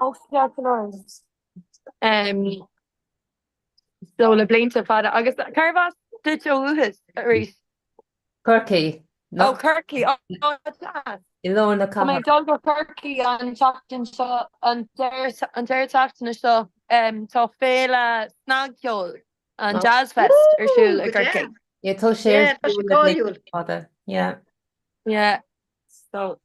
H: Ó, ceart go leor. So le blianta fada. Agus carbh as duit ó dhúchas arís?
B: Corcaigh.
H: Ó Corcaigh, ó deas.
B: I lár na
H: Tá mé ag
B: cathrach.
H: dul go Corcaigh an tseachtain seo, an deireadh seachtaine seo. Tá féile snagcheoil, an Jazz Fest, ar siúl i gCorcaigh.
B: Yeah, tá sé ar siúl le blianta fada. Yeah.
H: Yeah. So.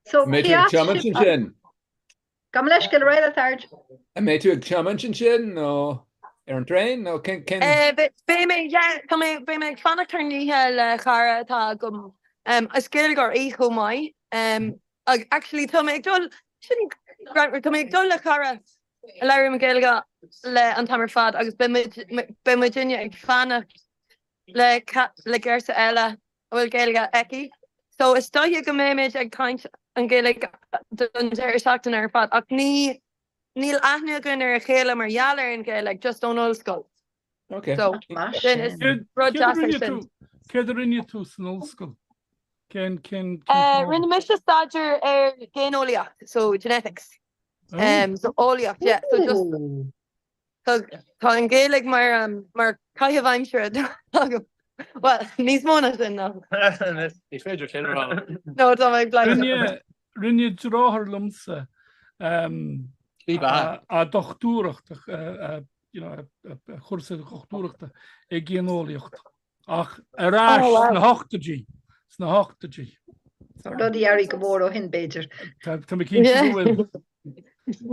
Q: So,
L: An mbeidh tú ag tiomáint ansin?
Q: Gabh mo leithscéal, ar aghaidh leat, Ard.
L: An mbeidh tú ag tiomáint ansin nó ar an traein nó cén cén?
H: Beidh mé, yeah, tá mé, beidh mé ag fanacht ar an oíche le cara atá agam. Is Gaeilgeoir í chomh maith. Actually tá mé ag dul, sin, tá mé ag dul le cara.
M: Labhraím Gaeilge le an t-am ar fad agus beidh beidh muidinne ag fanacht le le girseach eile a bhfuil Gaeilge aici. So is dóiche go mbeimid ag caint an Ghaeilge don deireadh seachtaine ar fad ach ní níl aithne againn ar a chéile mar gheall ar an Ghaeilge, just ón ollscoil.
C: Ok.
M: So sin is rud deas é sin.
E: Céard a rinne tú san ollscoil? Cén cén
M: cén Rinne mise staidéar ar ghéineolaíocht, so genetics. So eolaíocht, yeah. So just tá tá an Ghaeilge mar mar caitheamh aimsire agam. Well, níos mó ná sin ná.
C: Ní féidir sin a rá.
M: No, tá mé ag bladhmannach.
E: Rinne rinne deartháir liomsa a dochtúireacht you know, a chúrsa dochtúireachta i géineolaíocht ach ar ais
Q: Oh, wow.
E: sna hochtóidí, sna hochtóidí.
Q: Tá rudaí athraithe go mór ó shin, b'fhéidir.
E: Tá tá mé cinnte go bhfuil.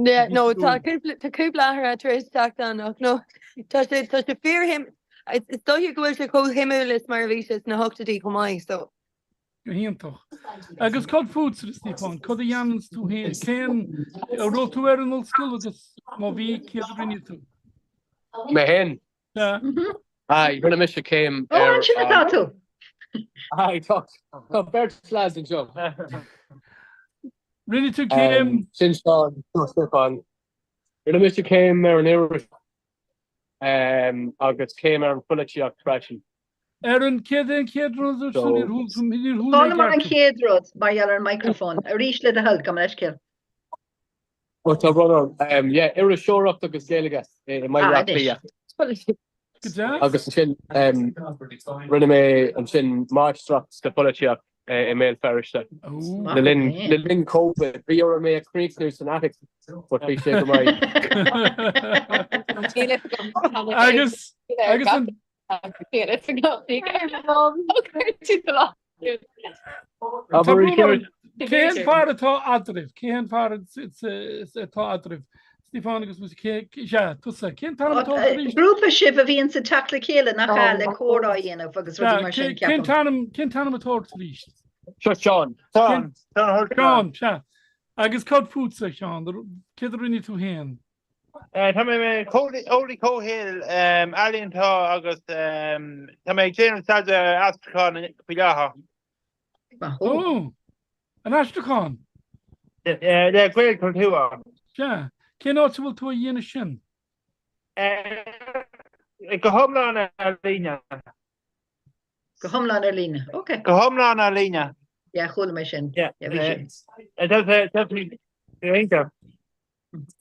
M: Yeah, no, tá cúpla tá cúpla athrú tar éis teacht ann ach no, tá sé tá sé fíorshuim is is dóiche go bhfuil sé chomh shuimiúil is mar a bhí sé sna hochtóidí chomh maith, so.
E: Go hiontach. Agus cad fútsa, a Stíofáin? Cad a dhéananns tú féin? Cén, an raibh tú ar an ollscoil agus má bhí, céard a rinne tú?
C: Mé féin?
E: Sea.
C: Aye, rinne mise céim
Q: Ó,
C: ar
Q: ansin atá tú!
C: Aye, tá tá beirt lads anseo.
E: Rinne tú céim?
C: Sin Seán, seo Stiofán. Rinne mise céim ar an iris agus céim ar an pholaitíocht freisin.
E: Ar an céard é an chéad rud a dúirt tú? Níor chuala tú, níor chuala mé
Q: Chualamar an
E: gceart.
Q: chéad rud mar gheall ar an microphone. Arís le do thoil, gabh mo leithscéal.
C: Ó tá brón orm. Yeah, iriseoireacht agus Gaeilge i mBaile
Q: Ah,
C: Átha
Q: anois.
C: Cliath.
E: Go deas.
C: Agus ansin rinne mé ansin máistreacht sa pholaitíocht i mBéal Feirste. Le linn le linn Covid, bhí orm é a chríochnú san attic, but bhí sé go maith.
E: Agus agus an Cén fear atá eadraibh? Cén fear atá eadraibh? Stiofán agus mise, cé, sea, tusa. Cén t-ainm atá ort arís?
Q: Grúpa sibh a bhíonn ag teacht le chéile nach ea le comhrá a dhéanamh agus rudaí mar sin,
E: Cén
Q: ceapaim.
E: t-ainm, cén t-ainm atá ort arís?
C: Seo Seán.
J: Seán.
E: Seán, sea. Agus cad fútsa, a Sheáin? Céard a rinne tú féin?
J: Tá mé i m'eolaí comhshaoil, ealaíonta agus tá mé ag déanamh staidéar ar aistriúchán faoi láthair.
E: Ó, an aistriúchán?
J: Le Gaelchultúr.
E: Sea. Cén áit a bhfuil tú a dhéanamh sin?
J: Go hiomlán ar líne.
Q: Go hiomlán ar líne, ok.
J: Go hiomlán ar líne.
Q: Yeah, chuala mé sin. Yeah, bhí sin.
J: Tá sé iontach.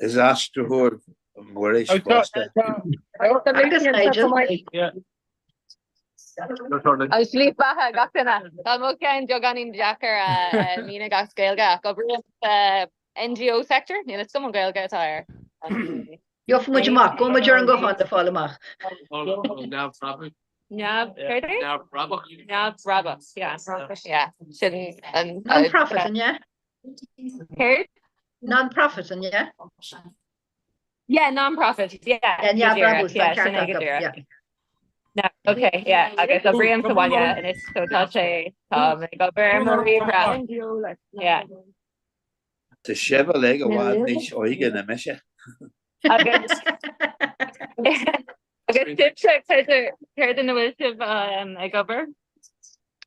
U: Is aistritheoir Muiris fosta.
Q: Agus Nigel.
O: Agus slí bheatha gach duine. Tá mo cheann beagáinín deacair a mhínigh as Gaeilge ach oibrím sa NGO sector, níl a fhios agam an Ghaeilge atá air.
Q: Gheobhaidh muid amach, gabhfaidh muid ar an nguthán le fáil amach.
C: Neamhbhrabach.
O: Neamh, céard é?
C: Neamhbhrabach.
O: Neamhbhrabach, yeah. Yeah, sin an.
Q: Non-profit, an ea?
O: Céard?
Q: Non-profit, an ea?
O: Yeah, non-profit, yeah.
Q: Yeah, neamhbhrabús, tá
O: Yeah,
Q: ceart
O: sin é go
Q: acu,
O: díreach.
Q: yeah.
O: No, okay, yeah, agus oibrím sa bhaile anois, so tá sé, tá mé ag obair ar mo ríomhaire. Yeah.
U: Tá sibh uilig i bhfad níos óige ná mise.
O: Agus agus sibhse, céard céard ina bhfuil sibh ag obair?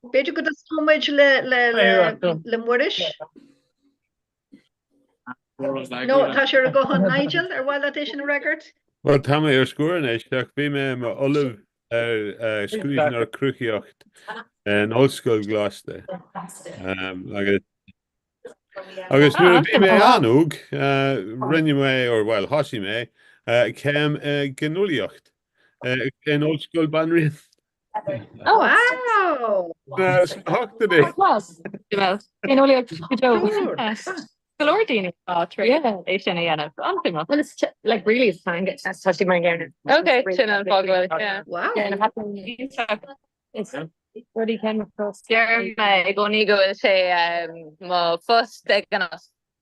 Q: B'fhéidir go dtosóidh muid le le le le Muiris? No, tá sé ar an nguthán Nigel, ar mhaith leat é sin a fhreagairt?
N: Bhuel, tá mé ar scor anois, ach bhí mé i m'ollamh ar scríbhneoireacht cruthaitheacht in Ollscoil Gloucester. Agus Agus nuair a bhí mé an-óg, rinne mé, or bhuel, thosaigh mé, céim i nGéineolaíocht in Ollscoil Banríon.
Q: Oh, wow!
N: Sna hochtóidí.
O: Géineolaíocht go deo. Go leor daoine atá tar éis é sin a dhéanamh. An-suimiúil.
B: Well, it's like really it's teanga. Tá sí mar an gcéanna.
O: Ok, sin an fáth go bhfuil. Yeah.
Q: Wow.
B: Is rudaí céanna fós.
O: Deirim i gcónaí go bhfuil sé mo phost ag an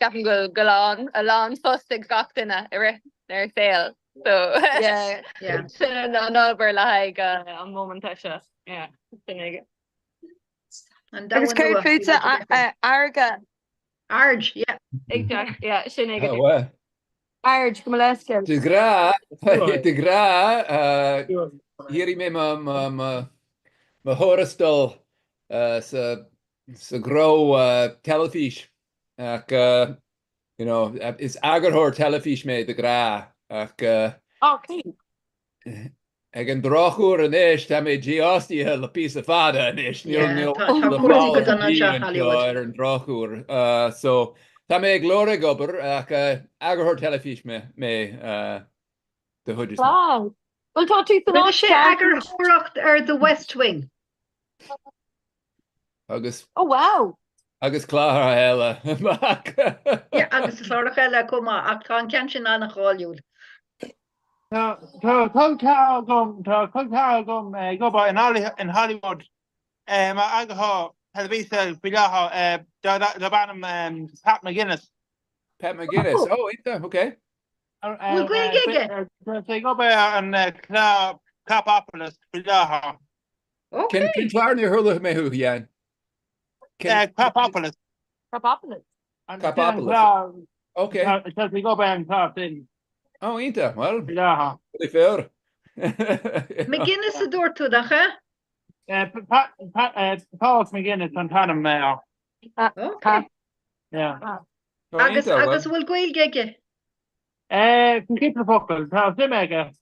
O: Ceapaim go bhfuil go lán a lán phost ag gach duine i rith ar saol. So
Q: Yeah.
O: sin an obair le haghaidh an móimint seo. Yeah, sin é.
Q: An
M: Agus
Q: domhan
M: céard
Q: nua, bhí
M: fútsa
Q: muid ag
M: Airge?
Q: Airge, yeah.
O: Exact, yeah, sin é go
L: Oh, wow.
M: Arj, gabh mo leithscéal.
L: De ghnáth, de ghnáth, dhírigh mé mo thuarastal sa ghnó teilifís ach, you know, is eagarthóir teilifís mé de ghnáth ach ag an drochuair anois tá mé dífhostaithe le píosa fada anois, níl níl
Q: Tá
L: le
Q: cúrsaí
L: fáil
Q: go
L: ar
Q: dona
L: bith
Q: anseo,
L: anseo
Q: Hollywood.
L: ar an drochuair. So tá mé ag lorg obair ach eagarthóir teilifís mé mé de chuid is mó.
M: Wow. Bhuel tá tú san
Q: Rinne
M: áit
Q: sé
M: ceart.
Q: eagarthóireacht ar The West Wing.
L: Agus
M: Oh wow!
L: agus cláracha eile amach.
Q: Yeah, agus cláracha eile chomh maith, ach tá an ceann sin an-cháiliúil.
J: Tá col ceathrar agam, tá col ceathrar agam ag obair in Hollywood mar eagarthóir teilifíse faoi láthair darb ainm Pat McGuinness.
L: Pat McGuinness, oh iontach, ok.
Q: Bhfuil Gaeilge aige?
J: Tá sé ag obair ar an chlár Crapopolis faoi láthair.
L: Cén cén clár níor chuala mé thú, Jan?
J: Crapopolis.
A: Crapopolis.
L: Crapopolis. Ok.
J: Tá sé ag obair ar an chlár sin.
L: Oh, iontach, well,
J: Faoi láthair.
L: really fair.
Q: McGuinness a dúirt tú, nach ea?
J: Pat Pat McGuinness an t-ainm air.
Q: Ok.
J: Yeah.
L: Oh,
Q: Agus
L: iontach, well.
Q: agus bhfuil Gaeilge aige?
J: Cúpla focal, tá suim aige.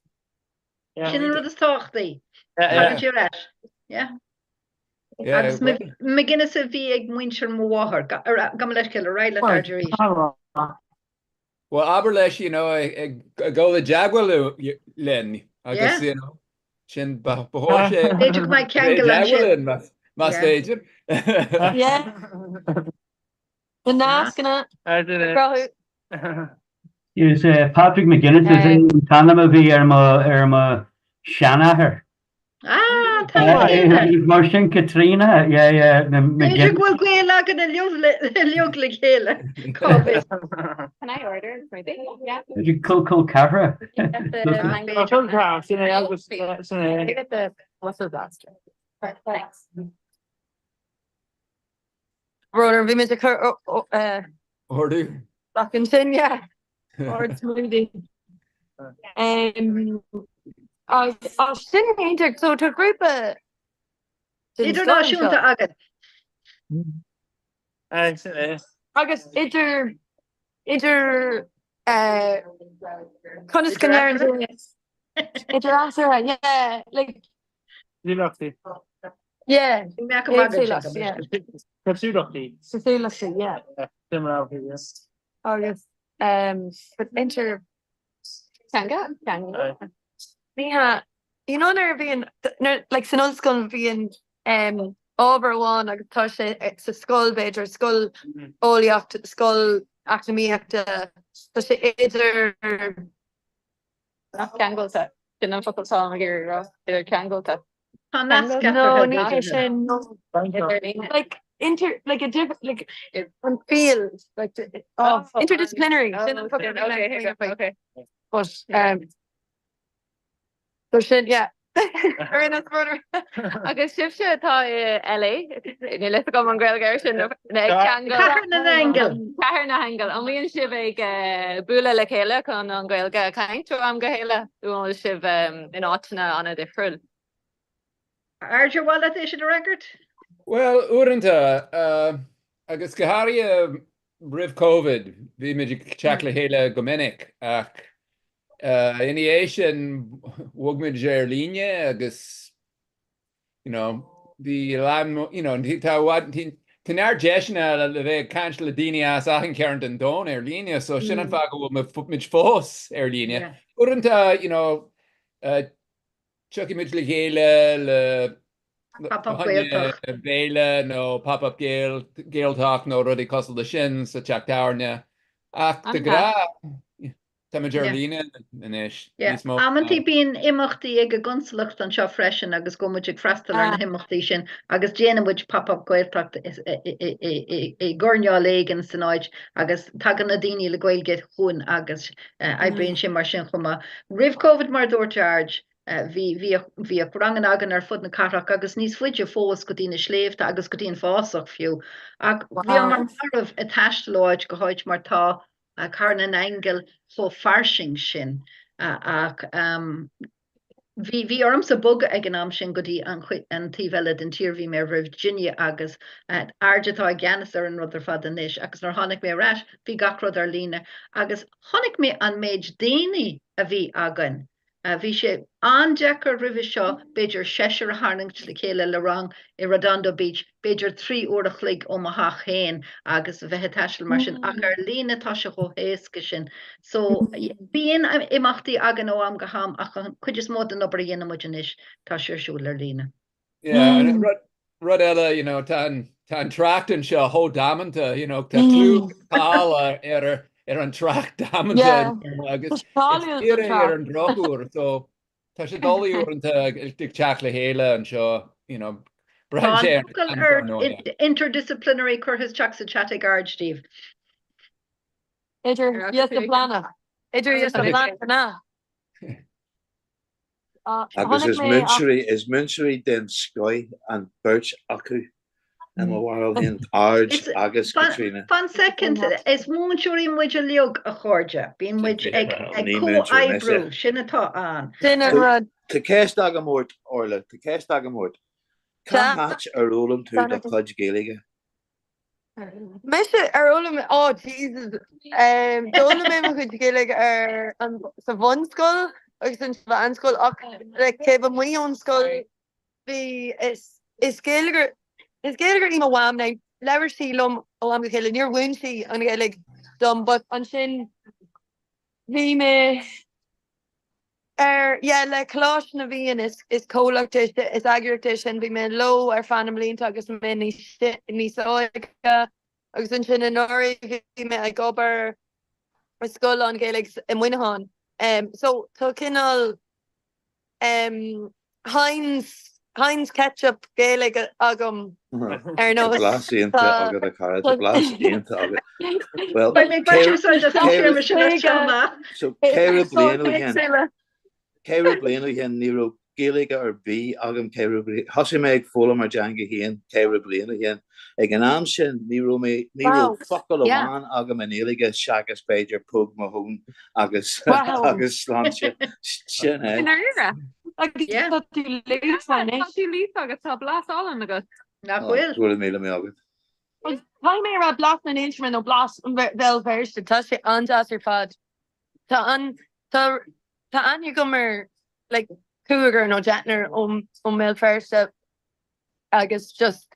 Q: Sin an rud is tábhachtaí. Tagann sé ar ais. Yeah. Agus McGuinness a bhí ag muintir mo mháthar. Gabh mo leithscéal, ar aghaidh leat Arj arís.
L: Well, abair leis, you know, ag dul i dteagmháil linn agus, you know, sin ba chóir sé
Q: B'fhéidir go mbeidh ceangal ansin.
L: Más féidir.
M: Yeah. Na nascanna a chruthú.
D: Is Patrick McGuinness is é an t-ainm a bhí ar mo ar mo sheanathair.
Q: Ah, tá céanna.
D: Mar sin Caitríona, yeah, yeah, na
Q: B'fhéidir go bhfuil gaol againn uilig le chéile. Cá bhfios?
O: Can I order smoothie? Yeah.
D: Col col ceathrar.
O: Get the mango.
J: Col ceathrar, sin é agus sin é.
O: Get the what's the blaster? Thanks.
M: Brón orm, bhí muid ag cur
L: Ordú.
M: Ach ansin, yeah. Ord smoothie. Um, agus as sin iontach, so tá grúpa den scoth anseo.
Q: Idirnáisiúnta againn.
J: Sin é.
M: Agus idir idir eh, conas go ndeireann tú idir eatarthu, yeah, like
J: Cosúlachtaí.
M: Yeah.
Q: Éagsúlacht,
M: yeah.
J: Cosúlachtaí.
M: Cosúlachtaí, yeah.
J: Similarity, yeah.
M: Agus um, but inter
O: Teanga? Teanga.
M: Ní hea, you know nuair a bhíonn, nuair, like san ollscoil bhíonn um, ábhar amháin agus tá sé sa scoil b'fhéidir, scoil eolaíocht, scoil eacnamaíochta, tá sé idir
O: Nach ceangailte. Sin an focal atá ag iarraidh rá, idir ceangailte.
Q: Tá nasc
M: No,
Q: eatarthu,
M: ní hé
Q: b'fhéidir.
M: sin.
O: Idir
M: Like inter, like a diff, like an field, like oh, interdisciplinary. Sin an focal a bhí mé ag iarraidh.
O: Okay.
M: But um, so sin, yeah. Ar aon nós,
O: Agus sibhse atá i LA, níl fhios agam an Ghaeilge air sin, na ceangal.
Q: Cathair na nAingeal.
O: Cathair na nAingeal. An mbíonn sibh ag bualadh le chéile chun an Ghaeilge a chaint ó am go chéile? Nó an bhfuil sibh in áiteanna an-difriúil?
Q: Arj, ar mhaith leat é sin a fhreagairt?
L: Bhuel, uaireanta, agus go háirithe roimh Covid, bhí muid ag teacht le chéile go minic ach Ina dhiaidh sin, bhog muid ar líne agus, you know, bhí a lán, you know, tá tá neart deiseanna le bheith ag caint le daoine as achan chearn den domhan ar líne, so sin an fáth go bhfuil muid fós ar líne. Uaireanta, you know, tiocfaidh muid le chéile le
Q: Pop-up Gaeltacht.
L: béile nó pop-up Gaeltacht nó rudaí cosúil le sin sa teach tábhairne. Ach de ghnáth, Táimid ar líne anois níos mó.
Q: Amantaí bíonn imeachtaí ag an gconsalacht anseo freisin agus gabhann muid ag freastal ar na himeachtaí sin agus déanann muid Pop Up Gaeltacht i gcoirneál éigin san áit agus tagann na daoine le Gaeilge chugainn agus oibríonn sé mar sin chomh maith. Roimh Covid mar a dúirt Arj, bhí, bhíodh, bhíodh ranganna againn ar fud na cathrach agus níos faide fós go dtí na sléibhte agus go dtí an fásach fiú. Ach bhíomar marbh ag taisteal ó áit go háit mar tá. Cathair na nAingeal chomh fairsing sin ach bhí bhí ormsa bogadh ag an am sin go dtí an an taobh eile den tír, bhí mé i Virginia agus RJ atá i gceannas ar an rud ar fad anois agus nuair a tháinig mé ar ais bhí gach rud ar líne agus chonaic mé an méid daoine a bhí againn. Bhí sé an-deacair roimhe seo b'fhéidir seisear a tharraingt le chéile le rang i Redondo Beach, b'fhéidir 3 uair a chloig ó mo theach féin agus a bheith ag taisteal mar sin ach ar líne tá sé chomh héasca sin. So bíonn imeachtaí againn ó am go ham ach an chuid is mó den obair a dhéanann muid anois tá sé ar siúl ar líne.
L: Yeah, and rud, rud eile, you know, tá an, tá an trácht anseo chomh damanta, you know, tá clú cáil ar, ar an trácht damanta
M: Yeah.
L: agus is
M: Cáiliúil don
L: fíor é ar
M: trácht.
L: an drochuair, so tá sé doiligh uaireanta ag ag teacht le chéile anseo, you know,
Q: Tá
L: braitheann
Q: an
L: sé ar
Q: focal
L: an
Q: ar
L: ar ndóigh.
Q: interdisciplinary curtha isteach sa chat ag RJ daoibh.
M: Idirdhisciplíneach. Idirdhisciplíneach, an ea?
U: Agus is múinteoirí, is múinteoirí den scoith an bheirt acu, i mo bharúil féin, RJ agus Caitríona.
Q: Fan soicind, is múinteoirí muid uilig, a chairde. Bíonn muid ag comhoibriú, sin atá ann.
M: Sin an rud.
U: Tá ceist agam ort, Orla, tá ceist agam ort. Cá háit ar fhoghlaim tú do chuid Gaeilge?
M: Mise ar fhoghlaim oh Jesus d'fhoghlaim mé mo chuid Gaeilge ar an sa bhunscoil agus an sa mheánscoil ach like taobh amuigh ón scoil bhí is is Gaeilgeoir is Gaeilgeoir í mo mham now labhair sí liom ó am go chéile níor mhúin sí an Ghaeilge dom but ansin bhí mé Ar, yeah, le Coláiste na bhFiann, is, is comhlacht é, is eagraíocht é sin, bhí mé leo ar feadh na mblianta agus mé níos, níos óige agus ansin anuraidh bhí mé ag obair i scoil lán-Ghaeilge i Muineachán. So tá cineál Heinz, Heinz ketchup Gaeilge agam ar
U: Tá
M: nós.
U: blas iontach agat a chara, tá blas iontach agat. Well,
Q: Beidh mé ag baint úsáid as an téarma sin as seo amach.
U: So 40 bliain ó shin, 40 bliain ó shin ní raibh Gaeilge ar bith agam 40 bliain. Thosaigh mé ag foghlaim ár dteanga féin 40 bliain ó shin. Ag an am sin ní raibh mé, ní raibh focal amháin agam i nGaeilge seachas b'fhéidir póg mo thóin agus agus sláinte. Sin é.
H: I ndáiríre? Agus tá tú líofa anois. Tá tú líofa agus tá blas álainn agat.
Q: Nach bhfuil?
U: Go raibh míle maith agat.
M: Caithfidh mé a rá blas na nAontroma nó blas Bhéal Feirste, tá sé an-deas ar fad. Tá an, tá, tá aithne agam ar like cúigear nó deichniúr ón, ón mBéal Feirste agus just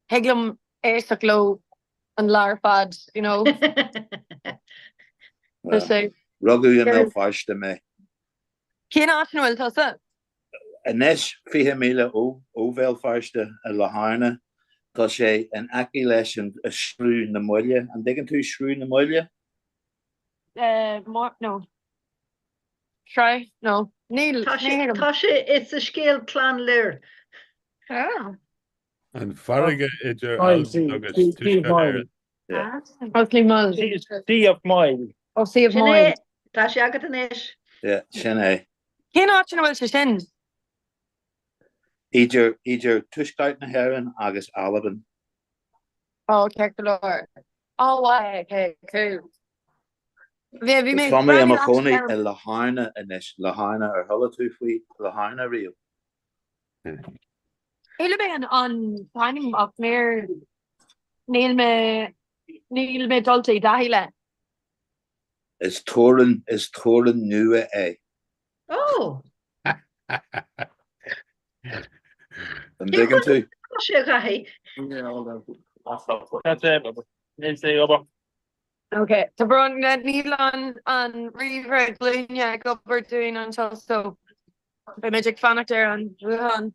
M: thig liom éisteacht leo an lá ar fad, you know. Tá sé.
U: Rugadh i mBéal Feirste mé.
M: Cén áit ina bhfuil tusa?
U: Anois, 20 míle ó Bhéal Feirste, i Latharna. Tá sé in aice leis an Sruth na Maoile. An dtuigeann tú Sruth na Maoile?
M: No. Sraith? No. Níl.
Q: Tá sé, tá sé i sa scéal Clann Lir.
N: An farraige idir Albain agus Tuaisceart Éireann.
J: Sea of Mull.
M: Oh, Sea of
Q: Sin
M: Mull.
Q: é, tá sé agat anois.
U: Yeah, sin é.
M: Cén áit ina bhfuil sé sin?
U: Idir, idir Tuaisceart na hÉireann agus Albain.
M: Oh, ceart go leor. Oh, wow, okay, cool. Bhí, bhí mé
U: Tá mé i mo
M: breathnú
U: chónaí
M: ar
U: i Latharna anois. Latharna, ar chuala tú faoi Latharna riamh?
M: Chuala mé an an t-ainm ach níor níl mé níl mé dulta i dtaithí le.
U: Is teorainn, is teorainn nua é.
Q: Oh!
U: An dtuigeann tú?
Q: Tá sé a Dhaithí.
M: Ok, tá brón níl an an ríomhaire glúine ag obair dúinn anseo so beimid ag fanacht ar an ghuthán.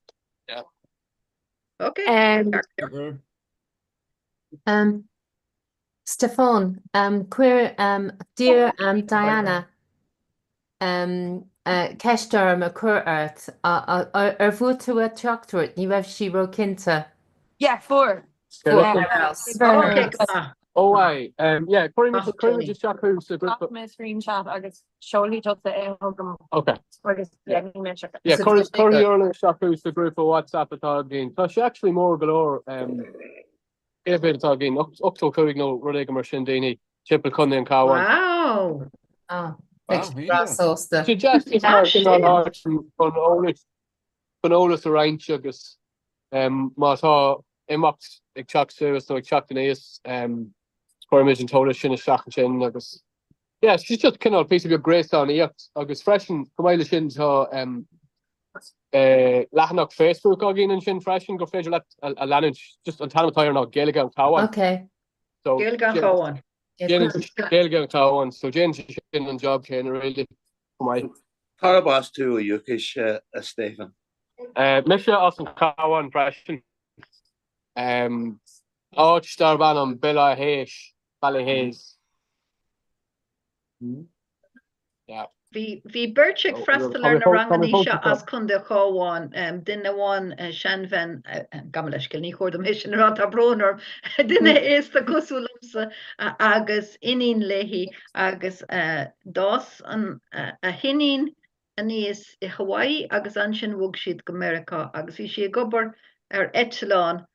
Q: Ok.
B: Um, Stefan, um, chuir um, d'iarr um, Diana um, uh, ceist orm a chur ort. Ar bhuail tú a teachtaireacht? Ní raibh sí róchinnte.
M: Yeah, fuair.
B: Fuair.
C: Oh aye, um, yeah, cuirfidh cuirfidh muid isteach thú sa grúpa.
H: Ghlac mé screenshot agus seolfaidh tusa é chugam.
C: Ok.
H: Agus yeah, ní mé seo.
C: Yeah, cuirfidh Orla isteach thú sa grúpa WhatsApp atá againn. Tá sé actually mór go leor um, cé mhéad atá againn, 85 nó rud éigin mar sin daoine. timpeall Chontae an Chabháin.
Q: Wow!
B: Ah, beidh siad breá sásta.
C: Tá sé deas just mar cineál áit chun eolas chun eolas a roinnt agus má tá imeacht ag teacht suas nó ag teacht aníos cuirimid an t-eolas sin isteach ansin agus yeah, it's just cineál píosa beag gréasánaíocht agus freisin chomh maith leis sin tá leathanach Facebook againn ansin freisin gur féidir leat a leanúint, just an t-ainm atá air ná Gaeilge an Chabháin.
B: Ok.
C: So
Q: Gaeilge an Chabháin.
C: Gaeilge an Chabháin, so déanann sé sin an job céanna really chomh maith.
U: Cárb as tú ó dhúchas, a Stephen?
C: Mise as an Chabhán freisin. Áit darb ainm Béal Átha hÉis, Ballyhaise. Yeah.
Q: Bhí bhí beirt ag freastal ar na ranganna seo as Contae an Chabháin, duine amháin seanbhean, gabh mo leithscéal, ní chóir dom é sin a rá, tá brón orm, duine aosta cosúil liomsa agus iníon léi agus d'fhás an a hiníon aníos i Hawaii agus ansin bhog siad go Meiriceá agus bhí sí ag obair ar eitleán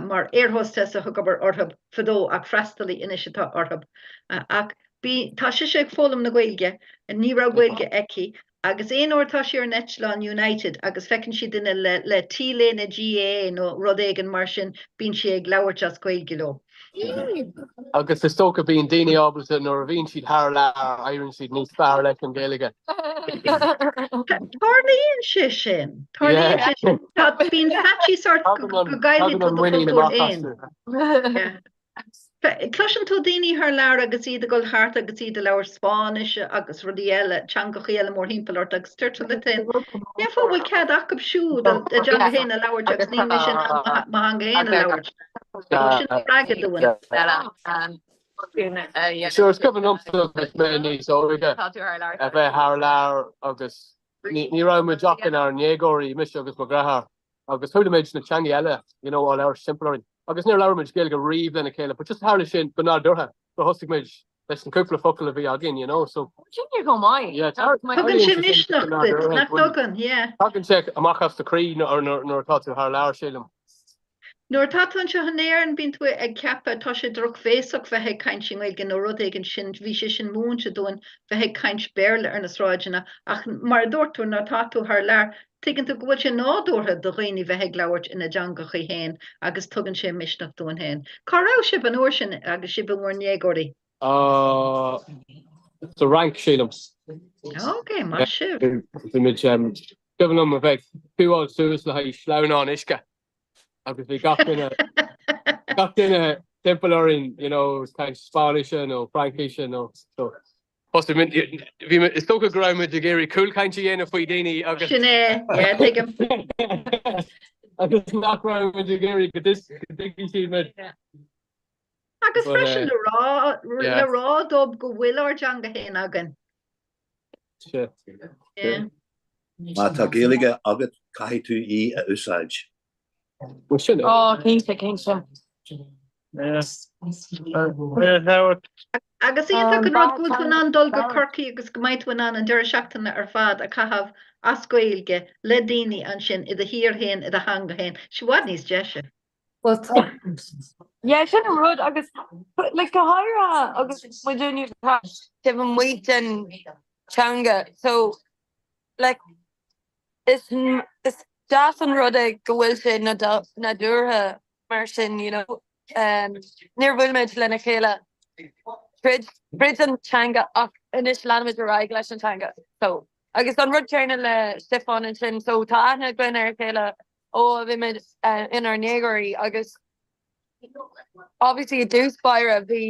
Q: mar air hostess a ag obair orthu fadó ach freastalaí anois atá orthu. Ach bí, tá sise ag foghlaim na Gaeilge, ní raibh Gaeilge aici, agus aon uair atá sí ar an eitleán United agus feiceann sí duine le le T-léine GAA nó rud éigin mar sin, bíonn sí ag labhairt as Gaeilge leo.
C: Agus is dócha bíonn daoine ábalta nuair a bhíonn siad thar lear, éiríonn siad níos fearr leis an Ghaeilge.
Q: Tarlaíonn sé sin. Tarlaíonn sé sin. Tá bíonn faitíos ort go gcaillfidh tú do chultúr féin. Cloiseann tú daoine thar lear agus iad ag dul thart agus iad ag labhairt Spáinnise agus rudaí eile, teangachaí eile mórthimpeall ort agus deir tú leat féin, cén fáth a bhfuil cead acu siúd a dteanga féin a labhairt agus níl mise in ann mo theanga féin a labhairt. Sin spreagadh dúinn.
C: Sure, is cuimhin liomsa agus mé níos óige a bheith thar lear agus ní raibh muid ach inár ndéagóirí, mise agus mo dheartháir, agus chuala muid na teangaí eile, you know, á labhairt timpeall orainn. Agus níor labhair muid Gaeilge riamh lena chéile, but just tharla sin go nádúrtha gur thosaigh muid leis an cúpla focal a bhí againn, you know, so.
A: Sin go maith.
C: Yeah,
Q: Tugann sé misneach duit, nach dtugann, yeah.
C: Tagann sé amach as do chroí nuair atá tú thar lear, sílim.
Q: Nuair atá tú anseo in Éirinn, bíonn tú ag ceapadh, tá sé drochbhéasach bheith ag caint i nGaeilge nó rud éigin sin, bhí sé sin múinte dúinn bheith ag caint Béarla ar na sráideanna ach mar a dúirt tú, nuair atá tú thar lear, tuigeann tú go bhfuil sé nádúrtha do dhaoine bheith ag labhairt ina dteangachaí féin agus tugann sé misneach dúinn féin. Cá raibh sibh an uair sin agus sibh i bhur ndéagóirí?
C: Sa Fhrainc, sílim.
Q: Ok, maith sibh.
C: Bhí muid, cuimhin liom a bheith ag queueáil suas le haghaidh sleamhnán uisce. agus bhí gach duine gach duine timpeall orainn you know ag caint Spáinnise nó Fraincise nó so thosaigh muid bhí muid is dócha go raibh muid ag iarraidh cúlchaint a dhéanamh faoi dhaoine agus
Q: Sin é, yeah, tuigim.
C: agus nach raibh muid ag iarraidh go dtuigfeadh siad muid.
Q: Agus
C: But,
Q: freisin
C: uh,
Q: le rá
C: yeah.
Q: le rá dóibh go bhfuil ár dteanga féin againn.
U: Má tá Gaeilge agat caithfidh tú í a úsáid.
A: Ó, cinnte, cinnte.
Q: Agus iontach an rud go bhfuil tú in ann dul go Corcaigh agus go mbeidh tú in ann an deireadh seachtaine ar fad a chaitheamh as Gaeilge le daoine ansin i do thír féin, i do theanga féin. Sé i bhfad níos deise.
B: Bhuel tá.
M: Yeah, sin an rud agus like go háirithe agus muid taobh amuigh den teanga so like is is deas an rud é go bhfuil sé nádúrtha mar sin you know um, níor bhuail muid lena chéile tríd tríd an teanga ach anois leanaimid ar aghaidh leis an teanga so agus an rud céanna le Stiofán ansin so tá aithne againn ar a chéile ó a bhí muid inár ndéagóirí agus obviously i dtús báire bhí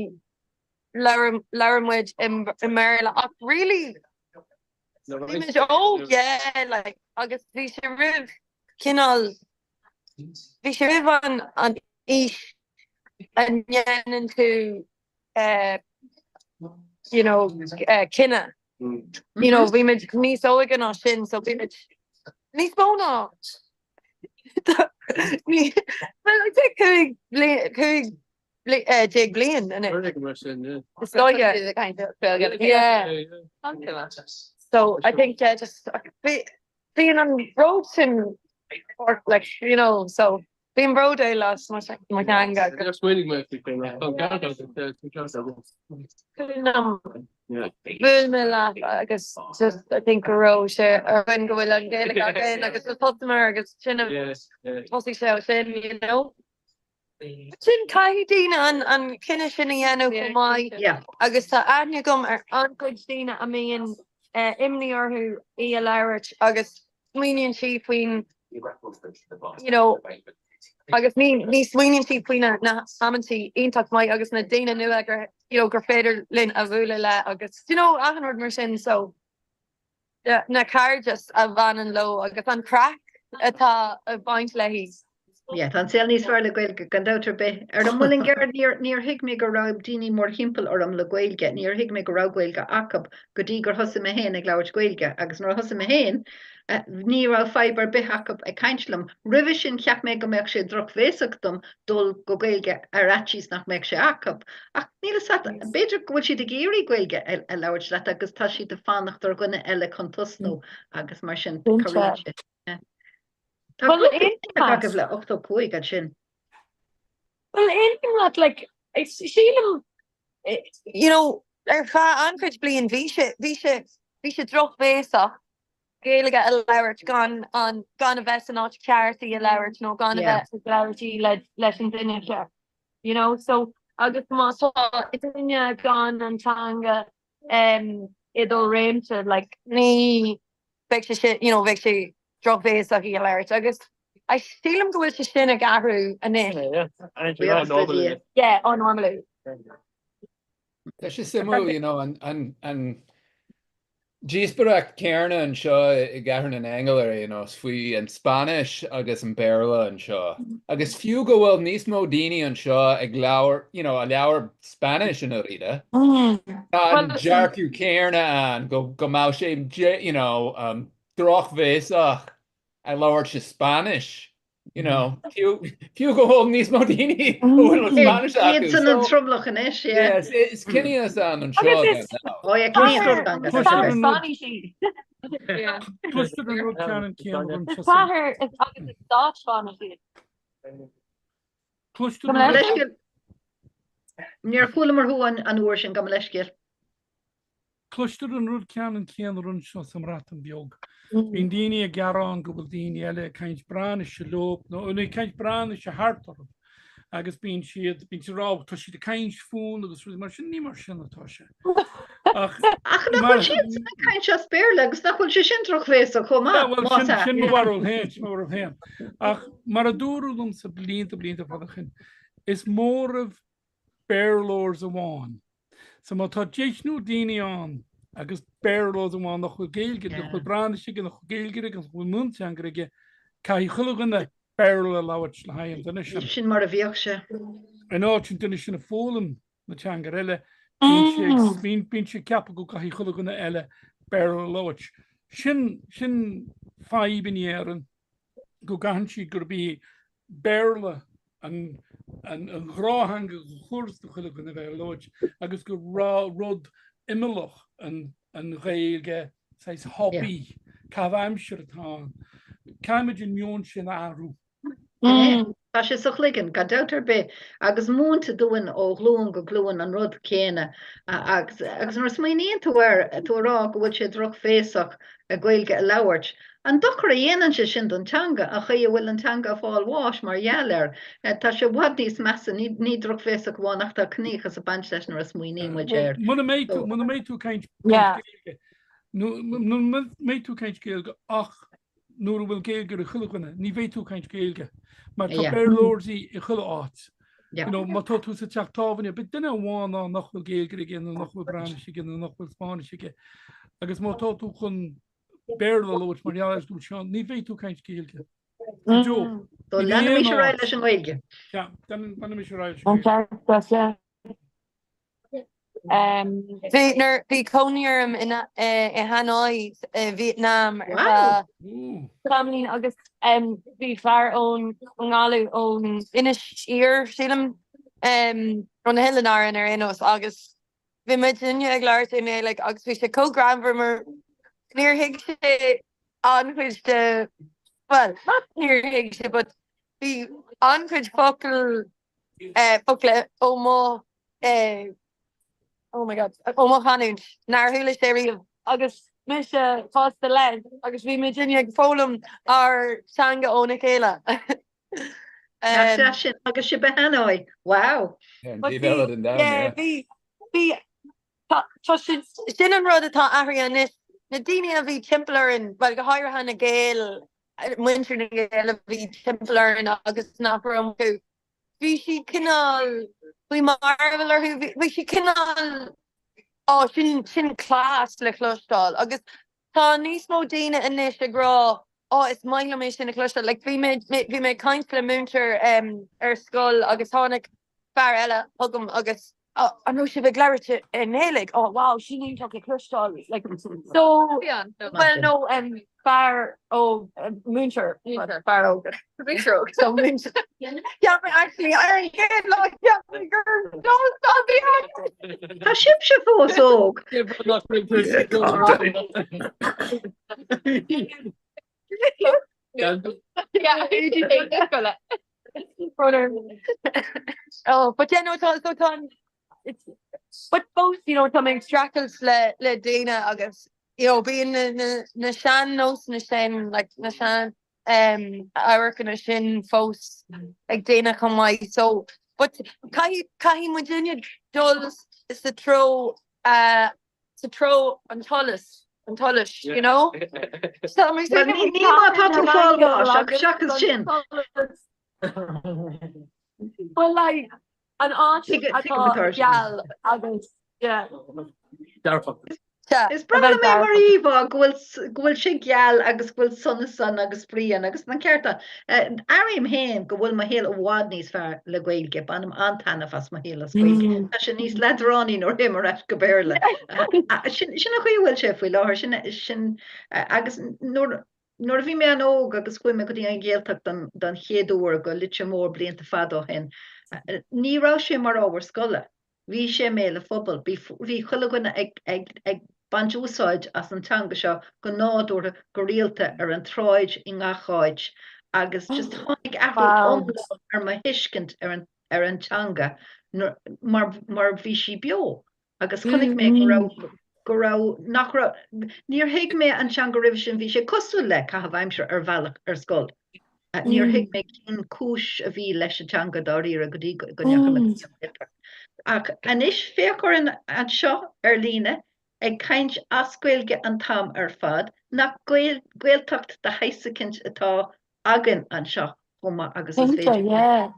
M: labhair labhair muid i mBéarla ach really bhí muid óg yeah like agus bhí sé roimh cineál bhí sé roimh an an aois a ndéanann tú eh you know eh cinneadh you know bhí muid níos óige ná sin so bhí muid níos mó ná well I'd say 15 eh, bliain anois. Is dóigh. Yeah. So I think yeah just bhí bíonn an ród sin or like you know so. Bím bródúil as mo theanga.
C: Níor smaoinigh mé faoi sin ach tá an ceart agat, tá an ceart agat.
M: Bhuail mé leat agus just I think go raibh sé orainn go bhfuil an Ghaeilge againn agus just thosaíomar agus sin a thosaigh sé ó sin, you know. Sin caithfidh daoine an an cinneadh sin a dhéanamh chomh maith agus tá aithne agam ar an-chuid daoine a mbíonn imní orthu í a labhairt agus smaoiníonn siad faoin you know agus ní ní smaoiníonn siad faoi na na hamantaí iontach maith agus na daoine nua gur you know gur féidir linn a bhualadh le agus you know achan rud mar sin so na cairdeas a bhaineann leo agus an craic atá ag baint léi.
Q: Yeah, tá an saol níos fearr le Gaeilge, gan dabht ar bith. Ar an Muileann gCearr, níor, níor thuig mé go raibh daoine mórthimpeall orm le Gaeilge, níor thuig mé go raibh Gaeilge acu go dtí gur thosaigh mé féin ag labhairt Gaeilge. Agus nuair a thosaigh mé féin, ní raibh fadhb ar bith acu ag caint liom. Roimhe sin cheap mé go mbeadh sé drochbhéasach dom dul go Gaeilge ar fhaitíos nach mbeadh sé acu. Ach níl a fhios agat, b'fhéidir go bhfuil siad ag iarraidh Gaeilge a, a labhairt leat agus tá siad ag fanacht ar dhuine eile chun tosnú agus mar sin cabhraíonn sé. Tá
M: Bhuel,
Q: cúpla
M: aontaím
Q: agaibh le 85 ansin.
M: Bhuel, aontaím leat, like, sílim, you know, ar feadh an-chuid bliain bhí sé, bhí sé, bhí sé drochbhéasach Gaeilge a labhairt gan an, gan a bheith san áit cheart í a labhairt nó gan a
Q: Yeah.
M: bheith ag labhairt í le, leis an duine ceart, you know, so agus má tá duine gan an teanga um, i do réimse, like, ní bheidh sé sin, you know, bheidh sé drochbhéasach í a labhairt agus I sílim go bhfuil sé sin ag athrú anois.
Q: Buíochas le Dia.
M: Yeah, á normalú.
L: Tá sé suimiúil, you know, an, an, an díospóireacht céanna anseo i gCathair na nAingeal ar aon nós faoi an Spáinnis agus an Béarla anseo. Agus fiú go bhfuil níos mó daoine anseo ag labhair, you know, a labhair Spáinnis i ndáiríre, tá an dearcadh céanna ann go go mbeadh sé, you know, um, drochbhéasach a labhairt i Spáinnis. You know, fiú fiú go bhfuil níos mó daoine a bhfuil an Spáinnis acu.
Q: Iad san an tromlach anois, yeah.
L: Yes, is ciníochas ann anseo
M: Agus is-
L: gan dabht.
Q: Ó yeah, ciníochas teanga, tá
M: Cathair
Q: sé.
M: Spáinnis í.
E: Cloistear an rud ceannann céanna
M: Is
E: anseo.
M: cathair is agus is stát Spáinnis iad.
E: Cloistear
M: Gabh
E: an
M: mo
E: rud
Q: Leithscéal. Níor chualamar thú an an uair sin, gabh mo leithscéal.
E: Cloistear an rud ceannann céanna anseo sa mBreatain Bheag. Bíonn daoine ag gearán go bhfuil daoine eile ag caint Breatnaise leo nó ag caint Breatnaise thart orthu agus bíonn siad bíonn siad ag rá tá siad ag caint fúinn agus rudaí mar sin, ní mar sin atá sé. Ach
Q: Ach nach bhfuil siadsan ag caint as Béarla agus nach bhfuil sé sin drochbhéasach chomh maith,
E: Bhuel
Q: más
E: sin
Q: ea.
E: sin mo bharúil féin, sin mo bharúil féin. Ach mar a dúradh liomsa blianta blianta fada ó shin, is móramh Béarlóirs amháin. So má tá deichniúr daoine ann agus Béarlóirs amháin nach bhfuil Gaeilge, nach bhfuil Breatnais aige, nach bhfuil Gaeilge aige, nach bhfuil mionteanga aige, caithfidh chuile dhuine Béarla a labhairt le haghaidh an duine sin.
Q: Sin mar a bhíodh sé.
E: In áit an duine sin a foghlaim na teanga eile, bíonn sé ag, bíonn, bíonn sé ag ceapadh go gcaithfidh chuile dhuine eile Béarla a labhairt. Sin, sin fadhb in Éirinn. go gcaitheann siad gurb í Béarla an ghnáththeanga gur chóir do chuile dhuine bheith ag labhairt agus gur rud imeallach an Ghaeilge, saghas hobby, caitheamh aimsire atá ann. Caithfimid an meon sin a athrú.
Q: Tá sé sa chloigeann, gan dabht ar bith, agus múinte dúinn ó ghlúin go glúin an rud céanna. Agus nuair a smaoiníonn tú air, tú ag rá go bhfuil sé drochbhéasach Gaeilge a labhairt. An dochar a dhéanann sé sin don teanga, an chaoi a bhfuil an teanga ag fáil bháis mar gheall air, tá sé i bhfad níos measa, ní drochbhéasach amháin ach tá ciníochas ag baint leis nuair a smaoiníonn muid air.
E: Muna mbeidh tú, muna mbeidh tú ag caint Gaeilge, nó muna mbeidh tú ag caint Gaeilge ach nuair a bhfuil Gaeilge ag chuile dhuine, ní bheidh tú ag caint Gaeilge, mar tá Béarlóirí i chuile áit. You know, má tá tú sa teach tábhairne, beidh duine amháin ann nach bhfuil Gaeilge aige nó nach bhfuil Breatnais aige nó nach bhfuil Spáinnis aige. Agus má tá tú chun Béarla a labhairt mar gheall ar go bhfuil sé ann, ní bheidh tú ag caint Gaeilge. Go deo.
Q: So leanaimis ar aghaidh leis an nGaeilge.
E: Yeah, leanaimis ar aghaidh leis an Ghaeilge.
M: Bhí nuair bhí cónaí orm in i Hanoi i Vietnam ar feadh tamaillín agus bhí fear ón nGaillimh ón Inis Oírr sílim ó na hOileáin Árann ar aon nós agus bhí muidinne ag labhairt i nGaeilge agus bhí sé chomh greannmhar mar níor thuig sé an-chuid de bhuel not níor thuig sé but. bhí an-chuid focal focla ó mo oh my god ó mo chanúint nár chuala sé riamh agus mise pósta leis agus bhí muidinne ag foghlaim ár teanga óna chéile.
Q: Nach deas sin agus sibh i Hanoi. Wow!
L: An taobh eile den domhan, yeah.
M: Bhí bhí tá tá sin sin an rud atá athraithe anois na daoine a bhí timpeall orainn, bhuel go háirithe na Gaeil, muintir na nGael a bhí timpeall orainn agus nach raibh acu bhí siad cineál, bhí mearbhall orthu, bhí siad cineál, á sin, sin class le cloisteáil agus tá níos mó daoine anois ag rá á is maith liom é sin a chloisteáil, like bhí mé, bhí mé ag caint le múinteoir ar scoil agus tháinig fear eile chugam agus an raibh sibh ag labhairt i nGaeilge? Oh wow, sin iontach le cloisteáil. Like, so, well no, um, fear ó múinteoir, fear óg. Múinteoir óg, so múinteoir. Yeah, but actually, ar an gcéad lá cheap mé gur don't stop the accent.
Q: Tá sibhse fós óg.
M: Yeah, who do you think is gonna? Brother. Oh, but yeah, no, tá, so tá, it's, but both, you know, tá mé ag streachailt le, le daoine agus, you know, bíonn na, na, na sean-nósanna sin, like, na sean, um, amharcanna sin fós ag daoine chomh maith. So, but caithfidh, caithfidh muidinne dul sa treo, uh, sa treo an tsolais, an tsolais, you know? So,
Q: Well, ní ní má tá tú fáil bháis ach seachas sin.
M: Well, like, an áit atá geal agus, yeah.
C: Dearfach.
Q: Is breá liom é mar íomhá go bhfuil go bhfuil sé geal agus go bhfuil sonas ann agus spraoi ann agus an ceart ann. Airím féin go bhfuil mo shaol i bhfad níos fearr le Gaeilge, bainim an-taitneamh as mo shaol as Gaeilge. Tá sé níos leadránaí nuair a théim ar ais go Béarla. Sin an chaoi a bhfuil sé faoi láthair, sin sin agus nuair nuair a bhí mé an-óg agus chuaigh mé go dtí an Ghaeltacht don don chéad uair go Leitir Móir blianta fada ó shin, ní raibh sé mar ábhar scoile. Bhí sé i mbéal an phobail. Bhí bhí chuile dhuine ag ag ag baint úsáid as an teanga seo go nádúrtha, go rialta, ar an tsráid, i ngach áit agus just tháinig athrú iomlán ar mo thuiscint ar an ar an teanga nuair mar mar bhí sí beo agus chonaic mé go raibh go raibh nach raibh níor thuig mé an teanga roimhe sin, bhí sé cosúil le caitheamh aimsire ar bhealach ar scoil. Níor thuig mé cén cúis a bhí leis an teanga dáiríre go dtí go ndeachaigh mé go dtí an Ghaeltacht. Ach anois féach orainn anseo ar líne ag caint as Gaeilge an t-am ar fad, nach Gaeltacht de shaghas eicínt atá againn anseo chomh maith agus is féidir.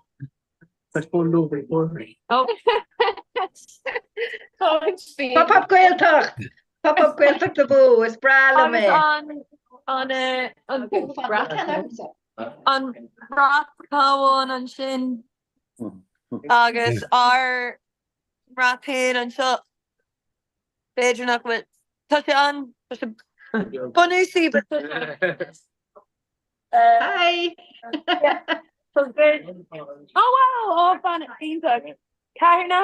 Q: Pop Up Gaeltacht! Pop Up Gaeltacht abú, is breá liom é!
M: An brat Cabhán ansin agus ár mbrat féin anseo. B'fhéidir nach bhfuil. Tá sé an, tá sé bunúsaí but tá sé.
Q: Hi!
M: Oh wow! Oh fan iontach. Cathair na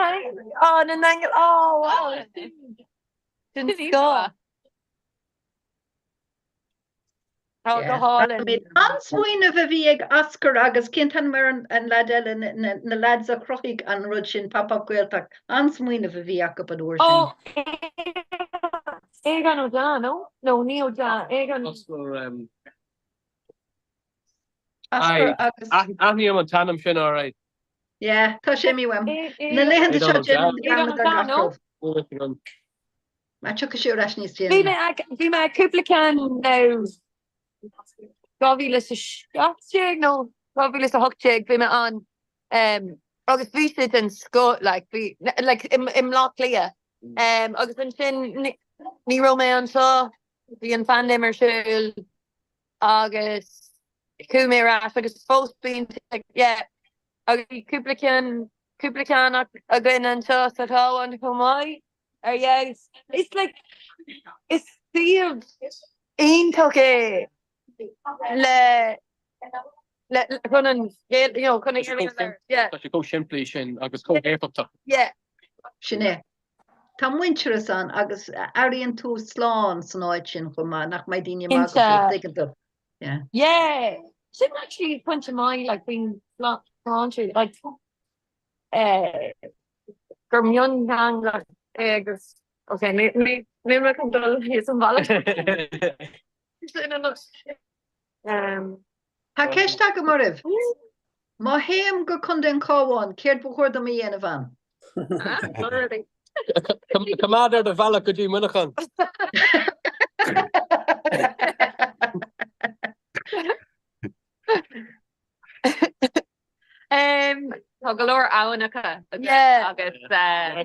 M: oh, na nAingeal oh wow! Den scoth. Oh, go hálainn.
Q: An-smaoineamh a bhí ag Oscar agus cén t-ainm ar an leaid eile, na lads a chruthaigh an rud sin, Pop Up Gaeltacht, an-smaoineamh a bhí acu an uair sin.
M: Oh, Aogán Ó Deá, no? No, ní Ó Deá, Aogán.
C: Oscar,
Q: Oscar agus.
C: Aithním an t-ainm sin alright.
Q: Yeah, tá sé imithe uaim. Na laethanta seo déanaim dearmad ar gach rud. Má tiocfaidh sé ar ais níos
M: Bhí
Q: déanaí.
M: mé ag, bhí mé ag cúpla ceann nó 2017 nó 2018 bhí mé ann agus bhí sé den scoth like bhí like i mBleá Cliath agus ansin ní raibh mé anseo bhí an phaindéim ar siúl agus chuaigh mé ar ais agus fós bíonn yeah agus bhí cúpla ceann cúpla ceann againn anseo sa Chabhán chomh maith ar dheis. Is like is suíomh iontach é le le chun an you know chun an
C: yeah. Tá sé chomh simplí sin agus chomh héifeachtach.
M: Yeah.
Q: Sin é. Tá muintearas ann agus airíonn tú slán san áit sin chomh maith, nach mbeidh daoine ag magadh fút, tuigeann tú. Yeah.
M: Yeah. Sin actually pointe maith like faoin sláinte like eh gur mionteanga é agus ok níl mé chun dul thíos an bhealach sin anois.
Q: Tá ceist agam oraibh. Má théim go Contae an Chabháin, céard ba chóir dom a dhéanamh ann?
C: Coimeád ar do bhealach go dtí Muineachán.
K: Tá go leor aibhneacha agus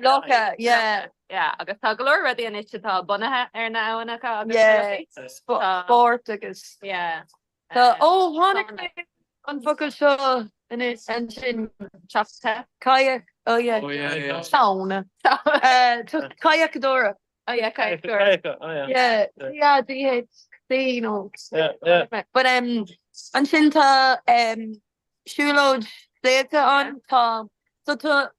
M: locha, yeah.
K: Yeah, agus tá go leor rudaí anois atá bunaithe ar na aibhneacha agus na
M: lochaí. Spórt agus.
K: Yeah.
M: Tá, ó, tháinig mé an focal seo anois ansin.
K: Teach.
M: Kayak, oh yeah.
N: Oh yeah, yeah.
M: Sauna. Kayakadóireacht.
K: Oh yeah, kayakadóireacht.
C: Oh yeah.
M: Yeah, yeah, D H C nó.
C: Yeah, yeah.
M: But um, ansin tá um, siúlóid saolta ann, tá, so tá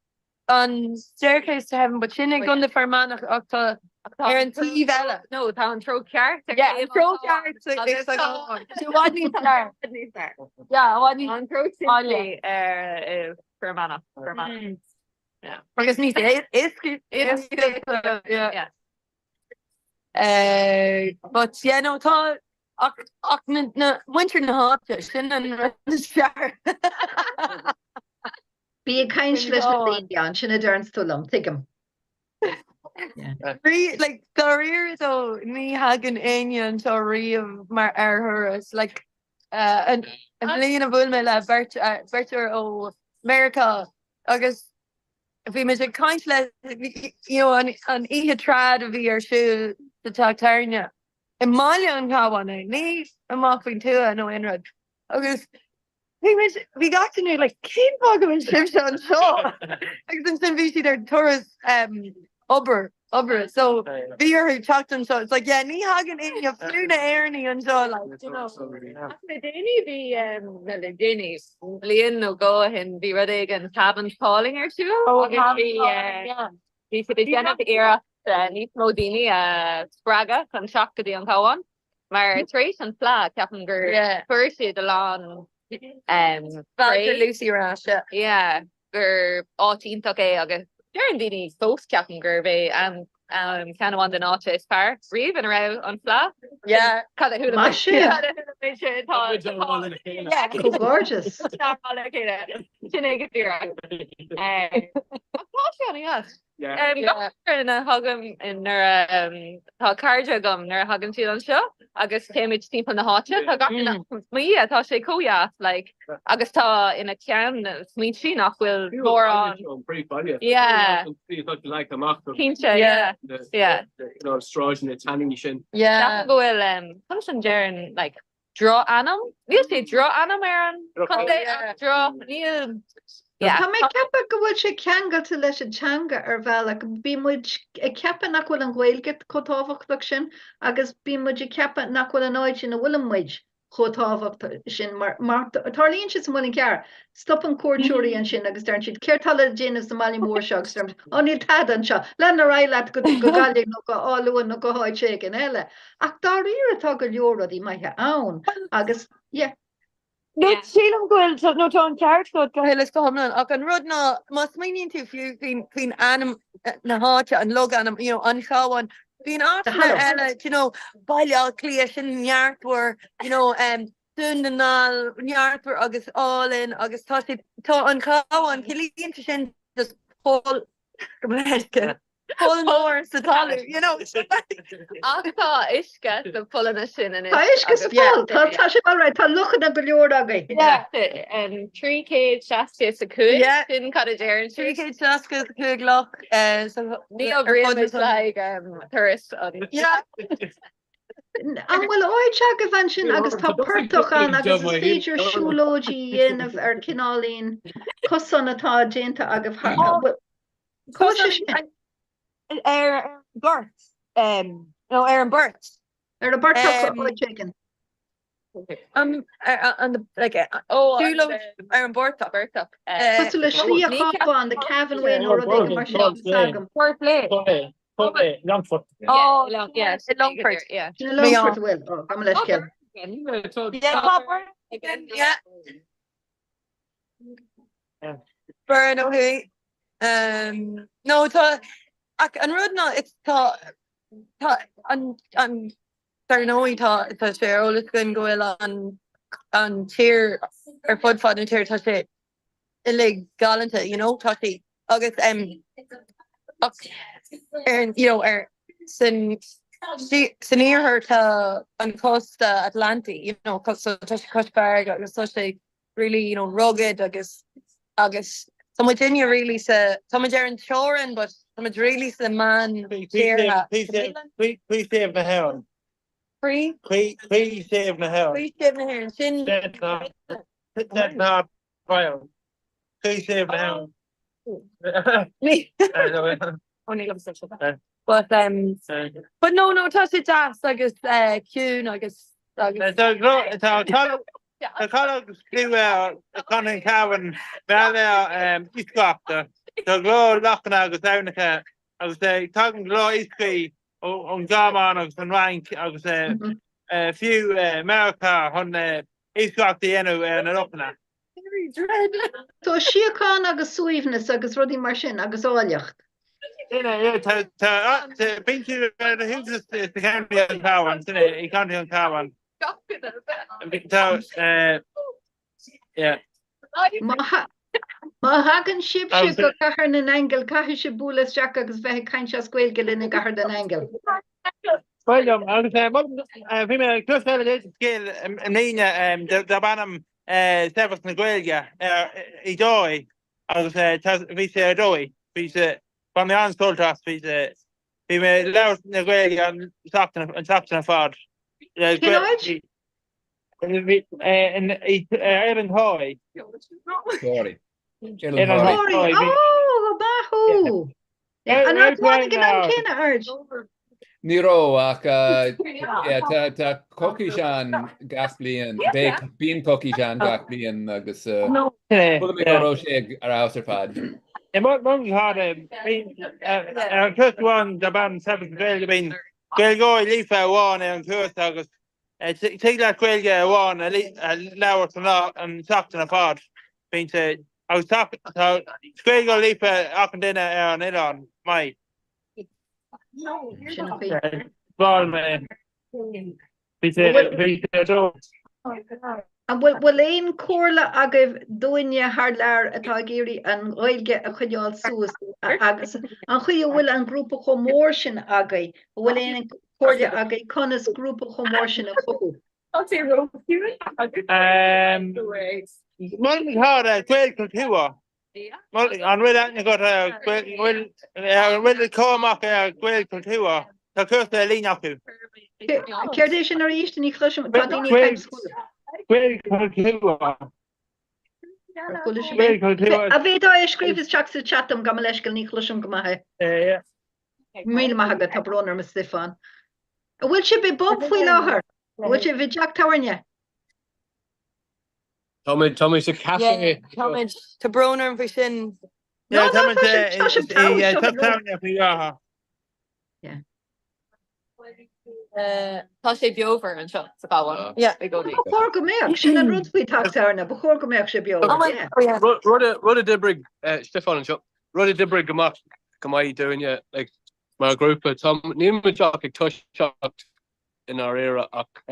M: an Staircase to Heaven, but sin i gContae Fear Manach ach tá ar an taobh eile.
K: No, tá an treo ceart ar
M: Yeah, an treo ceart
K: Agus
M: is like, oh, i bhfad níos fearr.
K: níos fearr.
M: Yeah, i bhfad níos
K: An treo simplí ar Fear Manach, Fear Manach. Yeah.
M: Agus níos éasca, éasca, yeah.
K: Yeah.
M: But yeah, no, tá ach ach na na muintir na háite sin an rud is fearr.
Q: Bí ag caint leis na daoine ann, sin a deireanns tú liom, tuigim.
M: Rí like dáiríre though ní thagann éinne anseo riamh mar ar thuras like an bhliain a bhuail mé le beirt beirt fhear ó Meiriceá agus Bhí muid ag caint le you know an an oíche trad a bhí ar siúl sa teach tábhairne i mbaile an Chabháin é, ní amach faoin tuath nó aon rud. Agus bhí muid, bhí gach duine like cén fáth go bhfuil sibhse anseo? Agus ansin bhí siad ar turas um, obair, obair. So bhí orthu teacht anseo. It's like yeah, ní thagann éinne fiú na Éireannaigh anseo like, you know.
K: Ach le déanaí bhí um, le déanaí bliain nó dhó ó shin bhí rud éigin Cavan Calling ar siúl
M: Oh,
K: agus
M: Cavan
K: bhí
M: Calling, yeah.
K: bhí siad ag déanamh iarracht níos mó daoine a spreagadh chun teacht go dtí an Cabhán mar tar éis an Fleadh ceapaim gur
M: Yeah.
K: fuair siad a lán um,
M: B'fhéidir Lucy ar ais, yeah.
K: Yeah, gur áit iontach é agus deireann daoine fós ceapaim gurb é an an ceann amháin den áite is fearr riamh ina raibh an Fleadh.
M: Yeah.
K: Cad a chuala
Q: Maith sibh.
K: Cad a chuala mé sin tá
C: Muid á rá lena chéile.
K: Yeah.
Q: Chomh gorgeous.
K: Tá á rá le chéile. Sin é go díreach. Ach tá sé an-deas.
C: Yeah.
K: Gach uair a thagaim nuair a tá cairde agam nuair a thagann siad anseo agus téimid timpeall na háite tá gach duine mo Dhia tá sé chomh deas like agus tá ina ceann smaointe nach bhfuil mórán Yeah. Cinnte yeah yeah.
C: Sráideanna tanaí sin.
M: Yeah.
K: Ceapaim go bhfuil conas an deireann like drochainm? Níl sé drochainm ar an chontae ach droch níl yeah.
Q: Tá mé ag ceapadh go bhfuil sé ceangailte leis an teanga ar bhealach. Bíonn muid ag ceapadh nach bhfuil an Ghaeilge chomh tábhachtach sin agus bíonn muid ag ceapadh nach bhfuil an áit ina bhfuileann muid chomh tábhachtach sin mar mar tarlaíonn sé sa Mhuileann Cearr. Stopann cuairteoirí ansin agus deireann siad céard tá le déanamh sa mbaile mór seo agus deireann muid, ó níl tada anseo, lean ar aghaidh leat go go Gaillimh nó go Áth Luain nó go háit éigin eile. Ach dáiríre tá go leor rudaí maithe ann agus yeah.
M: No sílim go bhfuil no tá an ceart agat go huile is go hiomlán ach an rud ná má smaoiníonn tú fiú faoin faoin ainm na háite an logainm you know an Chabhán bíonn áiteanna eile you know Baile Átha Cliath sin neartmhar you know um, Dún na nGall neartmhar agus álainn agus tá sé tá an Cabhán ciallaíonn sé sin just poll go mbeidh Poll mór sa talamh, you know.
K: Ach tá uisce sa phollanna sin anois.
Q: Tá uisce sa pholl, tá tá sé all right, tá lochanna go leor againn.
K: Yeah. 365 sin cad a deireann siad.
M: 365 loch sa
K: Ní oibríonn muid le haghaidh turas an.
M: Yeah.
Q: An bhfuil áit agaibh ansin agus tá portach ann agus is féidir siúlóidí a dhéanamh ar cineáilín cosán atá déanta agaibh thar Cá bhfuil sé sin?
M: Ar an ngort, nó ar an bport.
Q: Ar an bportach áit éigin.
M: Siúlóid ar an bportach.
Q: Cosúil le Slí an Chabháin, the Cavan Way nó rud éigin mar sin agam.
M: Port Lé.
J: Longfort.
M: Oh, yeah, i Longfort.
Q: Sin i Longfort a bhfuil. Ó, gabh mo leithscéal.
M: Yeah, tá Yeah. Burren ó thuaidh. Um, no tá ach an rud ná it's tá tá an an dar ndóigh tá tá sé ar eolas againn go bhfuil an an tír ar fud fad na tíre tá sé uilig galánta you know tá sé agus um ach ar you know ar san san iarthar tá an cósta Atlantaigh you know so tá sé cois farraige agus tá sé really you know rugged agus agus tá muidinne really sa tá muid ar an teorainn but tá muid really sa meán tíortha.
J: Croí séimh na hÉireann.
M: Croí?
J: Croí séimh na hÉireann.
M: Croí séimh na hÉireann sin.
J: Ná Croí séimh na hÉireann.
M: Ó níl agam But um but no no tá sé deas agus uh, ciúin agus agus
J: Tá Tá cáil agus clú ar Chontae an Chabháin mar gheall ar iascaireachta. Tá go leor lochanna agus aibhneacha agus tagann go leor iascairí ón Ghearmáin agus an Fhrainc agus fiú Meiriceá chun iascaireacht a dhéanamh ar na lochanna.
Q: Tá síocháin agus suaimhneas agus rudaí mar sin agus áilleacht.
J: Tá bíonn siad ar a shuaimhneas sa Chounty an Chabháin, sin é, i County an Chabháin.
Q: Má thagann sibhse go Cathair na nAingeal, caithfidh sibh bualadh isteach agus bheith ag caint as Gaeilge linn i gCathair na nAingeal.
J: Bhuel liom, agus bhí mé ag cloisteáil ar scéal i mbliana darb ainm Saibhreas na Gaeilge i dToraí agus bhí sé ar dóigh, bhí sé, bhain mé an-sult as, bhí sé, bhí mé ag labhairt na Gaeilge an tseachtain ar fad.
Q: Cén áit?
J: Ar an Toraigh.
L: Toraigh.
Q: Toraigh, ó, maith thú! An raibh tú ann ag an am céanna, Ard?
L: Ní raibh ach tá coicís ann gach bliain, bíonn coicís ann gach bliain agus chuala mé go raibh sé ar fheabhas ar fad.
J: Ar an chúrsa amháin darb ainm Saibhreas na Gaeilge bíonn Gaeilgeoir líofa amháin ar an chúrsa agus tig leat Gaeilge amháin a labhairt an tseachtain ar fad. Bíonn sé agus tá Gaeilgeoir líofa achan duine ar an oileán. Maith.
Q: Sin an chaoi.
J: Bhal mé. Bhí sé bhí sé ar dóigh.
Q: An bhfuil bhfuil aon chomhairle agaibh dúinne thar lear atá ag iarraidh an Ghaeilge a choinneáil suas agus an chaoi a bhfuil an grúpa chomh mór sin agaibh, an bhfuil aon chomhairle agaibh conas grúpa chomh mór sin a chothú?
J: Molaim go hard Gaelchultúr. An bhfuil aithne agat ar bhfuil an bhfuil cur amach ar Gaelchultúr? Tá cúrsa ar líne acu.
Q: Céard é sin arís? Ní chloisim, tá daoine ag caint sa chúlra.
J: Gaelchultúr.
Q: Ar chuala sibh é? Gaelchultúr. An bhféadfá é a scríobh isteach sa chat dom, gabh mo leithscéal, ní chloisim go maith é. Míle maith agat, tá brón orm a Stiofán. An bhfuil sibh i bpub faoi láthair? An bhfuil sibh i dteach tábhairne?
C: Tá muid tá muid sa café.
M: Tá muid tá brón orm faoi sin.
J: No, no, tá sibh tá sibh togha, seo go leor. Yeah.
K: Tá sé beomhar anseo sa Chabhán.
M: Yeah.
K: I gcónaí.
Q: Ba chóir go mbeadh, sin an rud faoi teach tábhairne, ba chóir go mbeadh sé beomhar, yeah.
C: Rud a rud a d'oibrigh Stiofán anseo, rud a d'oibrigh go maith go maith dúinne like, mar ghrúpa, tá níl muid ach ag toiseacht i ndáiríre ach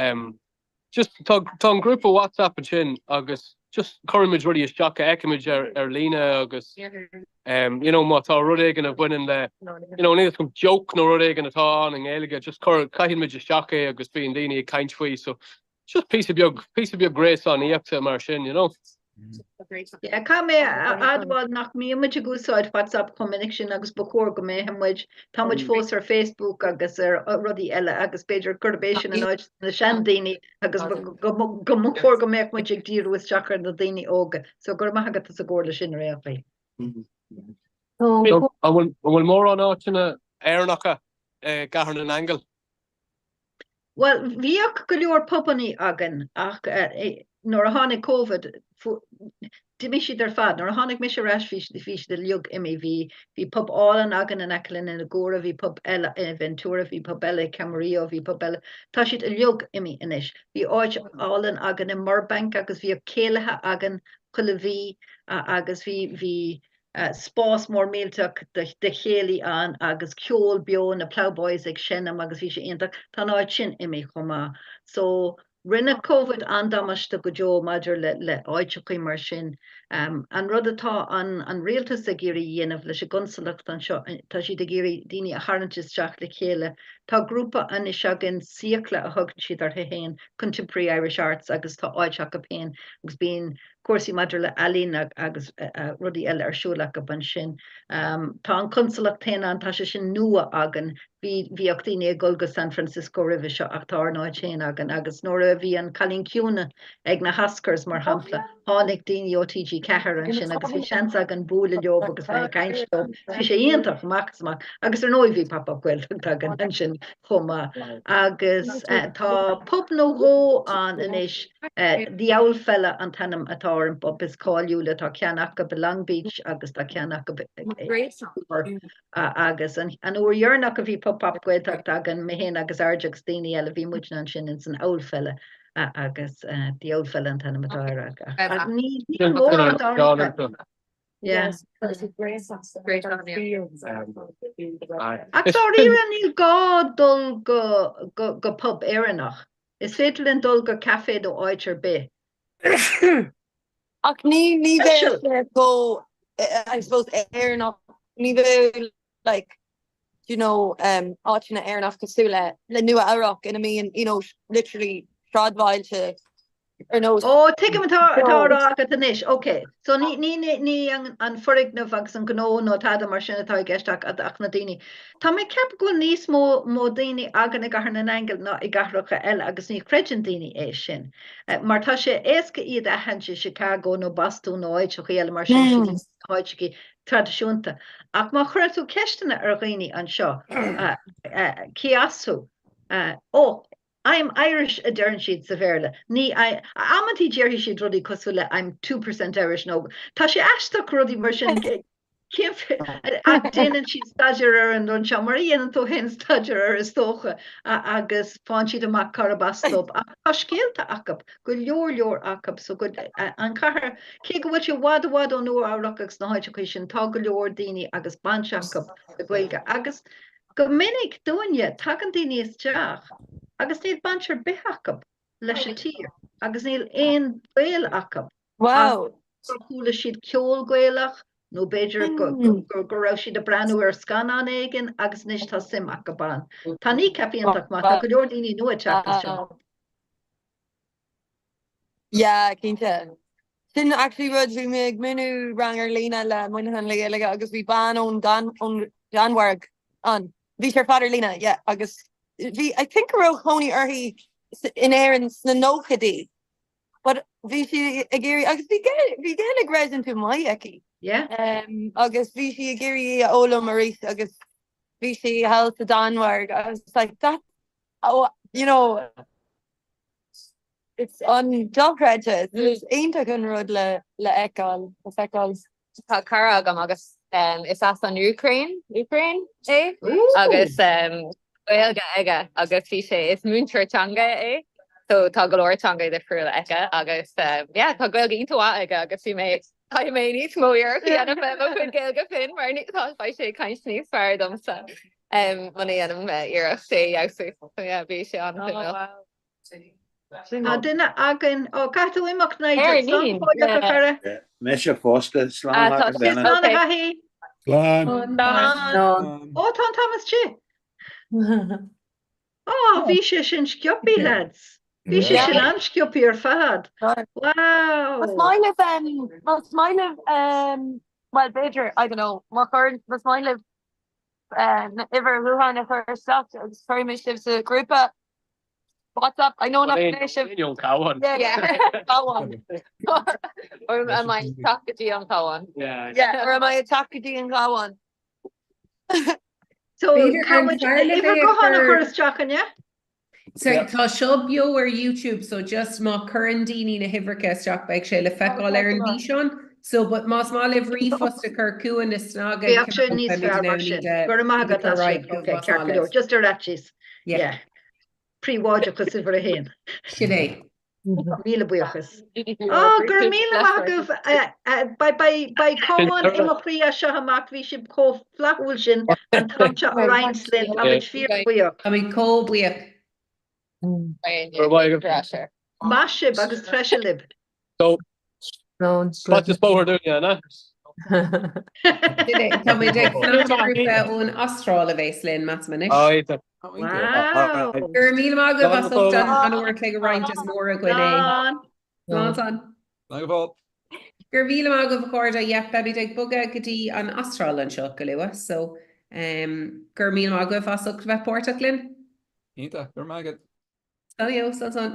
C: just tá tá an grúpa WhatsApp ansin agus just cuirimid rudaí isteach a fheicimid ar ar líne agus you know má tá rud éigin a bhaineann le you know níl a fhios agam joke nó rud éigin atá ann i nGaeilge just cuir caithimid isteach é agus bíonn daoine ag caint faoi so just píosa beag píosa beag gréasánaíochta mar sin you know.
Q: Yeah, caithfidh mé a admháil nach mbíonn muid ag úsáid WhatsApp chomh minic sin agus ba chóir go mbeadh muid. Tá muid fós ar Facebook agus ar rudaí eile agus b'fhéidir gurb é sin an áit na seandaoine agus go mba chóir go mbeadh muid ag díriú isteach ar na daoine óga. So go raibh maith agat as an gcomhairle sin ar aon chaoi.
C: An bhfuil mórán áiteanna Éireannacha i gCathair na nAingeal?
Q: Bhuel, bhíodh go leor pubannaí againn ach nuair a tháinig Covid, D'imigh siad ar fad. Nuair a tháinig mise ar ais bhí bhí siad uilig imithe. Bhí bhí pub álainn againn in aice linn in Agoura, bhí pub eile i Ventura, bhí pub eile i Camarillo, bhí pub eile. Tá siad uilig imithe anois. Bhí áit álainn againn i mBurbank agus bhíodh céilithe againn chuile mhí agus bhí bhí spás mór millteach de de chéilí ann agus ceol beo, na Ploughboys ag seinm agus bhí sé iontach. Tá an áit sin imithe chomh maith. So Rinne Covid an-damáiste go deo maidir le le áiteachaí mar sin. An rud atá an an rialtas ag iarraidh a dhéanamh leis an gconsalacht anseo, tá siad ag iarraidh daoine a tharraingt isteach le chéile. Tá grúpa anois againn, Síocla a thugann siad orthu féin, Contemporary Irish Arts, agus tá áit acu féin agus bíonn cúrsaí maidir le ealaín agus rudaí eile ar siúl acu ansin. Tá an consalacht féin ann, tá sé sin nua againn. Bhí, bhíodh daoine ag dul go San Francisco roimhe seo ach tá ár n-áit féin againn agus nuair a bhí an Cailín Ciúin ag na hOscars, mar shampla, tháinig daoine ó TG4 ansin agus bhí seans againn bualadh leo agus bheith ag caint leo. Bhí sé iontach, amach is amach. Agus ar ndóigh bhí Pop Up Gaeltacht againn ansin chomh maith. Agus tá pub nó dhó ann anois, The Owl Fella an t-ainm atá ar an bpub is cáiliúla, tá ceann acu i Long Beach agus tá ceann acu i Agus an uair dheireanach a bhí Pop Up Gaeltacht againn, mé féin agus RJ agus daoine eile, bhí muidne ansin ins an Owl Fella agus The Owl Fella an t-ainm atá air ach ní mórán dáiríre. Yeah. Ach dáiríre níl gá dul go pub Éireannach. Is féidir linn dul go caife nó áit ar bith.
M: Ach ní ní bheadh sé chomh I suppose Éireannach, ní bheadh like you know um áiteanna Éireannach cosúil le le Nua Eabhrac ina mbíonn you know literally sráidbhailte ar nós
Q: Ó tuigim atá atá á rá agat anois, ok. So ní ní ní ní an an foirgneamh agus an gnó nó tada mar sin atá i gceist ach ach na daoine. Tá mé ag ceapadh go bhfuil níos mó mó daoine againn i gCathair na nAingeal ná i gcathracha eile agus ní chreideann daoine é sin. Mar tá sé éasca iad a aithint i Chicago nó Bostún nó áiteachaí eile mar sin, siad na háiteachaí traidisiúnta. Ach má chuireann tú ceisteanna ar dhaoine anseo, cé as thú? Ó, I'm Irish a deireann siad sa Bhéarla. Ní I, amantaí déarfaidh siad rudaí cosúil le I'm 2% Irish nó tá sé aisteach rudaí mar sin cén ach déanann siad staidéar ar an rud seo mar a dhéanann tú féin staidéar air is dócha agus faigheann siad amach cárb as dóibh ach tá scéalta acu, go leor leor acu so go an chathair cé go bhfuil sé i bhfad i bhfad ó Nua Eabhrac agus na háiteachaí sin tá go leor daoine agus baint acu le Gaeilge agus Go minic dúinne, tagann daoine isteach agus níl baint ar bith acu leis an tír agus níl aon ghaol acu ach gur chuala siad ceol Gaelach nó b'fhéidir go raibh siad ag breathnú ar scannán éigin agus anois tá suim acu ann. Tá Kneecap iontach maith, tá go leor daoine nua ag teacht isteach.
M: Yeah, cinnte. Sin actually rud, bhí mé ag múineadh rang ar líne le Moynihan le Gaeilge agus bhí bean ón Dan ón Danmhairg ann. Bhí sé ar fad ar líne, yeah, agus bhí, I think go raibh cónaí uirthi in Éirinn sna nóchaidí, but bhí sí ag iarraidh, agus bhí bhí Gaeilge réasúnta maith aici.
Q: Yeah.
M: Um, agus bhí sí ag iarraidh í a fhoghlaim arís agus bhí sí thall sa Danmhairg. I was like, that, oh, you know, It's an-dochreidte. Is iontach an rud le le fheiceáil, le feiceáil.
K: Tá cara agam agus is as an Úcráin, Úcráin é agus Gaeilge aige agus bhí sé, is múinteoir teanga é so tá go leor teanga difriúla aige agus yeah tá Gaeilge iontach mhaith aige agus bhí mé, caithfidh mé níos mó iarracht a dhéanamh le mo chuid Gaeilge féin mar tá beidh sé ag caint níos fearr domsa muna dhéanaim iarracht é a fheabhsú. So yeah bhí sé an-suimiúil.
Q: Tá duine againn, ó caithfidh tú imeacht Nigel, slán go fóill a chara.
U: Mise fosta, slán
Q: a Slán a Dhaithí.
N: Slán.
Q: Ó tá an t-am istigh. Ó bhí sé sin sciobtha lads. Bhí sé sin an-sciobtha ar fad. Wow.
M: Más maith libh, más maith libh, well b'fhéidir, I don't know, má chuireann, más maith libh na uimhir ghutháin a chur isteach agus cuirfidh mé sibh sa ghrúpa WhatsApp. I know nach mbeidh sibh.
C: Ón Cabhán.
M: Cabhán.
K: Or am I teacht go dtí an Cabhán?
M: Yeah, or am I ag teacht go dtí an Cabhán?
Q: So, tá muid uimhir gutháin a chur isteach an ea?
G: So tá seo beo ar YouTube so just má chuireann daoine na huimhreacha isteach beidh sé le feiceáil ar an bhfíseán. So, but más maith libh ríomhphost a chur chugainn i SnaG ag
Q: Bheadh sé níos fearr mar sin. Go raibh maith agat as sin. Ok, ceart go leor. Just ar fhaitíos. Yeah. Príobháideachas uimhir a haon.
G: Sin é.
Q: Míle buíochas. Á, go raibh míle maith agaibh. Beidh cabhán i mo chroí as seo amach, bhí sibh chomh flaithiúil sin an t-am seo a roinnt linn, táimid fíorbhuíoch.
G: Táimid chomh buíoch.
Q: Maith sibh agus treise libh.
C: Faitíos bóthair dúinne, an ea?
G: Tá muid ag fanacht le grúpa ón Astráil a bhéas linn, measaim anois.
Q: Wow!
G: Go raibh míle maith agaibh as ucht an uair a chloig a roinnt is mór againn é. Slán. Slán.
L: Slán go fóill.
G: Go raibh míle maith agaibh a chairde. Yeah, beimid ag bogadh go dtí an Astráil anseo go luath, so go raibh míle maith agaibh as ucht a bheith páirteach linn.
L: Iontach, go raibh maith agat.
G: Slán, slán, slán.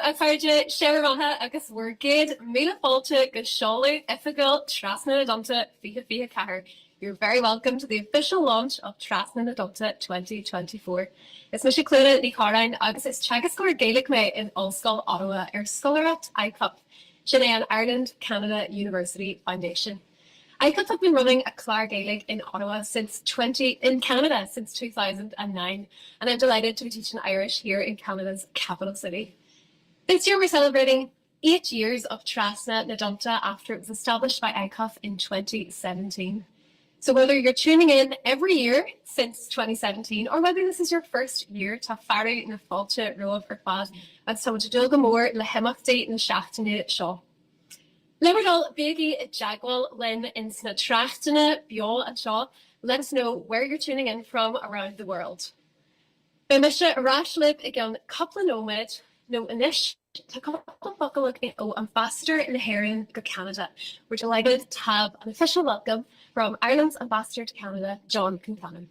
M: a chairde, Sé bhur mbeatha agus bhur gcéad míle fáilte go seoladh oifigiúil Trasna na dTonnta 2024. You're very welcome to the official launch of Trasna na dTonnta 2024. Is mise Clíona Ní Chorráin agus is teagascóir Gaeilge mé in Ollscoil Ottawa ar scoláireacht ICUF, sin é an Ireland Canada University Foundation. ICUF have been running a Clár Gaeilge in Ottawa since 20 in Canada since 2009 and I'm delighted to be teaching Irish here in Canada's capital city. This year we're celebrating 8 years of Trasna na dTonnta after it was established by ICUF in 2017. So whether you're tuning in every year since 2017 or whether this is your first year tá fearadh na fáilte romhaibh ar fad agus táimid ag dúil go mór le himeachtaí na seachtaine seo. Le bhur dtoil, bígí i dteagmháil linn ins na tráchtanna beo anseo, let us know where you're tuning in from around the world. Beidh mise ar ais libh i gceann cúpla nóiméad, nó anois tá cúpla focal againn ó Ambasadóir na hÉireann go Ceanada. We're delighted to have an official welcome from Ireland's Ambassador to Canada, John Concannon.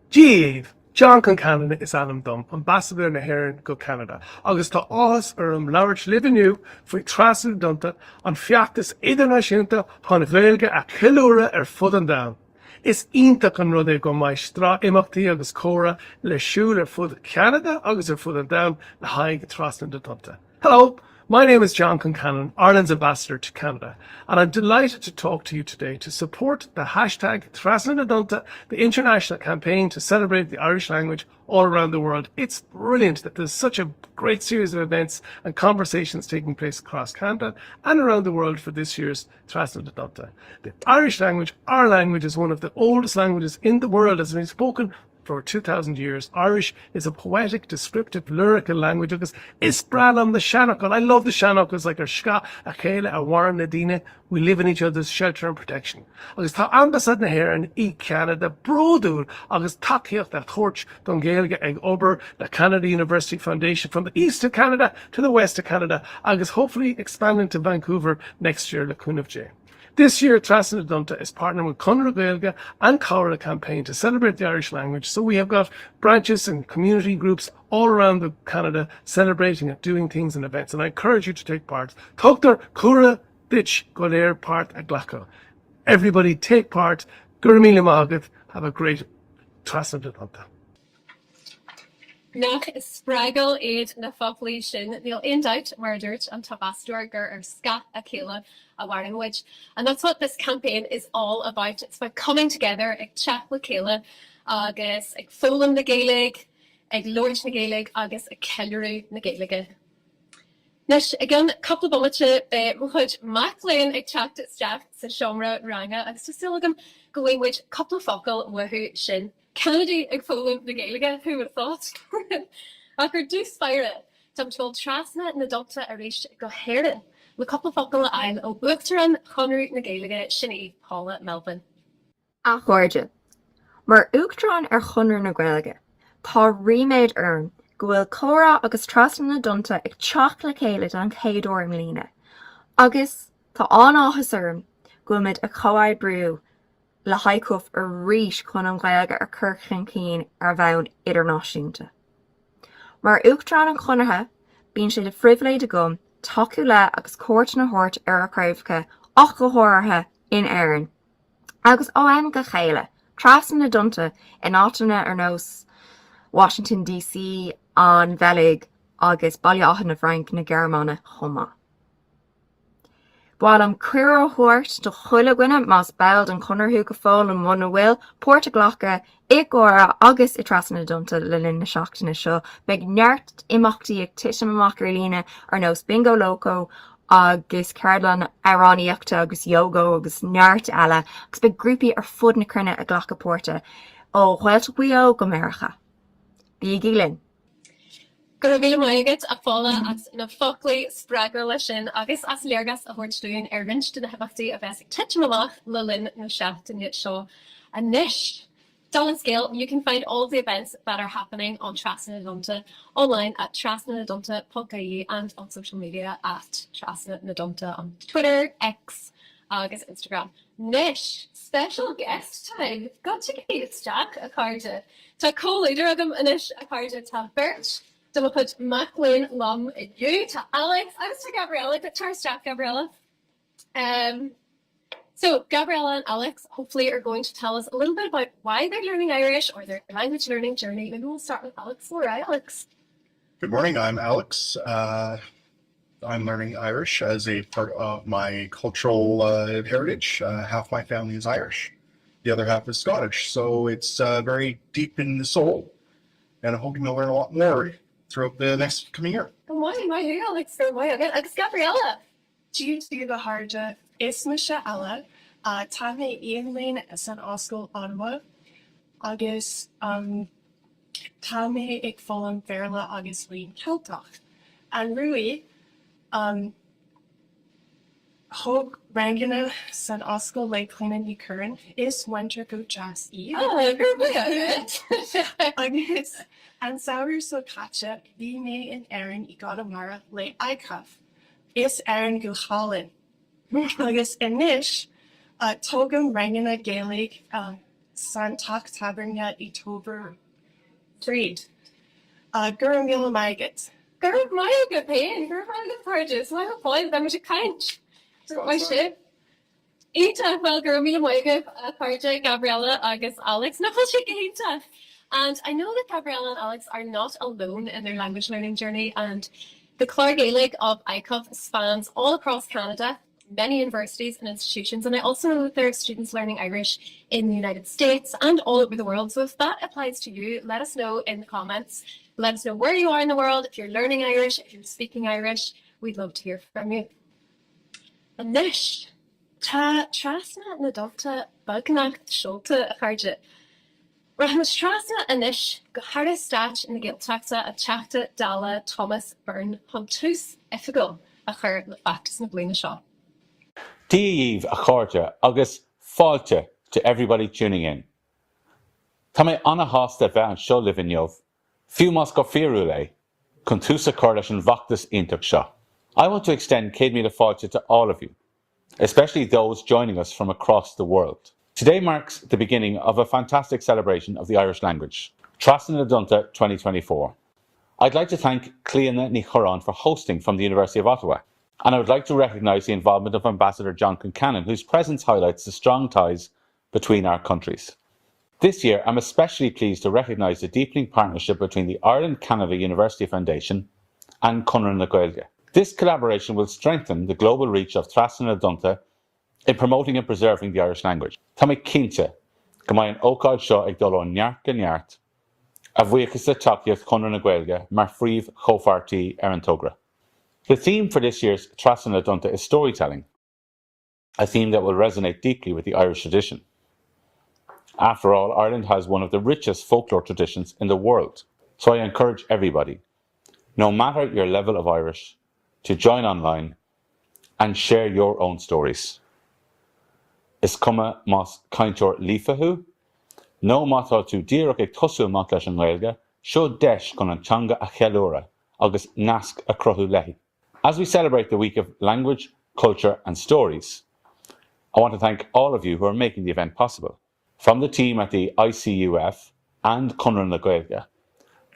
I: Dia dhaoibh! John Concannon is ainm dom, Ambasadóir na hÉireann go Ceanada, agus tá áthas orm labhairt libh inniu faoi Trasna na dTonnta, an feachtas idirnáisiúnta chun an Ghaeilge a cheiliúradh ar fud an domhain. Is iontach an rud é go mbeidh sraith imeachtaí agus comhrá le siúl ar fud Cheanada agus ar fud an domhain le haghaidh Trasna na dTonnta. Hello, my name is John Concannon, Ireland's Ambassador to Canada, and I'm delighted to talk to you today to support the hashtag Trasna na dTonnta, the international campaign to celebrate the Irish language all around the world. It's brilliant that there's such a great series of events and conversations taking place across Canada and around the world for this year's Trasna na dTonnta. The Irish language, our language, is one of the oldest languages in the world, has been spoken for 2,000 years. Irish is a poetic, descriptive, lyrical language agus is breá liom na seanfhocail. I love the seanfhocails like ar scáth a chéile a mhaireann na daoine, we live in each other's shelter and protection. Agus tá Ambasáid na hÉireann i gCeanada bródúil agus tacaíocht a thabhairt don Ghaeilge ag obair le Canada University Foundation from the east of Canada to the west of Canada agus hopefully expanding to Vancouver next year le cúnamh Dé. This year, Trasna na dTonnta is partnering with Conradh na Gaeilge and Comhrá campaign to celebrate the Irish language, so we have got branches and community groups all around the Canada celebrating and doing things and events, and I encourage you to take part. Tugtar cuireadh duit go léir páirt a ghlacadh. Everybody take part. Go raibh míle maith agat. Have a great Trasna na dTonnta.
M: Nach spreagúil iad na foclaí sin? Níl aon dabht, mar a dúirt an tAmbasadóir, gur ar scáth a chéile a mhaireann muid. And that's what this campaign is all about. It's about coming together, ag teacht le chéile agus ag foghlaim na Gaeilge, ag labhairt na Gaeilge agus ag ceiliúradh na Gaeilge. Anois, i gceann cúpla bomaite, beidh mo chuid mac léinn ag teacht isteach sa seomra ranga agus tá súil agam go bhfaighidh muid cúpla focal uathu sin. Ceanadaigh ag foghlaim na Gaeilge, who would have thought? Ach ar dtús báire, táim ag dul trasna na dtonnta arís go hÉirinn le cúpla focal a fháil ó Uachtarán Chonradh na Gaeilge, sin í Paula Melvin.
S: A chairde, Mar Uachtarán ar Chonradh na Gaeilge, tá ríméad orm go bhfuil Comhrá agus Trasna na dTonnta ag teacht le chéile den chéad uair i mbliana agus tá an-áthas orm go bhfuil muid ag comhoibriú le hICUF arís chun an Ghaeilge a chur chun cinn ar bhonn idirnáisiúnta. Mar Uachtarán an Chonartha, bíonn sé de phribhléid agam tacú le agus cuairteanna a thabhairt ar ár gcraobhacha ach go háirithe in Éirinn. Agus ó am go chéile, trasna na dtonnta in áiteanna ar nós Washington DC, an Bheilg agus Baile Átha na bhFrainc na Gearmáine chomh maith. Ba mhaith liom cuireadh a thabhairt do chuile dhuine, más ball den Chonradh thú go fóill nó muna bhfuil, páirt a ghlacadh i gComhrá agus i Trasna na dTonnta le linn na seachtaine seo. Beidh neart imeachtaí ag titim amach ar líne ar nós Bingo Loco agus ceardlann amhránaíochta agus yoga agus neart eile agus beidh grúpaí ar fud na cruinne ag glacadh páirte, ó Ghaeltacht Mhaigh Eo go Meiriceá. Bígí linn!
M: Go raibh míle maith agat, a Phaula, as na foclaí spreagúla sin agus as léargas a thabhairt dúinn ar roinnt de na himeachtaí a bheas ag titim amach le linn na seachtaine seo. Anois, dála an scéil, you can find all the events that are happening on Trasna na dTonnta online at trasnanadonnta.ie and on social media at Trasna na dTonnta on Twitter, X agus Instagram. Anois, special guest time! Gabhaigí isteach, a chairde! Tá comhluadar agam anois, a chairde, tá beirt.
F: De mo chuid mac léinn liom inniu tá Alex agus tá Gabriella. Tar isteach, Gabriella. Um, so Gabriella and Alex hopefully are going to tell us a little bit about why they're learning Irish or their language learning journey. Maybe we'll start with Alex. All right, Alex.
R: Good morning. I'm Alex. Uh, I'm learning Irish as a part of my cultural uh, heritage. Uh, half my family is Irish, the other half is Scottish. So it's uh, very deep in the soul. And I'm hoping to learn a lot more throughout the next coming year.
F: Go maith, maith thú, Alex, go maith agat. Agus Gabriella.
V: Dia daoibh a chairde, is mise Ella. Tá mé i mo mhac léinn san Ollscoil Ottawa agus tá mé ag foghlaim Béarla agus Léann Ceilteach. Anuraidh, thóg ranganna san Ollscoil le Clíona Ní Churráin, is múinteoir go deas í. Agus an samhradh seo caite, bhí mé in Éirinn i gConamara le ICUF. Is Éirinn go hálainn. Agus anois, tógaim ranganna Gaeilge san teach tábhairne i Tobar Bríde. Go raibh míle maith agat.
F: Go raibh maith agat féin, go raibh maith agat a chairde, is maith an fáil beidh muid ag caint. Maith sibh. Iontach, bhuel go raibh míle maith agaibh a chairde, Gabriella agus Alex. Nach bhfuil sé go hiontach? And I know that Gabriella and Alex are not alone in their language learning journey and the Clár Gaeilge of ICUF spans all across Canada, many universities and institutions and I also know that there are students learning Irish in the United States and all over the world. So if that applies to you, let us know in the comments. Let us know where you are in the world, if you're learning Irish, if you're speaking Irish, we'd love to hear from you. Anois, tá Trasna na dTonnta beagnach seolta, a chairde. Rachaimid trasna anois go hAire Stáit na Gaeltachta, an Teachta Dála Thomas Byrne chun tús oifigiúil a chur le feachtas na bliana seo.
W: Dia dhaoibh a chairde agus fáilte to everybody tuning in. Tá mé ana-shásta bheith anseo libh inniu, fiú más go fíorúil é, chun tús a chur leis an bhfeachtas iontach seo. I want to extend 100,000 fáilte to all of you, especially those joining us from across the world. Today marks the beginning of a fantastic celebration of the Irish language, Trasna na dTonnta 2024. I'd like to thank Clíona Ní Churráin for hosting from the University of Ottawa, and I would like to recognise the involvement of Ambassador John Concannon, whose presence highlights the strong ties between our countries. This year, I'm especially pleased to recognise the deepening partnership between the Ireland-Canada University Foundation and Conradh na Gaeilge. This collaboration will strengthen the global reach of Trasna na dTonnta in promoting and preserving the Irish language. Tá mé cinnte go mbeidh an ócáid seo ag dul ó neart go neart, a bhuíochas le tacaíocht Chonradh na Gaeilge mar phríomh-chomhpháirtí ar an togra. The theme for this year's Trasna na dTonnta is storytelling. a theme that will resonate deeply with the Irish tradition. After all, Ireland has one of the richest folklore traditions in the world. So I encourage everybody, no matter your level of Irish, to join online and share your own stories. Is cuma más cainteoir líofa thú, nó má tá tú díreach ag tosú amach leis an nGaeilge, seo deis chun an teanga a cheiliúradh agus nasc a chruthú léi. As we celebrate the week of language, culture and stories, I want to thank all of you who are making the event possible. From the team at the ICUF and Conradh na Gaeilge,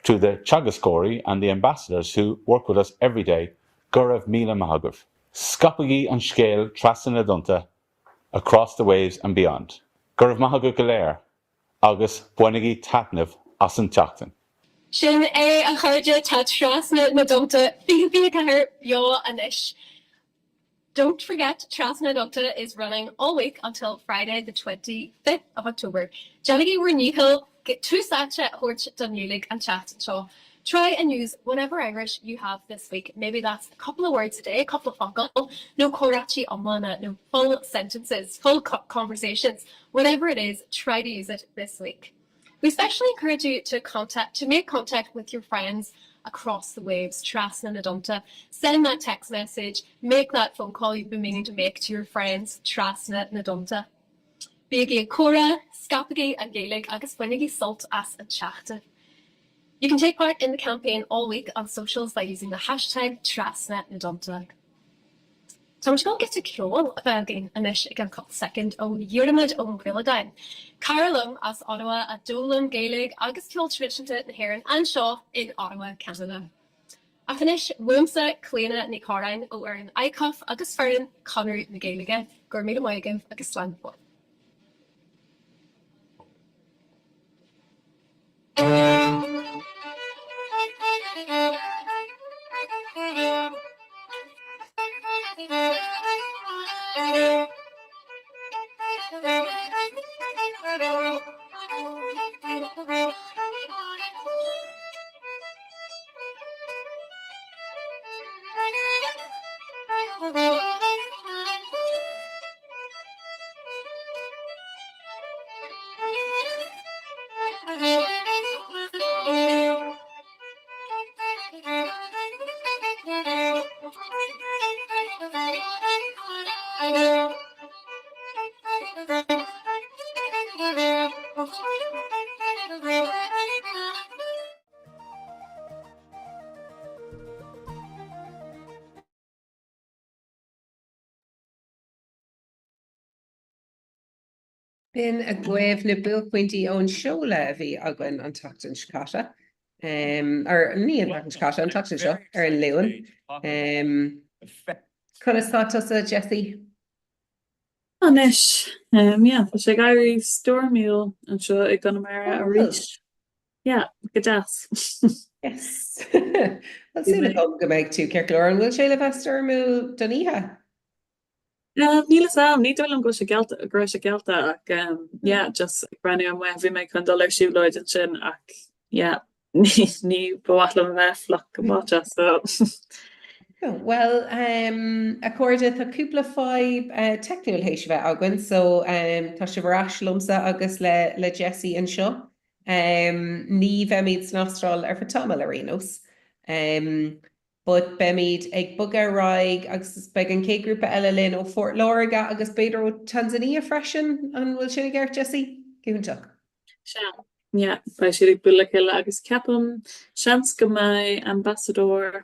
W: to the teagascóirí and the ambassadors who work with us every day, go raibh míle maith agaibh. Scaipigí an scéal trasna na dtonnta across the waves and beyond. Go raibh maith agaibh go léir agus bainigí taitneamh as an tseachtain.
F: Sin é, a chairde, tá Trasna na dTonnta 2024 beo anois. Don't forget, Trasna na dTonnta is running all week until Friday the 25th of October. Déanaigí bhur ndícheall tús áite a thabhairt don Ghaeilge an tseachtain seo. Try and use whatever Irish you have this week. Maybe that's a couple of words a day, a couple of focal, nó comhráití iomlána, nó full sentences, full conversations. Whatever it is, try to use it this week. We especially encourage you to contact to make contact with your friends across the waves, Trasna na dTonnta. Send that text message, make that phone call you've been meaning to make to your friends, Trasna na dTonnta. Bígí ag comhrá, scaipigí an Ghaeilge agus bainigí sult as an tseachtain. You can take part in the campaign all week on socials by using the hashtag Trasna na dTonnta. Tá muid ag dul giota ceoil a bheith againn anois i gceann cúpla soicind ó Dhiarmaid Ó Maolagáin, cara liom as Ottawa a d'fhoghlaim Gaeilge agus ceol traidisiúnta na hÉireann anseo in Ottawa, Ceanada. Ach anois, uaimse, Clíona Ní Chorráin ó fhoireann ICUF agus foireann Chonradh na Gaeilge, go raibh míle maith agaibh agus slán go fóill.
G: B'in agaibh na buaicphointí ón seoladh a bhí againn an tseachtain seo caite. Or ní an tseachtain seo caite, an tseachtain seo, ar an Luan. Conas tá tusa, Jessie?
D: Anois, yeah, tá sé ag éirí stoirmiúil anseo i gConamara arís. Yeah, go deas.
G: Yes. Bhuel, súil agam go mbeidh tú ceart go leor. An bhfuil sé le bheith stoirmiúil don oíche?
D: Níl fhios a'm, ní dóigh liom go bhfuil sé geallta, go raibh sé geallta ach yeah, just ag breathnú amuigh, bhí mé chun dul ar siúlóid ansin ach yeah, ní ba mhaith liom a bheith fliuch go báite so.
G: Bhuel, a chairde, tá cúpla fadhb teicniúil théis a bheith againn so tá sibh ar ais liomsa agus le le Jessie anseo. Ní bheimid san Astráil ar feadh tamaill ar aon nós. But beimid ag bogadh ar aghaidh agus beidh an chéad ghrúpa eile linn ó Phort Láirge agus b'fhéidir ó Tanzania freisin, an bhfuil sin i gceart Jessie? Go hiontach.
D: Sea, yeah, beidh siad ag bualadh le chéile agus ceapaim, seans go mbeidh ambasadóir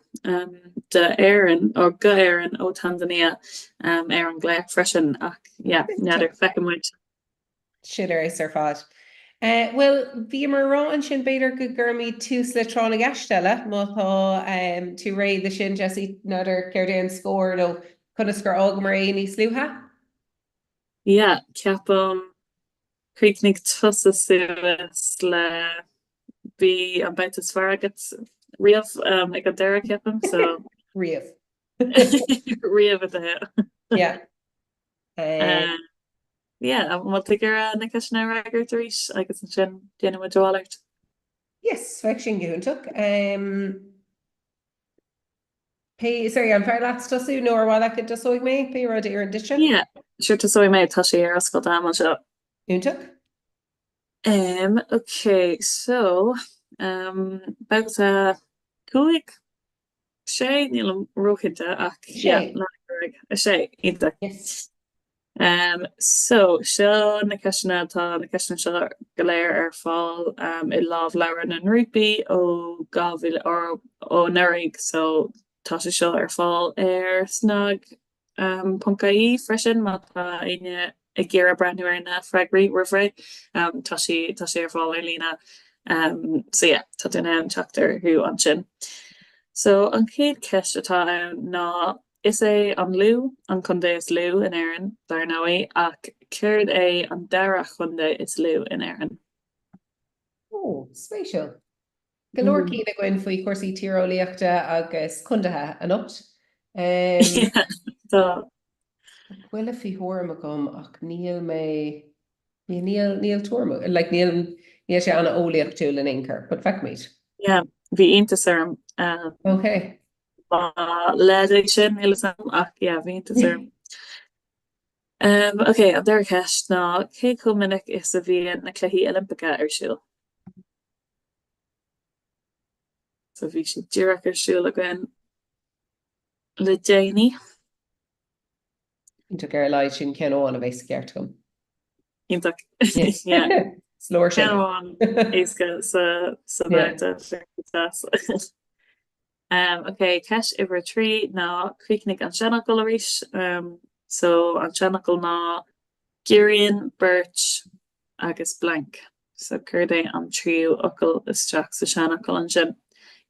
D: d'Éirinn, or go Éirinn ó Tanzania ar an nglaoch freisin ach yeah, n'fheadar, feicfidh muid.
G: Sin ar fheabhas ar fad. Bhuel, bhíomar ag rá ansin b'fhéidir go gcuirfimid tús le tráth na gceist eile, má tá tú réidh le sin, Jessie, n'fheadar céard é an scór nó conas gur fhágamar é níos luaithe?
D: Yeah, ceapaim, chríochnaigh tusa suas le, bhí an babhta is fearr agat riamh ag an deireadh, ceapaim, so.
G: Riamh.
D: Riamh i do shaol.
G: Yeah.
D: Yeah, an bhfuil tú ag iarraidh na ceisteanna a fhreagairt arís agus ansin déanfaidh muid a mhalairt?
G: Yes, bheadh sin go hiontach. Pé, sorry, an fearr leat tosú nó ar mhaith leat go dtosóidh mé? Pé rud a oireann duitse?
D: Yeah, sure tosóidh mé, tá sé ar oscailt agam anseo.
G: Iontach.
D: Um, ok, so, um, babhta 5, 6, nílim róchinnte ach yeah, 6, iontach.
G: Yes.
D: Um, so, seo na ceisteanna, tá na ceisteanna seo go léir ar fáil um, i lámhleabhar na ngrúpaí ó 2000 or ó anuraidh, so tá sé seo ar fáil ar snag um, ponc ie freisin má tá éinne ag iarraidh breathnú ar na freagraí roimh ré. Um, tá sé tá sé ar fáil ar líne. Um, so yeah, tá tú in ann teacht orthu ansin. So an chéad cheist atá ann ná Is é an Lú an contae is lú in Éirinn, dar ndóigh, ach céard é an dara chontae is lú in Éirinn?
G: Ó, spéisiúil. Go leor cinn againn faoi chúrsaí tíreolaíochta agus contaetha anocht.
D: Tá.
G: Buille faoi thuairim agam ach níl mé, níl, níl tuairim, like níl, níl sé an-eolaíochtúil in aon chor, but feicfimid.
D: Yeah, bhí iontas orm.
G: Ok.
D: Ba leid é sin, níl 'fhios a'm, ach yeah, bhí iontas orm. Um, ok, an dara ceist ná cé chomh minic is a bhíonn na Cluichí Oilimpeacha ar siúl? So bhí siad díreach ar siúl againn le déanaí.
G: Iontach ar a laghad sin ceann amháin a bheas i gceart agam.
D: Iontach.
G: Yeah. Is leor sin.
D: Ceann amháin éasca sa sa bhabhta. Ok, ceist uimhir a 3 ná críochnaigh an seanfhocal arís. So an seanfhocal ná giorraíonn beirt agus blank. So céard é an tríú fhocal isteach sa seanfhocal ansin?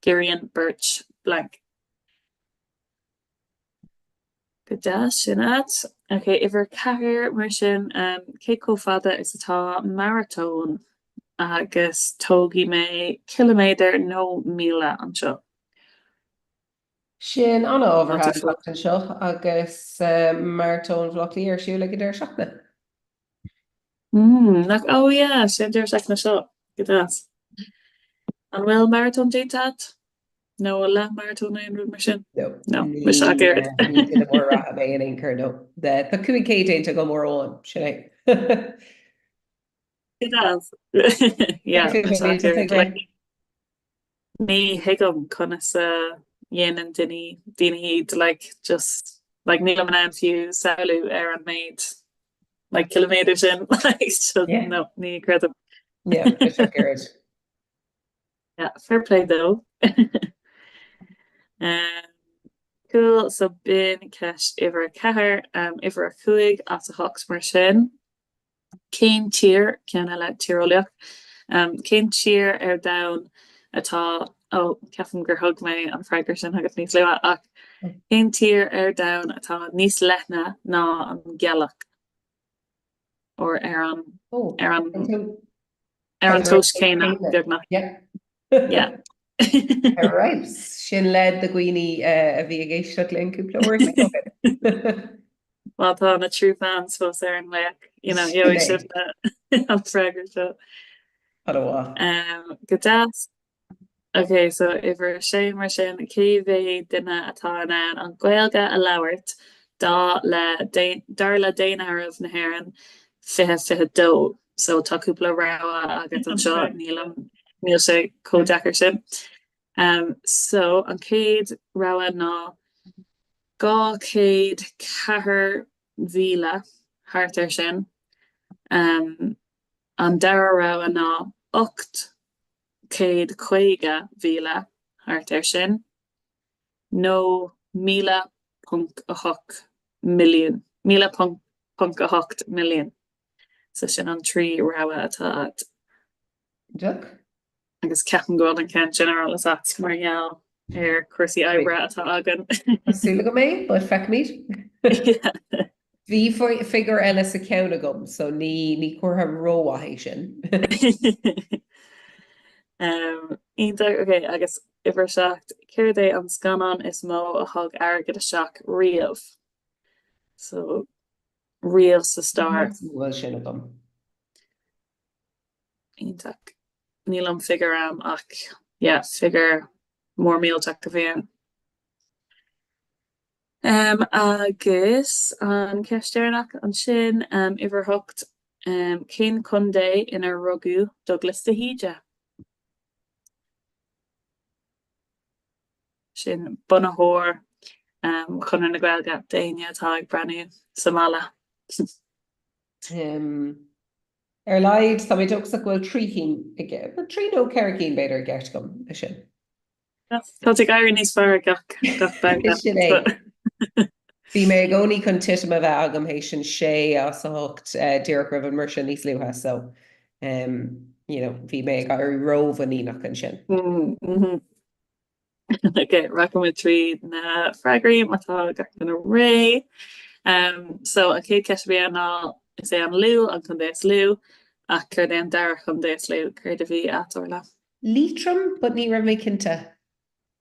D: Giorraíonn beirt blank. Go deas, sin agat. Ok, uimhir 4 mar sin, cé chomh fada is atá maratón? Agus tógfaidh mé ciliméadar nó míle anseo.
G: Sin an-ábhartha an tseachtain seo agus Maratón Bhaile Átha Cliath ar siúl ag an deireadh seachtaine.
D: Mm, nach, oh yeah, sé an deireadh seachtaine seo. Go deas. An bhfuil maratón déanta agat? Nó leath-mharatón nó aon rud mar sin?
G: No.
D: No, mise ach oiread.
G: Ní duine mór reatha mé in aon chor, no. Tá 5K déanta agam uair amháin, sin é.
D: Go deas. Yeah, mise ach oiread. Ní thuigim conas a dhéanann daoine daoine iad like just like nílim in ann fiú samhlú ar an méid like ciliméadar sin like just
G: Yeah.
D: no ní chreidim.
G: Yeah, mise ach oiread.
D: Yeah, fair play though. Um, cool, so b'in ceist uimhir a ceathair, um, uimhir a cúig as a hocht mar sin. Cén tír, ceann eile tíreolaíoch, cén tír ar domhan atá, ó, ceapaim gur thug mé an freagra sin chugat níos luaithe, ach cén tír ar domhan atá níos leithne ná an ghealach? Or ar an, ar an, ar an tomhas céanna, beagnach.
G: Yeah. Ar right. Sin leid do dhaoine a bhí ag éisteacht linn cúpla uair ó shin.
D: Má tá na true fans fós ar an nglaoch, you know, gheobhaidh sibh an freagra seo.
G: An-mhaith.
D: Go deas. Ok, so uimhir a sé mar sin, cé mhéad duine atá in ann an Ghaeilge a labhairt dá le dar le Daonáireamh na hÉireann 2022? So tá cúpla rogha agat anseo, nílim, níl sé chomh deacair sin. Um, so an chéad rogha ná 204,000, thart ar sin. Um, an dara rogha ná 850,000, thart ar sin, nó 1,000.8 milliún, 1,000.8 milliún. So sin an trí rogha atá agat.
G: Duck.
D: Agus ceapaim go bhfuil an ceann sin ar eolas agat mar gheall ar chúrsaí oibre atá againn.
G: Tá súil agam é, but feicfimid. Bhí figiúr eile sa cheann agam, so ní ní comhartha rómhaith é sin.
D: Iontach, ok, agus uimhir a 7, céard é an scannán is mó a thug airgead isteach riamh? So riamh sa stair.
G: Measaim go bhfuil sin agam.
D: Iontach. Níl an figiúr a'm ach yeah, figiúr mór millteach a bhí ann. Um, agus an ceist deireanach ansin, um, uimhir a hocht, um, cén contae inar rugadh Douglas de hÍde? Sin bunaitheoir um, Chonradh na Gaeilge d'éinne atá ag breathnú sa mbaile.
G: Um, Ar a laghad, tá mé dóchasach go bhfuil trí cinn, trí nó ceithre cinn b'fhéidir i gceart agam leis sin.
D: Tá tú ag éirí níos fearr gach gach babhta.
G: Sin é. Bhí mé i gcónaí chun titim a bheith agam théis an sé as a hocht díreach roimh an mbriseadh níos luaithe so you know bhí mé ag éirí rómhuiníneach ansin.
D: Ok, rachaimid tríd na freagraí má tá gach duine réidh. Um, so an chéad cheist a bhí ann ná is é an Lú an contae is lú, ach céard é an dara chontae is lú? Céard a bhí a't, Orla?
G: Liatroim, but ní raibh mé cinnte.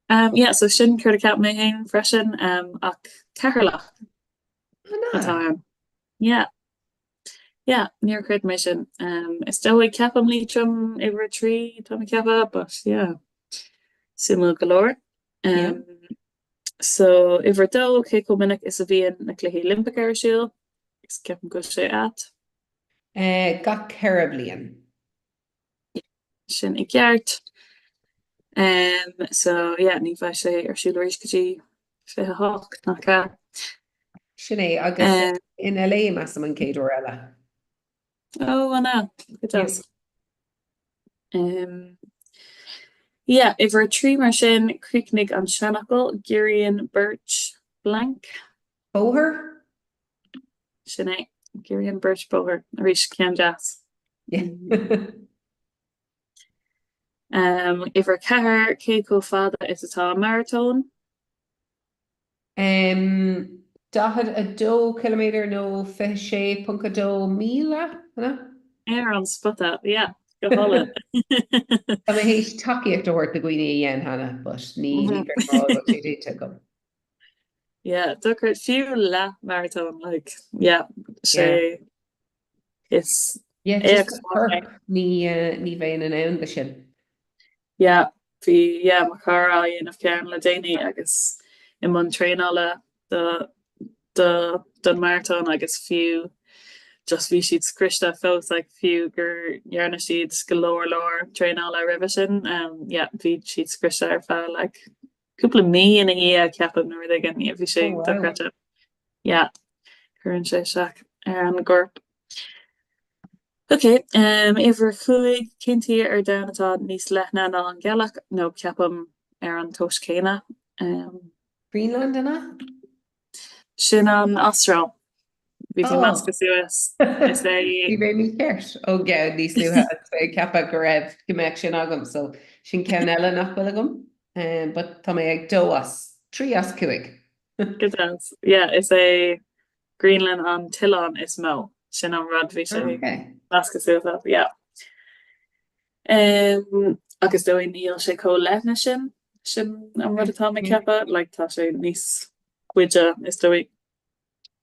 D: Um, yeah, so sin céard a cheap mé féin freisin, um, ach Ceatharlach atá ann. Yeah. Yeah, níor chreid mé sin. Is dóigh, ceapaim Liatroim uimhir a 3, tá mé ag ceapadh, but yeah. Suimiúil go leor. So, uimhir a dó, cé chomh minic is a bhíonn na Cluichí Oilimpeacha ar siúl? Is ceapaim go bhfuil sé a't.
G: Gach 4 bliain.
D: Sin i gceart. Um, so yeah, ní bheidh sé ar siúl arís go dtí 28, nach ea?
G: Sin é, agus in LA measaim an chéad uair eile.
D: Ó, an ea? Go deas. Um, Yeah, uimhir 3 mar sin, críochnaigh an seanfhocal, giorraíonn beirt blank.
G: Bóthar?
D: Sin é, giorraíonn beirt bóthar. Arís, ceann deas.
G: Yeah.
D: Um, uimhir 4, cé chomh fada is atá maratón?
G: Um, 42 ciliméadar nó 26.2 míle, an ea?
D: Ar an spota, yeah, go hálainn.
G: Tá mé théis tacaíocht a thabhairt do dhaoine a dhein cheana, but ní ní féidir a rá go bhfuil sé déanta agam.
D: Yeah, dochreidte, fiú leath maratón, like, yeah, sé is
G: Yeah, just mo chorp, ní ní bheinn in ann do sin.
D: Yeah, bhí, yeah, mo chara á dhéanamh ceann le déanaí agus i mbun traenála do, do, don maratón agus fiú just bhí siad scriosta fós, like, fiú gur dhearna siad go leor leor traenála roimhe sin, um, yeah, bhí siad scriosta ar feadh like cúpla mí ina dhiaidh, ceapaim, nó rud éigin, yeah, bhí sé
G: Oh, wow.
D: dochreidte. Yeah, cuireann sé isteach ar an gcorp. Ok, um, uimhir 5, cén tír ar domhan atá níos leithne ná an ghealach, nó ceapaim ar an tomhas céanna? Um,
G: Greenland, an ea?
D: Sin an Astráil. Bhí tú
G: Oh.
D: measctha suas. Is é
G: Bhí mé mícheart ó gceann níos luaithe agus mé ag ceapadh go raibh go mbeadh sin agam, so sin ceann eile nach bhfuil agam. Um, but tá mé ag dó as, trí as cúig.
D: Go deas. Yeah, is é Greenland an t-oileán is mó. Sin an rud bhí sé
G: Okay.
D: measctha suas as, yeah. Um, agus dóigh níl sé chomh leithne sin, sin an rud atá mé ag ceapadh, like tá sé níos faide is dóigh.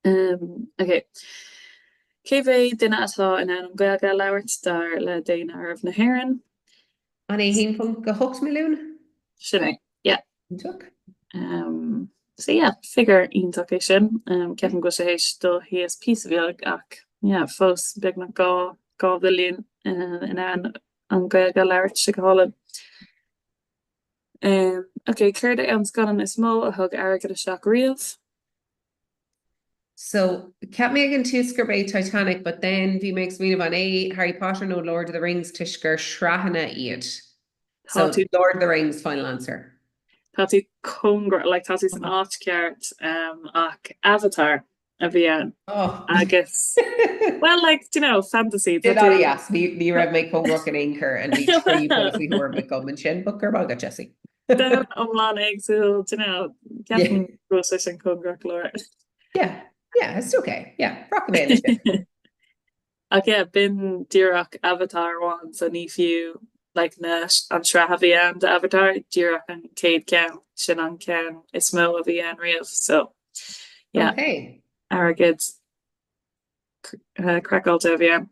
D: Um, ok. Cé mhéad duine atá in ann an Ghaeilge a labhairt dar le Daonáireamh na hÉireann?
G: An é 1.8 milliún?
D: Sin é, yeah.
G: Iontach.
D: Um, so yeah, figiúr iontach é sin. Um, ceapaim go bhfuil sé théis dul thíos píosa beag ach yeah, fós beagnach 2 2 mhilliún uh, in ann an Ghaeilge a labhairt sé go hálainn. Um, ok, céard é an scannán is mó a thug airgead isteach riamh?
G: So, cheap mé ag an tús gurb é Titanic but then bhí mé ag smaoineamh an é Harry Potter nó Lord of the Rings toisc gur sraitheanna iad. So,
D: Tá tú
G: Lord of the Rings, final answer.
D: Tá tú cóngarach, like tá tú san áit ceart um, ach Avatar a bhí ann.
G: Oh.
D: Agus, well, like, do you know, fantasy. Tá
G: Sin
D: tú
G: an-deas, ní, ní raibh mé cóngarach in aon chor and bhí trí pointe faoi thuairim agam ansin, but go raibh maith agat, Jessie.
D: Domhan iomlán éagsúil, do you know,
G: Yeah.
D: ceapaim go bhfuil sé sin cóngarach go leor.
G: Yeah, yeah, it's okay. Yeah, rachaidh mé leis sin.
D: Ach yeah, b'in díreach Avatar amháin, so ní fiú like na, an sraith a bhí ann de Avatar, díreach an chéad ceann, sin an ceann is mó a bhí ann riamh, so yeah,
G: Okay.
D: airgead craiceáilte a bhí ann.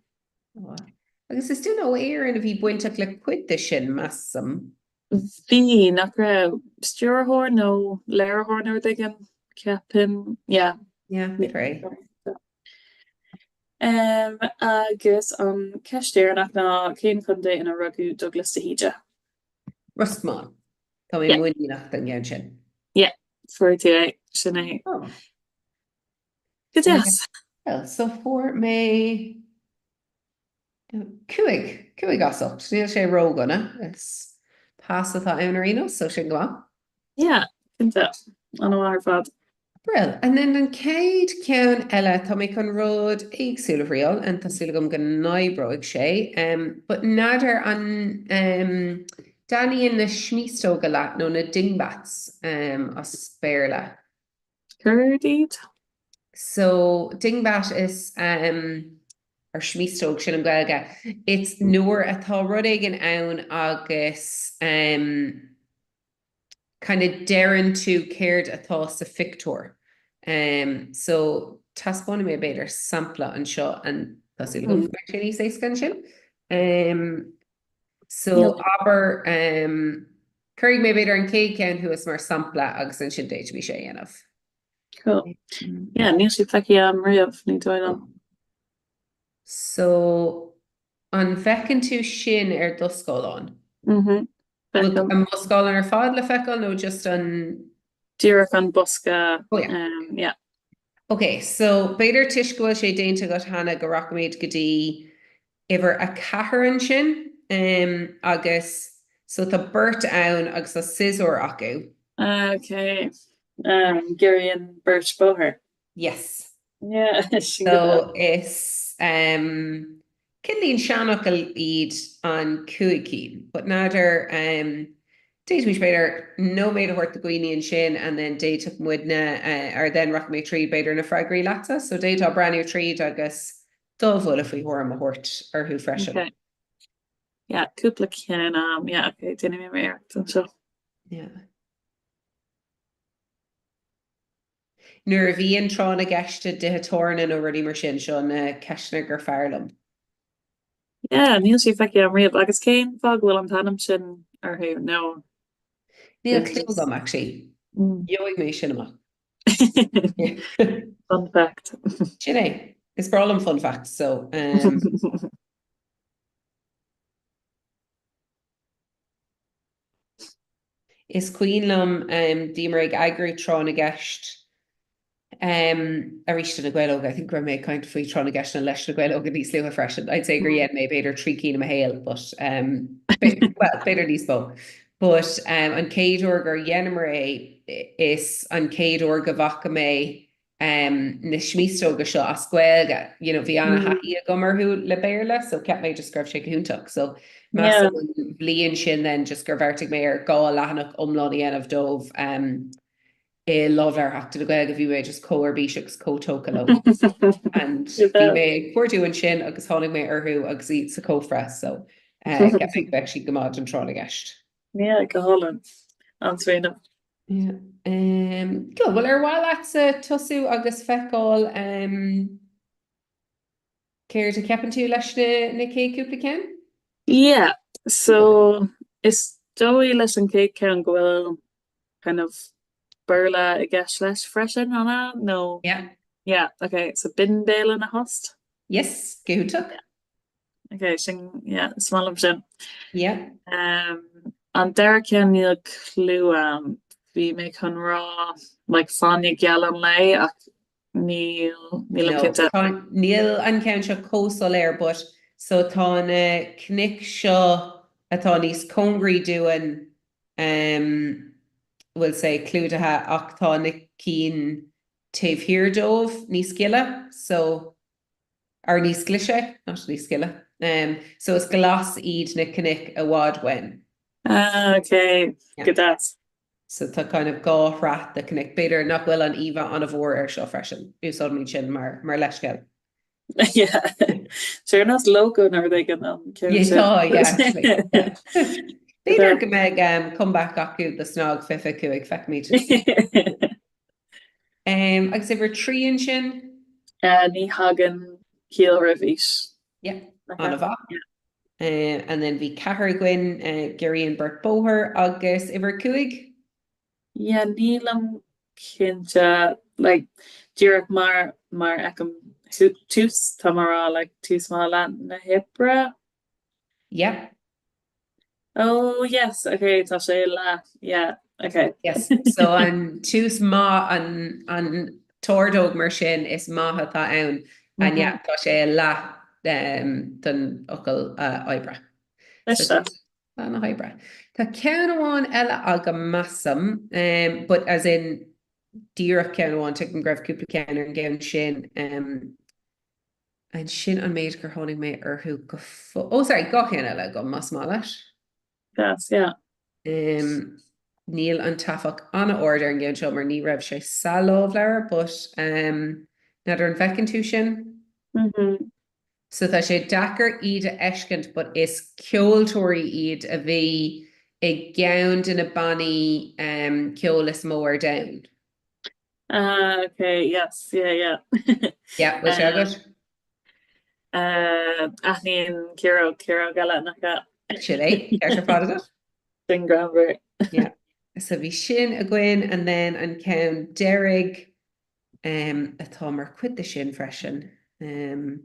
G: Agus is duine ó Éirinn a bhí bainteach le cuid de sin, measaim.
D: Bhí, nach raibh? Stiúrthóir nó léiritheoir nó rud éigin, ceapaim, yeah.
G: Yeah, b'fhéidir é.
D: Um, agus an ceist dheireanach ná cén chontae ina rugadh Douglas de hÍde?
G: Ros Comáin. Tá mé
D: Yeah.
G: muiníneach den gceann sin.
D: Yeah, fuair tú é, sin é.
G: Oh.
D: Go deas.
G: Well, so fuair mé cúig, cúig as ocht. Níl sé ródhona. Is pas atá ann ar aon nós, so sin go maith.
D: Yeah, cinnte. An-mhaith ar fad.
G: Brill. And then an chéad cheann eile, tá mé chun rud éagsúil a thriail, and tá súil agam go n-oibreoidh sé. Um, but n'fheadar an um, dtaitníonn na smíostóga leat nó na dingbats um, as Béarla.
D: Céard iad?
G: So, dingbat is um, ar smíostóg sin an Ghaeilge. It's nuair atá rud éigin ann agus um, kind of deireann tú céard atá sa phictiúr. Um, so, taispeánfaidh mé b'fhéidir sampla anseo and tá súil agam go mbeidh sé níos éasca ansin. Um, so, abair, um, cuirfidh mé b'fhéidir an chéad cheann thuas mar sampla agus ansin d'fhéadfaimis é a dhéanamh.
D: Cool. Yeah, níl sé feicthe agam riamh, ní dóigh liom.
G: So, an bhfeiceann tú sin ar do scáileán?
D: Mhm.
G: Bhfuil
D: Feicim.
G: an mo scáileán ar fad le feiceáil nó just an...
D: Díreach an bosca,
G: Oh yeah.
D: um, yeah.
G: Ok, so b'fhéidir toisc go bhfuil sé déanta agat cheana go rachaimid go dtí uimhir a ceathair ansin, um, agus. So tá beirt ann agus tá siosúr acu.
D: Ok. Giorraíonn beirt bóthar.
G: Yes.
D: Yeah, sin go
G: So is um, cineáilín seanfhocail iad an 5 cinn, but n'fheadar um, d'fhéadfaimis b'fhéidir nóiméad a thabhairt do dhaoine ansin and then d'fhéadfadh muidne uh, or then rachaidh mé tríd b'fhéidir na freagraí leatsa, so d'fhéadfá breathnú tríd agus do bhuille faoi thuairim a thabhairt orthu freisin.
D: Okay. Yeah, cúpla ceann um, yeah, okay, déanfaidh mé m'iarracht anseo.
G: Yeah. Nuair a bhíonn tráth na gceist i dtithe tábhairne nó rudaí mar sin, seo na ceisteanna gur fearr liom.
D: Yeah, níl sé feicthe agam riamh. Agus cén fáth go bhfuil an t-ainm sin orthu nó?
G: Níl clue agam actually. Gheobhaidh mé sin amach.
D: Fun fact.
G: Sin é. Is breá liom fun facts, so. Um, Is cuimhin liom bhíomar ag eagrú tráth na gceist arís do na Gaeil Óga, I think go raibh mé ag caint faoi tráth na gceisteanna leis na Gaeil Óga níos luaithe freisin. I'd say gur dhein mé b'fhéidir 3 cinn i mo shaol but well b'fhéidir níos mó. But an chéad uair gur dheineamar é is an chéad uair go bhfaca mé na smisteoga seo as Gaeilge. You know, bhí an-thaithí agam orthu le Béarla, so cheap mé just go raibh sé go hiontach. So measaim an bhliain sin then just gur bheartaigh mé ar 2 leathanach iomlán a dhéanamh dóibh i Lámhleabhar Sheachtain na Gaeilge, bhí mé just chomh ar bís agus chomh tógtha leo. And bhí mé ag cuardú ansin agus tháinig mé orthu agus iad sa chófra, so cheap mé go mbeadh siad go maith don tráth na gceist.
D: Yeah, go hálainn. An-smaoineamh.
G: Yeah. Um, cool. Well, ar mhaith leatsa tosú agus feiceáil um, céard a cheapann tú leis na, na chéad cúpla ceann?
D: Yeah, so is dóigh leis an chéad ceann go bhfuil kind of Béarla i gceist leis freisin, an ea? Nó?
G: Yeah.
D: Yeah, okay, so binn béal ina thost?
G: Yes, go hiontach.
D: Ok, sin, yeah, is maith liom sin.
G: Yeah.
D: Um, an dara ceann níl clue a'm. Bhí mé chun rá like fáinne geal an lae ach níl, nílim
G: No,
D: cinnte.
G: tá, níl an ceann seo chomh soiléir but so tá na cnoic seo atá níos cóngaraí dúinn um, we'll say clúdaithe ach tá na cinn taobh thiar dóibh níos gile so or níos glaise, not níos gile. Um, so is glas iad na cnoic i bhfad uainn.
D: Ah, ok, go deas.
G: So tá kind of 2 shraith de chnoic. B'fhéidir nach bhfuil an íomhá an-mhór ar seo freisin. Úsáidimid sin mar, mar leithscéal.
D: Yeah. Sé ar nós logo nó rud éigin an ceann
G: Yeah,
D: sin.
G: tá, yeah, actually. Yeah. B'fhéidir go mbeidh um, comeback acu do SnaG 25, feicfimid. Um, agus uimhir 3 ansin?
D: Uh, ní thagann ciall roimh aois.
G: Yeah, an-mhaith. Uh, and then bhí ceathair againn, uh, giorraíonn beirt bóthar agus uimhir 5?
D: Yeah, nílim cinnte, like, díreach mar, mar fheicim tús, tá mé ag rá, like, tús maith leath na hoibre.
G: Yeah.
D: Oh yes, ok, tá sé leath, yeah, ok.
G: Yes, so an tús maith, an, an t-ordóg mar sin is maith atá ann, and yeah, tá sé leath um, den fhocal uh, oibre. So, leath na hoibre. Tá ceann amháin eile agam measaim, um, but as in díreach ceann amháin, tuigim go raibh cúpla ceann ar an gceann sin. Um, And sin an méid gur tháinig mé orthu go fóill. Oh sorry, 2 cheann eile agam, más maith leat.
D: Deas, yeah.
G: Um, níl an taifeach an-ard ar an gceann seo mar ní raibh sé sa lámhleabhar, but um, n'fheadar an bhfeiceann tú sin?
D: Mm-hmm.
G: So tá sé deacair iad a fheiscint, but is ceoltóirí iad a bhí i gceann de na bannaí um, ceoil is mó ar domhan.
D: Ah, okay, yes, yeah, yeah.
G: Yeah, bhfuil sé agat?
D: Uh, aithníonn ciaróg, ciaróg eile nach ea?
G: Sin é, ceart ar fad agat.
D: Sin greannmhar.
G: Yeah. So bhí sin againn and then an ceann deiridh um, atá mar chuid de sin freisin. Um,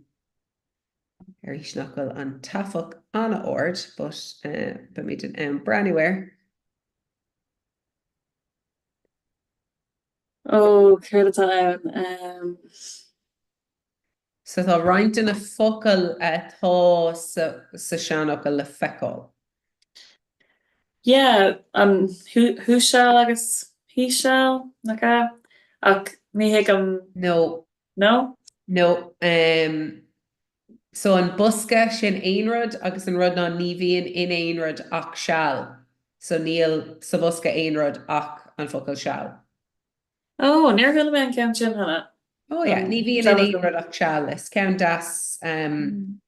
G: arís nach bhfuil an taifeach an-ard, but uh, beimid in ann breathnú air.
D: Ó, céard atá ann?
G: So tá roinnt de na focail atá sa seanfhocal le feiceáil.
D: Yeah, an huasail agus híseal, nach ea? Ach ní thuigim.
G: No.
D: No?
G: No. Um, so an bosca sin aon rud agus an rud ná ní bhíonn in aon rud ach seal. So níl sa bhosca aon rud ach an focal seal.
D: Ó, níor chuala mé an ceann sin cheana.
G: Ó yeah, ní bhíonn in aon rud ach seal. Is ceann deas um,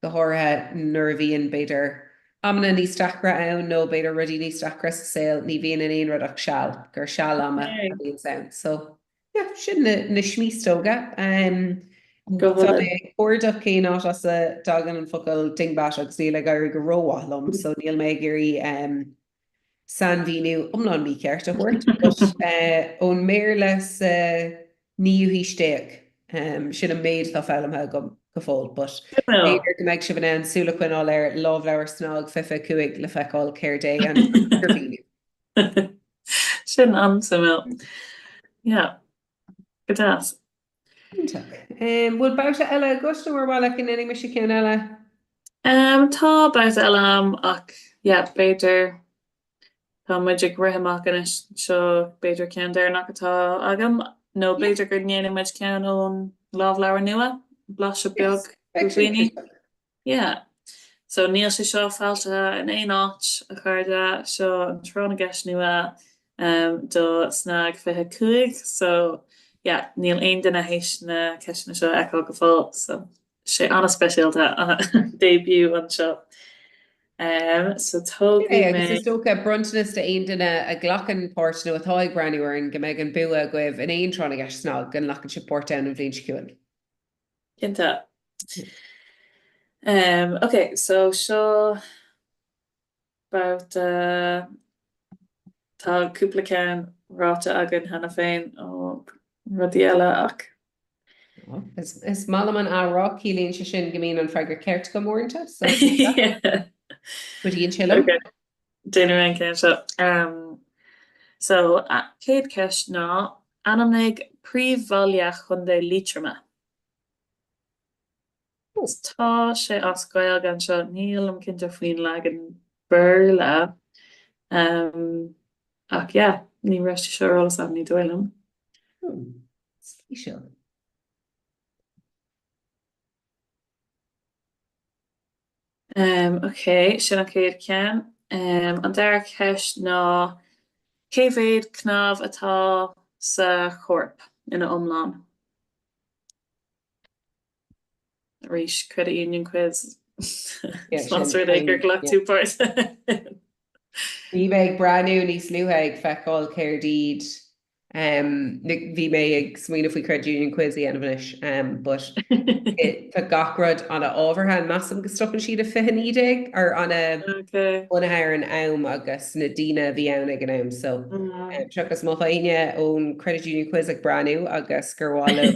G: go háirithe nuair a bhíonn, b'fhéidir, amanna níos deacra ann nó b'fhéidir rudaí níos deacra sa saol, ní bhíonn in aon rud ach seal, gur seal ama a bhíonns ann. So, yeah, sin na, na smísteoga. Um,
D: Go
G: Tá mé ag cuardach cén áit as a dtagann an focal dingbat agus níl ag éirí go rómhaith liom, so níl mé ag iarraidh um, sainmhíniú iomlán mícheart a thabhairt, but ón mBéarla sa naoú haois déag. Sin an méid atá foghlamtha agam go fóill, but b'fhéidir go mbeidh sibh in ann súil a choinneáil ar Lámhleabhar SnaG 25 le feiceáil céard é an fíormhíniú.
D: Sin an-suimiúil. Yeah. Go deas.
G: Iontach. Bhfuil babhta eile agat nó ar mhaith leat go ndéanfaidh mise ceann eile?
D: Tá babhta eile agam ach yeah b'fhéidir tá muid ag rith amach anois seo b'fhéidir ceann deireanach atá agam nó b'fhéidir go ndéanfaidh muid ceann ón lámhleabhar nua, blaiseadh beag do dhaoine. Yeah. So níl sé seo foilsithe in aon áit, a chairde. Seo an Tráth na gCeist nua do SnaG 25. So yeah, níl aon duine théis na ceisteanna seo a fheiceáil go fóill. So sé an-speisialta an debut anseo. So tógfaidh
G: mé. Agus is dócha, bronntanas d'aon duine a ghlacann páirt nó atá ag breathnú orainn go mbeidh an bua agaibh in aon Tráth na gCeist SnaG go nglacann sibh páirt ann an bhliain seo chugainn.
D: Cinnte. Ok, so seo babhta, tá cúpla ceann ráite againn cheana féin ó rudaí eile ach.
G: Is maith liom an athrá, ciallaíonn sé sin go mbíonn an freagra ceart agam uaireanta, so cuidíonn sé liom.
D: Ok, déanfaidh mé an ceann seo. So, chéad cheist ná, ainmnigh príomhbhaile Chontae Liatroma. Tá sé as Gaeilge anseo, nílim cinnte faoin leagan Béarla. Ach yeah, ní raibh sé seo ar eolas agam, ní dóigh liom.
G: Spéisiúil.
D: Ok, sin an chéad cheann. An dara ceist ná cé mhéad cnámh atá sa chorp ina iomlán? Arís, Credit Union Quiz. Más rud é gur ghlac tú páirt.
G: Bhí mé ag breathnú níos luaithe ag feiceáil céard iad Bhí mé ag smaoineamh faoi Credit Union Quiz a dhéanamh anois but tá gach rud an-ábhartha and measaim go stopann siad ag 2019 or ana bunaithe ar an am agus na daoine a bhí ann ag an am so seachas má tá éinne ón Credit Union Quiz ag breathnú agus gur mhaith leo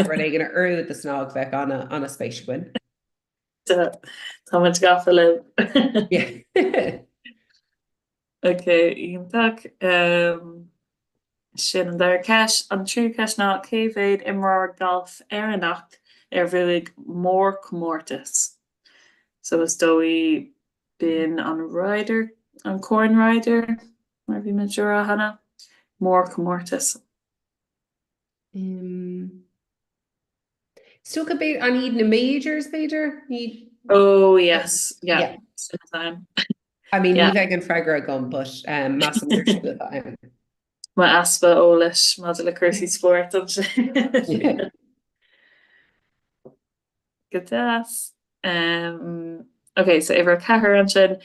G: rud éigin a urrú do SnaG bheadh ana-spéis againn.
D: Tá muid gafa libh. Ok, iontach. Sin an dara ceist. An tríú ceist ná cé mhéad imreoir gailf Éireannach ar bhuaigh mórchomórtas? So is dóigh b'in an Ryder, an Corn Ryder, mar a bhí muid a rá cheana. Mórchomórtas.
G: Is dócha b'fhéidir, an iad na majors b'fhéidir? Ní.
D: Oh yes, yeah. Sin
G: an. I mean ní bheidh an freagra agam but measaim gur sin atá ann.
D: Mo easpa eolais maidir le cúrsaí spóirt ansin. Go deas. Ok, so uimhir a 4 ansin.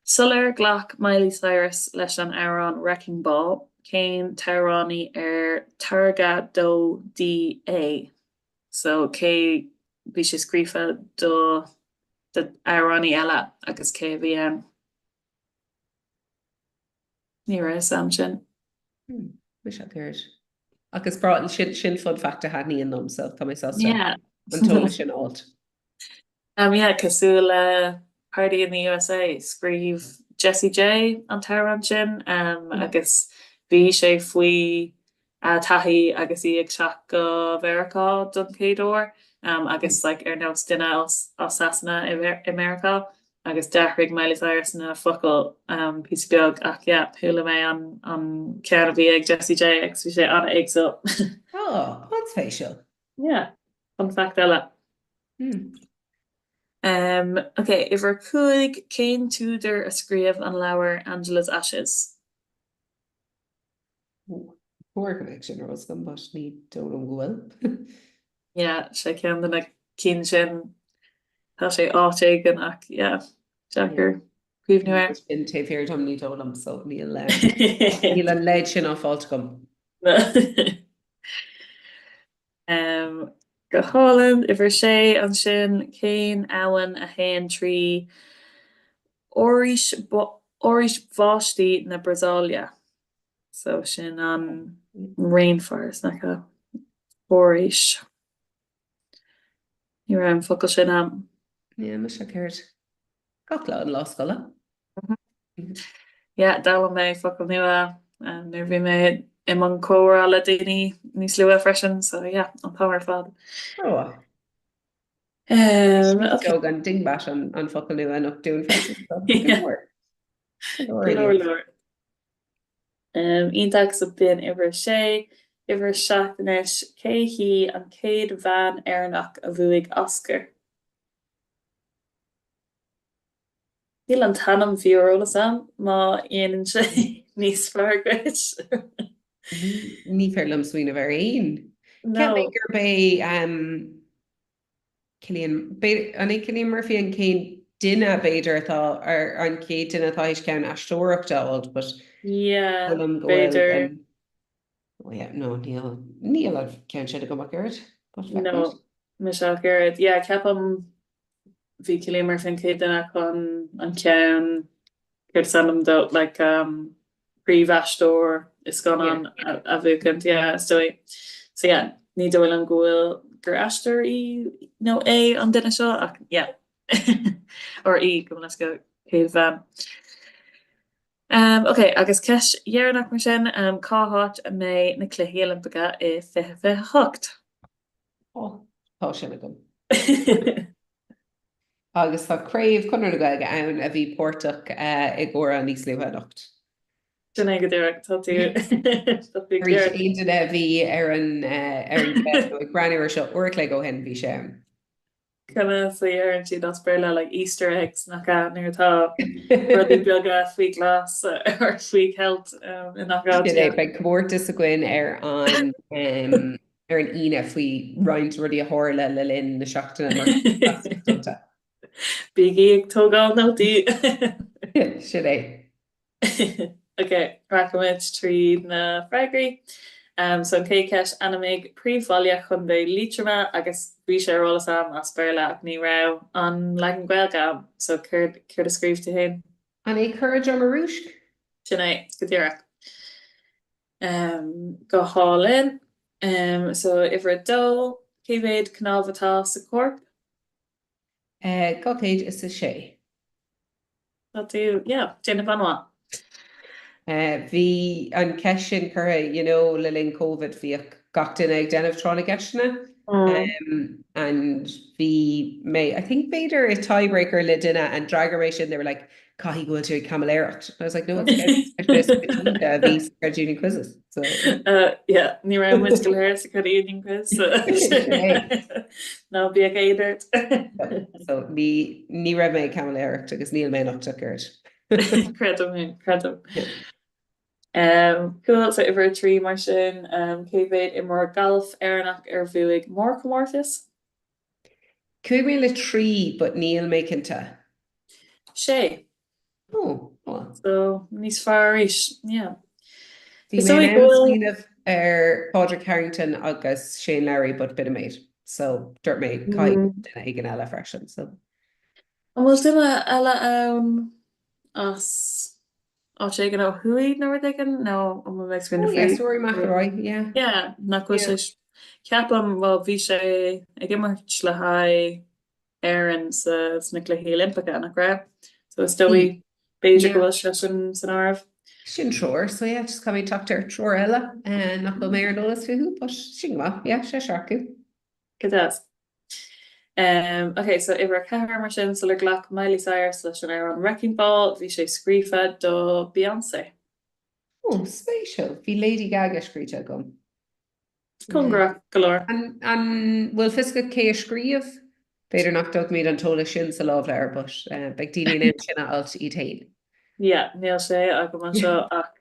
D: Sular ghlac Miley Cyrus leis an amhrán Wrecking Ball, cén t-amhránaí ar tairgeadh dó di é? So cé, bhí sé scríofa do d'amhránaí eile agus cé a bhí ann? Ní raibh fhios a'm sin.
G: Hmm, mise ag iarraidh. Ach is breá, sin, sin fun fact a thaitníonn liom, so tá mé sásta
D: Yeah.
G: an t-eolas sin a fháilt.
D: Um, yeah, cosúil le Party in the USA, scríobh Jessie J an t-amhrán sin um, agus bhí sé faoi a taithí agus í ag teacht go Mheiriceá don chéad uair um, agus like, ar nós duine as, as Sasana i, i Meiriceá. Agus d'athraigh Miley Cyrus na focail píosa beag ach yeah, chuala mé an an ceann a bhí ag Jessie J agus bhí sé an-éagsúil.
G: Oh, an-spéisiúil.
D: Yeah, fun fact eile.
G: Hmm.
D: Um, ok, uimhir 5, cén t-údar a scríobh an leabhar Angela's Ashes?
G: Chóir go mbeadh sin ar eolas agam, but ní dóigh liom go bhfuil.
D: Yeah, sé ceann de na cinn sin. Tá sé áit éigin ach yeah, deacair cuimhniú air.
G: Sin taobh thiar dom ní dóigh liom, so níl níl an leid sin á fáilt agam.
D: Um, go hálainn, uimhir sé ansin, cén abhainn a théann trí fhoraois fhoraois bháistí na Brasaíle? So sin an rainforest nach ea? Foraois. Ní raibh an focal sin a'm.
G: Yeah, mise céard. Gach lá an lá scoile.
D: Yeah, d'fhoghlaim mé focal nua nuair a bhí mé i mbun comhrá le daoine níos luaithe freisin, so yeah, an t-am ar fad.
G: Oh.
D: Um, okay.
G: Dóg an dingbat an, an focal nua anocht dúinn freisin. So,
D: Yeah.
G: go leor. Go leor
D: Go leor
G: inniu.
D: leor. Um, iontach so b'in uimhir a sé, uimhir a 7 anois, cé hí an chéad bhean Éireannach a bhuaigh Oscar? Níl an t-ainm fiú ar eolas a'm, má dhéanann sé níos fearr dhuit.
G: Ní féidir liom smaoineamh ar aon. Cheap mé
D: No.
G: gurb é Cillian, an é Cillian Murphy an chéad duine b'fhéidir atá ar an chéad duine atá théis ceann aisteoireachta a fháilt but
D: Yeah,
G: dóigh liom go bhfuil
D: b'fhéidir.
G: an Oh yeah, no, níl, níl an ceann sin agam ach oiread, but feicimid.
D: No, mise ach oiread. Yeah, ceapaim bhí Cillian Murphy an chéad duine chun an ceann, céard is ainm dó, like um, príomhaisteoir i scannán
G: Yeah.
D: a, a bhuachaint, yeah, is dóigh. So yeah, ní dóigh liom go bhfuil gur aisteoir í nó é an duine seo ach yeah. Or í, gabh mo leithscéal, chéad bhean. Um, ok, agus ceist dheireanach mar sin, um, cá háit a mbeidh na Cluichí Oilimpeacha i 2028?
G: Ó, tá sin agam. Agus tá craobh Chonradh na Gaeilge ann a bhí páirteach i gcomhrá níos luaithe anocht.
D: Sin é go díreach, tá tú tá tú
G: Arís,
D: ceart.
G: aon duine a bhí ar an ar an gceist nó ag breathnú ar seo uair a chloig ó shin, bhí sé ann.
D: Conas a deireann siad as Béarla like Easter eggs nach ea nuair atá rudaí beaga faoi ghlas or faoi cheilt i ngach áit.
G: Sin é, beidh comórtas againn ar an ar an Aoine faoi roinnt rudaí a tharla le linn na seachtaine mar gonta.
D: Bígí ag tógáil nótaí!
G: Sin é.
D: Ok, rachaimid tríd na freagraí. So an chéad cheist, ainmnigh príomhbhaile Chontae Liatroma agus bhí sé ar eolas a'm as Béarla ach ní raibh an leagan Gaeilge a'm. So céard céard a scríobh tú fhéin?
G: An é Cora Droma Rúisc?
D: Sin é, go díreach. Go hálainn. So uimhir a dó, cé mhéad cnámh atá sa chorp?
G: 206.
D: Tá tú, yeah, déanamh an-mhaith.
G: Bhí an cheist sin curtha, you know, le linn Covid, bhíodh gach duine ag déanamh tráth na gceisteanna. And bhí mé, I think b'fhéidir i tiebreaker le duine and d'fhreagair mé sin, they were like, caithfidh go bhfuil tú ag caimiléireacht. I was like, no, it's a bhí sa Credit Union quizzes. So.
D: Yeah, ní raibh muid go léir sa Credit Union quiz. So. Ná bíodh aon ort.
G: So ní ní raibh mé ag caimiléireacht agus níl mé anocht ach oiread.
D: Creidim, creidim. Um, cool, so uimhir 3 mar sin, um, cé mhéad imreoir gailf Éireannach ar bhuaigh mórchomórtas?
G: Chuaigh mé le 3 but níl mé cinnte.
D: 6.
G: Oh, well.
D: So níos fearr arís, yeah.
G: Bhí
D: Is
G: mé
D: dóigh
G: in ann
D: go bhfuil.
G: smaoineamh ar Pádraig Harrington agus Shane Lowry but b'in an méid. So dúirt mé caithfidh duine éigin eile freisin. So.
D: An bhfuil duine eile ann as áit éigin ó thuaidh nó rud éigin nó an bhfuil mé ag
G: Oh
D: smaoineamh
G: yes,
D: faoi?
G: Rory McIlroy, yeah.
D: Yeah, nach bhfuil
G: Yeah.
D: sé ceapaim, bhuel bhí sé ag imirt le haghaidh Éireann sa sna Cluichí Oilimpeacha, nach raibh? So is dóigh
G: Bhí,
D: b'fhéidir go
G: yeah.
D: bhfuil sé sin san áireamh.
G: Sin triúr, so yeah, just caithfidh mé teacht ar triúr eile nach bhfuil mé ar an eolas fúthu, but sin go maith, yeah, seisear acu.
D: Go deas. Um, ok, so uimhir 4 mar sin, sular ghlac Miley Cyrus leis an amhrán Wrecking Ball, bhí sé scríofa do Beyoncé.
G: Ó, spéisiúil. Bhí Lady Gaga scríte agam.
D: Cóngarach go leor.
G: An bhfuil fios agat cé a scríobh? B'fhéidir nach dtugaimid an t-eolas sin sa lámhleabhar but beidh daoine in ann sin a fháilt iad féin.
D: Yeah, níl sé agam anseo ach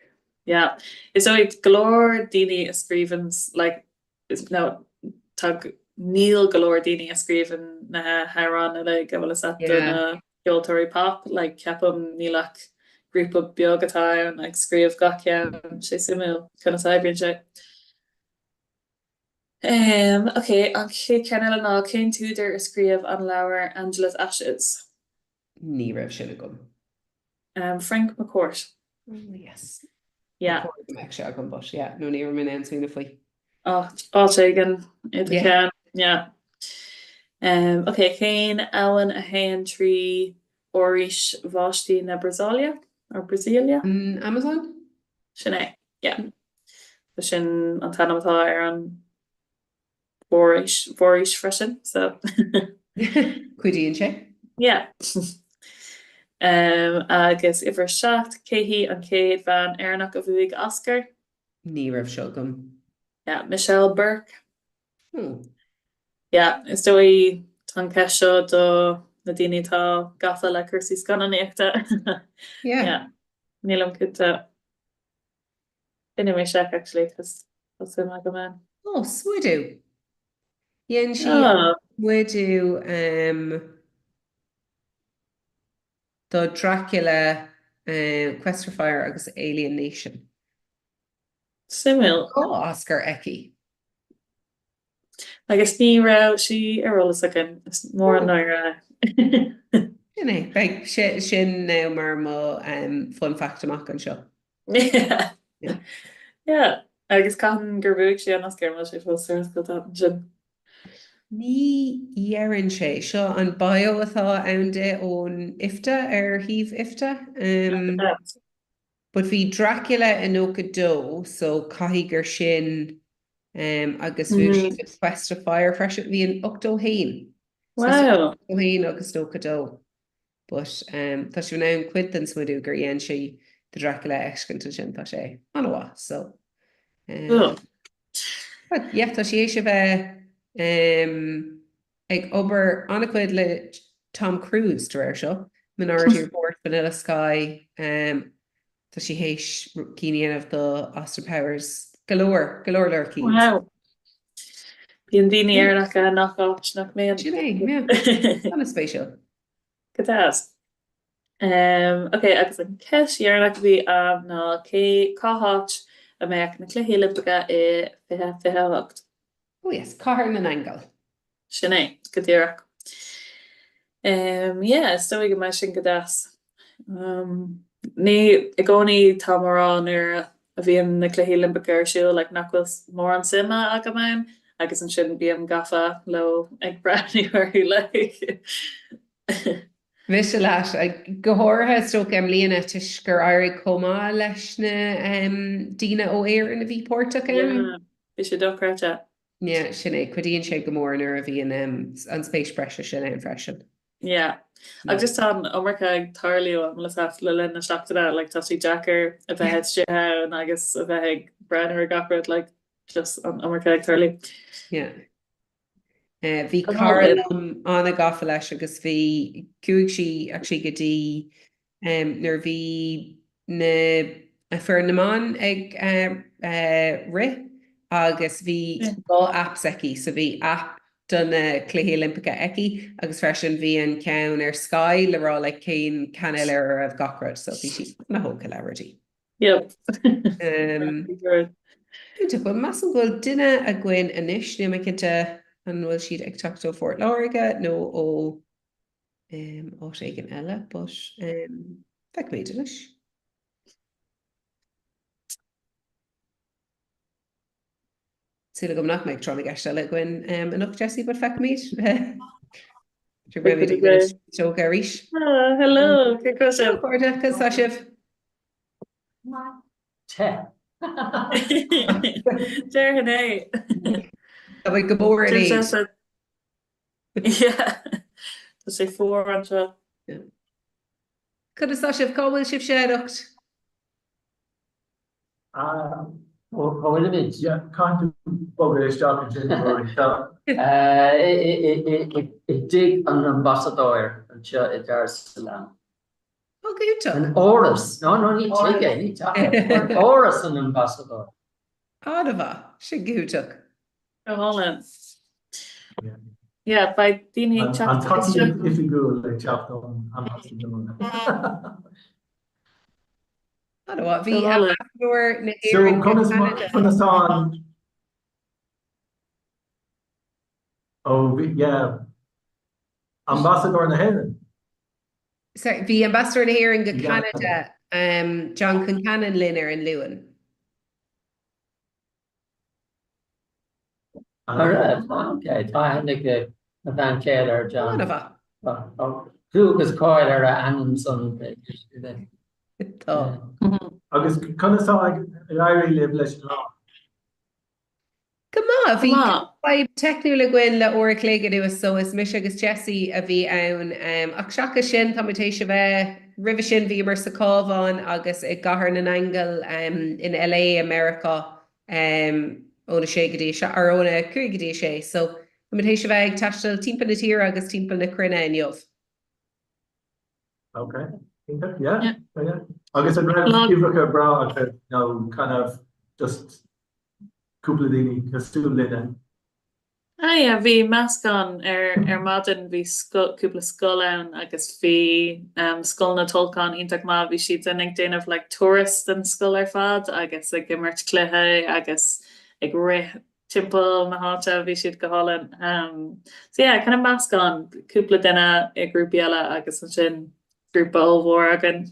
D: yeah. Is dóigh go leor daoine a scríobhann like no tá níl go leor daoine a scríobhann na hamhráin uilig a bhfuil fhios agat do na ceoltóirí pop like ceapaim níl ach grúpa beag atá ann ag scríobh gach ceann sé suimiúil conas a oibríonn sé. Um, ok, an chéad cheann eile ná cén t-údar a scríobh an leabhar Angela's Ashes?
G: Ní raibh sin agam.
D: Um, Frank McCourt.
G: Oh, yes.
D: Yeah.
G: Ba chóir go mbeadh sé agam, but yeah, no ní raibh mé in ann smaoineamh faoi.
D: Áit éigin i do cheann, yeah. Um, ok, cén abhainn a théann trí fhoraois bháistí na Brasaíle? Or Brasília?
G: An Amazon?
D: Sin é, yeah. So sin an t-ainm atá ar an bhforaois, bhforaois freisin, so.
G: Cuidíonn sé.
D: Yeah. Um, agus uimhir 7, cé hí an chéad bhean Éireannach a bhuaigh Oscar?
G: Ní raibh seo agam.
D: Yeah, Michelle Burke.
G: Hmm.
D: Yeah, is dóigh tá an ceist seo do na daoine atá gafa le cúrsaí scannánaíochta.
G: Yeah.
D: Yeah. Nílim cinnte. Déanfaidh mé seic actually cos tá suim agam ann.
G: Oh, smideadh. Dhein sí
D: Oh.
G: smideadh um, do Dracula, um, Quest for Fire agus Alien Nation.
D: Suimiúil.
G: Tá Oscar aici.
D: Agus ní raibh sí ar eolas againn. Is mór an náire
G: é. Sin é. Beidh sé sin now mar mo um, fun fact amach anseo.
D: Yeah. Yeah. Agus cathain gur bhuaigh sí an Oscar, an bhfuil sé fós ar oscailt ansin?
G: Ní dheireann sé. Seo an bio atá ann di ón IFTA, ar shuíomh IFTA. Um, But bhí Dracula i 92 so caithfidh gur sin um, agus bhuaigh sí mm. Quest of Fire freisin bhí in 81.
D: Wow.
G: 81 agus 92. But um, tá sibh in ann cuid den smideadh gur dhein sí do Dracula a fheiscint ansin tá sé an-mhaith so. Um,
D: oh.
G: But yeah, tá sí théis a bheith um, ag obair an-chuid le Tom Cruise de réir seo, Minority Report, Vanilla Sky, um, tá sí théis cinn a dhéanamh do Austin Powers, go leor, go leor leor cinn.
D: Wow. Bíonn daoine Éireannacha i ngach áit nach mbíonn.
G: Sin é, yeah. An-spéisiúil.
D: Go deas. Um, ok, agus an ceist dheireanach a bhí ann ná cé cá háit a mbeadh na Cluichí Oilimpeacha i 2028?
G: Oh yes, Cathair na nAingeal.
D: Sin é, go díreach. Um, yeah, is dóigh go mbeidh sin go deas. Um, ní i gcónaí táim á rá nuair a bhíonn na Cluichí Oilimpeacha ar siúl, like, nach bhfuil mórán suime agam ann, agus ansin bím gafa leo ag breathnú orthu, like.
G: Miste leat, go háirithe is dócha i mbliana toisc gur éirigh chomh maith leis na daoine ó Éirinn a bhí páirteach ann.
D: Yeah, bhí sé dochreidte.
G: Yeah, sin é, cuidíonn sé go mór nuair a bhíonn an spéis breise sin ann freisin.
D: Yeah. Agus just tá an iomarca ag tarlú an bhfuil fhios agat le linn na seachtaine, like tá sé deacair a bheith istigh ann agus a bheith ag breathnú ar gach rud, like just an iomarca ag tarlú.
G: Yeah. Bhí cara liom an-gafa leis agus bhí, chuaigh sí actually go dtí nuair a bhí na foireann na mban ag rith agus bhí dhá apps aici so bhí app do na Cluichí Oilimpeacha aici agus freisin bhí an ceann ar Sky le rá like cén cainéal ar a raibh gach rud so bhí sí an-thógtha le rudaí.
D: Yep.
G: Cinnte, bhuel measaim go bhfuil duine againn anois, níl mé cinnte an bhfuil siad ag teacht ó Phort Láirge nó ó áit éigin eile, but feicfimid anois. Súil agam nach mbeidh tráth na gceist eile againn anocht, Jessie, but feicfimid. Beimid ag tóga arís.
D: Ah, hello, cén chaoi sibh?
G: Cairde, conas tá sibh?
O: Te.
D: Déarfainn é.
G: Tá muid go mór in éad.
D: Yeah. Tá sé fuar anseo.
G: Conas tá sibh? Cá bhfuil sibhse anocht?
O: Cá bhfuilimid? Yeah, caithfidh tú bogadh isteach ansin, Rory.
P: I dtigh an Ambasadóir anseo i Dar es Salaam.
G: Ó, go hiontach.
P: In áras, no, no, ní tigh é, ní teach é, in áras an Ambasadóir.
G: An-mhaith, sin go hiontach.
D: Go hálainn. Yeah, beidh daoine ag
I: An
D: teacht
I: tacaíocht
D: isteach.
I: oifigiúil ag teacht ón Ambasadóir.
G: An-mhaith. Bhí
D: Go hálainn.
G: Ambasadóir na
I: So,
G: hÉireann go
I: conas mar,
G: Ceanada.
I: conas tá an, ó, bhí, yeah, Ambasadóir na hÉireann?
G: Sorry, bhí Ambasadóir na hÉireann go
I: Yeah.
G: Ceanada, um, John Concannon linn ar an Luan.
P: An raibh? Ok, tá aithne ag mo bhean chéile ar John.
G: An-mhaith.
P: Clú agus cáil ar a ainm san.
G: Tá.
I: Agus conas tá ag éirí libh leis an lá?
G: Go maith, bhí fadhb teicniúil againn le uair a chloig anuas so is mise agus Jessie a bhí ann. Ach seachas sin, tá muid théis a bheith, roimhe sin bhíomar sa Chabhán agus i gCathair na nAingeal in LA i Meiriceá óna sé go dtí a sé, or óna 5 go dtí a sé. So tá muid théis a bheith ag taisteal timpeall na tíre agus timpeall na cruinne inniu.
I: Ok, iontach, yeah, yeah. Agus an raibh uimhreacha breá acu nó kind of just cúpla daoine cosúil linne?
D: Ah yeah, bhí meascán ar ar maidin, bhí scoil, cúpla scoil ann agus bhí um, Scoil na Tulchán iontach maith, bhí siad ag déanamh like turas den scoil ar fad agus ag imirt cluiche agus ag rith timpeall na háite, bhí siad go hálainn. Um, so yeah, kind of meascán, cúpla duine i grúpaí eile agus ansin grúpa ollmhór againn.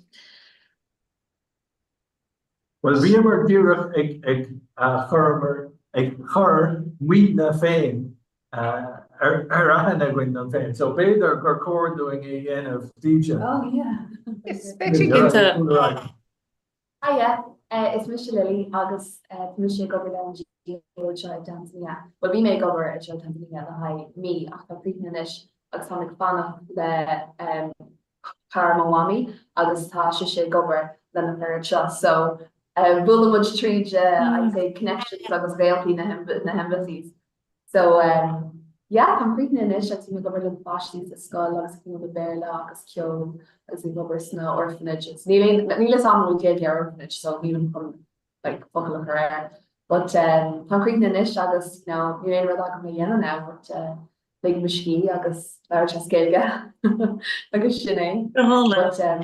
I: Bhuel, bhíomar díreach ag ag chuireamar ag cur muidne féin ar aithne againn dúinn féin, so b'fhéidir gur chóir dúinn é a dhéanamh daoibhse.
H: Oh yeah.
G: Yes, beidh sé cinnte.
T: Hiya, is mise Lily agus tá mise ag obair le NGO anseo i Tanzania. Bhuel bhí mé ag obair anseo i Tanzania le haghaidh mí ach tá críochnaithe anois agus táim ag fanacht le cara mo mhamaí agus tá sise ag obair le na fir anseo so buaileann muid tríd I'd say connections agus gaoltaí na hembassies. So yeah táim críochnaithe anois agus bím ag obair le na páistí sa scoil agus ag múineadh Béarla agus ceol agus ag obair sna orphanages. Níl aon níl fhios a'm an bhfuil Gaeilge ar orphanage so nílim chun like focal a chur air. But um táim críochnaithe anois agus you know níl aon rud agam le dhéanamh now but uh lig mo scíth agus labhairt as Gaeilge agus sin é. But um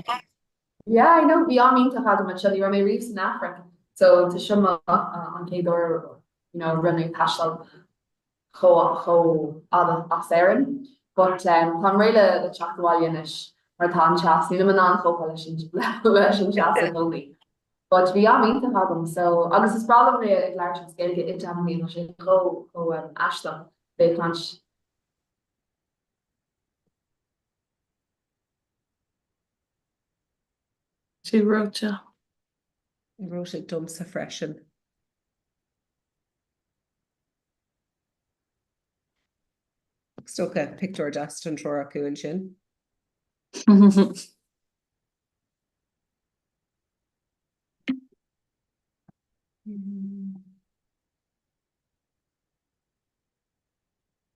T: yeah I know bhí am iontach agam anseo ní raibh mé riamh san Afraic so tá seo mo an chéad uair you know rinne mé taisteal chomh chomh fhada as Éirinn but um táim réidh le le teacht abhaile anois mar tá an teas nílim in ann cóipeáil leis an leis an teas i gcónaí. But bhí am iontach agam so agus is breá liom bheith ag labhairt as Gaeilge i dTansaínia tá sé chomh chomh um aisteach bheith ag caint
D: Sé reoite.
G: Reoite domsa freisin. Is dócha pictiúr deas den triúr acu ansin.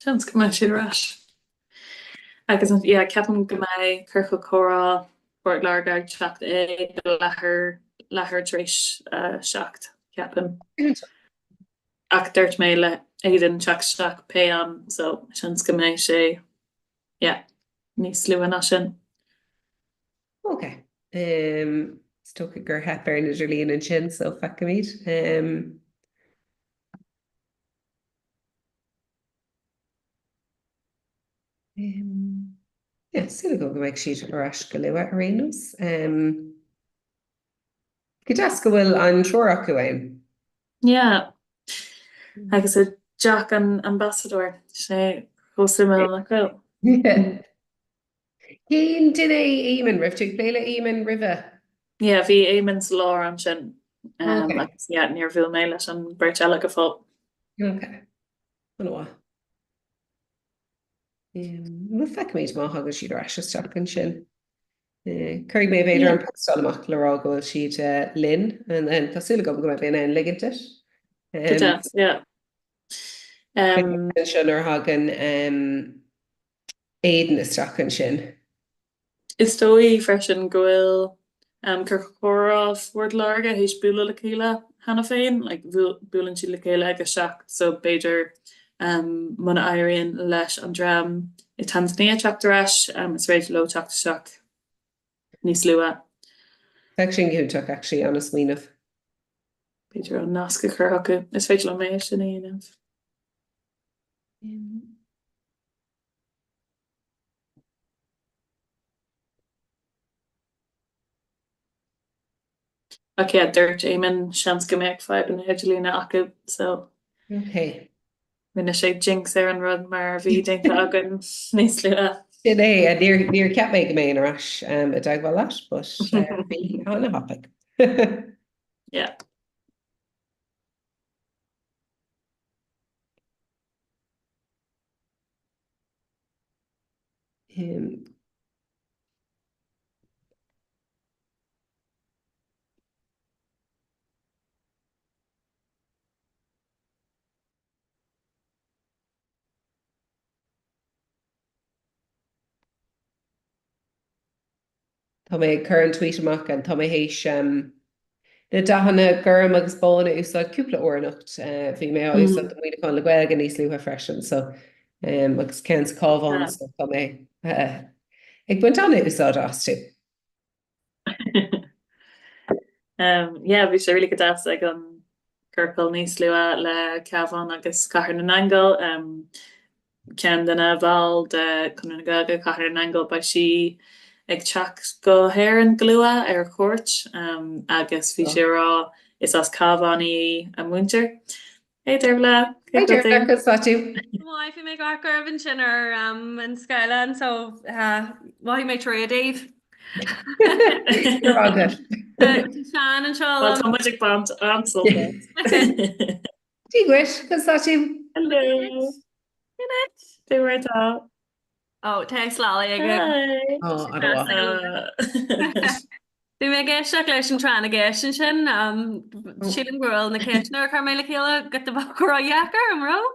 D: Seans go mbeidh siad ar ais. Agus yeah, ceapaim go mbeidh Ciorcal Comhrá Phort Láirge ag teacht ag leathuair leathuair tar éis 7, ceapaim. Ach dúirt mé le Aidan teacht isteach pé am, so seans go mbeidh sé, yeah, níos luaithe ná sin.
G: Ok. Is dócha gur theip ar an idirlíon ansin, so feicfimid. Um, um, yeah, súil agam go mbeidh siad ar ais go luath ar aon nós. Um, go deas go bhfuil an triúr acu ann.
D: Yeah. Agus i dteach an ambasadóir, sé chomh suimiúil nach bhfuil.
G: Yeah. Cén duine é Eamon? Raibh tú ag plé le Eamon roimhe?
D: Yeah, bhí Eamon sa lár ansin. Um,
G: Ok.
D: agus yeah, níor bhuail mé leis an beirt eile go fóill.
G: Ok. An-mhaith. Bhuel feicfimid má thagann siad ar ais isteach ansin. Cuirfidh mé b'fhéidir an postáil amach le rá go bhfuil siad linn and then tá súil agam go mbeidh mé in ann ligint duit.
D: Go deas, yeah.
G: Anseo nuair a thagann Aidan isteach ansin.
D: Is dóigh freisin go bhfuil Ciorcal Comhrá Phort Láirge théis bualadh le chéile cheana féin, like buaileann siad le chéile ag a 7 so b'fhéidir muna éiríonn leis an dream i Tanzania teacht ar ais, is féidir leo teacht isteach níos luaithe.
G: Bheadh sin go hiontach actually, an-smaoineamh.
D: B'fhéidir an nasc a chur acu, is féidir liom é sin a dhéanamh. Ach yeah, dúirt Éamonn seans go mbeadh fadhbanna idirlíne acu so
G: Ok.
D: rinne sé jinx ar an rud mar a bhí déanta againn níos luaithe.
G: Sin é, níor, níor cheap mé go mbeinn ar ais i dteagmháil leat, but bhí an-thapaidh.
D: Yeah.
G: Tá mé ag cur an tweet amach and tá mé théis na dathanna gorm agus bán a úsáid cúpla uair anocht. Bhí mé á úsáid do Muineachán le Gaeilge níos luaithe freisin so agus ceann sa Cabhán so tá mé ag baint an-úsáid astu.
D: Yeah, bhí sé really go deas ag an ciorcal níos luaithe le Cabhán agus Cathair na nAingeal. Ceann de na baill de Chonradh na Gaeilge, Cathair na nAingeal, beidh sí ag teacht go hÉirinn go luath ar cuairt agus bhí sí ag rá is as Cabhán í a muintir. Hey Dervla,
G: Hi Dervla, conas tá tú?
F: Maith, bhí mé ag amharc oraibh ansin ar an scáileán so mhothaigh mé trua daoibh.
G: Go raibh agat.
F: Tá Seán anseo
D: Well, tá muid ag baint an-sult as.
G: Dia dhuit, conas tá tú?
D: Hello. Dé mar atá?
F: Ó, tá Lolly aige.
D: Hi.
G: Ó, an-mhaith.
F: Bhí mé ag éisteacht leis an tráth na gceist ansin. Sílim go bhfuil na ceisteanna a chuir mé le chéile giota beag ródheacair, an raibh?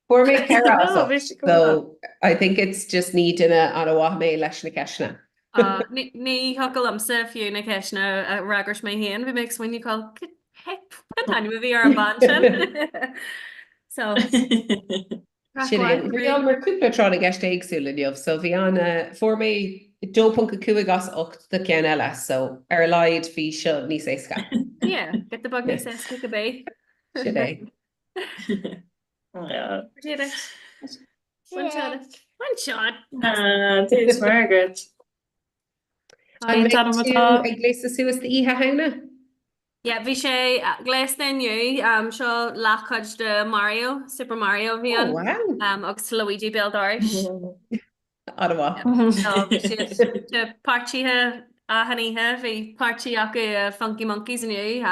G: Fuair mé 4 as 8, so I think it's just ní duine an-mhaith mé leis na ceisteanna.
F: Ní thiocfadh liomsa fiú na ceisteanna a fhreagairt mé féin, bhí mé ag smaoineamh cén t-ainm a bhí ar an bhean sin? So.
G: Sin é. Bhíomar cúpla tráth na gceist éagsúil inniu, so bhí an, fuair mé 2.5 as 8 do cheann eile, so ar a laghad bhí seo níos éasca.
F: Yeah, giota beag níos éasca cibé.
G: Sin é.
D: Yeah.
F: Did it. One shot. One shot.
D: Ah, Dé Margaret.
G: An mbeidh tú ag gléasadh suas d'Oíche Shamhna?
F: Yeah, bhí sé gléasta inniu. Seo leathchuid de Mario, Super Mario a bhí ann.
G: Oh, wow.
F: Agus Luigi béal dorais.
G: An-mhaith.
F: So bhí siad páirtithe achan oíche, bhí páirtí acu i Funky Monkeys inniu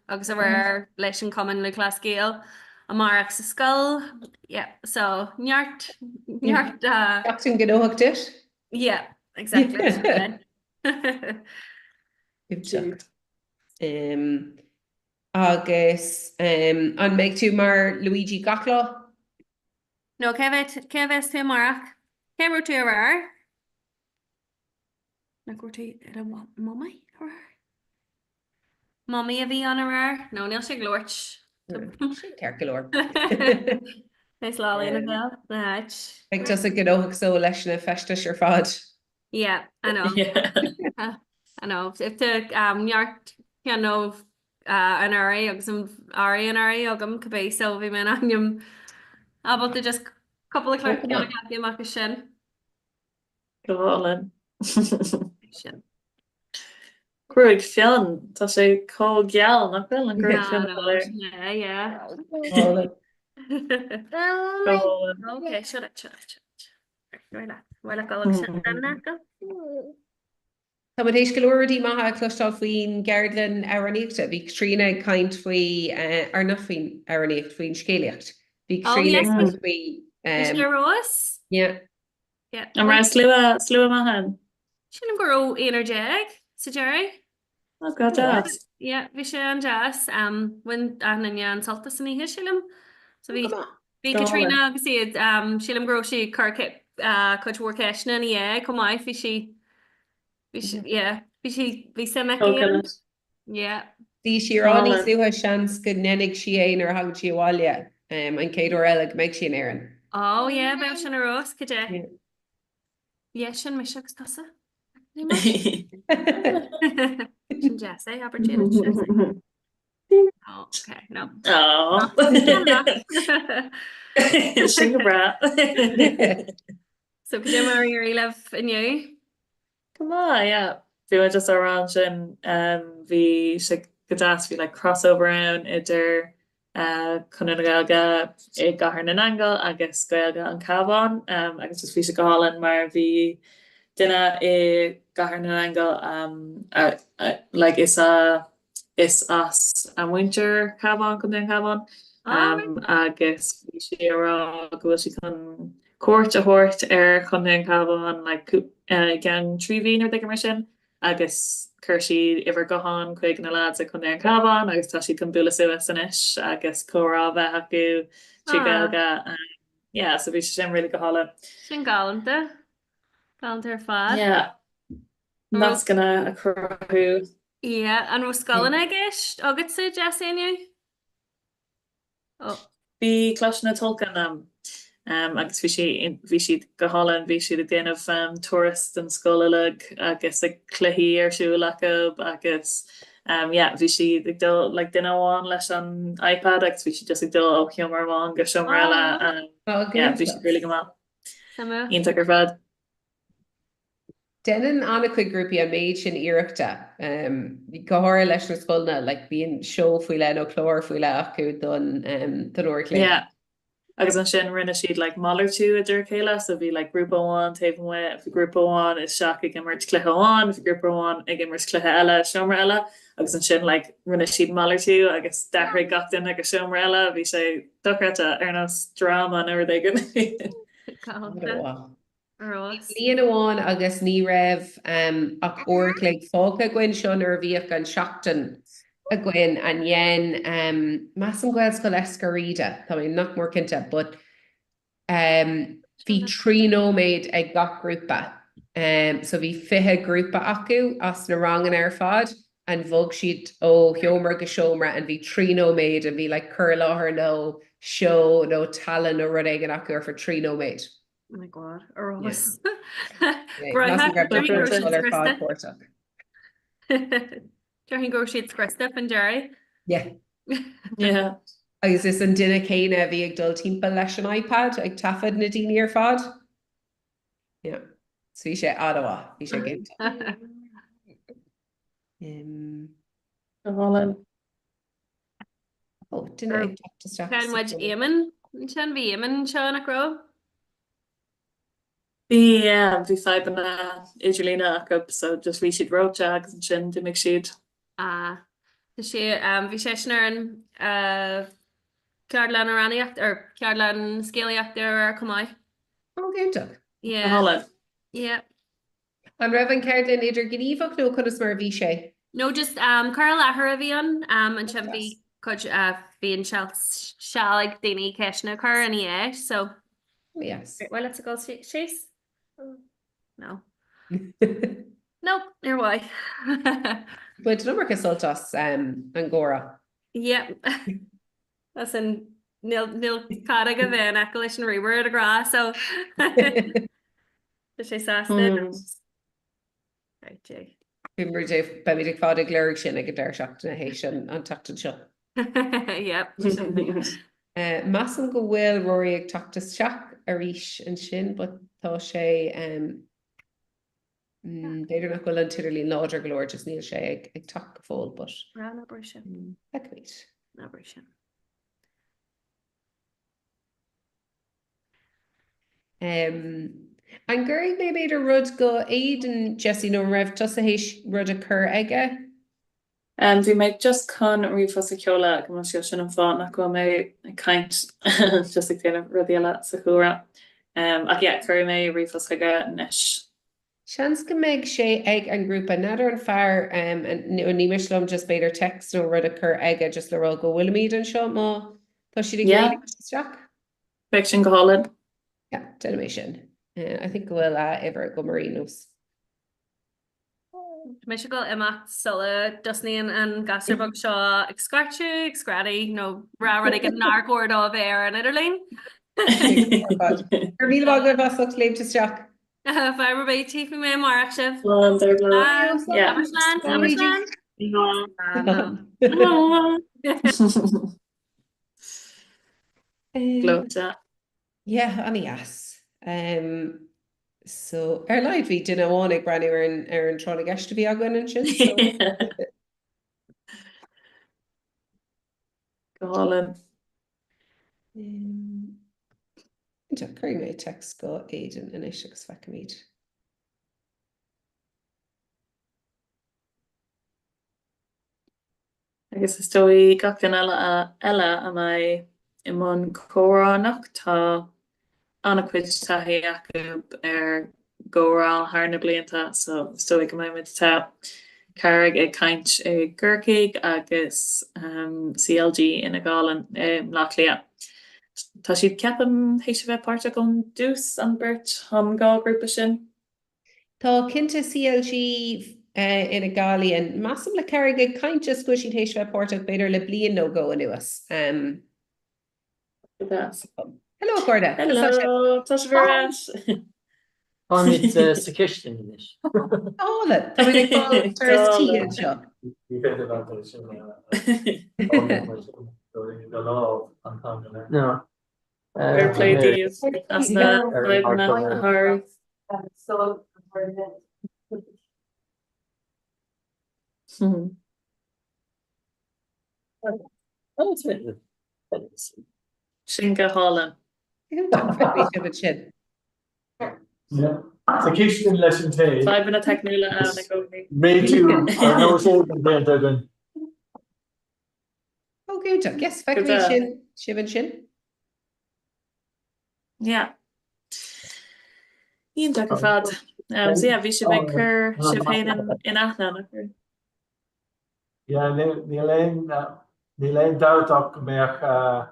F: agus aréir leis an Cumann Lúthchleas Gael amárach sa scoil. Yeah, so neart, neart.
G: Seachtain gnóthach duit?
F: Yeah, exactly.
G: Iontach. Agus an mbeidh tú mar Luigi gach lá?
F: No, cé bheidh, cé a bheas tú amárach? Cé raibh tú aréir? Nach raibh tú i do mamaí aréir? Mamaí a bhí ann aréir? No, níl sé ag labhairt.
G: Sin ceart go leor.
F: Is lá ina bheal, na háit.
G: Beidh tusa gnóthach so leis na feistis ar fad.
F: Yeah, I know. I know. Tá neart ceann anuraidh agus an earraí anuraidh agam cibé so bhí mé in ainm ábalta just cúpla ceann a ghearradh amach as sin.
D: Go hálainn.
F: Sin.
D: Gruaig fionn, tá sé chomh geal, nach bhfuil an gruaig fionn atá air?
F: Yeah, yeah.
G: Álainn.
D: Go hálainn.
F: Okay, shut it, shut it, shut it. Right, right, right, go agus sin an
G: Tá muid théis go leor rudaí maithe a chloisteáil faoin gceardlann amhránaíochta. Bhí Caitríona ag caint faoi, or not faoin amhránaíocht, faoin scéalaíocht. Bhí Caitríona ag caint faoi
F: Bhí sé ar fheabhas?
G: Yeah.
F: Yeah.
D: An raibh slua, slua maith ann?
F: Sílim go raibh 11 sa deireadh.
D: Oh, go deas.
F: Yeah, bhí sé an-deas. Um, bhain achan duine an-sult as an oíche, sílim. So bhí bhí Katrina agus iad, um, sílim go raibh sí ag cur uh, cuid mhór ceisteanna ina dhiaidh chomh maith, bhí sí bhí sí yeah, bhí sí bhí suim aici ann. Yeah.
G: Bhí sí ag rá níos luaithe seans go ndéanfaidh sí é nuair a thagann sí abhaile, um, an chéad uair eile go mbeidh sí in Éirinn.
F: Oh yeah, bheadh sin ar fheabhas, cad é? Yeah, sin mise agus tusa. Sin deas é, abair Jane, sin deas é. Oh, okay, no.
D: Oh. Sin go breá.
F: So cad é mar a d'éirigh libh inniu?
D: Go maith, yeah. Bhí mé just á rá ansin, bhí sé go deas, bhí like crossover ann idir Conradh na Gaeilge i gCathair na nAingeal agus Gaeilge an Chabháin agus just bhí sé go hálainn mar bhí duine i gCathair na nAingeal like is a is as a muintir Cabhán, Contae an Chabháin, agus bhí sí ag rá go bhfuil sí chun cuairt a thabhairt ar Chontae an Chabháin like i gceann 3 mhí nó rud éigin mar sin agus chuir sí uimhir gutháin chuig na lads i Contae an Chabháin agus tá siad chun bualadh suas anois agus comhrá a bheith acu trí Ghaeilge. Yeah, so bhí sé sin really go hálainn.
F: Sin galánta. Galánta ar fad.
D: Yeah. Nascanna a chruthú.
F: Yeah, an raibh scoileanna i gceist agatsa, Jessie, inniu? Oh.
D: Bhí Coláiste na Tulchann ann agus bhí sí, bhí siad go hálainn, bhí siad ag déanamh turas den scoil uilig agus ag cluichí ar siúl acu agus yeah, bhí siad ag dul, like duine amháin leis an iPad agus bhí siad just ag dul ó sheomra amháin go seomra eile. Yeah, bhí siad really go maith. Iontach ar fad.
G: Déanann an-chuid grúpaí an méid sin iarrachta, go háirithe leis na scoileanna, like bíonn seó faoi leith nó clár faoi leith acu don don uair a chloig.
D: Yeah. Agus ansin rinne siad like malartú idir a chéile, so bhí like grúpa amháin taobh amuigh, bhí grúpa amháin isteach ag imirt cluiche amháin, bhí grúpa amháin ag imirt cluiche eile i seomra eile, agus ansin like rinne siad malartú agus d'athraigh gach duine go seomra eile, bhí sé dochreidte ar nós dráma nó rud éigin.
G: Bliain amháin agus ní raibh ach uair a chloig fágtha againn, seo nuair a bhíodh an seachtain againn a dhein, measaim Gaelscoil Eiscir Riada, tá mé nach mór cinnte, but bhí 3 nóiméad ag gach grúpa. So bhí 20 grúpa acu as na ranganna ar fad and bhog siad ó sheomra go seomra and bhí 3 nóiméad and bhí like cur i láthair nó seó nó tallann nó rud éigin acu ar feadh 3 nóiméad.
F: Oh my God, ar fheabhas. Déarfainn go raibh siad scriosta faoin deireadh.
G: Yeah.
D: Yeah.
G: Agus is an duine céanna a bhí ag dul timpeall leis an iPad ag taifead na daoine ar fad. Yeah. So bhí sé an-mhaith, bhí sé iontach.
D: Go hálainn.
G: Ó, duine ag teacht isteach.
F: Chaill muid Éamonn ansin, bhí Éamonn anseo nach raibh?
D: Bhí, yeah, bhí fadhbanna idirlíne acu so just bhí siad reoite agus ansin d'imigh siad.
F: Ah, tá sé, bhí seisean ar an ceardlann amhránaíocht, ar ceardlann scéalaíochta aréir chomh maith.
G: Ó, iontach.
F: Yeah.
D: Go hálainn.
F: Yeah.
G: An raibh an ceardlann idirghníomhach nó conas mar a bhí sé?
F: No, just cur i láthair a bhí ann. Ansin bhí cuid, bhí an seal seal ag daoine ceisteanna a chur ina dhiaidh, so.
G: Yes.
F: Bhfuil leat a dhul síos? No. Nope, níor mhaith.
G: Baint an iomarca sult as an gcomhrá.
F: Yeah. As in, níl níl cad ag a bheith in aice leis an ríomhaire de ghnáth, so. Tá sé sásta. Right, Jay.
G: Beimid ag fad ag lorg sin ag an deireadh seachtaine théis an tseachtain seo.
F: Yep.
G: Measaim go bhfuil Rory ag teacht isteach arís ansin but tá sé b'fhéidir nach bhfuil an t-idirlíon láidir go leor just níl sé ag teacht go fóill but
F: Ná brúigh sin.
G: Feicfimid.
F: Ná brúigh sin.
G: An gcuirfidh mé b'fhéidir rud go Aidan, Jessie, nó an raibh tusa théis rud a chur aige?
D: Bhí mé just chun ríomhphost a sheoladh go mbeidh sin an fáth nach bhfuil mé ag caint just ag déanamh rudaí eile sa chúlra. Ach yeah, cuirfidh mé ríomhphost chuige anois.
G: Seans go mbeidh sé ag an ngrúpa. N'fheadar an fearr, nó ní miste liom just b'fhéidir text nó rud a chur aige just le rá go bhfuilimid anseo má tá siad ag
D: Yeah.
G: iarraidh isteach.
D: Beidh sin go hálainn.
G: Yeah, déanfaidh mé sin. I think go bhfuil a uimhir agam ar aon nós.
F: Tá mise ag dul imeacht sula dtosnaíonn an gasúr beag seo ag scairteadh, ag screadaigh nó rá rud éigin nár chóir dó a bheith ar an idirlíon.
G: Go raibh míle maith agaibh as ucht léimt isteach.
F: Fadhb ar bith, tífidh mé amárach sibh.
D: Slán, Dearbhla.
F: Slán,
D: Yeah.
F: abair slán, abair slán.
D: Slán. Gleoite.
G: Yeah, an-dheas. Um, so, ar a laghad bhí duine amháin ag breathnú ar an, ar an tráth na gceist a bhí againn ansin, so.
D: Go hálainn.
G: Um, cuirfidh mé text go Aidan anois agus feicfimid.
D: Agus is dóigh gach duine eile eile a mbeidh i mbun comhrá anocht, tá an-chuid taithí acu ar gcomhrá thar na blianta so is dóigh go mbeidh muid tá Carraig ag caint i gCorcaigh agus CLG Fhine Gall i mBleá Cliath. Tá siad, ceapaim, théis a bheith páirteach ón dtús, an bheirt, an dhá ghrúpa sin.
G: Tá cinnte CLG Fhine Gall. Measaim le Carraig ag caint just go bhfuil siad théis bheith páirteach b'fhéidir le bliain nó dhó anuas. Hello a chairde.
D: Hello, tá sibh ar ais.
P: Táimid sa chistin anois.
G: Álainn, táimid ag fáil turas tí anseo.
O: Ní féidir leat é sin a fháil do lámh an t-am go léir.
P: No.
D: Fair play daoibh as na fadhbanna a shárú. Sin go hálainn.
G: Sin.
O: Sa chistin leis an tae.
D: Fadhbanna teicniúla ann i gcónaí.
O: Réitiú ar nós éigin déanta againn.
G: Ó iontach, yes, feicimid sin, sibh ansin.
D: Yeah. Iontach ar fad. Um, so yeah, bhí sibh ag cur sibh féin in, in aithne, nach raibh?
O: Yeah, níl aon, níl aon dabht ach go mbeadh uh,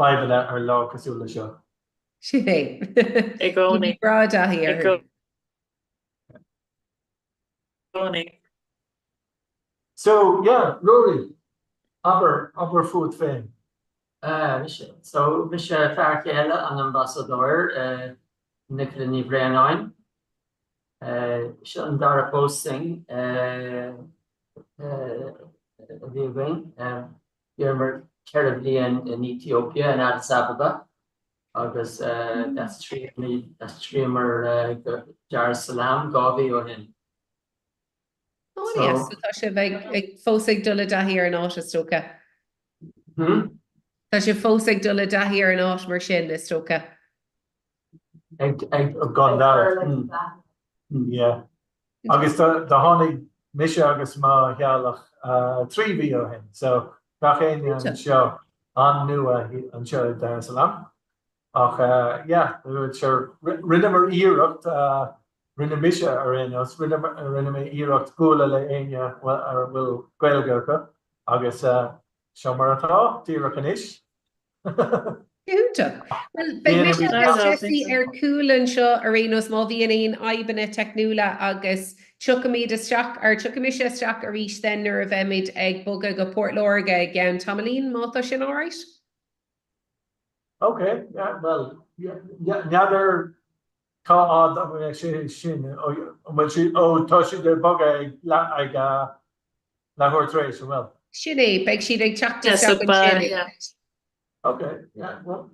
O: fadhbanna ar lá cosúil le seo.
G: Sin é.
D: I gcónaí.
G: Bhí breá taithí
D: I
G: orthu.
D: gcónaí.
O: So, yeah, Rory, abair, abair fút féin.
P: Ah, mise. So, mise fear céile an Ambasadóir, Nicola Ní Bhraonáin. Seo an dara pósadh a bhí againn. Bhíomar 4 bhliain in Ethiopia, in Addis Ababa, agus d'aistríomar go Dar es Salaam 2 mhí ó shin.
G: Oh yes, so tá sibh ag, ag fós ag dul i dtaithí ar an áit is dócha.
P: Hmm?
G: Tá sibh fós ag dul i dtaithí ar an áit mar sin is dócha.
O: Ag, ag, gan dabht. Mm. Yeah. Agus do, do tháinig mise agus mo theaghlach uh, 3 mhí ó shin, so gach éinne anseo an-nua anseo i Dar es Salaam. Ach yeah, sure, rinneamar iarracht, rinne mise ar aon nós, rinne mé iarracht bualadh le éinne a bhfuil Gaeilge acu agus seo mar atá, díreach anois.
G: Iontach. Bhuel, beidh mise agus Jessie ar cúl anseo ar aon nós má bhíonn aon fhadhbanna teicniúla agus tiocfaimid isteach, or tiocfaidh mise isteach arís then nuair a bheimid ag bogadh go Port Láirge i gceann tamaillín, má tá sin alright?
O: Ok, yeah, well, yeah, n'fheadar cá fhad a bhfuil sé sin, an bhfuil siad, ó, tá siad ag bogadh ag leath, ag leathuair tar éis, an bhfuil?
G: Sin é, beidh siad ag teacht isteach ansin.
O: Ok, yeah, well,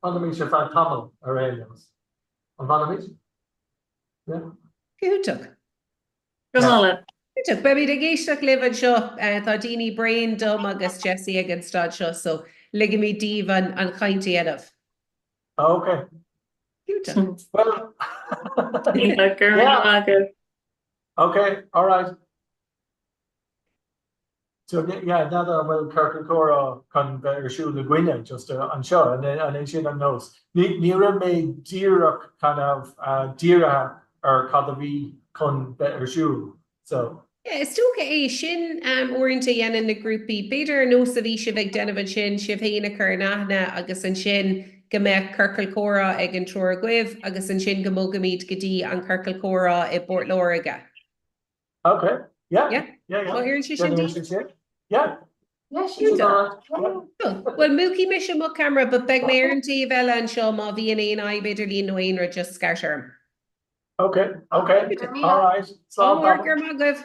O: fanfaimid ar feadh tamaill ar aon nós. An bhfanfaimid? Yeah.
G: Go hiontach.
D: Go hálainn.
G: Iontach. Beimid ag éisteacht libh anseo. Tá daoine bréan dom agus Jessie ag an staid seo so ligfimid daoibh an chaint a dhéanamh.
O: Ok.
G: Iontach.
O: Well.
D: Iontach. Go raibh míle maith agat.
O: Ok, alright. So yeah, n'fheadar an bhfuil ciorcal comhrá chun bheith ar siúl againne just anseo, an é sin an nós? Ní ní raibh mé díreach kind of dírithe ar cad a bhí chun bheith ar siúl, so.
G: Yeah, is dócha é sin uaireanta a dhéanann na grúpaí, b'fhéidir ar nós a bhí sibh ag déanamh ansin, sibh féin a chur in aithne agus ansin go mbeadh ciorcal comhrá ag an triúr agaibh agus ansin go mbogaimid go dtí an ciorcal comhrá i bPort Láirge.
O: Ok, yeah,
G: Yeah?
O: yeah, yeah.
G: Má oireann sé sin
O: Déanann
G: daoibh?
O: sé sin. Yeah.
T: Yeah, sin
G: Iontach. Cool. Bhuel, múchfaidh mise mo camera, but beidh mé ar an taobh eile anseo má bhíonn aon fhadhb idirlín nó aon rud, just scairt orm.
O: Ok, ok, all right.
G: Slán Ádh mór, go raibh maith agaibh.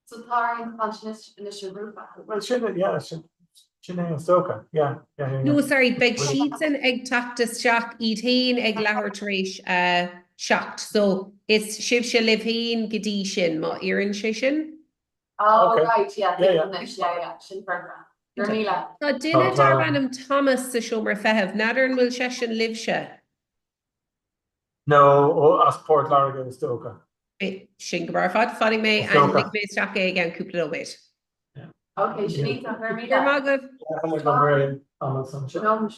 T: So tá orainn caint anois ar ghrúpa.
O: Well sin, yeah, sin, sin é is dócha, yeah, yeah, yeah.
G: No, sorry, beidh siadsan ag teacht isteach iad féin ag leathuair tar éis a 7, so is sibhse libh féin go dtí sin, má oireann sé sin?
T: Oh,
O: Okay.
T: right, yeah,
O: Yeah, yeah.
T: anois, yeah, yeah, sin foirfe. Go raibh míle.
G: Tá duine
O: Tá-
G: darb ainm Thomas sa seomra feithimh, n'fheadar an bhfuil seisean libhse?
O: No, ó, as Port Láirge is dócha.
G: Sin go breá ar fad. Fanfaidh mé
O: Is dócha.
G: ligfidh mé isteach é i gceann cúpla nóiméad.
T: Ok, sin iontach, go raibh míle.
G: Go raibh maith agaibh.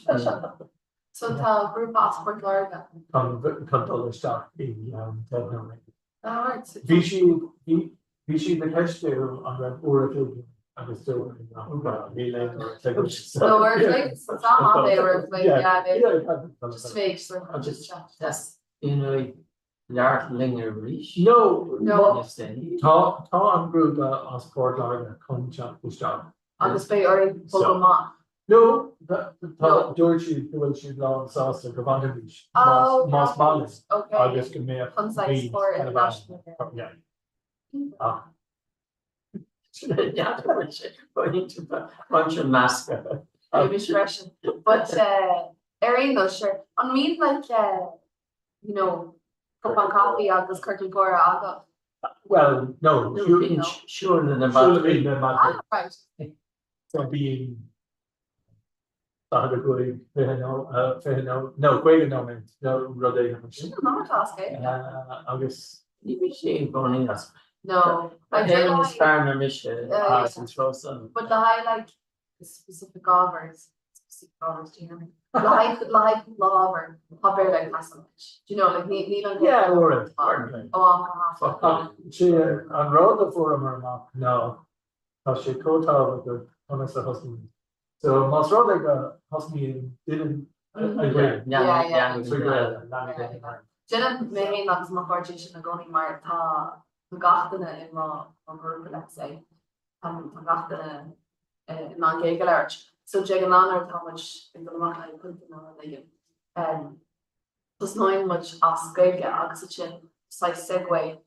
T: No, So tá grúpa as Port Láirge.
O: Chun dul isteach i gceann 10 nóiméad.
T: All right.
O: Bhí siad, bhí, bhí siad ag ceistiú an raibh uair a chloig agus dúirt mé nach raibh, níl aon uair a chloig.
T: No, uair a chloig, is am maith é uair a chloig, yeah, b'fhéidir. Just to make sure.
P: Just, you know, labhairt linn arís.
O: No,
T: No.
O: tá, tá an grúpa as Port Láirge chun teacht isteach.
T: Agus beidh orainn bogadh amach.
O: No, tá, dúirt siad go bhfuil siad lán sásta go bhfanfaimís
T: Oh,
O: más maith linn
T: okay.
O: agus go mbeadh
T: Chun saghas
O: bhí
T: cóir
O: kind of ann.
T: international.
O: Yeah. Ach
P: Bunch of measctha.
T: Maybe freisin. But uh, ar aon nós, sure, an mbíonn like uh, you know, cupán caife agus ciorcal comhrá agat?
O: Well, no,
P: Bíonn siúl na
O: Siúl na madraí.
T: Ah, right.
O: So bíonn 45, 20 nó, 20 nó, no, 50 nóiméad nó rud éigin mar sin.
T: Sin an am atá as Gaeilge.
O: Agus.
P: Ní bhí sé i gcónaí as.
T: No.
P: Éireann is fearr ná mise as an treo san.
T: But le haghaidh like specific ábhar, specific ábhar, do you hear me? Le haghaidh le haghaidh cúpla ábhar, tá Béarla ag teastáil anois. Do you know, like ní níl an
O: Yeah, uaireanta.
T: ó am go ham.
O: Ach sé an rud a fuaireamar amach ná tá sé chomh tábhachtach conas a thosnaíonn. So más rud é go thosnaíonn duine againn
T: Yeah, yeah.
O: trí Ghaeilge, leanann duine ar.
T: Déanaim mé féin agus mo chairde sin i gcónaí mar tá tá gach duine i mo mo ghrúpa let's say tá tá gach duine in ann Gaeilge a labhairt. So de ghnáth nuair atá muid ag dul amach le haghaidh pionta nó rud éigin, tosnaíonn muid as Gaeilge agus ansin saghas segue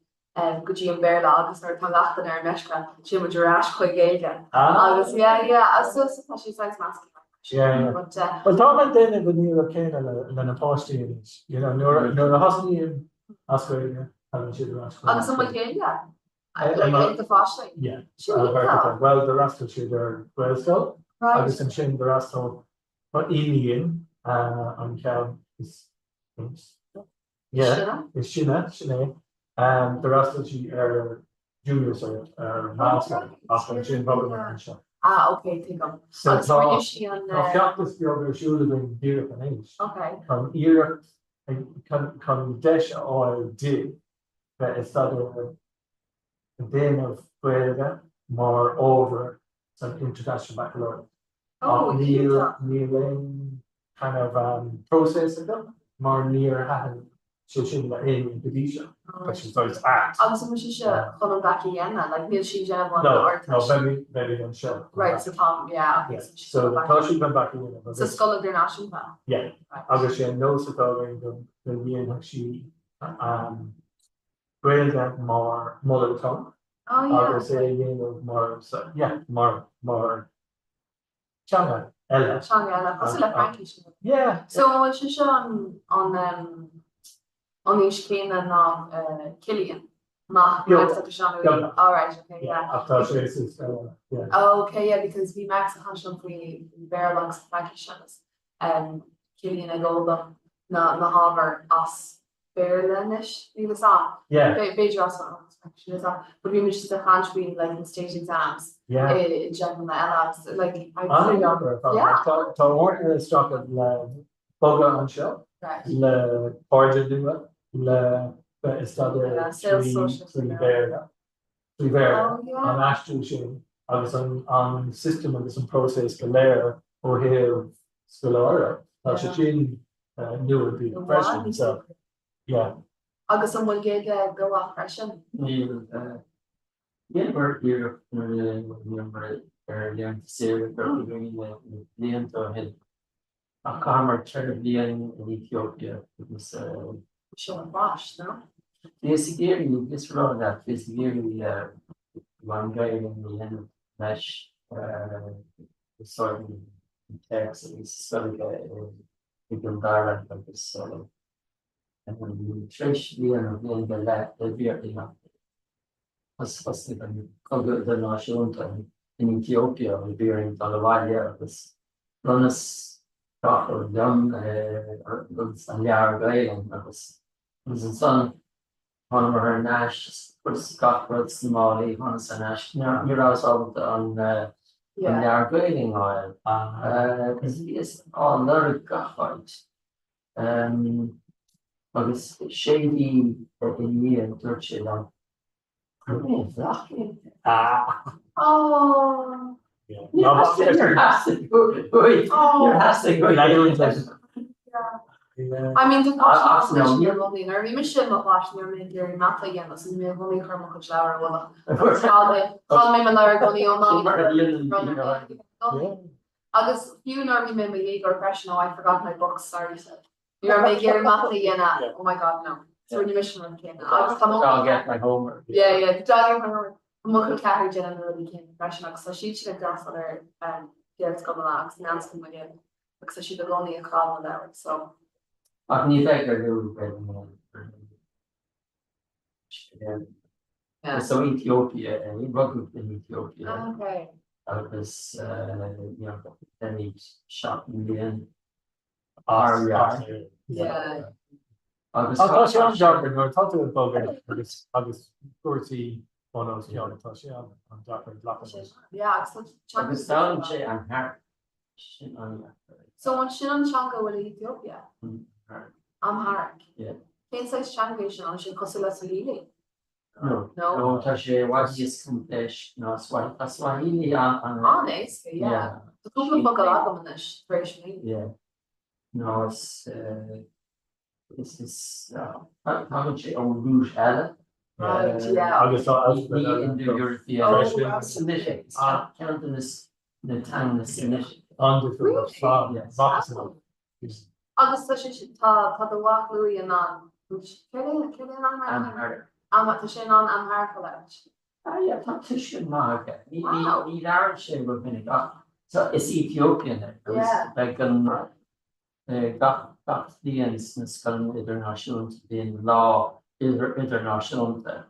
T: go dtí an Béarla agus nuair atá gach duine ar meisce, téann muid ar ais chuig Gaeilge. Agus yeah, yeah, so so tá sé saghas measctha.
O: Yeah, yeah.
T: But uh,
O: Well, tá mé ag déanamh an iarracht céanna le le na páistí anois, you know, nuair nuair a thosnaíonn as Gaeilge, tagann siad ar ais chuig
T: Agus an bhfuil Gaeilge? Like ag do pháistí?
O: Yeah.
T: Sin iontach.
O: Bhuel, d'fhreastail siad ar Ghaelscoil
T: Right.
O: agus ansin d'fhreastail iníon an ceann is yeah,
T: Sine?
O: is sine, sin é. D'fhreastail sí ar junior cert ar mheánscoil ach ansin bhogamar anseo.
T: Ah, ok, tuigim.
O: So
T: Agus
O: tá
T: rinne sí an
O: tá feachtas beag ar siúl againn díreach anois
T: Ok.
O: chun iarracht chun chun deis a fháil di bheith ag staidéar ag déanamh Gaeilge mar ábhar san International Baccalaureate.
T: Oh,
O: Ach níl
T: iontach.
O: níl aon kind of um, process acu mar níor thaitin sé sin le éinne go dtí seo. Tá sé saghas ait.
T: Agus an bhfuil sise chun an Bacc a dhéanamh? Like níl sí ag déanamh an
O: No, no,
T: Ardteist?
O: beidh beidh anseo.
T: Right, so tá, yeah, okay,
O: Yeah,
T: so she's
O: so
T: got
O: tá
T: Bacc.
O: sí chun Bacc a dhéanamh
T: Sa
O: agus
T: scoil idirnáisiúnta?
O: yeah,
T: Right.
O: agus sé an nós atá againn go go ndéanfadh sí um, Gaeilge mar mother tongue
T: Oh yeah,
O: agus é a dhéanamh mar yeah, mar mar teanga eile.
T: Teanga eile, cosúil le Fraincis.
O: Yeah.
T: So an bhfuil sé seo an an um, an aois céanna ná uh, Cillian? Nach
O: Beag.
T: Max agus Sean
O: Beag.
T: All right, okay, yeah.
O: Ach tá sé is yeah.
T: Oh, okay, yeah, because bhí Max ag caint liom faoi Béarla agus Fraincis agus um, Cillian ag foghlaim na na hábhair as Béarla anois, níl fhios a'm.
O: Yeah.
T: B'fhéidir as an Sin is but bhí muid just ag caint faoi like na state exams
O: Yeah.
T: i i dteangacha eile agus like I'd say
O: An-deacair ar fad.
T: Yeah.
O: Tá tá orainn ag streachailt le bogadh anseo,
T: Right.
O: le cairde nua, le bheith ag staidéar
T: Yeah, saol sóisialta
O: trí
T: nua.
O: Bhéarla, trí Bhéarla,
T: Oh yeah.
O: an aistriú sin agus an an system agus an próiseas go léir ó thaobh scoláireacht, tá sé
T: Yeah.
O: sin nua
T: I bhfad
O: freisin,
T: níos
O: so
T: deacra.
O: yeah.
T: Agus an bhfuil Gaeilge ag do mhac freisin?
P: Níl. Dheineamar iarracht nuair a bhíomar ar laethanta saoire i gCorca Dhuibhne na blianta ó shin ach chaitheamar 4 bhliain in Ethiopia agus.
T: Seo an pháiste, no?
P: Bhíos ag iarraidh, bhíos ag rá leat, bhíos ag iarraidh an Ghaeilge a dhéanamh leis úsáid an téacs a bhí sa scoil aige i gCill Dara agus Tar éis bliain nó bliain go leith thosaigh an cogadh idirnáisiúnta in Ethiopia agus bhí orainn dul abhaile agus rinneas gach rud liom agus an leabhar Gaelainn agus ansan thánamar thar n-ais chuireas gach rud sna málaí thánas thar n-ais ní rabhas ábalta an leabhar Gaelainn a fháil agus bhíos á lorg gach áit. Agus sé mhí i ndiaidh dúirt sé liom, Chuir mé i bhFleadh é. Níor theastaigh uaidh. Níor theastaigh uaidh.
T: I mean, tá páistí i gcónaí, nuair a bhí mise i mo pháiste ní raibh mé ag iarraidh mata a dhéanamh, so bhí mé i gcónaí ag cur mo chuid leabhar i bhfolach. Agus chaill mé, chaill mé mo leabhar i gcónaí ó Mamaí. Agus fiú nuair a bhí mé i mo dhéagóir freisin, oh I forgot my books, sorry so ní raibh mé ag iarraidh mata a dhéanamh, oh my god no. So rinne mise an rud céanna. Agus tá mo
P: Dog ate my homework.
T: Yeah, yeah, the dog ate my homework. Tá mo chol ceathar ag déanamh na rudaí céanna freisin agus tá siad sin ag freastal ar Gaelscoileanna agus meánscoileanna agus tá siad i gcónaí ag cailleadh na leabhar, so.
P: Ach ní bheidh ar Louis Gaeilge. Is ó Ethiopia é, rugadh in Ethiopia agus beimid 7 mbliana thar lear.
O: Agus tá sé an-deacair nuair atá tú ag bogadh agus agus cúrsaí bun os cionn, tá sé an-deacair glacadh leis.
P: Agus d'fhoghlaim sé Amharic, sin an-deacair.
T: So an sin an teanga a bhfuil i Ethiopia? Amharic. Cén saghas teanga é sin? An sin cosúil le Swahili?
P: No. No, tá sé i bhfad níos coimpléisc ná Swahili. Tá Swahili an-.
T: An-éasca, yeah. Tá cúpla focal agam anois tar éis mí.
P: Yeah. No, is, is, is, tagann sé ó root eile.
T: Right, yeah.
O: Agus tá alphabet
P: Ní
O: eile.
P: Indo-European. Semitic. Is ceann de na teangacha Semitic.
O: An-difriúil ar fad.
T: Really? Agus tá sé tá tá do mhac Louis in ann céard é céard é an ainm
P: Amharic.
T: Am tá sé in ann Amharic a labhairt.
P: Ah yeah, tá tuiscint maith aige. Ní ní ní labhrann sé rómhinic ach tá is Ethiopian é agus beidh an gach gach bliain sna scoileanna idirnáisiúnta bíonn lá idir idirnáisiúnta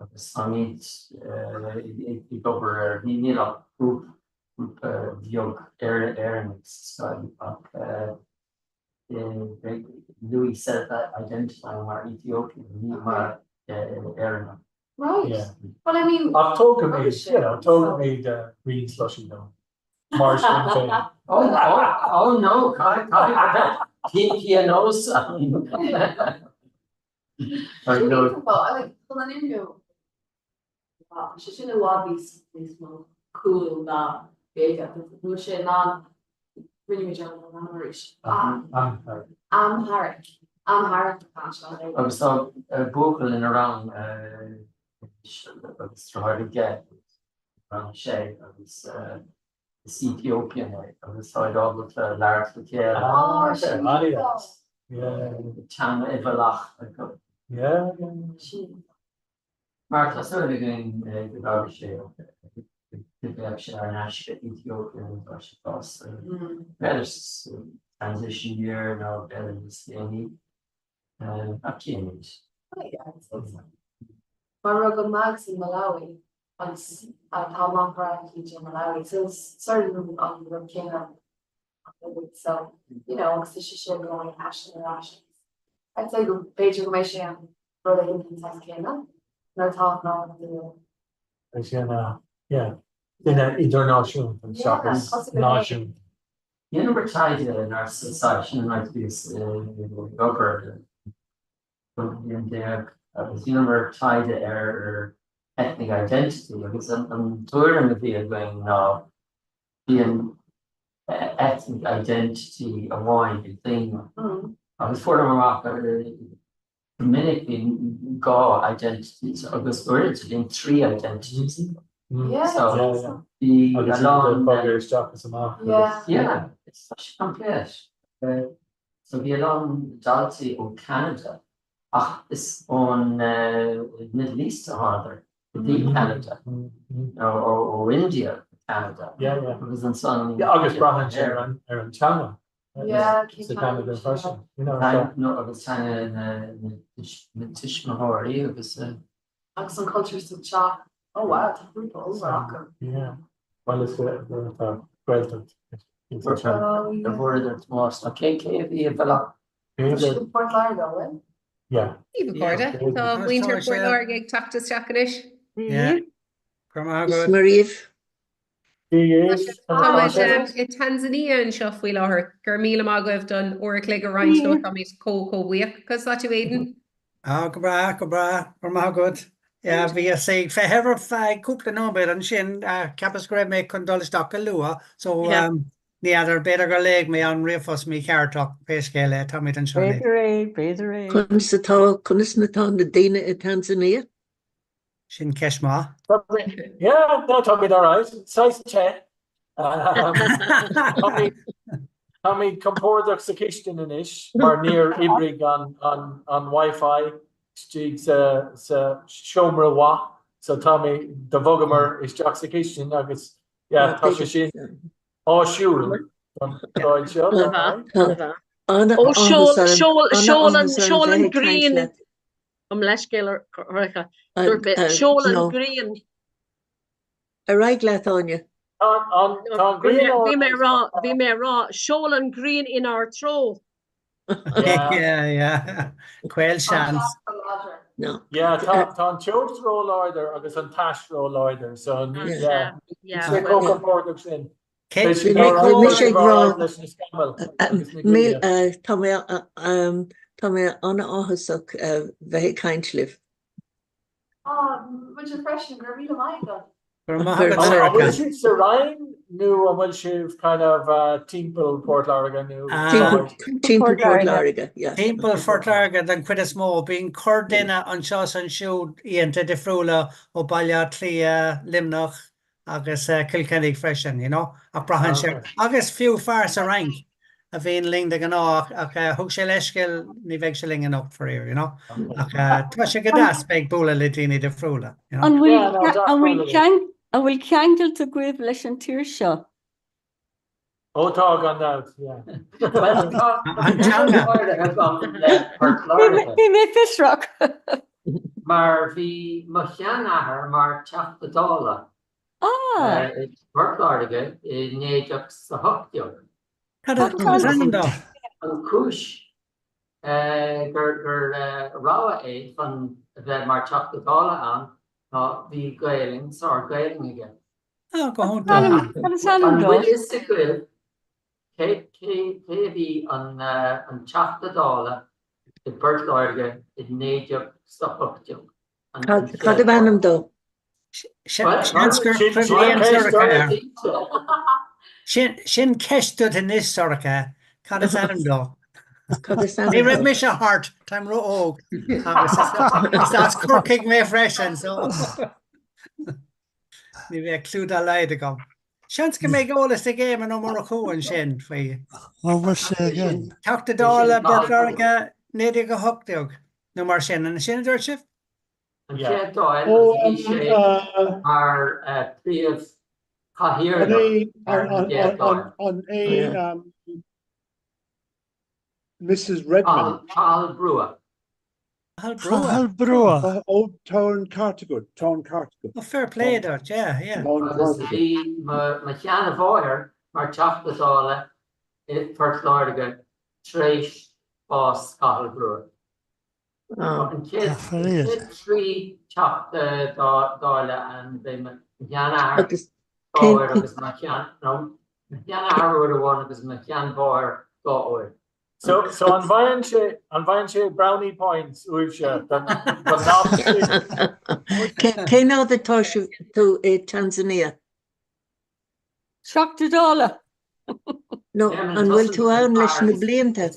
P: agus táimid ag obair ar ní níl ach grúpa grúpa beag Éireannach sa scoil ach beidh Louis self-identifying mar Ethiopian, ní mar Éireannach.
T: Right. Well, I mean.
O: Ach tógfaimid, you know, tógfaimid green slushy dó. Mar sin féin.
P: Oh, oh, oh no, caithfidh pionós ann.
T: Sin iontach, chun an inniu. Tá sé sin i bhfad níos níos mó cool ná Gaeilge. Bhfuil sé in ann rinne mé dearmad ar an ainm arís.
O: Amharic.
T: Amharic. Amharic atá anseo.
P: Agus tá buachaill ina rang agus deartháir aige rang sé agus is Ethiopian é agus táid ábalta labhairt le chéile.
T: Á, sin iontach.
P: Teanga uibhealach acu.
O: Yeah, yeah.
P: Mar tá súil againn go bhfágfaidh sé go mbeadh sé thar n-ais go Ethiopia nuair atá sé fásta. B'fhéidir sa transition year nó b'fhéidir níos déanaí. Ach cífimid.
T: Mar rugadh Mags i Malawi agus tá máthair aici i Malawi so is sort of an rud céanna so you know agus tá sé sin going ais ar ais. I'd say go b'fhéidir go mbeidh sé an rud éigin den saghas céanna. Nuair atá an lá
O: Is sin yeah, duine idirnáisiúnta seachas náisiúnta.
P: Dhéanamar taighde inár sa sin an áit a bhíos ag obair don bhliain déag agus dhéanamar taighde ar ethnic identity agus an tuairim a bhí againn ná bíonn ethnic identity amháin ag daoine agus fuaireamar amach go minic bíonn 2 identities agus uaireanta bíonn 3 identities. So bhí a lán
O: bogadh isteach is amach agus.
P: Yeah, it's such a complex. So bhí a lán daltaí ó Canada ach is ón Middle East a thánadar go dtí Canada nó ó India go Canada agus ansan.
O: Yeah, agus braitheann sé ar an ar an teanga sa Canada freisin, you know.
P: No agus teanga na tuismitheoirí agus.
T: Agus an cultúr sa teach. Oh wow, tá grúpa ollmhór acu.
O: Yeah, bhuel is tá Gaeltacht.
P: Bhuaireadar Tomás nó cé cé a bhí i bhFealach?
T: Port Láirge, an bhfuil?
O: Yeah.
G: Dia daoibh a chairde. Tá muintir Port Láirge ag teacht isteach anois.
A: Yeah. Go raibh maith agat.
B: Maríomh.
G: Tá muid i Tanzania anseo faoi láthair. Go raibh míle maith agaibh don uair a chloig a roinnt leo. Táimid chomh chomh buíoch. Conas tá tú Aidan?
A: Á, go breá, go breá. Go raibh maith agat. Yeah, bhíos ag feitheamh ar feadh cúpla nóiméad ansin, cheapas go raibh mé chun dul isteach go luath, so ní fheadar, b'fhéidir gur léigh mé an ríomhphost mícheart ach pé scéal é, táimid anseo anois.
B: B'fhéidir é, b'fhéidir é. Conas atá, conas atá na daoine i Tanzania?
A: Sin ceist maith.
O: Yeah, no, táimid alright. Saghas te. Táimid compordach sa chistin anois mar níor oibrigh an an Wi-Fi istigh sa sa seomra mhaith so táimid, do bhogamar isteach sa chistin agus yeah, tá sé sin áisiúil don ócáid seo.
E: Ó seol seol an seol an ghrian Gabh mo leithscéal a Shorcha. Dúirt mé, seol an ghrian.
B: Ar aghaidh leat, Áine.
O: Tá an ghrian
E: Bhí mé ag rá, bhí mé ag rá, seol an ghrian inár dtreo.
A: Yeah, yeah. Caolseans.
O: Yeah, tá an teocht ró-láidir agus an tais ró-láidir, so ní, yeah. Sé chomh compordach sin.
B: Bhí mise ag rá, tá mé tá mé an-áthasach bheith ag caint libh.
T: Á, muide freisin, go raibh míle maith agat.
A: Go raibh maith agat,
O: An bhfuil sibh sa Rinn nó an bhfuil sibh kind of timpeall Port Láirge nó?
B: Timpeall Port Láirge, yeah.
A: Timpeall Phort Láirge den chuid is mó. Bíonn corrdhuine anseo is ansiúd oícheanta difriúla ó Baile Átha Cliath, Luimneach, agus Cill Chainnigh freisin, you know, ach braitheann sé, agus fiú fear sa Fhrainc a bhíonn linn de ghnáth ach thug sé leithscéal ní bheidh sé linn anocht faraor, you know, ach tá sé go deas bheith ag bualadh le daoine difriúla, you know.
X: An bhfuil an bhfuil ceangailt agaibh leis an tír seo?
O: Ó tá, gan dabht, yeah.
P: Bhuel, tá
A: An teanga.
P: áirithe agam le Port Láirge.
X: Bhí mé fiosrach.
P: Mar bhí mo sheanathair mar Teachta Dála
X: Ah.
P: i bPort Láirge i 1918.
A: Cad is ainm dó?
P: An chúis gur roghadh é chun a bheith mar Teachta Dála ann ná bhí Gaelainn, sár-Ghaelainn aige.
A: Ah, go hiontach.
X: Cad is ainm
P: An
X: dó?
P: bhfuil fhios agaibh cé cé cé a bhí an an Teachta Dála i bPort Láirge i 1918? An
B: Cad
P: an
B: cad
P: chéad
B: ab ainm
P: Dáil.
B: dó?
A: Seans gur cuimhníonn Sorcha air. Sin sin ceist duit anois, Sorcha. Cad is ainm dó?
B: Cad is ainm
A: Ní raibh
B: dó?
A: mise thart, táim ró-óg. Agus is as Corcaigh mé freisin, so. Ní bheadh clue dá laghad agam. Seans go mbeidh eolas ag Éamonn Ó Murchú ansin faoi.
Y: An bhfuil sé again?
A: Teachta Dála bPort Láirge 1918 nó mar sin. An sin a dúirt sibh?
P: An chéad Dáil agus bhí sé mar phríomh-chathaoirleach ar an gcéad Dáil.
Y: An é Mrs Redmond?
P: Cathal Brugha.
Y: Cathal Brugha. Ó, tá an ceart agat, tá an ceart agat.
A: Oh, fair play duit, yeah, yeah.
P: Agus bhí mo sheanmháthair mar Teachta Dála i bPort Láirge tar éis bás Cathal Brugha. An chéad 3 Teachta Dála ann, bhí mo sheanathair dhá uair agus mo sheanathair uair amháin agus mo sheanmháthair dhá uair.
O: So so an bhfaigheann sé an bhfaigheann sé brownie points uaibhse don don nach sin?
B: Cén fhad atá tú i Tanzania?
X: Teachta Dála.
B: No, an bhfuil tú ann leis na blianta?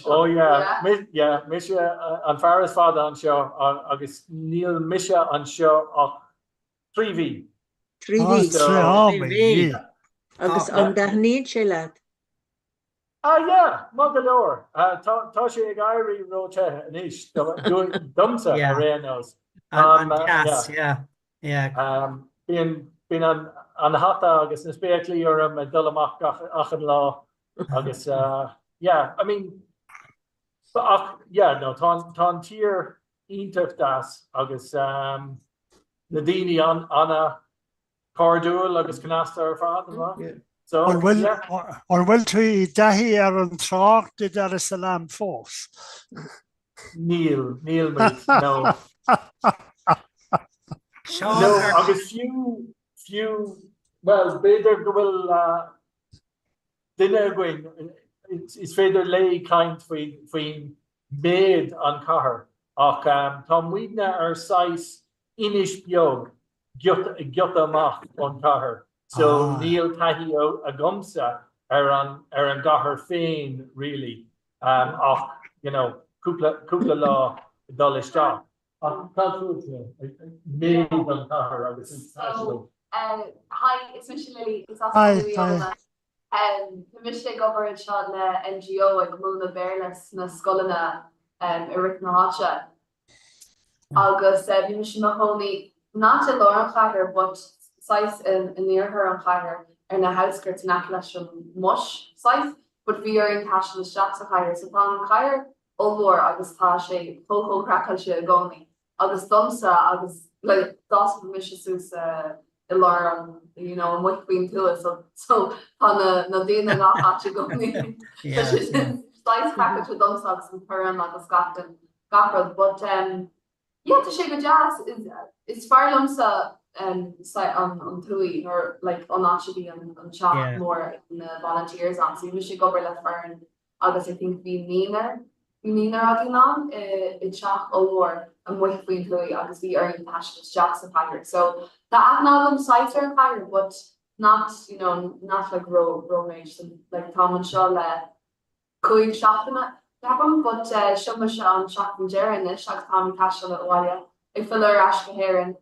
O: Oh yeah, yeah, mise an fear is fada anseo agus níl mise anseo ach 3 mhí.
B: 3 mhí.
O: 3
A: mhí.
B: Agus an dtaitníonn sé leat?
O: Ah yeah, maith go leor. Tá sé ag éirí ró-the anois, domsa ar aon nós.
A: An teas, yeah, yeah.
O: Bíonn bíonn an hata agus na spéaclaí orm ag dul amach gach achan lá agus yeah, I mean, ach yeah, no, tá tá an tír iontach deas agus na daoine an- Cairdiúil agus cneasta ar fad, an ea? So,
C: An bhfuil,
O: yeah.
C: an bhfuil tú i dtaithí ar an trácht i Dar es Salaam fós?
O: Níl, níl muid, no.
A: Seán
O: No,
A: ar.
O: agus fiú, fiú, bhuel, b'fhéidir go bhfuil duine againn, is féidir léi caint faoin méid an chathair ach tá muidne ar saghas inis beag giota amach ón chathair so níl taithí agamsa ar an ar an gcathair féin really ach you know cúpla cúpla lá dul isteach. Ach cad fútsa? Méid an chathair agus an taisteal?
T: So, hi, is mise Lily, is as
C: Hi,
T: Contae
C: hi.
T: Mhaigh Eo mé. Tá mise ag obair anseo le NGO ag múineadh Béarla sna scoileanna i rith na háite. Agus bhí mise i mo chónaí not i lár an chathair but saghas in iarthar an chathair ar na outskirts in aice leis an mBus saghas but bhí orainn taisteal isteach sa chathair so tá an chathair ollmhór agus tá sé chomh chomh craiceáilte i gcónaí agus domsa agus like d'fhás mise suas i lár an you know amuigh faoin tuath so so tá na na daoine gach áit i gcónaí tá sé sin saghas craiceáilte domsa agus an torann agus gach den gach rud but um yeah tá sé go deas is is fearr liomsa um an an tuath nuair like an áit a bhí an an teach mór na volunteers ann so bhí mise ag obair le foireann agus I think bhí naonúr, bhí naonúr againn ann i dteach ollmhór amuigh faoin tuath agus bhí orainn taisteal isteach sa chathair. So tá aithne agam saghas ar an chathair but not, you know, not like ró, ró-méid so like táim anseo le 5 seachtaine ceapaim but seo mise an seachtain deireadh anois agus táim ag taisteal abhaile ag filleadh ar ais go hÉirinn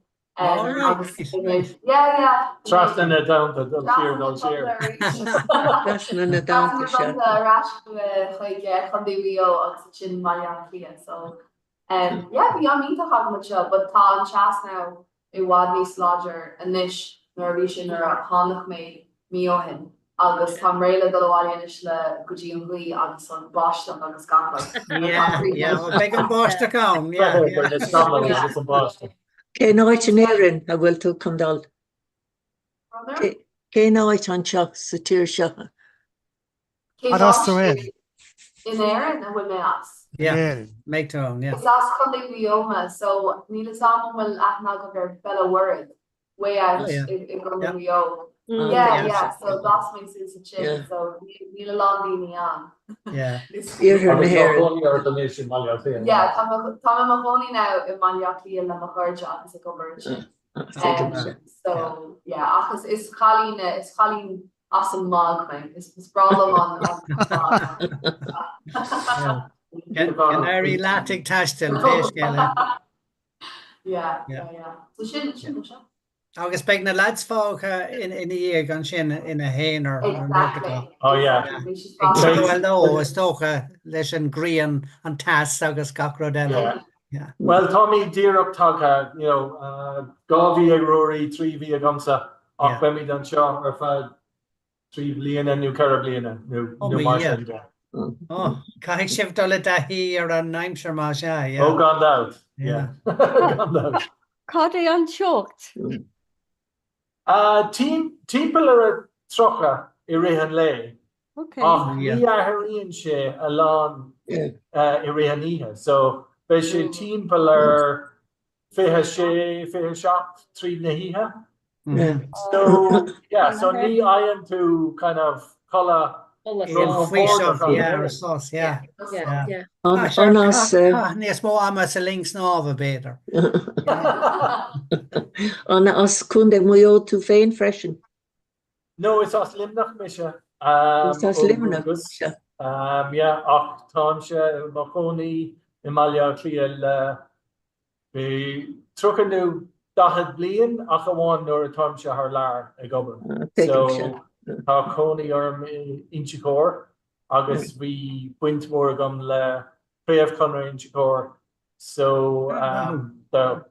O: Trasna na dtonnta dul siar dul siar.
B: Trasna na dtonnta
T: seo. Ar ais chuig Contae Mhaigh Eo agus ansin Baile Átha Cliath so yeah bhí am iontach agam anseo but tá an teas now i bhfad níos láidir anois ná a bhí sé nuair a tháinig mé mí ó shin agus táim réidh le dul abhaile anois le go dtí an ghaoth agus an báisteach agus gach rud.
A: Yeah, yeah, well beidh an báisteach ann, yeah, yeah.
O: Na scamaill agus an báisteach.
B: Cén áit in Éirinn a bhfuil tú chun dul? Cén áit anseo sa tír seo?
T: Cén áit in Éirinn a bhfuil mé as?
A: Yeah, make to own, yeah.
T: Is as Contae Mhaigh Eo mé, so níl fhios a'm an bhfuil aithne agaibh ar Béal an Mhuirthead. way out
A: Oh yeah.
T: i gContae
A: Yeah.
T: Mhaigh Eo.
A: Mm.
T: Yeah,
A: Yeah.
T: yeah, so d'fhás mé suas ansin,
B: Yeah.
T: so níl a lán daoine ann.
A: Yeah.
B: Iarthar na
O: Agus tá
B: hÉireann.
O: cónaí ort anois i mBaile Átha Cliath.
T: Yeah, tá mé tá mé i mo chónaí now i mBaile Átha Cliath le mo chairde agus ag obair ansin.
B: Tuigimse.
T: So, yeah, ach is is cailín is cailín as an mbog mé. Is is breá liom an an bog.
A: Go n-éirí leat ag taisteal, pé scéal é.
T: Yeah, yeah, yeah. So sin, sin yeah.
A: Agus beidh na lads fágtha ina dhiaidh ansin ina n-aonar
T: Exactly.
O: Oh yeah.
A: Ag triall leo is dócha leis an ghrian, an teas agus gach rud eile.
O: Yeah. Well táimid díreach tagtha, you know, 2 mhí ag Ruairí, 3 mhí agamsa ach beimid anseo ar feadh 3 bliana nó 4 bliana nó mar sin de.
A: Ó, caithfidh sibh dul i dtaithí ar an aimsir más ea, yeah.
O: Ó, gan dabht, yeah. Gan dabht.
X: Cad é an teocht?
O: Timpeall ar 30 i rith an lae, ach ní athraíonn sé a lán i rith an oíche. So. Beidh sé timpeall ar 26, 27 tríd na hoíche. So, yeah, so ní fhaigheann tú kind of codladh
A: Faoiseamh, yeah, ar sos, yeah.
B: Yeah. An as.
A: Caith níos mó ama sa linn snámha, b'fhéidir.
B: An as Contae Mhaigh Eo tú féin freisin?
O: No, is as Luimneach mise.
B: Is as Luimneach mise.
O: Yeah, ach táimse i mo chónaí i mBaile Átha Cliath le 30 nó 40 bliain ach amháin nuair atáimse thar lear ag obair. So tá cónaí orm in Inse Chór agus bhí baint mhór agam le Craobh Chonradh Inse Chór so do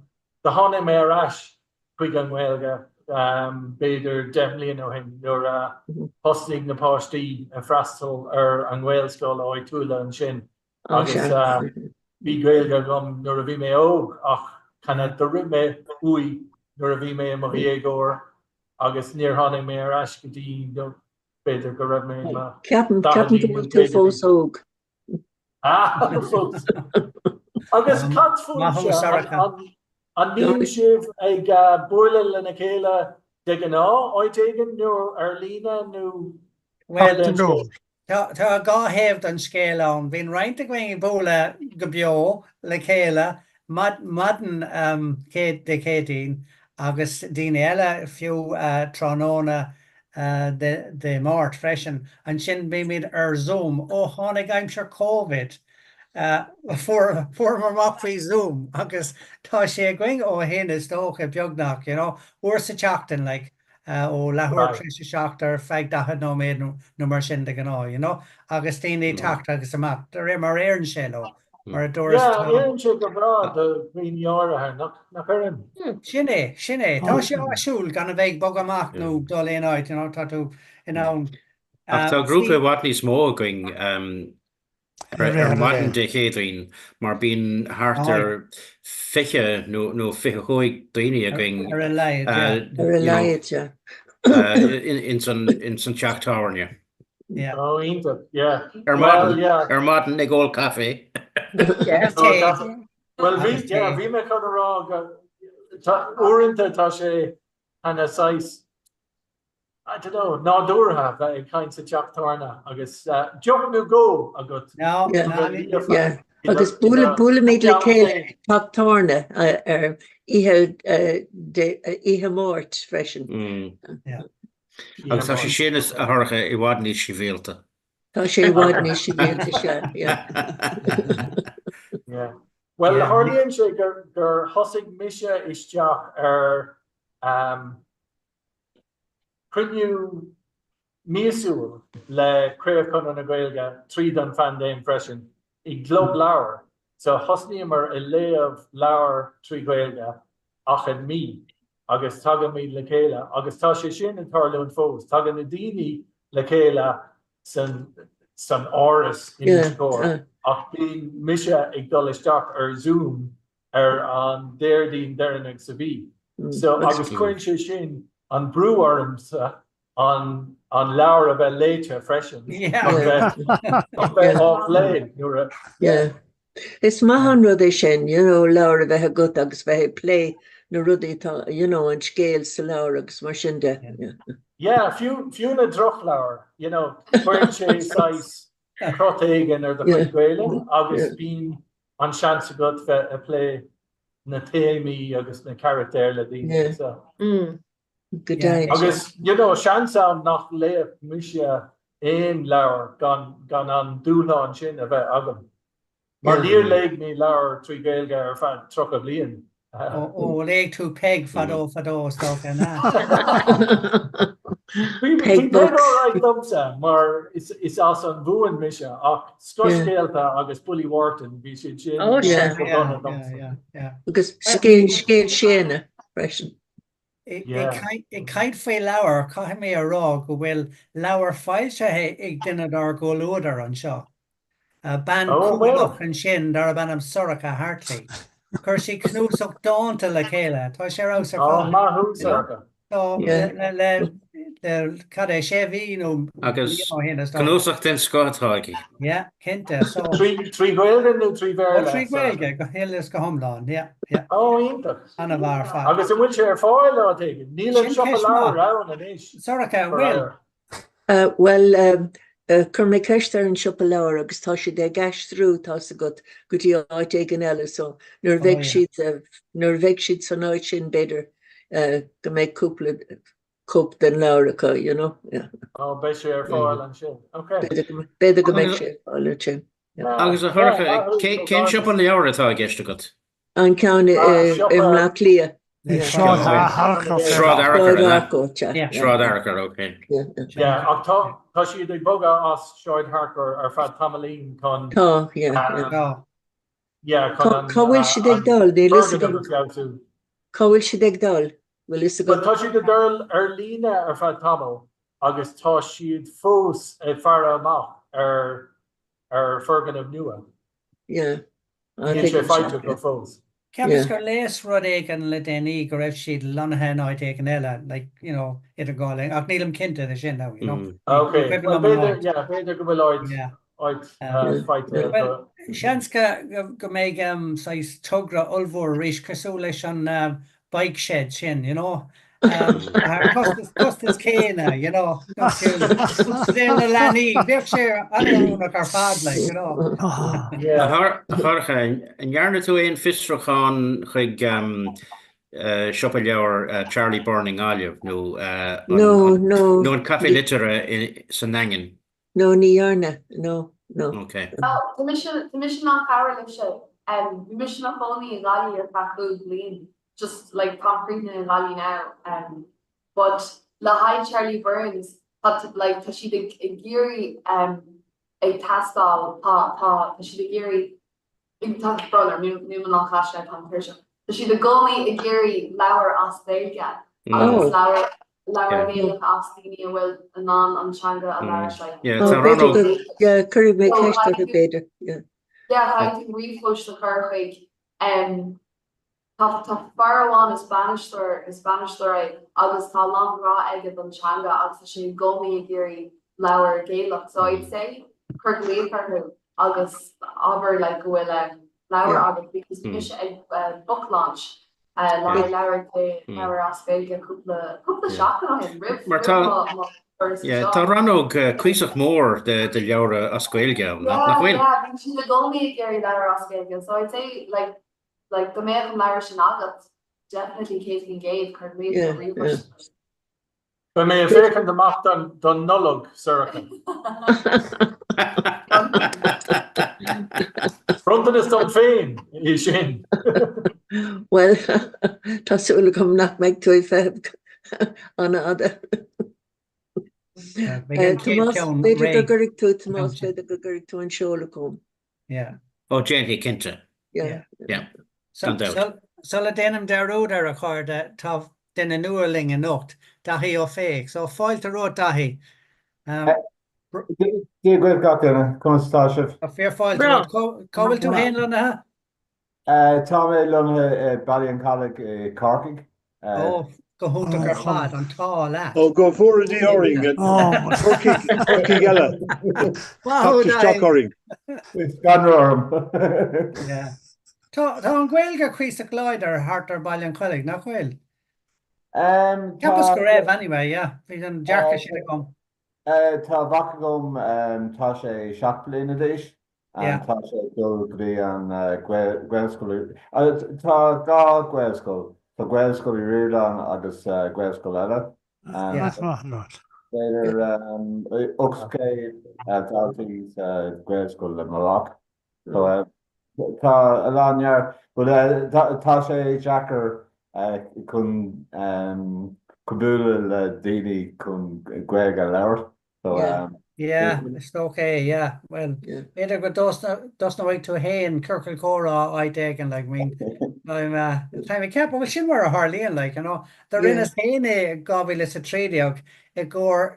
O: tháinig mé ar ais chuig an nGaeilge b'fhéidir 10 mbliana ó shin nuair a thosnaigh na páistí ag freastal ar an nGaelscoil áitiúil ansin agus bhí Gaeilge agam nuair a bhí mé óg ach kind of do rith mé uaidh nuair a bhí mé i mo dhéagóir agus níor tháinig mé ar ais go dtí b'fhéidir go raibh mé i mo
B: Ceapaim go bhfuil tú fós óg.
O: Fós. Agus cad fúibhse? An mbíonn sibh ag bualadh lena chéile de ghnáth, áit éigin nó ar líne nó
A: Bhuel, tá dhá thaobh don scéal ann. Bíonn roinnt againn ag bualadh go beo le chéile maidin Dé Céadaoin agus daoine eile fiú tráthnóna Dé Máirt freisin. Ansin bímid ar Zoom. Ó tháinig aimsir Covid, fuaireamar amach faoi Zoom agus tá sé againn ó shin is dócha, beagnach, you know, uair sa tseachtain like, ó leathuair tar éis a 7 ar feadh 40 nóiméad nó mar sin de ghnáth, you know, agus daoine ag teacht agus amach de réir mar a oireann sé leo. Mar a dúras
O: Yeah, oireann sé go breá do dhaoine áirithe, nach oireann?
A: Sin é, sin é. Tá sé áisiúil gan a bheith ag bogadh amach nó dul aon áit, you know, tá tú in ann.
J: Ach tá grúpa i bhfad níos mó againn ar maidin Dé Céadaoin mar bíonn thart ar 20 nó 25 daoine againn
A: Ar a laghad, yeah.
B: Ar a laghad, yeah.
J: ins an teach tábhairne.
A: Yeah.
O: Oh, iontach, yeah.
J: Ar maidin, ar maidin ag ól caife.
O: Well, bhí, yeah, bhí mé chun a rá go, uaireanta tá sé kind of saghas, I don't know, nádúrtha bheith ag caint sa teach tábhairne agus deoch nó dhó agat.
A: No,
B: Yeah, yeah. Agus buailimid le chéile ag teach tábhairne ar oíche, oíche Máirt freisin.
A: Yeah.
J: Agus tá sé sin a Shorcha i bhfad níos sibhialta.
B: Tá sé i bhfad níos sibhialta, sea,
O: yeah. Yeah. Bhuel, tharlaíonn sé gur gur thosaigh mise isteach ar cruinniú míosúil le Craobh Chonradh na Gaeilge tríd an phaindéim freisin i gclub leabhar. So thosnaíomar ag léamh leabhar trí Ghaeilge achan mí agus tagaimid le chéile agus tá sé sin ag tarlúint fós. Tagann na daoine le chéile san san áras in Inse Chór ach bíonn mise ag dul isteach ar Zoom ar an Déardaoin deireanach sa mhí. So agus cuireann sé sin an brú ormsa an an leabhar a bheith léite freisin chun bheith chun bheith á phlé nuair a
B: Yeah. Is maith an rud é sin, you know, leabhar a bheith agat agus bheith ag plé na rudaí atá, you know, an scéal sa leabhar agus mar sin de.
O: Yeah. Yeah, fiú fiú na drochleabhair, you know, cuireann sé saghas crot éigin ar do chuid Gaelainne agus bíonn an seans agat bheith ag plé na téamaí agus na carachtair le daoine. So.
B: Go deimhin.
O: Agus, you know, seans ann nach léifeadh mise aon leabhar gan gan an dúshlán sin a bheith agam. Mar níor léigh mé leabhar trí Ghaeilge ar feadh 30 bliain.
A: Ó, léigh tú Peig fadó fadó is dócha, an ea?
O: Bhí Peig alright domsa mar is as an Mhumhain mise ach Scothscéalta agus Bullaí Mhártain, bhí siad sin go dona domsa.
B: Agus Scéal Séanna freisin.
A: Ag caint faoi leabhar, caithfidh mé a rá go bhfuil leabhar foilsithe ag duine dár gcomhluadar anseo, bean cumhalach ansin darb ainm Sorcha Hartley. Chuir sí cnuasach dánta le chéile. Tá sé ar fheabhas ar fad.
O: Maith thú, Sorcha.
A: Le le cad é, sé mhí nó
J: Agus
A: bliain ó shin is dócha.
J: cnuasach den scoth atá aici.
A: Yeah, cinnte. So.
O: Trí Ghaeilge nó trí Bhéarla?
A: Ó, trí Ghaeilge, go huile is go hiomlán, yeah, yeah.
O: Ó, iontach.
A: An-mhaith ar fad.
O: Agus an bhfuil sé ar fáil áit éigin? Níl an
A: Sin
O: siopa
A: ceist
O: leabhar
A: maith.
O: ann anois.
A: Sorcha, an bhfuil?
B: Bhuel, chuir mé ceist ar an siopa leabhar agus tá siad ag aistriú, tá's agat, go dtí áit éigin eile so nuair a bheidh siad, nuair a bheidh siad san áit sin b'fhéidir go mbeidh cúpla cóip den leabhar acu, you know, yeah.
O: Ó, beidh sé ar fáil ansin, ok.
B: B'fhéidir go mbeidh sé ar fáil ansin.
J: Agus a Shorcha, cén siopa leabhar atá i gceist agat?
B: An ceann i mBleá Cliath.
C: Sráid Fhearchair.
J: Sráid Fhearchair, Sráid Fhearchair, ok.
O: Yeah, ach tá tá siad ag bogadh as Sráid Fhearchair ar feadh tamaillín chun
B: Tá, yeah, yeah.
O: Yeah, chun an
B: Cá bhfuil siad ag dul? Níl fhios agam. Cá bhfuil siad ag dul? Bhfuil fhios
O: Well,
B: agat?
O: tá siad ag dul ar líne ar feadh tamaill agus tá siad fós ag faire amach ar ar foirgneamh nua.
B: Yeah.
O: Níl sé faighte acu fós.
A: Cheapas gur léas rud éigin le déanaí go raibh siad lonnaithe in áit éigin eile, like, you know, idir dhá linn, ach nílim cinnte de sin now, you know.
O: Ok, well b'fhéidir, yeah, b'fhéidir go bhfuil áit, áit faighte acu.
A: Well, seans go, go mbeidh saghas togra ollmhór arís cosúil leis an bike shed sin, you know. Ar costas, costas céanna, you know. Saol na leanaí, bheadh sé an-oiriúnach ar fad, like, you know.
J: A Shorcha, an ndearna tú aon fiosrúchán chuig siopa leabhar Charlie Byrne i nGaillimh nó
B: No, no.
J: nó an Café Liteartha sa nDaingean?
B: No, ní dhearna, no, no.
J: Ok.
T: Tá mise tá mise in ann cabhrú libhse. Bhí mise i mo chónaí i nGaillimh ar feadh chúig bliain, just like táim críochnaithe i nGaillimh now. But le haghaidh Charlie Byrne's tá like tá siad ag ag iarraidh ag teastáil tá tá tá siad ag iarraidh Tá brón orm, níl mé in ann caint, táim tuirseach. Tá siad i gcónaí ag iarraidh leabhair as Gaeilge agus leabhair leabhair Ghaelacha as daoine a bhfuil in ann an teanga a labhairt like.
J: Yeah, tá rannóg.
B: Yeah, cuirfidh mé ceist orthu b'fhéidir, yeah.
T: Yeah, caithfidh tú ríomhphost a chur chuig Tá tá fear amháin is bainisteoir is bainisteoir é agus tá a lán grá aige don teanga agus tá sé i gcónaí ag iarraidh leabhar Gaelach so I'd say cuir glaoch orthu agus abair like go bhfuil um leabhar agat because bhí mise ag book launch le haghaidh leabhar leabhar as Gaeilge cúpla cúpla seachtain ó shin roimh
J: Mar tá
T: roimh mo mo thuras
J: yeah,
T: anseo.
J: tá rannóg cuíosach mór de de leabhra as Gaeilge ann, nach
T: Yeah
J: bhfuil?
T: yeah bíonn siad i gcónaí ag iarraidh leabhar as Gaeilge so I'd say like Like, dá mbeadh an leabhar sin agat, definitely 100% cuir glaoch
B: Yeah,
T: nó ríomhphost.
B: yeah.
O: Beidh mé ag féachaint amach don don Nollaig, Sorcha. Bronntanas dom féin é sin.
B: Bhuel, tá súil agam nach mbeidh tú ag feitheamh an-fhada.
A: Beidh an chéad
B: Tomás,
A: ceann
B: b'fhéidir go
A: réidh
B: gcuirfidh tú,
A: an
B: Tomás,
A: am sin.
B: b'fhéidir go gcuirfidh tú an seoladh chugam.
A: Yeah.
J: Ó, déanfaidh, cinnte.
B: Yeah.
J: Yeah. Gan dabht.
A: Sula déanaim dearúd air, a chairde, tá duine nua linn anocht, Daithí Ó Fiaich. So, fáilte romhat, Daithí.
K: Dia dhaoibh gach duine, conas atá sibh?
A: Tá fíor fáilte romhat. Cá bhfuil tú féin lonnaithe?
K: Tá mé lonnaithe i Baile an Chalaigh i Corcaigh.
A: Ó, go hiontach ar fad, an t-ádh leat.
Y: Ó, go bhfóire Dia orainn, Corcaigh, Corcaigh eile, teacht isteach orainn.
K: Scanradh orm.
A: Yeah. Tá tá an Ghaeilge cuíosach láidir thart ar Baile an Chollaigh, nach bhfuil? Cheapas go raibh, anyway, yeah. Bhí an dearcadh sin agam.
K: Tá mhac agam, tá sé 7 bliana d'aois. Tá sé ag dul go dtí an Ghaelscoil. Tá dhá Ghaelscoil. Tá Gaelscoil Uí Ríordáin agus Gaelscoil eile. B'fhéidir 800 daltaí sa Ghaelscoil le mo mhac. Tá a lán neart, but tá sé deacair chun bualadh le daoine chun Gaeilge a labhairt. So,
A: Yeah, is dócha é, yeah. Well, b'fhéidir go dtosnóidh tú féin ciorcal comhrá áit éigin, like, I mean, táim ag ceapadh, bhuel, sin mar a tharlaíonn, like, you know. Do rinneas féin é i 2013. i gcomhair,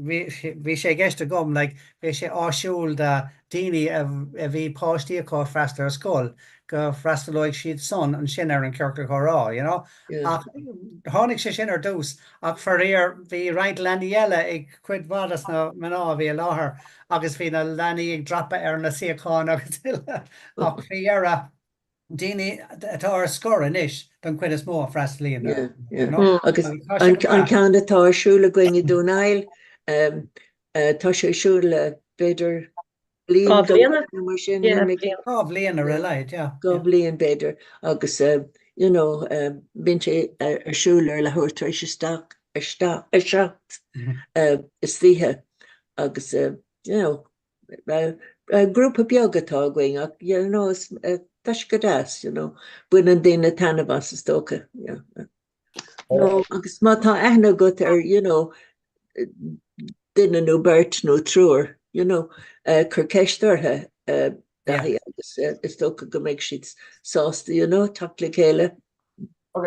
A: bhí sé i gceist agam, like, bheadh sé áisiúil do daoine a bhí páistí acu ag freastal ar scoil, go bhfreastalóidh siad san ansin ar an ciorcal comhrá, you know. Ach tháinig sé sin ar dtús, ach faraor bhí roinnt leanaí eile ag cuid mhaith des na mná a bhí i láthair agus bhí na leanaí ag dreapadh ar na suíocháin agus uile ach faoi dheireadh daoine atá ar scor anois don chuid is mó a freastalaíonn air.
B: Yeah, yeah. Agus an ceann atá ar siúl againn i Dún Aill, tá sé ar siúl le b'fhéidir bliain
E: Dhá bhliana?
B: nó mar sin.
E: Yeah,
A: bliain. Dhá bhliain ar a laghad, yeah.
B: Dhá bhliain b'fhéidir agus you know bíonn sé ar siúl ar leathuair tar éis isteach a 7 istoíche agus you know Grúpa beag atá againn ach you know tá sé go deas you know baineann daoine taitneamh as is dócha yeah. No agus má tá aithne agat ar you know duine nó beirt nó triúr you know cuir ceist orthu Daithí agus is dócha go mbeidh siad sásta you know teacht le chéile.
K: Ok,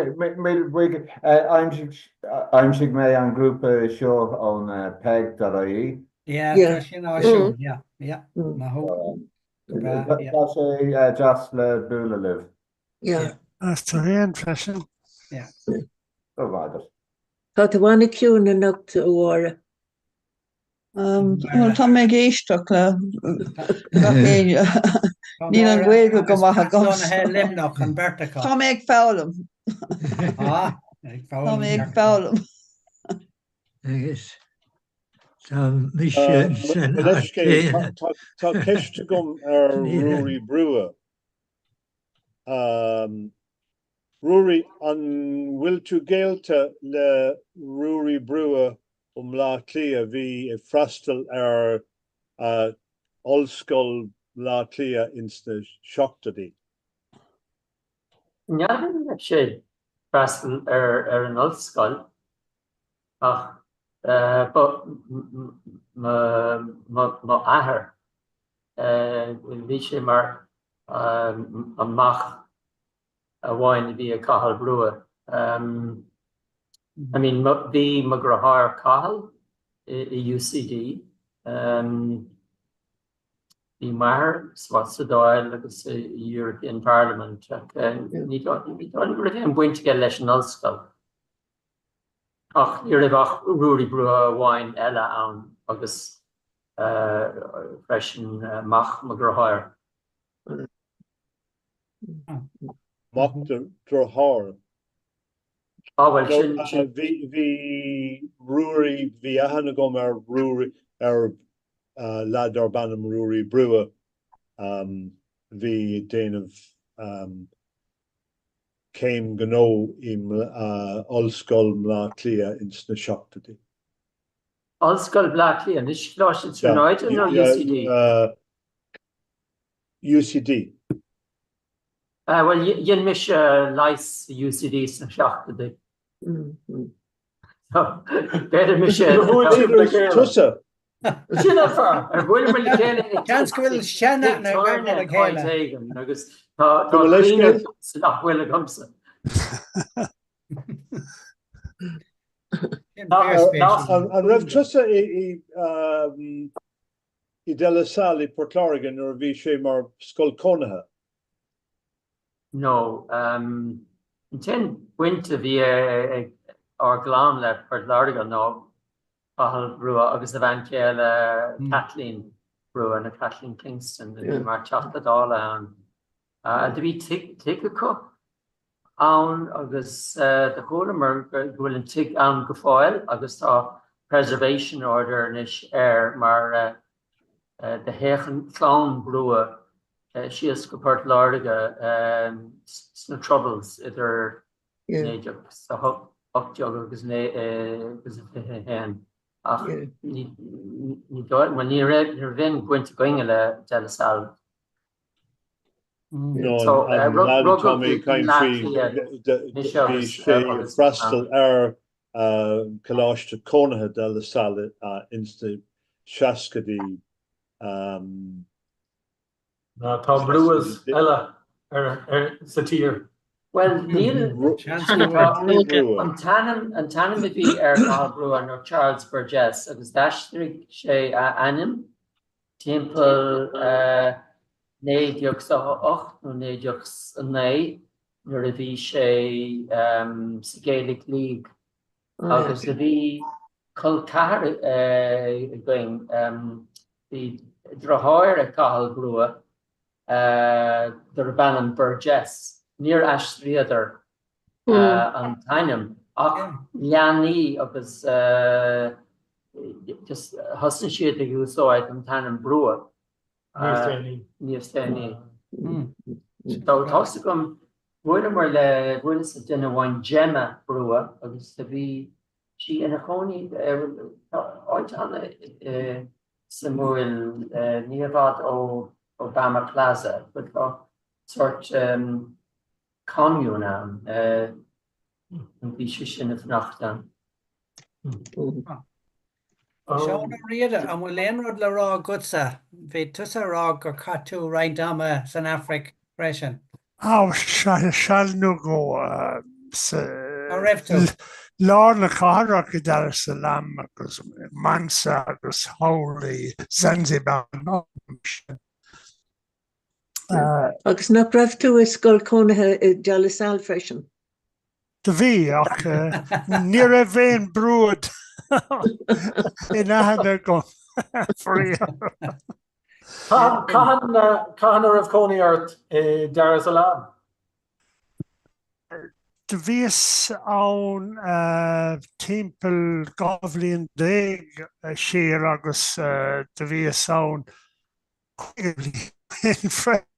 K: aimsigh mé an grúpa seo ón peig.ie.
A: Yeah, tá sin áisiúil, yeah, yeah, maith thú. Go breá, yeah.
K: Tá sé deas le bualadh libh.
B: Yeah.
C: As tú féin freisin.
A: Yeah.
K: Go raibh maith agat.
B: Tá tú an-chiúin anocht, a Mháire.
L: Bhuel, tá mé ag éisteacht le gach éinne. Níl an Ghaeilge go maith agam.
A: Luimneach an bheirt acu.
L: Tá mé ag foghlaim.
A: Ah, ag foghlaim.
L: Tá mé ag foghlaim.
N: Agus tá mise san áit chéanna.
Y: Tá ceist agam ar Ruairí Brugha. Ruairí, an bhfuil tú gaolta le Ruairí Brugha ó mBleá Cliath a bhí ag freastal ar Ollscoil Bhleá Cliath ins na seachtóidí?
P: N'fheadar an raibh sé ag freastal ar an ollscoil ach ba mo athair, bhí sé mar an mac amháin a bhí ag Cathal Brugha. I mean, bhí mo dheartháir Cathal i UCD, bhí m'athair sa Dáil agus sa European Parliament ach ní dóigh liom go raibh aon bhaint aige leis an ollscoil. Ach ní raibh ach Ruairí Brugha amháin eile ann agus freisin mac mo dheartháir.
Y: Mac do dhearthár.
P: Á bhuel, sin, sin.
Y: Bhí, bhí Ruairí, bhí aithne agam ar Ruairí, ar leaid darb ainm Ruairí Brugha, bhí ag déanamh céim gnó i Ollscoil Bhleá Cliath ins na seachtóidí.
P: Ollscoil Bhleá Cliath, anois Coláiste na Tríonóide nó UCD?
Y: UCD.
P: Bhuel, dhein mise leigheas sa UCD sna seachtóidí. B'fhéidir mise.
Y: Ar bhuail sibh le chéile? Tusa!
P: Sin an fear! Ar bhuaileamar le chéile i
A: Seans go bhfuil seanaithne agaibh ar a chéile.
P: áit éigin agus tá cuimhne agamsa nach bhfuil agamsa.
Y: An raibh tusa i i De La Salle i Port Láirge nuair a bhí sé mar scoil cónaithe.
P: No. An t-aon bhaint a bhí ag ár gclann le Port Láirge ná Cathal Brugha agus a bhean chéile Kathleen Brugha, nó Kathleen Kingston, a bhí mar Teachta Dála ann. Do bhí tigh acu ann agus do chualamar go bhfuil an tigh ann go fóill agus tá preservation order anois air mar do théadh an chlann Brugha síos go Port Láirge sna Troubles idir 1918 agus 21 ach ní dóigh, bhuel ní raibh aon bhaint againne le De La Salle.
Y: No, an leaid atá mé ag caint faoi, bhí sé ag freastal ar Coláiste Cónaithe De La Salle ins na seascaidí.
O: Tá Brughas eile sa tír.
P: Bhuel, níl an t-ainm an t-ainm a bhí ar Cathal Brugha ná Charles Burgess agus d'aistrigh sé a ainm timpeall 1908 nó 1909 nuair a bhí sé sa Gaelic League agus a bhí col ceathar againn, bhí deartháir ag Cathal Brugha darb ainm Burgess. Níor aistríodar an t-ainm ach leanaí agus just thosaigh siad ag úsáid an t-ainm Brugha níos déanaí. So tá's agam, bhuaileamar le, bhuaileas le duine amháin Gemma Brugha agus do bhí sí ina cónaí, áit ana suimiúil, ní i bhfad ó Obama Plaza, but tá sórt commune ann, bhí sise ina fanacht ann.
A: Seán Ó Riada, an bhfuil aon rud le rá agatsa? Bhí tusa ag rá gur chaith tú roinnt ama san Afraic freisin.
C: Á, seal nó dhó sa
A: Cá raibh tú?
C: lár na cathrach i Dar es Salaam agus Mwanza agus thall i Zanzibar.
B: Agus nach raibh tú i scoil cónaithe i De La Salle freisin?
C: Do bhí, ach ní raibh aon Brugha in aithne agam faraor.
O: Cathain a raibh cónaí ort i Dar es Salaam?
C: Do bhíos ann timpeall 12 bhliain siar agus do bhíos ann 50 bliain freisin.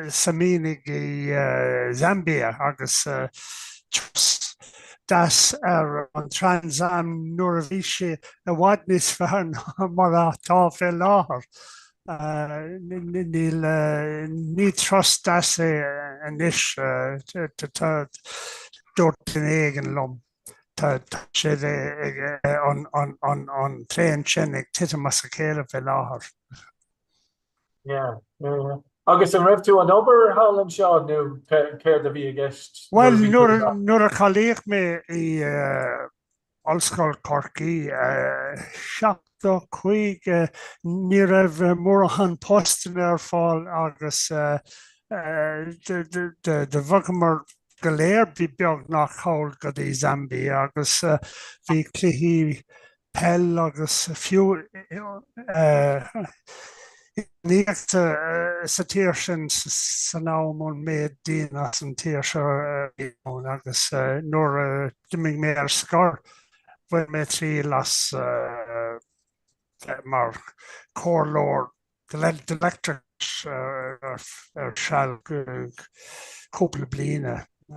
C: sa mhianach i Zambia agus turas deas ar an Trans Am nuair a bhí sé i bhfad níos fearr ná mar atá fé láthair. Níl, ní turas deas é anois, dúirt duine éigin liom. Tá siad ag, an traein sin ag titim as a chéile fé láthair.
O: Yeah, yeah, yeah. Agus an raibh tú an obair thall anseo nó céard a bhí i gceist?
C: Bhuel, nuair a cáilíodh mé i Ollscoil Chorcaí, 75, ní raibh mórán postanna ar fáil agus do bhogamar go léir beagnach thall go dtí Zambia agus bhí cluichí peil agus fiú iománaíochta sa tír sin san am ón méid daoine as an tír seo a bhí ann agus nuair a d'imigh mé ar scor bhain mé triail as bheith mar chomhairleoir leictreachais ar seal cúpla bliana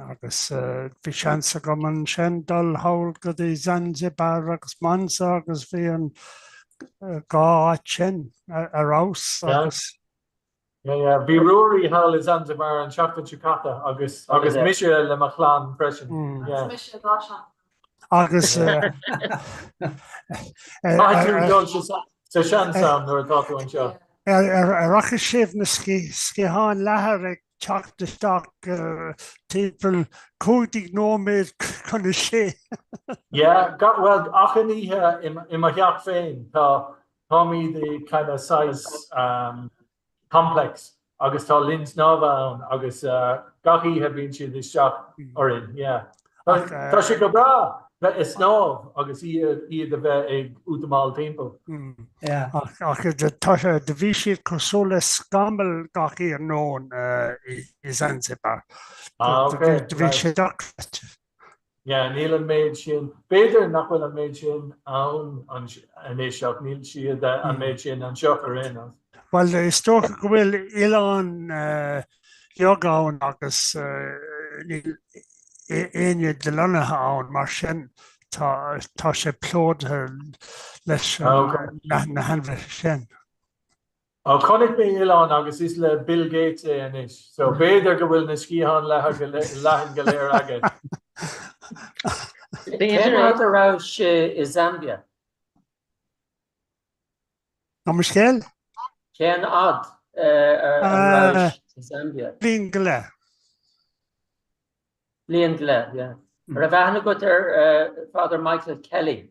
C: agus bhí seans agam ansin dul thall go dtí Zanzibar agus Mwanza agus bhí an dhá áit sin ar fheabhas agus.
O: Bhí Ruairí thall i Zanzibar an tseachtain seo caite agus agus mise le mo chlann freisin.
T: Agus mise dhá seachtain.
C: Agus
O: Caithfidh tú dul sa seans-am nuair atá tú anseo.
C: Ar fhaca sibh na sciatháin leathair ag teacht isteach timpeall 15 nóiméad chun a sé?
O: Yeah, bhuel, achan oíche i mo theach féin tá táimid i kind of saghas complex agus tá linn snámha ann agus gach oíche bíonn siad isteach orainn, yeah. Tá sé go breá bheith ag snámh agus iad a bheith ag útamáil timpeall.
C: Ach do bhí siad cosúil le scamaill gach iarnóin i Zanzibar.
O: Ah, ok.
C: Do bhí sé dochreidte.
O: Yeah, níl an méid sin, b'fhéidir nach bhfuil an méid sin ann anois ach níl siad an méid sin anseo ar aon nós.
C: Bhuel, is dócha go bhfuil oileán beag ann agus níl éinne lonnaithe ann, mar sin tá tá sé plódaithe leis na hainmhithe sin.
O: Ó, chonaic mé oileán agus is le Bill Gates é anois, so b'fhéidir go bhfuil na sciatháin leathan go léir aige.
P: Cén fhad a raibh sé i Zambia?
C: Gabh mo leithscéal?
P: Cén fhad An rabhais sa Zambia?
C: Bliain go leith.
P: Bliain go leith, yeah. An raibh aithne agat ar Father Michael Kelly?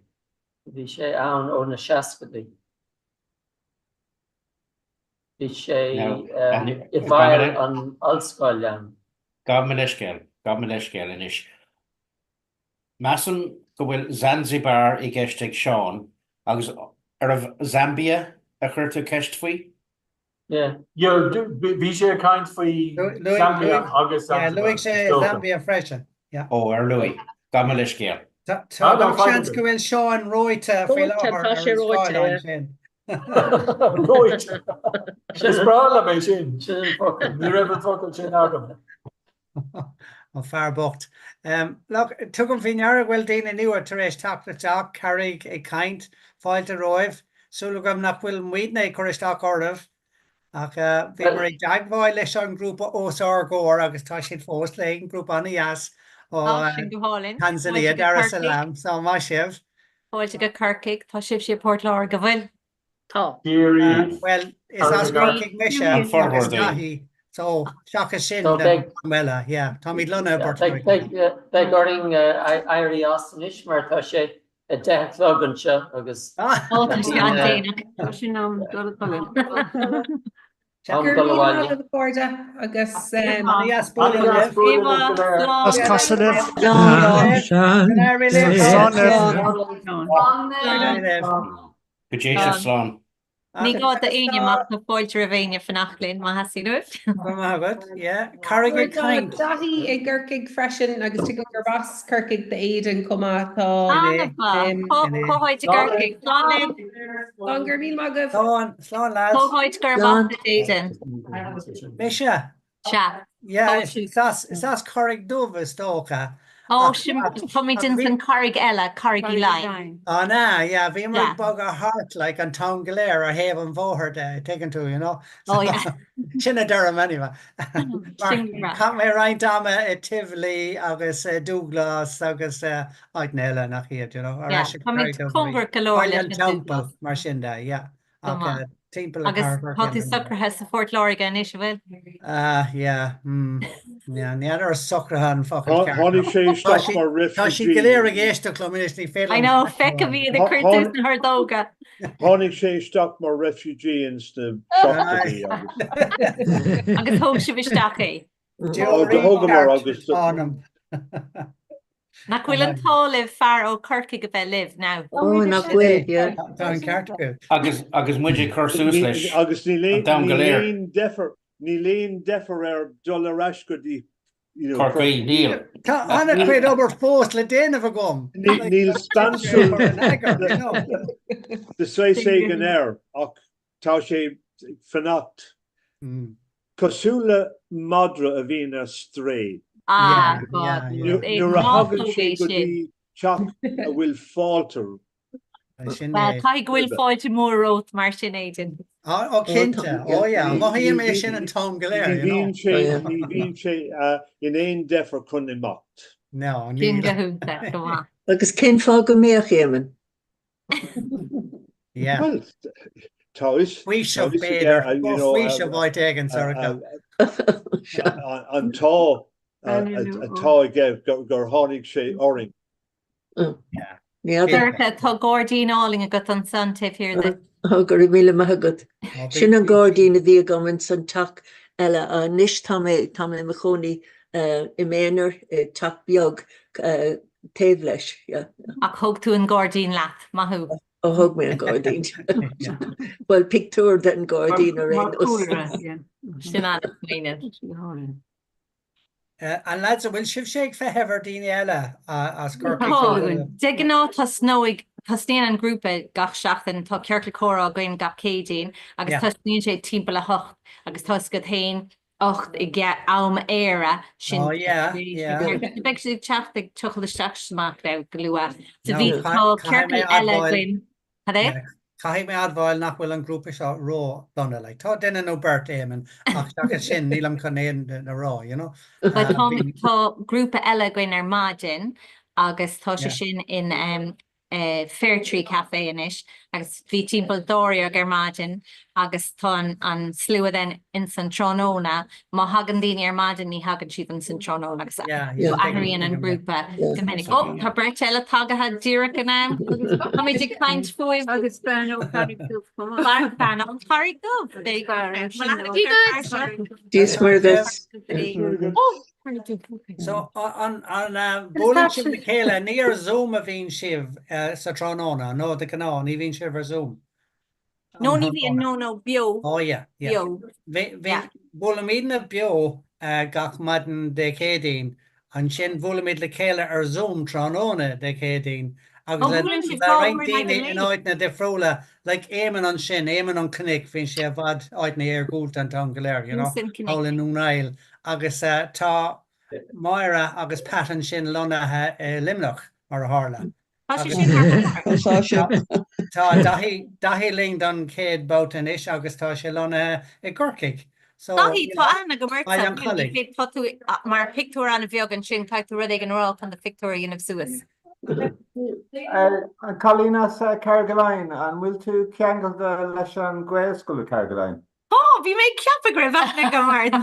P: Bhí sé ann ó na seascadaí. Bhí sé i bhfeighil an ollscoil ann.
J: Gabh mo leithscéal, gabh mo leithscéal anois. Measaim go bhfuil Zanzibar i gceist ag Seán, agus arbh Zambia a chuir tú ceist faoi?
P: Yeah.
O: Yeah, bhí sé ag caint faoi Zambia agus
A: Zanzibar. Luaigh sé Zambia freisin. Yeah.
J: Ó, ar luaigh? Gabh mo leithscéal.
A: Tá gach seans go bhfuil Seán reoite faoi láthair ar an scáileán sin.
O: Reoite. Is breá liom é sin.
P: Sin an focal.
O: Ní raibh an focal sin agam.
A: An fear bocht. Look, tugaim faoi ndeara go bhfuil daoine nua tar éis teacht isteach, Carraig ag caint, fáilte romhaibh. Súil agam nach bhfuil muidne ag cur isteach oraibh. Ach bhíomar i dteagmháil leis an ngrúpa os ár gcomhair agus tá siad fós linn, grúpa an-dheas ó
F: Sin go hálainn.
A: Tanzania, Dar es Salaam, so maith sibh.
F: Fáilte go Corcaigh, tá sibhse i Port Láirge, an bhfuil?
E: Tá.
A: Bhuel, is as Corcaigh mise agus Daithí, so seachas sin am eile, yeah, táimid lonnaithe i bPort
P: Láirge. Beidh orainn éirí as anois mar tá sé a 10 a chlog anseo agus.
F: Ó, tá sé an-déanach.
M: Tá sé in am dul a chodladh.
G: Go raibh míle maith agat a chairde agus.
A: Ana-dheas bualadh libh.
C: As casadh libh.
A: Slán
C: libh.
J: Go dté sibh slán.
F: Ní gá d'éinne amach tá fáilte roimh éinne fanacht linn má theastaíonn uaibh.
A: Go raibh maith agat. Yeah. Carraig ag caint.
G: Tá Daithí i gCorcaigh freisin agus tuigim gurb as Corcaigh d'Aidan chomh maith. Tá.
F: An-mhaith. Cá háit i gCorcaigh? Slán libh.
G: Slán go raibh míle maith agaibh.
A: Slán, slán lads.
F: Cá háit gurb as duit Aidan?
A: Mise?
F: Sea.
A: Yeah, is as Carraig Dubh is dócha.
F: Ó, sin, táimid ins an Carraig eile, Carraig Uí Leighin.
A: An ea, yeah, bhíomar ag bogadh thart like an t-am go léir ar thaobh an bhóthair de, tuigeann tú, you know.
F: Oh yeah.
A: Sin a deirim anyway.
F: Sin go breá.
A: Chaith mé roinnt ama i Tivoli agus i Dúglas agus áiteanna eile nach iad, you know, ar
F: Yeah,
A: ais ag Carraig
F: táimid
A: Dubh
F: cóngarach go leor
A: Baile
F: leis
A: an
F: an
A: Teampall,
F: Dúglas.
A: mar sin de, yeah.
F: Go
A: Ach
F: maith.
A: timpeall
F: Agus
A: an
F: tá tú socraithe sa Phort Láirge anois, an bhfuil?
A: Ah, yeah, hmm. Yeah, ní fheadar ar socraithe an focal ceart.
Y: Tháinig sé
A: Tá
Y: isteach
A: siad
Y: mar
A: tá siad go léir ag
Y: refugee.
A: éisteacht liom anois, ní féidir
F: I
A: liom
F: know,
A: faic a
F: feicim
A: rá.
F: iad ag cur suas na hordóga.
Y: Tháinig sé isteach mar refugee ins na seachtóidí agus.
F: Agus thóg sibh isteach é.
Y: Ó, do
A: Deoraí
Y: thógamar
A: ceart
Y: agus.
A: atá ionam.
F: Nach bhfuil an t-ádh libh fear ó Corcaigh a bheith libh now.
B: Ó, nach bhfuil, yeah.
A: Tá an ceart agat.
J: Agus agus muid ag cur suas leis
Y: Agus níl
J: an t-am go
Y: níl
J: léir.
Y: aon deifir, níl aon deifir air dul ar ais go dtí, you know,
J: Corcaigh, níl.
A: Tá an-chuid obair fós le déanamh agam.
Y: Níl speansú
A: Ar an eagar, you know.
Y: de saghas éigin air ach tá sé ag fanacht. Cosúil le madra a bhíonn ar strae.
F: Ah, God.
Y: Nuair a thagann sé go dtí teach a bhfuil fáilte
F: Well, caithfidh go bhfuil fáilte mhór romhat mar sin, Aidan.
A: Ó, cinnte. Ó, yeah. Mothaím é sin an t-am go léir,
Y: Ní
A: you know.
Y: bhíonn sé, ní bhíonn sé in aon deifir chun imeacht.
A: No,
F: Sin
A: níl.
F: go hiontach, go maith.
B: Agus cén fáth go mbeadh, Éamonn?
A: Yeah.
Y: Well, tá fhios, tá
A: Faoiseamh,
Y: fhios aige,
A: b'fhéidir.
Y: you
A: Ó,
Y: know,
A: faoiseamh áit éigin, Sorcha.
Y: an t-ádh atá aige gur tháinig sé orainn.
A: Yeah.
B: Ní fheadar.
F: Sorcha, tá gairdín álainn agat ansan taobh thiar duit.
B: Ó, go raibh míle maith agat. Sin an gairdín a bhí agam ins an teach eile. Anois tá mé, tá mé i mo chónaí i m'aonar i teach beag taobh leis. Yeah.
F: Ach thóg tú an gairdín leat, maith thú.
B: Ó thóg mé an gairdín. Bhuel, pictiúr den gairdín ar aon
M: Mar
B: nós.
M: chúlra, yeah.
F: Sin an-smaoineamh.
A: An lads, an bhfuil sibhse ag feitheamh ar daoine eile as Corcaigh?
F: Tá. De ghnáth tosnóidh, tosnaíonn an grúpa gach seachtain, tá ciorcal comhrá againn gach Céadaoin agus tosnaíonn sé timpeall a hocht agus tá 'fhios agat féin 8 i am Éire, sin
A: Oh yeah, yeah.
F: Beidh siad ag teacht ag tochailt isteach is amach now go luath. So
A: No,
F: bhí tá
A: caithfidh mé
F: ciorcal eile
A: admháil
F: againn. Cad é?
A: Caithfidh mé admháil nach bhfuil an grúpa seo ró-dhona. Like, tá duine nó beirt, Éamonn, ach seachas sin nílim chun aon duine a rá, you know.
F: But tá tá grúpa eile againn ar maidin agus tá sé sin in um,
Q: Fairtree Café anois agus bhí timpeall dáréag ar maidin agus tá an slua then ins an tráthnóna. Má thagann daoine ar maidin ní thagann siad ins an tráthnóna agus athraíonn an grúpa go minic. Ó, tá beirt eile tagaithe díreach in am. Táimid ag caint fúibh.
M: Agus bean ó Charraig Dubh chomh maith.
Q: Bean ón Charraig Dubh.
B: Dia is Muire duit.
A: So, an buaileann sibh le chéile, ní ar Zoom a bhíonn sibh sa tráthnóna, nó de ghnáth, ní bhíonn sibh ar Zoom?
Q: No, ní bhíonn, no, no, beo.
A: Oh, yeah, yeah.
Q: Beo.
A: Bhí, buailimidne beo gach maidin Dé Céadaoin, ansin buailimid le chéile ar Zoom tráthnóna Dé Céadaoin, agus le roinnt daoine in áiteanna difriúla, like Éamonn ansin, Éamonn an Chnoic, bíonn sé i bhfad áiteanna iargúlta an t-am go léir, you know, thall i nDún na nGall. Agus tá Máire agus Pat ansin lonnaithe i Luimneach, mar a tharla.
Q: Tá sé sin thar barr.
A: Tá Daithí, Daithí linn don chéad babhta anois agus tá sé lonnaithe i gCorcaigh.
Q: So, Daithí, tá aithne agam ortsa. Tá tú mar pictiúr an-bheag ansin, caithfidh tú rud éigin a rá chun do phictiúr a dhéanamh suas.
K: An cailín as Carraig Laighin, an bhfuil tú ceangailte leis an Ghaelscoil i Carraig Laighin?
Q: Tá, bhí mé ag ceapadh go raibh aithne agam ort.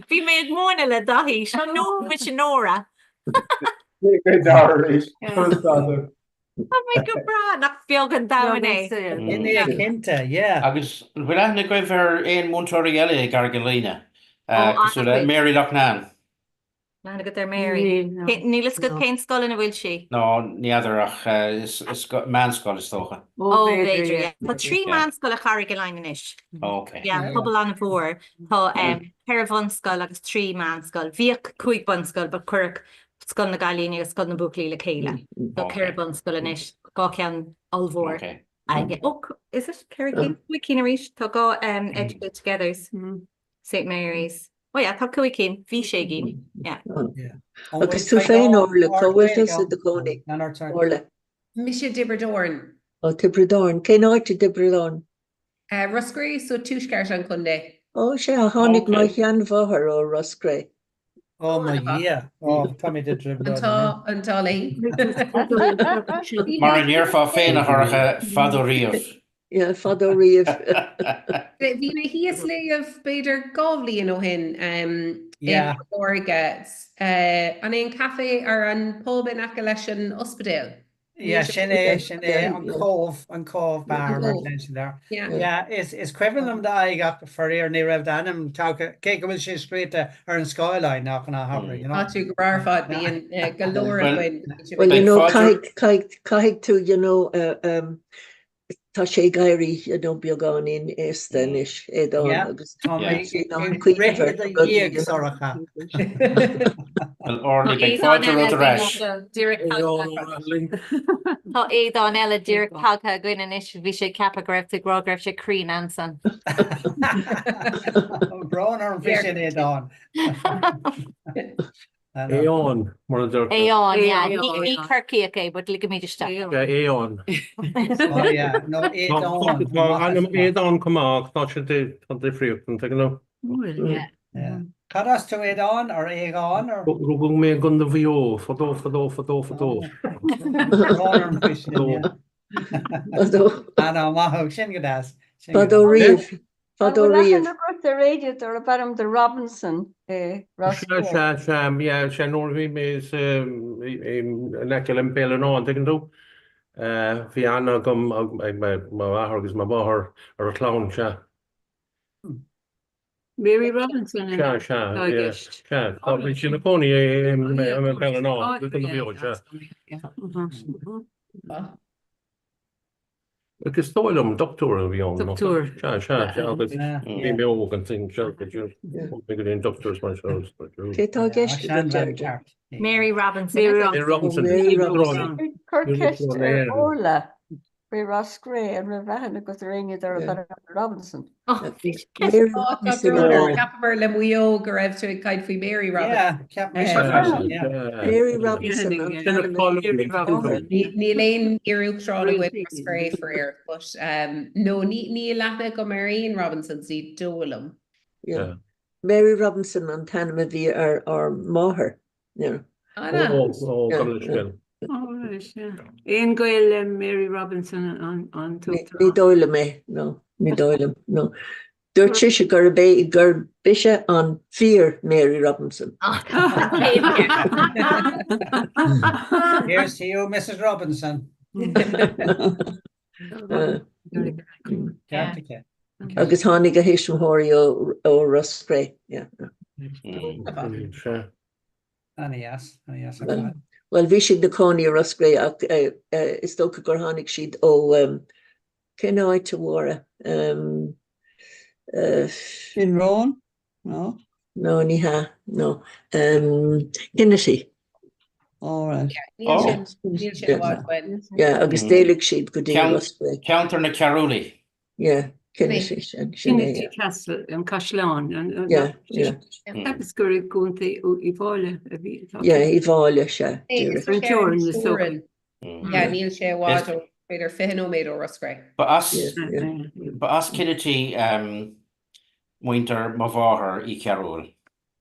Q: Bhí mé ag múineadh le Daithí. Seo nó mise Nóra. Tá mé go breá, nach beag an domhan é.
A: Sin é cinnte, yeah.
J: Agus an bhfuil aithne agaibh ar aon mhúinteoirí eile i gCarraig Laighin, cosúil le Mary Loughnane?
Q: Aithne agat ar Mary. Níl a fhios agat cén scoil ina bhfuil sí?
J: No, ní fheadar ach is meánscoil is dócha.
Q: Ó, b'fhéidir, yeah. Tá 3 meánscoil i Charraig Laighin anois.
J: Ó, ok.
Q: Yeah, pobal an-mhór. Tá ceithre bhunscoil agus 3 meánscoil. Bhíodh 5 bunscoil but cuireadh Scoil na gCailíní agus Scoil na mBuachaillí le chéile. So ceithre bunscoil anois, dhá cheann ollmhór.
J: Ok.
Q: Ó, is it ceithre cinn? Cúig cinn arís. Tá dhá Educate Togethers. St Mary's. Oh yeah, tá cúig cinn, bhí sé gcinn. Yeah.
B: Agus tú féin, Orla, cá bhfuil tusa i do chónaí? Orla.
G: Mise i dTiobraid Árann.
B: Ó, Tiobraid Árann. Cén áit i dTiobraid Árann?
G: Ros Cré, so tuaisceart an chontae.
B: Ó, sea, tháinig mo sheanmháthair ó Ros Cré.
A: Ó mo Dhia, ó táimid i dtrioblóid anois.
G: An t-ádh léi.
J: Mar a ndéarfá féin, a Shorcha, fadó riamh.
B: Yeah, fadó riamh.
G: Bhí mé thíos libh b'fhéidir 2 bhliain ó shin i bPort Láirge. An é an caife ar an pub in aice leis an ospidéal?
A: Yeah, sin é, sin é, an Cóbh, an Cóbh Bar, mar a sin there. Yeah, is, is cuimhin liom d'aghaidh ach faraor ní raibh d'ainm tagtha, cé go bhfuil sé scríte ar an scáileán nach ná habair, you know.
G: Tá tú go breá ar fad, bíonn go leor againn.
B: Well, you know, caithfidh, caithfidh, caithfidh tú, you know, uh, um, Tá sé ag éirí you know beagáinín aosta anois, Aodán, agus
A: Tá mé ag rith i do dhiaidh, Sorcha.
J: Well, Orlaí, beidh fáilte romhat ar ais.
Q: Tá Aodán eile díreach tagtha againn anois, bhí sé ag ceapadh go raibh tú ag rá go raibh sé cruinn ansan.
A: Brón orm faoi sin, Aodán.
I: Aodhán, mar a deirtear.
Q: Aodhán, yeah. Ní Corcaíoch é, but ligimid isteach.
I: Yeah, Aodhán.
A: Oh yeah, no, Aodán.
I: Tá ainm Aodán chomh maith ach tá sé tá difríocht, an tuigeann tú?
A: Bhfuil, yeah. Cad as tú Aodán or Aodhán or?
I: Rugadh mé i gContae Mhaigh Eo, fadó, fadó, fadó, fadó.
A: Brón orm faoi sin, yeah.
B: Fadó.
A: Ah no, maith thú, sin go deas.
B: Fadó riamh. Fadó
X: An bhfuil
B: riamh.
X: aithne agat ar éinne darb ainm do Robinson i Ros
I: Sea, sea, sea, yeah, sea, nuair a bhí mé sa, in aice le Béal an Átha, an dtuigeann tú? Bhí aithne agam ag m'athair agus mo mháthair ar a chlann, sea.
M: Mary Robinson
I: Sea, sea,
M: atá i
I: yeah,
M: gceist.
I: sea, tá, bhí sí ina cónaí i mBéal an Átha, i gContae Mhaigh Eo, sea. Agus is dóigh liom dochtúir a bhí ann.
M: Dochtúir.
I: Sea, sea, sea, agus bhí mé óg ansin, sea, go dtí go dtí an dochtúir is mar seo.
B: Cé tá i gceist agat, Deirdre?
Q: Mary Robinson.
I: Mary Robinson.
B: Mary Robinson.
X: Cuir ceist ar Orla faoi Ros Cré an raibh aithne agat ar éinne darb ainm Robinson.
B: Mary Robinson.
G: Cheapamar le Maigh Eo go raibh tú ag caint faoi Mary Robinson.
A: Yeah, cheap mise freisin, yeah.
B: Mary Robinson an t-ainm a bhí ar a máthair.
G: Níl aon iar-uachtarán againn i Ros Cré faraor, but no, níl aithne agam ar aon Robinsons, ní dóigh liom.
B: Yeah. Mary Robinson an t-ainm a bhí ar ár máthair. Yeah.
G: An ea?
I: Ó, ó, gabh mo leithscéal.
M: Aon ghaol le Mary Robinson an tUachtarán?
B: Ní dóigh liom é, no, ní dóigh liom, no. Dúirt sise gurb é, gurb ise an fíor Mary Robinson.
A: Here's to you, Mrs Robinson. Ceart aici.
B: Agus tháinig a thuismitheoirí ó Ros Cré, yeah.
A: Ana-dheas, ana-dheas ar fad.
B: Bhuel, bhí siad ina cónaí i Ros Cré ach is dócha gur tháinig siad ó, cén áit a Mháire?
L: Tynron? No?
B: No, ní hea, no. Kinnitty.
L: All right.
G: Níl sin, níl sin i bhfad uainn.
B: Yeah, agus d'éalaigh siad go dtí Ros Cré.
J: Ceantar na Ceatharúlaí.
B: Yeah, Kinnitty, sin, sin é,
M: Kinnitty
B: yeah.
M: Castle, an caisleán.
B: Yeah, yeah.
M: Cheapas gur i gContae Uíbh Fhailí a bhí.
B: Yeah, Uíbh Fhailí, sea,
G: díreach.
M: Ar an teorainn is dócha.
G: Yeah, níl sé i bhfad ó, b'fhéidir 20 nóiméad ó Ros Cré.
J: Ba as, ba as Kinnitty muintir mo mháthar Uí Chearúil.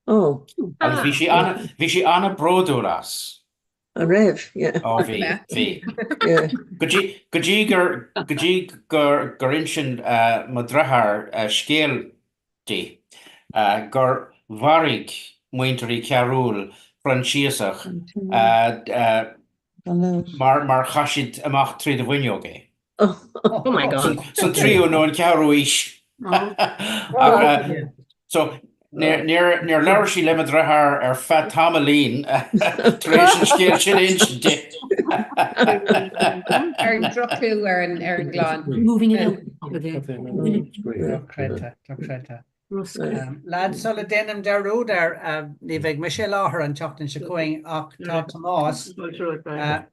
B: Oh.
J: Agus bhí sí ana, bhí sí ana-bhródúil as.
B: An raibh? Yeah.
J: Ó bhí, bhí.
B: Yeah.
J: Go dtí, go dtí gur, go dtí gur, gur insin mo dheartháir scéal di, gur mharaigh muintir Uí Chearúil Proinsiasach mar, mar chaith siad amach tríd an bhfuinneog é.
B: Oh
G: my God.
J: San tríú nó an ceathrú aois. So, níor labhair sí le mo dheartháir ar feadh tamaillín tar éis an scéal sin a insint di.
G: Ar an droch-chlú ar an gclann.
M: Moving it up.
A: Dochreidte, dochreidte. Lads, sula ndéanaim dearúd air, ní bheidh mise i láthair an tseachtain seo chugainn ach tá Tomás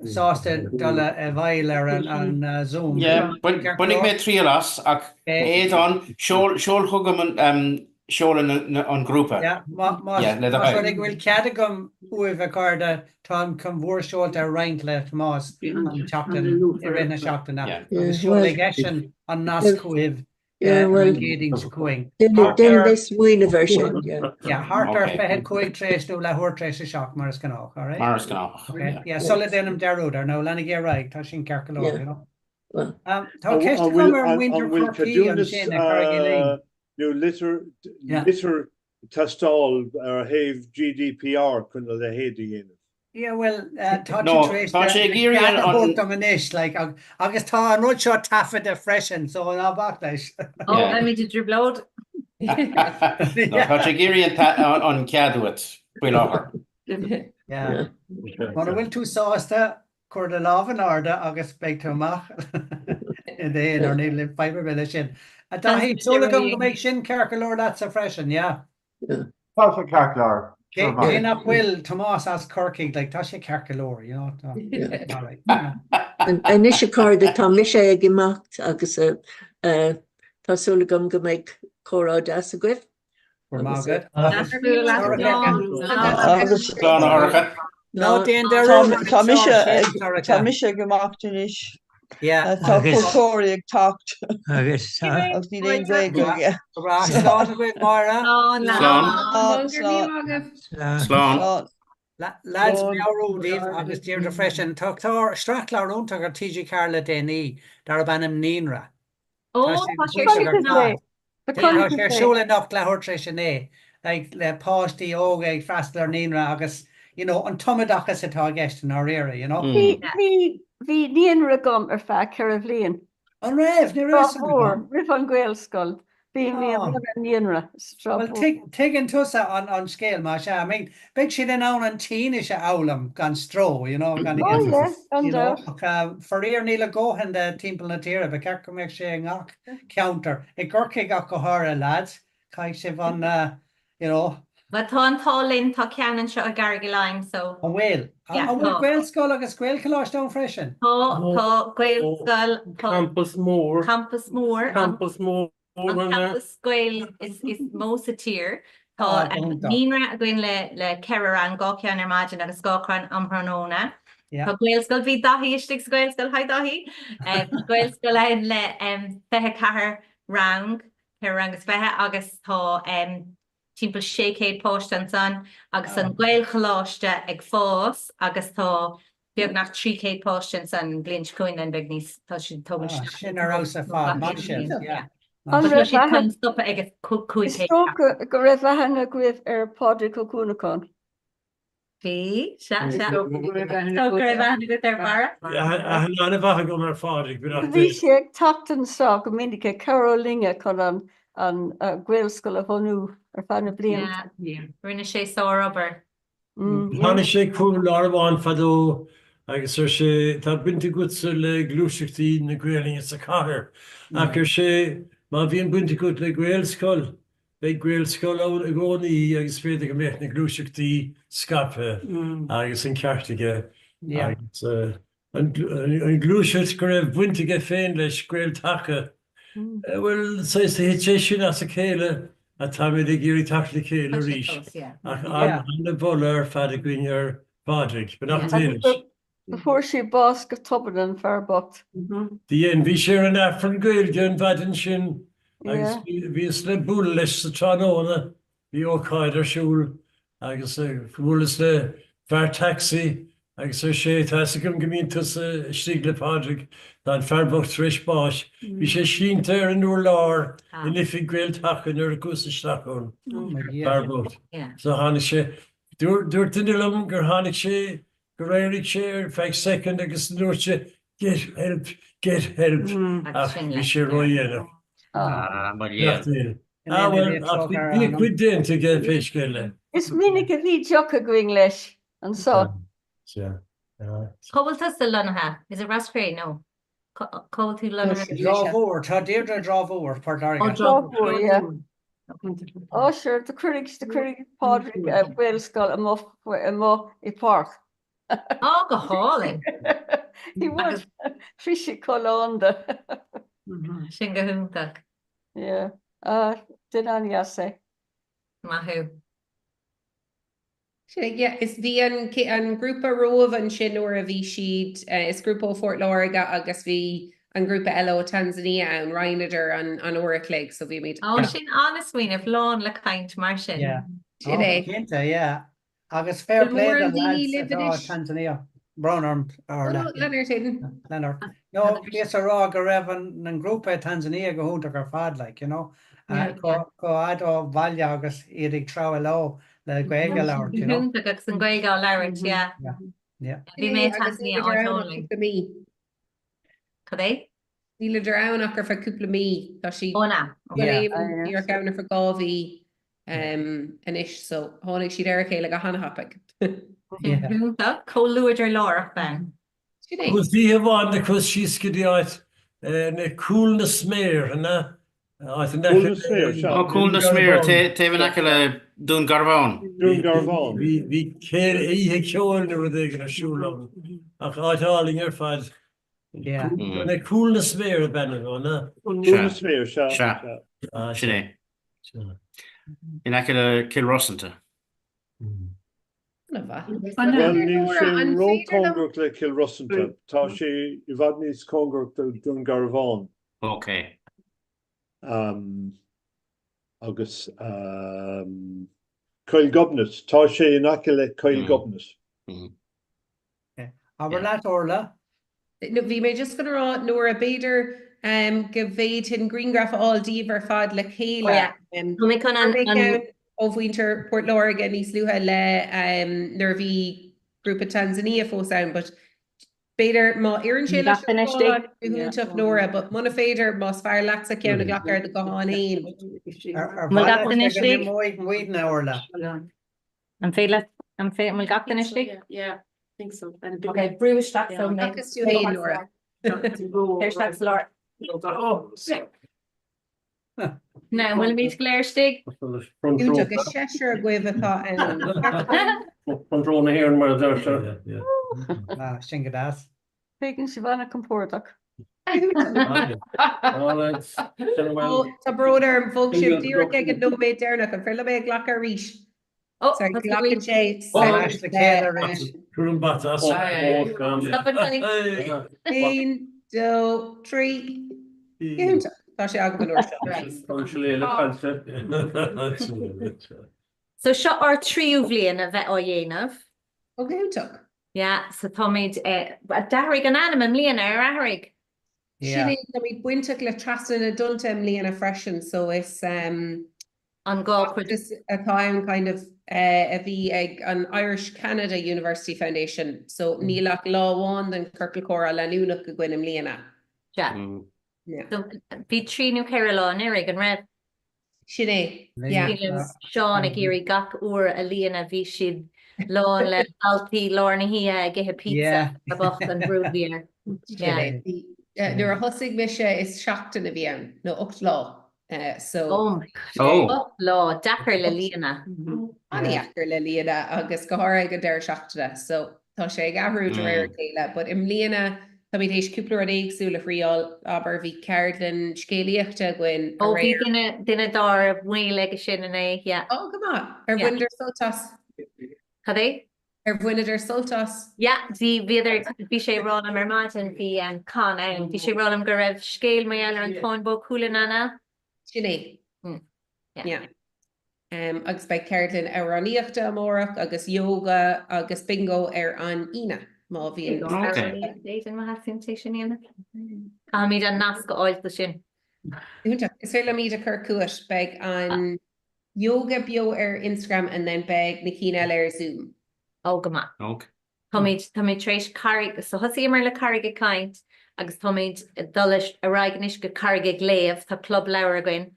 A: sásta dul i bhfeighil ar an Zoom.
J: Yeah, bainfidh mé triail as ach Aodhán, seol chugam seoladh an ghrúpa.
A: Yeah, más rud é go bhfuil cead agam uaibh, a chairde, táim chun bhur seolta a roinnt le Tomás an tseachtain, i rith na seachtaine agus seolfaidh eisean an nasc chugaibh
B: Yeah,
A: ar
B: well,
A: an gCéadaoin seo chugainn.
B: Déanfaidh mé smaoineamh air sin, yeah.
A: Yeah, thart ar 25 tar éis nó leathuair tar éis a 7, mar is gnách, all right?
J: Mar is gnách,
A: Okay,
J: yeah.
A: yeah, sula ndéanaim dearúd air, now leanaigí ar aghaidh, tá sin ceart go leor,
B: Yeah.
A: you know.
B: Well.
A: Um, tá
Y: An
A: ceist
Y: bhfuil
A: agam ar
Y: an
A: mhuintir
Y: bhfuil
A: Chorcaí
Y: ceadúnas
A: ansin ag Carraig Uí Leighin.
Y: nó litir
A: Yeah.
Y: litir teastáil ar thaobh GDPR chun a leithéid a dhéanamh?
A: Yeah, well, tá
J: No,
A: tú tar éis
J: tá sé ag iarraidh
A: cead a
J: an
A: thabhairt dom anois, like, agus tá an rud seo taifeadta freisin, so ná bac leis.
Q: Ó, beimid i dtrioblóid.
J: No, tá sé ag iarraidh an an cead uait faoi láthair.
A: Yeah. Mura bhfuil tú sásta, cuir do lámh in airde agus beidh tú amach i d'aonar, níl fadhb ar bith leis sin. A Dhaithí, súil agam go mbeidh sin ceart go leor leatsa freisin, yeah?
K: Tá sé ceart go leor.
A: Cé nach bhfuil Tomás as Corcaigh, like, tá sé ceart go leor, you know, tá, all right.
B: Anois a chairde, tá mise ag imeacht agus tá súil agam go mbeidh comhrá deas agaibh.
A: Go raibh maith agat.
L: Agus
J: Slán a Shorcha.
A: Ná déan dearúd ar an
L: Tá mise
A: chlár sin,
L: ag
A: Sorcha.
L: tá mise ag imeacht anois.
A: Yeah.
L: Tá
N: Agus
L: cuairteoirí ag teacht
N: agus tá
L: agus níl aon Ghaeilge aige.
A: Go breá. Slán agaibh, Máire.
Q: Slán.
J: Slán.
L: Slán, slán,
J: Slán.
L: slán.
A: Lads,
L: Slán.
A: meabhrú daoibh agus Deirdre freisin, tá clár, sraith clár iontach ar TG4 le déanaí darb ainm Naíonra.
Q: Ó,
A: Tá sé
Q: tá sé
A: iontach ar fad.
X: Tá
A: Tá sé ar siúl anocht leathuair tar éis a 9, like, le páistí óga ag freastal ar naíonra agus, you know, an tumoideachas atá i gceist i ndáiríre, you know.
X: Bhí, bhí, bhí naíonra agam ar feadh 4 bhliain.
A: An raibh? Ní raibh
X: Sráth
A: san
X: Mhór,
A: agam.
X: roimh an Ghaelscoil. Bhí, bhí
A: Ah.
X: an naíonra sa Sráth
A: Well,
X: Mhór.
A: tuig, tuigeann tusa an, an scéal, más ea. I mean, beidh siad in ann an tSínis a fhoghlaim gan stró, you know, gan
X: Oh
A: aon,
X: yeah, gan
A: you know,
X: dabht.
A: ach uh, faraor níl a dhóthain de timpeall na tíre, ba cheart go mbeadh sé i ngach ceantar. I gCorcaigh ach go háirithe, lads, caithfidh sibh an, you know.
Q: Bhuel, tá an t-ádh linn, tá ceann anseo i gCarraig Uí Leighin, so.
A: An bhfuil?
Q: Yeah,
A: An bhfuil
Q: tá.
A: Gaelscoil agus Gaelcholáiste ann freisin?
Q: Tá, tá Gaelscoil, tá.
I: Campas mór.
Q: Campas mór.
I: Campas mór
Q: An campas Gael is mó sa tír. Tá naíonra againn le 4 rang, 2 ceann ar maidin agus 2 ceann um thráthnóna. Tá Gaelscoil, bhí Daithí istigh sa Ghaelscoil, hi Daithí! Gaelscoil ann le 24 rang, 4 rang is 20 agus tá timpeall 600 páiste ansan agus an Gaelcholáiste ag fás agus tá. beagnach 300 páiste ansan an bhliain seo chugainn then beidh níos, tá siad ag tógaint
A: Ah, sin ar fheabhas ar fad, maith sibh, yeah.
Q: An Tá
X: raibh
Q: siad
X: aithne,
Q: chun stopadh ag
X: is
Q: 500.
X: dócha go raibh aithne agaibh ar Phádraig Ó Cuanacháin.
Q: Bhí, sea, sea. Is dócha go raibh aithne agat ar Bharra.
I: Aithne an-mhaith agam ar Phádraig, beannacht
X: Bhí
I: Dé.
X: sé ag teacht anseo go minic ag cabhrú linne chun an an Ghaelscoil a bhunú ar feadh na blianta.
Q: Yeah, rinne sé sárobair.
I: Tháinig sé chugam lá amháin fadó agus ar sé, tá baint agatsa le gluaiseachtaí na Gaelainne sa chathair, ach ar sé, má bhíonn baint agat le Gaelscoil, Beidh Gaelscoil ann i gcónaí agus b'fhéidir go mbeadh na gluaiseachtaí scaipthe agus an ceart aige. Agus an ghluaiseacht go raibh baint aige féin leis, Gael-Taca, bhuel, saghas, thit sé sin as a chéile ach táimid ag iarraidh teacht le chéile arís. Ach an-mholadh ar fad againn ar Phádraig. Beannacht Dé leis.
X: Fuair sé bás go tobann, an fear bocht.
I: Dhein. Bhí sé ar an Aifreann Gaeilge an mhaidin sin agus bhíos le bualadh leis sa tráthnóna. Bhí ócáid ar siúl agus bhuaileas le fear taxi agus ar sé, tá fhios agam go mbíonn tusa istigh le Pádraig, tá an fear bocht tar éis báis. Bhí sé sínte ar an urlár in oifig Gael-Taca nuair a chuas isteach ann. Fear bocht. So tháinig sé, dúirt duine liom gur tháinig sé gur éirigh sé ar feadh soicind agus dúirt sé get help, get help ach bhí sé ródhéanach.
J: Ah, mo léan.
I: Ah bhuel, ach bhí a chuid déanta aige pé scéal é.
X: Is minic a bhí deoch againn leis anso.
I: Sea.
Q: Cá bhfuil tusa lonnaithe? Is it Ros Cré? No. Cá bhfuil tú lonnaithe?
A: Trá Mhór, tá Deirdre i dTrá Mhór, Port Láirge.
X: Ó, Trá Mhór, yeah. Ó, sure, do cuireadh, do cuireadh Pádraig a Gaelscoil amuigh, amuigh i bpáirc.
Q: Ó, go hálainn.
X: He would. Bhí sé chomh lán de.
Q: Sin go hiontach.
X: Yeah. Ah, duine an-dheas é.
Q: Maith thú.
G: Sin, yeah, is bhí an, an grúpa romhaibh ansin nuair a bhí siad, is grúpa ó Phort Láirge agus bhí an grúpa eile ó Tanzania ann, roinneadar an, an uair a chloig so bhí muid.
Q: Ó, sin an-smaoineamh, lán le caint mar sin.
A: Yeah.
G: Sin é.
A: Ó, cinnte, yeah. Agus fair
G: Bhfuil
A: play
G: mórán
A: do
G: daoine
A: lads
G: libh
A: atá
G: anois?
A: Tanzania. Brón orm,
G: No,
A: Orla.
G: no, lean ort, Aidan.
A: Lean ort. No, bhíos a rá go raibh an, an grúpa i Tanzania go hiontach ar fad, like, you know. Chomh fada ó bhaile agus iad ag treabhadh leo le Gaeilge a labhairt, you know.
Q: Iontach agus an Ghaeilge á labhairt, yeah.
A: Yeah.
Q: Bhí mé i Tanzania áit álainn.
G: Cúpla mí.
Q: Cad é?
G: Níleadar ann ach ar feadh cúpla mí. Tá siad
Q: Ó, an ea?
G: Díreach ann ar feadh 2 mhí anois so tháinig siad ar a chéile go han-thapaidh.
Q: Iontach, comhluadar láithreach then.
G: Sin é.
I: Agus oíche amháin do chuas síos go dtí áit na Cúl na Sméar, an ea? Áit in
Y: Cúl
I: aice
Y: na Sméar, sea.
J: Ó, Cúl na Sméar, taobh in aice le Dún Garbhán.
Y: Dún Garbhán.
I: Bhí bhí céilí oíche ceoil nó rud éigin ar siúl ann, ach áit álainn ar fad. Na Cúl na Sméar ab ainm dó, an ea?
Y: Cúl na Sméar, sea.
J: Sea, sin é. In aice le Cill Rosanta.
Y: Bhuel, níl sé ró-cóngarach le Cill Rosanta. Tá sé i bhfad níos cóngarach do Dún Garbhán.
J: Ok.
Y: Agus Coill Ghobnait. Tá sé in aice le Coill Ghobnait.
A: Abair leat, Orla.
G: No, bhí mé just gonna rá, Nóra, b'fhéidir go bhféadfainn grianghraf a fháil díobh ar fad le chéile.
Q: Oh yeah. Tá mé chun an.
G: Chuir mé ceann ó mhuintir Port Láirge níos luaithe le nuair a bhí grúpa Tanzania fós ann, but b'fhéidir má oireann sé leis an gcáileán go hiontach Nóra, but muna féidir, más fearr leatsa ceann a ghlacadh ar do ghuthán fhéin.
A: Ar mhaith leat go n-imeoidh muidne, Orla?
Q: An féidir leat, an féidir, an bhfuil gach duine istigh?
D: Yeah, I think so.
Q: Ok, brú isteach so mé.
G: Agus tú fhéin, Nóra.
Q: Cuir isteach sa lár. Now, an bhfuilimid go léir istigh?
G: Iontach, is seisear agaibh atá ann.
R: Front row na hÉireann mar a deirtear.
A: Ah, sin go deas.
X: Féachann sibh an-chompordach.
G: Ó, tá brón orm, bhog sibh díreach ag an nóiméad deireanach. An féidir liom é a ghlacadh arís? Sorry, glacann sé soicind.
I: Cuir an bata as.
G: 1, 2, 3. Iontach. Tá sé agam an uair seo.
Q: So seo ár tríú bhliain a bheith á dhéanamh.
G: Ó, go hiontach.
Q: Yeah, so táimid, d'athraigh an ainm i mbliana, ar athraigh?
G: Sin é, táimid bainteach le Trasna na dTonnta i mbliana freisin, so is
Q: an gá chuid.
G: feachtas atá ann kind of a bhí ag an Irish Canada University Foundation, so níl ach lá amháin den Ciorcal Comhrá leanúnach againn i mbliana.
Q: Sea. So bhí 3 nó 4 lá anuraidh, an raibh?
G: Sin é, yeah.
Q: Sílim Seán ag iarraidh gach uair a líonadh, bhí siad lán le daltaí lár na hoíche ag ithe pizza, a bocht an brú a bhí air.
G: Sin é. Nuair a thosaigh mise is seachtain a bhí ann, nó 8 lá. So.
Q: Oh my God. 8 lá, deacair le líonadh.
G: An-dheacair le líonadh agus go háirithe ag an deireadh seachtaine. So tá sé ag athrú de réir a chéile. But i mbliana táimid théis cúpla rud éagsúil a thriáil. Abair bhí ceardlann scéalaíochta againn
Q: Ó bhí duine duine dár mbaill aige sin inné, yeah.
G: Ó go maith. Ar bhaineadar sult as?
Q: Cad é?
G: Ar bhaineadar sult as?
Q: Yeah, bhí, bhíodar, bhí sé ag rá liom ar maidin, bhí Con ann, bhí sé ag rá liom go raibh scéal mar gheall ar an Táin Bó Cuailgne ann, ea?
G: Sin é. Yeah. Yeah. Agus beidh ceardlann amhránaíochta amárach agus yoga agus bingo ar an Aoine, má bhíonn.
Q: B'fhéidir má theastaíonn sé sin a dhéanamh. Caithfimid an nasc a fháil do sin.
G: Iontach. Is féidir liom iad a chur chugat. Beidh an yoga beo ar Instagram and then beidh na cinn eile ar Zoom.
Q: Ó, go maith.
J: Ok.
Q: Táimid, táimid tar éis Carraig, so thosaíomar le Carraig ag Caint agus táimid ag dul ar aghaidh anois go Carraig ag Léamh, tá club leabhar againn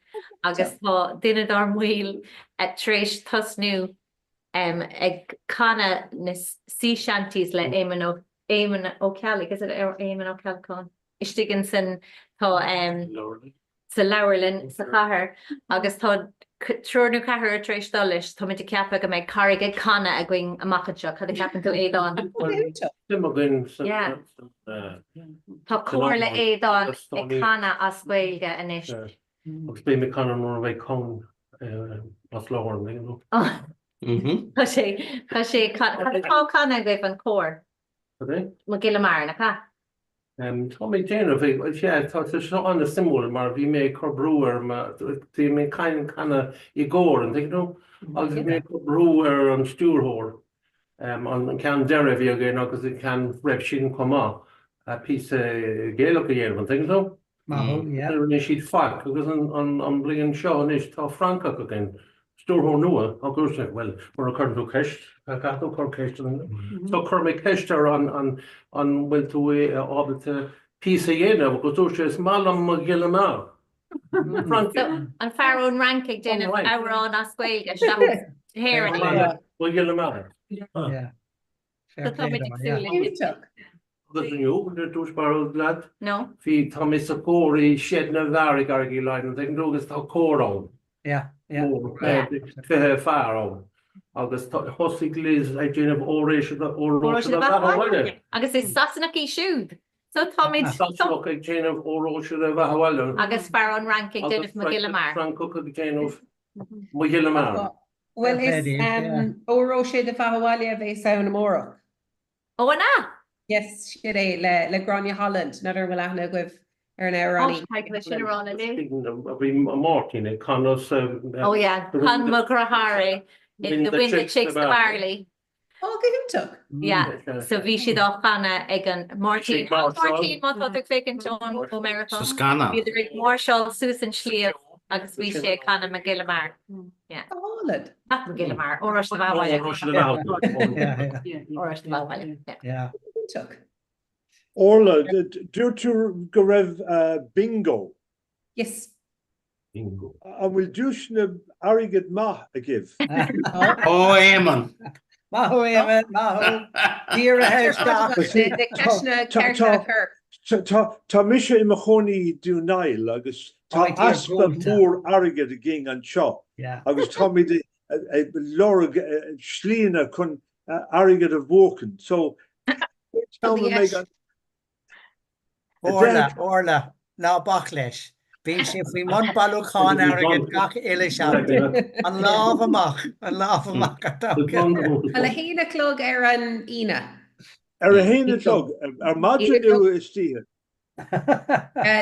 Q: agus tá duine dár mbaill tar éis tosnú ag canadh na sea shanties le Éamonn Ó, Éamonn Ó Ceallaigh, is it Éamonn Ó Ceallacháin? Istigh insan, tá. sa leabharlann sa chathair agus tá triúr nó ceathrar tar éis dul leis. Táimid ag ceapadh go mbeidh Carraig ag Canadh againn amach anseo. Cad a cheapann tú, Aodán?
R: Suim againn sa.
Q: Tá cór le Aodán ag canadh as Gaeilge anois.
R: Agus beidh mé ag canadh nuair a bheidh Con as láthair, an dtuigeann tú?
Q: Tá sé, tá sé, cad atá á chanadh agaibh, an cór?
R: Cad é?
Q: Mo Ghile Mear, nach ea?
R: Tá mé ag déanamh, sea, tá sé seo an-suimiúil mar bhí mé ag cur brú ar mo, bhí mé ag canadh i gcór, an dtuigeann tú? Agus bhí mé ag cur brú ar an stiúrthóir, an ceann deiridh a bhí againn agus an ceann roimh sin chomh maith, píosa Gaelach a dhéanamh, an dtuigeann tú?
A: Maith thú, yeah.
R: Ní rinne siad faic agus an bhliain seo anois tá Francach againn, stiúrthóir nua, agus dúirt sé, bhuel, mura gcuireann tú ceist, caithfidh tú cur ceist So chuir mé ceist air an an bhfuil tú ábalta píosa a dhéanamh agus dúirt sé, is maith liom mo ghile mear. Francach.
Q: An fear ón Fhrainc ag déanamh amhrán as Gaeilge seachas hÉireannaigh.
R: Mo ghile mear.
A: Yeah.
Q: So táimid ag súil le sin.
R: Agus inniu, dúirt barúil leat?
Q: No.
R: Bhí, tá mé sa chór i Seid na bhFear i gCarraig Uí Leighin, an dtuigeann tú, agus tá cór ann.
A: Yeah, yeah.
R: Cór, 20 fear ann. Agus thosaigh Liz ag déanamh Óró Sé do Bheatha Abhaile.
Q: Agus is Sasanach í siúd. So táimid.
R: Sasanach ag déanamh Óró Sé do Bheatha Abhaile.
Q: Agus fear ón Fhrainc ag déanamh Mo Ghile Mear.
R: Francach ag déanamh Mo Ghile Mear.
G: Bhuel is Óró Sé do Bheatha Abhaile a bheas ann amárach.
Q: Ó an ea?
G: Yes, sin é, le le Gráinne Holland, n'fheadar an bhfuil aithne agaibh ar an amhránaí.
Q: Caithfidh mé sin a rá le Liz.
R: Bhí Máirtín ag canadh sa.
Q: Oh yeah, chan mo dheartháir é in The Wind That Shakes the Barley.
G: Ó, go hiontach!
Q: Yeah, so bhí siad á chanadh ag an Máirtín, Máirtín má tá tú ag féachaint ón ó Meiriceá.
J: Sa scannán.
Q: Bhíodar ag máirseáil suas an sliabh agus bhí sé ag canadh Mo Ghile Mear. Yeah.
G: Go hálainn.
Q: Not Mo Ghile Mear, Óró Sé do Bheatha Abhaile.
R: Óró Sé do Bheatha Abhaile.
Q: Óró Sé do Bheatha Abhaile, yeah.
A: Yeah.
G: Iontach.
Y: Orla, dúirt tú go raibh bingo.
G: Yes.
R: Bingo.
Y: An bhfuil duaiseanna airgid maith agaibh?
J: Ó, Éamonn!
A: Maith thú, Éamonn, maith thú. Dírithe isteach.
G: Na ceisteanna cearta a chur.
Y: Tá mise i mo chónaí i Dún Niall agus tá easpa mór airgid againn anseo agus táimid ag lorg slíanna chun airgead a bhuachan. So, ceann a mbeidh an.
A: Orla, Orla, ná bac leis. Bíonn sé faoi mbun bailiúchán airgid gach uile seachtain. An lámh amach, an lámh amach atá aige.
G: Bhuel, a haon a chlog ar an Aoine.
Y: Ar a haon a chlog? Ar maidin nó istoíche?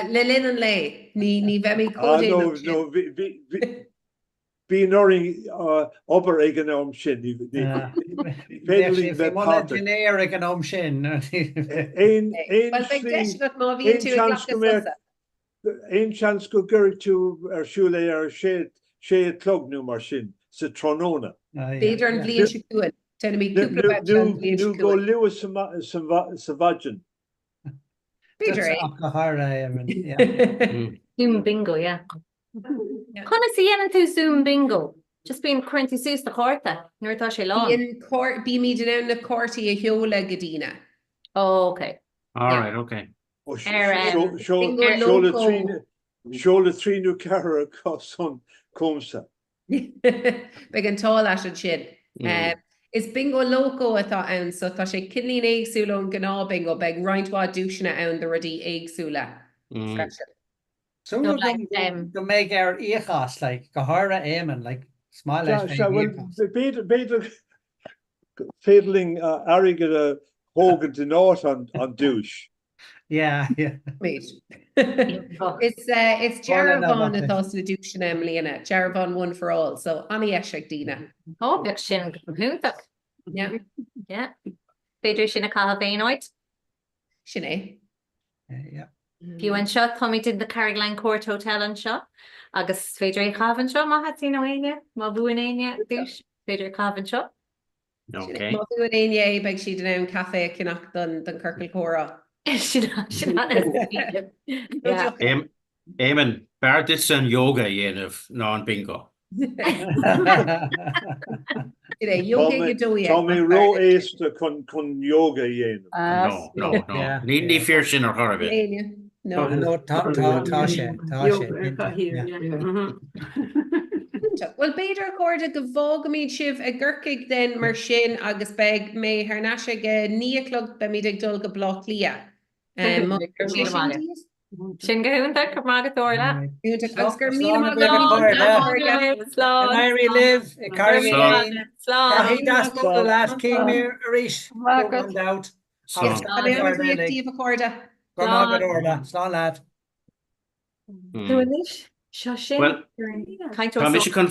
G: Le linn an lae. Ní bheimid chomh déanach sin.
Y: Ah, no, no, bhí, bhí, bhí. Bíonn orainn obair ag an am sin. Ní féidir linn bheith páirteach.
A: Dinnéar ag an am sin.
Y: Aon seans go mbeadh aon seans go gcuirfidh tú ar siúl é ar a sé a chlog nó mar sin sa tráthnóna.
G: B'fhéidir an bhliain seo chugainn. Déanfaimid cúpla babhta an bhliain seo
Y: chugainn. Nó go luath sa mhaidin.
G: B'fhéidir é.
A: Go háirithe.
Q: Zoom bingo, yeah. Conas a dhéanann tú Zoom bingo? Just bíonn, cuireann tú suas do chárta nuair atá sé lán.
G: Bíonn cár, bímid in ann na cártaí a sheoladh go daoine.
Q: Oh, ok.
J: All right, ok.
Q: Ar,
G: Bingo Loco.
Y: Seoladh 3 nó 4 acu san chugamsa.
G: Beidh an t-ádh leat ansin. Is Bingo Loco atá ann so tá sé cineáilín éagsúil ón gnáth bingo, beidh roinnt mhaith duaiseanna ann do rudaí éagsúla freisin.
A: Súil agam go mbeidh air íoc as, like, go háirithe Éamonn, like, is maith leis bheith ag íoc as.
Y: B'fhéidir gur féidir linn airgead a thógaint in áit an duais.
A: Yeah, yeah.
G: Is is dearbhán atá sna duaiseanna i mbliana, dearbhán One for All, so an-dheis ag daoine.
Q: Ó, bheadh sin go hiontach.
G: Yeah.
Q: Yeah. B'fhéidir sin a chaitheamh aon áit.
G: Sin é.
Q: Fiú anseo, táimid in the Carrigaline Court Hotel anseo agus is féidir é a chaitheamh anseo má theastaíonn ó éinne, má bhuann éinne duais, is féidir é a chaitheamh anseo.
G: Ok. Má bhuann éinne é, beidh siad in ann caife a cheannach don don ciorcal comhrá.
Q: Sin sin an
J: Yeah. Éamonn, b'fhearr duitse an yoga a dhéanamh ná an bingo.
Y: Tá mé ró-aosta chun yoga a dhéanamh.
J: No, no, no. Ní fíor sin ar chor ar bith.
A: No, tá sé, tá sé.
G: Bhuel, b'fhéidir, a chairde, go bhfágfaimid sibh i gCorcaigh then mar sin agus beidh mé thar n-ais ag a 9 a chlog, beimid ag dul go Baile Átha Cliath.
Q: Sin go hiontach, go raibh maith agat Orla.
G: Iontach agus go raibh míle maith agat.
A: Slán. Go n-éirí libh i Carraig
Q: Slán.
A: Caithfidh deas bualadh leat Címir arís. Gan dabht.
G: Slán. Tá mé an-bhuíoch díobh a chairde.
A: Go raibh maith agat Orla. Slán leat.
Q: Tú anois, seo sin.
J: Well, tá mise chun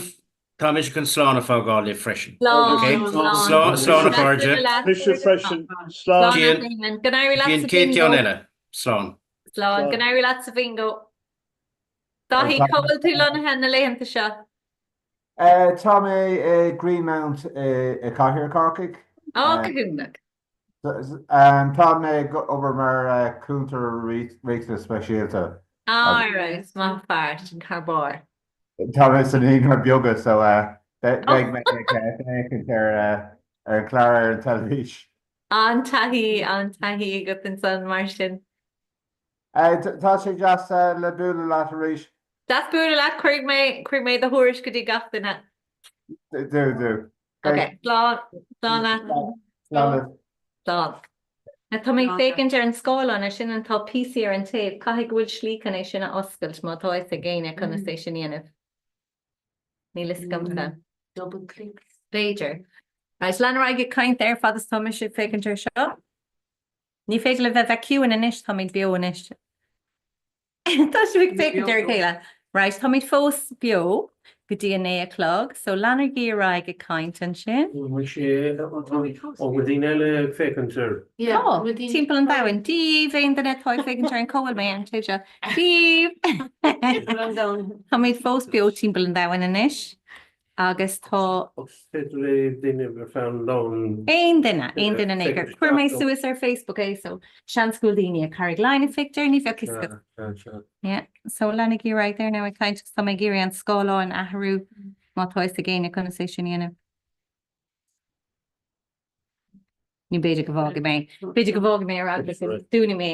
J: tá mise chun slán a fágáil libh freisin.
Q: Slán,
J: Okay?
Q: slán.
J: Slán, slán a chairde.
Y: Mise freisin. Slán.
Q: Slán, Go n-éirí leat
J: Go dtí an
Q: sa
J: chéad
Q: bingo.
J: ceann eile. Slán.
Q: Slán, go n-éirí leat sa bhingo. Dáithí, cá bhfuil tú lonnaithe na laethanta seo?
K: Tá mé i Greenmount i Cathair Corcaigh.
Q: Á, go hiontach.
K: Tá mé ag obair mar chúntóir riachtanas speisialta.
Q: Alright, maith fear, sin thar barr.
K: Tá mé sa naíonra beaga so beidh mé ag féachaint ar an chlár ar an teilifís.
Q: An-taithí, an-taithí agat ansan mar sin.
K: Tá sé deas le bualadh leat arís.
Q: Deas bualadh leat, cuirfidh mé, cuirfidh mé do thuairisc go dtí gach duine.
K: Do, do.
Q: Ok, slán, slán leat.
K: Slán leat.
Q: Slán. Now tá mé ag féachaint ar an scáileán ar sin and tá píosaí ar an taobh, caithfidh go bhfuil slí chun é sin a oscailt má tá fhios ag éinne conas é sin a dhéanamh. Níl fhios agamsa.
M: Double click.
Q: B'fhéidir. Right, lean ar aghaidh ag caint ar fad is tá mise ag féachaint ar seo. Ní féidir libh a bheith ciúin anois, táimid beo anois. Tá sibh ag féachaint ar a chéile. Right, táimid fós beo go dtí a 9 a chlog, so leanaigí ar aghaidh ag caint ansin.
R: An bhfuil sé, an bhfuil daoine eile ag féachaint air?
Q: Tá, timpeall an domhain. Dia dhaoibh, aon duine atá ag féachaint ar an cá bhfuil mé ar an taobh seo. Dia dhaoibh! Táimid fós beo timpeall an domhain anois. Agus tá.
R: Is féidir le duine ar feadh an domhain.
Q: Aon duine, aon duine in aon chor. Chuir mé suas ar Facebook é so seans go bhfuil daoine ag Carraig Laighin ag féachaint air, ní bheadh fhios agat. Yeah, so leanaigí ar aghaidh there now ag caint agus tá mé ag iarraidh an scáileán a athrú má tá fhios ag éinne conas é sin a dhéanamh. Nó b'fhéidir go bhfágfaidh mé, b'fhéidir go bhfágfaidh mé ar eagla go dúnfaidh mé.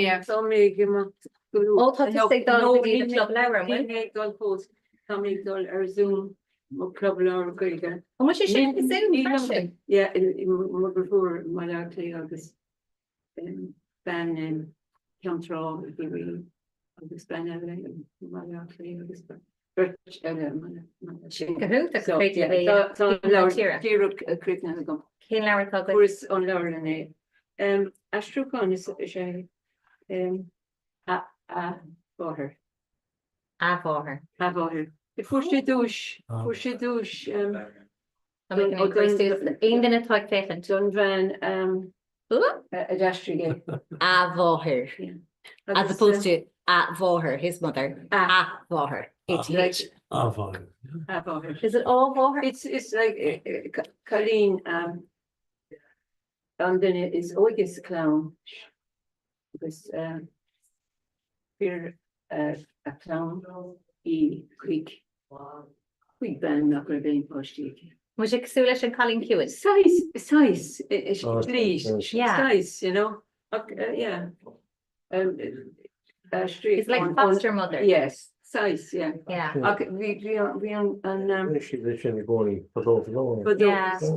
M: Yeah, tá mé ag imeacht go luath.
Q: Ó, tá tusa ag dul go dtí do chlub leabhar, an bhfuil?
M: Níl mé ag dul fós, tá mé ag dul ar Zoom mo chlub leabhar Gaeilge.
Q: An bhfuil sé sin ar Zoom freisin?
M: Yeah, mo dheirfiúr i mBaile Átha Cliath agus bean i gCeann Trá i gCiarraí agus bean eile i mBaile Átha Cliath agus beirt eile i mBaile Átha Cliath.
Q: Sin go hiontach gur féidir é
M: a Tá an leabhar díreach críochnaithe agam.
Q: Cén leabhar atá agat?
M: Fuaireas an leabhar inné. Aistriúchán is ea é A Mháthair.
Q: A Mháthair.
M: A Mháthair. Fuair sé duais, fuair sé duais
Q: Tá mé chun é a chur suas aon duine atá ag féachaint.
M: Don bhean a d'aistrigh é.
Q: A mháthair. As opposed to a mháthair, his mother. A mháthair. A-T-H.
I: A mháthair.
M: A mháthair.
Q: Is it a mháthair?
M: It's, it's like cailín an duine is óige sa chlann agus chuir a clann í chuig chuig bean nach raibh aon pháistí aici.
Q: Bhfuil sé cosúil leis an Cailín Ciúin?
M: Saghas, saghas, saghas, you know, ach yeah.
Q: It's like foster mother.
M: Yes, saghas, yeah. Yeah. Ach bhí bhí an bhí an an
R: Rinne siad é sin i gcónaí fadó fadó.
M: Fadó,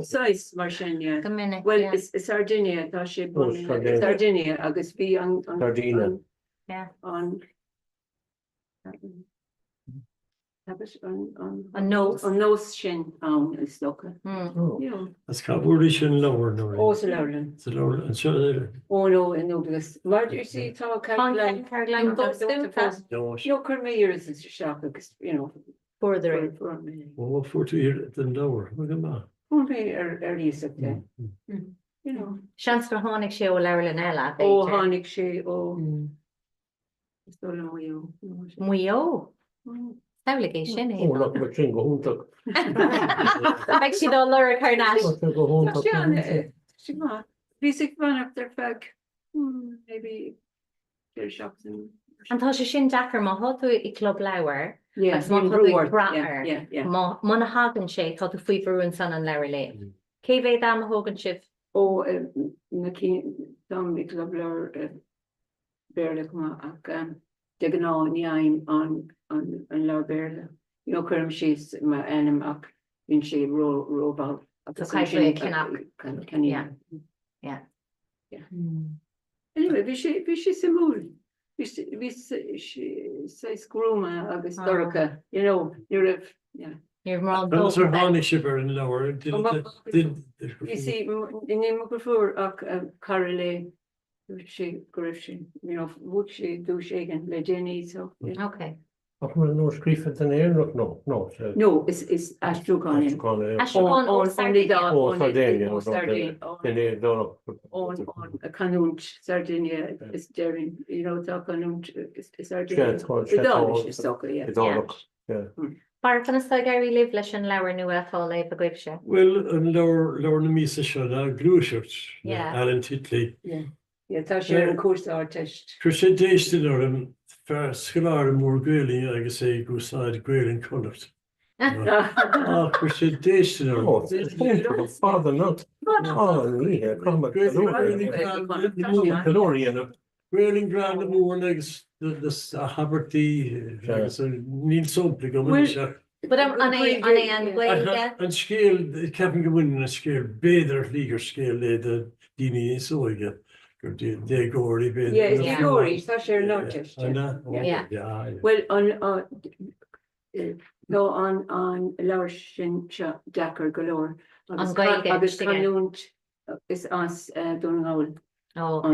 M: saghas mar sin, yeah.
Q: Go minic,
M: Well,
Q: yeah.
M: is i Sardinia tá sé bunaithe i Sardinia agus bhí an an
R: Sardina.
Q: Yeah.
M: an An
Q: An nós.
M: An nós sin ann is dócha.
I: Agus cá bhfuair sin leabhar nó?
M: Ó sa leabharlann.
I: Sa leabharlann anseo eile.
M: Ó nó i nDubhghlas. Mar you see tá
Q: Carrigaline. Carrigaline fós dúnta.
M: No chuir mé iarratas isteach agus you know.
Q: Fuaireadar é.
M: Fuair mé é.
I: Ó fuair tú iarratas den leabhar, go maith.
M: Fuair mé ar ar iasacht é. You know.
Q: Seans gur tháinig sé ó leabharlann eile,
M: b'fhéidir. Ó tháinig sé ó. Is dóigh liom Maigh Eo.
Q: Maigh Eo? Samhlaigh é sin,
R: Ó, nach mbeadh sin go hiontach.
Q: Beidh siad á lorg thar n-ais.
R: Tá sé go hiontach.
M: Tá sé maith. Bhíos ag fanacht ar feadh maybe deireadh seachtaine.
Q: An tá sé sin deacair má thá tú i gclub leabhar agus má tá tú ag brath air, muna thagann sé, tá tú faoi bhrú ansan an leabhar a léamh. Cé mhéad am a thógann sibh?
M: Ó, na cinn, táim i gclub leabhar Béarla chomh maith ach de ghnáth ní fhaighim an leabhar Béarla. You know, cuirim síos m'ainm ach bíonn sé rómhall.
Q: So caithfidh tú é a cheannach. Yeah. Yeah.
M: Yeah. Anyway, bhí sé bhí sé suimiúil. Bhí bhí sé saghas gruama agus dorcha, you know, ní raibh, yeah.
Q: Ní raibh mórán
I: Conas ar tháinig sibh ar an leabhar?
M: You see, ní mo dheirfiúr ach cara léi Dúirt sé go raibh sé, you know, bhuaigh sé duais éigin le déanaí so, yeah.
Q: Ok.
R: Ach an bhfuil an leabhar scríofa den Éireannach nó, no, sé.
M: No, is, is aistriúchán é.
R: Aistriúchán é.
Q: Aistriúchán ó Sardinia.
R: Ó Sardinia. Ó Sardinia. Den Éireannach.
M: Ón, ón canúint Sardinia is déarfainn, you know, tá canúint Sardinia.
R: Sé, tá, sé, tá.
M: Iodáilis is dócha, yeah.
R: Iodálach, yeah.
Q: Barra, conas tá ag éirí libh leis an leabhar nua atá á léamh agaibhse?
I: Bhuel, an leabhar, leabhar na míosa seo ná Gluaiseacht le Alan Titley.
M: Yeah, yeah, tá sé ar an chúrsa Ardteist.
I: Chuir sé déistin orm, fear scoláire mór Gaelainne agus é ag úsáid Gaelainn Chonnacht. Á, chuir sé déistin orm.
R: Ó, is fada not. Á, ní hea, caithfidh mé ceiliúradh a dhéanamh.
I: Gaelainn Ghleann na Mumhan agus na habairtí agus níl sampla agam anois ach.
Q: But an é an é an Ghaeilge?
I: An scéal, ceapaim go mbaineann an scéal, b'fhéidir ar shlí gur scéal é do daoine níos óige, gur déagóirí b'fhéidir.
M: Yeah, is déagóirí, tá sé ar an Ardteist.
I: An ea?
M: Yeah. Bhuel, an, tá an an leabhar sin seo deacair go leor
Q: An Ghaeilge,
M: agus canúint Is as Dún na nGall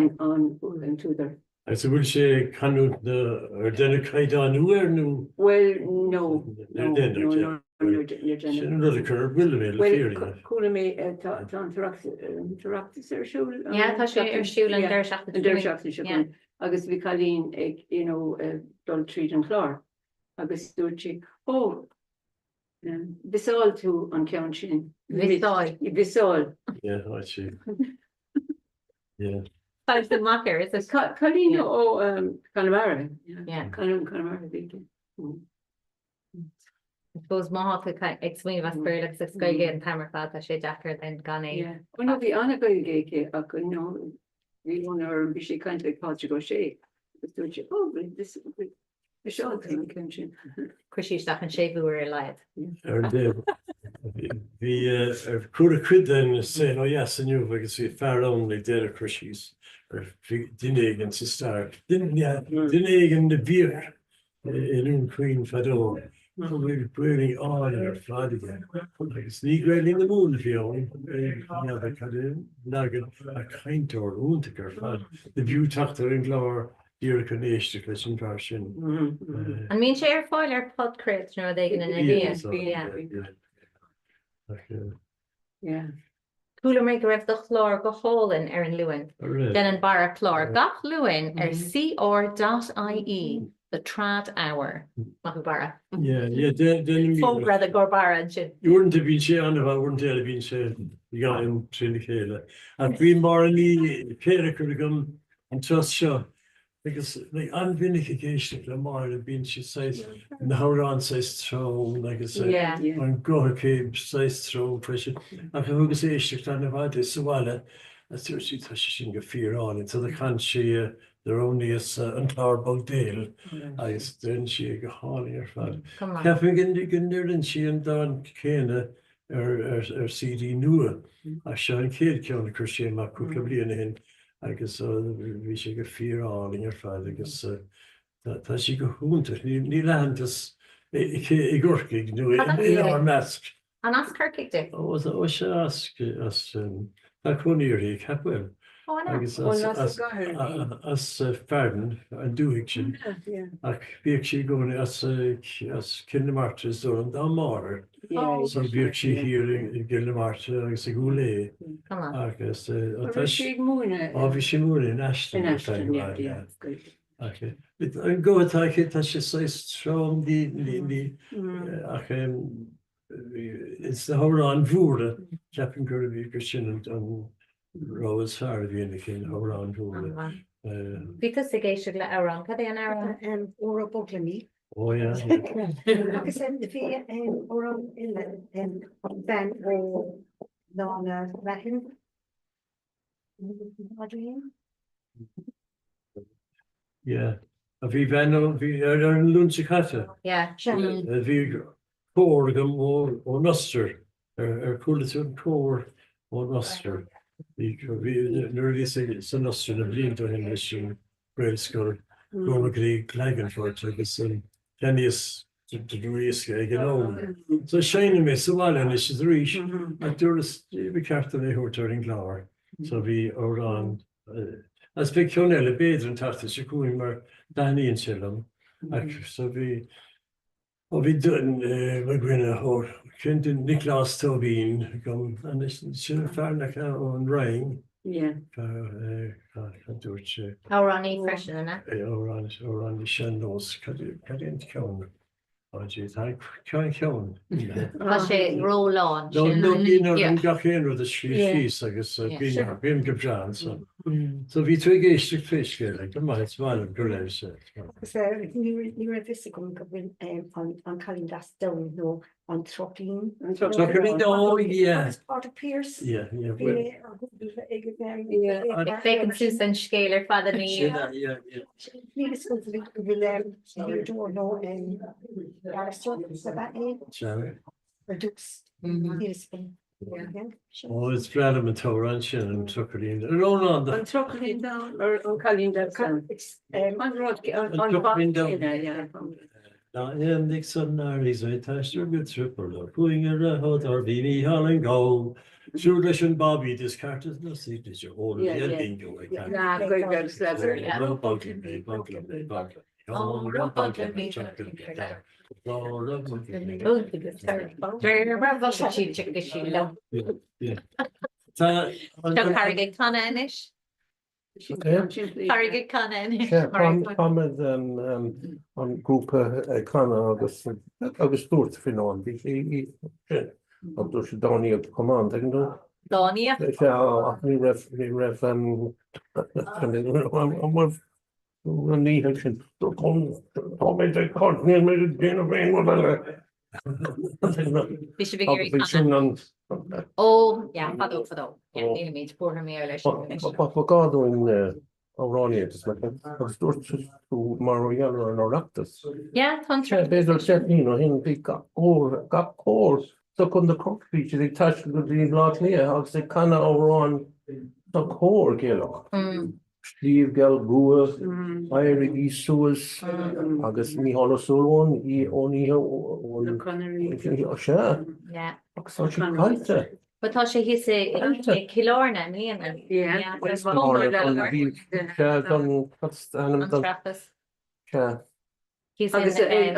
M: an t-údar.
I: Agus an bhfuil sé canúint na, ar deineadh caighdeánú air nó?
M: Bhuel, no, no, no, no, níor deineadh.
I: Sin an rud a chuir ar buile mé, le fírinne.
M: Bhuel, chuala mé, tá an tOireachtas ar siúl.
Q: Yeah, tá sé ar siúl an deireadh seachtaine.
M: An deireadh seachtaine seo chugainn. Agus bhí cailín ag, you know, dul tríd an chlár agus dúirt sí, oh, Mhiseáil tú an ceann sin.
Q: Mhiseáil.
M: Mhiseáil.
I: Yeah, I see. Yeah.
Q: Tá tú maith air, is it?
M: Cailín ó Conamara.
Q: Yeah.
M: Cailín Conamara bhí aici.
Q: I suppose má tá tú ag smaoineamh as Béarla agus as Gaeilge an t-am ar fad, tá sé deacair then gan é.
M: Yeah. Well, no, bhí an-Ghaeilge aici ach no, bhí ionadh orm, bhí sí ag caint le Pádraig Ó Sé. Agus dúirt sí, oh, this, Mhiseáil tú an ceann sin.
Q: Chuir sí isteach an séimhiú ar a laghad.
I: Ar an dtaobh, bhí chuala cuid den saol ó dheas inniu agus bhí fear ann ag déanamh cur síos ar duine éigin sa stair, duine éigin a bhíodh i nDún Chaoin fadó, go bhfuil Gaelainn álainn ar fad aige agus ní Gaelainn na Mumhan a bhí ann, n'fheadar cad é leagan ach cainteoir iontach ar fad. B'fhiú teacht ar an gclár.
Y: Díreach chun éisteacht leis an bhfear sin.
Q: An mbíonn sé ar fáil ar podchraolta nó rud éigin ina dhiaidh?
M: Yeah.
Q: Chuala mé go raibh do chlár go hálainn ar an Luan. Déanann Barra clár gach Luan ar cr.ie, The Trad Hour. Maith thú Barra.
Y: Yeah, yeah, déanaim
Q: Fógra do gur Barra ansin.
Y: Uaireanta bíonn sé an-mhaith, uaireanta eile bíonn sé gan trína chéile. Ach bhí Máire Ní Chéilleachair agam an turas seo agus an-mhinic ag éisteacht le Máire bíonn sí saghas, na hamhráin saghas trom agus an guth aici saghas trom freisin. Ach thugas éisteacht an-mhaith di sa bhaile agus dúirt sí tá sé sin go fíor-álainn. So do chan sí do roghnaíos An Clár Bog Béil agus dhein sí é go hálainn ar fad. Ceapaim go ndeireann sí an dán céanna ar CD nua ach seo an chéad cheann a chuir sí amach cúpla bliain ó shin agus bhí sé go fíor-álainn ar fad agus tá sí go hiontach. Níl aitheantas aici i gCorcaigh nó inár measc.
Q: An as Corcaigh di?
Y: Ó sea, as, tá cónaí uirthi i Capwell.
Q: Ó an ea?
Y: Agus as Fearnan, an dúthaigh sin. Ach bhíodh sí i gcónaí as Cill na Martra is dóigh liom dá máthair. So bhíodh sí thiar i gCill na Martra agus i gCúil Aodha. Agus
M: Raibh sí ag múineadh?
Y: Á bhí sí ag múineadh in Ashton ar feadh i bhfad. Ach an guth atá aici tá sé saghas trom ní ní ach ins na hamhráin mhóra ceapaim gurb í gur sin an rogha is fearr a bhíonn aici, na hamhráin mhóra.
Q: Bhí tusa ag éisteacht le amhrán, cad é an amhrán?
H: Óró Bog Liom Í.
Y: Ó yeah.
H: Agus bhí amhrán eile, bean ó Lána Raithin.
Y: Yeah. A bhí bean bhí ar an Luan seo caite.
Q: Yeah.
Y: Bhí cór agam ón Ostair ar chuala tú an cór ón Ostair. Bhí nuair a bhíos san Ostair na blianta ó shin leis an Gaelscoil go dtí Klagenfurt agus cheannaíos dlúthdhiosca ag an am. So seinnim é sa bhaile anois is arís ach dúras ba cheart dom é a thabhairt ar an gclár. So bhí amhrán agus beidh ceann eile b'fhéidir an tseachtain seo chugainn mar taitníonn sé liom. Ach so bhí ó bhí mo dhuine ó cén duine Nioclás Tóibín agam anois sin an fear nach ea ón Rinn.
M: Yeah.
Y: Cad dúirt sé?
Q: Amhránaí freisin, an ea?
Y: Amhránaí, amhránaí sean-nós. Cad é an ceann? Tá ceann ceann.
Q: Tá sé rólán.
Y: No, no, bíonn orm gach aon rud a scríobh síos agus bím go breá ansan. So bhí tú ag éisteacht pé scéal é, go maith, is maith liom go raibh sé.
H: Agus ní raibh fhios agam go bhfuil an Cailín Deas Donn nó An Trócaire.
Y: An Trócaire, oh yeah.
H: Agus Pádraig Pearse.
Y: Yeah, yeah.
H: Bhí mé ar Google ag
Q: Ag féachaint suas an scéal ar fad ina
Y: dhiaidh. Yeah, yeah.
H: Níl fhios agam go bhfuil léiritheoir nó barrister sa bhean é.
Y: Sea.
H: Ar dtús. Níl fhios agam.
Y: Ó, is breá liom an t-amhrán sin, an Trócairín. An amhrán
M: An Trócairín Donn or an Cailín Deas Donn? An rud, an
Y: Trócairín Donn. Lá aonaigh san earraigh 's é taisteal go Tripoli chuaigh ar a hodar bhí Mícheál an Gabha Siúd leis an Bobby this cart is no signature hold the bingo I can't
Q: Carraig ag canadh anois. Carraig ag canadh anois.
R: Táimid an grúpa ag canadh agus agus dúirt Fionán bhí sí sin agus dúirt sí dánaíocht come on tuigeann tú?
Q: Dánaíocht?
R: Sea ach ní raibh ní raibh an bhfuil An oíche sin, táimid ag caint, níl mé ag déanamh aon rud eile.
Q: Bhí sibh ag iarraidh canadh. Ó, yeah, fadó, fadó. Yeah, nílimid buartha mé leis sin anois.
R: Ba ghá dúinn amhránaíocht is mar sin, agus dúirt tú mar gheall ar an Oireachtas.
Q: Yeah, tá an
R: Sea, b'fhéidir 10 bliain ó shin, bhí gach cór, gach cór sa Chontae Corcaigh, bhí siad ag taisteal go dtí Baile Átha Cliath agus ag canadh amhráin sa chór Gaelach. Sliabh Geal Rua, Éirígí Suas agus Mícheál Ó Súilleabháin ón oíche ón.
M: Na Conairí.
R: Sea. Agus tá siad caillte.
Q: But tá sé thíos i Cill Airne i mbliana.
M: Yeah.
Q: An tOireachtas. Thíos
M: Agus
Q: in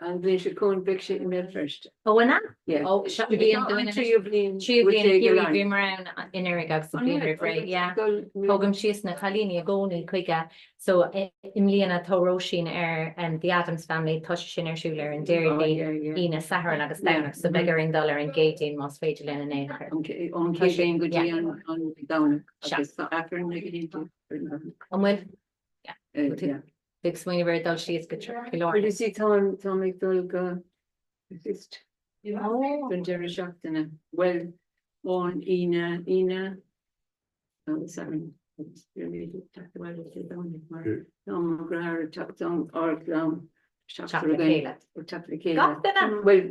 M: an bhliain seo chugainn beidh sé i mBéal Feirste.
Q: Ó an ea?
M: Yeah.
Q: Ó seo bliain dúinn anois.
M: Tríú bliain.
Q: Tríú bliain i gCiarraí bhíomar ann anuraidh agus an bhliain roimh ré. Yeah. Tógaim síos na cailíní i gcónaí chuige. So i mbliana tá Róisín ar The Addams Family, tá sé sin ar siúl ar an Déardaoin, Aoine, Satharn agus Domhnach, so beidh orainn dul ar an gCéadaoin más féidir linn in aon chor.
M: Ón Chéadaoin go dtí an Domhnach agus tá Aifreann ag an Aontas ar an Domhnach.
Q: An bhfuil? Yeah. Ag smaoineamh ar dul síos go Cill Airne.
M: Well you see táim táim ag dul go Fist don deireadh seachtaine. Bhuel ón Aoine, Aoine agus Satharn agus beimid ag teacht abhaile Dé Domhnaigh mar tá mo dheartháir ag teacht ann ár gclann seachtar againn ag teacht le chéile.
Q: Gach duine?
M: Bhuel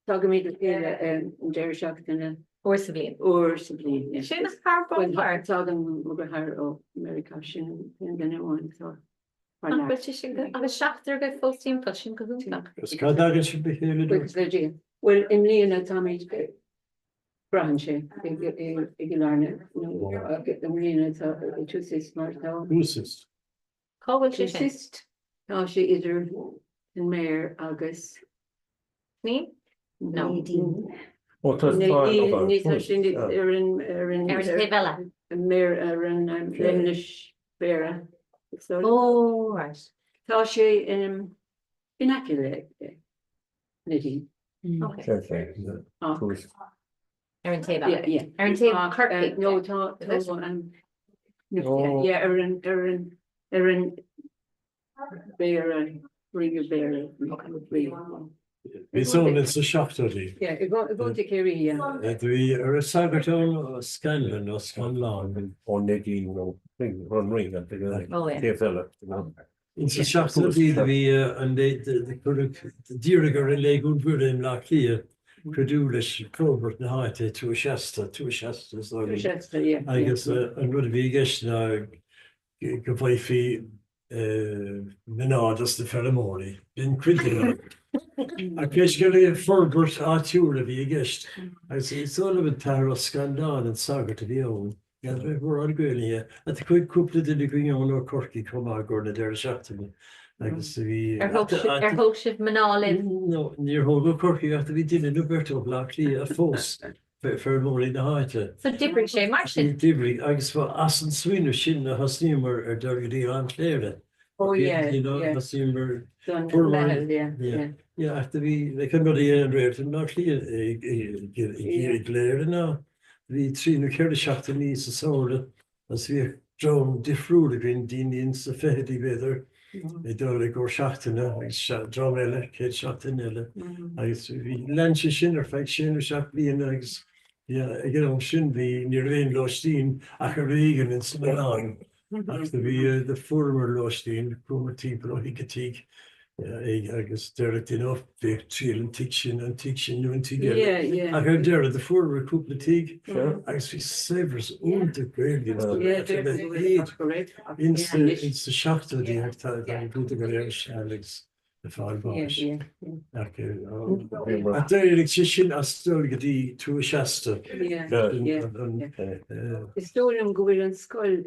M: tagaimid le chéile an deireadh seachtaine.
Q: Uair sa bhliain.
M: Uair sa bhliain, yeah.
Q: Sin thar barr.
M: Tagann mo dheartháir ó Meiriceá sin an t-aon duine amháin atá thar
Q: Nach
M: lear.
Q: bhfuil sé sin go, agus seachtar agaibh fós timpeall, sin go hiontach.
N: Agus cá dtagann sibh le chéile dúirt?
M: Buíochas le Dia. Bhuel i mbliana táimid Braitheann sé i gCill Airne nó i mbliana tá i Tuosist mar tá.
N: Tuosist.
Q: Cá bhfuil sé sin?
M: Tuosist. Tá sé idir an Méar agus.
Q: Sneem? No.
R: Ó tá
M: Ní tá sin ar an ar an
Q: Ar an taobh eile.
M: Méar ar an leithinis Bhéarra.
Q: Ó right.
M: Tá sé in aice le Neidín.
Q: Ar an taobh eile. Ar an taobh Corcaigh.
M: No tá tá yeah ar an ar an ar an Béarra Ring of Béarra.
N: Bhí san ins na seachtóidí.
M: Yeah i gContae Chiarraí yeah.
N: Do bhí ar an sagart ann ó Scanlon nó Scanlán.
R: Ó Neidín nó an Ring an taobh eile.
N: Ins na seachtóidí do bhí an cuireadh d'iarradh ar an Léigiún Mhuire i mBleá Cliath cuidiú leis forbairt na háite Tuath Seasta, Tuath Seasta is dóigh liom, agus an rud a bhí i gceist ná go bhfaighfí mná dos na feirmeoirí. B'in cuid den rud. Ach pé scéal é forbairt áitiúil a bhí i gceist agus is dóigh liom an tAthair Ó Scanláin an sagart a bhí ann. N'fheadar an raibh mórán Gaelainne ach do chuaigh cúpla duine againn ann ó Chorcaigh chomh maith i gcomhair na deireadh seachtaine agus do bhí.
Q: Ar thóg ar thóg sibh mná libh?
N: No, níor thóg ó Chorcaigh ach do bhí duine nó beirt ó Bhleá Cliath a phós feirmeoirí na háite.
Q: So d'oibrigh sé mar sin?
N: D'oibrigh agus ba as an smaoineamh sin a thosnaíomar ar dul go dtí Oileán Chléire.
M: Oh yeah, yeah.
N: Thosnaíomar
M: Don mheitheal, yeah, yeah.
N: Yeah, ach do bhí like an rud a dhéanann Réalta i mBleá Cliath i gCléire ná Bhí trí nó ceithre seachtainí sa samhradh agus bhíodh dream difriúil againn, daoine ins na fichidí b'fhéidir, ag dul i gcomhair seachtaine agus dream eile, chéad seachtain eile agus bhí, lean sé sin ar feadh sé nó seacht bliana agus ag an am sin bhí, ní raibh aon lóistín ach ar éigean ins an oileán. Ach do bhí, do fuaireamar lóistín, chuamar timpeall ó thigh go tigh agus deireadh duine, ó bheadh triail an tigh sin, an tigh sin nó an tigh eile. Ach ar deireadh do fuaireamar cúpla tigh agus bhí saibhreas iontach Gaeilge ins na seachtóidí ach tá an rud go léir seal agus ag fáil bháis. Ach d'éirigh sé sin as dul go dtí Tuath Seasta.
M: Is dóigh liom go bhfuil an scoil i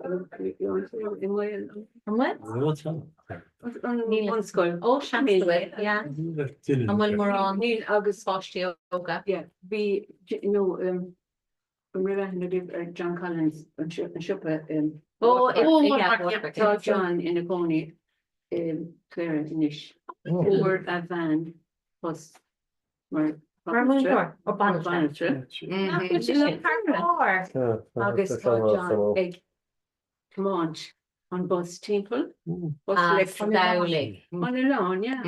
M: mbaol.
Q: An bhfuil?
M: An bunscoil.
Q: Ó seans go bhfuil, yeah. An bhfuil mórán
M: agus
Q: páistí óga?
M: Yeah, bhí, nó An raibh aithne agaibh ar John Collins, an siopa?
Q: Ó, yeah.
M: Tá John ina chónaí i gCléire anois. Fuair a bhean post mar
Q: múinteoir ó
M: banaltra. Agus tá John ag tiomáint an bus timpeall, bus leictreach. An oileán, yeah.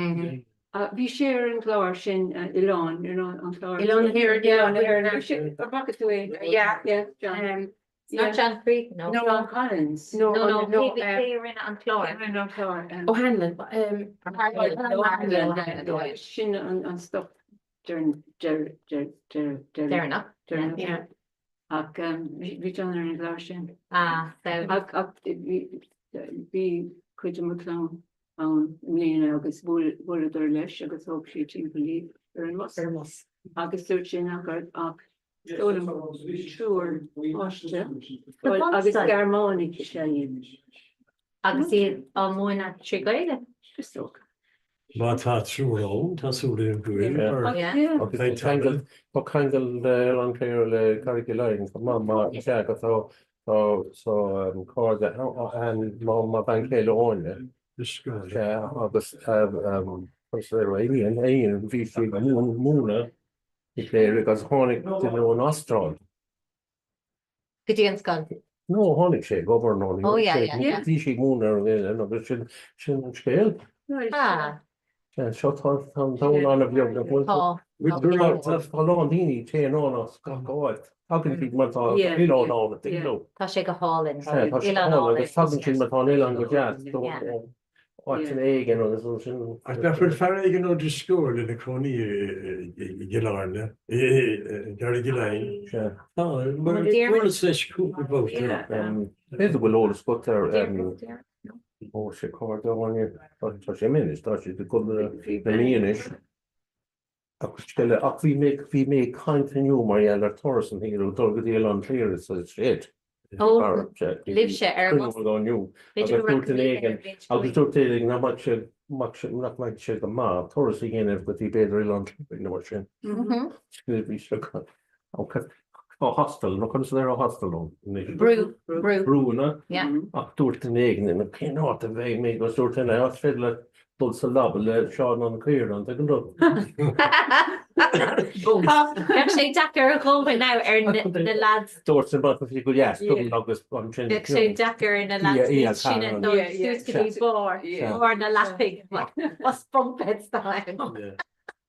M: Bhí sé ar an gclár sin, Oileán, you know, an clár.
G: Oileán na hÉireann, yeah.
M: Oileán na hÉireann. Bhí sé, ar bhfaca tú é?
G: Yeah.
M: Yeah, John.
Q: Not John Creed, no.
M: No, John Collins.
Q: No, no, no, cé a rinne an clár?
M: Cé a rinne an clár?
G: O'Hanlon.
M: O'Hanlon, sin an stop
Q: deireanach.
M: Deireanach. Ach bhí John ar an gclár sin.
Q: Ah, so.
M: Ach bhí cuid de mo chlann ann i mbliana agus bhuaileadar leis agus thóg sé timpeall iad ar an mbus.
H: Ar an mbus.
M: Agus dúirt sé nach raibh ach. D'fhoghlaim triúr páiste agus Gearmánaigh is ea iad.
Q: Agus iad á múineadh trí Ghaeilge?
M: Is dócha.
N: Má tá triúr ann, tá súil agam go bhfuil, mar
R: Tá ceangal, tá ceangal le Oileán Chléire le Carraig Chill Laighean chomh maith, mar is ea go tá tá cairde ann mo bhean chéile Áine, sea, agus a iníon, bhí sí ag múineadh i gCléire agus tháinig duine ón Astráil.
Q: Go dtí an scoil?
R: No, tháinig sé ag obair nó ní raibh sé, bhí sí ag múineadh ar an oileán agus sin, sin an scéal.
Q: Ah.
R: Sea, seo tá, tá an domhan an-bheag nach bhfuil?
Q: Tá.
R: Tá, tá a lán daoine, téann ann as gach áit, tagann siad mar tá oileán ann, you know.
Q: Tá sé go hálainn.
R: Sea, tá sé go hálainn agus tagann siad mar tá an oileán go deas. Áiteanna éigin agus ansin.
N: Ach nach bhfuil fear éigin ó Drisceoil ina cónaí i gCill Airne, i gCarraig Laighin?
R: Sea.
N: Tá, mar bhuaileas leis cúpla babhta.
R: B'fhéidir go bhfuil eolas agat ar ó sé cairde Áine, tá sé imithe anois, tá sé i gContae na Mí anois. Agus scéal eile, ach bhí mé, bhí mé ag caint inniu mar gheall ar turas an tsaoil, dul go dtí Oileán Chléire sa shed.
Q: Ó, libhse ar an mbus.
R: B'fhéidir go raibh duine éigin, agus dúirt duine éigin nach mbeadh sé, mbeadh sé, nach mbeadh sé go maith turas a dhéanamh go dtí b'fhéidir Oileán Chléire nó mar sin. Bhí sé go, Tá hostel, nó conas a deir hostel ann anois?
Q: Brú, brú.
R: Brúnna. Ach dúirt duine éigin, cén áit a bheidh mé agus dúirt duine, is féidir leat dul sa leaba le Seán an Caora, an dtuigeann tú?
Q: Bheadh sé deacair a dhóthain now ar na lads.
R: Dúirt sin go deas dom agus ansin.
Q: Bheadh sé deacair ar na lads níos sine dul suas go dtí barr, barr na leapaidh, más bunk beds atá ann.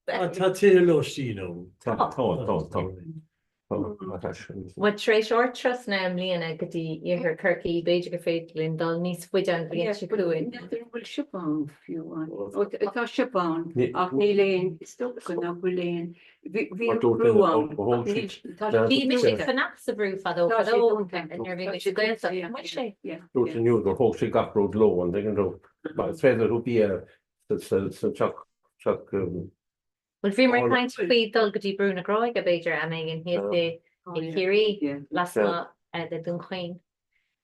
N: Tá tithe lóistín ann.
R: Tá, tá, tá, tá.
Q: Bhuel, tar éis ár dturas now i mbliana go dtí iarthar Chorcaí, b'fhéidir gur féidir linn dul níos faide an bhliain seo chugainn.
M: N'fheadar an bhfuil siopa ann fiú amháin. Ó, tá siopa ann ach níl aon, is dócha nach bhfuil aon, bhí brú ann ach níl, tá sé
Q: Bhí mise ag fanacht sa bhrú fadó, fadó nuair a bhí mise sa Ghaeltacht. An bhfuil sé?
R: Dúirt inniu gur thóg siad gach rud leo, an dtuigeann tú? Is féidir tú bia sa teach
Q: Bhuel, bhíomar ag caint faoi dul go dtí Brú na Gráige, b'fhéidir, am éigin thíos i Ciarraí, lasmuigh de Dún Chaoin,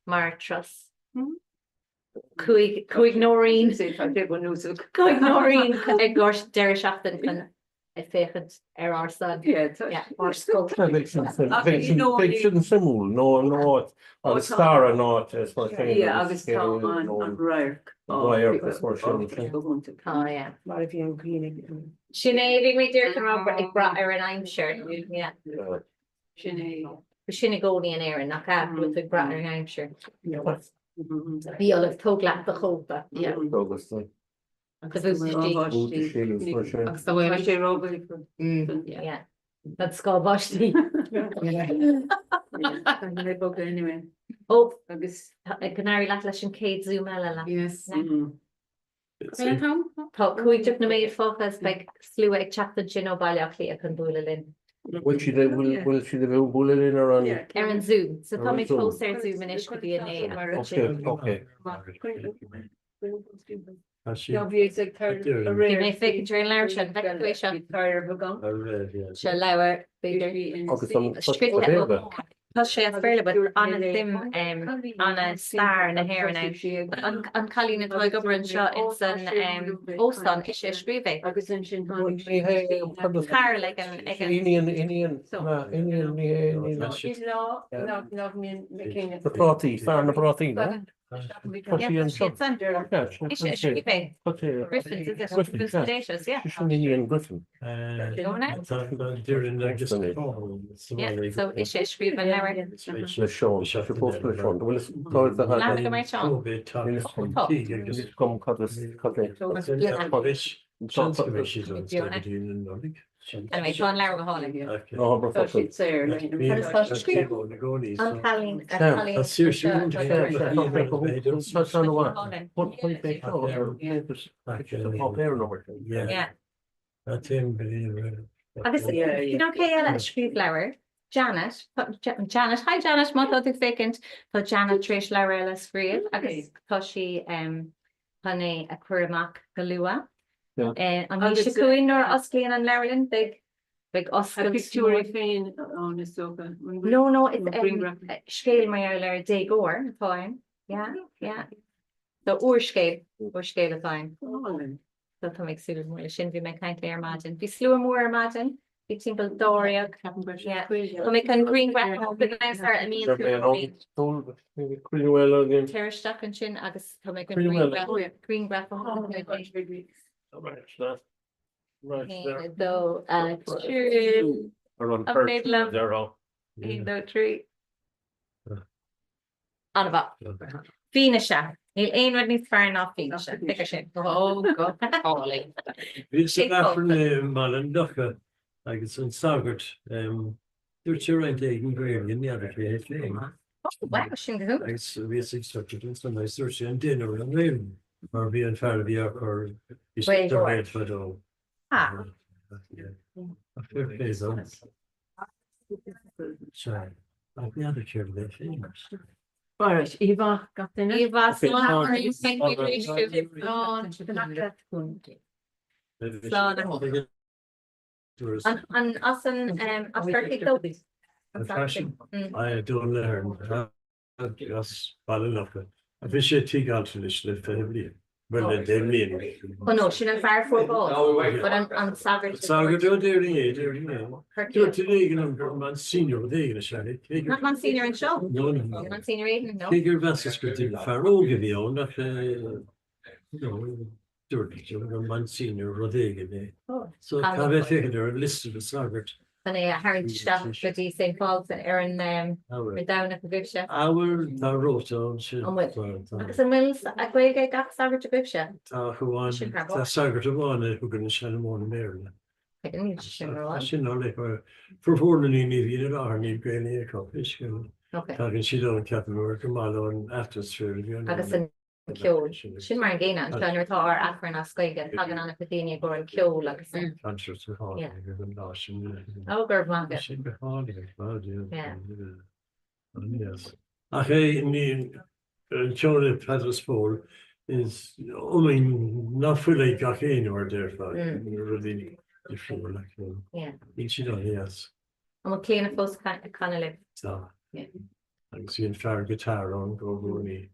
Q: mar turas. Cúig Nóirín, cúig Nóirín ag deireadh seachtaine chun ag féachaint ar ár son. Ár scoth.
R: Bheadh sin suimiúil, nó an áit agus stair an áit is mar sin.
M: Agus tá an radharc.
R: Radharc is mar sin.
Q: Tá, yeah.
H: Mar a bhí an ghrian ag.
Q: Sin é, bhí mé díreach chun rá ag brath ar an aimsir. Yeah.
M: Sin é.
Q: Sin i gcónaí in Éirinn, nach ea? Bhfuil tú ag brath ar an aimsir. Bí ullamh, tóg leat do chóta.
M: Yeah.
R: Tóg leat.
Q: Agus bútaisí.
M: Agus tá sé róghaofar.
Q: Yeah. Tá scáth báistí. Ó,
M: agus
Q: go n-éirí leat leis an chéad Zoom eile leat.
G: Yes.
Q: Tá 15 nóiméad fágtha is beidh slua ag teacht ansin ó Bhaile Átha Cliath chun bualadh linn.
R: Bhfuil siad bhfuil siad ag bualadh linn ar an.
Q: Ar an Zoom. So tá mé fós ar Zoom anois go dtí a naoi.
R: Ok, ok.
Q: Bhí mé ag féachaint ar an leabhar seo, an bhfeiceann tú é seo? Seo leabhar, b'fhéidir, scríofa ó Tá sé as Béarla but an-suim an-stair na hÉireann ann. An cailín atá ag obair anseo ins an óstán, ise a scríobh é. Carol ag an ag an.
R: Iníon, iníon, iníon, ní hé iníon. Na prátaí, fear na bprátaí, no? Tá sí anseo.
Q: Ise a scríobh é. Griffins, is it?
R: Griffin,
Q: yeah.
R: Sin iníon Griffin.
Q: Yeah, so ise a scríobh an leabhar.
R: Le Seán, tá sé pósta le Seán. Bhfuil is
Q: Lean go mbeidh Seán.
R: Tá. Níl cad is cad é.
Q: Anyway, tá an leabhar go hálainn.
M: Tá siad saor le
Q: An cailín, an cailín seo atá ag obair anseo. Yeah. Agus you know cé eile a scríobh leabhar? Janet. Janet, hi Janet, má tá tú ag féachaint, tá Janet tar éis leabhar eile a scríobh agus tá sí chun é a chur amach go luath. An mhí seo chugainn nuair a osclaíonn an leabharlann, beidh. Beidh oscailt.
M: Tá pictiúirí féin ann is dócha.
Q: No, no, is scéal mar gheall ar déagóir atá ann. Yeah, yeah. So úrscéal, úrscéal atá ann. So tá mé ag súil go mór leis sin. Bhí mé ag caint léi ar maidin. Bhí slua mór ar maidin. Bhí timpeall dáréag. Yeah. Tá mé chun grianghraf a thógáil sara imíonn tú. Tar isteach ansin agus tá mé chun grianghraf a thógáil. 1, 2, 3. An féidir liom? 1, 2, 3. An-mhaith. Fianaise. Níl aon rud níos fearr ná fianaise. Tuigir sin.
M: Ó, go hálainn.
N: Bhíos san Aifreann i mBaile an Locha agus an sagart, dúirt sé roinnt éigin Gaeilge, ní fheadar cé hé féin.
Q: Ó, wow, sin go hiontach.
N: Agus bhíos ag soichead ansan agus dúirt sé an duine a raibh an Ghaeilge mar bhí an fear a bhí á cur isteach ar fadó.
Q: Ah.
N: Fair play dó. Sea, ach ní fheadar cérbh é féin.
M: Alright, oíche mhaith gach duine.
Q: Oíche mhaith, slán. Slán. An as an as Corcaigh dó?
N: An fear sin? Aye, Dún Leathair as Baile an Locha. Bhí sé tigh altranais le 20 bliain. Bhuel, le 10 mbliana.
Q: Oh no, sin an fear a fuair bás. But an an sagart.
N: Sagart ó d'éirigh é, d'éirigh é. Dúirt duine éigin liom gur Monsignor rud éigin is ea é. Cé gur.
Q: Not Monsignor anseo?
N: No, no, no.
Q: Monsignor Aidan, no.
N: Cé gur mheasas gur duine fear óg a bhí ann ach no, Dúirt gur Monsignor rud éigin é. So caithfidh mé féachaint ar an liosta de sagairt.
Q: Chun é a tharraingt isteach go dtí St Paul's ar an Domhnach agaibhse.
N: Ah bhuel, tá rota ansin.
Q: An bhfuil? Agus an bhfuil Gaeilge ag gach sagart agaibhse?
N: Tá ach amháin, tá sagart amháin a thugann an seanmóir i mBéarla.
Q: Tuigim, sin rud.
N: Sin ar leith mar formhór na ndaoine a bhíonn i láthair níl Gaeilge acu. Tagann siad ann ceapaim mar go maith leo an atmaisféar a bhíonn ann.
Q: Agus an ceol. Sin mar an gcéanna anseo nuair atá ár Aifreann as Gaeilge, tagann an-chuid daoine i gcomhair an ceol agus an.
N: Concert go hálainn ar an lá sin.
Q: Ó, go raibh maith agat.
N: Sin go hálainn ar fad, yeah. An-deas. Ach é, ní, an ceol i Peadar is Pól is iomaí ná fuil ag gach éinne mar a déarfá, rudaí difriúla. Níl siad an-deas.
Q: An bhfuil Clíona fós ag canadh libh?
N: Tá. Agus bhí an fear guitar ann i gcónaí.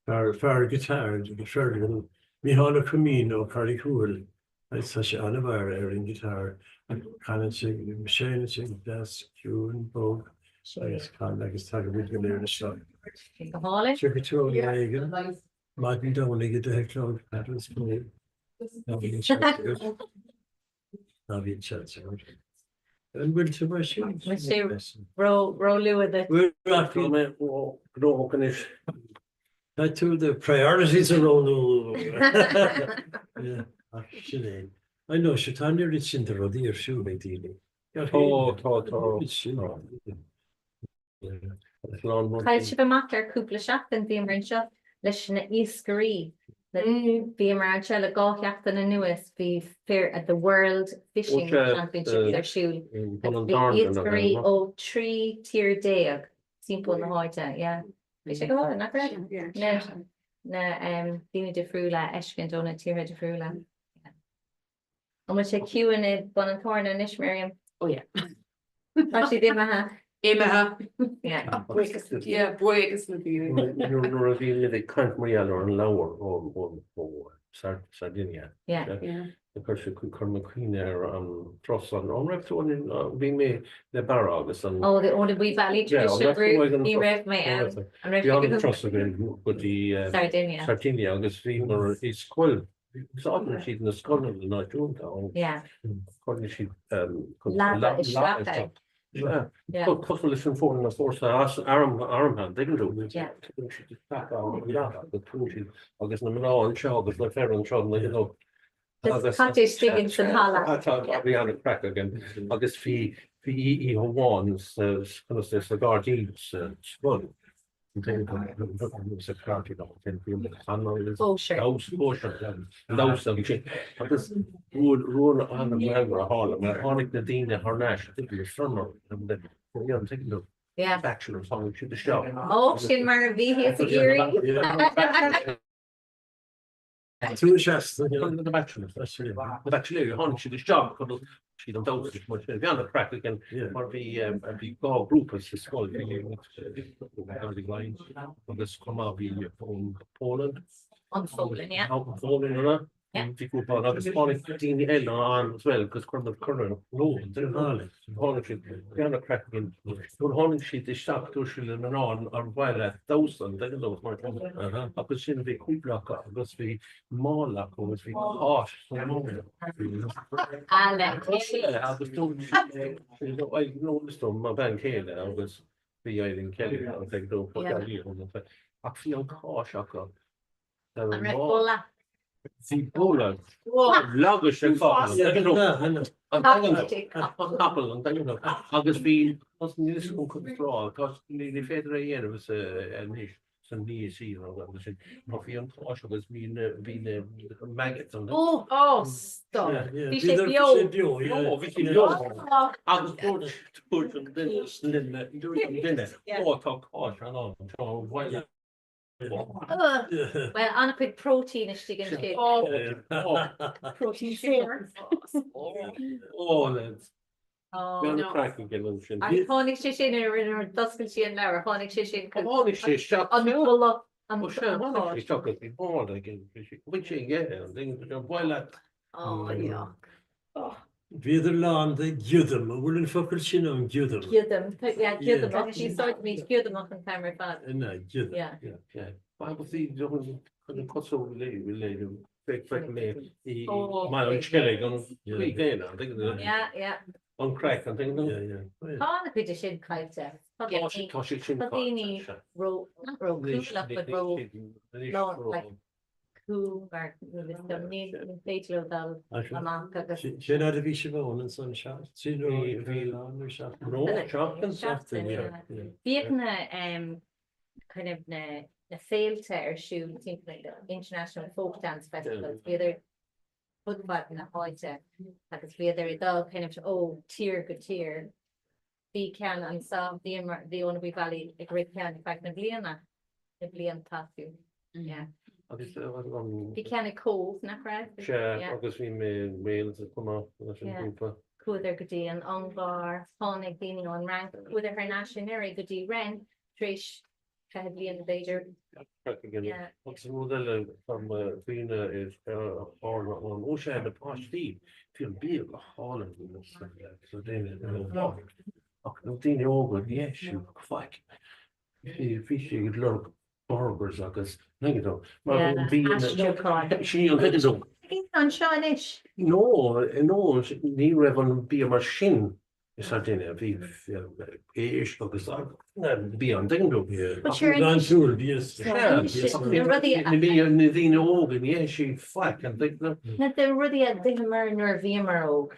N: Fear, fear guitar, Fergal, Micheál Ó Coimín ó Carraig Thuathail agus tá sé an-mhaith ar an guitar ach canann sé, seinneann sé go deas ciúin bog agus can agus tagann muid go léir isteach.
Q: Go hálainn.
N: Tiocfaidh tú an lá éigin, maidin Domhnaigh a 10 a chlog, Peadar is Pól. Ná bíonn seans agat. Ná bíonn seans agat. An bhfuil tú mar sin?
Q: Bhfuil sé ró-luath duit?
N: Bhfuil ach
R: Tá mé gnóthach anois.
N: Tá tú the priorities a roghnú. Ach sin é. I know, sure, tá an oiread sin de rudaí ar siúl ag daoine.
R: Tá, tá, tá.
Q: Chaill sibh amach ar cúpla seachtain, bhíomar anseo leis na iascairí. Bhíomar anseo le dhá sheachtain anuas, bhí fir the World Fishing Championships ar siúl agus bhí iascairí ó 13 tír timpeall na háite. Yeah. Bhí sé go hálainn, nach raibh? Na na daoine difriúla a fheiscint ó na tíortha difriúla. An bhfuil sé ciúin i Bun an Tairne anois, Miriam?
G: Oh yeah.
Q: Tá siad imithe.
G: Imithe.
Q: Yeah.
G: Buíochas le Dia, buíochas le Dia.
R: Nuair a bhí muid ag caint mar gheall ar an leabhar ó Sardinia.
Q: Yeah.
R: Chuir sé chuir mé cuimhne ar an turas an an raibh tú an bhí mé le Barra agus an
Q: Oh, the Old Wee Valley Traditional Group, ní raibh mé ann. An raibh
R: Bhí an turas againn go dtí
Q: Sardinia.
R: Sardinia agus bhíomar i scoil Úsáideann siad na scoileanna náisiúnta ann. Cuireann siad
Q: Leaba isteach é.
R: Cosúil leis an fóin na fórsa armtha, an dtuigeann tú? Tugann siad isteach an leaba agus tugann siad agus na mná anseo agus na fir anseo na you know.
Q: Agus caite istigh ins an halla.
R: Tá bhí an-chraic againn agus bhí bhí oíche amháin sa conas é sa ghairdín sa scoil. Agus rud an-ghreannmhar a tharla mar tháinig na daoine thar n-ais bachelors tháinig siad isteach.
Q: Ó, sin mar a bhí thíos ag iarraidh.
N: Tú seasta.
R: Na bachelors. Na bachelors, tháinig siad isteach chun siad an damhsa mar sin. Bhí an-chraic again mar bhí bhí dhá grúpa sa scoil bhí agus chomh maith bhí ón Poland.
Q: An Pholainn, yeah.
R: An Pholainn, an ea? Bhí grúpa ann agus tháinig daoine eile ann as well agus chuir muid cuireadh leo. Tháinig siad, bhí an-chraic againn. Nuair a tháinig siad isteach dúirt siad le mná ar mhaith leat damhsa an dtuigeann tú mar sin. Agus sin bhí cúpla acu agus bhí mála acu agus bhí cáis sa mála. Agus dúirt siad nó mo bhean chéile agus bhí Eileen Kelly agus ag dul ach bhí an cáis acu.
Q: An raibh boladh?
R: Bhí boladh. Leagadh sé capall. An capall, an duine. Agus bhí, níl fhios agam conas rá, ní féidir é a dhéanamh anois san ní is nó sin. Mar bhí an cáis agus bhí na, bhí na maggots an.
Q: Ó, ó, stop. Bhí sé beo.
R: Beo, bhí sé beo. Agus dúirt, dúirt an duine, dúirt an duine, ó tá cáis ann, tá bhaile.
Q: Bhuel, an-chuid próitéin istigh ansin.
H: Próitéin saor.
R: Ó, lads. Bhí an-chraic againn ansin.
Q: Agus tháinig sé sin nuair a d'oscail sí an leabhar, tháinig sé sin
R: chun. Tháinig sé isteach.
Q: An boladh an
R: Ó sea, tháinig sé isteach agus bhí ball aige. Bhain sé an gheithe, an dtuigeann tú, bhuel leat.
Q: Ó, yuck.
N: Bhíodar lán de ghiodam, an bhfuil an focal sin ann, giodam?
Q: Giodam, yeah, giodamach, úsáidimid giodamach an t-am ar fad.
N: Ina, giodam,
Q: yeah.
R: Yeah. Agus bhí chun cosúil le le feic mé i mar an sceilg an chaoi gcéanna, an dtuigeann tú?
Q: Yeah, yeah.
R: An craic, an dtuigeann tú? Yeah,
Q: yeah. Tá an-chuid de sin caillte.
R: Tá sé sin
Q: Tá daoine ró, not ró-chúthalach, but ró, like, cúng mar ní féidir leo dul amach agus.
N: Cén fhad a bhí sibh ann ansan seachtain nó bhí lá nó seachtain?
R: No, seachtain.
Q: Seachtain, yeah. Bhíodh na kind of na na féilte ar siúl timpeall na International Folk Dance Festivals, bhíodar fud fad na háite agus bhíodar ag dul kind of ó tír go tír. Bhí ceann anseo, bhí bhí Owenabue Valley ag rith ceann ar feadh na bliana, na blianta fiú. Yeah.
R: Agus an.
Q: Bhí ceann i Cobh, nach raibh?
R: Sea, agus bhí mé in Wales chomh maith leis an grúpa.
Q: Chuadar go dtí an Ungáir, tháinig daoine ón Fhrainc, chuadar thar n-ais anuraidh go dtí Rennes tar éis 20 bliain b'fhéidir.
R: Agus an rud eile tá mo dhaoine is tharla an ó sea na páistí bhí an bia go hálainn sa daoine ach na daoine óga ní ith siad faic. Bhí siad ag lorg burgers agus nugget mar bhí an bia sí an tuigeann tú.
Q: Anseo anois?
R: No, no, ní raibh an bia mar sin i Sardinia, bhí éisc agus bia an dtuigeann tú. Na daoine óga, ní ith siad faic an dtuigeann tú.
Q: Na rudaí a d'itheamar nuair a bhíomar óg,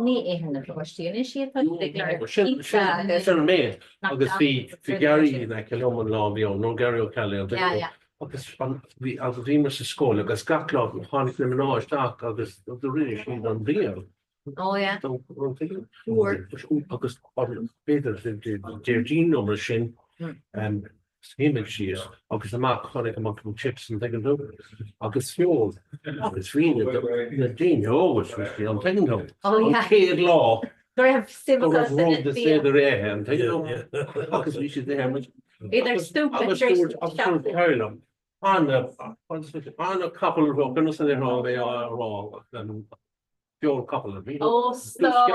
Q: ní itheann na páistí anois iad, tá siad ag lorg pizza agus.
R: Sin an méid agus bhí Gary in aice liom an lá a bhí ann, nó Gary Ó Ceallaigh an dtuigeann tú. Agus bhí agus bhíomar sa scoil agus gach lá tháinig na mná isteach agus do rinne siad an bia.
Q: Ó yeah.
R: Fuar. Agus b'fhéidir Déardaoin nó mar sin shuigh síos agus amach tháinig amach na chips an dtuigeann tú agus feoil agus bhí na daoine óga faoi an dtuigeann tú an chéad lá
Q: go raibh suim
R: go raibh rud is féidir a ithe an dtuigeann tú agus bhí siad ag ithe
Q: Bhíodar stúptha
R: agus dúirt agus dúirt Carrie liom ana capall conas a bheith á rá feoil capall a bhí.
Q: Ó stop!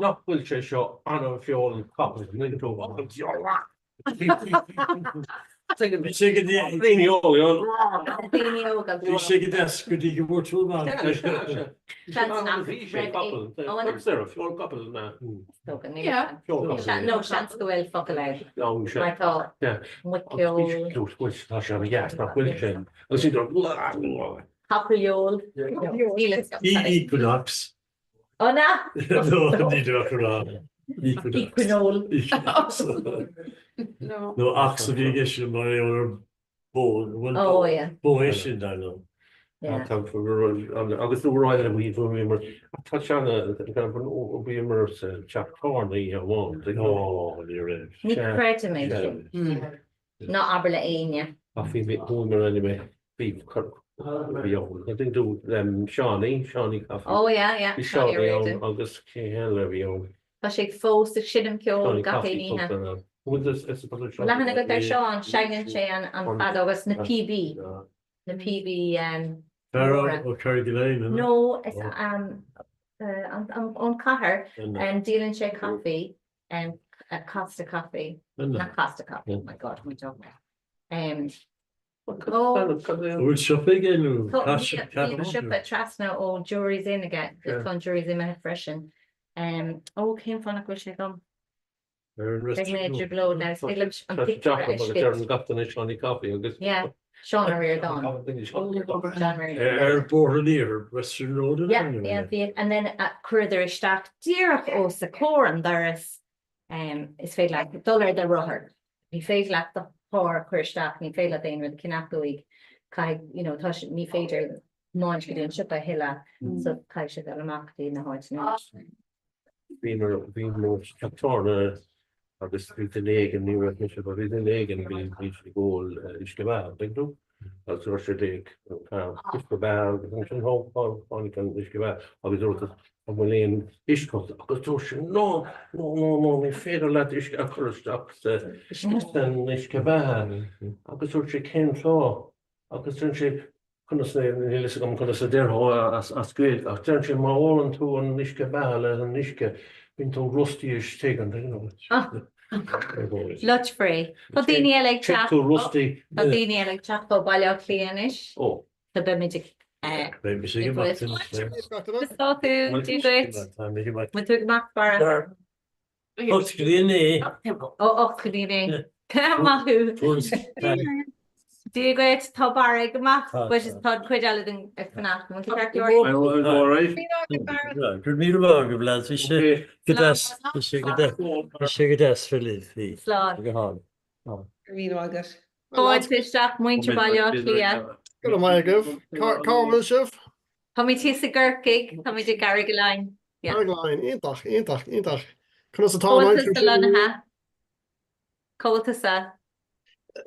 R: Nach bhfuil sé seo an-fheoil capall ní tú
N: Bhí sé go
R: Daoine óga.
Q: Daoine óga.
N: Bhí sé go deas go dtí go bhfuair tú amach.
R: Bhí sé capall. Feoil capall na.
Q: No seans go bhfuil focal ann. Mar tá muiceoil.
R: Tá sé an-dheas nach bhfuil sé. Agus
Q: Capalleol.
N: Equinox.
Q: Ó na!
N: No, ní raibh rá.
Q: Equinol.
N: No, ox a bhí i gceist mar gheall ar bó.
Q: Ó, yeah.
N: Bó é sin, dar ndóigh.
R: Agus nó rá eile bhí bhíomar tá seana bhíomar sa teach tábhairne oíche amháin.
N: Ó, ní raibh.
Q: Ní chreidim é sin. Ná abair le éinne.
R: Ach bhí mé, chuamar anyway, bhí. Bhí ann. I think do Seánie, Seánie Coffey.
Q: Oh yeah, yeah,
R: Bhí
Q: Seánie
R: Seánie ann
Q: Riordan.
R: agus cé eile a bhí ann?
Q: Tá sé fós ag seinm ceoil
R: Seánie
Q: gach aon
R: Coffey
Q: oíche.
R: tugtar air. Bhfuil is is
Q: Bhfuil aithne agat ar Seán? Seinneann sé an an feadóg agus na píobaí, na píobaí
N: Fear
Q: móra.
N: ó Carrigaline, an ea?
Q: No, is an an ón chathair, díolann sé caife, Costa Coffee, not Costa Coffee, oh my God, what am I talking about?
N: Bhfuil siopa aige nó
Q: Tá bhí siopa trasna ó Jury's Inn aige, tá an Jury's imithe freisin. Ó, cén fáth nach bhfuil sé agam? Beidh mé i dtrioblóid now, is féidir liom an pictiúr a fheiscint.
R: Deireann gach duine Seánie Coffey agus.
Q: Yeah, Seán Ó Ríordáin. Seán Ríordáin.
N: Ar Bhóthar an Iarthair, Western Road?
Q: Yeah, yeah, bhí, and then chuireadar isteach díreach os a comhair an doras Is féidir leat dul ar do rothar. Ní féidir leat do charr a chur isteach, ní féidir leat aon rud a cheannach uaidh. Caithfidh, you know, tá sé, ní féidir tiomáint go dtí an siopa a thuilleadh, so caithfidh sé dul amach go dtí na háiteanna.
R: Bhí mé, bhí mé sa teach tábhairne agus bhí duine éigin, ní raibh mise, but bhí duine éigin, bhí, bhí sé ag ól uisce beatha, an dtuigeann tú? Agus dúirt sé ag an uisce beatha agus ansin tháinig an uisce beatha agus dúirt an bhfuil aon uisce agat agus dúirt sé no, no, no, no, ní féidir leat uisce a chur isteach san uisce beatha agus dúirt sé cén fáth agus dúirt sé conas níl a fhios agam conas a déarfá as Gaeilge ach deireann sé má ólann tú an uisce beatha leis an uisce bíonn tú rostaí istigh an dtuigeann tú?
Q: Loit free. Tá daoine eile ag teacht.
R: Tú rostaí.
Q: Tá daoine eile ag teacht ó Baile Átha Cliath anois.
R: Ó.
Q: So beimid ag.
N: Beidh mise ag imeacht anois.
Q: Tá tú, Dia duit. Bhfuil tú ag imeacht Barra?
N: 8 go dtí 9.
Q: Ó 8 go dtí 9. Maith thú. Dia duit, tá Barra ag imeacht, but tá an chuid eile den ag fanacht. An bhfuil ceart go leor?
N: Go raibh míle maith agaibh lads, bhí sé go deas, bhí sé go deas, bhí sé go deas bheith libh, bhí.
Q: Slán.
N: Go hálainn.
G: Go raibh míle maith agat.
Q: Fáilte isteach muintir Baile Átha Cliath.
S: Go raibh maith agaibh. Cá bhfuil sibh?
Q: Táimid thíos i gCorcaigh, táimid i gCarrigaline.
S: Carrigaline, iontach, iontach, iontach. Conas atá an
Q: Cá bhfuil
S: aimsir
Q: tusa lonnaithe? Cá bhfuil tusa?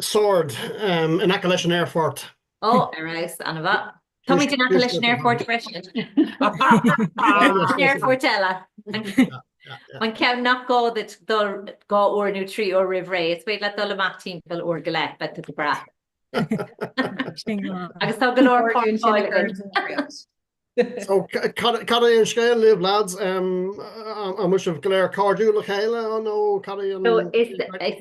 S: Sord, in aice leis an aerfort.
Q: Ó, ar fheabhas, an-mhaith. Táimid in aice leis an aerfort freisin. An aerfort eile. An ceann nach gá duit dul 2 uair nó 3 uair roimh ré, is féidir leat dul amach timpeall uair go leith, beidh tú go breá. Agus tá go leor páirceáil againn.
S: So, cad é an scéal libh, lads? An bhfuil sibh go léir cairdiúil le chéile nó cad é an...
Q: So, is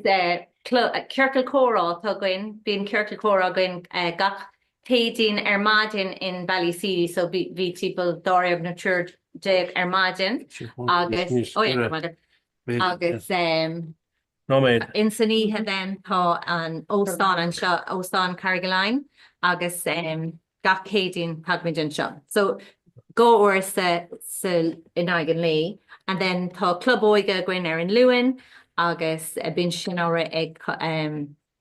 Q: ciorcal comhrá atá againn, bíonn ciorcal comhrá againn gach Céadaoin ar maidin in Ballyseedy, so bhí timpeall dáréag nó triúr déag ar maidin agus, oh yeah, agus
R: Nóiméad.
Q: Ins an oíche then tá an óstán anseo, Óstán Carrigaline, agus gach Céadaoin tagaimid anseo. So 2 uair sa, sa, in aghaidh an lae. And then tá club óige againn ar an Luan agus bíonn sin á rith ag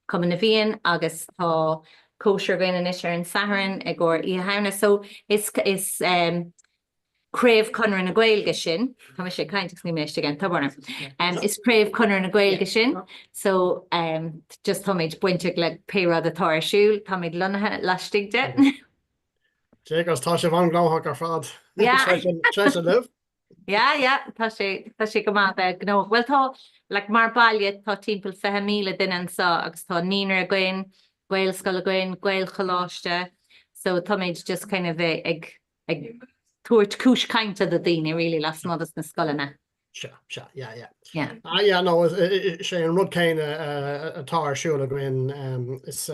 Q: Cumann na bhFiann agus tá cóisir againn anois ar an Satharn i gcomhair Oíche Shamhna. So is, is craobh Chonradh na Gaeilge sin. Tá mise ag caint agus níl mé istigh ann, tá brón orm. Is craobh Chonradh na Gaeilge sin so just táimid bainteach le pé rud atá ar siúl, táimid lonnaithe laistigh de.
S: Agus tá sibh an-ghnóthach ar fad.
Q: Yeah.
S: Sé sin libh.
Q: Yeah, yeah, tá sé, tá sé go maith bheith gnóthach. Bhuel tá, like, mar baile tá timpeall 20,000 duine anseo agus tá naíonra againn, Gaelscoil againn, Gaelcholáiste, so táimid just kind of ag, ag tabhairt cúis cainte do daoine really lasmuigh dos na scoileanna.
S: Sea, sea, yeah, yeah.
Q: Yeah.
S: Ah yeah, no, is é an rud céanna atá ar siúl againn. Is,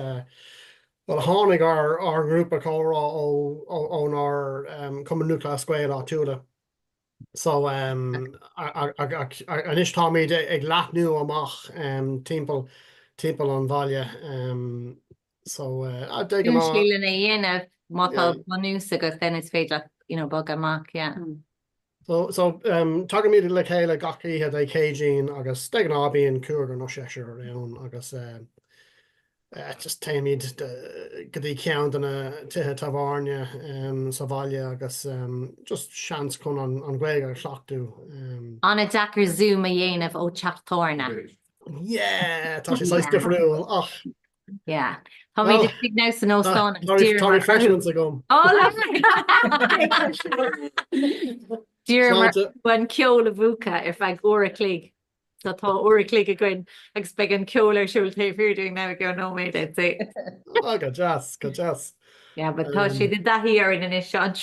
S: bhuel, tháinig ár ár ngrúpa comhrá ó ónár Cumann Lúthchleas Gael áitiúla. So, anois táimid ag leathnú amach timpeall timpeall an bhaile. So, de
Q: ghnáth. Sin lena dhéanamh má tá bunús agat then is féidir leat, you know, bogadh amach, yeah.
S: So, so tagaimid le chéile gach oíche Dé Céadaoin agus de ghnáth bíonn cúigear nó seisear ann agus just téimid go dtí ceann de na tithe tábhairne sa bhaile agus just seans chun an Ghaeilge a chleachtadh.
Q: An-deacair Zoom a dhéanamh ó teach tábhairne.
S: Yeah, tá sé saghas difriúil ach.
Q: Yeah. Táimid istigh now san óstán agus
S: Tá refreshments agam.
Q: D'iarramar an ceol a mhúchadh ar feadh uair a chloig. So tá uair a chloig againn agus beidh an ceol ar siúl taobh thiar dúinn now i gceann nóiméad, I'd say.
S: Go deas, go deas.
Q: Yeah, but tá siad i dtaithí orainn anois seo an.